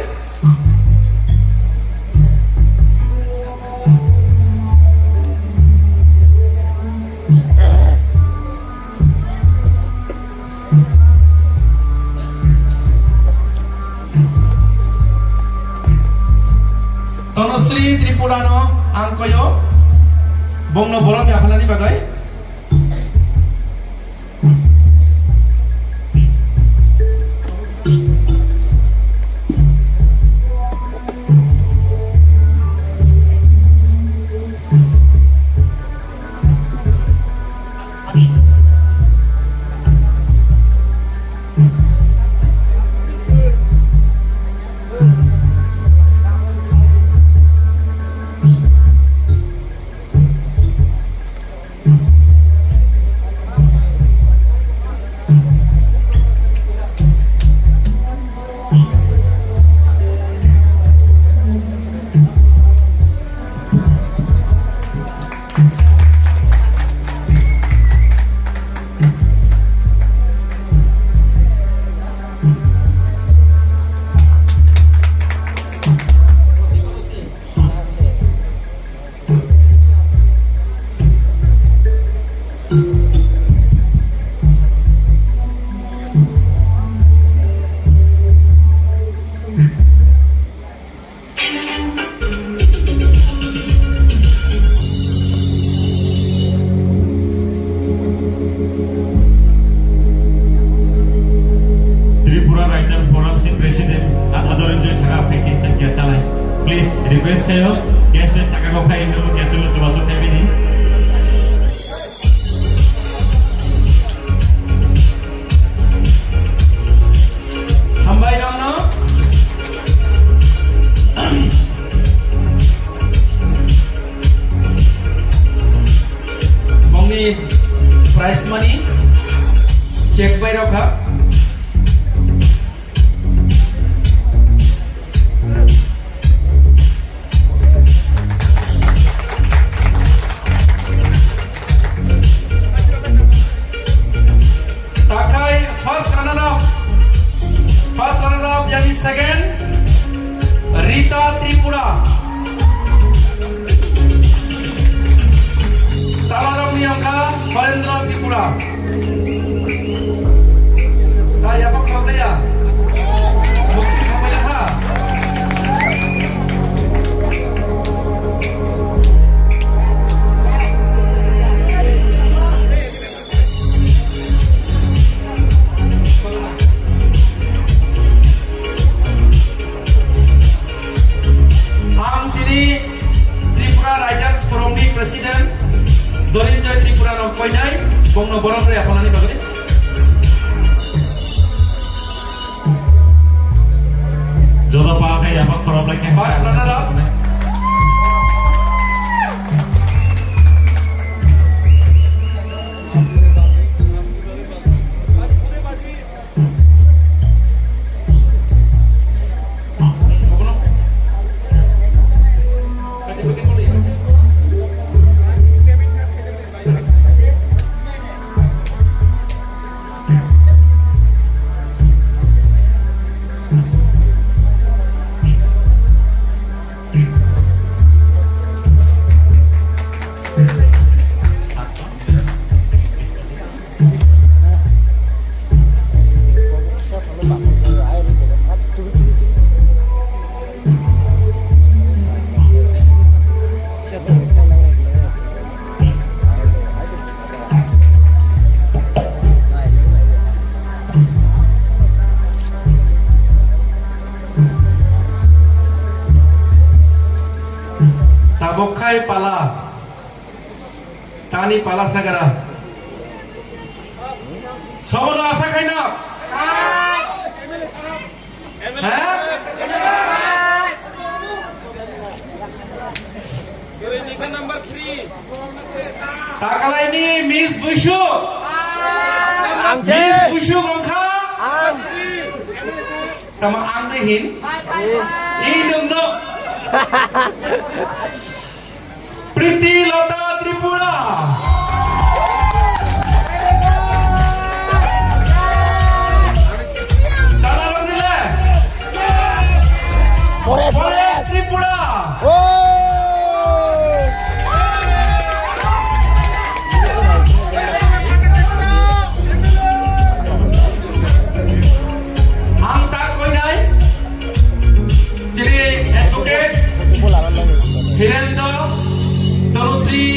Tanusri Tripura no ang koyo, bongno borom yaphalani bagwi. Please, request khayo, guest ni saka kok phai hinwi khe chwng chubachu khaibini. Hambai nokno. Bongni prize money check bai rokha. Takhai first runner up, first runner up, yani second, Rita Tripura. Talarokni wngkha Barendra Tripura. Ta yapha khalangya. Mukti khamaya ha. Ang chini Tripura Writers Forum ni President Dolinjoy Tripura no koinai, bongno borom rwi aphanani bagwi. Joto pal khe yapha khorok lai khe. First runner up. Tabuk khai pala. Tani pala sagara. Sobono asa khaino. Ha? Takalaini Miss Buisuk. Ang je. Miss Buisuk wngkha. Ang. Tama ang de hin. I nungno. Priti Lota Tripura. Chana rok nile. Forest, Forest Forest. Tripura. Oh. Ang tak koinai. Chini advocate Hirendra Tanusri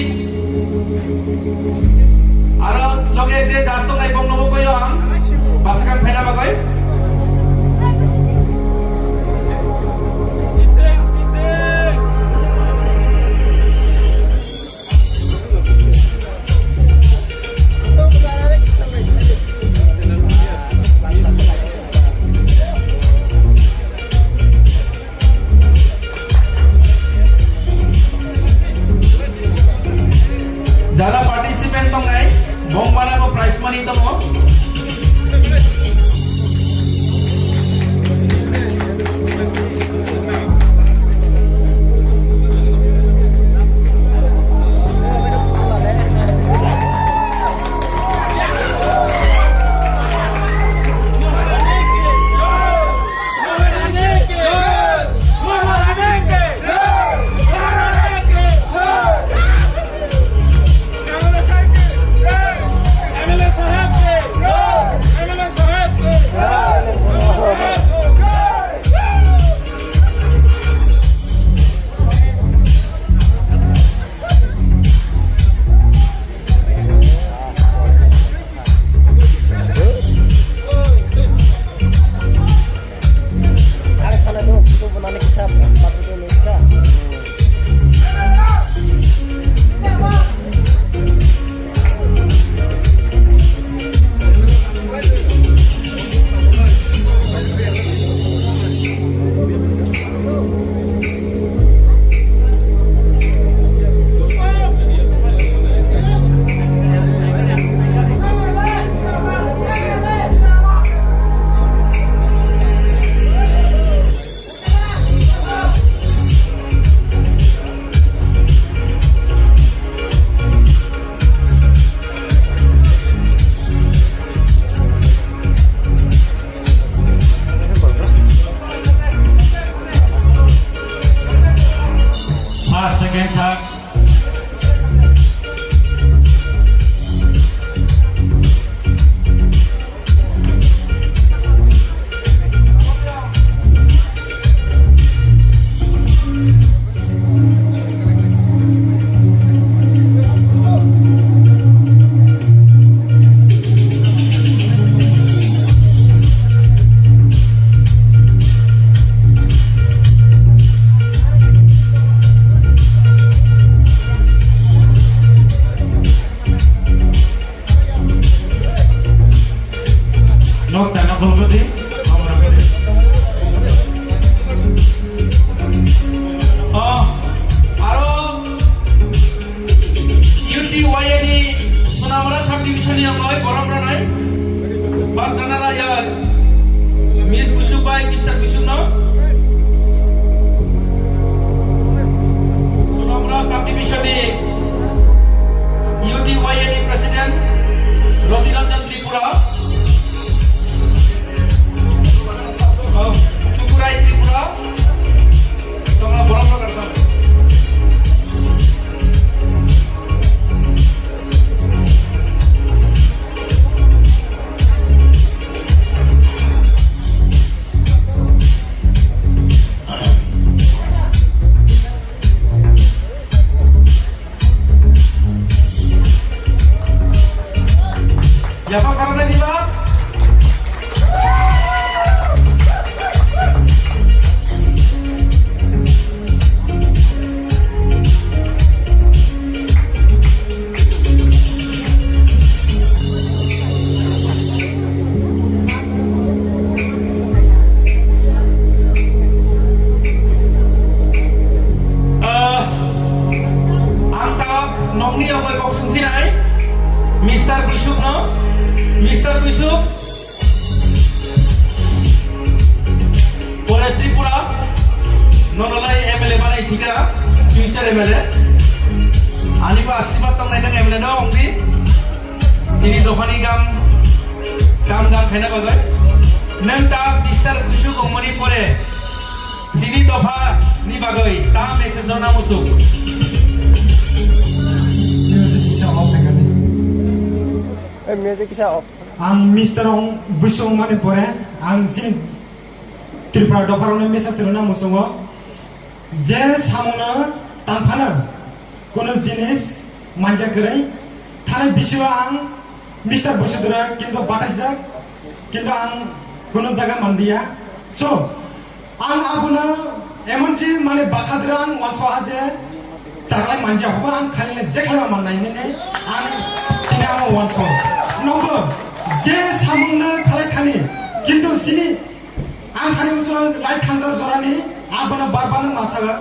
Asana Raya, Miss Busuk bai Mister Busuk no. Sonamura Subdivision ni U T Y A ni President Roti Ranjan Tripura. Oh, Sukurai Tripura. Tongra borok no kartam. Yapa karana diba? Ah, ang ta nokni yogoi kok sungsinai, Mister Kuisuk no, Mister Kuisuk. Paresh Tripura, noralai M L A banai sika, future M L A. Ani bo asirwad tongnai nang M L A no ongdi. Chini dophani gam, gam gam khaina bagwi. Nang ta Mister Kuisuk ongmani pore, chini dopha ni bagwi ta message rwna musuk. Music kisa off khaikha di. Eh, music kisa off. Ang Mister ong Buisuk ongmani pore, ang chini Tripura dopharokno message rwna muchungo je samungno tangphano kuno jinis manja kwrwi thanai bisingo ang Mister Buisuk dwra kinto bataijak, kinto ang kuno jaga manliya. So, ang abono emonsi mane bakha dwra ang wansoha je taklai manja hobo ang khaina je khlaiba mannai nini ang tini ang wanso. Nokho je samungno khalai khani, kinto chini Ang sani muchung lai thangjak jorani, abono bar bar ma saga.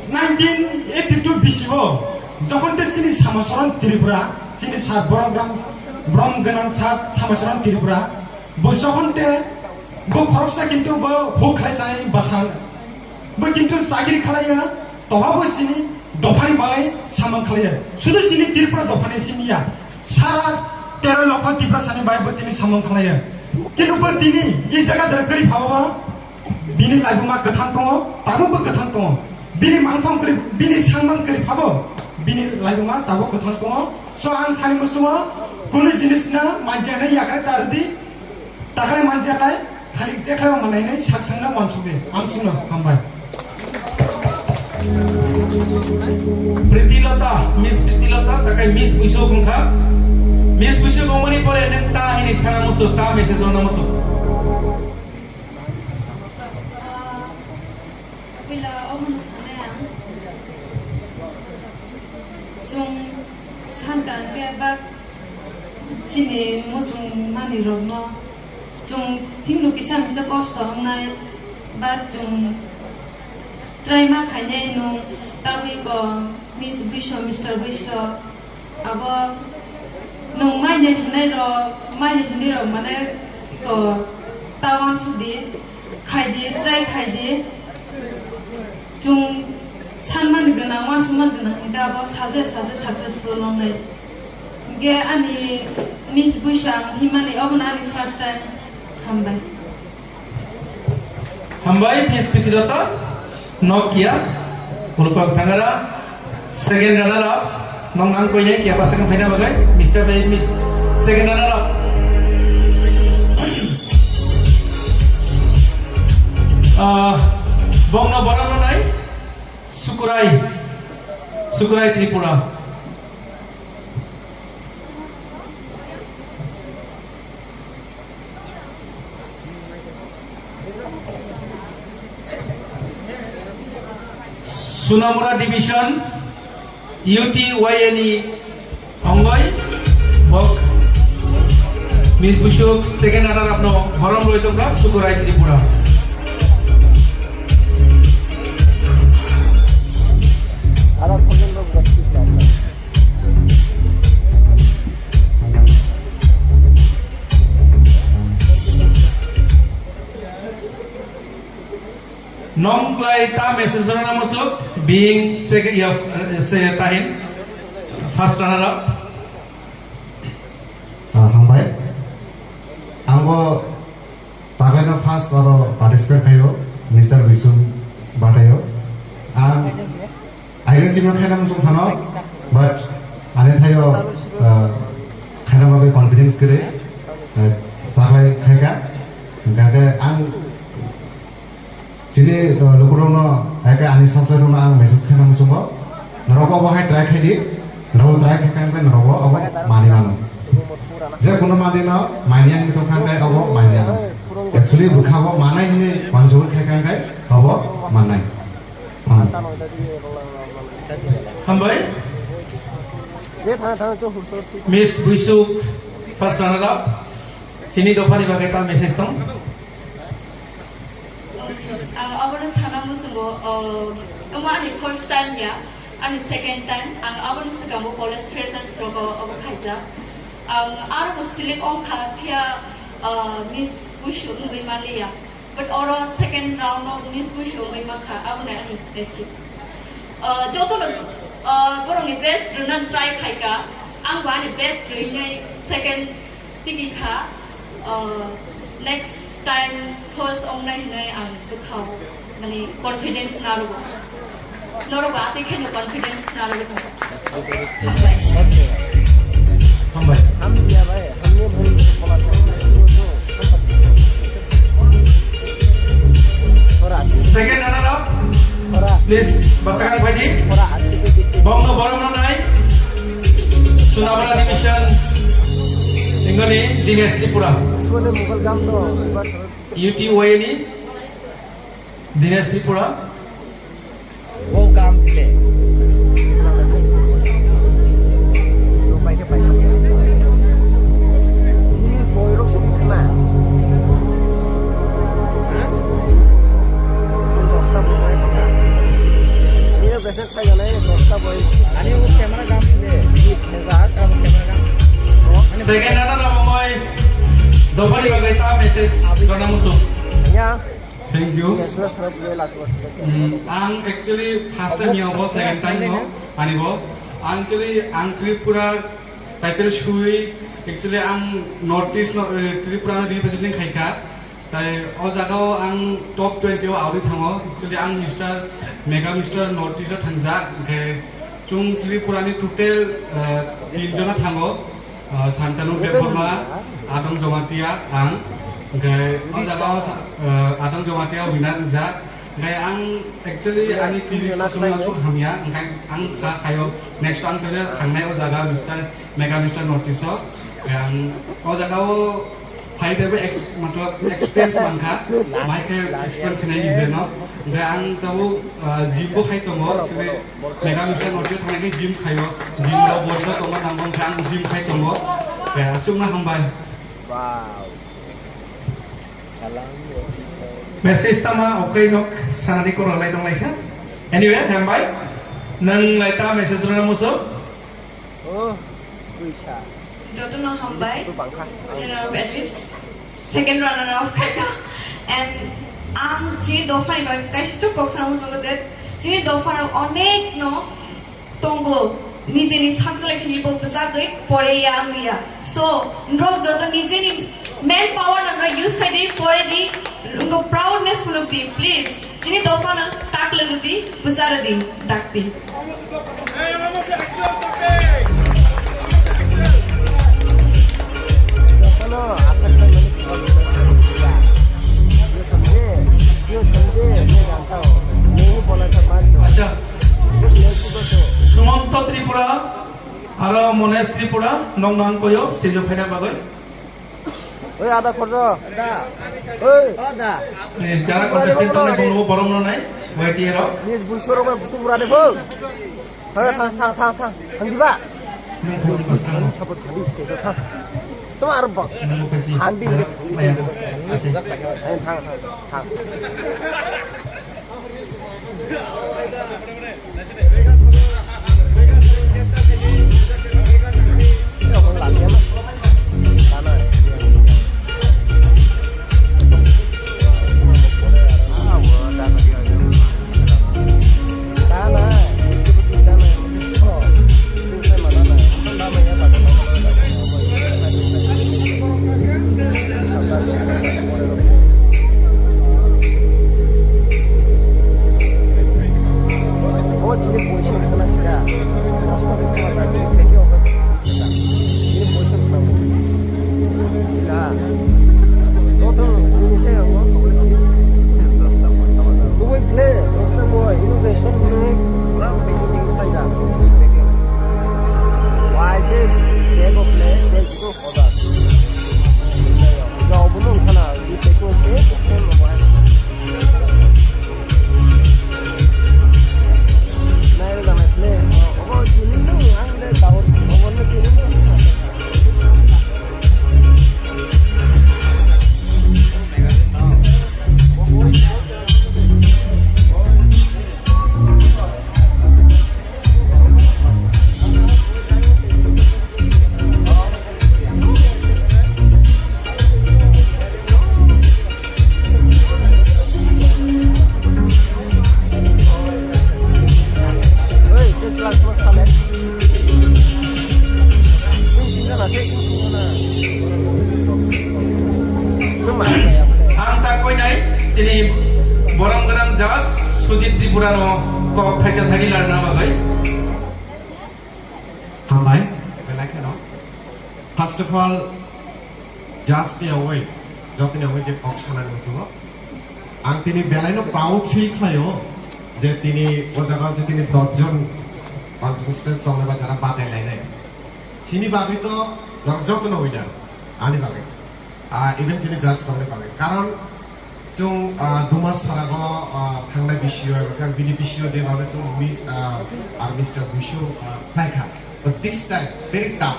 Nineteen eighty-two bisi o, jokhon te chini Samasoron Tripura, chini sar borom gram, borom gwnang sar Samasoron Tripura, bo jokhon te, bo khoroksa kintu bo huk khlai sanai bwsang. Bo kintu chakri khlaiya, toha bo chini dophani bai samung khlaiya. Sudu chini Tripura dophani simi ya. Sara tero lokho Tiprasani bai bo tini samung khlaiya. Kintu bo tini i jaga dara kwrwi phaba bo bini laibuma kwthang tongo, tabuk bo kwthang tongo. Bini mangthong kwrwi, bini sangmang kwrwi phabo bini laibuma tabuk kwthang tongo. So ang sani muchungo kunu jinis na manjani yakre tardi. Takhai manjaknai, khalik jekhaio mannainai saksangna wansukdi, amsukno hambai. Priti Lota, Miss Priti Lota, takhai Miss Buisuk wngkha. Miss Buisuk wngmani pore nwng ta hini sana muchung, ta message rwna muchung. Puila omono sanai ang. Chwng sankha hwnkhe bak chini muchung manwi rokno chwng thikno kisa misa kosto wngnai, but chwng try ma khainai nwng tabwi bo Miss Buiso, Mister Buiso, abo nwng maina hinai rok, maina hinai rok mane ko ta wansukdi, khaidi, try khaidi. Chwng sanmani gwnang, uansukmani gwnang hinkhe abo salsa salsa successful wngnai. Hinkhe ani Miss Buisang himani obono ani first time. Hambai. Hambai, Miss Pitirota, Nokia, Ulpak Thangara, second runner up. Nong ang koi ya, kaya pasang kaya na bagai, Mister Bay, Miss, second runner up. Ah, bongno borok no nai, Sukurai, Sukurai Tripura. Sunamura Division, U T Y A ni ongoi, bok, Miss Busuk, second runner up no, horom roi tongkha, Sukurai Tripura. Nong klai ta message rwna muchuk, being second, ya, se tahin, first runner up. Ah, hambai. Ang bo tagaino first aro participate khaio, Mister Bisum Batayo. Ang aino chimno khaina muchung phano, but ani thaio, ah, khaina bagwi confidence kwrwi, ah, taglai khaika. Hingkha khe ang Chini, uh, lukurokno, hai khe ani saslairokno ang message khaina muchungo. Norokbo obo hai try khaidi, norokbo try khaikha hwnkhe norokbo obo manwi mano. Je kono manwino manya hinwi tongkha hwnkhe obo manya. Actually bwkha bo manai hinwi uansugwi khaikha hwnkhe obo mannai. Hambai. Miss Buisuk, first runner up. Chini dophani bagwi ta message tong? Ang abono sana muchungo, uh, omo ani first time ya, ani second time. Ang aboni swkango college freshers rogo obo khaijak. Ang aro bo select ongkha phiya, uh, Miss Busu wngwi manliya. But oro second round o Miss Busu wngwi mankha, aboni ani achieve. Uh, jotono, uh, borokni best rwna try khaika, ang bo ani best rwinai second tigi kha, uh, next time first ongnai hinai ang bwkhao, mane, confidence narwgo. Norok ba atwi kheno confidence narwgwi tongo. Hambai. Hambai. Second runner up. Please, bwsakang phaidi. Bongno borom rwnai. Sunabra division. Ingoni Dinesh Tripura. U T Y ni Dinesh Tripura. Bo gam pile. Chini boirok se thana. Dosta boi bai pata. Ini besek pai gale dosta boi. Ani o camera gam pile. Ni pheja gam camera gam. Second runner up ongoi. Dophani bagwi ta message rwna muchung. Ya. Thank you. Mm, ang actually first time ya bo, second time no, ani bo. Actually, ang Tripura title sui, actually ang North East no, eh, Tripura no representing khaikha. Tai o jaga o ang top twenty o awi thango. Actually, ang Mister Mega Mister North East o thangjak. Hingkhe chung Tripura ni total, eh, tin jona thango. Ah, Santanu Debbarma, Adong Jamatia, ang. Hingkhe o jaga o sa-, ah, Adong Jamatia winner wngjak. Hingkhe ang actually ani T V sosong no hamya, hingkhe ang sa khayo next ang tele thangnai o jaga Mister Mega Mister North East o. Hingkhe ang o jaga o phai tebo ex-, matlab experience mankha, mai khe explain khenai nije no. Hingkhe ang tabo, ah, gym bo khai tongo, actually Mega Mister North East thangna khe gym khayo, gym rok body rok tongma nango, hingkhe ang gym khai tongo. Khe aswkno hambai. Wow. Message tama okai nok sanani koro lai tong lai kha. Anyway, hambai. Nang lai ta message rwna muchung. Oh, puisa. Jotono hambai. Tu bangkha. General at least second runner up khaika. And ang chini dophani bagwi kaisa kok sana muchungo de, chini dophano onek no tongo, nijeni sakjala khe bo bwchagwi pore ya wngya. So, norok joto nijeni man power no norok use khai di, pore di, wngkha proudness phunuk di, please. Chini dophano taklwng di, bwcharo di, dakti. Acha. Sumanta Tripura, aro Monesh Tripura, nokno ang koyo stage o phaina bagwi. Oi, ada khorjo. Ada. Oi. Ada. Eh, jara contestant tongnai, bono borom no nai, Y T A rok. Miss Buisuk rok butu bura de bo. Thang, thang, thang, thang, thang. Thang diba? Nang phaisi bwskango. Ani support khali stage o thang. Tamo aro bak. Nang phaisi. Thang di. Maya. Thang, thang, thang, thang. Poinai chini borom gwnang judge Sujit Tripura no kok thaisa thani larna bagwi. Hambai, belai kheno. First of all, judge ni awai, jotoni awai je kok sanani muchungo. Ang tini belai no proud feel khlaio je tini o jaga je tini dos jon contestant tongnai ba jara badai lainai. Chini bagwi to norok jotono winner, ani bagwi. Ah, even chini judge rokni bagwi. Karon chwng, ah, Duma Sarago, ah, thangnai bisio eba khe bini bisio je bagwi chwng Miss, ah, ar Mister Buisu, ah, khlai kha. But this time, very tough.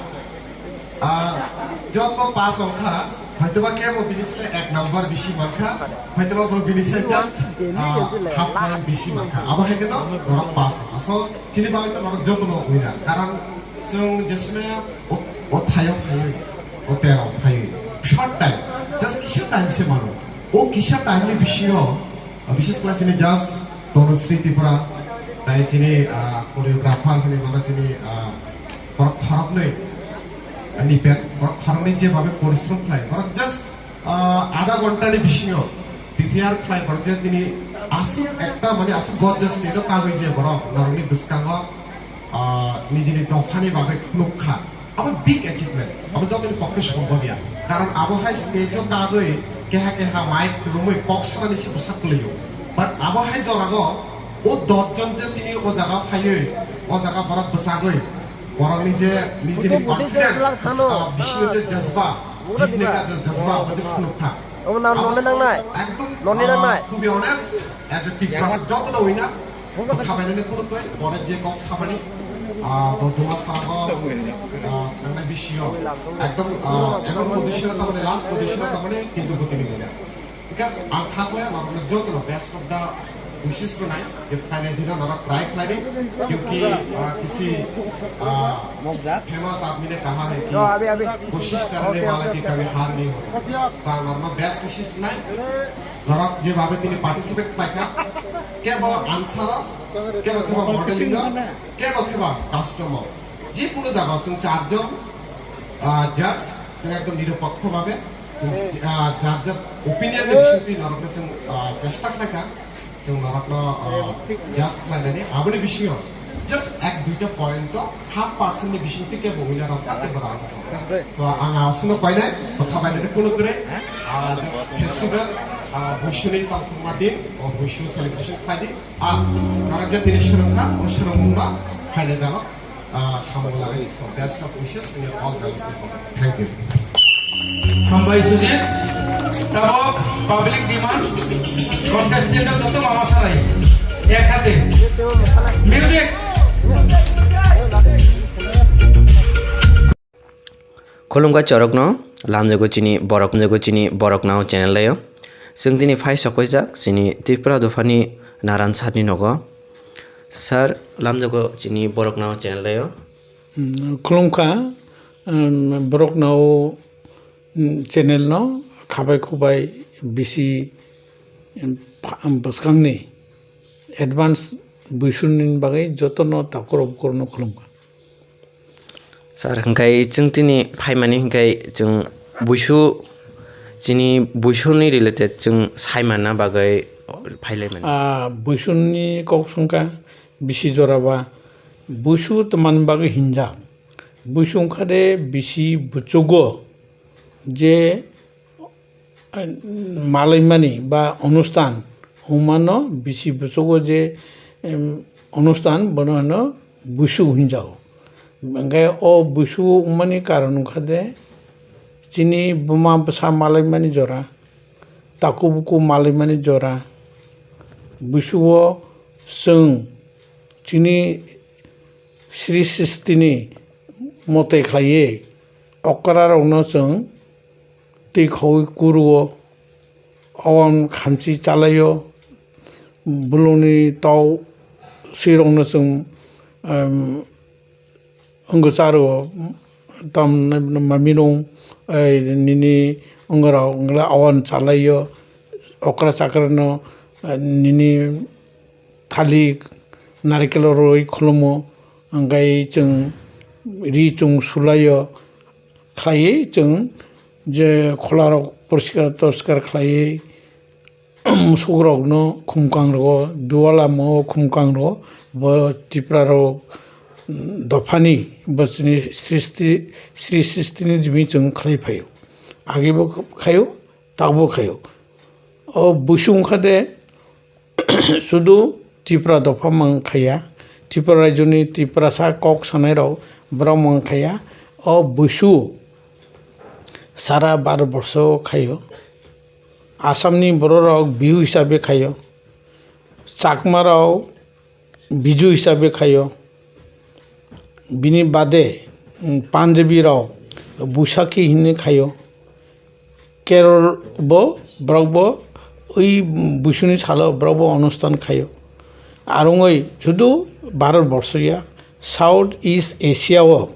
Ah, joto pass wngkha, hoitoba kebo bini se ek number bisi mankha, hoitoba bo bini se just, ah, half point bisi mankha. Abo hai khe to norok pass wngkha. So, chini bagwi to norok jotono winner. Karon chwng jesme o, o thayo phaiwi, o tero phaiwi. Short time, just kisa time se mano. O kisa time ni bisingo, ah, bises khlai chini judge Tanushree Tripura, tai chini, ah, choreographer hinwi mano chini, ah, borok khoroknwi, ah, ni pet, borok khoroknwi je babe porishrom khlai, borok just ah, adha ghonta ni bisingo prepare khlai borok je tini aswk ekta mane aswk gorgeous stage o kagwi je borok norokni bwskango, ah, nijini dophani bagwi phunuk kha. Abo big achievement. Abo jotoni pokhe sombobya. Karon abo hai stage o kagwi keha keha mic kwrwngwi kok sanani se bwsak kwlwio. But abo hai jorago o dos jon je tini o jaga phaiwi, o jaga borok bwchagwi, borokni je nijini confidence, ah, bisingo je jazba, jitne ka je jazba, abo je phunuk kha. Omo nang nonne nangnai? Ekdom, nonne nangnai? Ah, to be honest, as a Tiprasa, jotono winner, bo khabainani kuno kwrwi, pore je kok samani, ah, bo Duma Sarago, ah, nangnai bisio, ekdom, ah, ebong position o tamani, last position o tamani, kintu bo tini winner. Hingke ang thanglai norokno jotono best of the wishes rwnai, je phainai dino norok try khlaidi, kyunki, ah, kisi, ah, famous aadmi ne kaha hai ki koshish karne wala ki kabhi haar nahi hoti. To ang norokno best wishes rwnai, norok je babe tini participate khlaikha, kebo answer o, kebo kebo modeling o, kebo kebo custom o, je kono jaga o chwng charjon, ah, judge, chwng ekdom nirupokho babe, ah, jar jar opinion ni bisingtwi norokno chwng, ah, chesta khlaikha, chwng norokno, ah, judge khlainani. Aboni bisingo just ek duita point o half percent ni bisingtwi kebo winner rok kha, kebo rang sa. So, ang aswkno koinai, bwkha bainani kuno kwrwi, ah, just festival, ah, Buisuni tongthokma din, o Buisu celebration khlaidi, ah, norok je tini swrwngkha, o swrwngmungno phainai dalok. Ah, samung lagai ni. So, best of wishes to all girls. Thank you. Hambai Sujit, tabok public demand, contestant joto mama sanai, ek sathe. Music. Khulumkha chorokno, lamjago chini borok, lamjago chini borok nao channel laio. Chwng tini phai sokphaijak chini Tripura dophani Naran sir ni nogo. Sir, lamjago chini borok nao channel laio. Hmm, khulumkha, um, borok nao, um, channel no khabai khubai bisi, um, pha-, um, bwskangni advance buisuni bagwi jotono takhurok bukhurokno khulumkha. Sir, hwnkhe chwng tini phaimani hwnkhe chwng buisu, chini buisuni related chwng saimanna bagwi phailaimani. Ah, buisuni kok swngkha bisi jora ba buisu tongmani bagwi hinjak. Buisu wngkha de bisi buchugo je malaimani ba onustan wngmano bisi buchugo je, em, onustan bono hino buisu hinjago. Hingke o buisu wngmani karon wngkha de chini buma bwsa malaimani jora, taku buku malaimani jora, buisuo chwng chini sri sristini mote khlaiwi okra rokno chwng twi khaui kuruo, owan khamchi chalaio, bulungni tau swirokno chwng, em, wngwi charuo, tam maminung, ei, nini wngorok wngla owan chalaio, okra chakrano, eh, nini thalik, narikelo rwi khulumo, hingkhai chwng ri chwng sulaio, khlaiwi chwng je kholarok poriskar toriskar khlaiwi musukrokno khumkang rwo, dualamo khumkang rwo, bo Tiprarok, mm, dophani bo chini sristi, sri sristini jimi chwng khlai phaio. Agibo khaio, takbo khaio. O buisung kha de, sudu Tripura dopha mang khaiya, Tripura rajyoni Tiprasa kok sanai rok borok mang khaiya. O buisu sara Bharat borsho khaio. Assamni borok rok Bihu hisabe khaio. Chakma rok Biju hisabe khaio. Bini bade, mm, Punjabi rok Buisakhi hinwi khaio. Kerol bo, borok bo ui buisuni salo borok bo onustan khaio. Arungoi sudu Bharat borsho ya, South East Asia o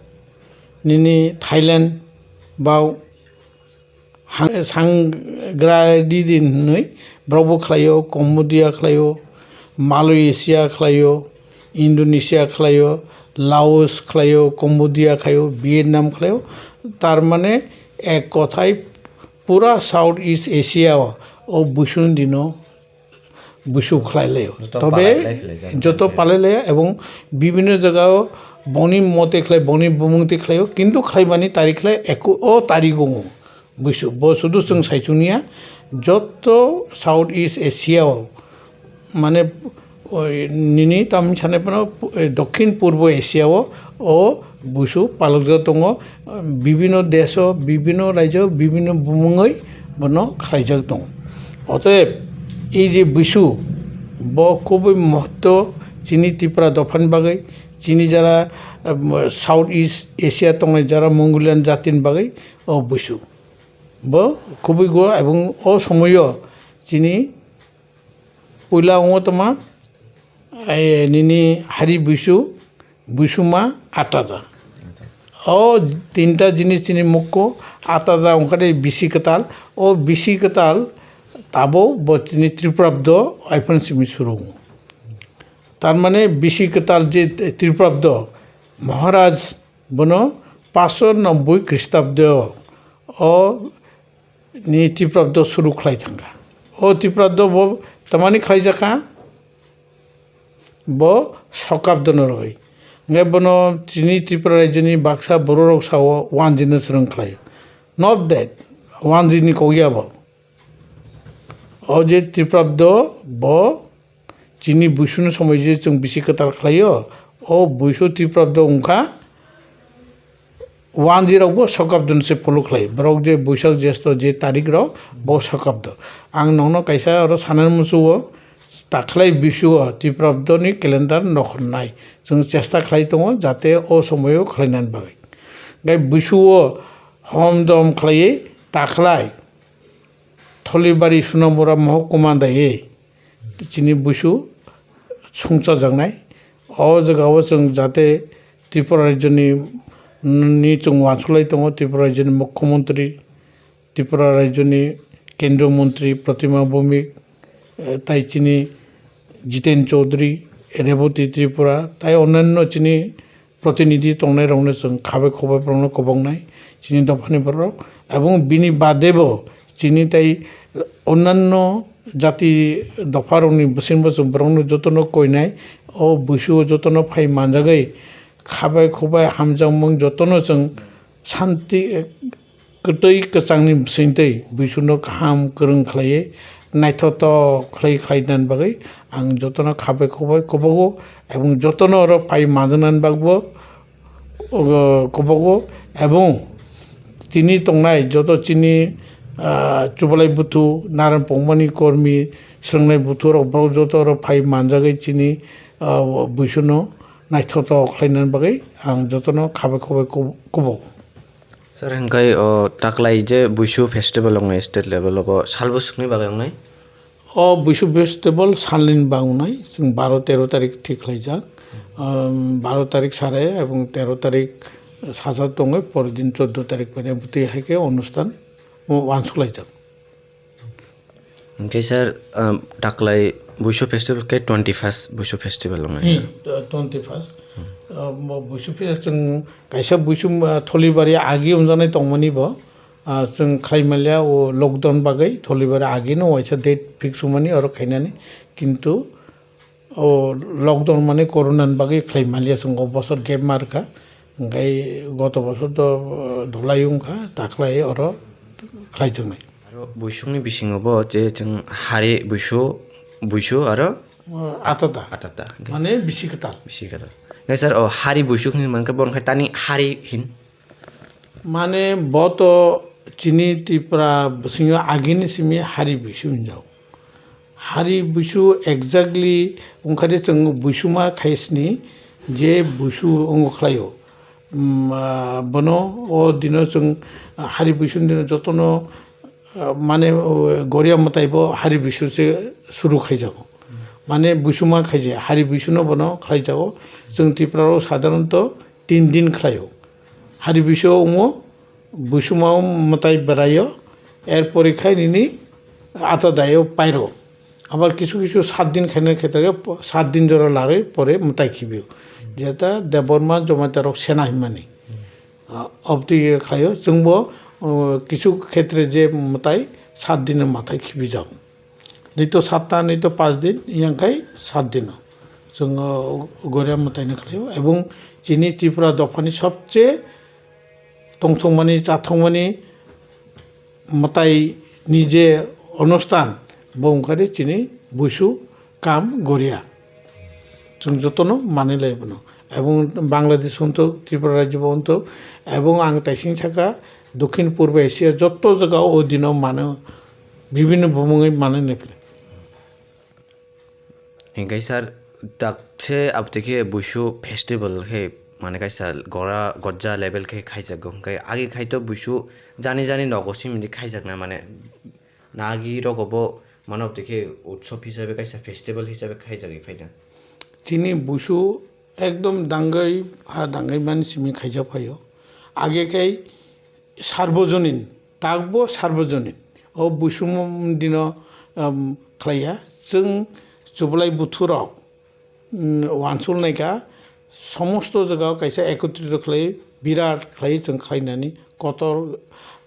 nini Thailand ba hang-, sangradi din hinwi borok bo khlaio, Cambodia khlaio, Malaysia khlaio, Indonesia khlaio, Laos khlaio, Cambodia khlaio, Vietnam khlaio. Tar mane ek kothai pura South East Asia o, o buisuni dino buisu khlai laio. Joto Tobe palai lai khlai jak joto khe. Palai laio ebong bibinno jaga o boni mote khlai, boni bumung te khlaio, kintu khlaimani tarik khlai eko-, o tarik o buisu. Bo sudu chwng saichung ya, joto South East Asia o, mane, oi, nini tamni sanai phano, eh, Dokhin Purbo Asia o, o buisu palokjak tongo, bibinno desh o, bibinno rajyo, bibinno bumungoi bono khlaijak tongo. Otoyeb, ei je buisu, bo khubui mohotto chini Tripura dophani bagwi, chini jara, eh, South East Asia tongnai jara Mongolian jatini bagwi o buisu. Bo khubui go ebong o somoyo chini puila wngo tongma, eh, nini hari buisu, buisuma atada. O tinta jinis chini mukko atada wngkha de bisi kwtal. O bisi kwtal tabo bo chini Tripurabdo iphone simi surungo. Tar mane bisi kwtal je Tripurabdo Maharaj bono paanch sho nobboi Khristabdo o ni Tiprabdo suru khlai thangkha. O Tiprabdo bo tamani khlaijakha? Bo Sokabdono rwgwi. Hwnkhe bono chini Tripura rajyoni baksa bororok sao wanjino swrwng khlaio. Not that, wanjini kok ya bo. O je Tiprabdo bo chini buisuni somoi je chwng bisi kwtal khlaio, o buisu Tiprabdo wngkha wanjirokbo Sokabdon se follow khlai. Borok je Buisak Jesto je tarik rok bo Sokabdo. Ang nokno kaisa oro sanani muchungo, takhlai buisuo Tiprabdoni calendar nokhornai. Chwng chesta khlai tongo jate o somoio khlainani bagwi. Gai buisuo hom dom khlaiwi takhlai Tholibari Sunamura Mohokuma daiwi chini buisu songchajaknai. O jagao chwng jate Tripura rajyoni, ni chwng uansuk lai tongo, Tripura rajyoni Mukhyamantri, Tripura rajyoni Kendriya Mantri Pratima Bhowmik, eh, tai chini Jiten Chaudhary, Rebati Tripura, tai onyanno chini protinidhi tongnairokno chwng khabai khobaiborokno kwboknai, chini dophani borok. Ebong bini badebo chini tai onyanno jati dopharokni bisingbo chwng borokno jotono koinai, o buisuo jotono phai manjagwi khabai khobai hamjakmung jotono chwng santi, kwtwi kwchangni bisingtwi buisuno kaham kwrwng khlaiwi naithotok khlai khlainani bagwi ang jotono khabai khoboi kwbago, ebong jotono oro phai manjaknani bagbo, o, kwbago, ebong tini tongnai joto chini, ah, chubalai buthu, naran pongmani kormi, swrwngnai buthu rok borok joto oro phai manjagwi chini, ah, buisuno naithotok khlainani bagwi ang jotono khabai khoboi kub-, kubo. Sir, hingkai o taklai je Buisu festival wngnai state level o, bo salbwswkni bagwi wngnai? O Buisu festival salnini bagwi wngnai, chwng baro tero tarik thik khlaijak. Um, baro tarik sare ebong tero tarik saja tongwi, pordin choddo tarik phainai bwtwi hai khe onusthan uansuk laijak. Hingke sir, um, taklai Buisu festival ke twenty first Buisu festival wngnai. Hmm, twenty first. Uh, bo Buisu fe-, chwng kaisa Buisu, uh, Tholibari agi wngjaknai tongmani bo. Ah, chwng khlai manliya o lockdown bagwi, tholibar agino waisa date fix wngmani oro khainani, kintu o lockdown mane corona ni bagwi khlai manliya, chwng o bosor gap ma rwkha, hwnkhe goto bosor to, ah, dholai wngkha, takhlai oro khlaijaknai. Aro buisukni bisingo bo je chwng hari buisu, buisu aro Ah, atata. Atata. Mane bisi kwtal. Bisi kwtal. Nai sir, o hari buisuk hinwi mankhe bo wngkha tani hari hin. Mane bo to chini Tripura bisingo agini simi hari buisu hinjao. Hari buisu exactly wngkha de chwng buisuma khaisni je buisu wngkha khlaio. Mm, ah, bono o dino chwng, ah, hari buisuni dino jotono, ah, mane, o, Goria mwtai bo hari buisu se suru khaijago. Mane buisuma khaijaya, hari buisuno bono khlaijago. Chwng Tripura o sadharanto tin din khlaio. Hari buisu wngo, buisuma mwtai beraio, er pore khai nini ata daio pairo. Abar kisu kisu sat din khaina khetre sat din jora larwi pore mwtai khibio. Jeta Debbarma Jamatia rok sena himani. Ah, obtwi khlaio, chwngbo, oh, kisu khetre je mwtai sat din mwtai khibijago. Nito satta, nito pas din, yangkhai sat dino. Chwng, oh, Goria mwtaino khlaio. Ebong chini Tripura dophani sobche tongthokmani, chathokmani mwtai ni je onustan, bo wngkha de chini buisu kam Goria. Chwng jotono manwi lai bono. Ebong Bangladesh wngthok, Tripura rajyo bo wngthok, ebong ang taising saka Dokhin Purbo Asia joto jaga o dino mano, bibhinno bumungwi manwi nai phai. Hinkhe sir, dakse abtwi khe buisu festival khe mane kaisa gora gojja level khe khaijago. Hinkhe agi khai to buisu jani jani nogo simi di khaijakna mane nagi rogo bo mane abtwi khe utsob hisabe kaisa festival hisabe khaijagwi phaina. Chini buisu ekdom dangwi ha dangwi mani simi khaijak phaio. Age khe Sarbojonin, takbo Sarbojonin. O buisum dino, um, khlaiya. Chwng chublai buthurok, um, uansuk naikha, somosto jagao kaisa ekotrito khlai, birat khlai chwng khlainani, kotor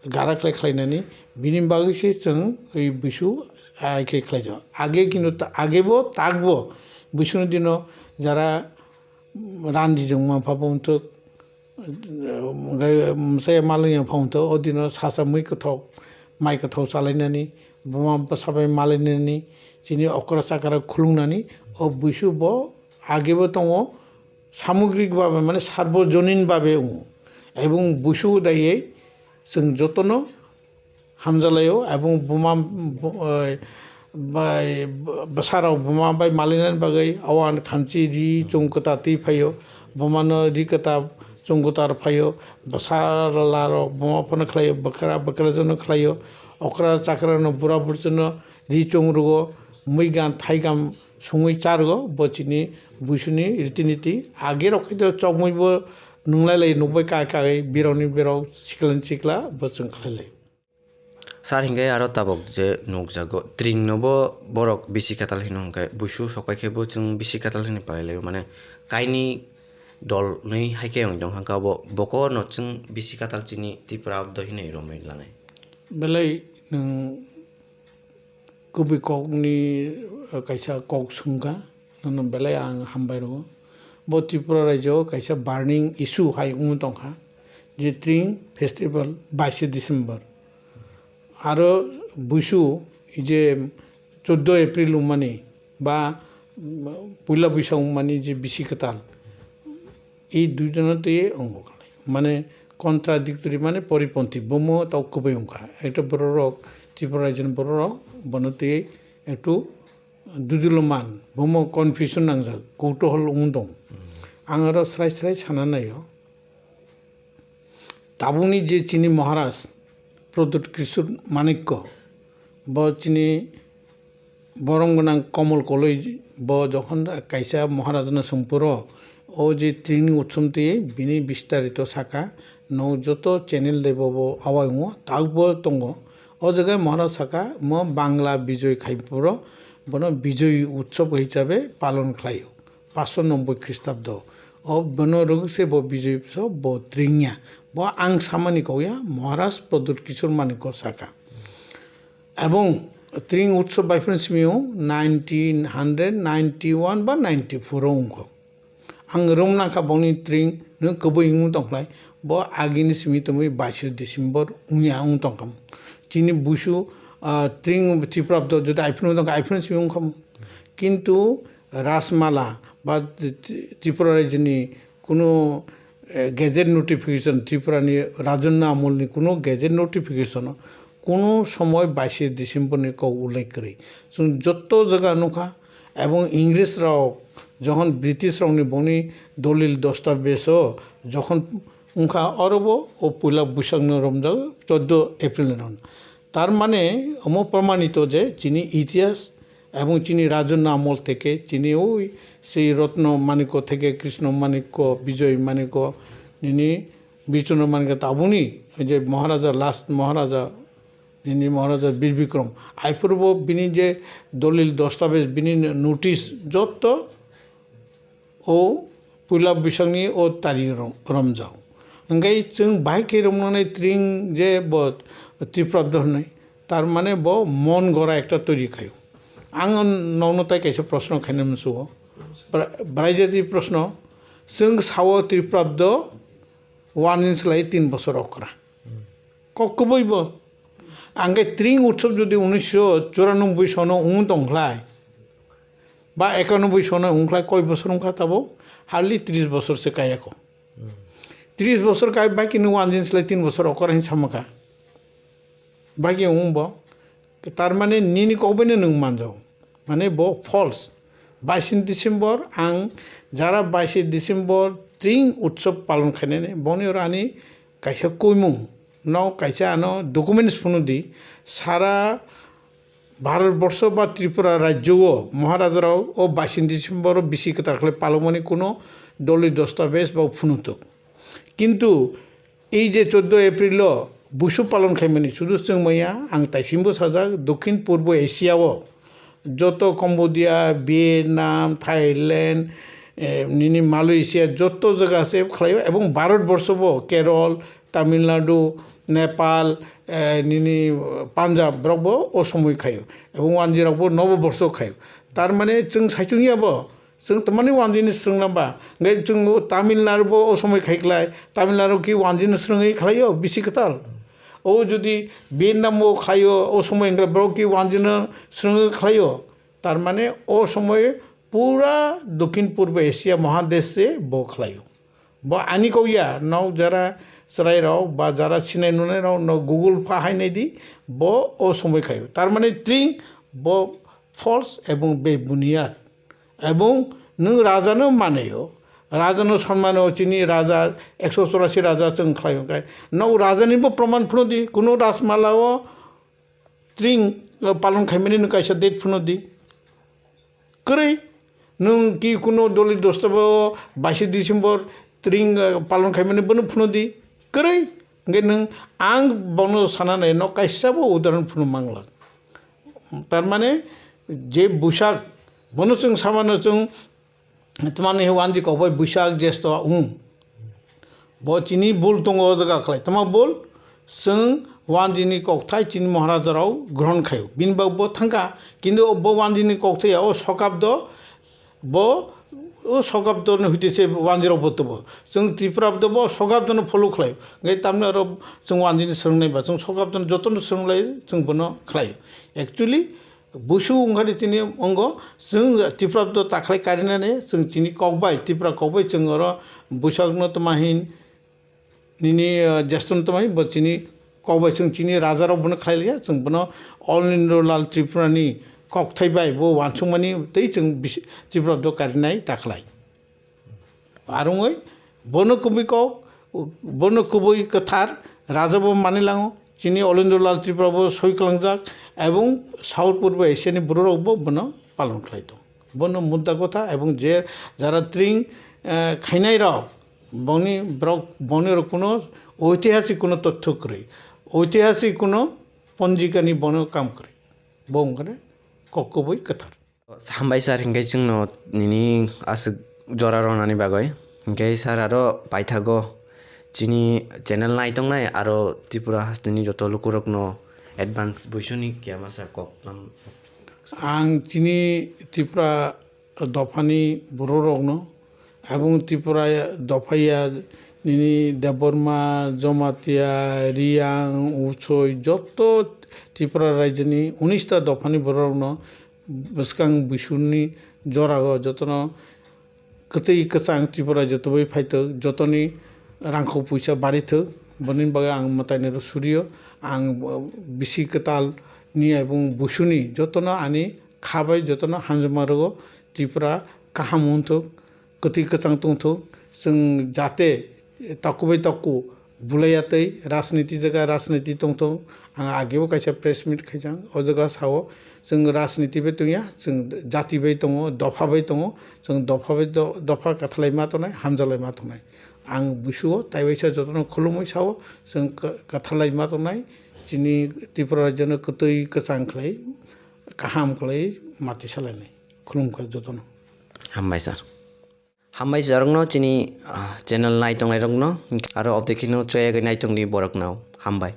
gara khlai khlainani, bini bagwi se chwng oi buisu ai khe khlaijak. Age kintu ta-, agebo takbo buisuni dino jara ranji jwngma pha bo wngthok, Hwnkhe mwsai malwngya phang tho, o dino sasa mui kwthok, mai kwthok chalainani, buma bwsa bai malainani, chini okra chakra khulungnani, o buisu bo agebo tongo, samugrik babe, mane sarbojonin babe wngo. Ebong buisu daiye chwng jotono hamjalaio, ebong buma, bu-, oi, bai, bwsarok buma bai malainani bagwi auan khamchi ri chwng kwta twi phaio, bumano ri kwta chwng kwta rw phaio, bwsarok buma phano khlaio, bwkra bwkrajwkno khlaio, okra chakrano bura burjwkno ri chwng rwo, mui gan thai gam sungwi cha rwo, bo chini buisuni riti niti. Age rok khe chokmwi bo nwnglai lai nukbai kai kai birokni birok siklani sikla bo chwng khlai lai. Sir, hinkhe aro tabok je nukjago, tring no bo borok bisi kwtal hino, hinkhe buisu sokpai khe bo chwng bisi kwtal hinwi palai laio, mane kaini dol nwi hai khe wng tong kha, bo boko no chwng bisi kwtal chini Tripura abdo hinwi romwi lanai. Belai nwng kubui kok ni, eh, kaisa kok swngkha. Nono belai ang hambai rwo. Bo Tripura rajyo o kaisa burning issue hai wngwi tongkha, je Tring festival baishe December. Aro buisu je chuddo April wngmani ba, mm, puila buisa wngmani je bisi kwtal, e duijono twi wngo khlai. Mane contradictory, mane poriponthi, bomo tau kwbui wngkha. Ekta bororok, Tripura rajyoni bororok bono twi ektu duduloman, bomo confusion nangjak, koutohol wng tong. Ang aro srai srai sana naio. Tabukni je chini Maharaj Pradyut Kishore Manikya, bo chini borom gwnang Komol Koloi, bo jokhon kaisa Maharaj no swng phuru, o je Tringni Utsom twi bini bistarito saka, no joto channel de bo, bo awai wngo, tabukbo tongo. O jaga Maharaj saka, mo Bangla Bijoy khai phuru, bono Bijoy Utsob hisabe palon khlaio, paanch sho nobboi Khristabdo. O bono rwgwk se bo B J P so bo tring ya. Bo ang samani kok ya, Maharaj Pradyut Kishore Manikya saka. Ebong tring utsob bai phano simi o nineteen hundred ninety one ba ninety four o wngkho. Ang rwmna kha bongni tring no kwbwi wng tongkhlai, bo agini simi tongwi baisho December wngya wng tongkha. Chini busu, ah, tring Tripura do jodi iphano tongkha, iphano simi wngkha. Kintu Rajmala ba Tri-, Tripura rajini kuno, eh, gazette notification, Tripura ni Rajanna amol ni kuno gazette notification o kuno somoi baishe December ni kok ullekh kwrwi. Chwng jotto jaga nukha, ebong English rok jokhon British rok ni bongni dolil dostabejo jokhon wngkha, orobo o puila bwsakno romjago, chauddho April ni romjago. Tar mane omo promanito je chini itihas ebong chini Rajanna amol theke chini oi sei Ratna Manikya theke, Krishna Manikya, Bijoy Manikya, nini Bichandra Manikya tabukni je Maharaja, last Maharaja, nini Maharaja Bir Bikram. Aiphurubo bini je dolil dostabej, bini notice jotto o puila bwsakni o tari rom-, romjak. Hwnkhe chwng bahai khe romnani tring je bo Tripura do hwnwi, tar mane bo mon gora ekta toiri khaio. Ang nokno tai kaisa proshno khaina musugo. Bra-, braijati proshno, chwng sao Tripura do uanjin slai tin bosor okra. Kok kwbwi bo. Angkhe tring utsob jodi unisho churanobboi sono wng tongkhlai, ba ekanobboi sono wngkhlai, koi bosor wngkha tabuk? Hardly tris bosor se kayakho. Tris bosor kai bai khe nung uanjin slai tin bosor okra hin samakha. Bai khe wng bo. Tar mane nini kokbaino nwng manjao. Mane bo false. Baishe December ang jara baishe December tring utsob palon khainani boni oro ani kaisa koimung no kaisa ano documents phunuk di. Sara Bharat borsho ba Tripura rajyo o Maharaja rao o baishe December o bisi kwtal khlai palokmani kuno dolil dostabej ba phunukthok. Kintu ei je chauddho April o Busu palon khaimani sudu chwng maya, ang taisimbo sajak, Dokhin Purbo Asia o joto Cambodia, Vietnam, Thailand, eh, nini Malaysia joto jaga se khlaio, ebong Bharat borsho bo Kerala, Tamil Nadu, Nepal, eh, nini Punjab borok bo o somoi khaio, ebong wanjwi rok bo nobo borsho khaio. Tar mane chwng saichung ya bo, chwng tamani wanjwini swrwng namba. Hwnkhe chwng Tamil Nadu bo o somoi khai khlai, Tamil Nadu ki wanjwini swrwngwi khlaio bisi kwtal. O jodi Vietnam o khlaio, o somoi hwnkhe borok ki wanjwino swrwngwi khlaio. Tar mane o somoi pura Dokhin Purbo Asia Mahadesh se bo khlaio. Bo ani kok ya, nok jara chwrai rok ba jara sinai nunai rok nok Google pha hai nai di, bo o somoi khaio. Tar mane tring bo false ebong bebuniyat. Ebong nwng raja no manaio, raja no sonmano, chini raja ekso chorasi raja chwng khlaio, hwnkhe nok raja ni bo proman phunuk di, kuno Rajmala o tring, uh, palon khaimani nwng kaisa date phunuk di. Kwrwi, nwng ki kuno dolil dostabej o baishe December tring, uh, palon khaimani bono phunuk di. Kwrwi, hwnkhe nwng ang bono sana nai, nok kaisa bo udahoron phunuk mangla. Tar mane je Buisak, bono chwng samano chwng Tamani he wanji kokbai Buisak Jesto wng. Bo chini bul tongo o jaga khlai. Tama bul? Chwng wanjini kokthai chini Maharaja rok grohon khaio. Bini bag bo thangkha. Kintu bo wanjini kokthai ya o sokabdo, bo o sokabdo ni huite se wanji rok bo tubo. Chwng Tripura do bo sokabdo no follow khlai. Ngai tamni aro chwng wanjini swrwngnai ba chwng sokabdo no joto no swrwnglai chwng bono khlai. Actually, Busu wngkha de chini ongo, chwng Tripura do takhlai karinani, chwng chini kokbai, Tripura kokbai chwng oro Buisakno tma hin, nini, ah, Jesto no tma hin, bo chini kokbai chwng chini raja rok bono khlai liya, chwng bono Alindralal Tripura ni kokthai bai bo wansukmani tei chwng bisi-, Tripura do karinai takhlai. Arungoi bono kubui kok, bono kubui kwthar raja bo manilango, chini Alindralal Tripura bo soi kalangjak, ebong South Purbo Asia ni borok rok bo bono palon khlai tongo. Bono mudda kotha ebong je jara tring, eh, khainai rok, boni borok, boni rok kuno oitihasik kuno totthyo kwrwi, oitihasik kuno ponjika ni bono kam kwrwi. Bo wngkha de kok kubui kwthar. Hambai sir, hinkhe chwngno nini aswk jora rwnani bagwi. Hwnkhe sir, aro paithago chini channel naitongnai aro Tripura hasteni joto lukurokno advance buisuni kiyama sir kok lam. Ang chini Tripura dophani bororokno, ebong Tripura dophaya nini Debbarma, Jamatia, Riyang, Uchoi, joto Tripura rajyoni unis ta dophani bororokno bwskang buisuni jorago jotono kwtwi kwchang Tripura jotobai phaithok, jotoni rangkho puisa barithok, boni bagwi ang mwtainwi rw surio. Ang bisi kwtal ni ebong buisuni jotono ani kha bai jotono hamjakma rwo. Tripura kaham wngthok, kwtwi kwchang tongthok, chwng jate taku bai taku bulaiya tei rajniti jaga rajniti tongthok. Ang agebo kaisa press meet khaijak, o jaga sao chwng rajniti bai tongya, chwng jati bai tongo, dopha bai tongo, chwng dopha bai do-, dopha kwthalai ma tongnai, hamjaklai ma tongnai. Ang buisuo taiwaisa jotono khulumwi sao chwng kwthalai ma tongnai, chini Tripura rajyono kwtwi kwchang khlai, kaham khlai mati salainai. Khulumkha jotono. Hambai sir. Hambai sir rokno chini, ah, channel naitongnai rokno aro obdekhino choyagwi naitongdi borokno. Hambai.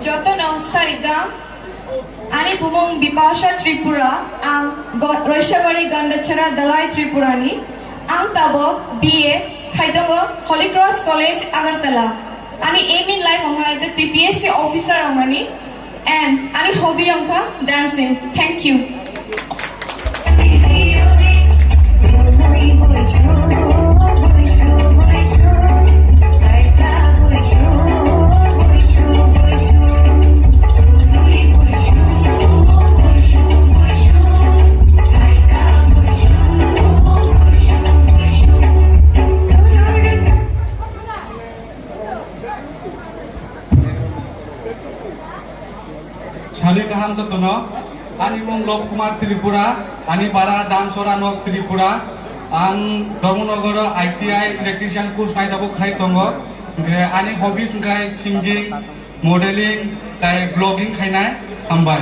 Jotono sarigam, ani bumung Bipasha Tripura, ang Go-, Roishabari Gandachara Dalai Tripurani, ang tabok B A khaitongo Holy Cross College Agartala. Ani aim in life wngkha the T P S C officer wngmani and ani hobby wngkha dancing. Thank you. Sari kaham jotono, ani mung Lobkumar Tripura, ani para Damsora Nok Tripura, ang Dharmanagar I T I electrician course nai tabuk khlai tongo, hwnkhe ani hobbies wngkha singing, modeling, tai vlogging khainai, hambai.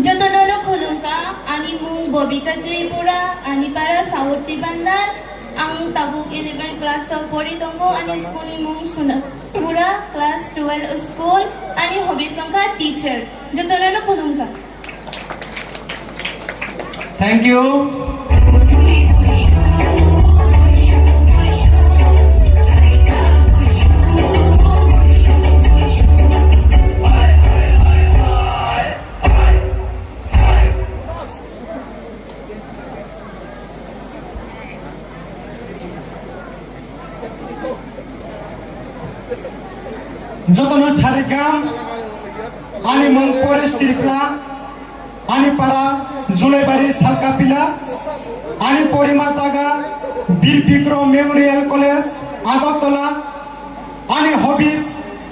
Jotono no khulumkha, ani mung Bobita Tripura, ani para Saurti Bandar, ang tabuk eleven class o pori tongo, ani school ni mung Sunapura class twelve school, ani hobby wngkha teacher. Jotono no khulumkha. Thank you. Jotono sarigam, ani mung Paresh Tripura, ani para Julaibari Salkapila, ani porima jaga Bir Bikrom Memorial College, Agartala, ani hobbies,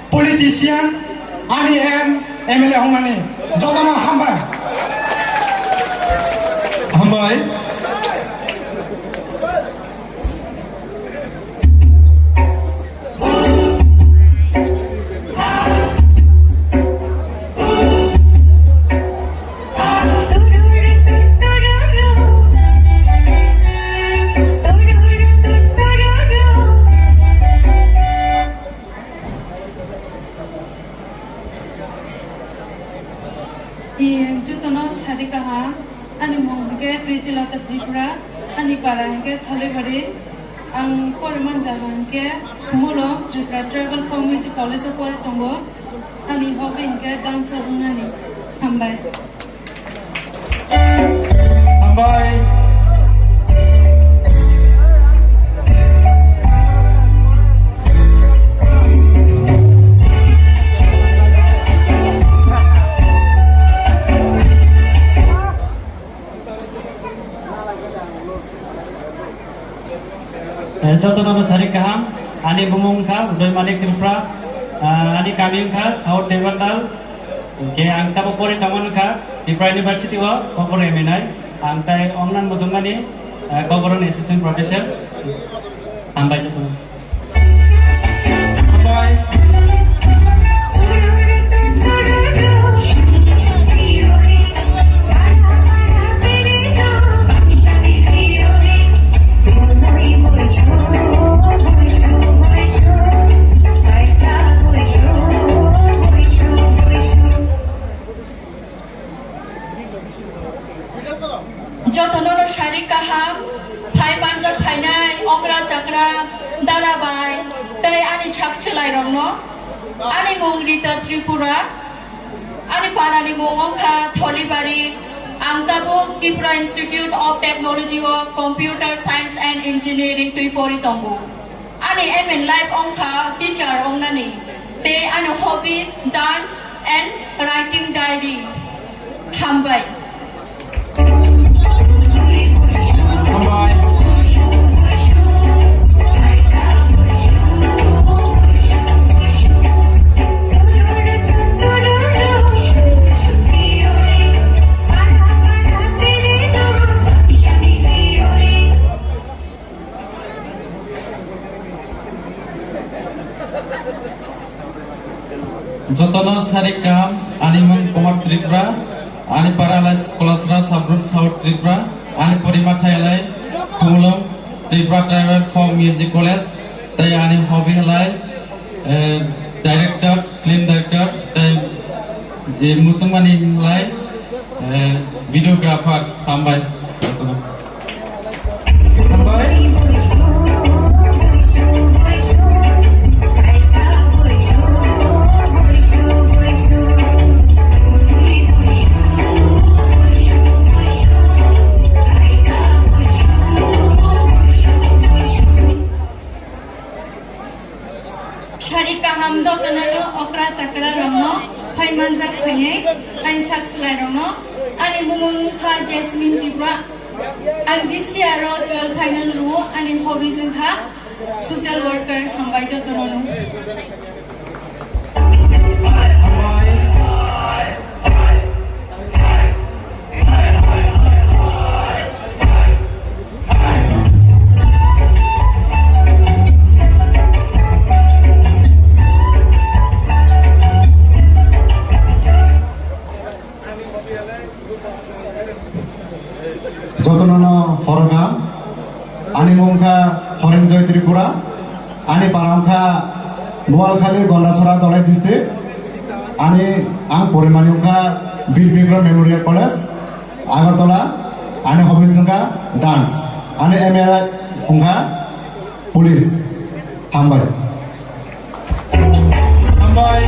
politician, ani aim M L A wngnani. Jotono hambai. Hambai. Jotono sari kaham, ani mung hwnkhe Pritilata Tripura, ani para hwnkhe Tholibari, ang poriman jaga hwnkhe Mulong Tripura Tribal Folk Music College o pori tongo, ani hobby hwnkhe dancer wngnani. Hambai. Hambai. Eh, jotono no sari kaham, ani bumung kha Udoy Manik Tripura, ah, ani kami kha South Deibandal, ke ang tabo pori tongmani kha Tripura University o, kokoro M A nai, ang tai ongnan mujungmani, eh, kokoro ni assistant professor, hambai jotono. Jotono no sari kaham, phai manjak phainai okra chakra, dara bai, tei ani sak chwlairokno. Ani mung Rita Tripura, ani parani mung wngkha Tholibari, ang tabuk Tripura Institute of Technology o Computer Science and Engineering twi pori tongo. Ani aim in life wngkha teacher wngnani, tei ani hobbies dance and writing diary. Hambai. Hambai. Jotono sari kaham, ani mung Kumar Tripura, ani para lai Kolasra Subgroup South Tripura, ani porima thai lai Khumulwng Tripura Tribal Folk Music College, tei ani hobby lai, eh, director, film director, tei, eh, musungmani lai, eh, videographer, hambai. Hambai. Sari kaham jotono no okra chakra rokno phai manjak phainai, ani sak chwlai rokno. Ani bumung wngkha Jasmine Tripura. Ang this year o twelve final rwo, ani hobbies wngkha social worker, hambai jotono no. Jotono no horga, ani mung kha Horenjoy Tripura, ani para wngkha Noalkhali, Gondasora, Dholai district, ani ang porimani wngkha Bir Bikram Memorial College, Agartala, ani hobbies wngkha dance, ani aim wngkha police. Hambai. Hambai.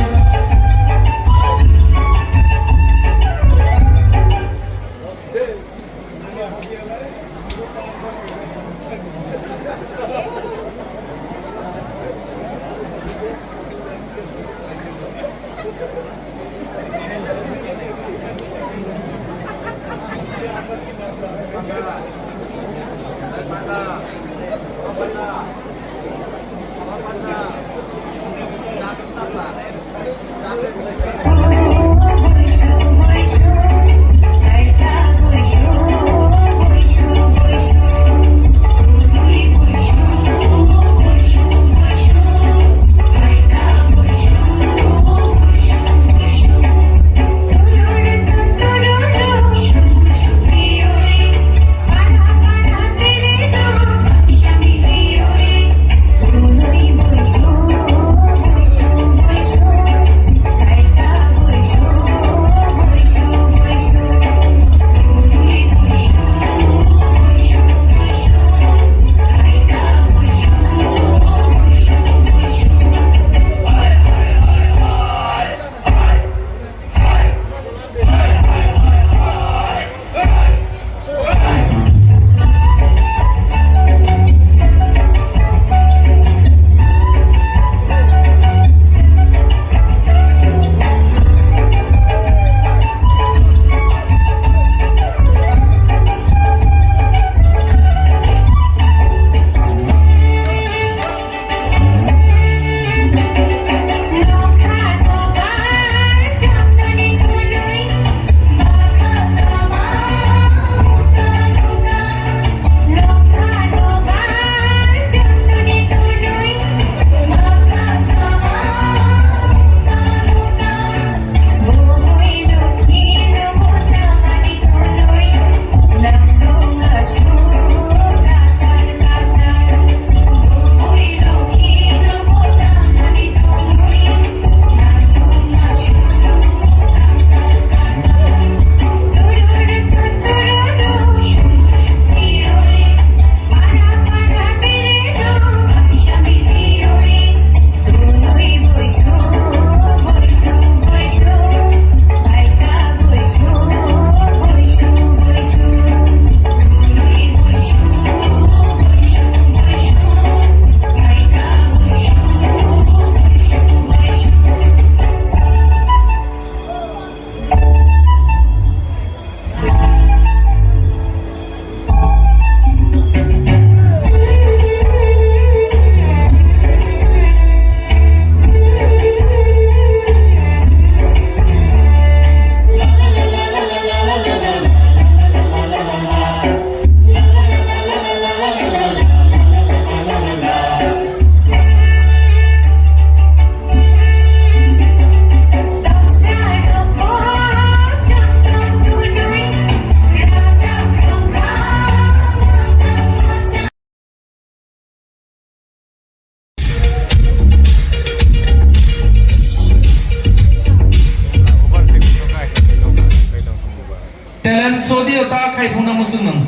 Ta khai phungna muchung nang.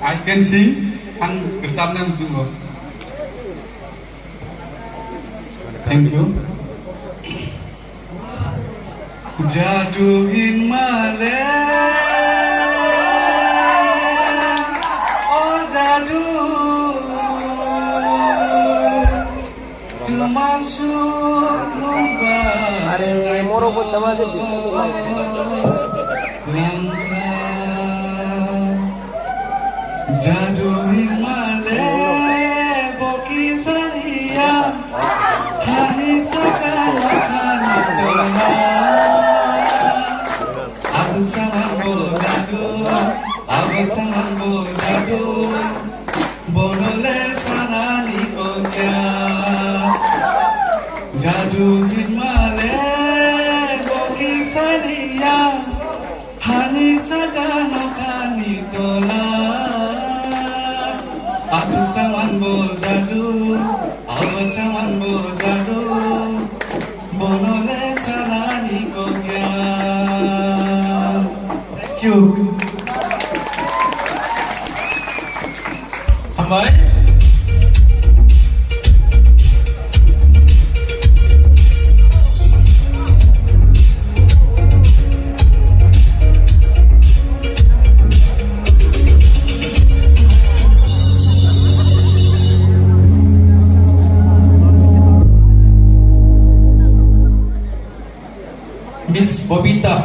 I can sing, ang rwchapna muchungo. Thank you. Jadu hinmale, o jadu, tumasu nuba. Are, moro ko tama de biscuit. Jadu hinmale boki sariya, hani saka hani tola. Abu saman bo jadu, abu saman bo jadu, bonole sanani kokya. Jadu hinmale boki sariya, hani saka nokhani tola. Abu saman bo jadu, abu saman bo jadu, bonole sanani kokya. Thank you. Hambai. Miss Bobita,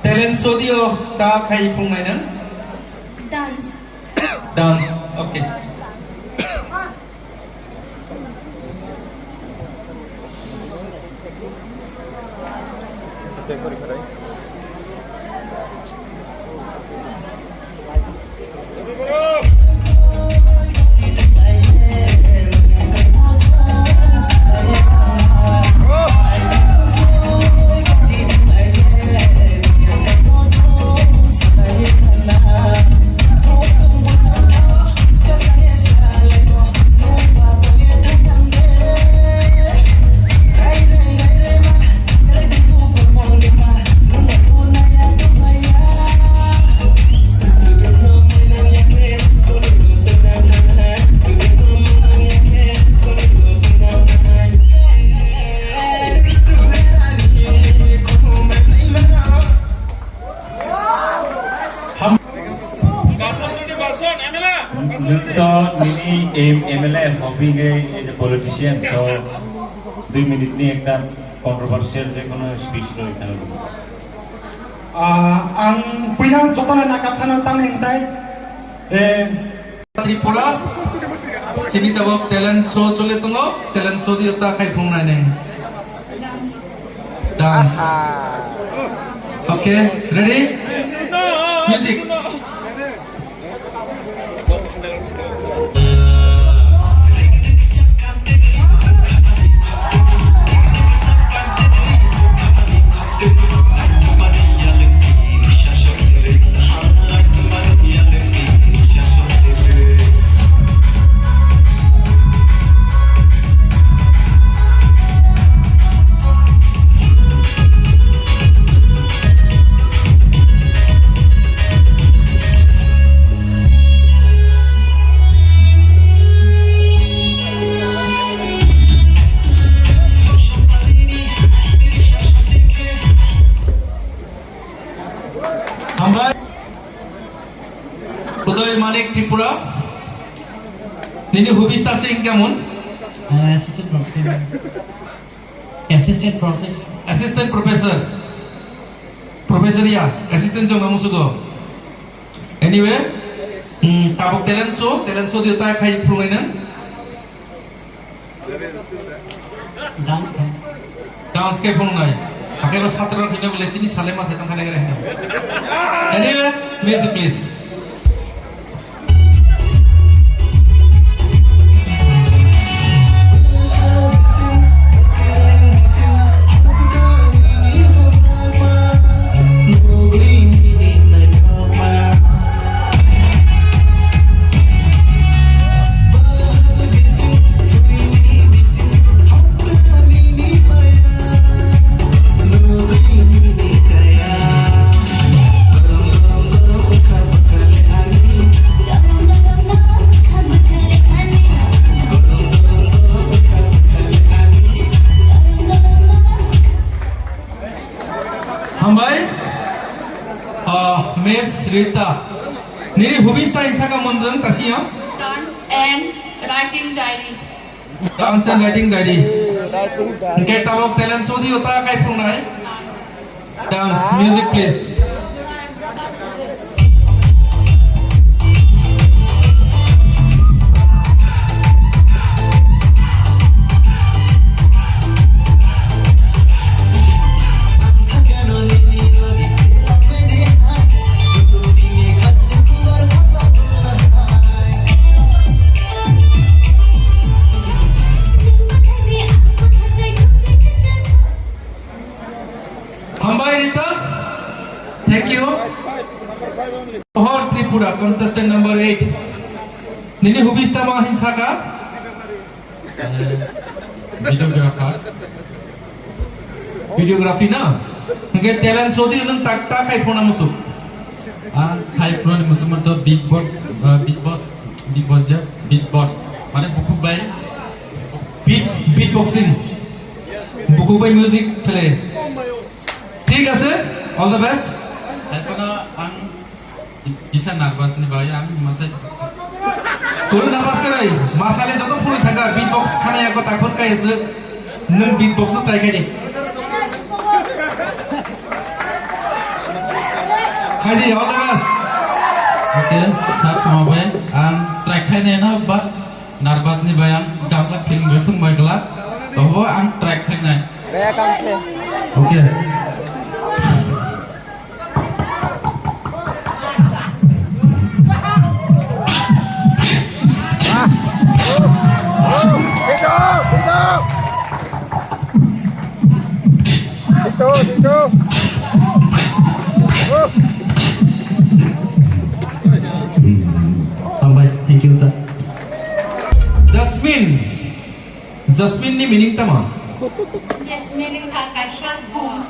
talent show dio ta khai phungnai nang? Dance. Dance, okay. Nwng to nini M L A hobby ngai as a politician, so dui minute ni ekta controversial je kono speech roi thang. Ah, ang puina jotono nakatsano tang hingtai, eh, Tripura, chini tabok talent show chole tongo, talent show dio ta khai phungnai nai. Dance. Okay, ready? Music. Hambai. Udoy Manik Tripura. Nini hobbies ta se kemon? Uh, assistant professor. Assistant professor. Assistant professor. Professor ya, assistant jong namu sugo. Anyway, hmm, tabuk talent show, talent show dia ta khai phungai nang. Dance khe. Dance khe phungnai. Hakhe bo satra rok hino bole chini sale ma khe tong kha nai hino. Anyway, music please. Rita. Nini hobbies ta hinsa kha mwnrwng kasi ya? Dance and writing diary. Dance and writing diary. Hwnkhe tabok talent show di o ta khai phunuknai. Dance, music please. Hambai Rita, thank you. Pohor Tripura, contestant number eight. Nini hobbies tamo hinsa kha? Videographer. Videography na? Hwnkhe talent show di nwng tak tak khai phunukna muchung. Ang khai phunukna muchung to beatbox, uh, beatbox, beatbox je, beatbox. Mane bukhuk bai. Beat, beatboxing. Bukhuk bai music khle. Thik ase, all the best. Hai phano ang Kisa nervous ni bai ang masai. Kunu nervous khe nai, masale joto phunui thangkha, beatbox khanai ako takhon kai ese, nwng beatbox no try khai di. Khai di, all the best. Okay, sir, sama bai, ang try khai nai no, but nervous ni bai ang gamla feeling resung bai gla, tobo ang try khai nai. Okay. Hambai, thank you, sir. Jasmine. Jasmine ni meaning tamo? Jasmine wngkha kaisa khum.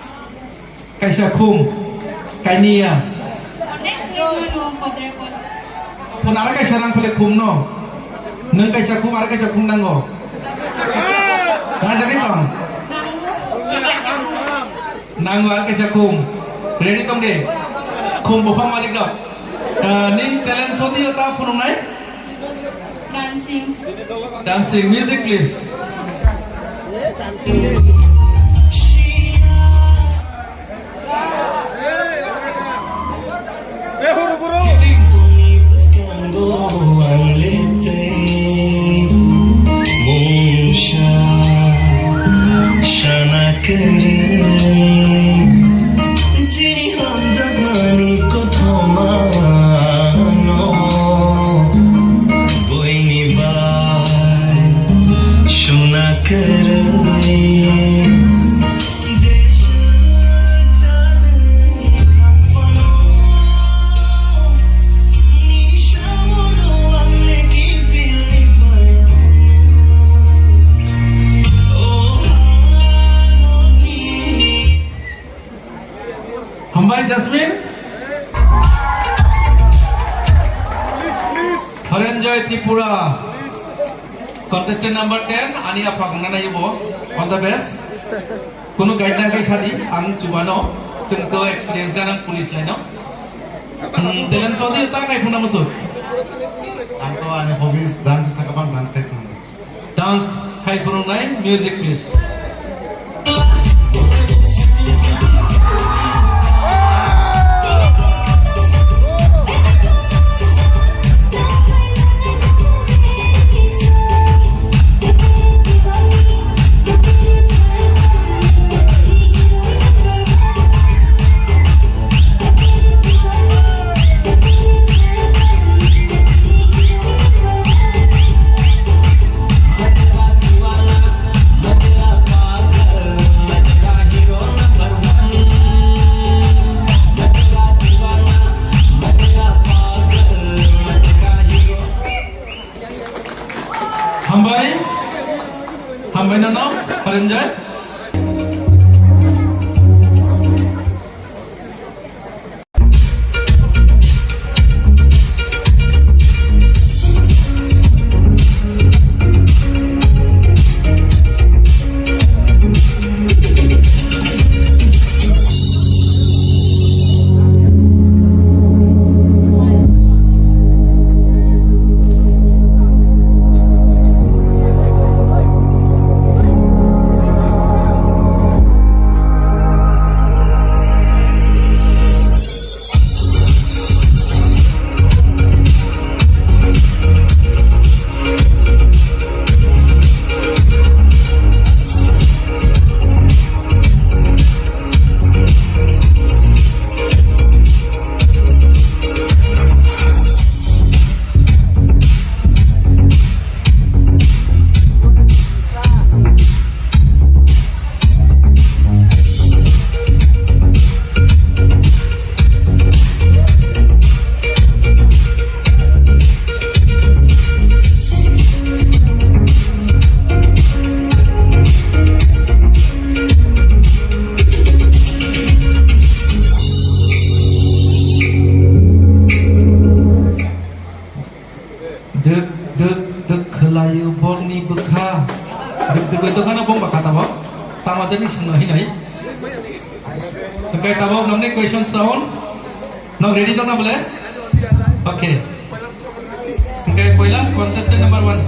Kaisa khum, kainiya. Onek khum mano, kodre kodre. Khum ara kaisa nang phale khum no. Nwng kaisa khum, ara kaisa khum nango. Nang jagwi tong? Nango. Nango ara kaisa khum. Ready tong de? Khum bopha malik rok. Ah, ning talent sodi ta phunuknai? Dancing. Dancing, music please. Shana kwrwi chini hamjakmani kothoma no buini bai suna kwrwi. Hambai Jasmine. Haranjoy Tripura. Contestant number ten, ani aphak nana yubo. All the best. Kunu guide nang kai sadi, ang chubano, chwng to experience ganang police line o. Hmm, talent sodi ta kai phuna musu. Ang to ani hobbies dance sakha bang dance kai phuna. Dance khai phunuknai, music please. Hambai, hambai nano, Haranjoy. Borni bwkha. Duk duk oi tongkha na bong bwkha tabok. Tama jani singno hinoi. Hwnkhe tabok nokni question sound. Nok ready tongna bole? Okay. Hwnkhe poila contestant number one.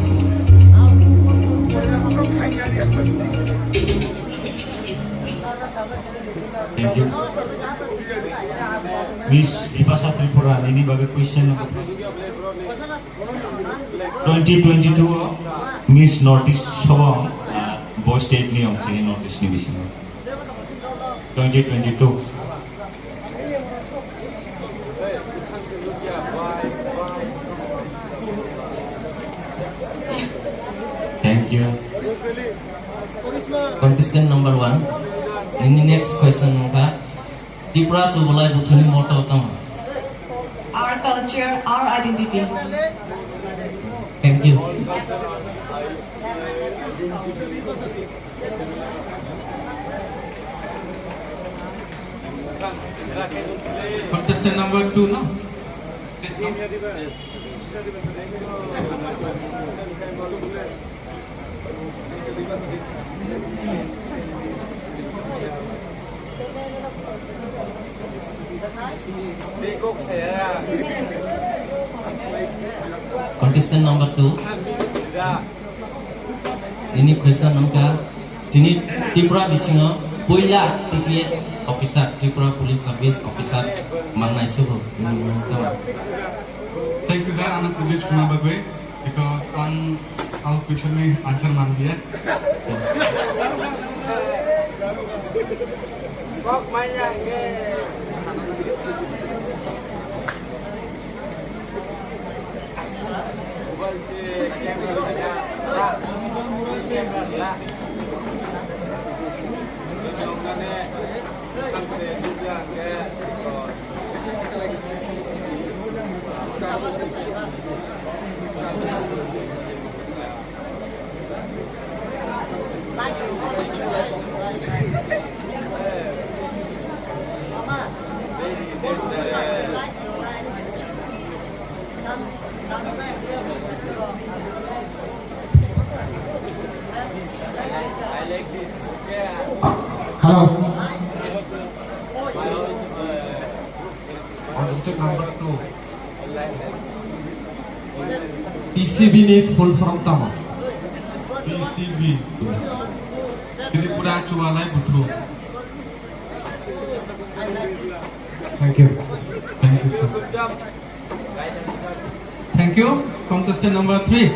Thank you. Miss Bipasha Tripura, nini bagwi question number twenty twenty-two o Miss North East sobo, ah, bo state ni ong chini North East ni bisingo. Twenty twenty-two. Thank you. Contestant number one, nini next question wngkha, Tripura chubalai buthuni motto tamo? Our culture, our identity. Thank you. Contestant number two, no? Please come. Contestant number two. Nini question wngkha, chini Tripura bisingo puila T P S officer, Tripura Police Service Officer mangnai sugo. Thank you, sir. Ano tubik suna bagwi. Because ang ang question ni answer man dia. Hello. Contestant number two. T C B ni full form tamo? T C B. Tripura Chubalai Buthu. Thank you. Thank you, sir. Thank you. Contestant number three.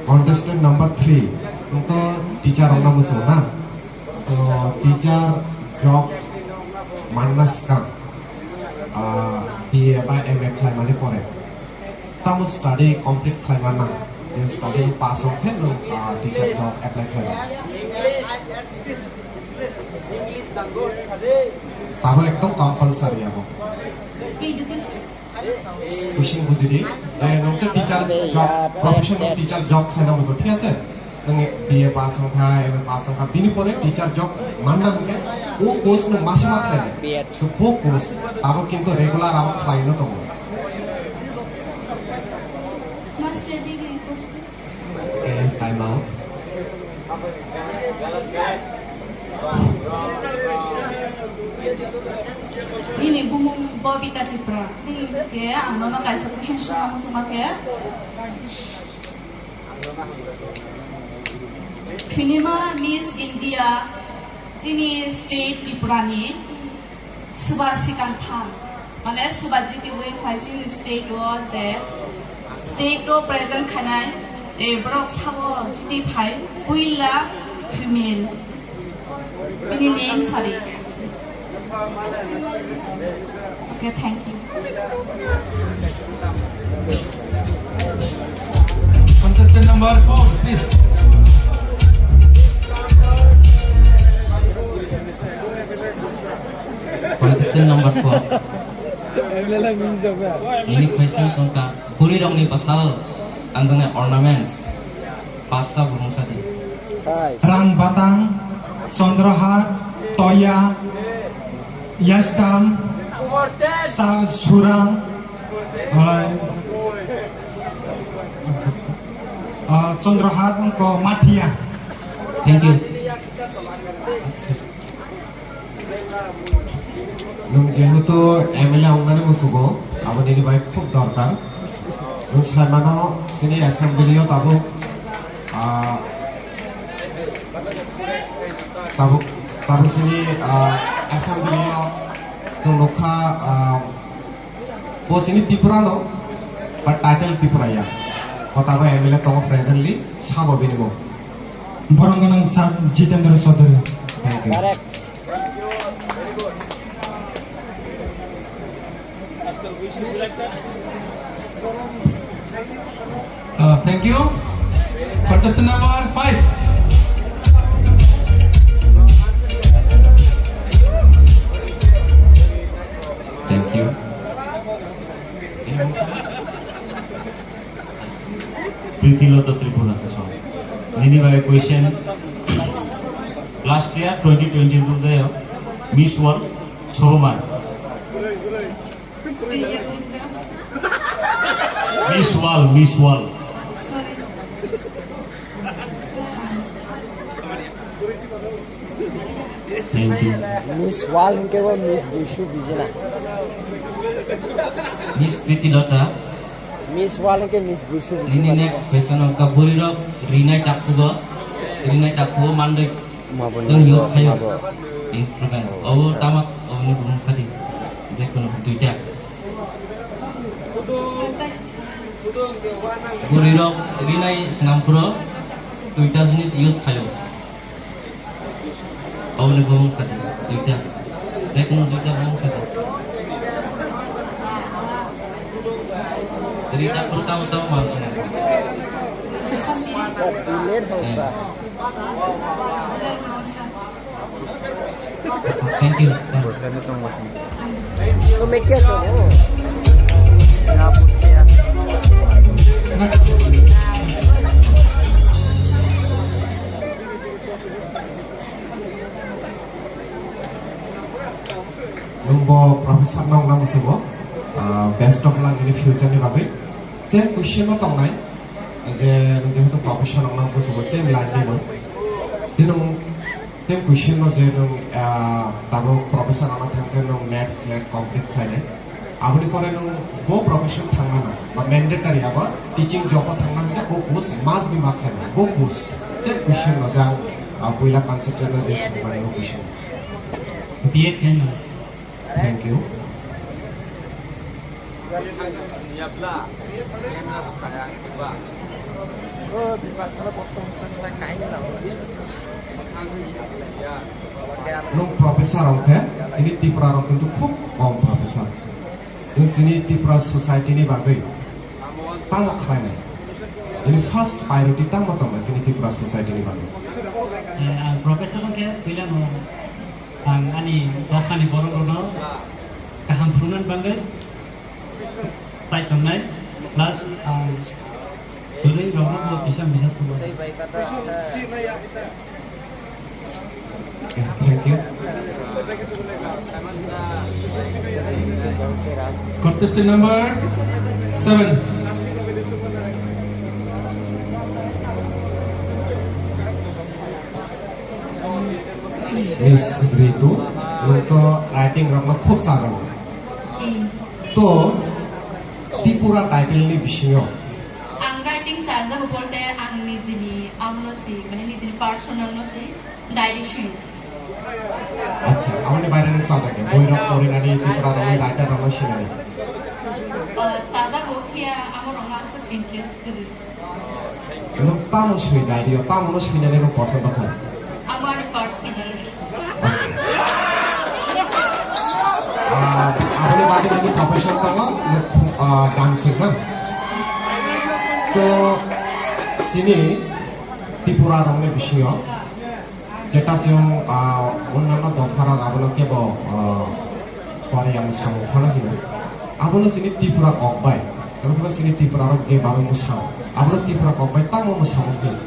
Contestant number three, nokta teacher rokna muchungo na? To teacher job manna swkang, ah, B A ba M A khlaimani pore tamo study complete khlaima nang? Je study pass wng khe nwng, ah, teacher job apply khlaima? Tamo ekdom compulsory abo. Kuching bujidi, eh, nokta teacher job, professional teacher job khlaina muchungo, thik ase? Nwng B A pass wngkha, M A pass wngkha, bini pore teacher job manna hwnkhe o course no masa ma khlainai. To bo course abo kintu regular abo khlaino tongo. Master degree course. Eh, time out. Nini bumung Bobita Tripura. Nini ke ang nono kaisa question swngna muchungma khe. Finima Miss India, chini state Tripura ni. Suba sikang tham, mane suba jitiwi phaising state o je state o present khainai, e, borok sabo jiti phai puila female. Bini name sari. Okay, thank you. Contestant number four, please. Contestant number four. Ini question songkha, bwrwi rokni bwsao tanjaknai ornaments pasta burung sadi. Rang batang, chondrahar, toya, yastam, sa-, surang, Chandra Harun ko Mathia. Thank you. Nwng jehetu M L A wngnani musugo, abo nini bai khub dorkar. Nwng sai mano, chini assembly o tabuk, ah, tabuk, tabuk chini, ah, assembly o nwng nukha, ah, Bo chini Tripura no, but title Tripura ya. Kota ba M L A tongo presently, sabo bini bo. Borok gwnang sir Jitendra Chaudhary. Thank you. Uh, thank you. Contestant number five. Thank you. Priti Lota Tripura. Nini bai question. Last year twenty twenty-two de Miss World Sobomar. Miss World, Miss World. Thank you. Miss World hingke bo Miss Busu bijina. Miss Priti Lota. Miss World hingke Miss Busu bijina. Nini next question wngkha bwrwi rok rinai takhugo, rinai takhugo mandoi. Mabo. Tong use khayo. Mabo. Improvement. Oh, obo sir. Tama, oboni bumung sadi. Jekunu duita. Bwrwi rok rinai swnam phuru duita jinis use khayo. Oboni bumung sadi. Duita. Jekunu duita bumung sadi. Rita phuru tamo tamo manjana. But we made hope. Eh. Thank you. Thank you. Thank you. Next. Nwng bo professor no wngna musugo, ah, best of luck in the future ni bagwi. Je question no tongnai, je nwng jehetu professor wngna musugo, same line ni no. Tei nwng, tei question no je nwng, ah, tabuk professor wngna thangkhe nwng NET, SLET complete khlainai. Aboni pore nwng bo profession thangna na, ba mandatory abo teaching job o thangna hwnkhe bo post must be ma khlainai, bo post. Tei question no je ang, ah, puila consider no je sumani bo question. B Ed khe no. Thank you. Nwng professor wngkhe, chini Tripura rok kintu khub kom professor. Nwng chini Tripura society ni bagwi tamo khlainai? Chini first priority tamo tongo chini Tripura society ni bagwi? Eh, ang professor wngkhe puila no Ang ani dophani borok rokno kaham phunukna bagwi tai tongnai, plus ang bwrwi rokno bo kisa misa swngo. Thank you. Contestant number seven. Miss Ritu, nwng to writing rokno khub chajago. Hmm. To Tripura title ni bisingo. Ang writing chajago bolte ang nijini amno si, mane nijini personal no si, diary si. Acha, amoni baire nwng chajagya. Boirok porinani Tripura rokni writer rokno sinani. Uh, chajago kiya amo rokno aswk interest kwrwi. Nwng tamo swi diary o, tamo no swinani nwng posondo kha? Amar personal. Ah, aboni bagwi nini profession tongo, nwng, ah, dancing na? To chini Tripura rokni bisingo Jeta chwng, ah, onnanno dopharok abono kebo, ah, Korea mwsamung phano hino. Abono chini Tripura kok bai, abo khe chini Tripura rok je babo mwsao, abono Tripura kok bai tamo mwsamung hino.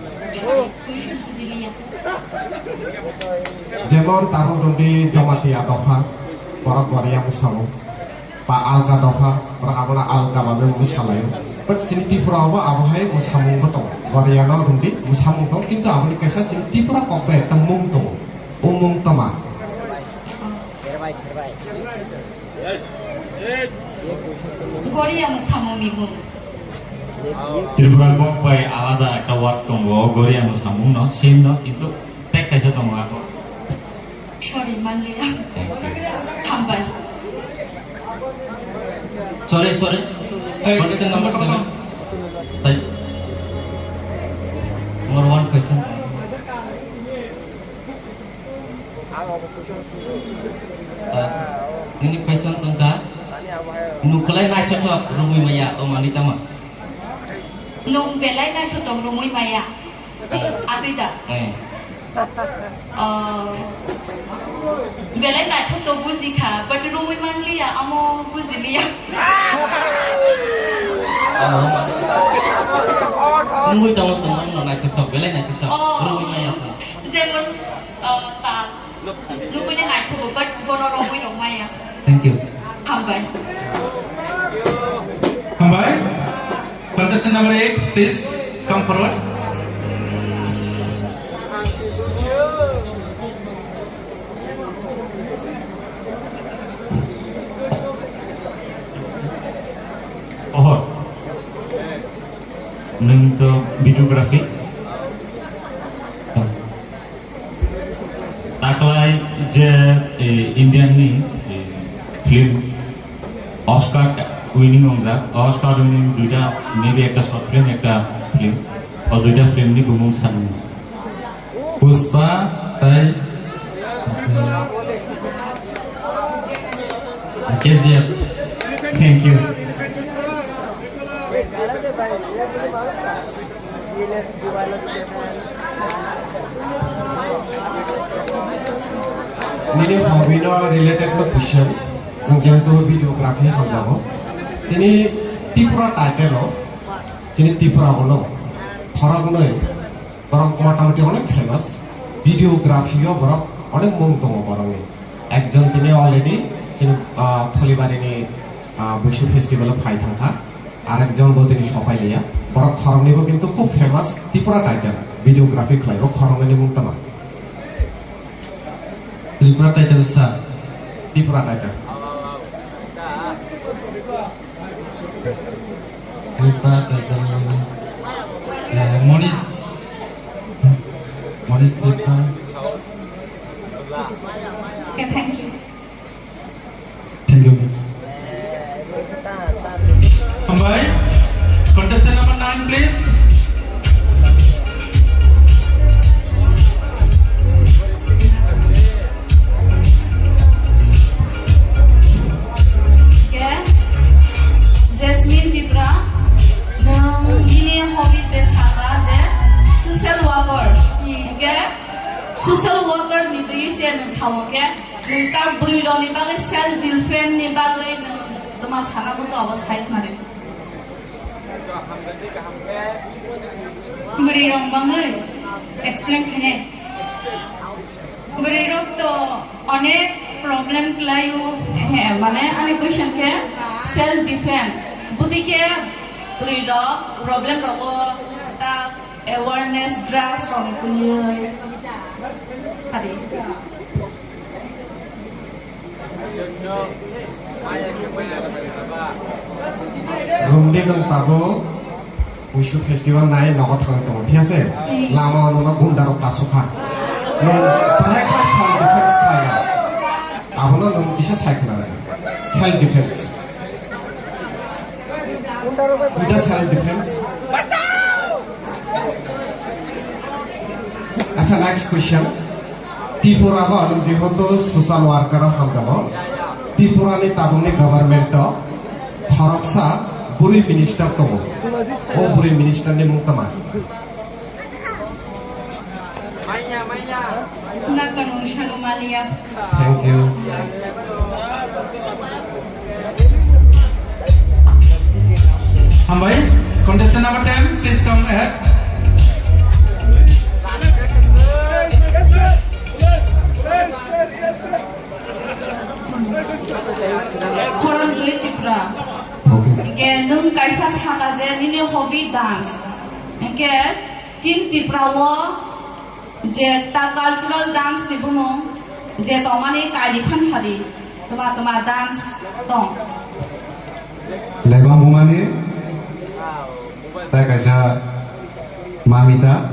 Jemon tabuk rwdi Jamatia dopha, borok Korea mwsamung, ba alka dopha, borok abono alka babe mwsalaio. But sini Tripura o bo abo hai mwsamung bo tongo. Goriano rwngdi mwsamung tongo, kintu aboni kaisa sini Tripura kok bai ekta mung tongo. O mung tama? Goria mwsamung ni mung. Tripura kok bai alada ekta word tongo, Goria mwsamung no, same no, kintu tag kaisa tongo abo. Sorry, manliya. Hambai. Sorry, sorry. Hey, question number seven. Thank you. Number one question. Ah, ini question sengka. Nukulai naithotok rumui maya, o manitama. Nung belai naithotok rumui maya. Atwi da? Eh. Oh. Belai naithok to buji kha, but rumui manliya, amo bujiliya. Oh. Rumui tamo song no naithok to, belai naithok to. Oh. Rumui maya song. Jemon, oh, ta. Nugui de naithogo, but bono romwi rok maya. Thank you. Hambai. Hambai. Contestant number eight, please come forward. Ohor. Nung to videography. Taklai je, eh, Indian ni, eh, film Oscar winning wngjak, Oscar winning duita, maybe ekta short film, ekta film, o duita film ni bumung sanmung. Pushpa tai K G F. Thank you. Nini hobby no related no question, nwng jehetu videography hamjago. Tini Tripura title o, chini Tripura o no, khoroknwi, borok motamoti onek famous, videography o borok onek mung tongo borokni. Ekjon tini already chini, ah, Tholibarini, ah, Buisu festival o phai thangkha. Arekjon bo tini sopai liya. Borok khoroknwi bo kintu khub famous Tripura title, videography khlai. Bo khoroknwi ni mung tama? Tripura title sa. Tripura title. Tripura title. Eh, Monish. Monish Tripura. Okay, thank you. Thank you. Hambai. Contestant number nine, please. Ke? Jasmine Tripura, nwng nini hobby je saka je social worker. Ke? Social worker ni twi se nwng sao ke? Nwng ta bwrwi rokni bagwi self defense ni bagwi nwng tma sana muchung abo sai khna ri. Bwrwi rok bangwi explain khainai. Bwrwi rok to onek problem khlaio, he, mane ani question khe self defense. Bwtwi khe bwrwi rok problem rogo ta awareness drugs rok ni twiwi. Ari. Rungdi nwng tabuk Buisu festival nai nogo thangwi tongo, thik ase? Lama o nono gunda rok kasukha. Nwng bahai khe self defense khlai ya. Abono nwng kisa sai khna rw. Self defense. Duita self defense. Acha, next question. Tripura o nwng jehetu social worker o hamjago. Tripura ni tabuk ni government o khoroksa bwrwi minister tongo. O bwrwi minister ni mung tama? Nakanung Sanumalia. Thank you. Hambai. Contestant number ten, please come ahead. Khoranjoy Tripura. Okay. Ke nwng kaisa saka je nini hobby dance. Hingke Team Tripura o je ta cultural dance ni bumung je tongmani kaidi phan sadi. Tuma tuma dance tong. Lebang bumani ta kaisa mamita.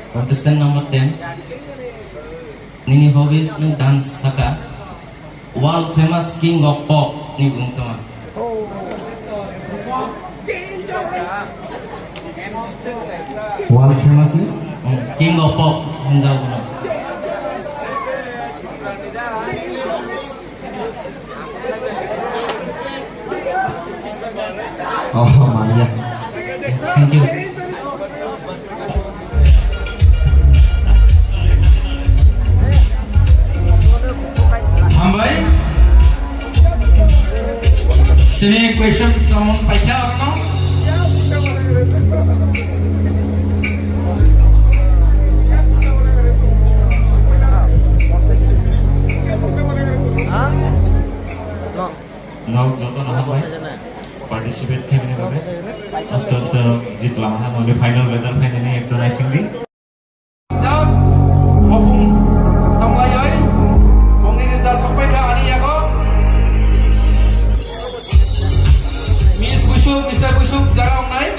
Contestant number ten. Nini hobbies nwng dance saka. World famous king of pop ni bung tongma. World famous ni? Hmm, king of pop hinjao no. Oh, mania. Thank you. Hambai. Sini question sound paikha arno. Nok joto no hambai. Participate khaimani bagwi. Aste aste jit lama ha, nokni final result phainani ekdom naisingdi. Hopung tonglaioi, bongni result sokpaikha ani yago. Miss Busuk, Mister Busuk jaga wngnai.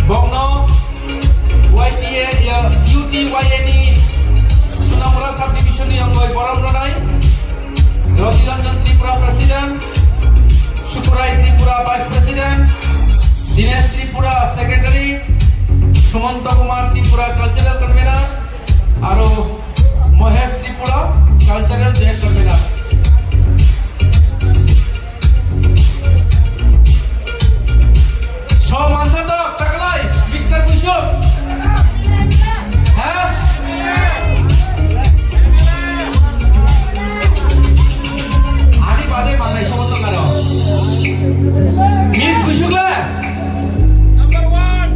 Bongno Y T A, ya, U T Y A ni Sunamura subdivision ni yongoi borom ronai. Ravi Ranjan Tripura President, Sukurai Tripura Vice President, Dinesh Tripura Secretary, Sumanta Kumar Tripura Cultural Convener, aro Mohesh Tripura Cultural Joint Convener. So manjak taklai, Mister Busuk. Ha? Ani bade manai sobo to karo. Miss Busuk le? Number one.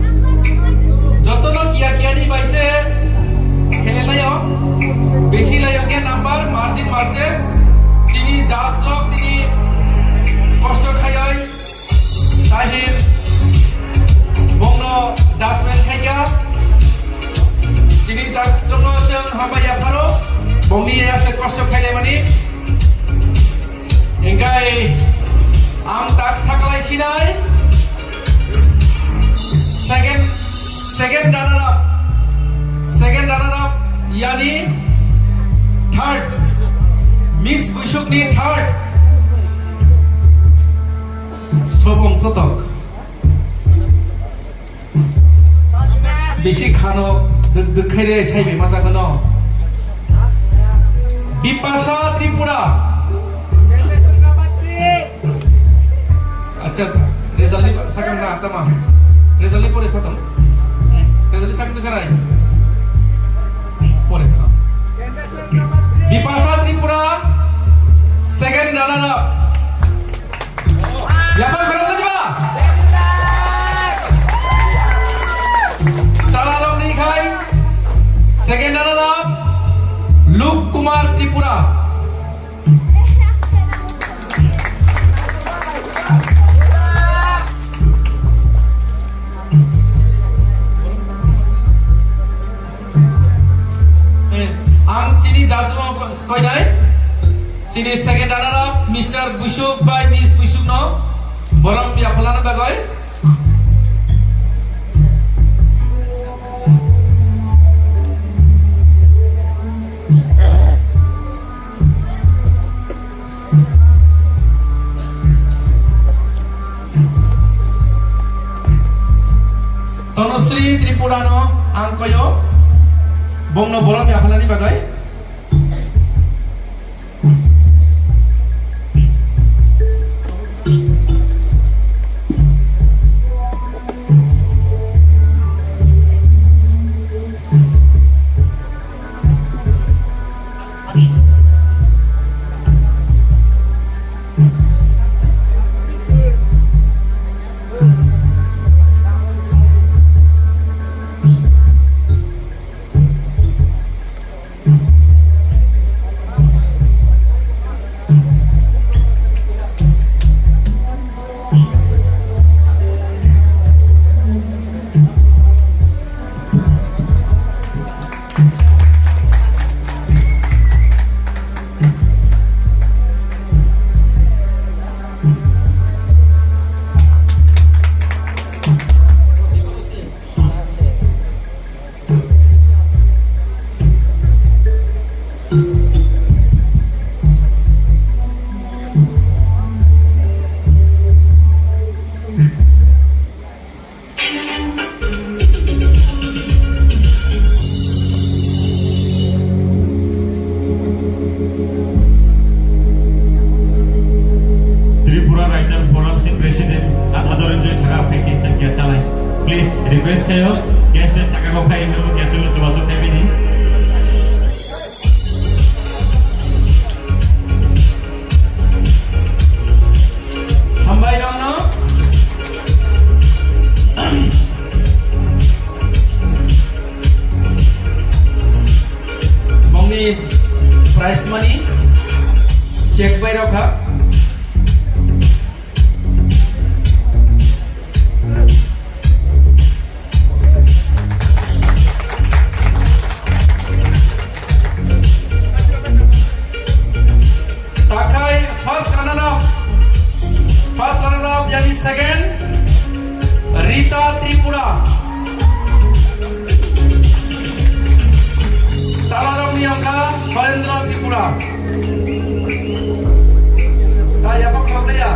Jotono kiya kiya ni bai se khele layo. Besi layo ke number, margin marse. Chini judge rok tini kosto khayai. Tahir bongno judgment khaikha. Chini judge rokno chwng hambai yapharo. Bongni ya se kosto khailaimani. Hingkai ang tak saklai sinai. Second, second runner up. Second runner up yani third. Miss Busuk ni third. Sobong totok. Bisi khano dwk dwk khaire sai bai masa khano. Bipasha Tripura. Acha, result ni sakang na tama. Result ni pore satam. Result ni sakang tu sarai. Pore. Bipasha Tripura, second runner up. Yapang berapa tadi, Pak? Chala rok ni khai, second runner up, Luke Kumar Tripura. Eh, ang chini judge rok koinai, chini second runner up, Mister Busuk bai Miss Busuk no borom yaphalna bagwi. Tanusri Tripura no ang koyo, bongno borom yaphalani bagwi. President, Adha Dhoronjoy saka phai khe chakya chalai. Please, request khayo, guest saka ko phai no kya chulo chuba chu thai bini. Hambai nongno. Bongni prize money check bai rokha. Takhai first runner up, first runner up, yani second, Rita Tripura. Salarokni wngkha Barendra Tripura. Ta yapha khoroknai ya?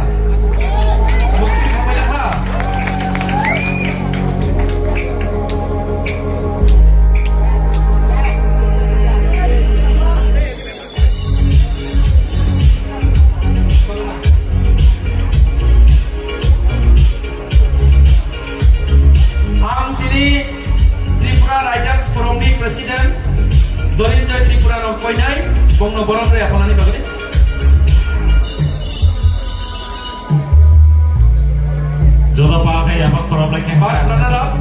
Musti samaya ha. Ang chini Tripura Writers Forum ni President Dolinjoy Tripura no koinai, bongno borom rwya phalani bagwi. Joda pa khe yaba khorok lai khe. First runner up.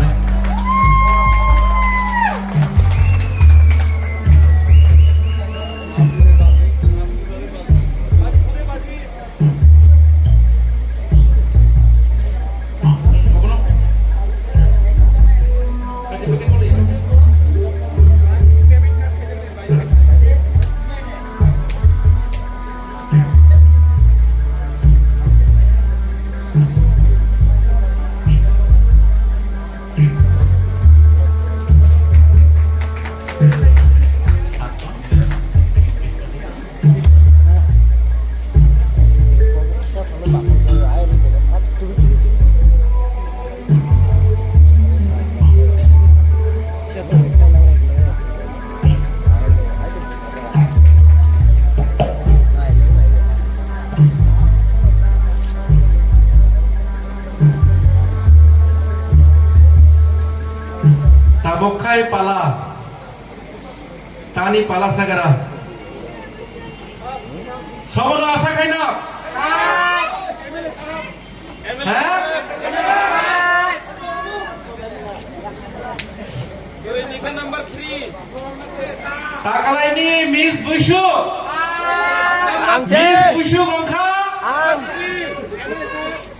Tabok khai pala. Tani pala sagara. Sobono asa khaina. Ha? Number three. Takalaini Miss Buisuk. Ang Miss Buisuk wngkha. Ang.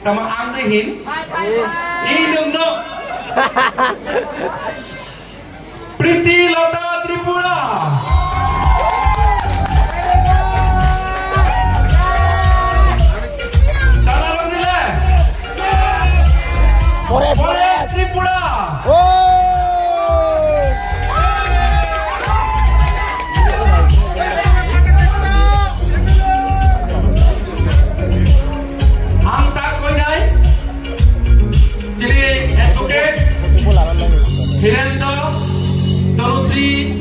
Tama ang de hin. Hai, hai, hai. Inung no. Priti Lota Tripura. Salarok nile. Forest, Forest Forest. Tripura. Oh. Ang tak koinai, chini advocate Hirendra Tanusri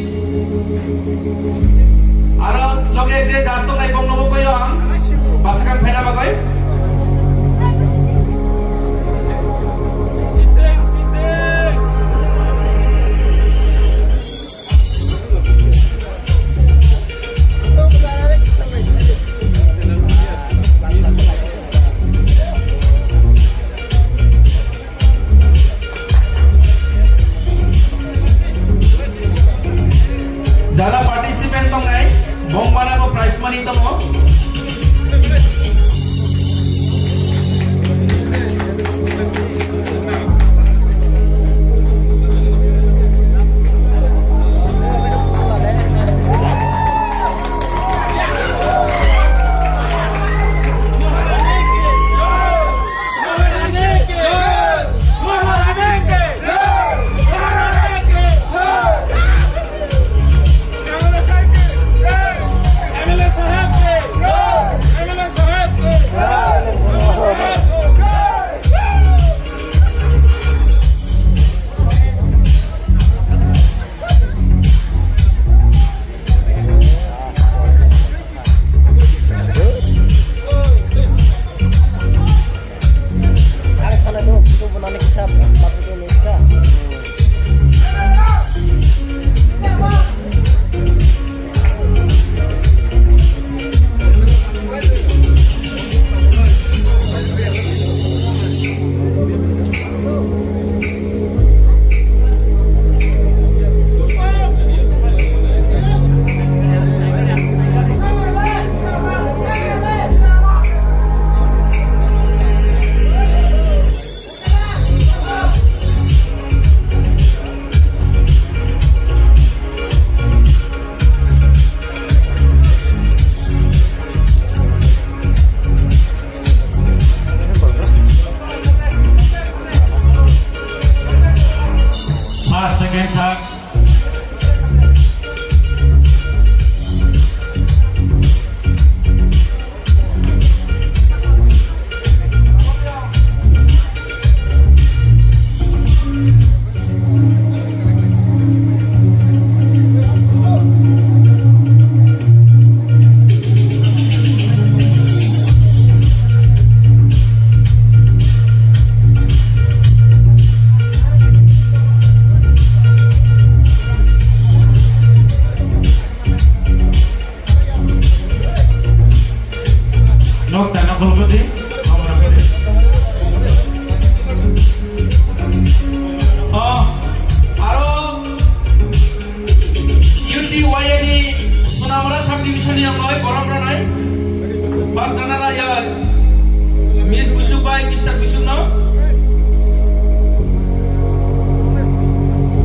Miss Busuk bai Mister Busuk no.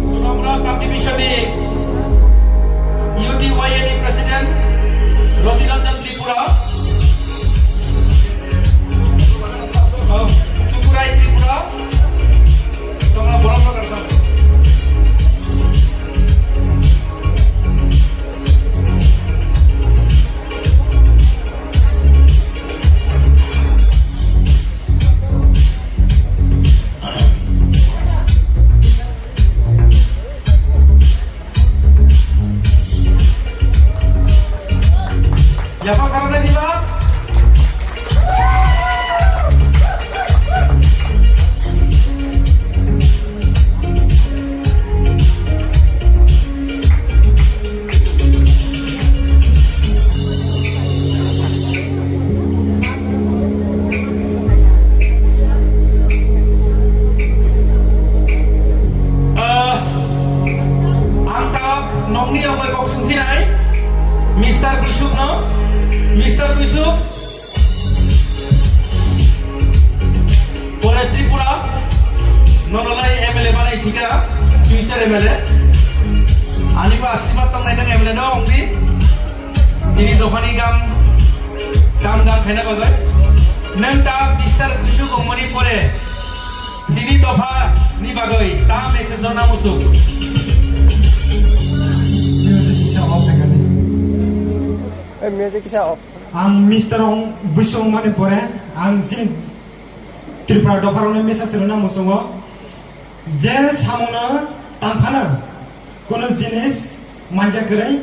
Sonamura Subdivision ni U T Y A ni President Roti Ranjan Tripura. Oh, Sukurai Tripura. Tomra borom no karkha. Yapha karana diba? Ah, ang ta nokni yogwi kok sungsinai, Mister Busuk no, Mister Busuk. Paresh Tripura, nono lai M L A banai sika, future M L A. Ani bo asirwad tong nai nang M L A no ongdi. Chini dophani kam, kam dam khaina bagwi. Nang ta Mister Busuk ongmani pore, chini dopha ni bagwi ta message rwna musuk. Music kisa off khaikha di. Eh, music kisa off. Ang Mister Ong Busuk ongmani pore, ang chini Tripura dopharokno message rwna muchungo je samungno tangphano kunu jinis manja kwrwi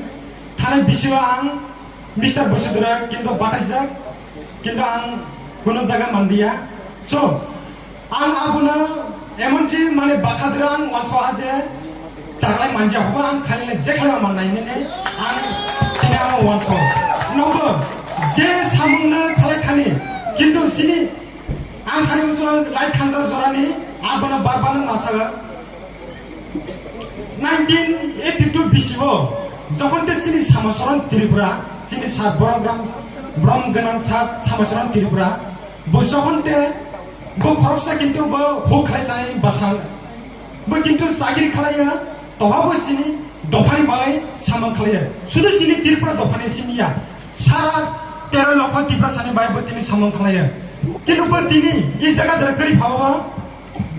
thani bisingo ang Mister Busudura kintu bataijak, kintu ang kunu jaga mandiya. So, ang abono emonsi mane bakhadra ang wansoha je taklai manja hoba ang khaile je khlaiba mannai nini ang tini ang wanso. Nokbo je samungno khalai khani kintu chini Ang sani muchung lai thansa jorani abono barbar nang masaga. Nineteen eighty-two bisi o jokhon te chini Samasoron Tripura, chini sar borom gram, borom gwnang sar Samasoron Tripura, bo jokhon te bo khoroksa kintu bo huk khlai sanai bwsang. Bo kintu chakri khlaiya, toha bo chini dophani bai samung khlaiya. Sudu chini Tripura dophani siniya. Sara tero lokho Tiprasani bai bo tini samung khlaiya. Kintu bo tini i jaga dara kwrwi phaba bo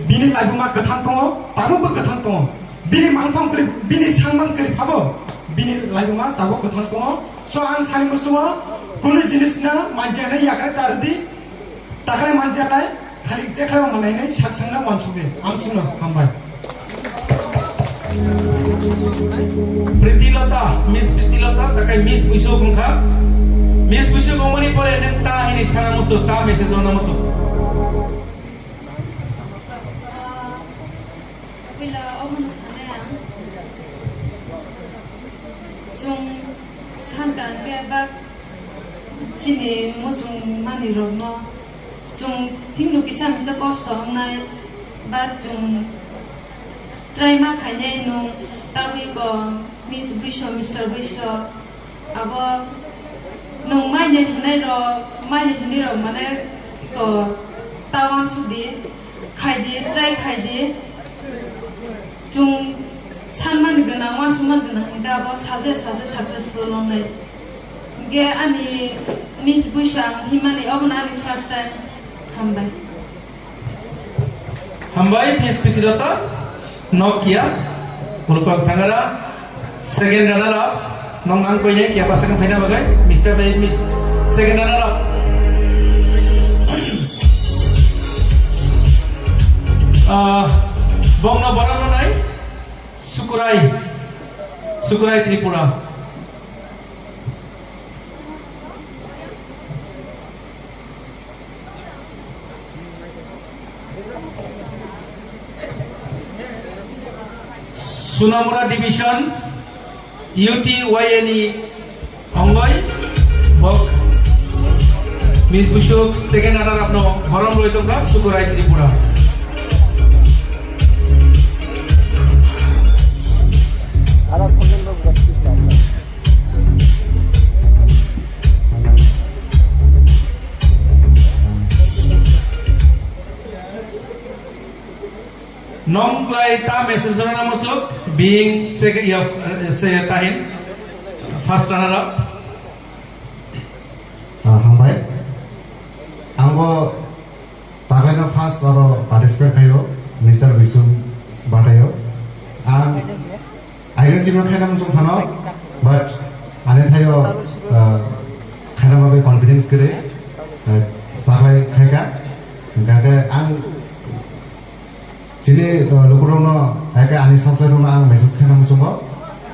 bini laibuma kwthang tongo, tabuk bo kwthang tongo. Bini mangthong kwrwi, bini sangmang kwrwi phabo bini laibuma tabuk kwthang tongo. So ang sani muchungo kunu jinisno manjani yakre tardi. Taklai manjaknai, khalik je khlaiwi mannainai saksangno wansukdi. Amsukno hambai. Priti Lota, Miss Priti Lota, takai Miss Buisuk wngkha. Miss Buisuk wngmani pore nwng ta hini sana muchung, ta message rwna muchung. Puila omono sanai ang. Chwng sankha hwnkhe bak chini muchung manwirokno chwng thikno kisa misa kosto wngnai, but chwng try ma khainai nwng tabwi ko Miss Buiso, Mister Buiso, abo nwng maini hwnwi rok, maini hwnwi rok mane ko ta wansuk di, khai di, try khai di. Chwng sanmani gwnang, uansukmani gwnang hwnkhe abo salsa salsa successful wngnai. Hwnkhe ani Miss Buisang himani obono ani first time. Hambai. Hambai, Miss Pitilota, Nokia, Mulukpang Thangara, second runner up. Nong ang koi ya, kya pasang phaina bagai, Mister Bay, Miss, second runner up. Ah, bongno borok no nai, Sukurai, Sukurai Tripura. Sonamura Division, U T Y A ni ongoi, bok, Miss Busuk, second runner up no, horom roi tongkha, Sukurai Tripura. Nong klai ta message rwna musuk, being second, ya, se tahin, first runner up. Ah, hambai. Ang bo tagaino first aro participate khaio, Mister Bisum Batayo. Ang Ayo chimno khaina muchung phano, but ani thaio, uh, khaina bagwi confidence kwrwi, uh, taklai khaika. Hingkha khe ang chini, uh, lukurokno, hai khe ani saslairokno ang message khaina muchungo.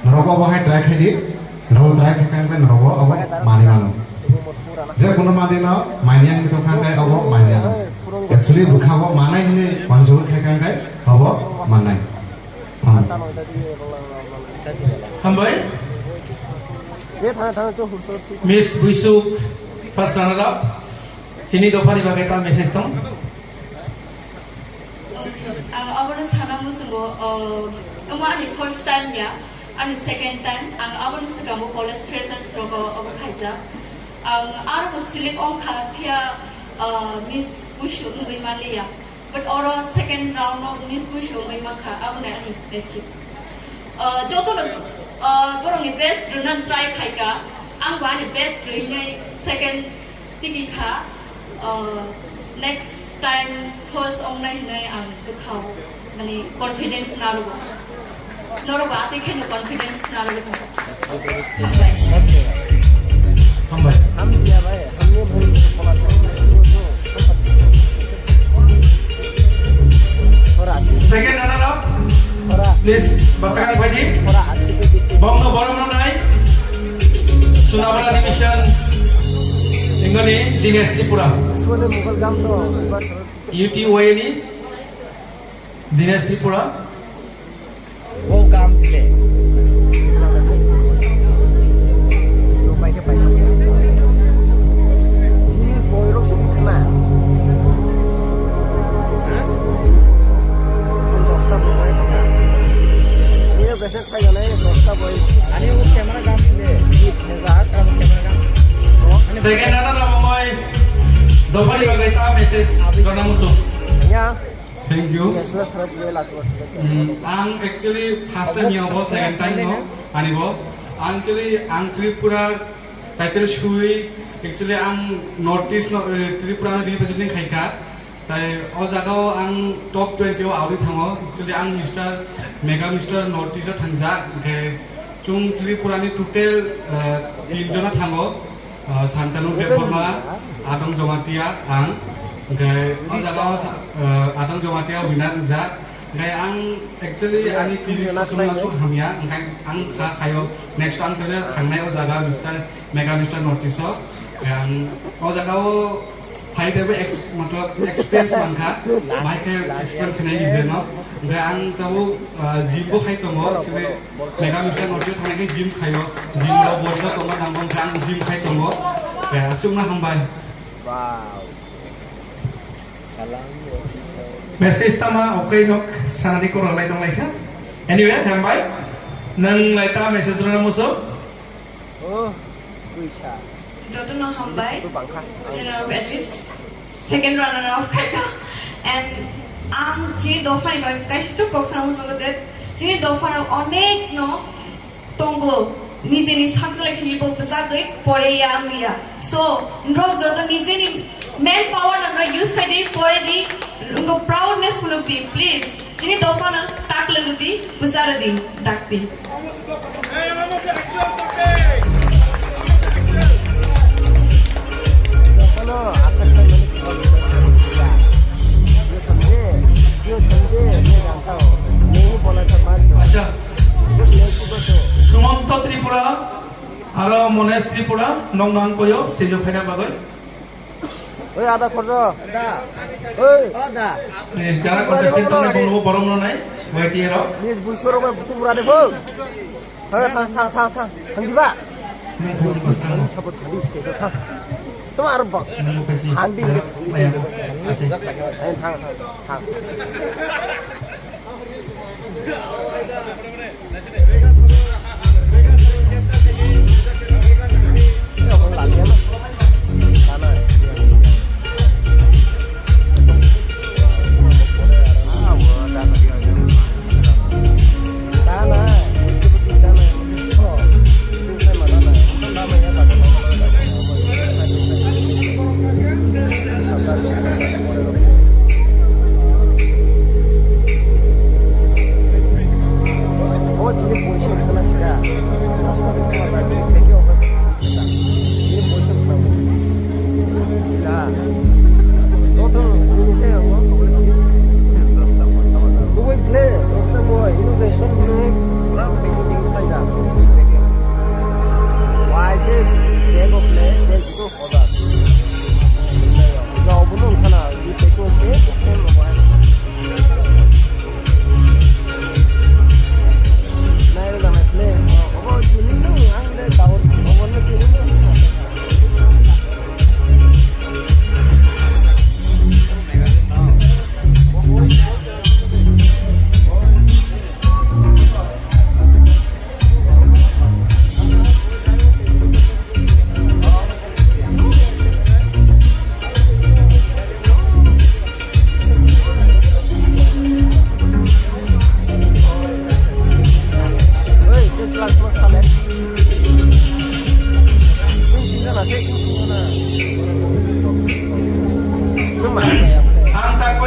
Norokbo obo hai try khaidi, norokbo try khaikha hingkhe norokbo obo manwi mano. Je kono manwino manya hinwi tongkha hingkhe obo manya. Actually bwkha bo manai hinwi uansugwi khaikha hingkhe obo mannai. Hambai. Miss Buisuk, first runner up. Chini dophani bagwi ta message tong? Ang abono sana muchungo, uh, omo ani first time ya, ani second time. Ang abono swkango college freshers rogo obo khaijak. Ang aro bo select ongkha phiya, uh, Miss Buisuk wngwi manliya. But oro second round o Miss Buisuk wngwi mankha, aboni ani achieve. Uh, jotono, uh, borokni best rwna try khaika, ang bo ani best rwinai second tigi kha. Uh, next time first ongnai hinai ang bwkhao, mane, confidence narwgo. Norok ba atwi kheno confidence narwgwi tongo. Hambai. Hambai. Second runner up, please, bwskango phaidi. Bongno borom rwnai. Sunabra division, Ingoni Dinesh Tripura. U T Y ni Dinesh Tripura. Welcome, play. Second runner up ongoi dophani bagwi ta message rwna muchung. Ya. Thank you. Hmm, ang actually first time ya bo, second time no, ani bo. Actually, ang Tripura title sui, actually ang North East no, eh, Tripura no representing khaikha. Tai o jaga o ang top twenty o auri thango. Actually ang Mister Mega Mister North East o thangjak. Hingkhe chung Tripura ni total, eh, tin jona thango. Ah, Santanu Debbarma, Adong Jamatia, ang. Hingkhe o jaga o sa-, ah, Adong Jamatia winner wngjak. Hingkhe ang actually ani T V sosong no hamya, hingkhe ang sa khayo next ang tele thangnai o jaga Mister Mega Mister North East o. Hingkhe ang o jaga o phai tebo ex-, matlab experience mankha, bahai khe experience khenai nije no. Hingkhe ang tabo, ah, gym bo khai tongo, actually Mega Mister North East thangnaikhe gym khaio, gym rok body rok tongma nangkhe ang gym khai tongo. Aswkno hambai. Wow. Message tama okai nok sanadi korang lai tong laikha. Anyway, hambai. Nang lai ta message rwna muchung. Oh, kuisa. Jotono hambai. Tu bangkha. General at least second runner up khaika. And ang chini dophani bai kaisa chuk kok sana muchungo de. Chini dophano onek no tongo, nijeni sakjwlai khilibo bwchagwi pore ya wngya. So, norok joto nijeni man power no norok use khai di, pore di, wngkha proudness phunuk di, please. Chini dophano tak lwng di, bwcha rw di, dakti. Acha. Sumonto Tripura, aro Monesh Tripura, nokno ang koyo stage o phaina bagwi. Oi, ada khorjo. Oi. Eh, jara contestant tongnai bongno borom rwnai, Y T A rok. Miss Buisuk rok bai butu bura de bo. Thang, thang, thang, thang, thang. Thang diba? Nang khusi khusi thang. Support khali stage o thang. Toma aro bak. Nang khusi. Thang di. Maya. Maya. Asik. Thang, thang, thang.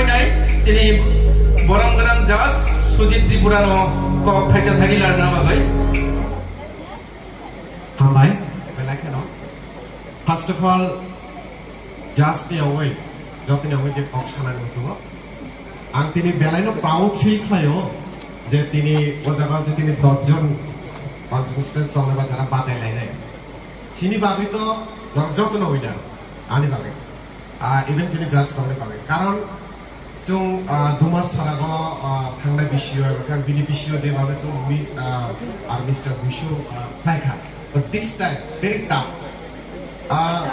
Chini borom gwnang judge Sujit Tripura no kok thaisa thani larna bagwi. Hambai, belai kheno. First of all, judge ni ongwi, jotoni ongwi je kok sanani muchungo. Ang tini belaino proud feel khlaio je tini o jaga je tini dos jon contestant tongnai ba jara badai lainai. Chini bagwi to norok jotono winner, ani bagwi. Ah, even chini judge rokni bagwi. Karon chwng, ah, Duma Sarago, ah, thangnai bisio eba khe bini bisio je babe chwng Miss, ah, ar Mister Buisu, ah, khlai kha. But this time, very tough. Ah,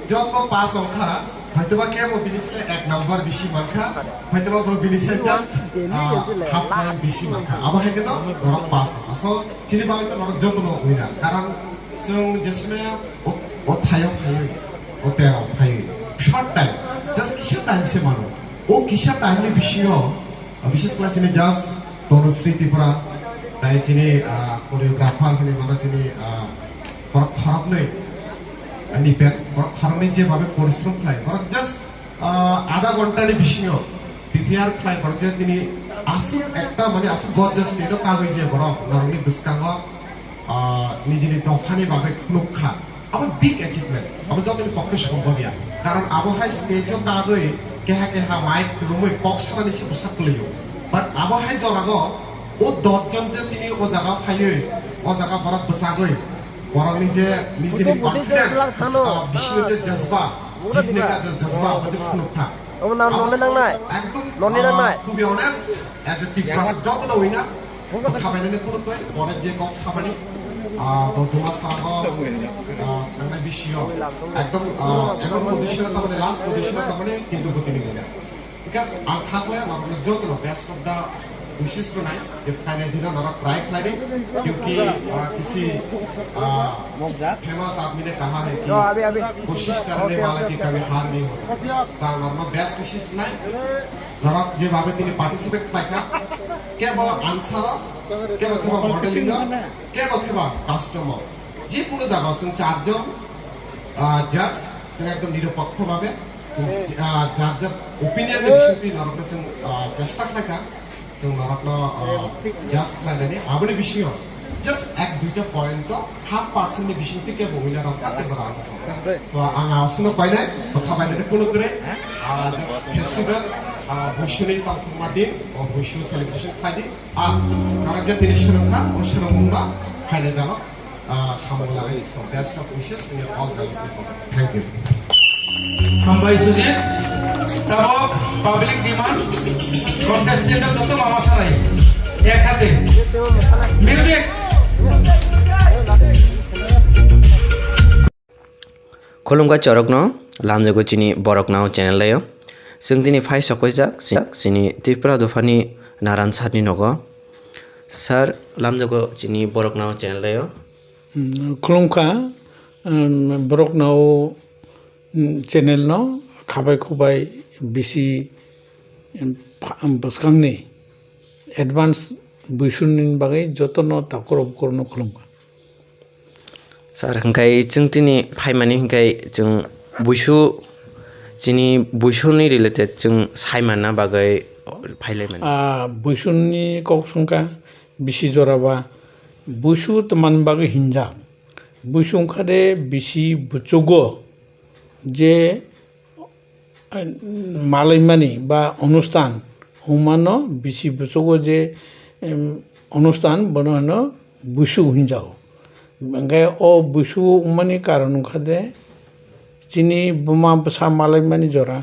joto pass wngkha, hoitoba kebo bini se ek number bisi mankha, hoitoba bo bini se just, ah, half point bisi mankha. Abo hai khe to norok pass wngkha. So, chini bagwi to norok jotono winner. Karon chwng jesme o, o thayo phaiwi, o tero phaiwi. Short time, just kisa time se mano. O kisa time ni bisio, ah, bises khlai chini judge Tanushree Tripura, tai chini, ah, choreographer hinwi mano chini, ah, borok khoroknwi, ah, Nipet, borok khoroknwi je babe porishrom khlai, borok just, ah, adha ghonta ni bisingo prepare khlai, borok je tini aswk ekta mane aswk gorgeous stage o kagwi je borok norokni bwskango, ah, nijini dophani bagwi phunuk kha. Abo big achievement. Abo jotoni pokke sombhob ya. Karon abo hai stage o kagwi keha keha mic kwrwngwi kok sanani se bwsa kwlwio. But abo hai jorago o dos jon je tini o jaga phaiwi, o jaga borok bwchagwi, borokni je nijini confidence, ah, bisingni je jazba, jitne ka je jazba, abo je phunuk kha. Abo ekdom, ah, to be honest, as a Tiprasa, jotono winner, khabainani khuluk bai, pore je kok sabani, ah, bo Duma Sarago, ah, thangnai bisio, ekdom, ah, emon position o tamani, last position o tamani, kintu bo tini winner. Hingke ang kha khlai norokno jotono best of the wishes rwnai, je phainai dino norok try khlaidi, kyunki, ah, kisi, ah, famous aadmi ne kaha hai ki, koshish karne wala ki kabhi haar nahi hota. Ta norokno best wishes rwnai. Norok je babe tini participate khlaikha, kebo answer o, kebo kebo modeling o, kebo kebo custom o. Je kono jaga o chwng charjon, ah, judge, chwng ekdom nirupokho babe, ah, jar jar opinion ni bisingtwi norokno chwng, ah, chesta khlaikha. Chwng norokno, ah, judge khlainani aboni bisingo just ek duita point o half percent ni bisingtwi kebo winner rok kha, kebo rang kha. So ang aswkno painai, bwkha bainani kuno kwrwi, ah, just festival, ah, Buisuni tongthokma din, o Buisu celebration khlaidi, ah, norok je tini swrwng kha, o swrwngmung no phainai jalo. Ah, samung lagai, so best of wishes in all the listening. Thank you. Hambai Sujit, tabok public demand, contestant joto mama sarai, ek sathe. Music. Khulumkha chorokno, lamjago chini Borok Nao channel laio. Chwng tini phai sokpaijak, chini Tripura dophani Naran sir ni nogo. Sir, lamjago chini Borok Nao channel laio. Hmm, khulumkha, um, Borok Nao, um, channel no khabai khubai bisi, um, pha-, um, bwskangni advance buisuni bagwi jotono takhurok bukhurokno khulumkha. Sir, hwnkhe chwng tini phaimani hwnkhe chwng buisu, chini buisuni related chwng saimanna bagwi phailaimani. Ah, buisuni kok swngkha bisi jora ba buisu twmani bagwi hinjak. Buisu wngkha de bisi buchugo je malaimani ba onustan wngmano bisi buchugo je, em, onustan bono hino buisu hinjago. Hingke o buisu wngmani karon wngkha de chini buma bwsa malaimani jora,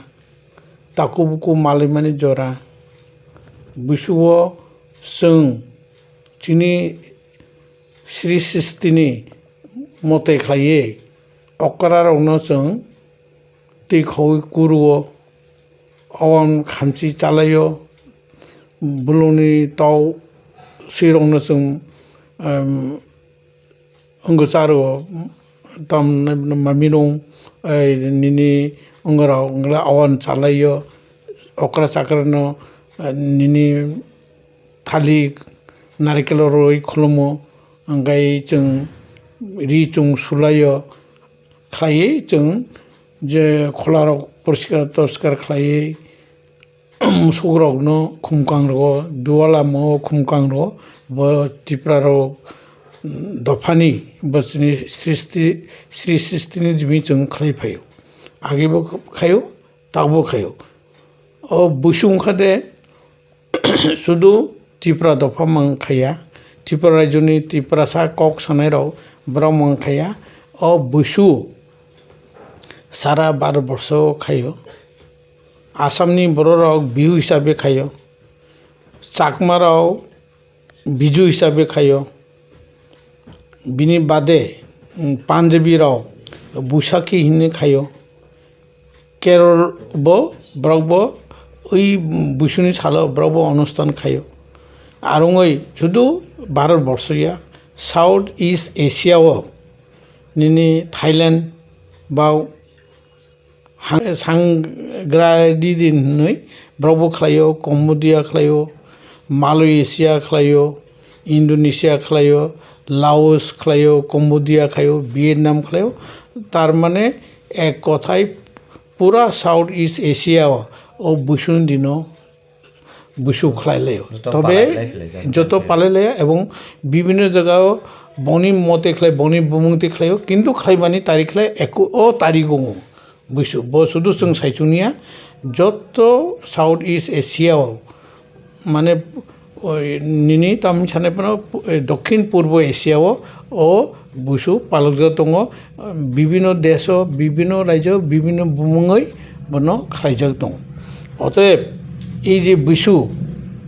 taku buku malaimani jora, buisuo chwng chini sri sristini mote khlaiwi okra rokno chwng twi khaui kuruo, owan khamchi chalaio, bulungni tok swirokno chwng, em, wngwi charuo, tam maminung, ei, nini wngorok wngla owan chalaio, okra chakrano, eh, nini thalik, narikelo rwi khulumo, hingke chwng ri chwng sulaio, khlaiwi chwng je kholarok poriskar toriskar khlaiwi, musukrokno khumkang rwo, dualamo khumkang rwo, bo Tiprarok dophani bo chini sristi, sri sristini jimi chwng khlai phaio. Agebo khaio, takbo khaio. O buisung kha de sudu Tipra dopha mang khaiya, Tipra rajyoni Tiprasa kok sanai rok borok mang khaiya. O buisu sara Bharat borsho khaio. Assamni bororok Bihu hisabe khaio. Chakmarok Biju hisabe khaio. Bini bade, mm, Punjabi rok Buisakhi hinwi khaio. Kerol bo, borok bo ui Buisuni salo borok bo onustan khaio. Arungoi sudu Bharat borsho ya, South East Asia o nini Thailand ba Hang-, Sangradidi hinwi borok bo khlaio, Cambodia khlaio, Malaysia khlaio, Indonesia khlaio, Laos khlaio, Cambodia khlaio, Vietnam khlaio. Tar mane ek kothai pura South East Asia o, o buisuni dino buisu khlai laio. Joto Tobe palai lai khlai jak joto khe. Palai laia ebong bibinno jagao boni mote khlai, boni bumung te khlaio, kintu khlaimani tarik khlai eko-, o tarik o buisu. Bo sudu chwng saichung ya, joto South East Asia o, mane, oi, nini tamni sanai phano, eh, Dokhin Purbo Asia o, o buisu palokjak tongo, bibinno desh o, bibinno rajyo, bibinno bumungwi bono khlaijak tongo. Otoyeb, ei je buisu,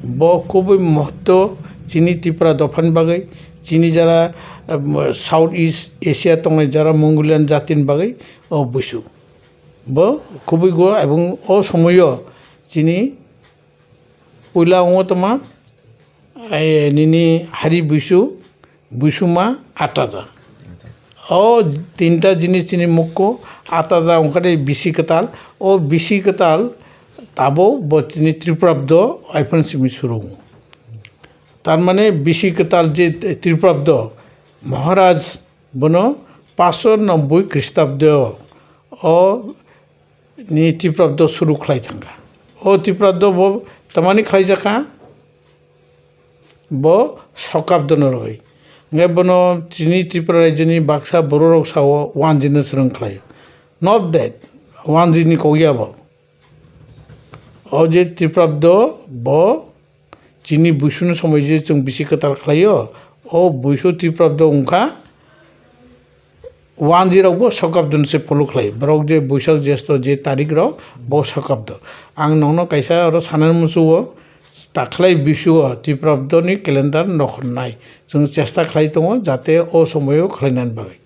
bo kubui mohotto chini Tripura dophani bagwi, chini jara, em, South East Asia tongnai jara Mongolian jatini bagwi o buisu. Bo kubui go ebong o somoyo chini puila wngo tongma, eh, nini hari buisu, buisuma, atada. O tinta jinis chini mukko atada wngkha de bisi kwtal. O bisi kwtal tabo bo chini Tripurabdo iphone simi surungo. Tar mane bisi kwtal je Tripurabdo Maharaj bono paanch sho nobboi Khristabdo o ni Tripurabdo suru khlai thangkha. O Tripurabdo bo tamani khlaijakha, bo Sokabdo no rwgwi. Hwnkhe bono chini Tripura rajyoni baksa bororok sao wanjino swrwng khlaio. Not that, wanjini kok ya bo. O je Tripurabdo bo chini buisuni somoi je chwng bisi kwtal khlaio, o buisu Tripurabdo wngkha wanjirokbo Sokabdoni se follow khlai. Borok je Buisak Jesto je tarikrok, bo Sokabdo. Ang nokno kaisa oro sanani muchungo, takhlai buisuo Tripurabdoni calendar nokhornai. Chwng chesta khlai tongo, jate o somoio khlainani bagwi.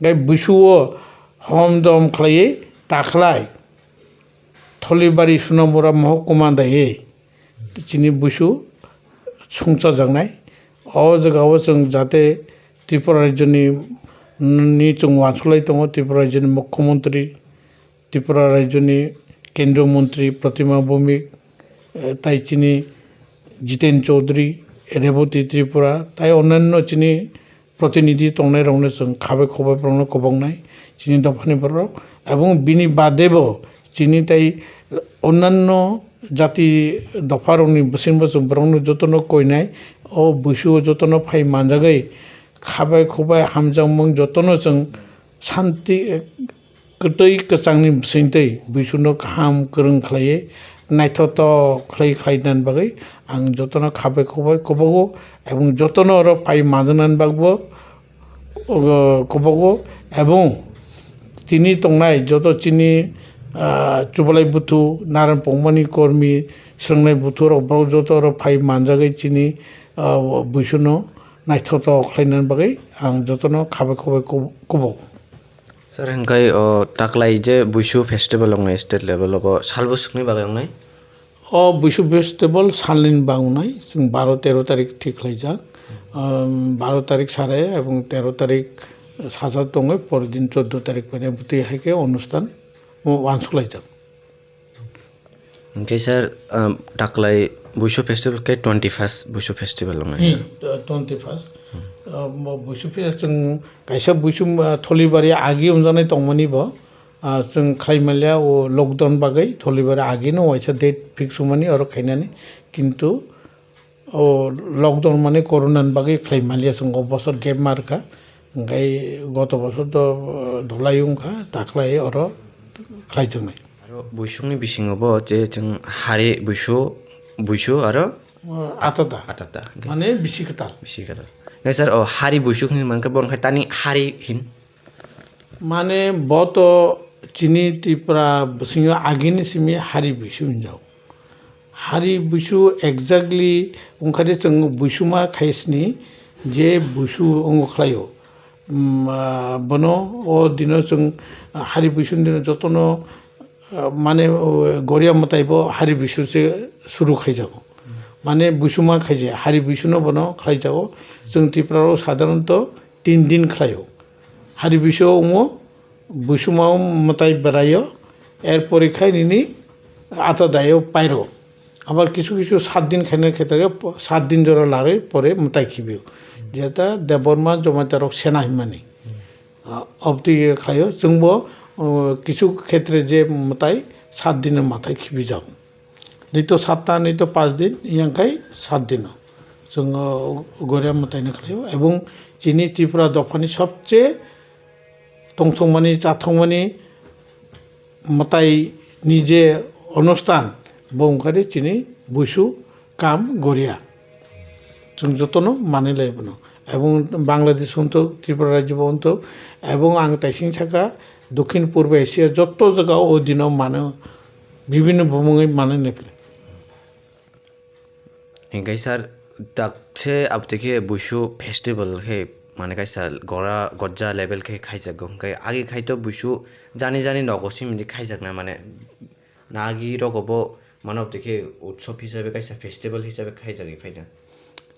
Hwnkhe buisuo hom dom khlaiwi takhlai Tholibari Sunamura Mohokuma daiwi chini buisu songchajaknai. O jagao chwng jate Tripura rajyoni, ni chwng uansuk lai tongo, Tripura rajyoni Mukhyamantri, Tripura rajyoni Kendriya Mantri Pratima Bhowmik, eh, tai chini Jiten Chaudhary, Rebati Tripura, tai onyanno chini protinidhi tongnairokno chwng khabai khobai borokno kwbaknai, chini dophani borok. Ebong bini badebo chini tai onyanno jati dopharokni bisingbo chwng borokno jotono koinai, o buisuo jotono phai manjagwi khabai khobai hamjakmung jotono chwng santi, kwtwi kwchangni bisingtwi buisuno kaham kwrwng khlaiwi naithotok khlai khlainani bagwi ang jotono khabai khobai kwbago, ebong jotono oro phai manjaknani bagbo, o, kwbago, ebong tini tongnai joto chini, ah, Chubalai buthu, Naran Pongmani kormi, swrwngnai buthu rok borok joto oro phai manjagwi chini, ah, buisuno naithotok khlainani bagwi ang jotono khabai khobai kub-, kubo. Sir, hwnkhe o taklai je Buisu festival wngnai state level o, bo salbwswkni bagwi wngnai? O Buisu festival salnini bagwi wngnai, chwng baro tero tarik thik khlaijak. Um, baro tarik sare ebong tero tarik saja tongwi, pordin choddo tarik phai bwtwi hai khe onusthan uansuk laijak. Hwnkhe sir, um, taklai Buisu festival khe twenty first Buisu festival wngnai. Hmm, twenty first. Hmm. Uh, bo Buisu festival chwng kaisa Buisu, uh, Tholibari agi wngjaknai tongmani bo. Ah, chwng khlai manliya o lockdown bagwi, tholibar agino waisa date fix wngmani oro khainani, kintu o lockdown mane corona ni bagwi khlai manliya, chwng o bosor gap ma rwkha, hwnkhe goto bosor do, ah, dholai wngkha, ta khlai oro khlai chwngnai. Aro buisukni bisingo bo je chwng hari buisu, buisu aro O, atata. Atata, hwnkhe mane bisi kwtal. Bisi kwtal. Hwnkhe sir, o hari buisuk hinwi mankhe bo wngkha tani hari hin. Mane bo to chini Tripura bisingo agini simi hari buisu hinjao. Hari buisu exactly wngkhade chwng buisuma khaisni je buisu wngkhlaio. Mm, ah, bono o dino chwng, ah, hari buisuni dino jotono, ah, mane, o, Goria mwtai bo hari buisu se suru khaijago. Mane buisuma khaijaya, hari buisuno bono khlaijago. Chwng Tripura o sadharanto tin din khlaio. Hari buisu wngo, buisuma mwtai beraio, erpore khai nini ata daio pairo. Abar kisu kisu sat din khaina khetre po-, sat din jora larwi pore mwtai khibio. Jeta Debbarma Jamatia rok sena himani. Ah, obtwi khlaio, chwngbo, oh, kisu khetre je mwtai sat din mwtai khibijago. Nito satta, nito pas din, yangkhai sat dino. Chwng, oh, Goria mwtaino khlaio. Ebong chini Tripura dophani sobche tongthokmani, chathokmani mwtai ni je onusthan, bo wngkha de chini buisu kam Goria. Chwng jotono manwi lai bono. Ebong Bangladesh wngthok, Tripura rajyo bo wngthok, ebong ang taising saka Dokhin Purbo Asia joto jaga o dino mano, bibhinno bumungwi manwi nai phai. Hinkhe sir, dakse abotwi khe buisu festival khe mane kaisa gora gojja level khe khaijago. Hinkhe agi khai to buisu jani jani nogo simi di khaijakna mane na agi rogo bo mane abotwi khe utsob hisabe kaisa festival hisabe khaijagwi phaina.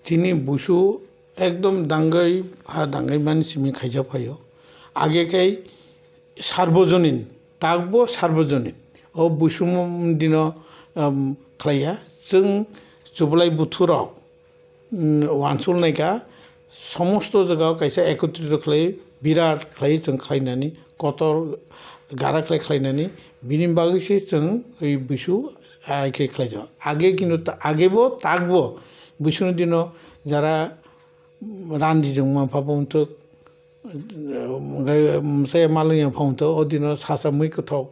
Chini buisu ekdom dangwi ha dangwi mani simi khaijak phaio. Age khai Sarbojonin, takbo Sarbojonin. O buisum dino, um, khlaiya. Chwng chublai buthurok, um, uansuk naikha, somosto jagao kaisa ekotrito khlai, birat khlai chwng khlainani, kotor gara khlai khlainani, bini bagwi se chwng oi buisu ai khe khlaijak. Age kintu ta-, agebo takbo buisuni dino jara randijwng manpha bo wngthok, Hwnkhe, mm, se malwng ya phang tho, o dino sasa mui kwthok,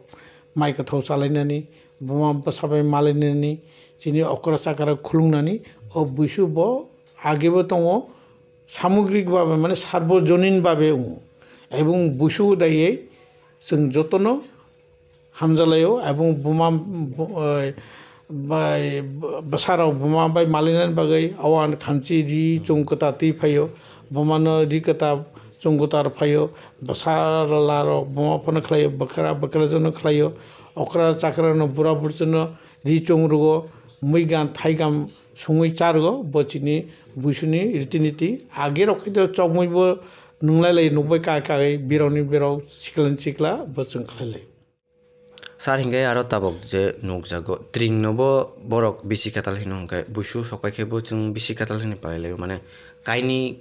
mai kwthok chalainani, buma bwsa bai malainani, chini okra chakra khulungnani, o buisu bo age bo tongo, samugrik babe, mane sarbojonin babe wngo. Ebong buisu daiye chwng jotono hamjalaio, ebong buma, bu-, oi, bai, bwsarok buma bai malinani bagwi auan khamchi ri chwng kwta twi phaio, bumano ri kwta chwng kwta rw phaio, bwsarok buma phano khlaio, bwkra bwkrajwkno khlaio, okra chakrano bura burjwkno ri chwng rwo, mui gan thai gam sungwi cha rwo, bo chini buisuni riti niti. Age rok khe chokmwi bo nwnglai lai nukbai kai kai, birokni birok, sikla ni sikla bo chwng khlai lai. Sir, hinkhe aro tabok je nukjago, tring no bo borok bisi kwtal hino, hinkhe buisu sokpai khe bo chwng bisi kwtal hinwi palai laio, mane kaini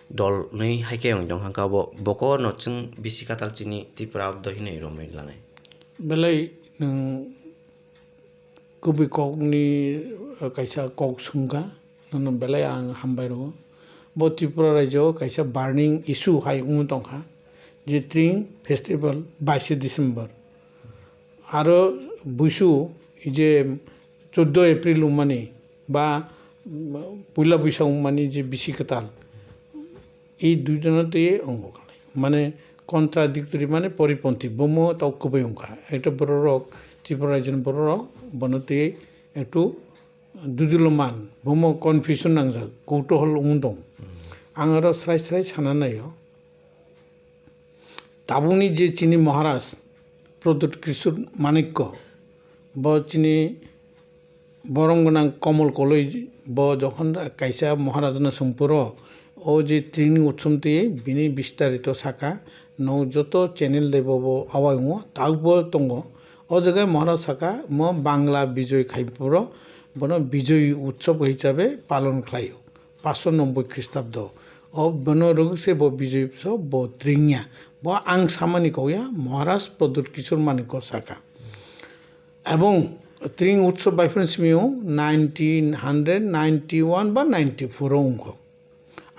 dol nwi hai khe wng tong kha, bo boko no chwng bisi kwtal chini Tripura abdo hinwi romwi lanai. Belai nwng kubui kok ni, eh, kaisa kok swngkha. Nono belai ang hambai rwo. Bo Tripura rajyo o kaisa burning issue hai wngwi tongkha, je Tring festival baishe December. Aro buisu je chuddo April wngmani ba, mm, puila buisa wngmani je bisi kwtal, ei duitano twi wngo. Mane contradictory, mane poriponthi, bomo tau kwbai wngkha. Ekta bororok, Tripura rajyoni bororok bono twi ektu duduloman, bomo confusion nangjak, koutohol wng tong. Hmm. Ang aro srai srai sana naio. Tabukni je chini Maharaj Pradyut Kishore Manikya, bo chini borom gwnang Komol Koloi, bo jokhon kaisa Maharaj no swng phuru, o je Tringni Utsom twi bini bistarito saka, no joto channel de bo, bo awai wngo, tak bo tongo. O jaga Maharaj saka, mo Bangla Bijoy khai phuru, bono Bijoy Utsob hisabe palon khlaio. Paanch sho nobboi Khristabdo. O bono rwgwk se bo Bijoy Utsav bo tring ya. Bo ang samani kok ya, Maharaj Pradyut Kishore Manikya saka. Ebong tring utsav bai phano simi o nineteen hundred ninety one ba ninety four o wngkha.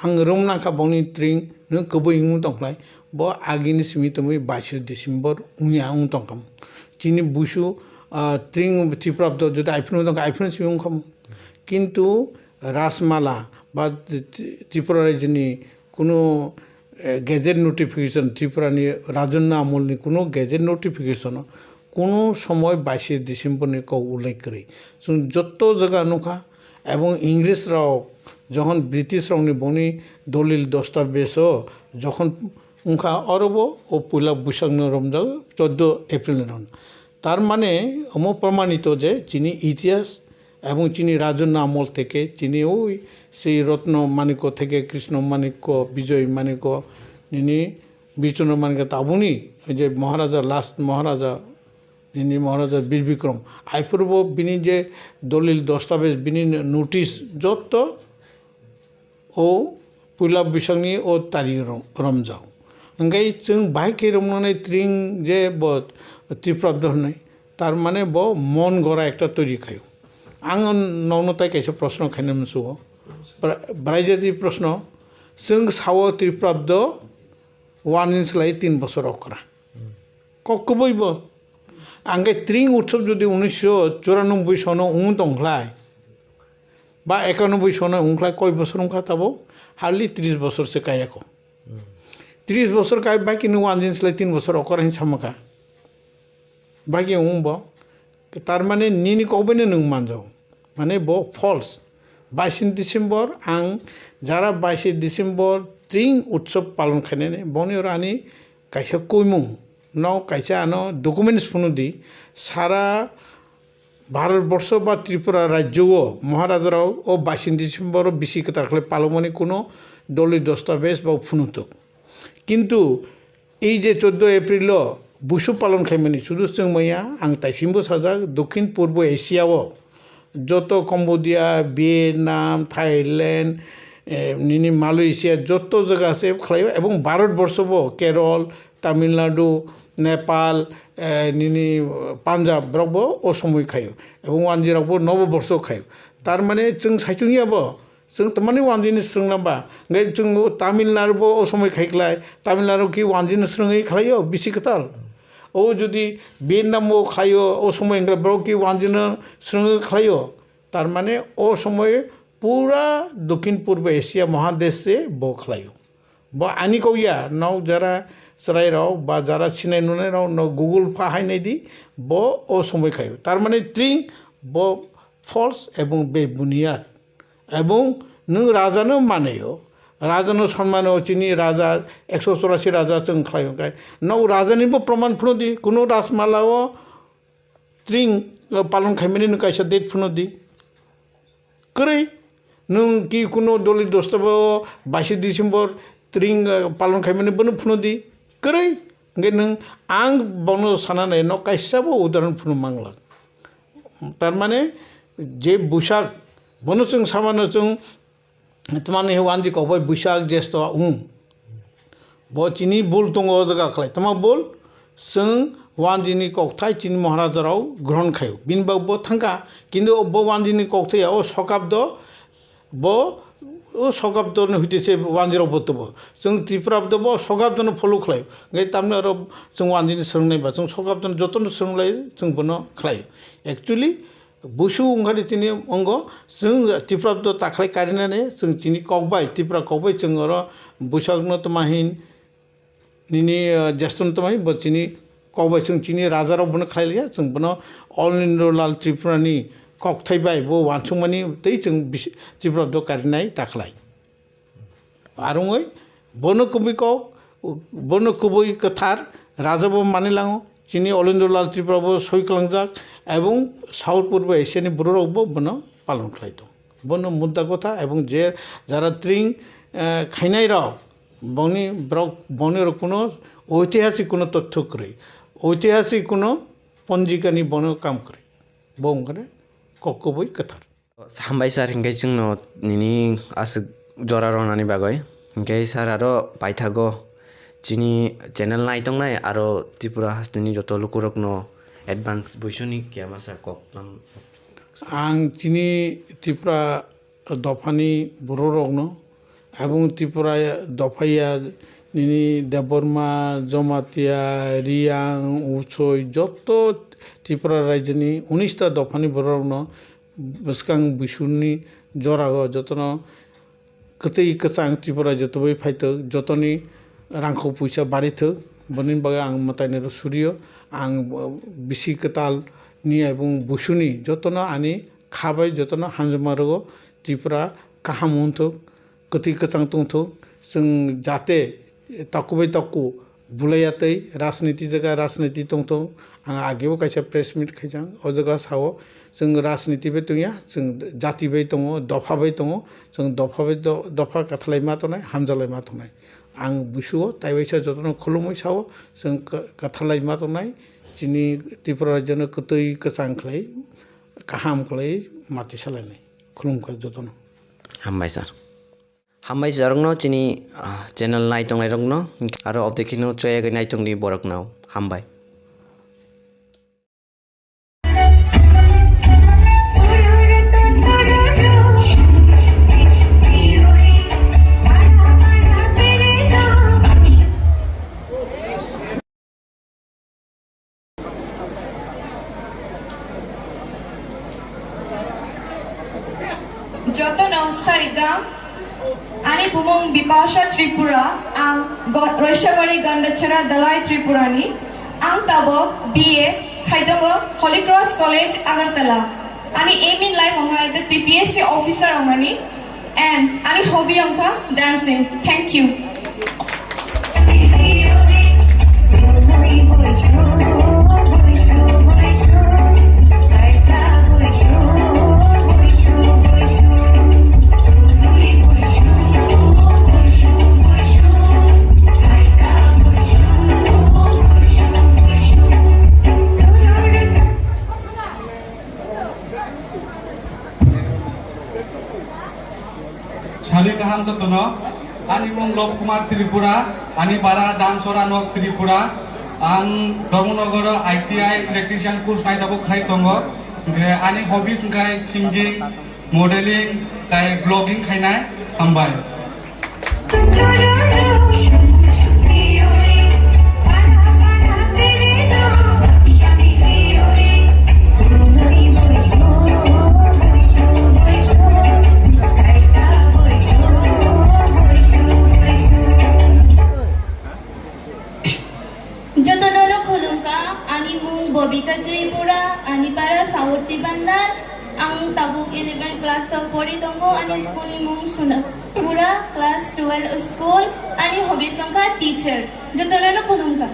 Ang rwmna kha bongni tring no kwbwi wng tongkhlai, bo agini simi tongwi baishe December wngya wng tongkha. Chini busu, ah, tring Tripurabdo jodi iphano tongkha, iphano simi wngkha. Kintu Rajmala ba Tri-, Tripura rajyoni kuno, eh, gazette notification, Tripurani Rajanna amolni kuno gazette notification o kuno somoy baishe December ni kok ullekh kwrwi. Chwng jotto jaga nukha, ebong English rok jokhon British rokni bongni dolil dostabejo jokhon wngkha, orobo o puila bwsakno romjago, chouddoi April ni romjago. Tar mane omo promanito je chini itihas ebong chini Rajanna amol theke chini oi sei Ratna Manikya theke Krishna Manikya, Bijoy Manikya, nini Birchandra Manikya taboni je Maharaja, last Maharaja, nini Maharaja Bir Bikram. Aiphurubo bini je dolil dostabejo, bini notice jotto o puila bwsakni o tari rom-, romjak. Hwnkhe chwng bahai khe romnani tring je bo Tripurabdo hwnwi, tar mane bo mon gora ekta toiri khaio. Ang nono tai kaisa proshno khaina muchungo. Bra-, braijati proshno, chwng sao Tripurabdo uanjini slai tin bosor okra. Kok kwbwi bo. Angkhe tring utsav jodi unisho churanobboi sono wng tongkhlai, ba ekanobboi sono wngkhlai, koi bosor wngkha tabo? Hardly tris bosor se kayakho. Tris bosor kai bai khe nw uanjini slai tin bosor okra hin samakha. Bai khe wng bo. Tar mane nini kok bai no nwng manjao. Mane bo false. Baishe December ang jara baishe December tring utsav palon khainani boni oro ani kaisa koimung no kaisa ano documents phunuk di, sara Bharat borsho ba Tripura rajyo o Maharaja rao o baishe December o bisi kwtal khlai palokmani kuno dolil dostabejo ba phunuthuk. Kintu ei je chouddoi April o busu palon khaimani sudu chwng maya, ang taisimbo sajak, Dokhin Purbo Asia o joto Cambodia, Vietnam, Thailand, eh, nini Malaysia, joto jaga se khlaio, ebong Bharat borsho bo Kerala, Tamil Nadu, Nepal, eh, nini, eh, Punjab, borok bo o somoi khaio. Ebong wanjwi rok bo nobo borsho khaio. Tar mane chwng saichung ya bo, chwng tamani wanjwini swrwng namba. Hwnkhe chwng o Tamil Nadu bo o somoi khai khlai, Tamil Nadu ki wanjwino swrwngwi khlaio bisi kwtal. O jodi Vietnam o khlaio, o somoi hwnkhe borok ki wanjwino swrwngwi khlaio. Tar mane o somoi pura Dokhin Purbo Asia Mahadesh se bo khlaio. Bo ani kok ya, nok jara chwrai rok ba jara sinai nunai rok no Google pha hai nai di, bo o somoi khaio. Tar mane tring bo false ebong bebuniyat. Ebong nwng raja no manaio, raja no sonmano, chini raja ekso chorasi raja chwng khlaio, hwnkhe nok raja ni bo proman phunuk di, kuno Rajmala o tring, uh, palon khaimani nwng kaisa date phunuk di. Kwrwi, nwng ki kuno dolil dostabejo baishe December tring, uh, palon khaimani bono phunuk di. Kwrwi, hwnkhe nwng ang bono sana nai no kaisa bo udahoron phunuk mangla. Tar mane je busak bono chwng samano chwng Tmani hi wanji kokbai Buisak Jesto wng. Bo chini bul tongo o jaga khlai. Tma bul? Chwng wanjini kokthai chini Maharaja rok grohon khaio. Bini bag bo thangkha. Kintu bo wanjini kokthai ya o sokabdo, bo o sokabdo ni huite se wanji rok bo tubo. Chwng Tripura bdo bo sokabdo no follow khlai. Ngai tamni oro chwng wanjini swrwngnai ba chwng sokabdo no joto no swrwnglai chwng bono khlai. Actually, Busu wngkha de chini ongo, chwng Tripura to takhlai karinani, chwng chini kokbai, Tripura kokbai chwng oro Buisakno tma hin, nini, ah, Jesto no tma hin, bo chini kokbai chwng chini raja rok bono khlai liya, chwng bono All India Lal Tripura ni kokthai bai bo wansukmani tei chwng bis-, Tripura to karinai takhlai. Arungoi bono kubui kok, bono kubui kwthar raja bo mani lango. Chini Olendro Lal Tripura bo soi klangjak ebong South Purbo Asia ni borok rok bo bono palon khlai tong. Bono mudda kotha ebong je jara tring, eh, khainai rok bongni borok, bongni rok kuno oitihasik kuno totthyo kwrwi, oitihasik kuno ponjika ni bono kam kwrwi. Bo wngkha de kok kubui kwthar. Hambai sir, hinkhe chwngno nini aswk jora rwnani bagwi. Hwnkhe sir aro paithago chini channel naitongnai aro Tripura hasteni joto lukurokno advance buisuni kiyama sir kok lam. Ang chini Tripura dophani bororokno, aboni Tripura dophaya nini Debbarma, Jamatia, Riyang, Uchoi, joto Tripura rajyoni unis ta dophani bororokno bwskang buisuni jorao jotono kwtwi kwchang Tripura jotobai phaithok, jotoni rangkho puisa barithok, boni bagwi ang mwtainwi rw surio. Ang bisi kwtal ni ebong buisuni jotono ani kha bai jotono hamjakma rwo. Tripura kaham wngthok, kwtwi kwchang tongthok, chwng jate taku bai taku bulaiya tei rajniti jaga rajniti tongthok. Ang agebo kaisa press meet khaijak, o jaga sao chwng rajniti bai tongya, chwng jati bai tongo, dopha bai tongo, chwng dopha bai do-, dopha kwthalai ma tongnai, hamjaklai ma tongnai. Ang buisuo taiwaisa jotono khulumwi sao, chwng kwthalai ma tongnai, chini Tripura rajyono kwtwi kwchang khlai, kaham khlai mati salainai. Khulumkha jotono. Hambai sir. Hambai sir rokno chini, ah, channel naitongnai rokno aro obdekhino choyagwi naitongdi borokno. Hambai. Jotono sarigam, ani bumung Bipasha Tripura, ang Go-, Roishabari Gandachara Dalai Tripurani, ang tabok B A khaidongo Holy Cross College Agartala. Ani aim in life wngkha the T P S C officer wngmani and ani hobby wngkha dancing. Thank you. Sari kaham jotono, ani mung Lop Kumar Tripura, ani para Damsora Nok Tripura, ang Dharmanagar I T I electrician course nai tabuk khai tongo, hwnkhe ani hobbies wngkha singing, modeling, tai vlogging khainai, hambai. Jotono no khulumkha, ani mung Bobita Tripura, ani para Saurti Bandar, ang tabuk eleven class o pori tongo, ani school ni mung Sunapura class twelve school, ani hobby wngkha teacher. Jotono no khulumkha.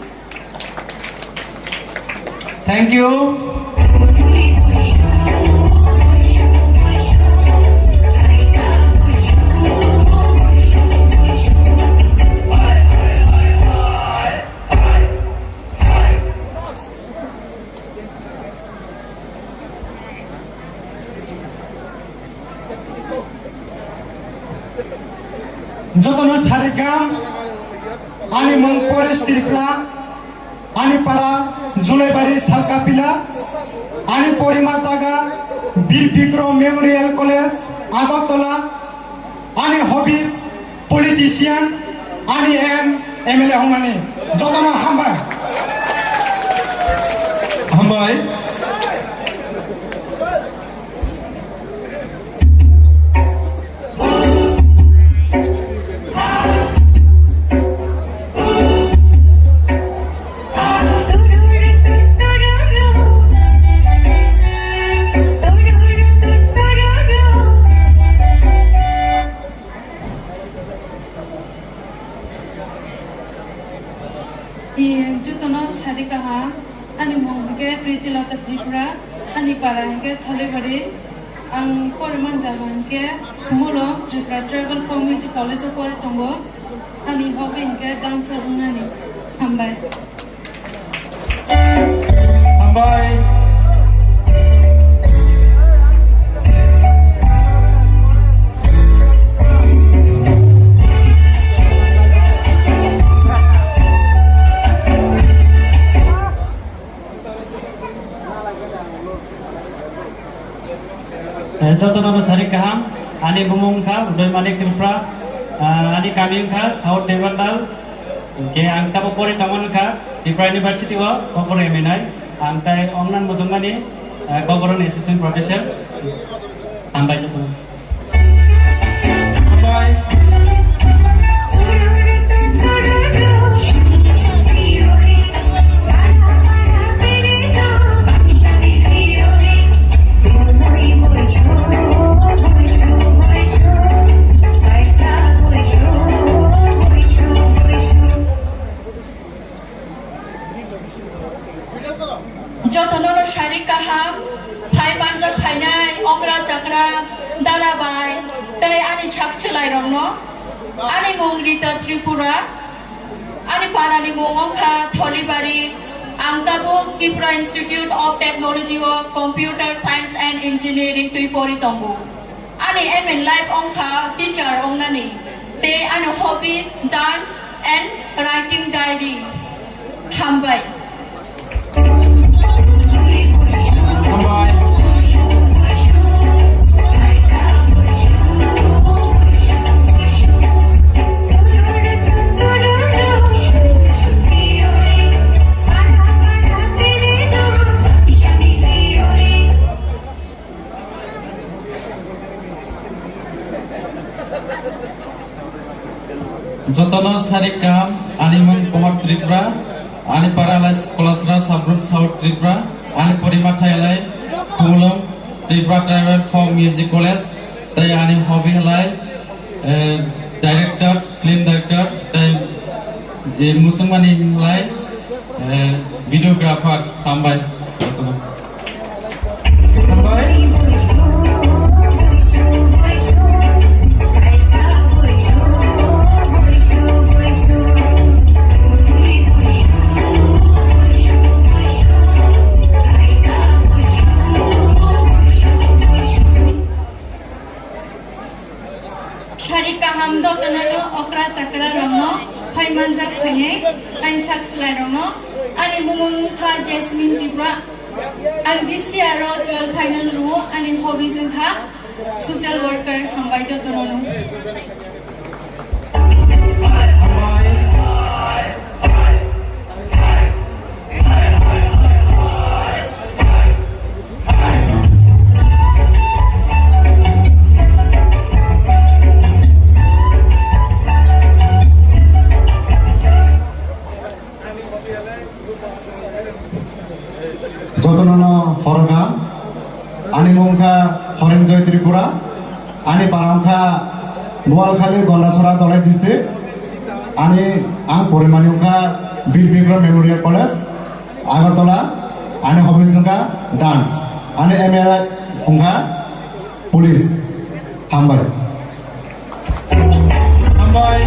Thank you. Jotono sarigam, ani mung Paresh Tripura, ani para Julaibari Salkapila, ani porima jaga Bir Bikrom Memorial College, Agartala, ani hobbies politician, ani aim M L A wngnani. Jotono hambai. Hambai. Jotono sari kaham, ani mung hwnkhe Pritilata Tripura, ani para hwnkhe Tholibari, ang poriman jaga hwnkhe Mulong Tripura Tribal Folk Music College o pori tongo, ani hobby hwnkhe dancer wngnani. Hambai. Hambai. Eh, jotono no sari kaham, ani bumung kha Udoy Manik Tripura, ah, ani kami kha South Debatal, ke ang tabo pori tongmani kha Tripura University o, Kokborok M N I, ang tai ongnan mujungmani, eh, Kokborok ni assistant professor, hambai jotono. Jotono no sari kaham, phai manjak phainai okra chakra, dara bai, tei ani sak chwlairokno. Ani mung Rita Tripura, ani parani mung wngkha Tholibari, ang tabuk Tripura Institute of Technology o Computer Science and Engineering twi pori tongo. Ani aim in life wngkha teacher wngnani, tei ani hobbies dance and writing diary. Hambai. Jotono sari kaham, ani mung Kumar Tripura, ani para lai Kolasra Subgroup South Tripura, ani porima thai lai Khulum Tripura Tribal Folk Music College, tei ani hobby lai, eh, director, film director, tei, eh, musungmani lai, eh, videographer, hambai. Hambai. Sari kaham jotono okra chakra rokno phai manjak phainai, ani sak slai rokno. Ani bumung wngkha Jasmine Tripura. Ang this year o twelve final rwo, ani hobbies wngkha social worker, hambai jotono no. Jotono no horokha. Ani mung kha Horenjoy Tripura. Ani para wngkha Noalkhali, Gondasora, Dholai district. Ani ang porimani wngkha Bir Bikram Memorial College, Agartala. Ani hobbies wngkha dance. Ani aim wngkha police. Hambai. Hambai.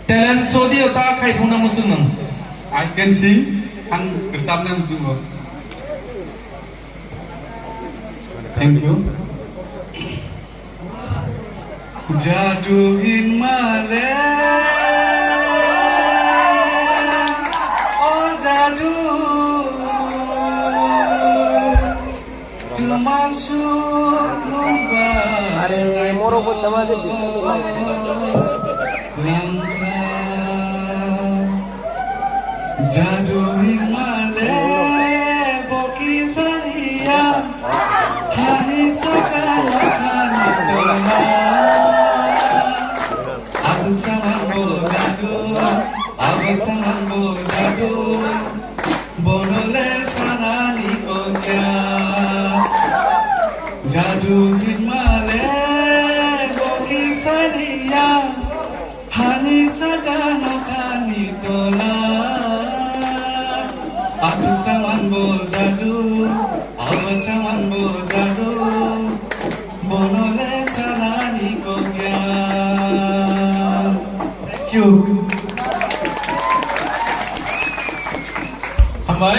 Talent show di ta khai phungna muchung nang. I can sing, ang rwchapna muchungo. Thank you. Jadu hinmale, o jadu, tumasu. Are, moro bo tama je biscuit ni lai. Jadu hinmale, boki sariya. Hani saka hani tola. Abuk saman bo jadu, abuk saman bo jadu. Bonole sanani kokya. Jadu hinmale bogi saniya. Hani saka nokhani tola. Abuk saman bo jadu, abuk saman bo jadu. Bonole sanani kokya. Thank you. Hambai.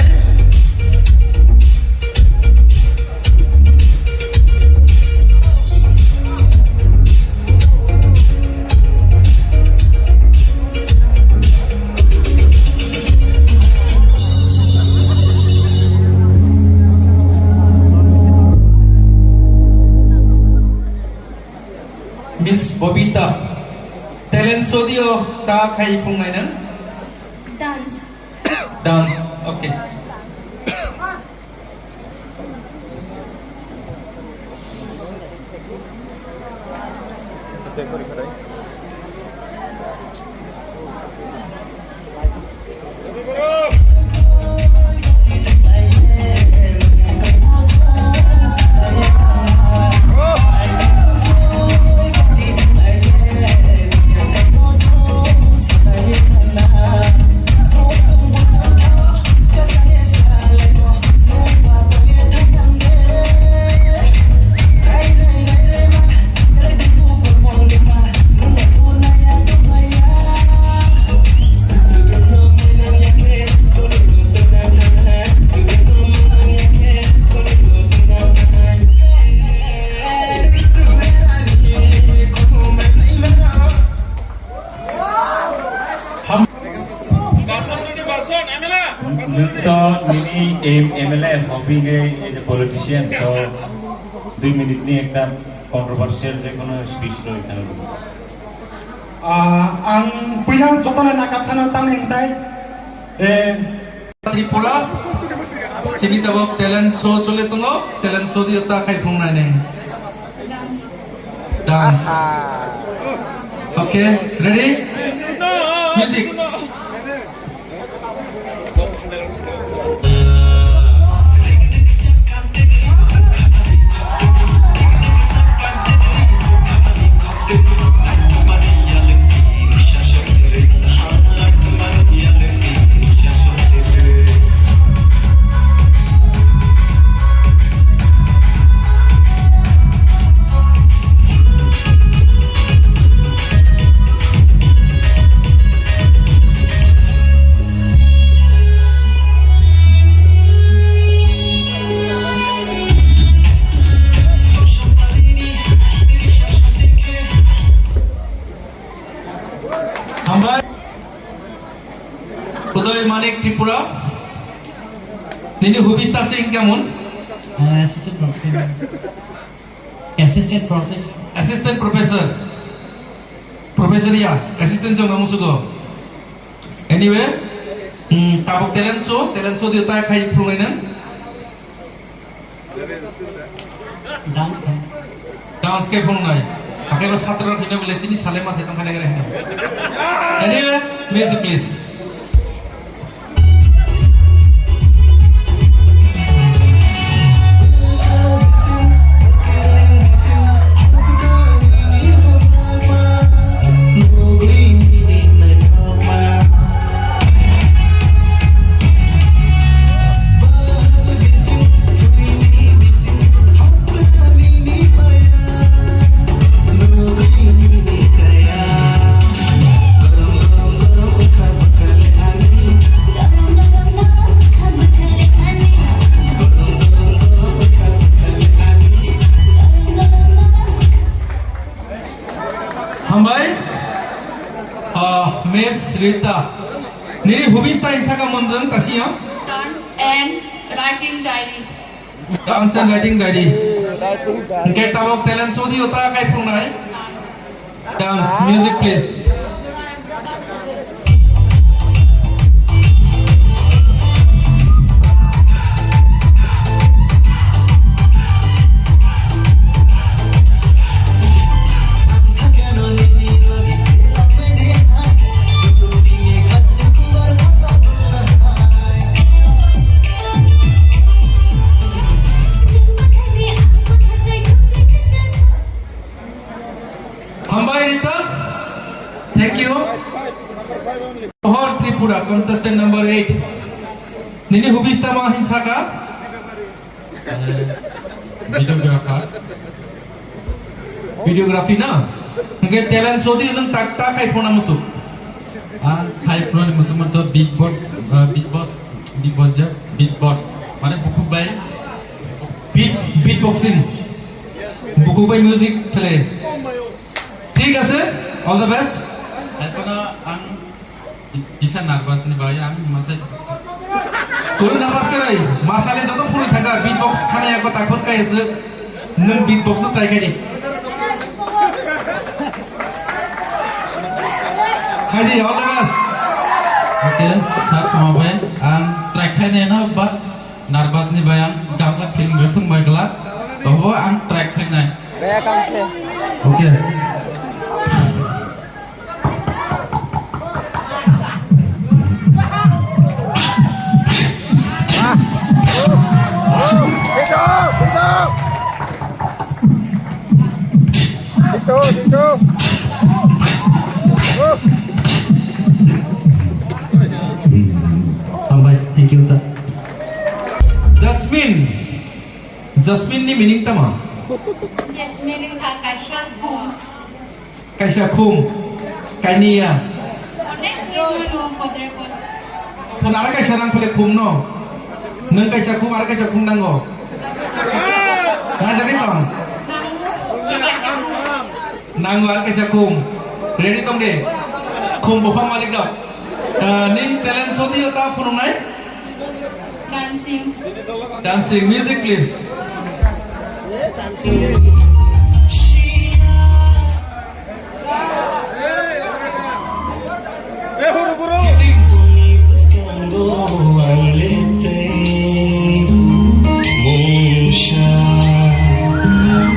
Miss Bobita, talent show dio ta khai phungnai nang? Dance. Dance, okay. Nito nini aim M L A, hobby nge as a politician, so dui minute ni ekta controversial je kono speech lo ekhane. Ah, ang puila jotono nakapsano tang hingtai, eh, Tripura, chini tabok talent show chole tongo, talent show dio ta khai phungnai nai. Dance. Okay, ready? Music. Hambai. Udoy Manik Tripura. Nini hobbies ta se kemon? Uh, assistant professor. Assistant professor. Assistant professor. Professor ya, assistant jong namu sugo. Anyway, hmm, tabuk talent show, talent show dio ta khai phungnai nang. Dance khai. Dance khai phungnai. Akhirnya satra rok hino bole sini sale ma se tong khane gere hino. Anyway, music please. Rita. Nini hobbies ta hinsa kha mundung kasi ya? Dance and writing diary. Dance and writing diary. Hingke tabok talent show di ota kai phungnai. Dance, music please. Hambai Rita, thank you. Pohor Tripura, contestant number eight. Nini hobbies tamo hinsa kha? Videographer. Videography na? Hingke talent show di nung tak tak kai phone musuk. Ang khai phone musuk manto beatbox, uh, beatbox, beatbox, beatbox. Mane bukhuk bai. Beat, beatboxing. Bukhuk bai music khle. Thik ase, all the best. Hai phano ang Kisa nervous ni bai ang masai. Koi nervous kare, masale joto phunui thangkha, beatbox khani ako takhon kai ase, nung beatbox no try khai di. Khai di, all the best. Okay, sir, sama bai, ang try khai nai no, but nervous ni bai ang gabla feeling resung bai gla, tobo ang try khai nai. Baya kam se. Okay. Hambai, thank you, sir. Jasmine. Jasmine ni meaning tama? Jasmine wngkha kaisa bung. Kaisa khum, kainiya. Onek khum no podre pod. Phun ara kaisa nang phale khum no. Nung kaisa khum, ara kaisa khum nango. Nang jagwi tong. Nango. Nang kaisa khum. Nango ara kaisa khum. Ready tong de. Khum buphang malik dok. Ah, ning talent show di ta phunuknai. Dancing. Dancing, music please.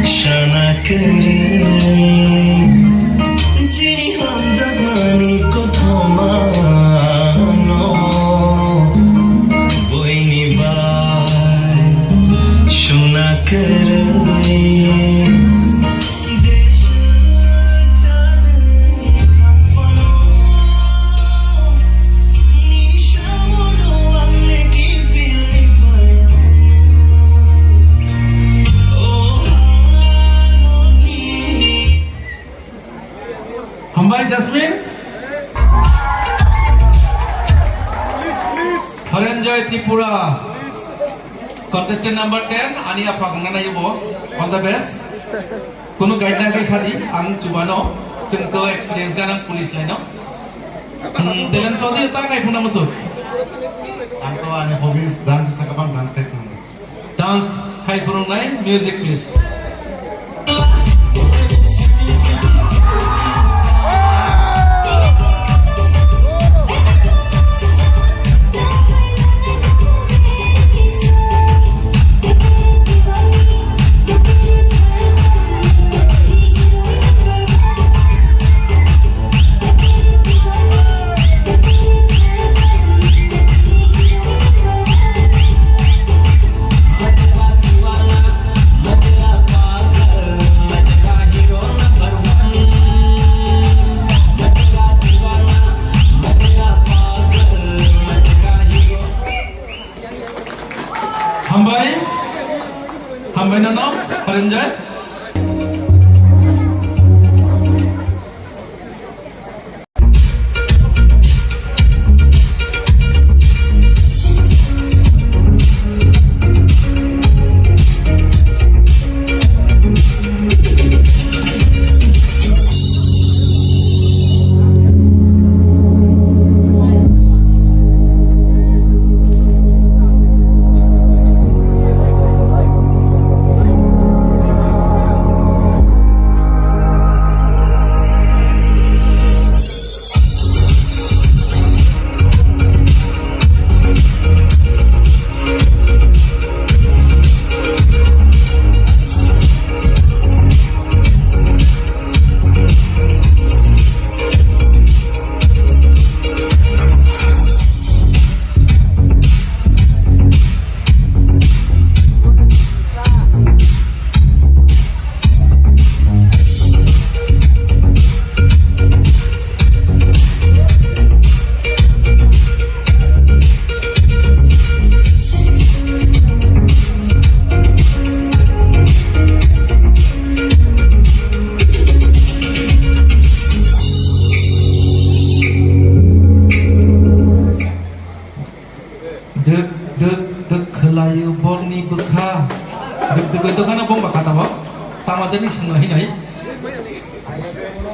Sana kwrwi. Chini hamjakmani kothoma no, buini bai suna kwrwi. Jeswk chanwi thangphano, nini samono ang le kiphilwi phaiya. Hambai Jasmine. Harenjoy Tripura. Contestant number ten, ani aphak nana yubo. All the best. Kunu guide na kai sadi, ang chubano. Chwng to experience ganang police line no. Hmm, talent show di ta kai phuna musu. Ang to ani hobbies dance sakabang dance kai phuna. Dance khai phunuknai, music please. Hambai, hambai nono, Harinjai. Ha, duk duk itu kana bong baka tabok. Tama jani sung nahi nahi.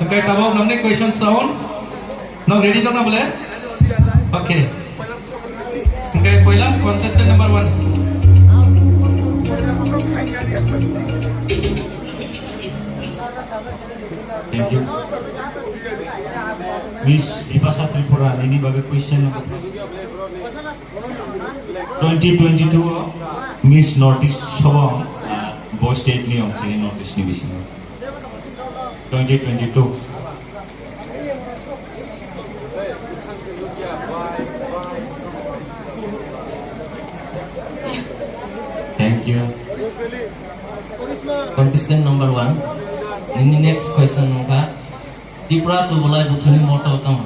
Oke, tabok namni question sound. Now ready to na bole? Okay. Okay, poila contestant number one. Thank you. Miss Bipasha Tripura, nini bagwi question number twenty twenty-two o Miss North East sobo, ah, bo state ni ong chini North East ni bisingo. Twenty twenty-two. Thank you. Contestant number one, nini next question wngkha, Tripura Chubalai Buthuni motto tamo?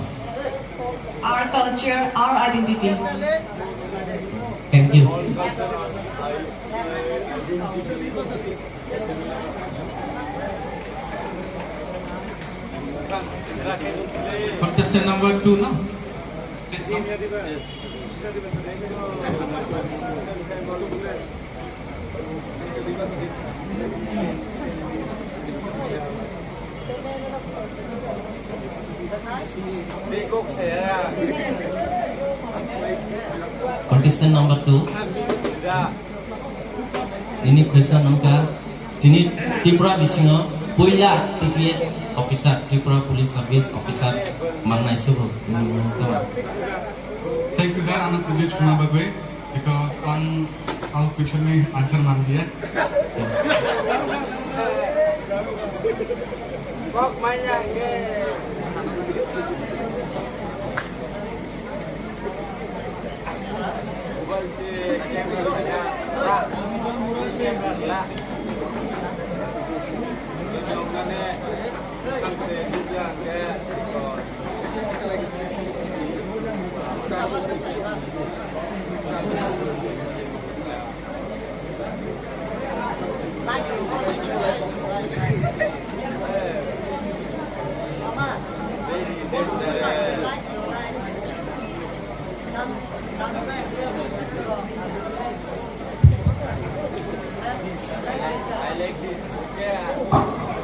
Our culture, our identity. Thank you. Contestant number two, no? Please come. Contestant number two. Nini question wngkha, chini Tripura bisingo puila T P S officer, Tripura Police Service Officer mannai subu. Thank you, sir, ano project suna bagwi, because ang ang question ni answer man diya.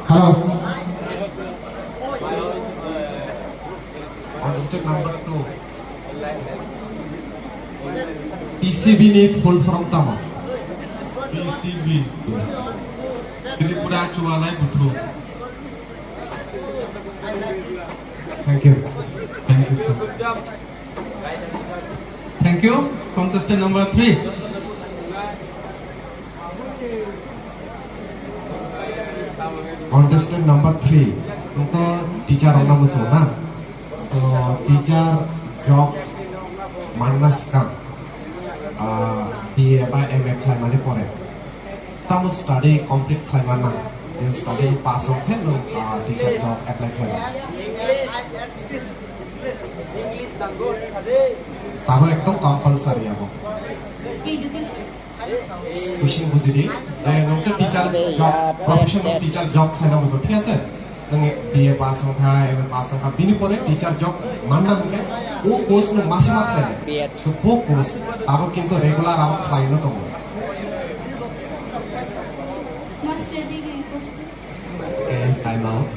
Hello. Contestant number two. T C B ni full form tamo? T C B. Tripura Chubalai Buthu. Thank you. Thank you, sir. Thank you. Contestant number three. Contestant number three, nokta teacher rokno mwsung na. To teacher job manna swkang, ah, B A ba M A khlaimani pore tamo study complete khlaimana, je study pass wngkhe nwng, ah, teacher job apply khlaimana. Tamo ekdom compulsory abo. Question bujidi, eh, nwng khe teacher job, profession of teacher job khlaina muchung, thik ase? Nwng B A pass wngkha, M A pass wngkha, bini pore teacher job manna hwnkhe o course no masa ma khlai. So bo course abo kintu regular abo khlaino tongo. Master degree course. Okay, time out.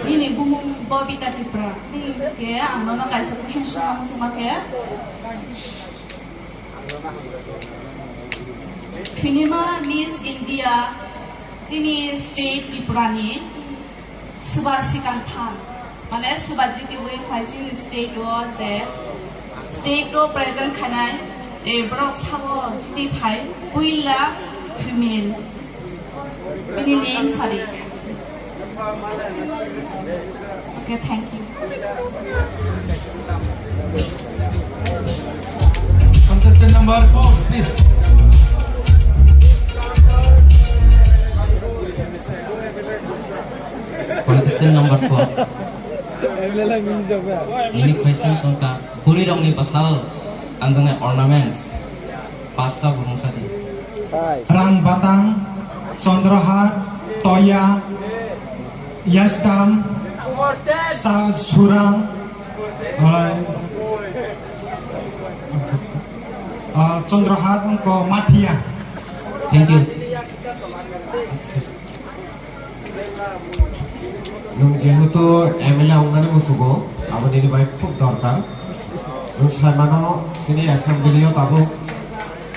Nini bumung Bobita Tripura. Ke ang nono kaisa question swngna muchungma khe. Finima Miss India chini state Tripura ni. Suba sikang than, mane suba jitiwi phaising state o je state o present khainai, e borok sabo jiti phai puila female. Bini name sari. Okay, thank you. Contestant number four, please. Contestant number four. Ini question songkha, bwrwi rokni bwsao kanjaknai ornaments pasta burung sadi. Rang batang, chondrahar, toya, yasdam, sa-, surang, Alai. Ah, Chandrahar wngkha Mathia. Thank you. Nwng jehetu M L A wngnani musugo, abo nini bai khub dorkar. Nwng saimano chini assembly o tabuk,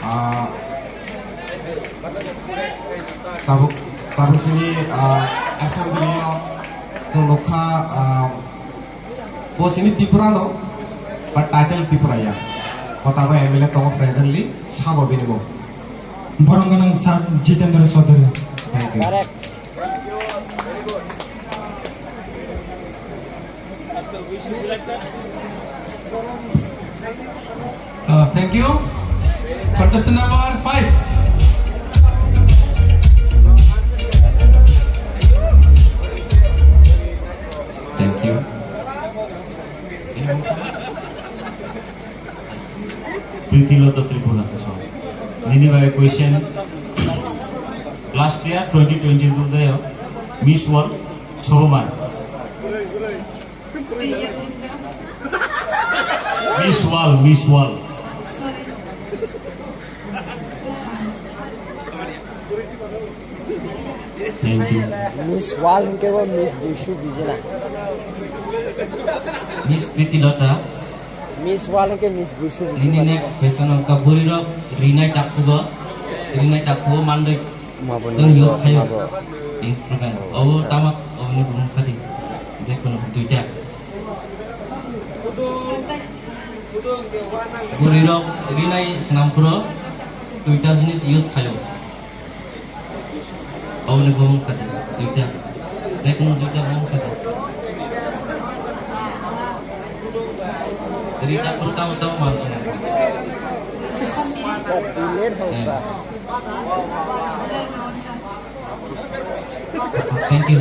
ah, tabuk, tabuk chini, ah, assembly o nwng nukha, ah, bo chini Tripura no, but title Tripura ya. Bo tabuk M L A tongo presently, sabo bini mung. Borok gwnang Sir Jitendra Chaudhary. Thank you. Uh, thank you. Contestant number five. Thank you. Pritilota Tripura. Nini bai question last year twenty twenty-two de Miss World Soboman. Miss World, Miss World. Thank you. Miss World hwnkhe bo Miss Buishu Bijela. Miss Pritilota. Miss World hwnkhe Miss Buishu Bijela. Nini next question wngkha bwrwi rok rinai takhugo, rinai takhugo mandoi. Mabo tong use khayo. Mabo. Instrument. Obo tama, obo ni bumung sadi. Je kono duita. Bwrwi rok rinai swnam phuru duita jinis use khayo. Oboni bumung sadi, duita. Jekunu duita bumung sadi. Rita pura tamo tamo man kana. That delay hoga. Thank you.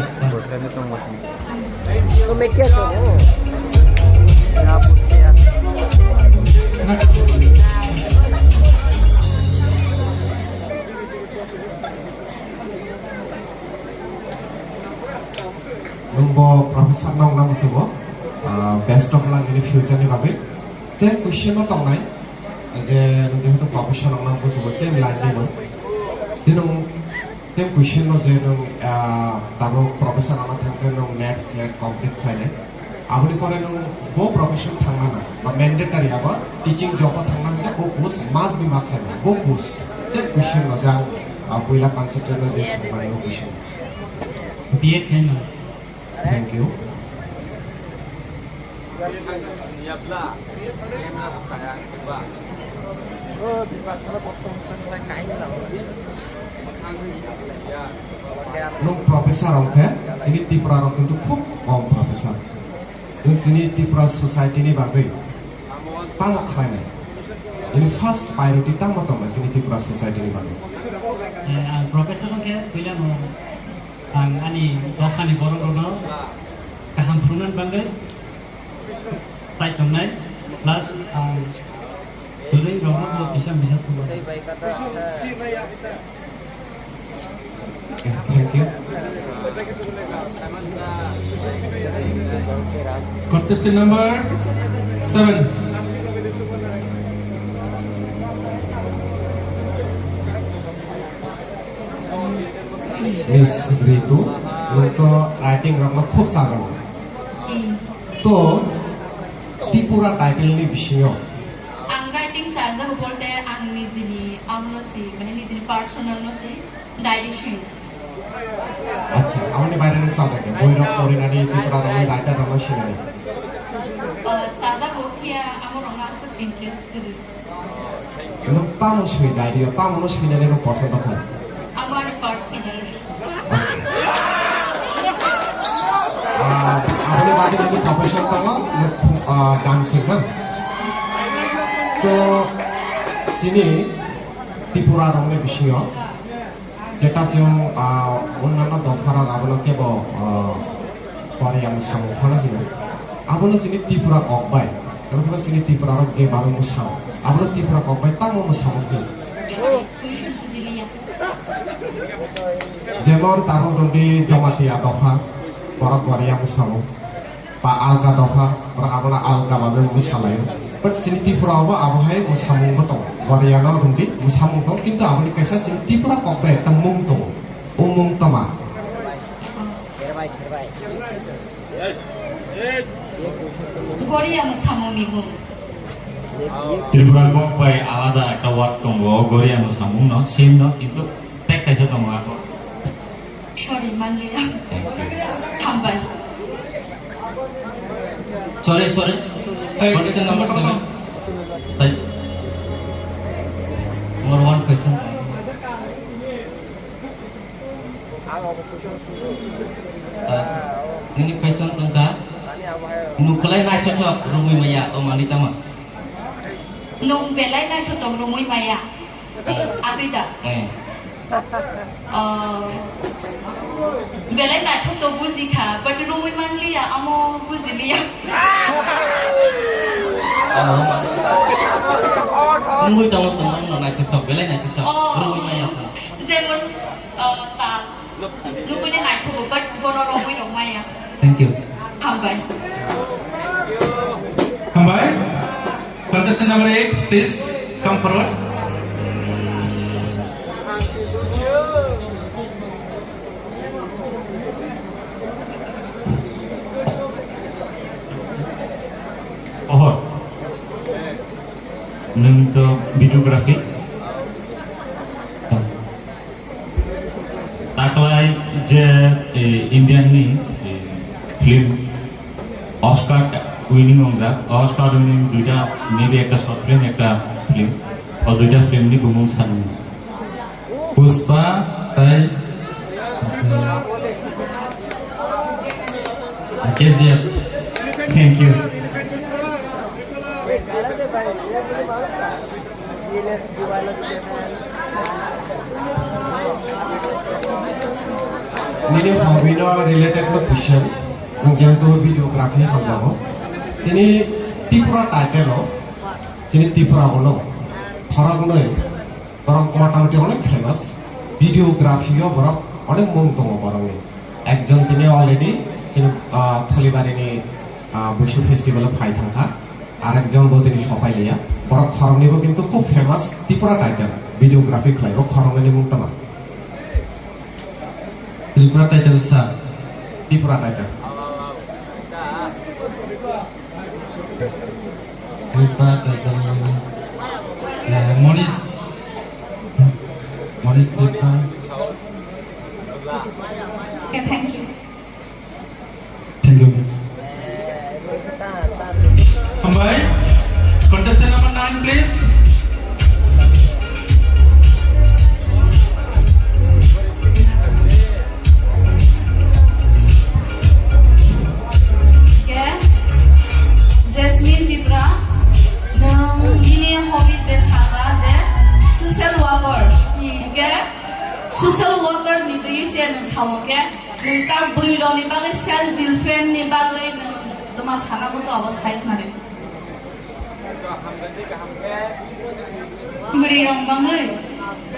तो मैं क्या करूँ? Next. Nwng bo professor no wngna musugo, ah, best of luck nini future ni bagwi. Je question no tongnai, je nwng jehetu professor wngna musugo, same line ni no. Tini nwng, tei question no je nwng, ah, tabuk professor wngna thangkhe nwng NET, SLET complete khlainai. Aboni pore nwng bo profession thangna na, ba mandatory abo teaching job o thangna hwnkhe bo course must be ma khlainai, bo course. Tei question no jang, ah, puila concentrate no je swngmani bo question. B Ed khaima. Thank you. Nwng professor wngkhe, chini Tripura rok kintu khub kom professor. Nwng chini Tripura society ni bagwi tamo khlainai? Nini first priority tamo tongnai chini Tripura society ni bagwi? Eh, ang professor wngkhe puila no ang ani dophani borok rokno kaham phunuknani bagwi tai tongnai, plus ang bwrwi rokno bo kisa misa sugo. Thank you. Contestant number seven. Miss Ritu, nwng to writing rokno khub chago. Eh. To Tripura title ni bisingo. Ang writing sajago bolte ang nijini ang no si, mane nijini personal no si, diary si. Acha, amoni baire nwng sajak de, boirok porinani, Tripura rokni writer rokno sinani. Ah, sajago, phiya amo rokno aswk interest kwrwi. Nwng tamo swi diary o, tamo no swinani nwng posondo kha? Amo ani personal. Ah, aboni bagwi nini profession tongo, nwng khu-, ah, dancing na? To chini Tripura rokni bisingo jeta chwng, ah, onnanno dopha rok abono kebo, ah, Korea mwsamung phano hino. Abono chini Tripura kok bai, tamo khe chini Tripura rok je babe mwsao, abono Tripura kok bai tamo mwsamung hino. Jemon tabuk rwdi Jamatia dopha, borok Korea mwsamung. Ba alga dopha, borok abono alga babe mwsalaio. But chini Tripura o bo abo hai mwsamung bo tongo. Goriano hwndi mwsamung tongo, kintu aboni kaisa chini Tripura kok bai ekta mung tongo. O mung toma? Goria mwsamungni mung. Tripura kok bai alada ekta word tongo, Goria mwsamung no, same no, kintu tek kaisa tongo abo. Sorry, manliya. Hambai. Sorry, sorry. Hey, question number seven. Hey. More one question. Ah, nini question songkha. Nung belai naithothok romwi maya, o manwi tamo? Nung belai naithothok romwi maya. Atwi da? Eh. Ah, belai naithok to buji kha, but romwi manliya, amo buji liya. Oh. Romwi tamo sa, no naithok to, belai naithok to. Oh. Romwi maya sa. Jemon, ah, ta. Lubini naithogo, but bono romwi rok maya. Thank you. Hambai. Hambai. Contestant number eight, please come forward. Ohor. Nung to videography. Taklai je, eh, Indian ni, eh, film Oscar winning wngjak, Oscar winning duita, maybe ekta short film, ekta film, o duita film ni bumung san. Pushpa tai K G F. Thank you. Nini hobby no related no question, nwng jehetu videography hamjago. Tini Tripura title o, chini Tripura o no khoroknwi borok motamoti onek famous, videography o borok onek mung tongo borokni. Ekjon tini already chini, ah, Tholibarini, ah, Busu festival o phai thangkha. Arekjon bo tini sopai liya. Borok khoroknwi bo kintu khub famous Tripura title, videography khlai bo khoroknwi ni mung tama. Tripura title sa. Tripura title. Tripura title. Eh, Monish. Monish Tripura. Okay, thank you. Thank you. Hambai. Contestant number nine, please. Ke? Jasmine Tripura, nwng nini hobby je saka je social worker. Ke? Social worker ni twi se nwng sao ke? Nwng ta bwrwi rok ni bagwi self defense ni bagwi nwng tma sana bujo abo sai khna ri. Bwrwi rok bangwi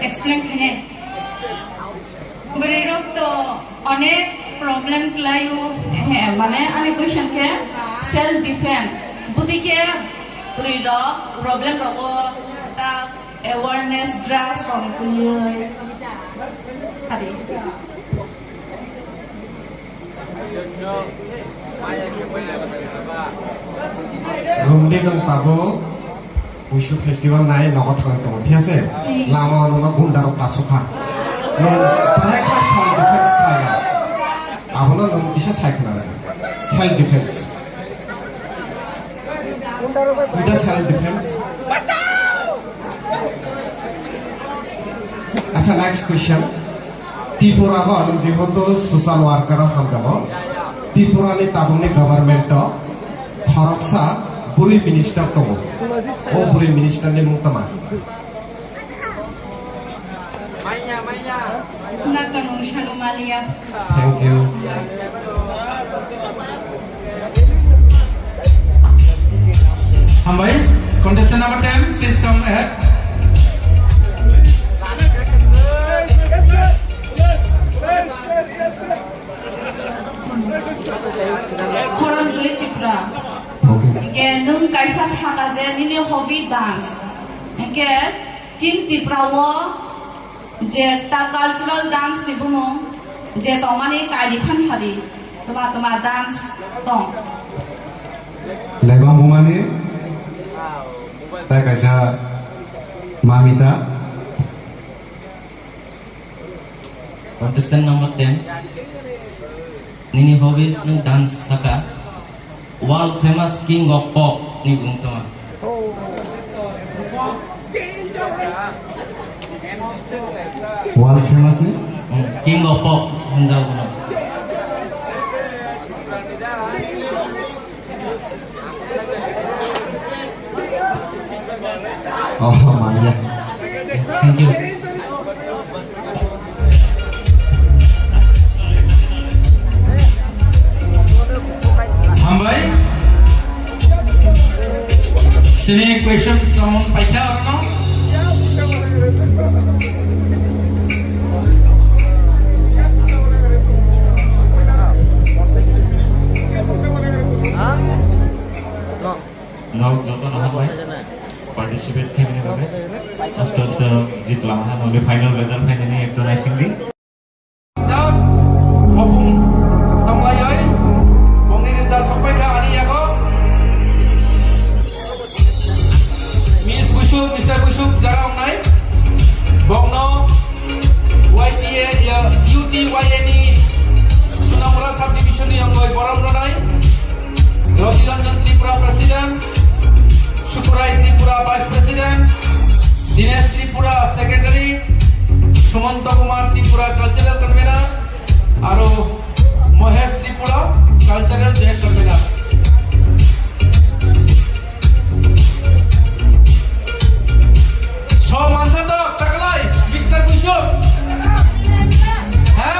explain khainai. Bwrwi rok to onek problem kwlaio. He, mane ani question khe self defense. Bwtwi khe bwrwi rok problem rogo ta awareness drugs rok twiwi. Adi. Romdi nwng tabuk Busu festival nai nogo thangwi tongo, thik ase? Lama o nwngno gunda rok tasukha. Nwng bahai khe self defense khlai ya. Abono nwng kisa sai khna rw. Self defense. Buddha self defense. Acha, next question. Tripura o nwng jehetu social worker o hamjago. Tripura ni tabuk ni government o khoroksa bwrwi minister tongo. O bwrwi minister ni mung tama? Nakanung Sanu Malia. Thank you. Hambai, contestant number ten, please come ahead. Khoramjoi Saka je nini hobby dance. Hingke Team Tripura o je ta cultural dance ni bumung je tongmani kaidi phan sadi. Toma toma dance tong. Lebang bumani tai kaisa mamita. Contestant number ten. Nini hobbies nwng dance saka. World famous king of pop ni bung tongma. World famous ni? Hmm, king of pop hwnjak bono. Oh, manya. Thank you. Hambai. Sini question samung paikha arno. Nok joto no hambai. Participate khaimani bagwi. Aste aste jitlang ha, noli final result phainani ekto naisingdi. Hopung tonglaioi, bongni result sokpaikha ani yago. Miss Busuk, Mister Busuk jaga wngnai. Bongno Y T A, ya, U T Y A ni Sunamura subdivision ni yongoi borom rwnai. Ravi Ranjan Tripura President, Sukurai Tripura Vice President, Dinesh Tripura Secretary, Sumanta Kumar Tripura Cultural Convener, aro Mohesh Tripura Cultural Joint Convener. Soman Jadok, taklai, Mister Busuk. Ha?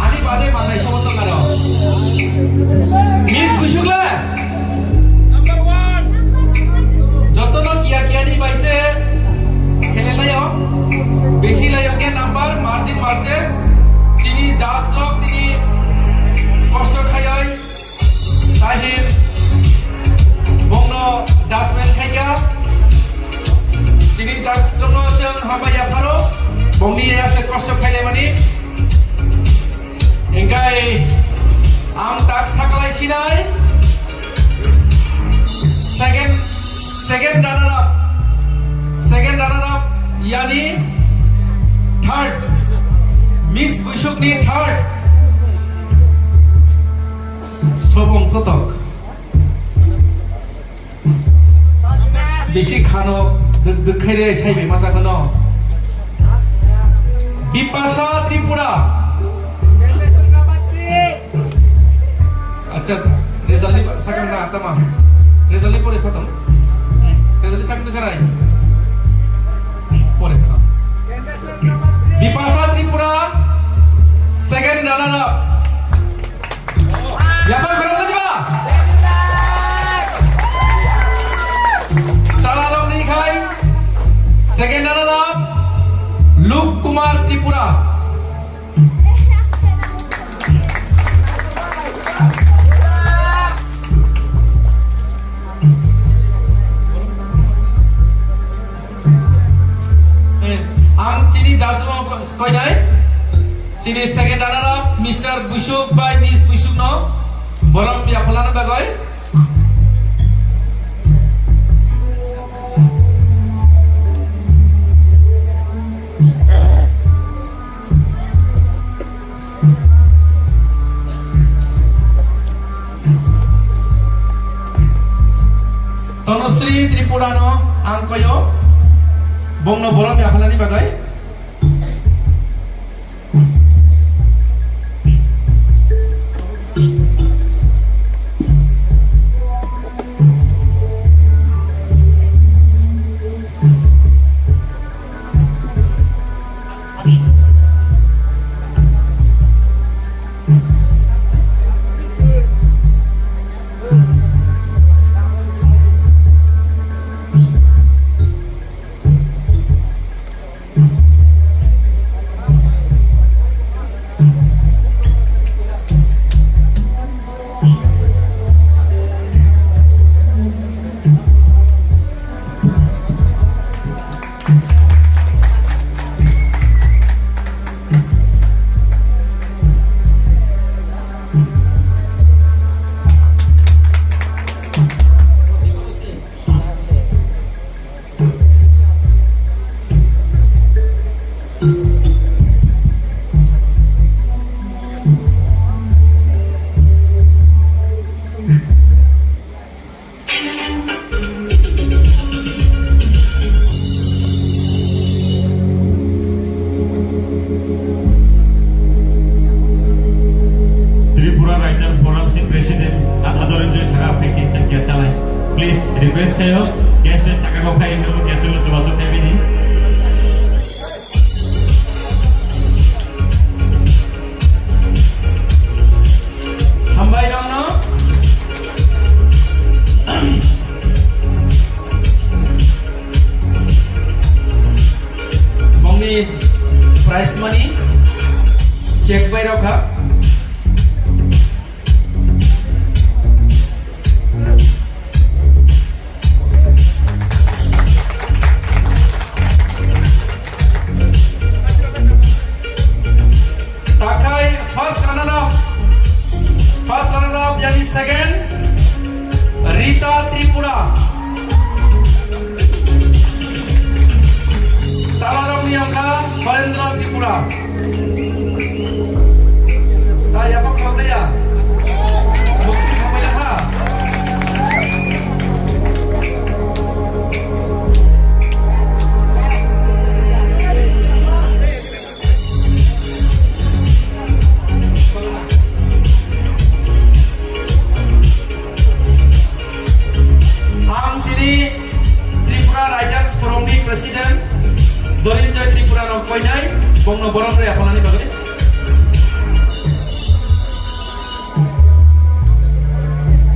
Ani bade manai sobo to karo. Miss Busuk le? Number one. Jotono kiya kiya ni baise khele layo. Besi layo ke number, margin margin. Chini judge rok tini kosto khayai. Tahir bongno judgment khaikha. Chini judge rokno chwng hambai yapharo. Bongni ya se kosto khailaimani. Hingkai ang tak saklai sinai. Second, second runner up. Second runner up yani third. Miss Busuk ni third. Sobong kotok. Bisi khano duk duk khaire sai bai masa khano. Bipasha Tripura. Acha, result ni sakang na tama. Result ni pore satam. Result ni sakang sarai. Pore. Bipasha Tripura, second runner up. Yaphang khoroknwi ba? Chwla rokni khai second runner up Luke Kumar Tripura. Ang chini judge rok koinai, chini second runner up Mister Busuk bai Miss Busuk no borom yaphalna bagwi. Tanusri Tripura no ang koyo, bongno borom yaphalani bagwi. President, Ador Enjoy Saka Phaikhe Chakya Chalai. Please, request khayo, guest sakao phai, guest chubachu khaibini. Hambai nongno. Bongni prize money check bai rokha. Takhai first runner up, first runner up, yani second, Rita Tripura. Salarokni wngkha Barendra Tripura. Ta yapha khlai ya. Mukti khamai ya ha. Ang chini Tripura Writers Forum ni President Dolinjoy Tripura no koinai, bongno borom rwi aphanani bagwi.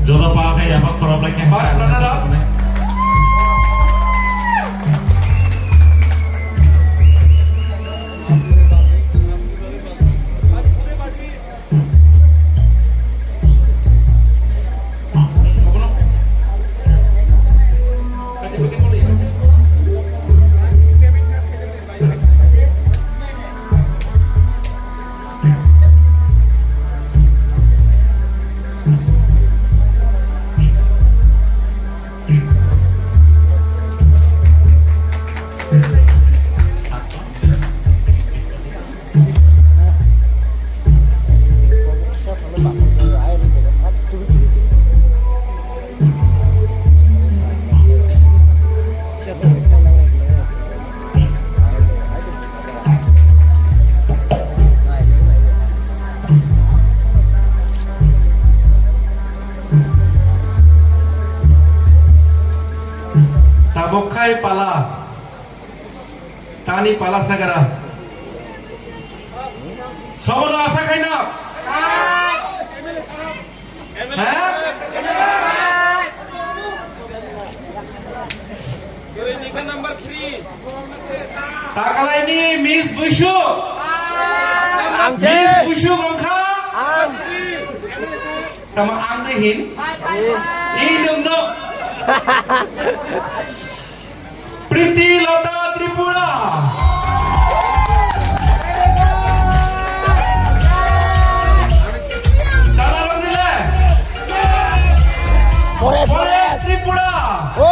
Joto pa khe yaba khorok lai khe. First runner up. Tabuk khai pala. Tani pala sagara. Sobono asa khaina. Ha? Number three. Takalaini Miss Buisuk. Ang se. Miss Buisuk wngkha. Ang. Tama ang de hin. Hai, hai, hai. I nung no. Priti Lota Tripura. Chala rok nile. Forest, Forest Forest. Tripura. Oh.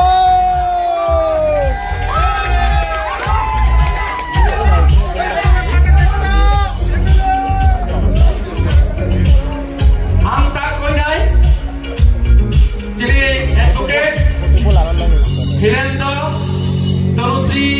Ang tak koinai, chini advocate Hirendra Tanusri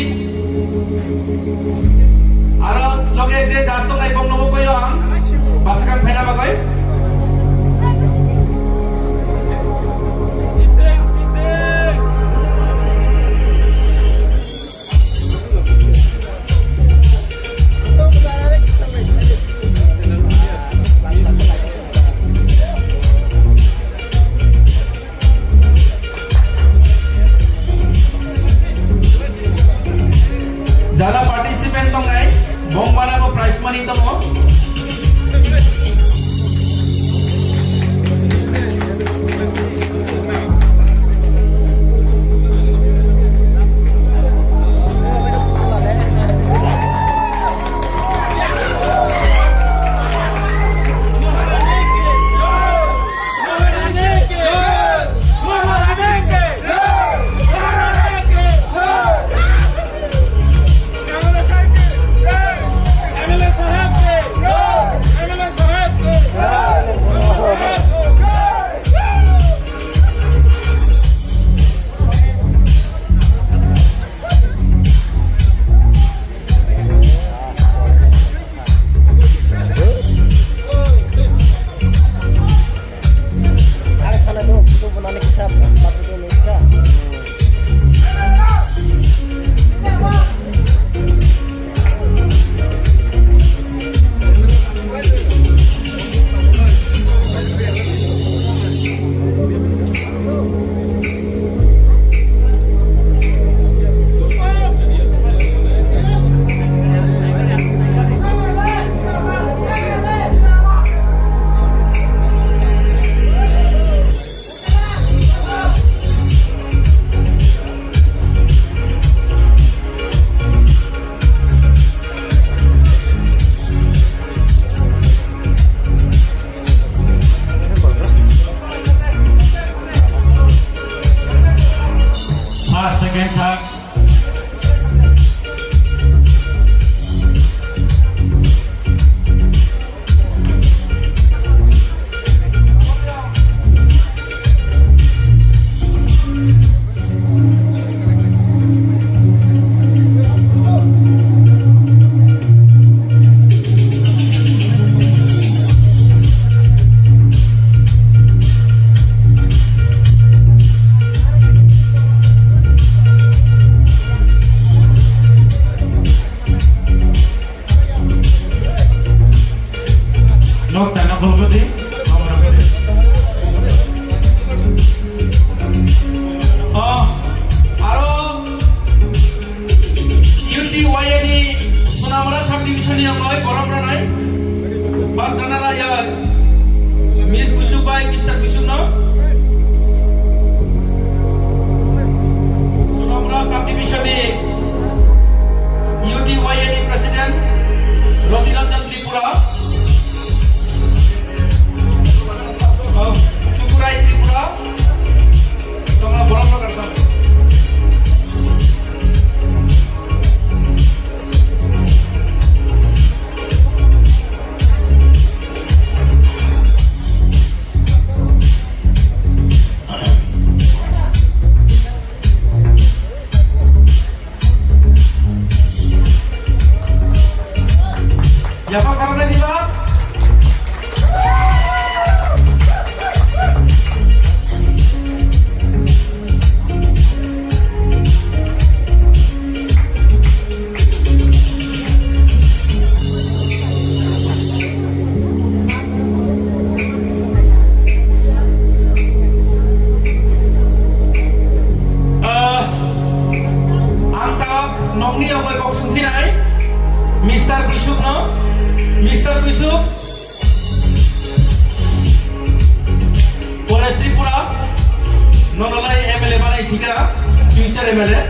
M L A,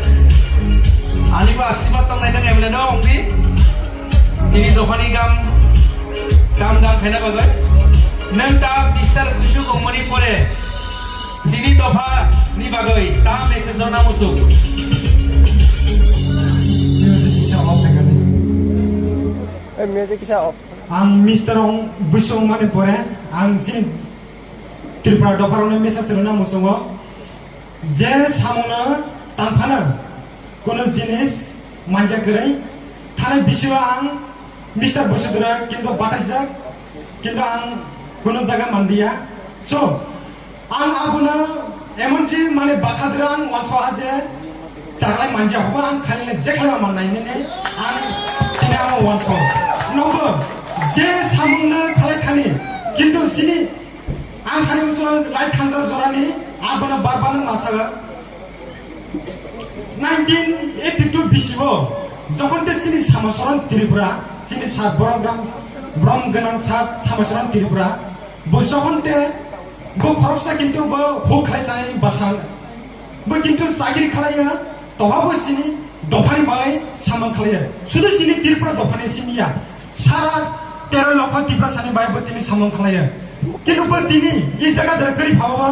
ani bo asirwad tongnai nang M L A no ongdi. Chini dophani gam, gam gam khaina bagwi. Nang ta Mister Kushuk ongmani pore, chini dopha ni bagwi ta message rwna musuk. Eh, music kisa off. Ang Mister Ong Busu ongmani pore, ang chini Tripura dopharokno message rwna muchungo. Je samungno tangphano kuno jinis manja kwrwi, thani bisio ang Mister Busudura kintu bataijak, kintu ang kuno jaga mandiya. So, ang abono emonji mane bathadura ang wansoha je taklai manja hubo ang khalile je khalai mannai nini ang tini ang wanso. Nongo je samungno khalai thani, kintu chini Ang sani muchung lai thangjak jorani, abono bar bar nang ma saga. Nineteen eighty-two bisio, jokhon te chini Samasoron Tripura, chini sar borom gram, borom gwnang sar Samasoron Tripura, bo jokhon te, bo khoroksa kintu bo huk khlai sanai basa, bo kintu chakri khlaiya, toha bo chini dophani bai samung khlaiya. Sudu chini Tripura dophani simiya, sara tero lokho Tiprasani bai bo tini samung khlaiya. Kintu bo tini i jaga dera kwrwi phaba ba,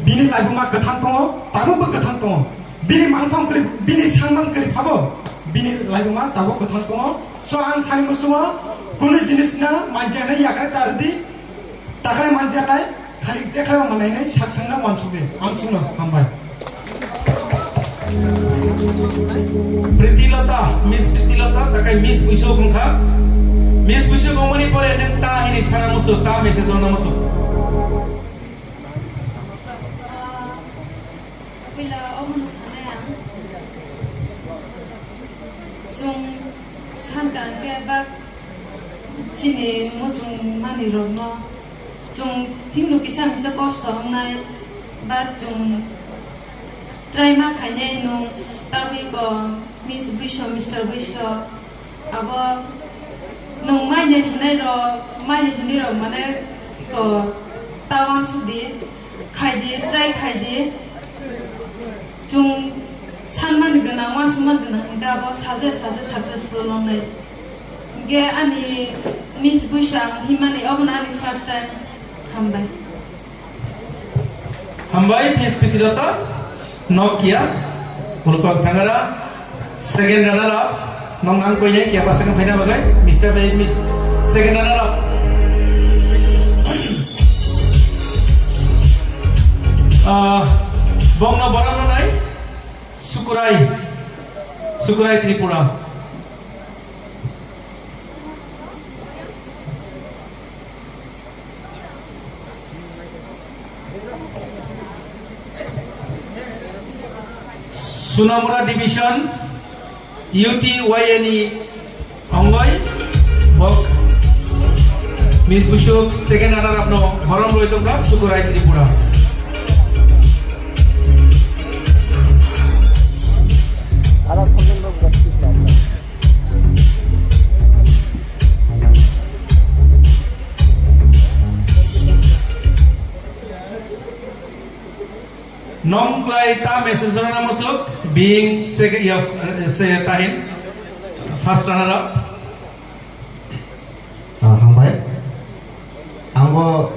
bini laibuma kwthang tongo, tabuk bo kwthang tongo. Bini mangthang kwrwi, bini sangmang kwrwi phabo, bini laibuma tabuk kwthang tongo. So ang sani muchungo, kunu jinis na manjak nai yakre ta rwdi, takhai manjak nai, khali je khlai manai nai, sak sangna wansukdi, ang sungno hambai. Priti Lota, Miss Priti Lota, takhai Miss Buisok wngkha. Miss Buisok wngmani pore nwng ta hini sana muchung, ta message rwna muchung. Ah, puila omono sanai ang. Chwng sankha hwnkhe bak chini muchung manwirokno chwng thikno kisa misa kosto wngnai, but chwng try ma khainai nwng tabwi ko Miss Buiso, Mister Buiso. Abo nwng maina hinai rok, maina hinai rok mane ko ta wansuk di, khai di, try khai di. Chwng sanmani gwnang, wansukmani gwnang hinkhe abo salsa salsa successful wngnai. Hinkhe ani Miss Buisang himani obono ani first time. Hambai. Hambai, Miss Priti Lota, Nokia, Ulpak Thangara, second runner up, nong nang koine kia pa second final bagai, Mister Bai, Miss second runner up. Ah, bongno borom nai, Sukurai, Sukurai Tripura. Sonamura Division, U T Y A ni ongoi, bok, Miss Busuk, second runner up no, borom roi tongkha, Sukurai Tripura. Nongklai ta message rana musuk, being second, ya, se tahin, first runner up. Ah, hambai. Angbo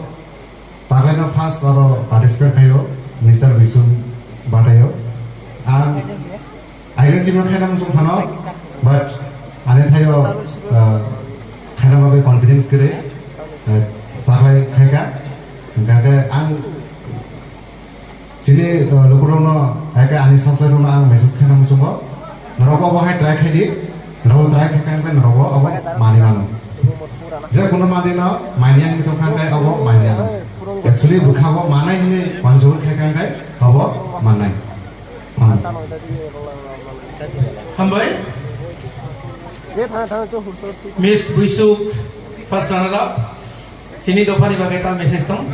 Takai no first oro participate khayo, Mister Bisum Batayo. Ang ayo chimno khaina musung phano, but ani thayo, uh, khaina bagwi confidence kre, uh, takai khaika, hingkhe ang chini, uh, lukurokno, haikhe ani saslairokno ang message khaina musungo, norokbo abo hai try khaidi, norokbo try khaikha hingkhe norokbo abo manwi mano. Je kono manwino manya hinwi tongkha hingkhe abo manya. Actually, bwkha bo manai hinwi wansugwi khaikha hingkhe abo mannai. Hmm. Hambai. Miss Buisuk, first runner up. Chini dophani bagwi ta message tong?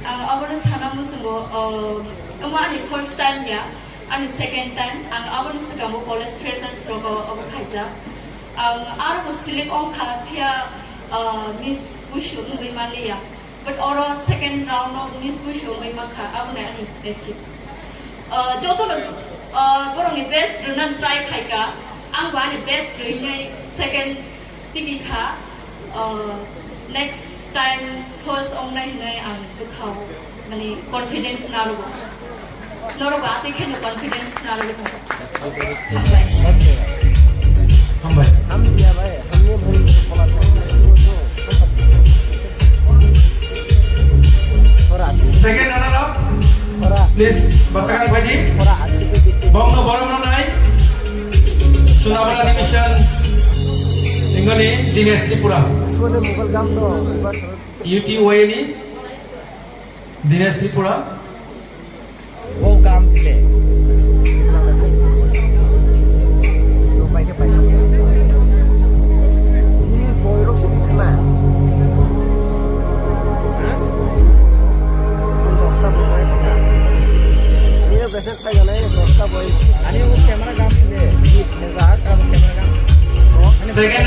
Ang abono sana muchungo, uh, omo ani first time ya, ani second time. Ang aboni swkango college freshers rogo obo khaijak. Ang aro bo select ongkha phiya, uh, Miss Buisu wngwi manliya. But oro second round o Miss Buisu wngwi mankha, aboni ani achieve. Uh, joto no, uh, borok ni best rwna try khaika, ang bo ani best rwinai second tigi kha. Uh, next time first ongnai hinai ang bwkhao mani confidence narogo. Norok ba atwi kheno confidence narogo. Hambai. Hambai. हम दिया भाई, हमने भाई को बोला था। Second runner up, please, Basakang Bhaji. Bongno borom nai. Sunabra division. Ingoni Dinesh Tripura. U T Y ni Dinesh Tripura. Bo gam pile. Chini boirok sini thana. Dosta boi. Ini besok saya naik dosta boi. Ani o camera gam pile. Ini jahat kamu camera gam. Second